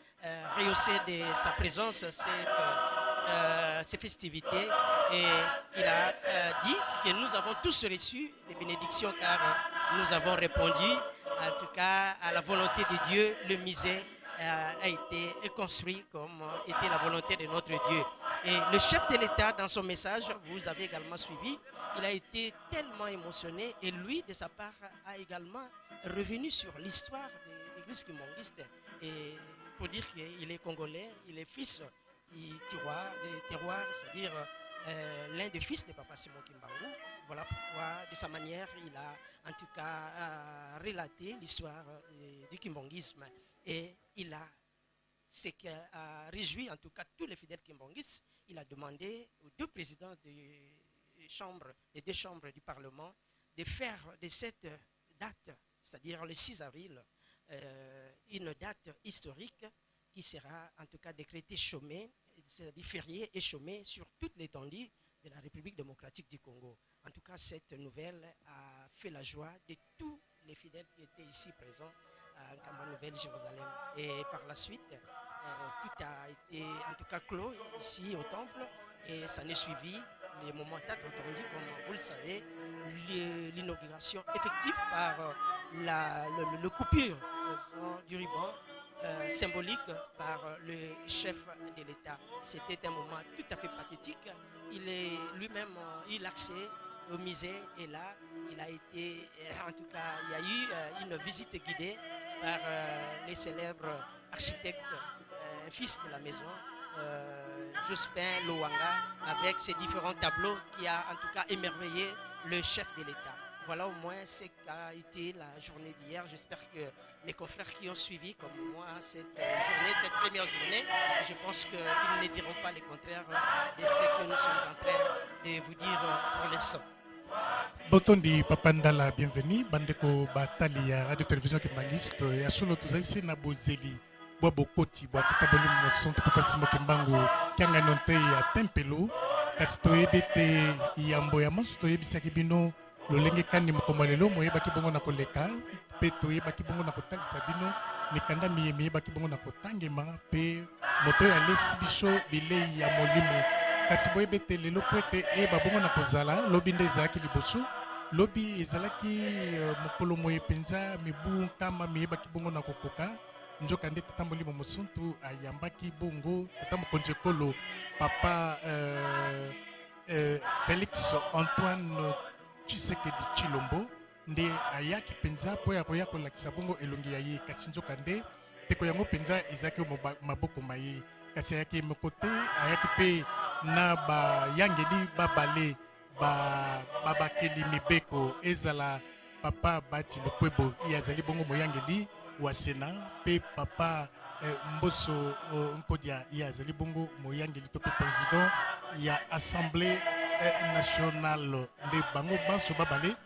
rehausser de sa présence ces festivités. Et il a dit que nous avons tous reçu des bénédictions car nous avons répondu, en tout cas, à la volonté de Dieu. Le musée a été construit comme était la volonté de notre Dieu. Et le chef de l'État, dans son message, vous avez également suivi, il a été tellement émotionné et lui, de sa part, a également revenu sur l'histoire de l'église kimbanguiste. Et pour dire qu'il est congolais, il est fils du terroir, c'est-à-dire l'un des fils de Papa Simon Kimbangu. Voilà pourquoi, de sa manière, il a en tout cas relaté l'histoire du kimbanguisme. Et il a, ce qui a réjoui en tout cas tous les fidèles kimbanguistes, il a demandé aux deux présidents des deux chambres du Parlement de faire de cette date, c'est-à-dire le 6 avril, une date historique qui sera en tout cas décrétée chômée, c'est-à-dire fériée et chômée sur toute l'étendue de la République démocratique du Congo. En tout cas, cette nouvelle a fait la joie de tous les fidèles qui étaient ici présents à Nkamba Nouvelle Jérusalem. Et par la suite, tout a été en tout cas clos ici au temple et ça n'est suivi les moments tant attendus, comme vous le savez, l'inauguration effective par le coupure du ruban symbolique par le chef de l'État. C'était un moment tout à fait pathétique. Il est lui-même eu l'accès au musée et là, il a été, en tout cas, il y a eu une visite guidée par les célèbres architectes, fils de la maison, Jospin Lowanga, avec ses différents tableaux qui a en tout cas émerveillé le chef de l'État. Voilà au moins ce qu'a été la journée d'hier. J'espère que mes confrères qui ont suivi comme moi cette journée, cette première journée, je pense qu'ils ne diront pas le contraire de ce que nous sommes en train de vous dire pour l'instant. Botondi Papandala, bienvenue. Bandeko Batali ya Radio Télévision Kimbanguiste ya solo tozali se na bozeli. bwa bokoti bwa Tata Molimo Mosantu Papa Simon Kimbangu Kiangani ntei ya tempelo. Kasi toyebi ete yambo ya manso toyebisaki bino lolenge kani mokolo lelo moyebaki bongo na koleka, mpe toyebaki bongo na kotalisa bino mikanda miye miyebaki bongo na kotangema, mpe moto oyo alesi biso bilei ya molimo. Kasi boyebi ete lelo mpo ete eyeba bongo na kozala lobi nde ezalaki liboso. Lobi ezalaki mokolo moye mpenza mibu nkama miyebaki bongo na kokoka. Nzoka nde Tata Molimo Mosantu ayambaki bongo Tata Mokonzi Ekolo Papa Felix Antoine Tshisekedi Tshilombo nde ayaki mpenza mpo ya koya kolakisa bongo elongi ya ye. Kasi nzoka nde teko yango mpenza ezalaki oyo maboko ma ye. Kasi ayaki moko te, ayaki mpe na bayangeli babale babakeli mibeko, ezala Papa Bahati Lukwebo, ye azali bongo moyangeli wa Sénat, mpe Papa Mboso Nkodia, ye azali bongo moyangeli to mpe président ya Assemblée nationale. Nde bango banso babale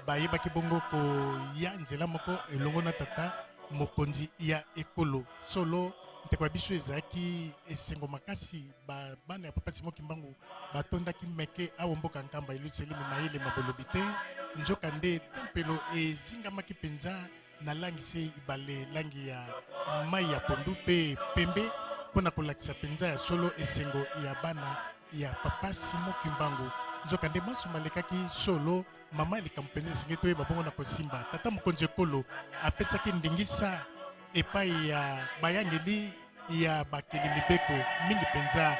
bayebaki bongo koya nzela moko elongo na tata mokonzi ya ekolo. Solo nteko ya biso ezalaki esengo makasi. Bana ya Papa Simon Kimbangu batondaki meke awa mboka Nkamba Yelusalemi mayele mabolobi te. Nzoka nde tempelo ezingamaki mpenza na langi se ibale, langi ya mai ya pondu mpe pembe, mpo na kolakisa mpenza ya solo esengo ya bana ya Papa Simon Kimbangu. Nzoka nde manso malekaki solo mama likambo mpenza esengeli toyeba bongo na kosimba. Tata mokonzi ekolo apesaki ndingisa epai ya bayangeli ya bakeli mibeko mingi mpenza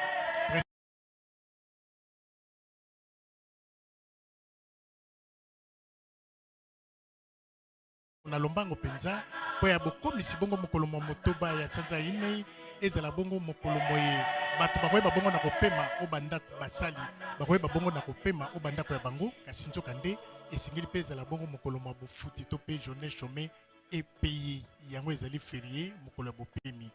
na lombango mpenza mpo ya bokomisi bongo mokolo mwa motoba ya sanza ya inei ezala bongo mokolo moye bato bakoyeba bongo na kopema o bandako, basali bakoyeba bongo na kopema o bandako ya bango. Kasi nzoka nde esengeli mpe ezala bongo mokolo mwa bofuti to mpe journée chômée et payée, yango ezali férié, mokolo ya bopemi.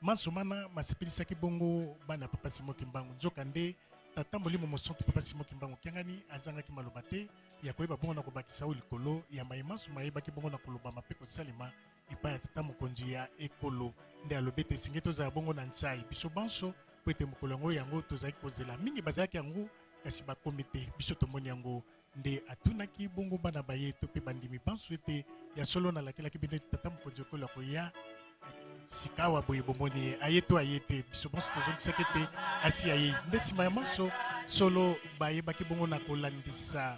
Manso mana masepelisaki bongo bana ya Papa Simon Kimbangu. Nzoka nde Tata Molimo Mosantu Papa Simon Kimbangu Kiangani azangaki maloba te ya koyeba bongo na kobakisa oyo likolo ya maye manso mayebaki bongo na kolobama mpe kosalema epai ya tata mokonzi ya ekolo. Nde alobi ete esengeli tozala bongo na nsai biso banso, mpo ete mokolo yango yango tozalaki kozela mingi bazalaki yango kasi bakomi te, biso tomoni yango. Nde atunaki bongo bana baye to mpe bandimi banso ete ya solo nalakelaki bino ete tata mokonzi ekolo akoya sikawa boye, bomoni ye aye to aye te? Biso banso tozongisaki ete asi ayei. Nde nsima ya manso solo bayebaki bongo na kolandisa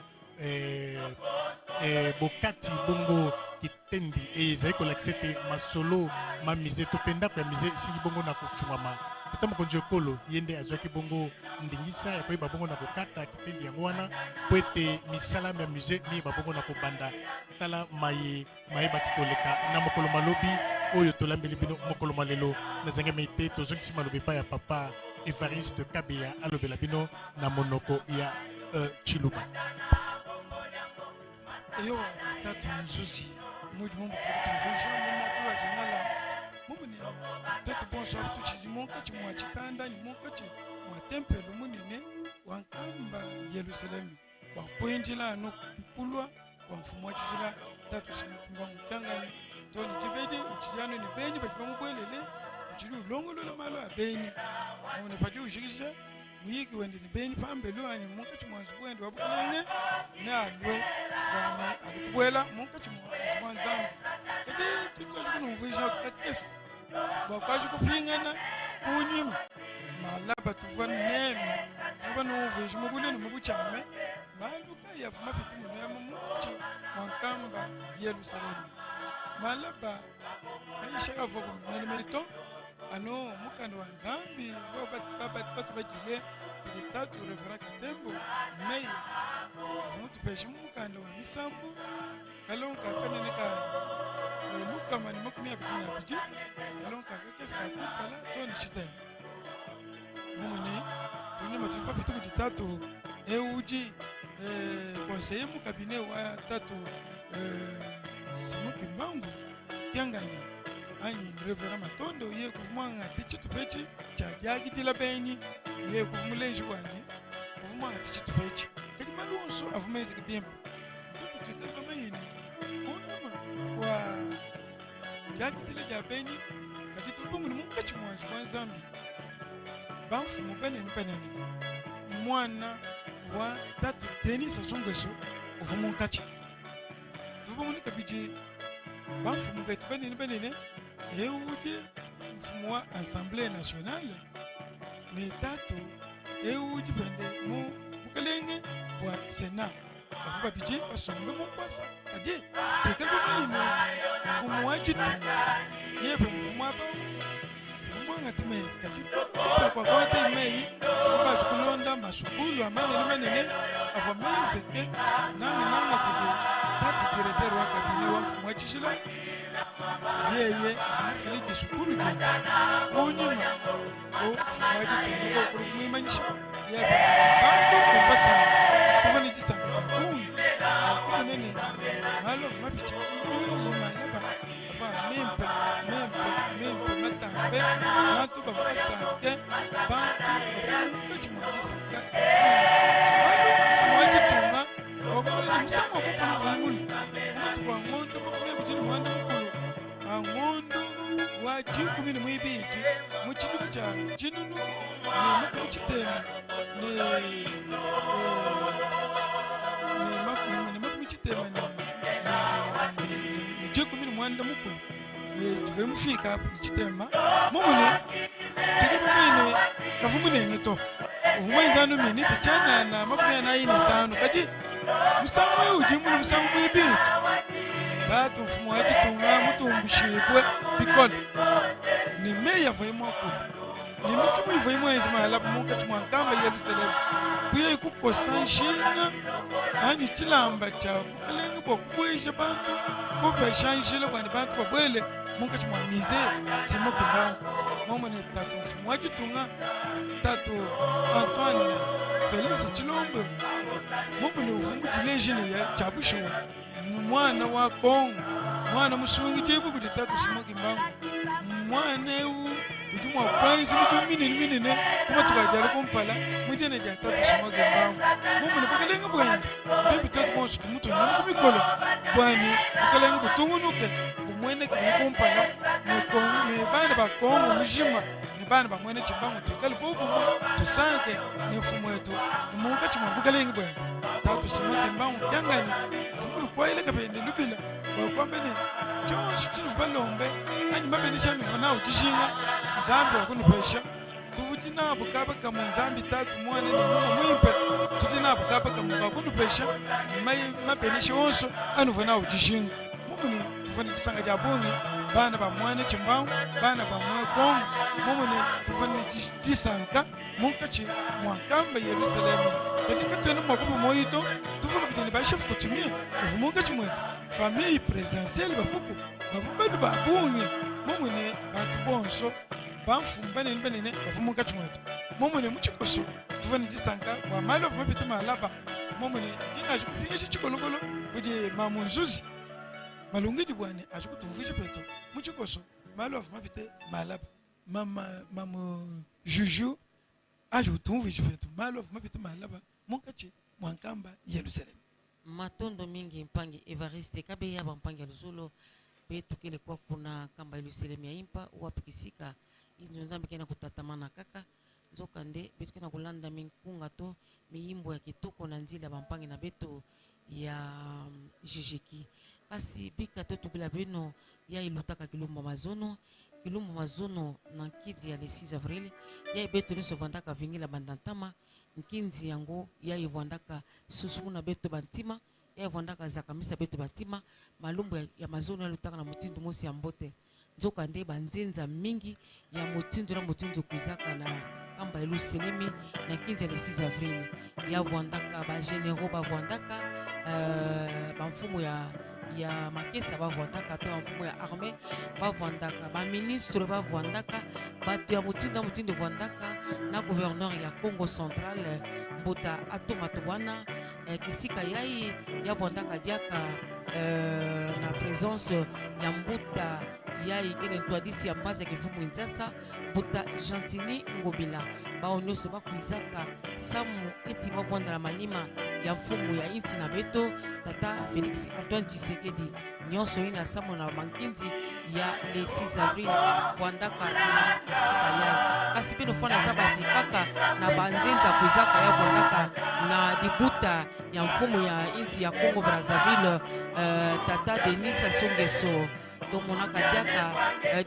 bokati bongo kitendi eye ezali kolakisa ete masolo ma musée to mpe ndako ya musée esili bongo na kofungwama. Tata mokonzi ekolo ye nde azwaki bongo ndingisa ya koyeba bongo na kokata kitendi yango wana mpo ete misala ya musée miyeba bongo na kobanda. Tala maye mayebaki koleka na mokolo malobi oyo tolambeli bino mokolo mwa lelo. Nazangami te tozongisi maloba epai ya Papa Evariste Kabeya alobela bino na monoko ya Tshiluba. Eyowa tatu nzuzi mudi mumbu kutumvuija mu makulu adi ngala mumune tuetu bonso abu tutshidi munkatshi mua tshitanda ne munkatshi mua tempelo munene wa Nkamba Yelusalemi bua kuindila anu kulua kua mfumu wa tshijila tatu Simon Kimbangu Kiangani. To ne dibedi utshidi anu ne benyi badi bamubuelele, utshidi ulongolola malu a benyi mumune padi ujikija muyiki wende ne benyi pambelu anyi munkatshi mua nzubu wende wa bukalenge, nealue bua ne alue kubuela munkatshi mua nzubu wa Nzambi. Kadi tudi tuanji kunumvuija kakese bua kuanji kupingana kunyima malaba tuvua nenu, tuvua banumvuije mu bule ne mu butshiame malu kayi avua mapite munemu munkatshi mua Nkamba Yelusaleme. Malaba mayisha kavua menemene to, anu mukanda wa Nzambi uvua batubadile kudi tatu Reverend Katembo Meya uvua mutupeshe mu mukanda wa Misambu kalongo ka kanene ka 122, kalongo ka kakese ka kumpala to ne tshitema. Mumune kunyima tuvua bapite kudi tatu eu udi conseiller mu cabinet wa tatu Simon Kimbangu Kiangani anyi Reverend Matondo, ye kuvua muangate tshitupa etshi tshia diakidila benyi, ye kuvua muleji wanyi kuvua muangate tshitupa etshi. Kadi malu onso avua menzeke bimpe. Mbimpe tuikale bamanye ne kunyima kua diakidila dia benyi kadi Tuvua bamone munkatshi mua nzubu wa Nzambi bamfumu banene banene, muana wa tatu Denis Sassou Nguesso uvua munkatshi. Tuvua bamone kabidi bamfumu betu banene banene, eu udi mfumu wa Assemblee nationale ne tatu eu udi pende mu bukalenge bua Senat. Bavua babidi basombe mu nkuasa, kadi tuikale bamanye ne, mfumu wa ditunga yeye pende uvua muaba uvua muangate meyi. Kadi kumpala kua kuangataye meyi, tuvua baji kulonda masukulu a manene manene avua menzeke nangananga kudi tatu directeur wa cabinet wa mfumu wa tshijila. Yeye uvua mufile disukulu diende kunyima ku mfumu wa ditunga bua kulu kumuimanyisha. Yeye pende bantu bavua basanka, tuvua ne disanka dia bungi bua kumona ne malu avua mapitshile mu malaba avua mimpe mimpe mimpe matambe. Bantu bavua basanke, bantu bavua munkatshi mua disanka dia bungi. Bualu mfumu wa ditunga wakumona ne musangu wa kumpala uvuaye mulu mu matuku a ngondo 21 a ngondo wa 12 mu tshidimu tshia 1618 tuve mufika apo ne tshitema mumune tukili bamanye ne kavua munenge to, uvua muenze anu minite tshianana 45. Kadi musangu eu udi mulu musangu muibidi, tatu mfumu wa ditunga mutumbishibue bikole ne meyi avuaye muakule ne midimu ivuaye muenze malaba munkatshi mua nkamba Yerusaleme, kuyayi kukosa nshinga anyi tshilamba tshia bukalenge bua kubueja bantu, kupesha njila bua ne bantu babuele munkatshi mua musee Simon Kimbangu. Momwe ne tatu mfumu wa ditunga tatu Antoine Felix Tshilombo momwe ne uvua mudileje ne ya tshia bushuwa muana wa Kongo, muana musungidibue kudi tatu Simon Kimbangu. Muana eu udi mua kuenza midimu minene minene ku matuku adi alua kumpala mu dina dia tatu Simon Kimbangu. Momwe ne bukalenge buende, mbimpe tuetu bonso tumutunyame ku mikolo bua ne bukalenge butungunuke bumueneke buye kumpala ne Kongo ne bana ba Kongo mujima ne bana ba muena Tshimbangu tuikale bobumue, tusanke ne mfumu wetu ne munkatshi mua bukalenge buende. Tatu Simon Kimbangu Kiangani uvua mulukuayile kabidi ne lubila bua kuamba ne, tshionso tshinuvua balombe anyi mabenesha anuvua nawu dijinga, Nzambi wakunupesha. Tudi nabu kaba kamue, Nzambi Tatu, Muana ne Nyuma Muimpe, tudi nabu kaba kamue bua kunupesha mabenesha onso anuvua nawu dijinga. Mumune tuvua ne disanka dia bungi, bana ba muana Tshimbangu, bana ba muena Kongo, mumune tuvua ne disanka munkatshi mua nkamba Yerusaleme. Kadi katuena mua kupua muoyo to, tuvua kabidi ne ba-chef coutumier bavua munkatshi muetu, famille presidentielle bavuaku, bavua balu ba bungi, mumune bantu bonso, bamfumu banene banene bavua munkatshi muetu. Mumune mu tshikoso tuvua ne disanka bua malu avua mapite malaba. Mumune ndi ngaji kupingaja tshikolokolo kudi mamu Nzuzi Malungidi bua ne aji kutumvuija petu mu tshikoso malu avua mapite malaba. Mama mamu Juju aji kutumvuija petu malu avua mapite malaba munkatshi mua nkamba Yerusaleme. Matondo mingi mpangi Evariste Kabeya ba mpangi ya luzolo betukele kwa kuna nkamba Yerusaleme ya impa wapi kisika inzo Nzambi kena kutatamana kaka nzoka nde betu kena kulanda minkunga to miyimbo ya kitoko na nzila ba mpangi na betu ya jijeki kasi bika to tubila bino ya ilutaka kilumba mazono kilumba mazono na nkidi ya le 6 avril ya ibeto nyonso vandaka vingila bandantama nkinzi yango ya evwandaka susumu na beto bantima ya evwandaka zakamisa beto bantima malumbu ya, ya mazono ya lutaka na motindo mosi ya mbote nzoka nde banzenza mingi ya motindo na motindo kuizaka na kamba eluselemi na nkinzi ya le 6 avril ya vwandaka ba généraux bavwandaka bamfumu ya ya makesa bavwandaka to bamfumu ya armée bavwandaka baministre bavwandaka bato ya motindo na motindo vwandaka na gouverneur ya Congo central mbuta Atou Matubuana kisika yai yavwandaka diaka na présence ya mbuta yai kene ntwadisi ya mbanza kivumu inzasa mbuta Gentiny Ngobila bao nyonso bakuizaka samu eti bavwanda na manima ya mfumu ya inti na beto tata Felix Antoine Tshisekedi. Nyonso ina samo na bankinzi ya le 6 avril vwandaka na esika yaye. Kasi bino fwana aza bati kaka na banzenza kuizaka ya vwandaka na libuta ya mfumu ya inti ya Congo Brazzaville, tata Denis Sassou Nguesso. Tomonaka diaka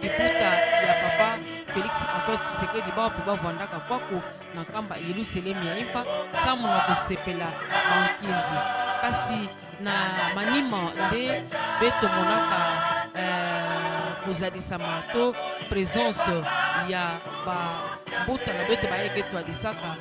libuta ya papa Felix Antoine Tshisekedi bao mpe bavwandaka kwaku na nkamba Yelusalemi ya impa samu na kosepela bankinzi. Kasi na manima nde betomonaka kozalisama to présence ya bambuta na beto bayeke twalisaka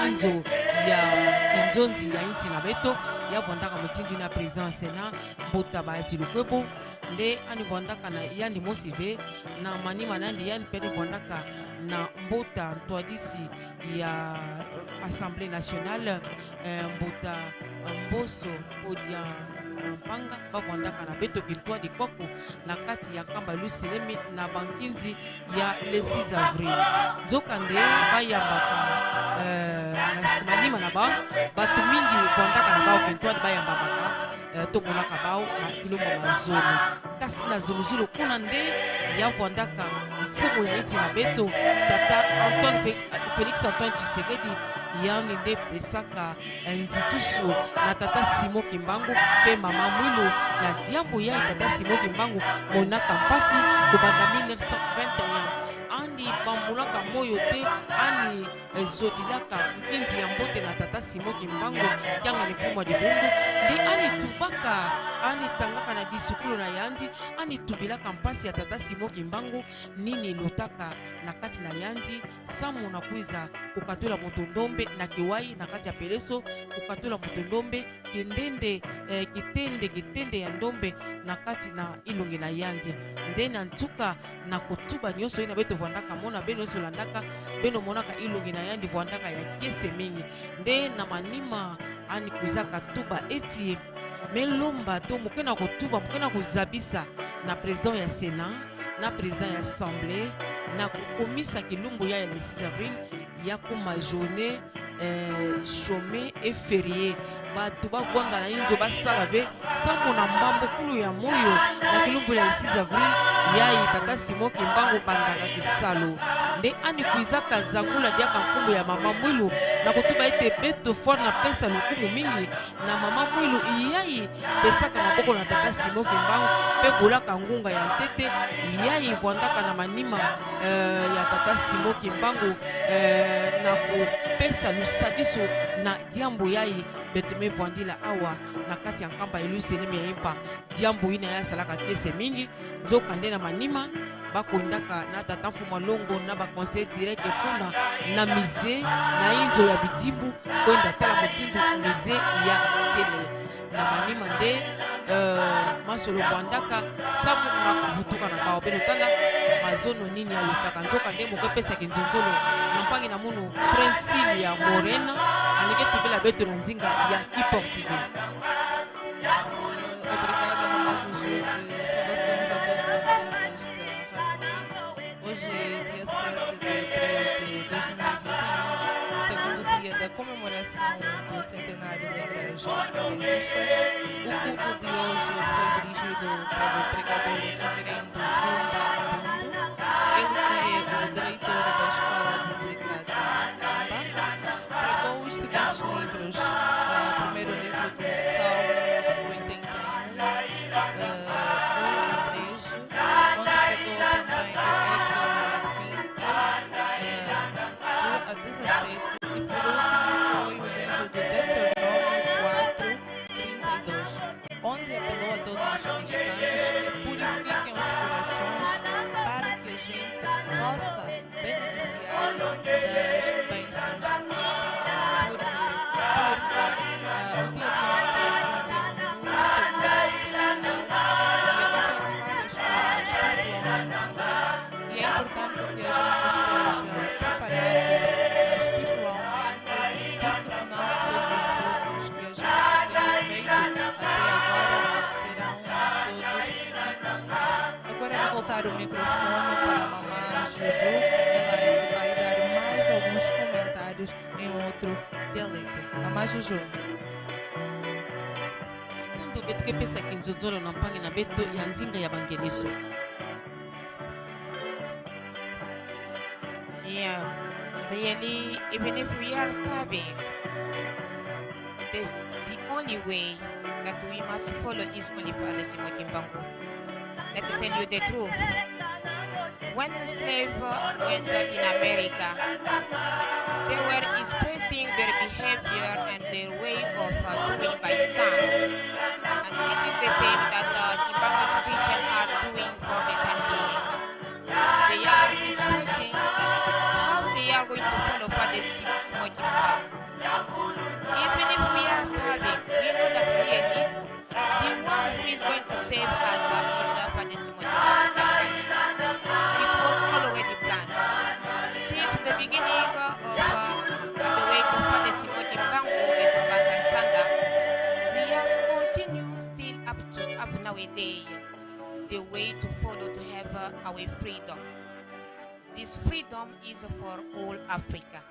inzo ya inzonzi ya inti na beto ya vwandaka motindi na président Sénat mbuta bayati lukwebo nde ani vwandaka na yandi mosive na manima nandi yani mpe ani vwandaka na mbuta ntwadisi ya Assemblée nationale, mbuta Mboso Odia Mpanga bavwandaka na beto kintwa dikwaku na kati ya nkamba Luselemi na bankinzi ya le 6 avril. Nzokande bayambaka na manima na ba bato mingi vwandaka na bao kintwa bayambamaka, tomonaka bao na kilomba mazono. Kasi na zuluzulu kuna nde ya vwandaka mfumu ya iti na beto tata Antoine Félix Antoine Tshisekedi yani nde pesaka nzitusu na tata Simon Kimbangu pe mama Mwilu na diambu ya tata Simon Kimbangu monaka mpasi kobanda 1921 andi bambulaka moyo te ani ezodilaka nkinzi ya mbote na tata Simon Kimbangu kyanga mifumu ya libundu nde ani tubaka ani tangaka na disukulu na yandi ani tubilaka mpasi ya tata Simon Kimbangu nini lotaka na kati na yandi samu na kwiza kokatola moto ndombe na kiwai na kati ya peleso kokatola moto ndombe kindende, kitende kitende ya ndombe na kati na ilongi na yandi nde na ntuka na kotuba nyonso ye na beto vwandaka mona beno nyonso landaka beno monaka ilongi na yandi vwandaka ya kiese mingi nde na manima ani kwizaka tuba eti melomba to moke na kotuba moke na kozabisa na président ya Sénat na président ya Assemblée na kokomisa kilumbu ya le 6 avril ya koma journée chômé et férié bato bavwanda na inzo basala ve sambo na mbambo kulu ya moyo na kilumbu ya 6 avril yayi tata Simon Kimbangu bandaka kisalo nde ani kuizaka zangula diaka nkumbu ya mama Mwilu na kotuba ete beto fort na pesa lokumu mingi na mama Mwilu iyayi pesaka maboko na tata Simon Kimbangu pe bolaka ngunga ya ntete iyayi vwandaka na manima ya tata Simon Kimbangu na kopesa lusadiso na diambo yayi beto me vwandila awa na kati ya nkamba Yelusalemi ya impa diambo ina ya salaka kese mingi nzoka nde na manima bakondaka na tata mfumu longo na ba conseil direct kuna na musée na inzo ya bidimbu kwenda tala motindu musée ya tele na manima nde masolo vwandaka samu na kuvutuka na bao beno tala mazono nini alotaka nzoka nde moko epesaki nzonzolo na mpangi na munu Princile ya Morena aleke tubela beto na nzinga ya ki portugais. Obrigada, Mamã Juju. Saudações a todos os ouvintes da Rádio Kim. Hoje é dia 7 de abril de 2021, segundo dia da comemoração do centenário da Igreja Kimbanguista. O culto de hoje foi dirigido pelo pregador reverendo Rumba Mbumbo, ele que é o diretor da Escola Pública de Nkamba. Pregou os seguintes livros: o primeiro livro de Salmos 81, 1 a 3, onde pregou também o Êxodo 20, 1 a 17, e por último foi o livro do Deuteronômio 4, 32, onde apelou a todos os cristãos que purifiquem os corações para que a gente possa beneficiar das bênçãos que estão por vir, porque o dia de ontem foi um dia muito, muito especial e aconteceram várias coisas espiritualmente também, e é importante que a gente esteja preparado espiritualmente, porque senão todos os esforços que a gente tem feito até agora serão todos em vão. Agora vou voltar o microfone para a Mamã Juju, ela é que vai dar mais alguns comentários em outro dialeto. Mamã Juju. Etuka epesaki nzonzolo na mpangi na beto ya nzinga ya bangeleso. Yeah, really, even if we are starving, this the only way that we must follow is only Father Simon Kimbangu. Let me tell you the truth. When the slave went in America, they were expressing their behavior and their way of doing by songs. And this is the same that Kimbangu's Christians are doing for the time being. They are expressing how they are going to follow Father Simon Kimbangu. Even if we are starving, we know that really the one who is going to save us is Father Simon Kimbangu Kiangani. It was already planned. Since the beginning of the wake of Father Simon Kimbangu at Mbanza Nsanda, we are continue still up to up nowadays the way to follow to have our freedom. This freedom is for all Africa.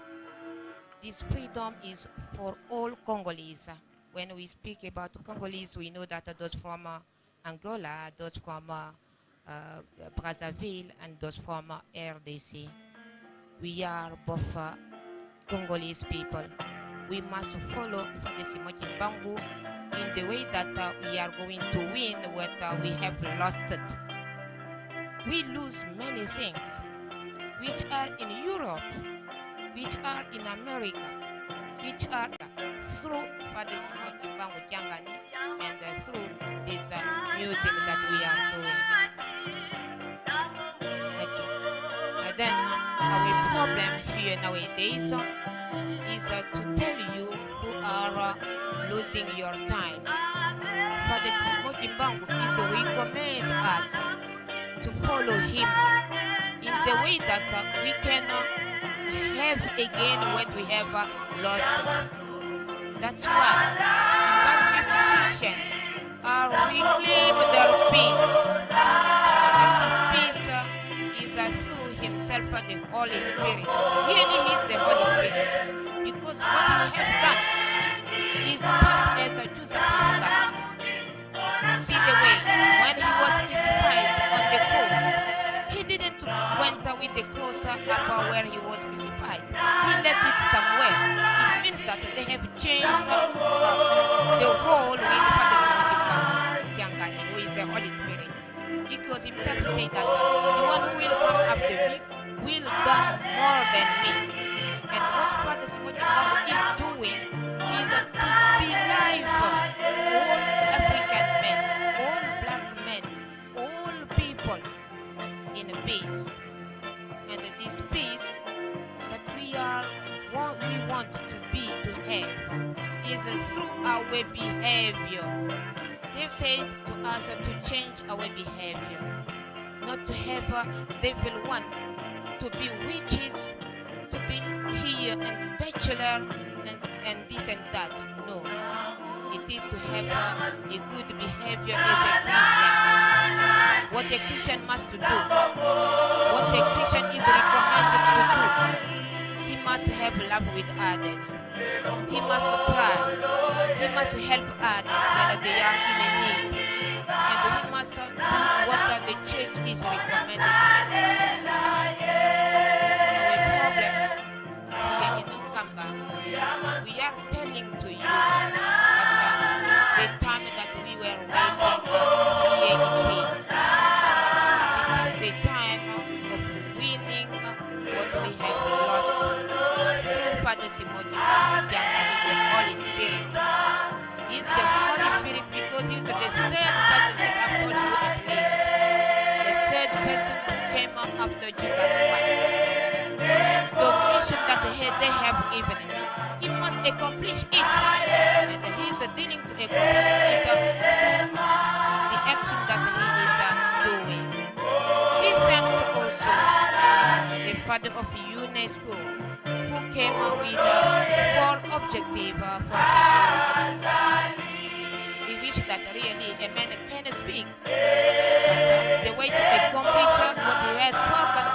This freedom is for all Congolese. When we speak about Congolese, we know that those from Angola, those from Brazzaville, and those from RDC. We are both Congolese people. We must follow Father Simon Kimbangu in the way that we are going to win what we have lost it. We lose many things which are in Europe, which are in America, which are through Father Simon Kimbangu Kiangani and through this music that we are doing. Okay. And then our problem here nowadays is to tell you who are losing your time. Father Simon Kimbangu is recommend us to follow him in the way that we can have again what we have lost it. That's why Kimbanguist Christians are reclaim their peace. And this peace is through himself, the Holy Spirit. Really, he is the Holy Spirit. Because what he have done is past as Jesus have done. See the way, when he was crucified on the cross, he didn't went with the cross up where he was crucified. He left it somewhere. It means that they have changed the role with Father Simon Kimbangu Kiangani, who is the Holy Spirit. Because himself said that the one who will come after me will done more than me. And what Father Simon Kimbangu is doing is to deliver all African men, all black men, all people in peace. And this peace that we want to be, to have, is through our behavior. They've said to us to change our behavior, not to have a devil one, to be witches, to be here and spatula and this and that. No. It is to have a good behavior as a Christian. What a Christian must do, what a Christian is recommended to do, he must have love with others. He must pray. He must help others when they are in a need. And he must do what the church is recommended him. Our problem here in Nkamba, we are telling to you that the time that we were waiting, here it is. This is the time of winning what we have lost through Father Simon Kimbangu Kiangani, the Holy Spirit. He's the Holy Spirit because he's the third person, as I've told you at least. The third person who came up after Jesus Christ. The mission that they have given him, he must accomplish it. And he is dealing to accomplish it through the action that he is doing. He thanks also the father of UNESCO, who came with 4 objectives for the music. We wish that really a man can speak, but the way to accomplish what he has spoken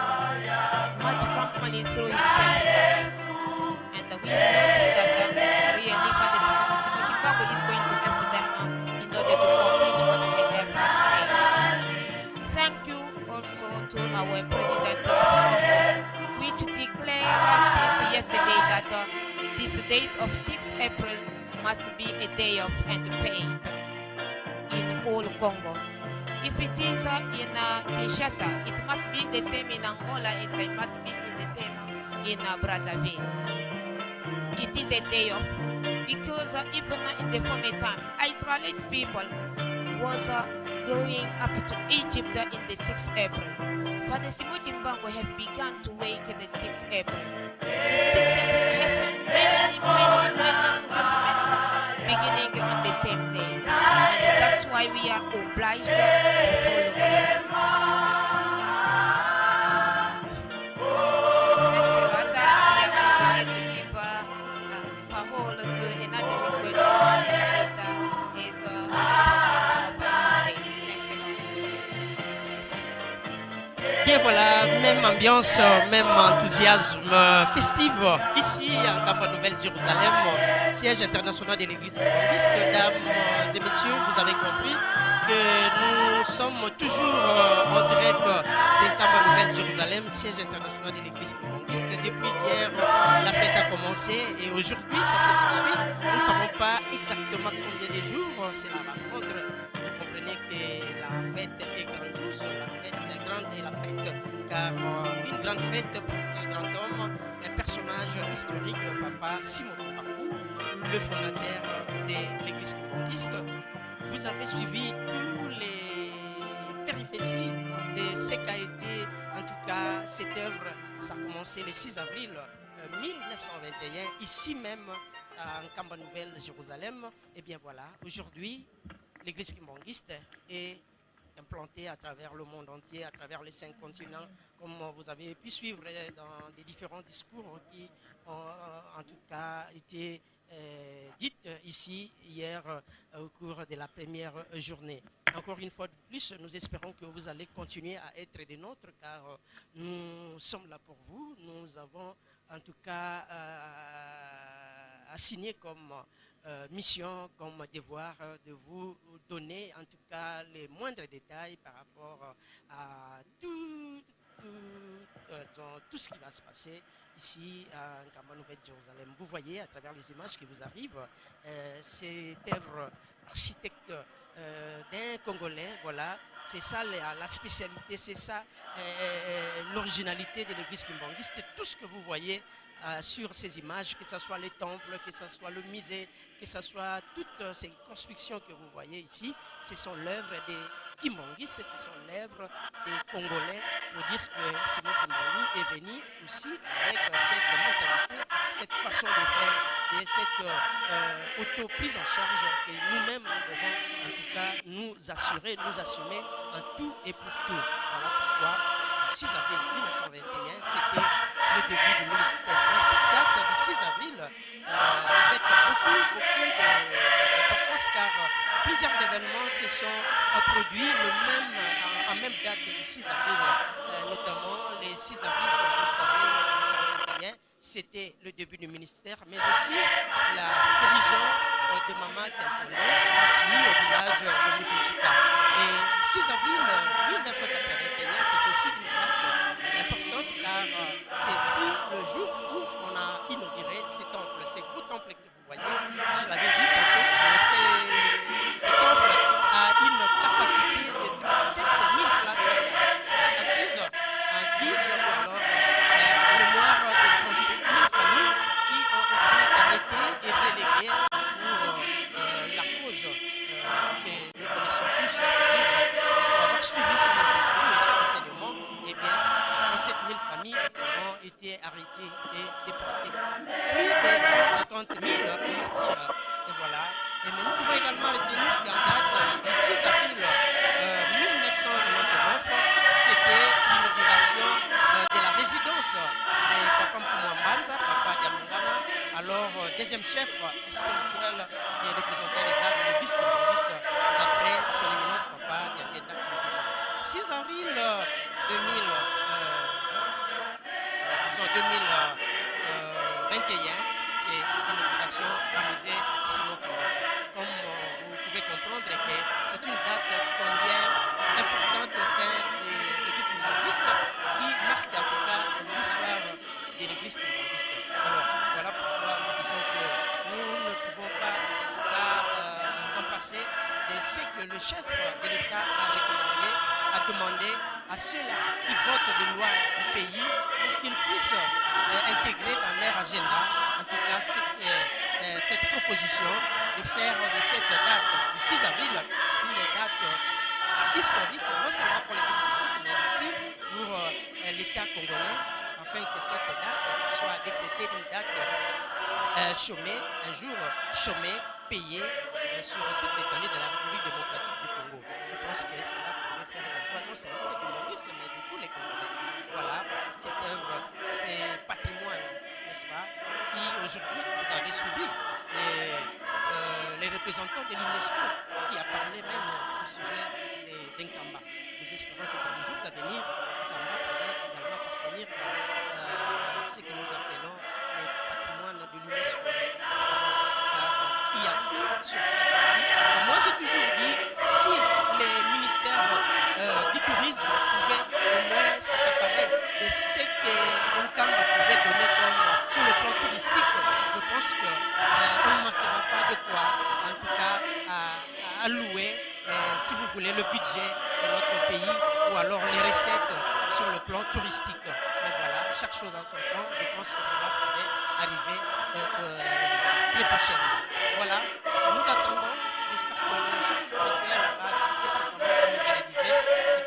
must come only through himself, God. And we notice that really Father Simon Kimbangu is going to help them in order to our president of Congo, which declared since yesterday that this date of 6 April must be a day off and paid in all Congo. If it is in Kinshasa, it must be the same in Angola, it must be the same in Brazzaville. It is a day off because even in the former time, Israelite people was going up to Egypt in the 6th April. Father Simon Kimbangu have begun to wake the 6th April. The 6th April have many, many, many movements beginning on the same days. And that's why we are obliged to follow it. Thanks a lot. We are going to need to give the parole to another who is going to come later. Is the program of today. Thanks a lot. Bien voilà, même ambiance, même enthousiasme festif ici en Nkamba Nouvelle-Jérusalem, siège international de l'église kimbanguiste. Dames et messieurs, vous avez compris que nous sommes toujours en direct d'Nkamba Nouvelle-Jérusalem, siège international de l'église kimbanguiste. Depuis hier, la fête a commencé et aujourd'hui, ça se poursuit. Nous ne savons pas exactement combien de jours cela va prendre. Vous comprenez que la fête est grandiose, la fête est grande et la fête, car une grande fête pour un grand homme, un personnage historique, Papa Simon Kimbangu, le fondateur de l'église kimbanguiste. Vous avez suivi tous les péripéties de ce qu'a été, en tout cas, cette œuvre. Ça a commencé le 6 avril 1921, ici même, à Nkamba Nouvelle, Jérusalem. Et bien voilà, aujourd'hui, l'église kimbanguiste est implantée à travers le monde entier, à travers les 5 continents, comme vous avez pu suivre dans les différents discours qui ont en tout cas été dits ici hier au cours de la première journée. Encore une fois de plus, nous espérons que vous allez continuer à être des nôtres, car nous sommes là pour vous. Nous avons en tout cas assigné comme mission, comme devoir de vous donner en tout cas les moindres détails par rapport à tout ce qui va se passer ici à Nkamba Nouvelle-Jérusalem. Vous voyez à travers les images qui vous arrivent, cette œuvre architecte d'un Congolais, voilà, c'est ça la spécialité, c'est ça l'originalité de l'église kimbanguiste. C'est tout ce que vous voyez sur ces images, que ce soit les temples, que ce soit le musée, que ce soit toutes ces constructions que vous voyez ici, ce sont l'œuvre des kimbanguistes, ce sont l'œuvre des Congolais, pour dire que Simon Kimbangu est venu aussi avec cette mentalité, cette façon de faire, et cette auto-prise en charge que nous-mêmes nous devons en tout cas nous assurer, nous assumer en tout et pour tout. Voilà pourquoi le 6 avril 1921, c'était le début du ministère. Mais cette date du 6 avril revêt beaucoup, beaucoup d'importance, car plusieurs événements se sont produits en même date du 6 avril, notamment le 6 avril, comme vous le savez, 1921, c'était le début du ministère, mais aussi la guérison de Mama Diankondo, ici au village de Mukinsuka. Et 6 avril 1981, c'est aussi une date importante, car c'est le jour où on a inauguré ce temple, ce beau temple que vous voyez. Je l'avais dit tantôt, ce temple a une capacité de 37 000 places assises en guise ou alors en mémoire des 37 000 familles qui ont été arrêtées et reléguées pour la cause que nous connaissons tous, c'est-à-dire pour avoir suivi Simon Kimbangu et son enseignement. Eh bien, 37 000 familles ont été arrêtées et déportées. Plus de 150 000 martyrs. Et voilà. Et mais nous pouvons également retenir qu'en date du 6 avril 1999, c'était l'inauguration de la résidence de Papa Mfumu Mbanza, Papa Dialungana, alors deuxième chef spirituel et représentant légal de l'église kimbanguiste après son éminence Papa Diangienda Kuntima. 6 avril 2000, disons 2021, c'est l'inauguration du musée Simon Kimbangu. Comme vous pouvez comprendre que c'est une date combien importante au sein de l'église kimbanguiste. le chef de l'État a recommandé, a demandé à ceux-là qui votent les lois du pays pour qu'ils puissent intégrer dans leur agenda, en tout cas, cette, cette proposition de faire de cette date du 6 avril une date historique, non seulement pour l'Église mais aussi pour l'État congolais, afin que cette date soit décrétée une date chômée, un jour chômé, payé sur toute l'étendue de la République démocratique du Congo. Je pense que cela pourrait faire la joie non seulement des Congolais, mais de tous les Congolais. Voilà, cette œuvre, ce patrimoine, n'est-ce pas, qui aujourd'hui, vous avez suivi les, les représentants de l'UNESCO qui a parlé même au sujet d'Nkamba. Nous espérons que dans les jours à venir, Nkamba pourrait également appartenir à ce que nous appelons les patrimoines de l'UNESCO. Car il y a tout sur place ici. Et moi, j'ai toujours dit, si les ministères du tourisme pouvaient au moins s'accaparer de ce que Nkamba pouvait donner comme sur le plan touristique, je pense qu'on ne manquera pas de quoi, en tout cas, à, allouer, si vous voulez, le budget de notre pays ou alors les recettes sur le plan touristique. Mais voilà, chaque chose en son temps, je pense que cela pourrait arriver très prochainement. Voilà, nous attendons, j'espère que le chef spirituel va précisément, comme je le disais,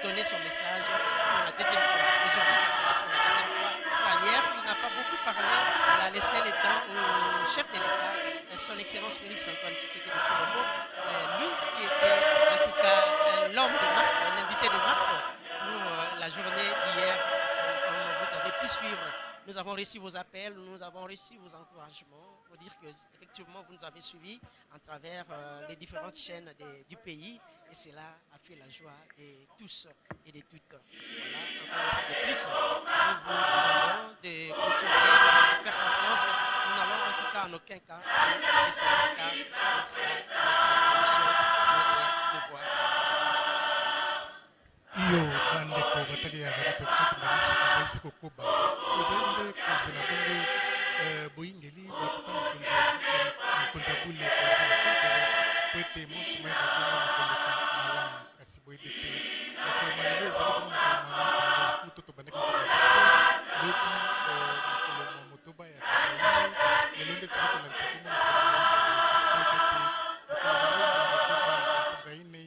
donner son message pour la deuxième fois. Aujourd'hui, ça sera pour la deuxième fois. Car hier, il n'a pas beaucoup parlé, il a laissé le temps au chef de l'État, son Excellence Félix Antoine Tshisekedi Tshilombo, lui qui était en tout cas l'homme de marque, l'invité de marque pour la journée d'hier, comme vous avez pu suivre. Nous avons reçu vos appels, nous avons reçu vos encouragements pour dire que effectivement vous nous avez suivis à travers les différentes chaînes du pays et cela a fait la joie de tous et de toutes. Voilà, encore une fois de plus, nous vous demandons de continuer de nous faire confiance. Nous n'allons en tout cas en aucun cas nous laisser car c'est cela notre mission, notre devoir. Iyo bandeko batali ya radio television Kimbanguiste, tozali se kokoba, tozali nde kozela bongo boyingeli bwa tata mokonzi mokonzi ya bule onte ya tempelo po ete monso mayeba bongo na koleka malamu. Kasi boyebi ete mokolo mwa lelo ezali bongo mokolo mwa mibale uto tobandaki ntango ya biso lobi, mokolo mwa motoba ya sanza ine. Lelo nde tozali kolandisa bongo mokolo mwa mibale, kasi toyebi ete mokolo mwa mwa motoba ya sanza ine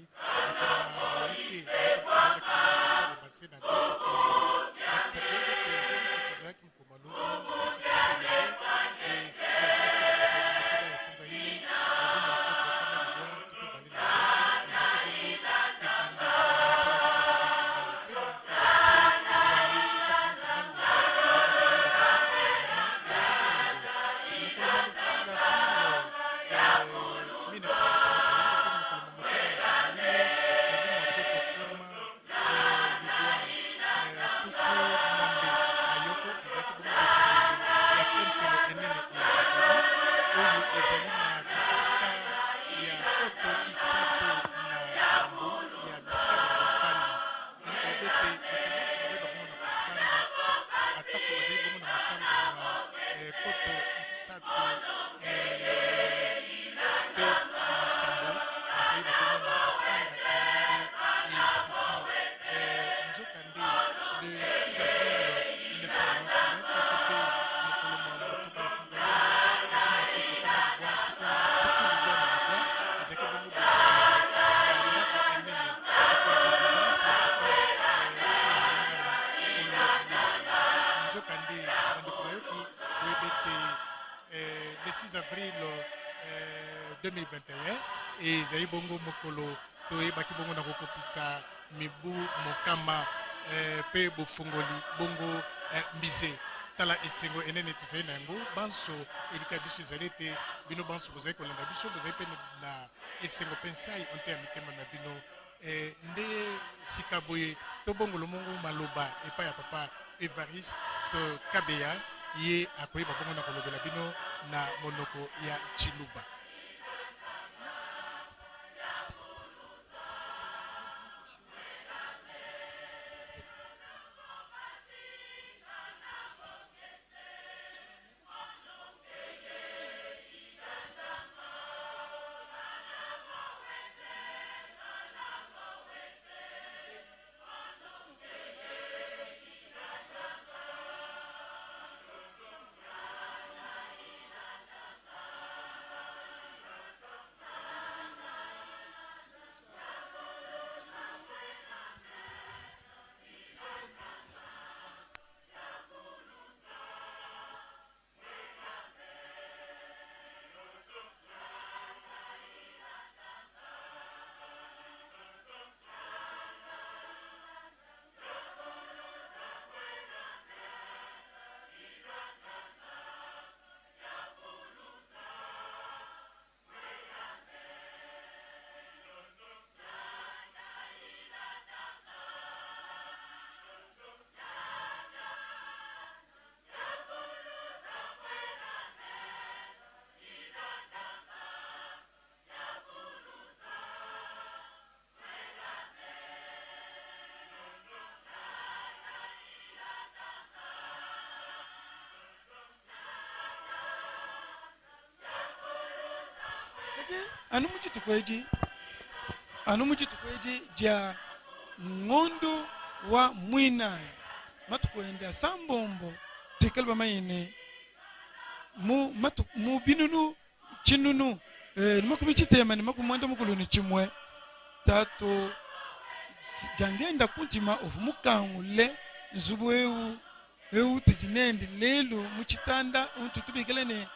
makambo mayike mayebaki bongo na kosalema se na date eye. Ndakisa, toyebi ete bonso tozalaki mokolo mwa lobi, bonso tozalaki elongo le 6 avril to mpe mokolo mwa motoba ya sanza ine mobu mwa 2021, ezalaki bongo ebandeli ya mosala ya Papa Simon Kimbangu. Mpe na mokolo se wana, Papa Simon Kimbangu ayebaki bongo na kobikisa mama ya ntondo. Mokolo mwa le 6 avril 1981 to mpe mokolo mwa motoba ya sanza ine mobu mwa 1961, ezalaki bongo bofungoli ya tempelo enene eye tozali, oyo ezali na bisika ya 37 ya bisika bya bofandi. Elingi koloba ete bato banso bakoyeba bongo na kofanda, atako bazali bongo na motango mwa 37, bakoyeba bongo na kofanda na ndenge ekoki. Nzokande le 6 avril 1999 to mpe mokolo mwa motoba ya sanza ine mobu mwa 1999, ezalaki bongo bofungoli ya ndako enene to mpe ya residence ya tata Dialungana Nkolo Yesu. Nzokande bandeko bayoki, boyebi ete le 6 avril 2021 ezali bongo mokolo toyebaki bongo na kokokisa mibu 100 mpe bofungoli bongo musée. Tala esengo enene tozali na yango banso. Elika biso ezali ete bino banso bozali kolanda biso, bozali mpe na esengo mpe nsai onte ya mitema na bino. Nde sika boye tobongolo mongo maloba epai ya papa Evariste Kabeya, ye akoyeba bongo na kolobela bino na monoko ya Tshiluba. Anu mu dituku edi, anu mu dituku edi dia ngondu wa muinayi, matuku ende asambombo, tuikale bamanye ne, mu matuku, mu binunu tshinunu, ne makumi tshitema ne makumi muanda mukulu ne tshimue, Tatu Diangenda Kuntima uvua mukangule nzubu eu, eu utudi nende lelu mu tshitanda, utu tubikila ne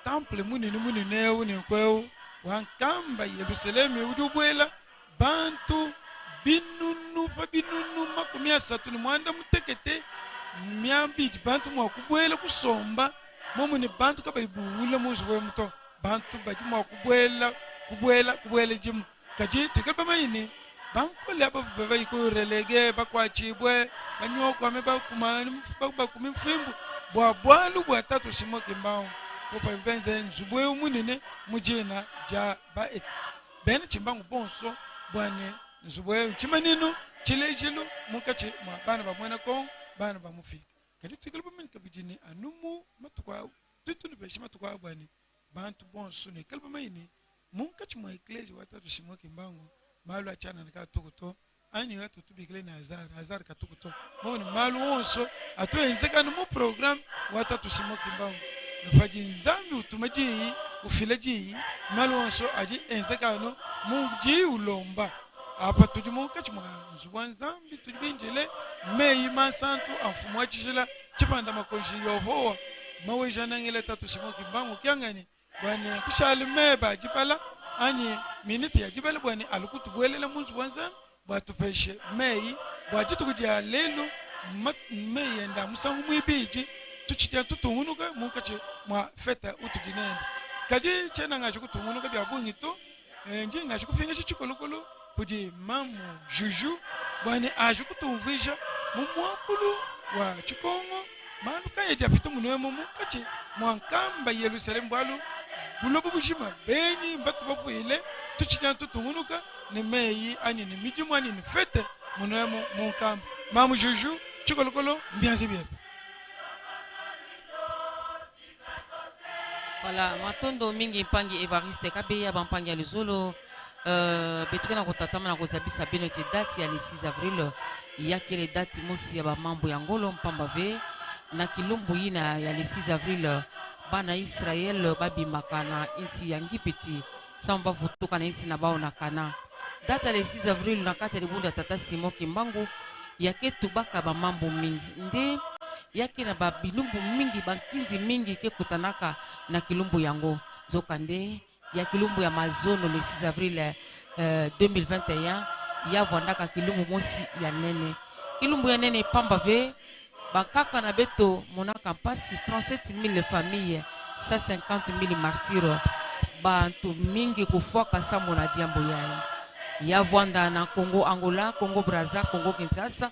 temple munene munene eu, nenku eu wa Nkamba Yelusaleme udi ubuela bantu binunu pa binunu 31 miaba idi bantu mua kubuela kusomba momu ne bantu kabayi buwula mu nzubu emu to. Bantu badi mua kubuela, kubuela, kubuela dimu. Kadi tuikale bamanye ne, bankole aba bavua bayi ku relege, bakuatshibue, banyokame, bakuma, bakumi mfimbu bua bualu bua Tatu Simon Kimbangu, bo benze nzubu eu munene mu dina dia ba bena Tshimbangu bonso, bua ne nzubu eu ntshimanyinu, tshilejilu munkatshi mua bana ba muena Kongo, bana ba mufika. Kadi tuikale bamanye kabidi ne, anu mu matuku a, tudi tunupesha matuku a bua ne bantu bonso nuikale bamanye ne, munkatshi mua ekleziya wa Tatu Simon Kimbangu malu a tshianana kaatuku to, anyi atu tubikile ne hasard, hasard katuku to. Mona malu onso atu enzeka anu mu programme wa Tatu Simon Kimbangu. Ne padi Nzambi utuma diyi, ufila diyi, malu onso adi enzeka anu mu diyi ulomba. Apa tudi munkatshi mua nzubu wa Nzambi, tudi bindile meyi mansantu a Mfumu wa tshijila tshipanda makoji Yehowa Maweja-Nangila Tatu Simon Kimbangu Kiangani, bua ne kushale meba a dibala anyi minite ya dibala bua ne alu kutubuelela mu nzubu wa Nzambi bua tupeshe meyi bua dituku dia lelu, meyi ende a musangu muibidi tutshidi tutungunuka munkatshi mua fete utudi nende. Kadi tshiena ngaji kutungunuka bia bungi to, ndi ngaji kupingasha tshikolokolo kudi mamu Juju bua ne aji kutumvuija mu muakulu wa tshikongo malu kayi adi apita munuemu munkatshi mua Nkamba Yerusaleme, bualu buloba bujima benyi mbatu bapuile, tutshidi tutungunuka ne meyi anyi ne midimu anyi ne fete munuemu mu Nkamba. Mamu Juju, tshikolokolo mbianze biebe. Voilà, matondo mingi mpangi Evariste Kabeya bampangi ya luzolo, betuke na kotatama na kozabisa bino ete date ya le 6 avril yakele date mosi ya bamambo ya ngolo mpamba ve na kilumbu yina ya le 6 avril bana Israël babimaka na inti ya Ngipiti sambo bavutuka na inti na bao na Kana. Date ya le 6 avril na kati ya libunda tata Simon Kimbangu yake tubaka bamambo mingi nde yake na ba bilumbu mingi bankindi mingi ke kutanaka na kilumbu yango. Nzoka nde ya kilumbu ya mazono le 6 avril 2021 ya vwandaka kilumbu mosi ya nene. Kilumbu ya nene pamba ve bakaka na beto monaka mpasi 37 000 familles, 150 000 martyrs, bantu mingi kufwaka sambo na diambo yaye. Ya vwanda na Congo Angola, Congo Brazza, Congo Kinshasa,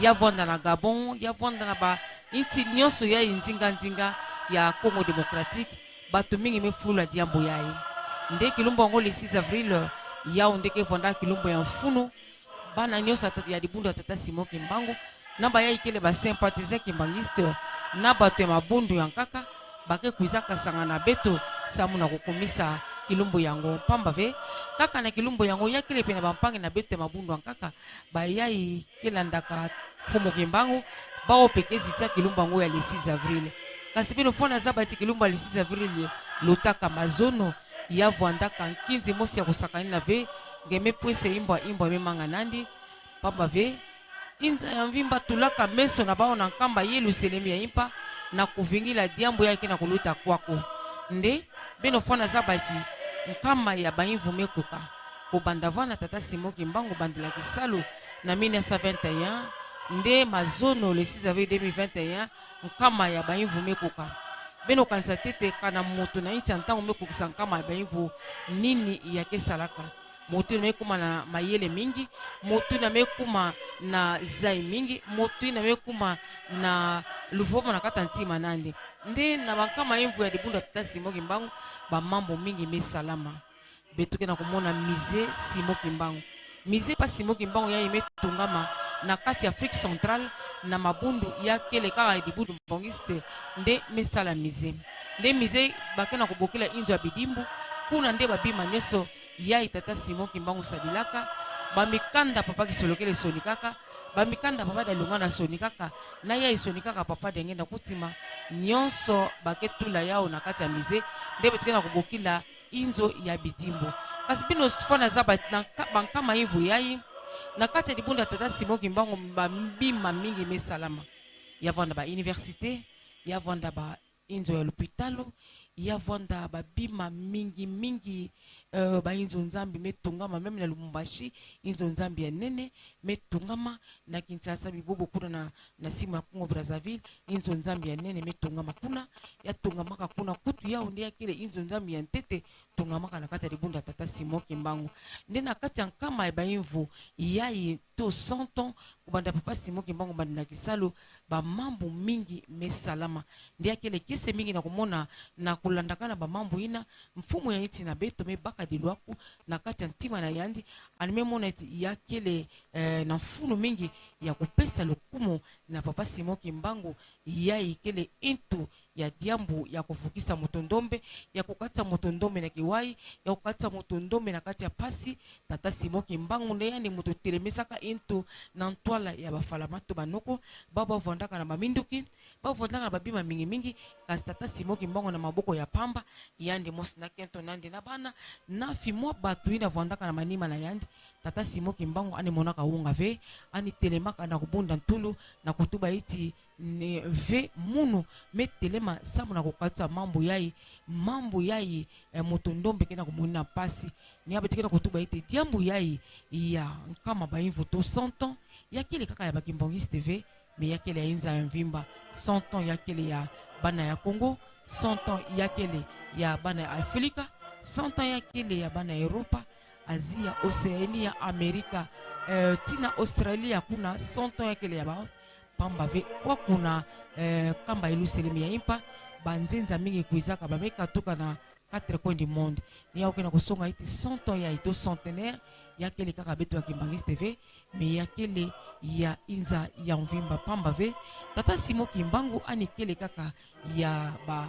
ya vwanda na Gabon, ya vwanda na ba inti nyonso ya nzinga nzinga ya Congo démocratique, bato mingi mefula diambo yaye. Nde kilumbu yango le 6 avril yao ndeke vwanda kilumbu ya mfunu bana nyonso ya libundu ya tata Simon Kimbangu na baya ikele ba sympathisants kimbangiste na bato ya mabundu ya nkaka bake kuiza kasanga na beto samu na kokomisa kilumbu yango pamba ve kaka na kilumbu yango yakele pe na bampange na beto ya mabundu ya nkaka bayai kelandaka Mfumu Kimbangu bao pekezi tia kilumbu yango ya le 6 avril. Kasi bino fona za bati kilumbu ya le 6 avril lotaka mazono ya vwandaka nkinzi mosi ya kosakani na ve ngeme pwese imbwa imbwa memanga nandi pamba ve inza ya mvimba tulaka meso na bao na nkamba Yelusalemi ya impa na kuvingila diambo yake na kuluta kwako nde bino fona za bati nkama ya baimvu mekuka kobanda vana tata Simon Kimbangu bandela kisalu na 1921 nde mazono le 6 avril 2021 nkama ya baimvu mekuka beno kanisa tete kana moto na inti ya ntango mekokisa nkama ya baimvu nini yake salaka moto na mekuma na mayele mingi, moto na mekuma na zai mingi, moto na mekuma na luvomo na kata ntima nande nde na bankama imvu ya libunda tata Simon Kimbangu ba mambo mingi mesalama betuke na komona musée Simon Kimbangu. Musée pa Simon Kimbangu ya imetungama na kati ya Afrique centrale na mabundu ya kele kaka libundu mbongiste nde mesala musée nde musée bake na kobokela inzo ya bidimbu kuna nde babima nyonso. Yai tata Simon Kimbangu salilaka bamikanda papa Kisolokele soni kaka bamikanda papa Dalunga na soni kaka na yai soni kaka papa denge na kutima nyonso baketula yao na kati ya musée nde betuke na kobokila inzo ya bidimbo kasi bino fana za bankama imvu yai na kati ya libunda tata Simon Kimbangu bambima mingi mesalama ya vanda ba université ya vanda ba inzo ya lopitalo ya vanda babima mingi mingi bainzo nzambi metungama meme na Lubumbashi inzo nzambi ya nene metungama na Kinshasa bibobo kuna na sima ya Congo Brazzaville inzo nzambi ya nene metungama kuna ya tungamaka kuna kutu ya onde ya kele inzo nzambi ya ntete tungamaka na kati ya libunda tata Simon Kimbangu nde na kati ya nkama ya baimvu yayi to 100 ans kobanda papa Simon Kimbangu banda na kisalo ba mambu mingi mesalama nde akele kese mingi na komona na kolandaka na ba mambu ina mfumu ya iti na beto me baka de lwaku na kati ya ntima na yandi anime mona eti yakele na mfunu mingi ya kopesa lokumu na papa Simon Kimbangu ya ikele intu ya diambu ya kofukisa moto ndombe ya kokatisa moto ndombe na kiwai ya kokatisa moto ndombe na kati ya pasi tata Simon Kimbangu nde yani moto telemesaka intu na ntwala ya bafalamato banoko bavandaka na baminduki bavandaka na babima mingi mingi kasi tata Simon Kimbangu na maboko ya pamba yandi mosi na kento nandi na bana na fimwa bato ina vandaka na manima na yandi tata Simon Kimbangu ani monaka wunga ve ani telemaka na kubunda ntulu na kutuba iti ne ve munu metelema samu na kokatisa mambo yai moto ndombe ke na komona pasi ni abeteke na kotuba ete diambu yai ya nkama baimvu to 100 ans ya kele kaka ya bakimbangiste TV me ya kele ya inza ya mvimba 100 ans ya kele ya bana ya Congo 100 ans ya kele ya bana ya Afrika 100 ans ya kele ya bana ya Europa Asia Océanie Amerika tina Australia kuna 100 ans ya kele ya ba pamba ve kwa kuna kamba Yerusalemu ya impa banzenza mingi kuizaka bameka toka na quatre coins du monde ni ya okena kosonga ete 100 ans ya ito centenaire ya kele kaka beto ya Kimbanguiste TV mais ya kele ya inza ya mvimba pamba ve tata Simon Kimbangu ani kele kaka ya ba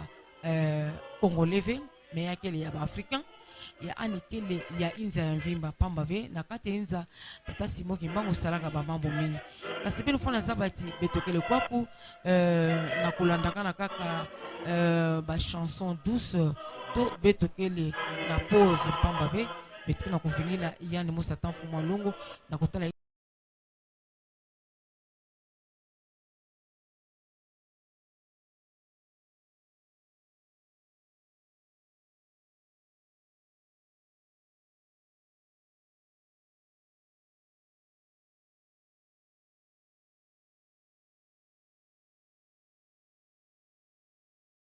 Congolais ve mais ya kele ya ba africain ya ani kele ya inza ya mvimba pamba ve na kati inza tata Simon Kimbangu salaka ba mambo mingi kasi bino fona zabati betokele kwaku na kulandaka na kaka ba chanson douce to betokele na pause pamba ve betokele na kuvinila yani musa tanfu mwalongo na kotala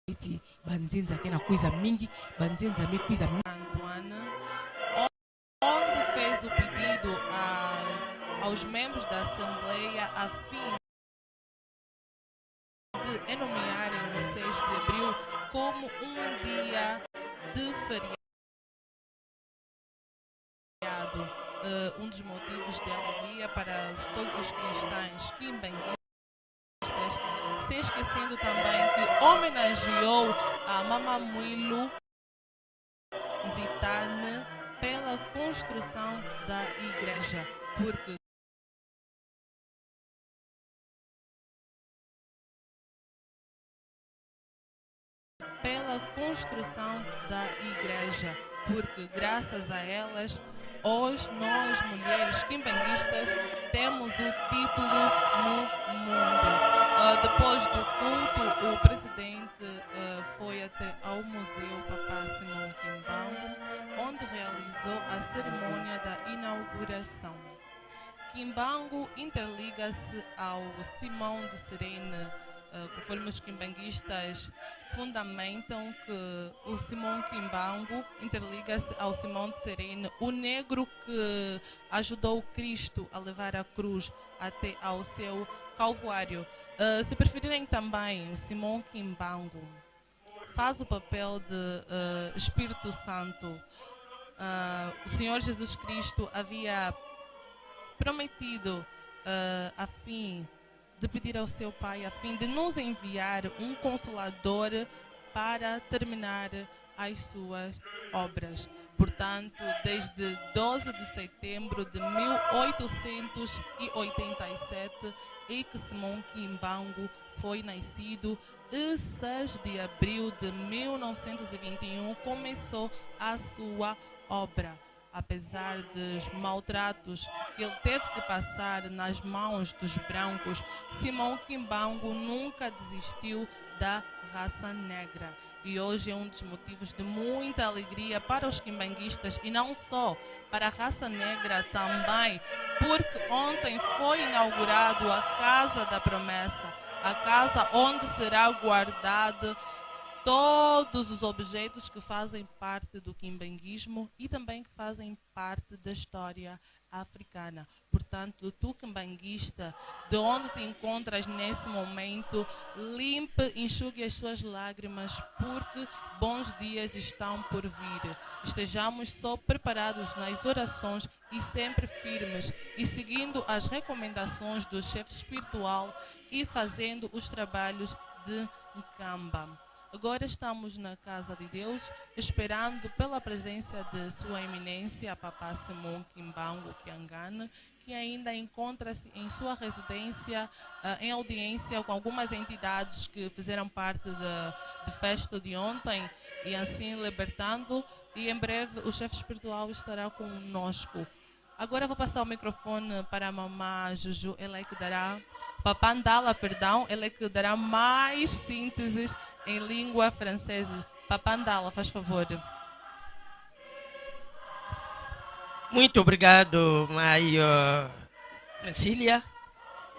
eti banzinza ke na kwiza mingi banzinza mi kwiza Antoine, onde fez o pedido aos membros da Assembleia a fim de nomearem o 6 de abril como um dia de feriado. Um dos motivos de alegria para todos os cristãos quimbanguistas, se esquecendo também que homenageou a Mama Muilu Zitane pela construção da igreja, porque pela construção da igreja, porque graças a elas, hoje nós, mulheres quimbanguistas, temos o título no mundo. Depois do culto, o presidente foi até ao Museu Papa Simon Kimbangu, onde realizou a cerimônia da inauguração. Kimbangu interliga-se ao Simão de Cirene, conforme os quimbanguistas fundamentam que o Simão Kimbangu interliga-se ao Simão de Cirene, o negro que ajudou Cristo a levar a cruz até ao seu calvário. Se preferirem também, o Simão Kimbangu faz o papel de Espírito Santo. O Senhor Jesus Cristo havia prometido a fim de pedir ao seu Pai, a fim de nos enviar um consolador para terminar as suas obras. Portanto, desde 12 de setembro de 1887, e que Simão Kimbangu foi nascido e 6 de abril de 1921 começou a sua obra. Apesar dos maltratos que ele teve que passar nas mãos dos brancos, Simão Kimbangu nunca desistiu da raça negra. E hoje é um dos motivos de muita alegria para os quimbanguistas e não só, para a raça negra também, porque ontem foi inaugurado a Casa da Promessa, a casa onde será guardado todos os objetos que fazem parte do quimbanguismo e também que fazem parte da história africana. Portanto, tu quimbanguista, de onde te encontras nesse momento, limpe, enxugue as suas lágrimas, porque bons dias estão por vir. Estejamos só preparados nas orações e sempre firmes, e seguindo as recomendações do chefe espiritual e fazendo os trabalhos de Nkamba. Agora estamos na casa de Deus, esperando pela presença de Sua Eminência, Papá Simão Kimbangu Kiangane, que ainda encontra-se em sua residência, em audiência com algumas entidades que fizeram parte da festa de ontem, e assim libertando, e em breve o chefe espiritual estará conosco. Agora vou passar o microfone para a mamã Juju, ela é que dará, Papá Ndala, perdão, ela é que dará mais sínteses em língua francesa. Papá Ndala, faz favor. Muito obrigado, Mai Priscilla.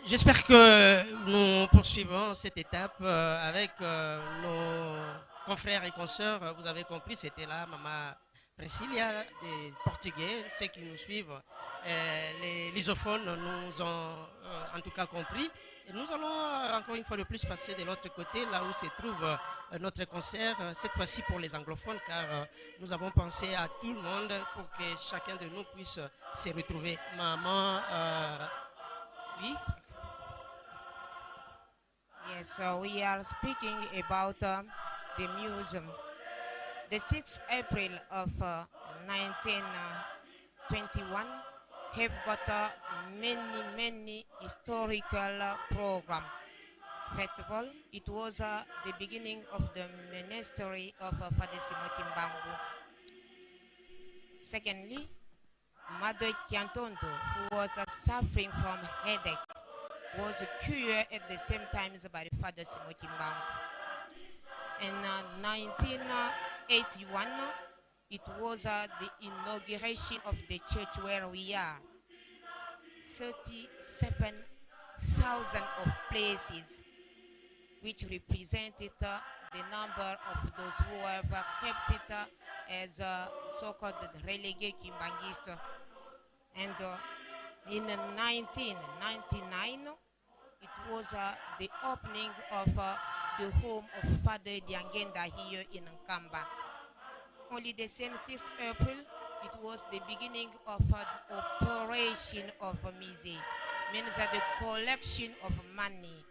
J'espère que nous poursuivons cette étape avec nos confrères et consoeurs. Vous avez compris, c'était là, Maman Priscilla, des Portugais, ceux qui nous suivent, les lusophones nous ont en tout cas compris. Et nous allons encore une fois de plus passer de l'autre côté, là où se trouve notre concert, cette fois-ci pour les anglophones, car nous avons pensé à tout le monde pour que chacun de nous puisse se retrouver. Maman, oui? Yes, so we are speaking about the museum. The 6th April of 1921 have got many, many historical program. First of all, it was the beginning of the ministry of Father Simon Kimbangu. Secondly, Mother Kiantondo, who was suffering from headache, was cured at the same time by Father Simon Kimbangu. In 1981, it was the inauguration of the church where we are. 37,000 of places, which represented the number of those who have kept it as so-called relegate Kimbanguiste. And in 1999, it was the opening of the home of Father Diangenda here in Nkamba. Only the same 6th April, it was the beginning of the operation of Musée, means that the collection of money,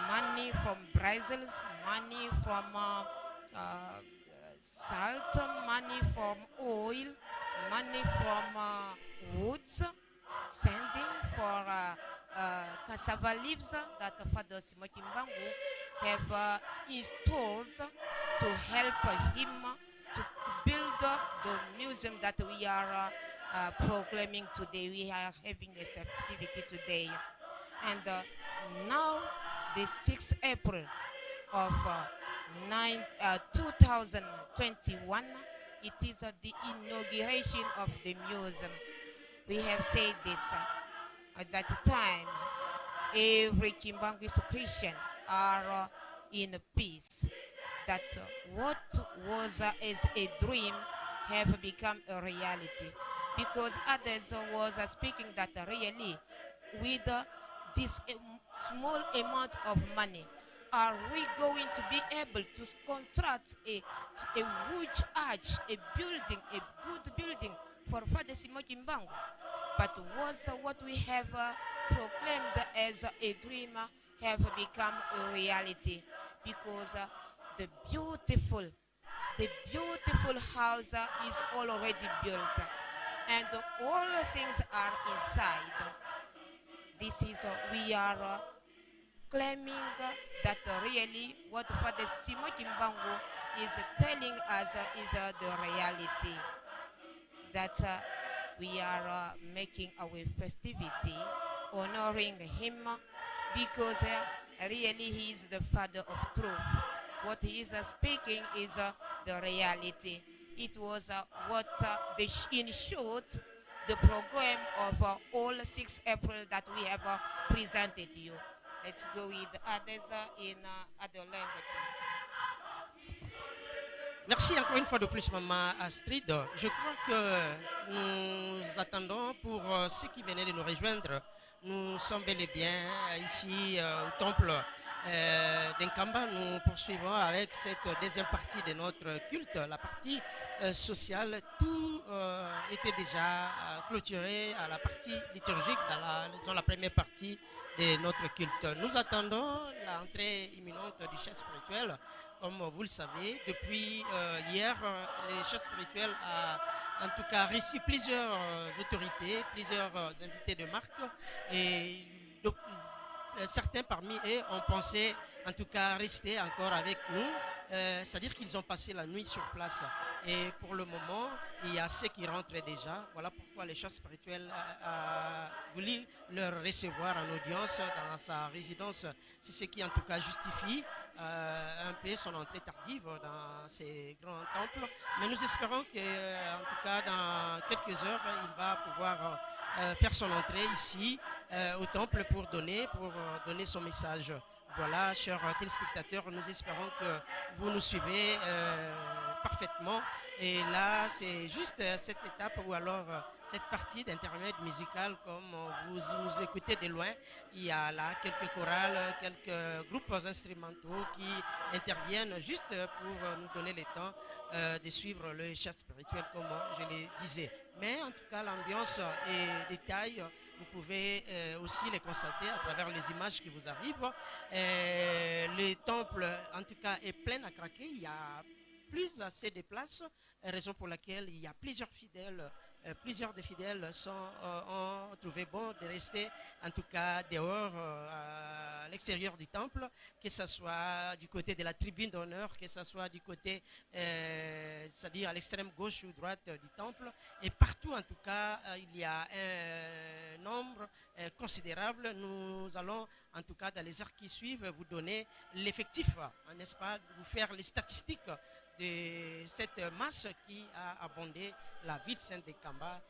money from Brazil, money from salt, money from oil, money from woods, sending for cassava leaves that Father Simon Kimbangu have installed to help him to build the museum that we are proclaiming today. We are having this activity today. And now, the 6th April of 2021, it is the inauguration of the museum. We have said this at that time, every Kimbanguist Christian are in peace, that what was as a dream have become a reality. Because others was speaking that really, with this small amount of money, are we going to be able to construct a huge arch, a building, a good building for Father Simon Kimbangu? But was what we have proclaimed as a dream have become a reality, because the beautiful The beautiful house is already built, and all things are inside. This is we are claiming that really what Father Simon Kimbangu is telling us is the reality. That we are making our festivity, honoring him, because really he is the father of truth. What he is speaking is the reality. It was what, in short, the program of all 6 April that we have presented you. Let's go with others in other languages. Merci encore une fois de plus, Maman Astrid. Je crois que nous attendons pour ceux qui venaient de nous rejoindre. Nous sommes bel et bien ici au temple de Nkamba. Nous poursuivons avec cette deuxième partie de notre culte, la partie sociale. Tout était déjà clôturé à la partie liturgique dans la première partie de notre culte. Nous attendons l'entrée imminente du chef spirituel. Comme vous le savez, depuis hier, le chef spirituel a en tout cas reçu plusieurs autorités, plusieurs invités de marque. Et donc, certains parmi eux ont pensé en tout cas rester encore avec nous. C'est-à-dire qu'ils ont passé la nuit sur place. Et pour le moment, il y a ceux qui rentrent déjà. Voilà pourquoi le chef spirituel a voulu leur recevoir en audience dans sa résidence. C'est ce qui en tout cas justifie un peu son entrée tardive dans ces grands temples. Mais nous espérons qu'en tout cas dans quelques heures, il va pouvoir faire son entrée ici au temple pour donner son message. Voilà, chers téléspectateurs, nous espérons que vous nous suivez parfaitement. Et là, c'est juste cette étape ou alors cette partie d'intermède musical, comme vous nous écoutez de loin. Il y a là quelques chorales, quelques groupes instrumentaux qui interviennent juste pour nous donner le temps de suivre le chef spirituel, comme je le disais. Mais en tout cas, l'ambiance est de taille. Vous pouvez aussi les constater à travers les images qui vous arrivent. Le temple, en tout cas, est plein à craquer. Il y a plus assez de places, raison pour laquelle il y a plusieurs fidèles. Plusieurs des fidèles ont trouvé bon de rester en tout cas dehors, à l'extérieur du temple, que ce soit du côté de la tribune d'honneur, que ce soit du côté, c'est-à-dire à l'extrême gauche ou droite du temple. Et partout, en tout cas, il y a un nombre considérable. Nous allons, en tout cas, dans les heures qui suivent, vous donner l'effectif, hein, n'est-ce pas, vous faire les statistiques de cette masse qui a abondé la ville sainte de Nkamba.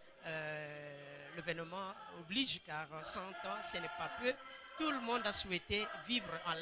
L'événement oblige car 100 ans, ce n'est pas peu. Tout le monde a souhaité vivre en live.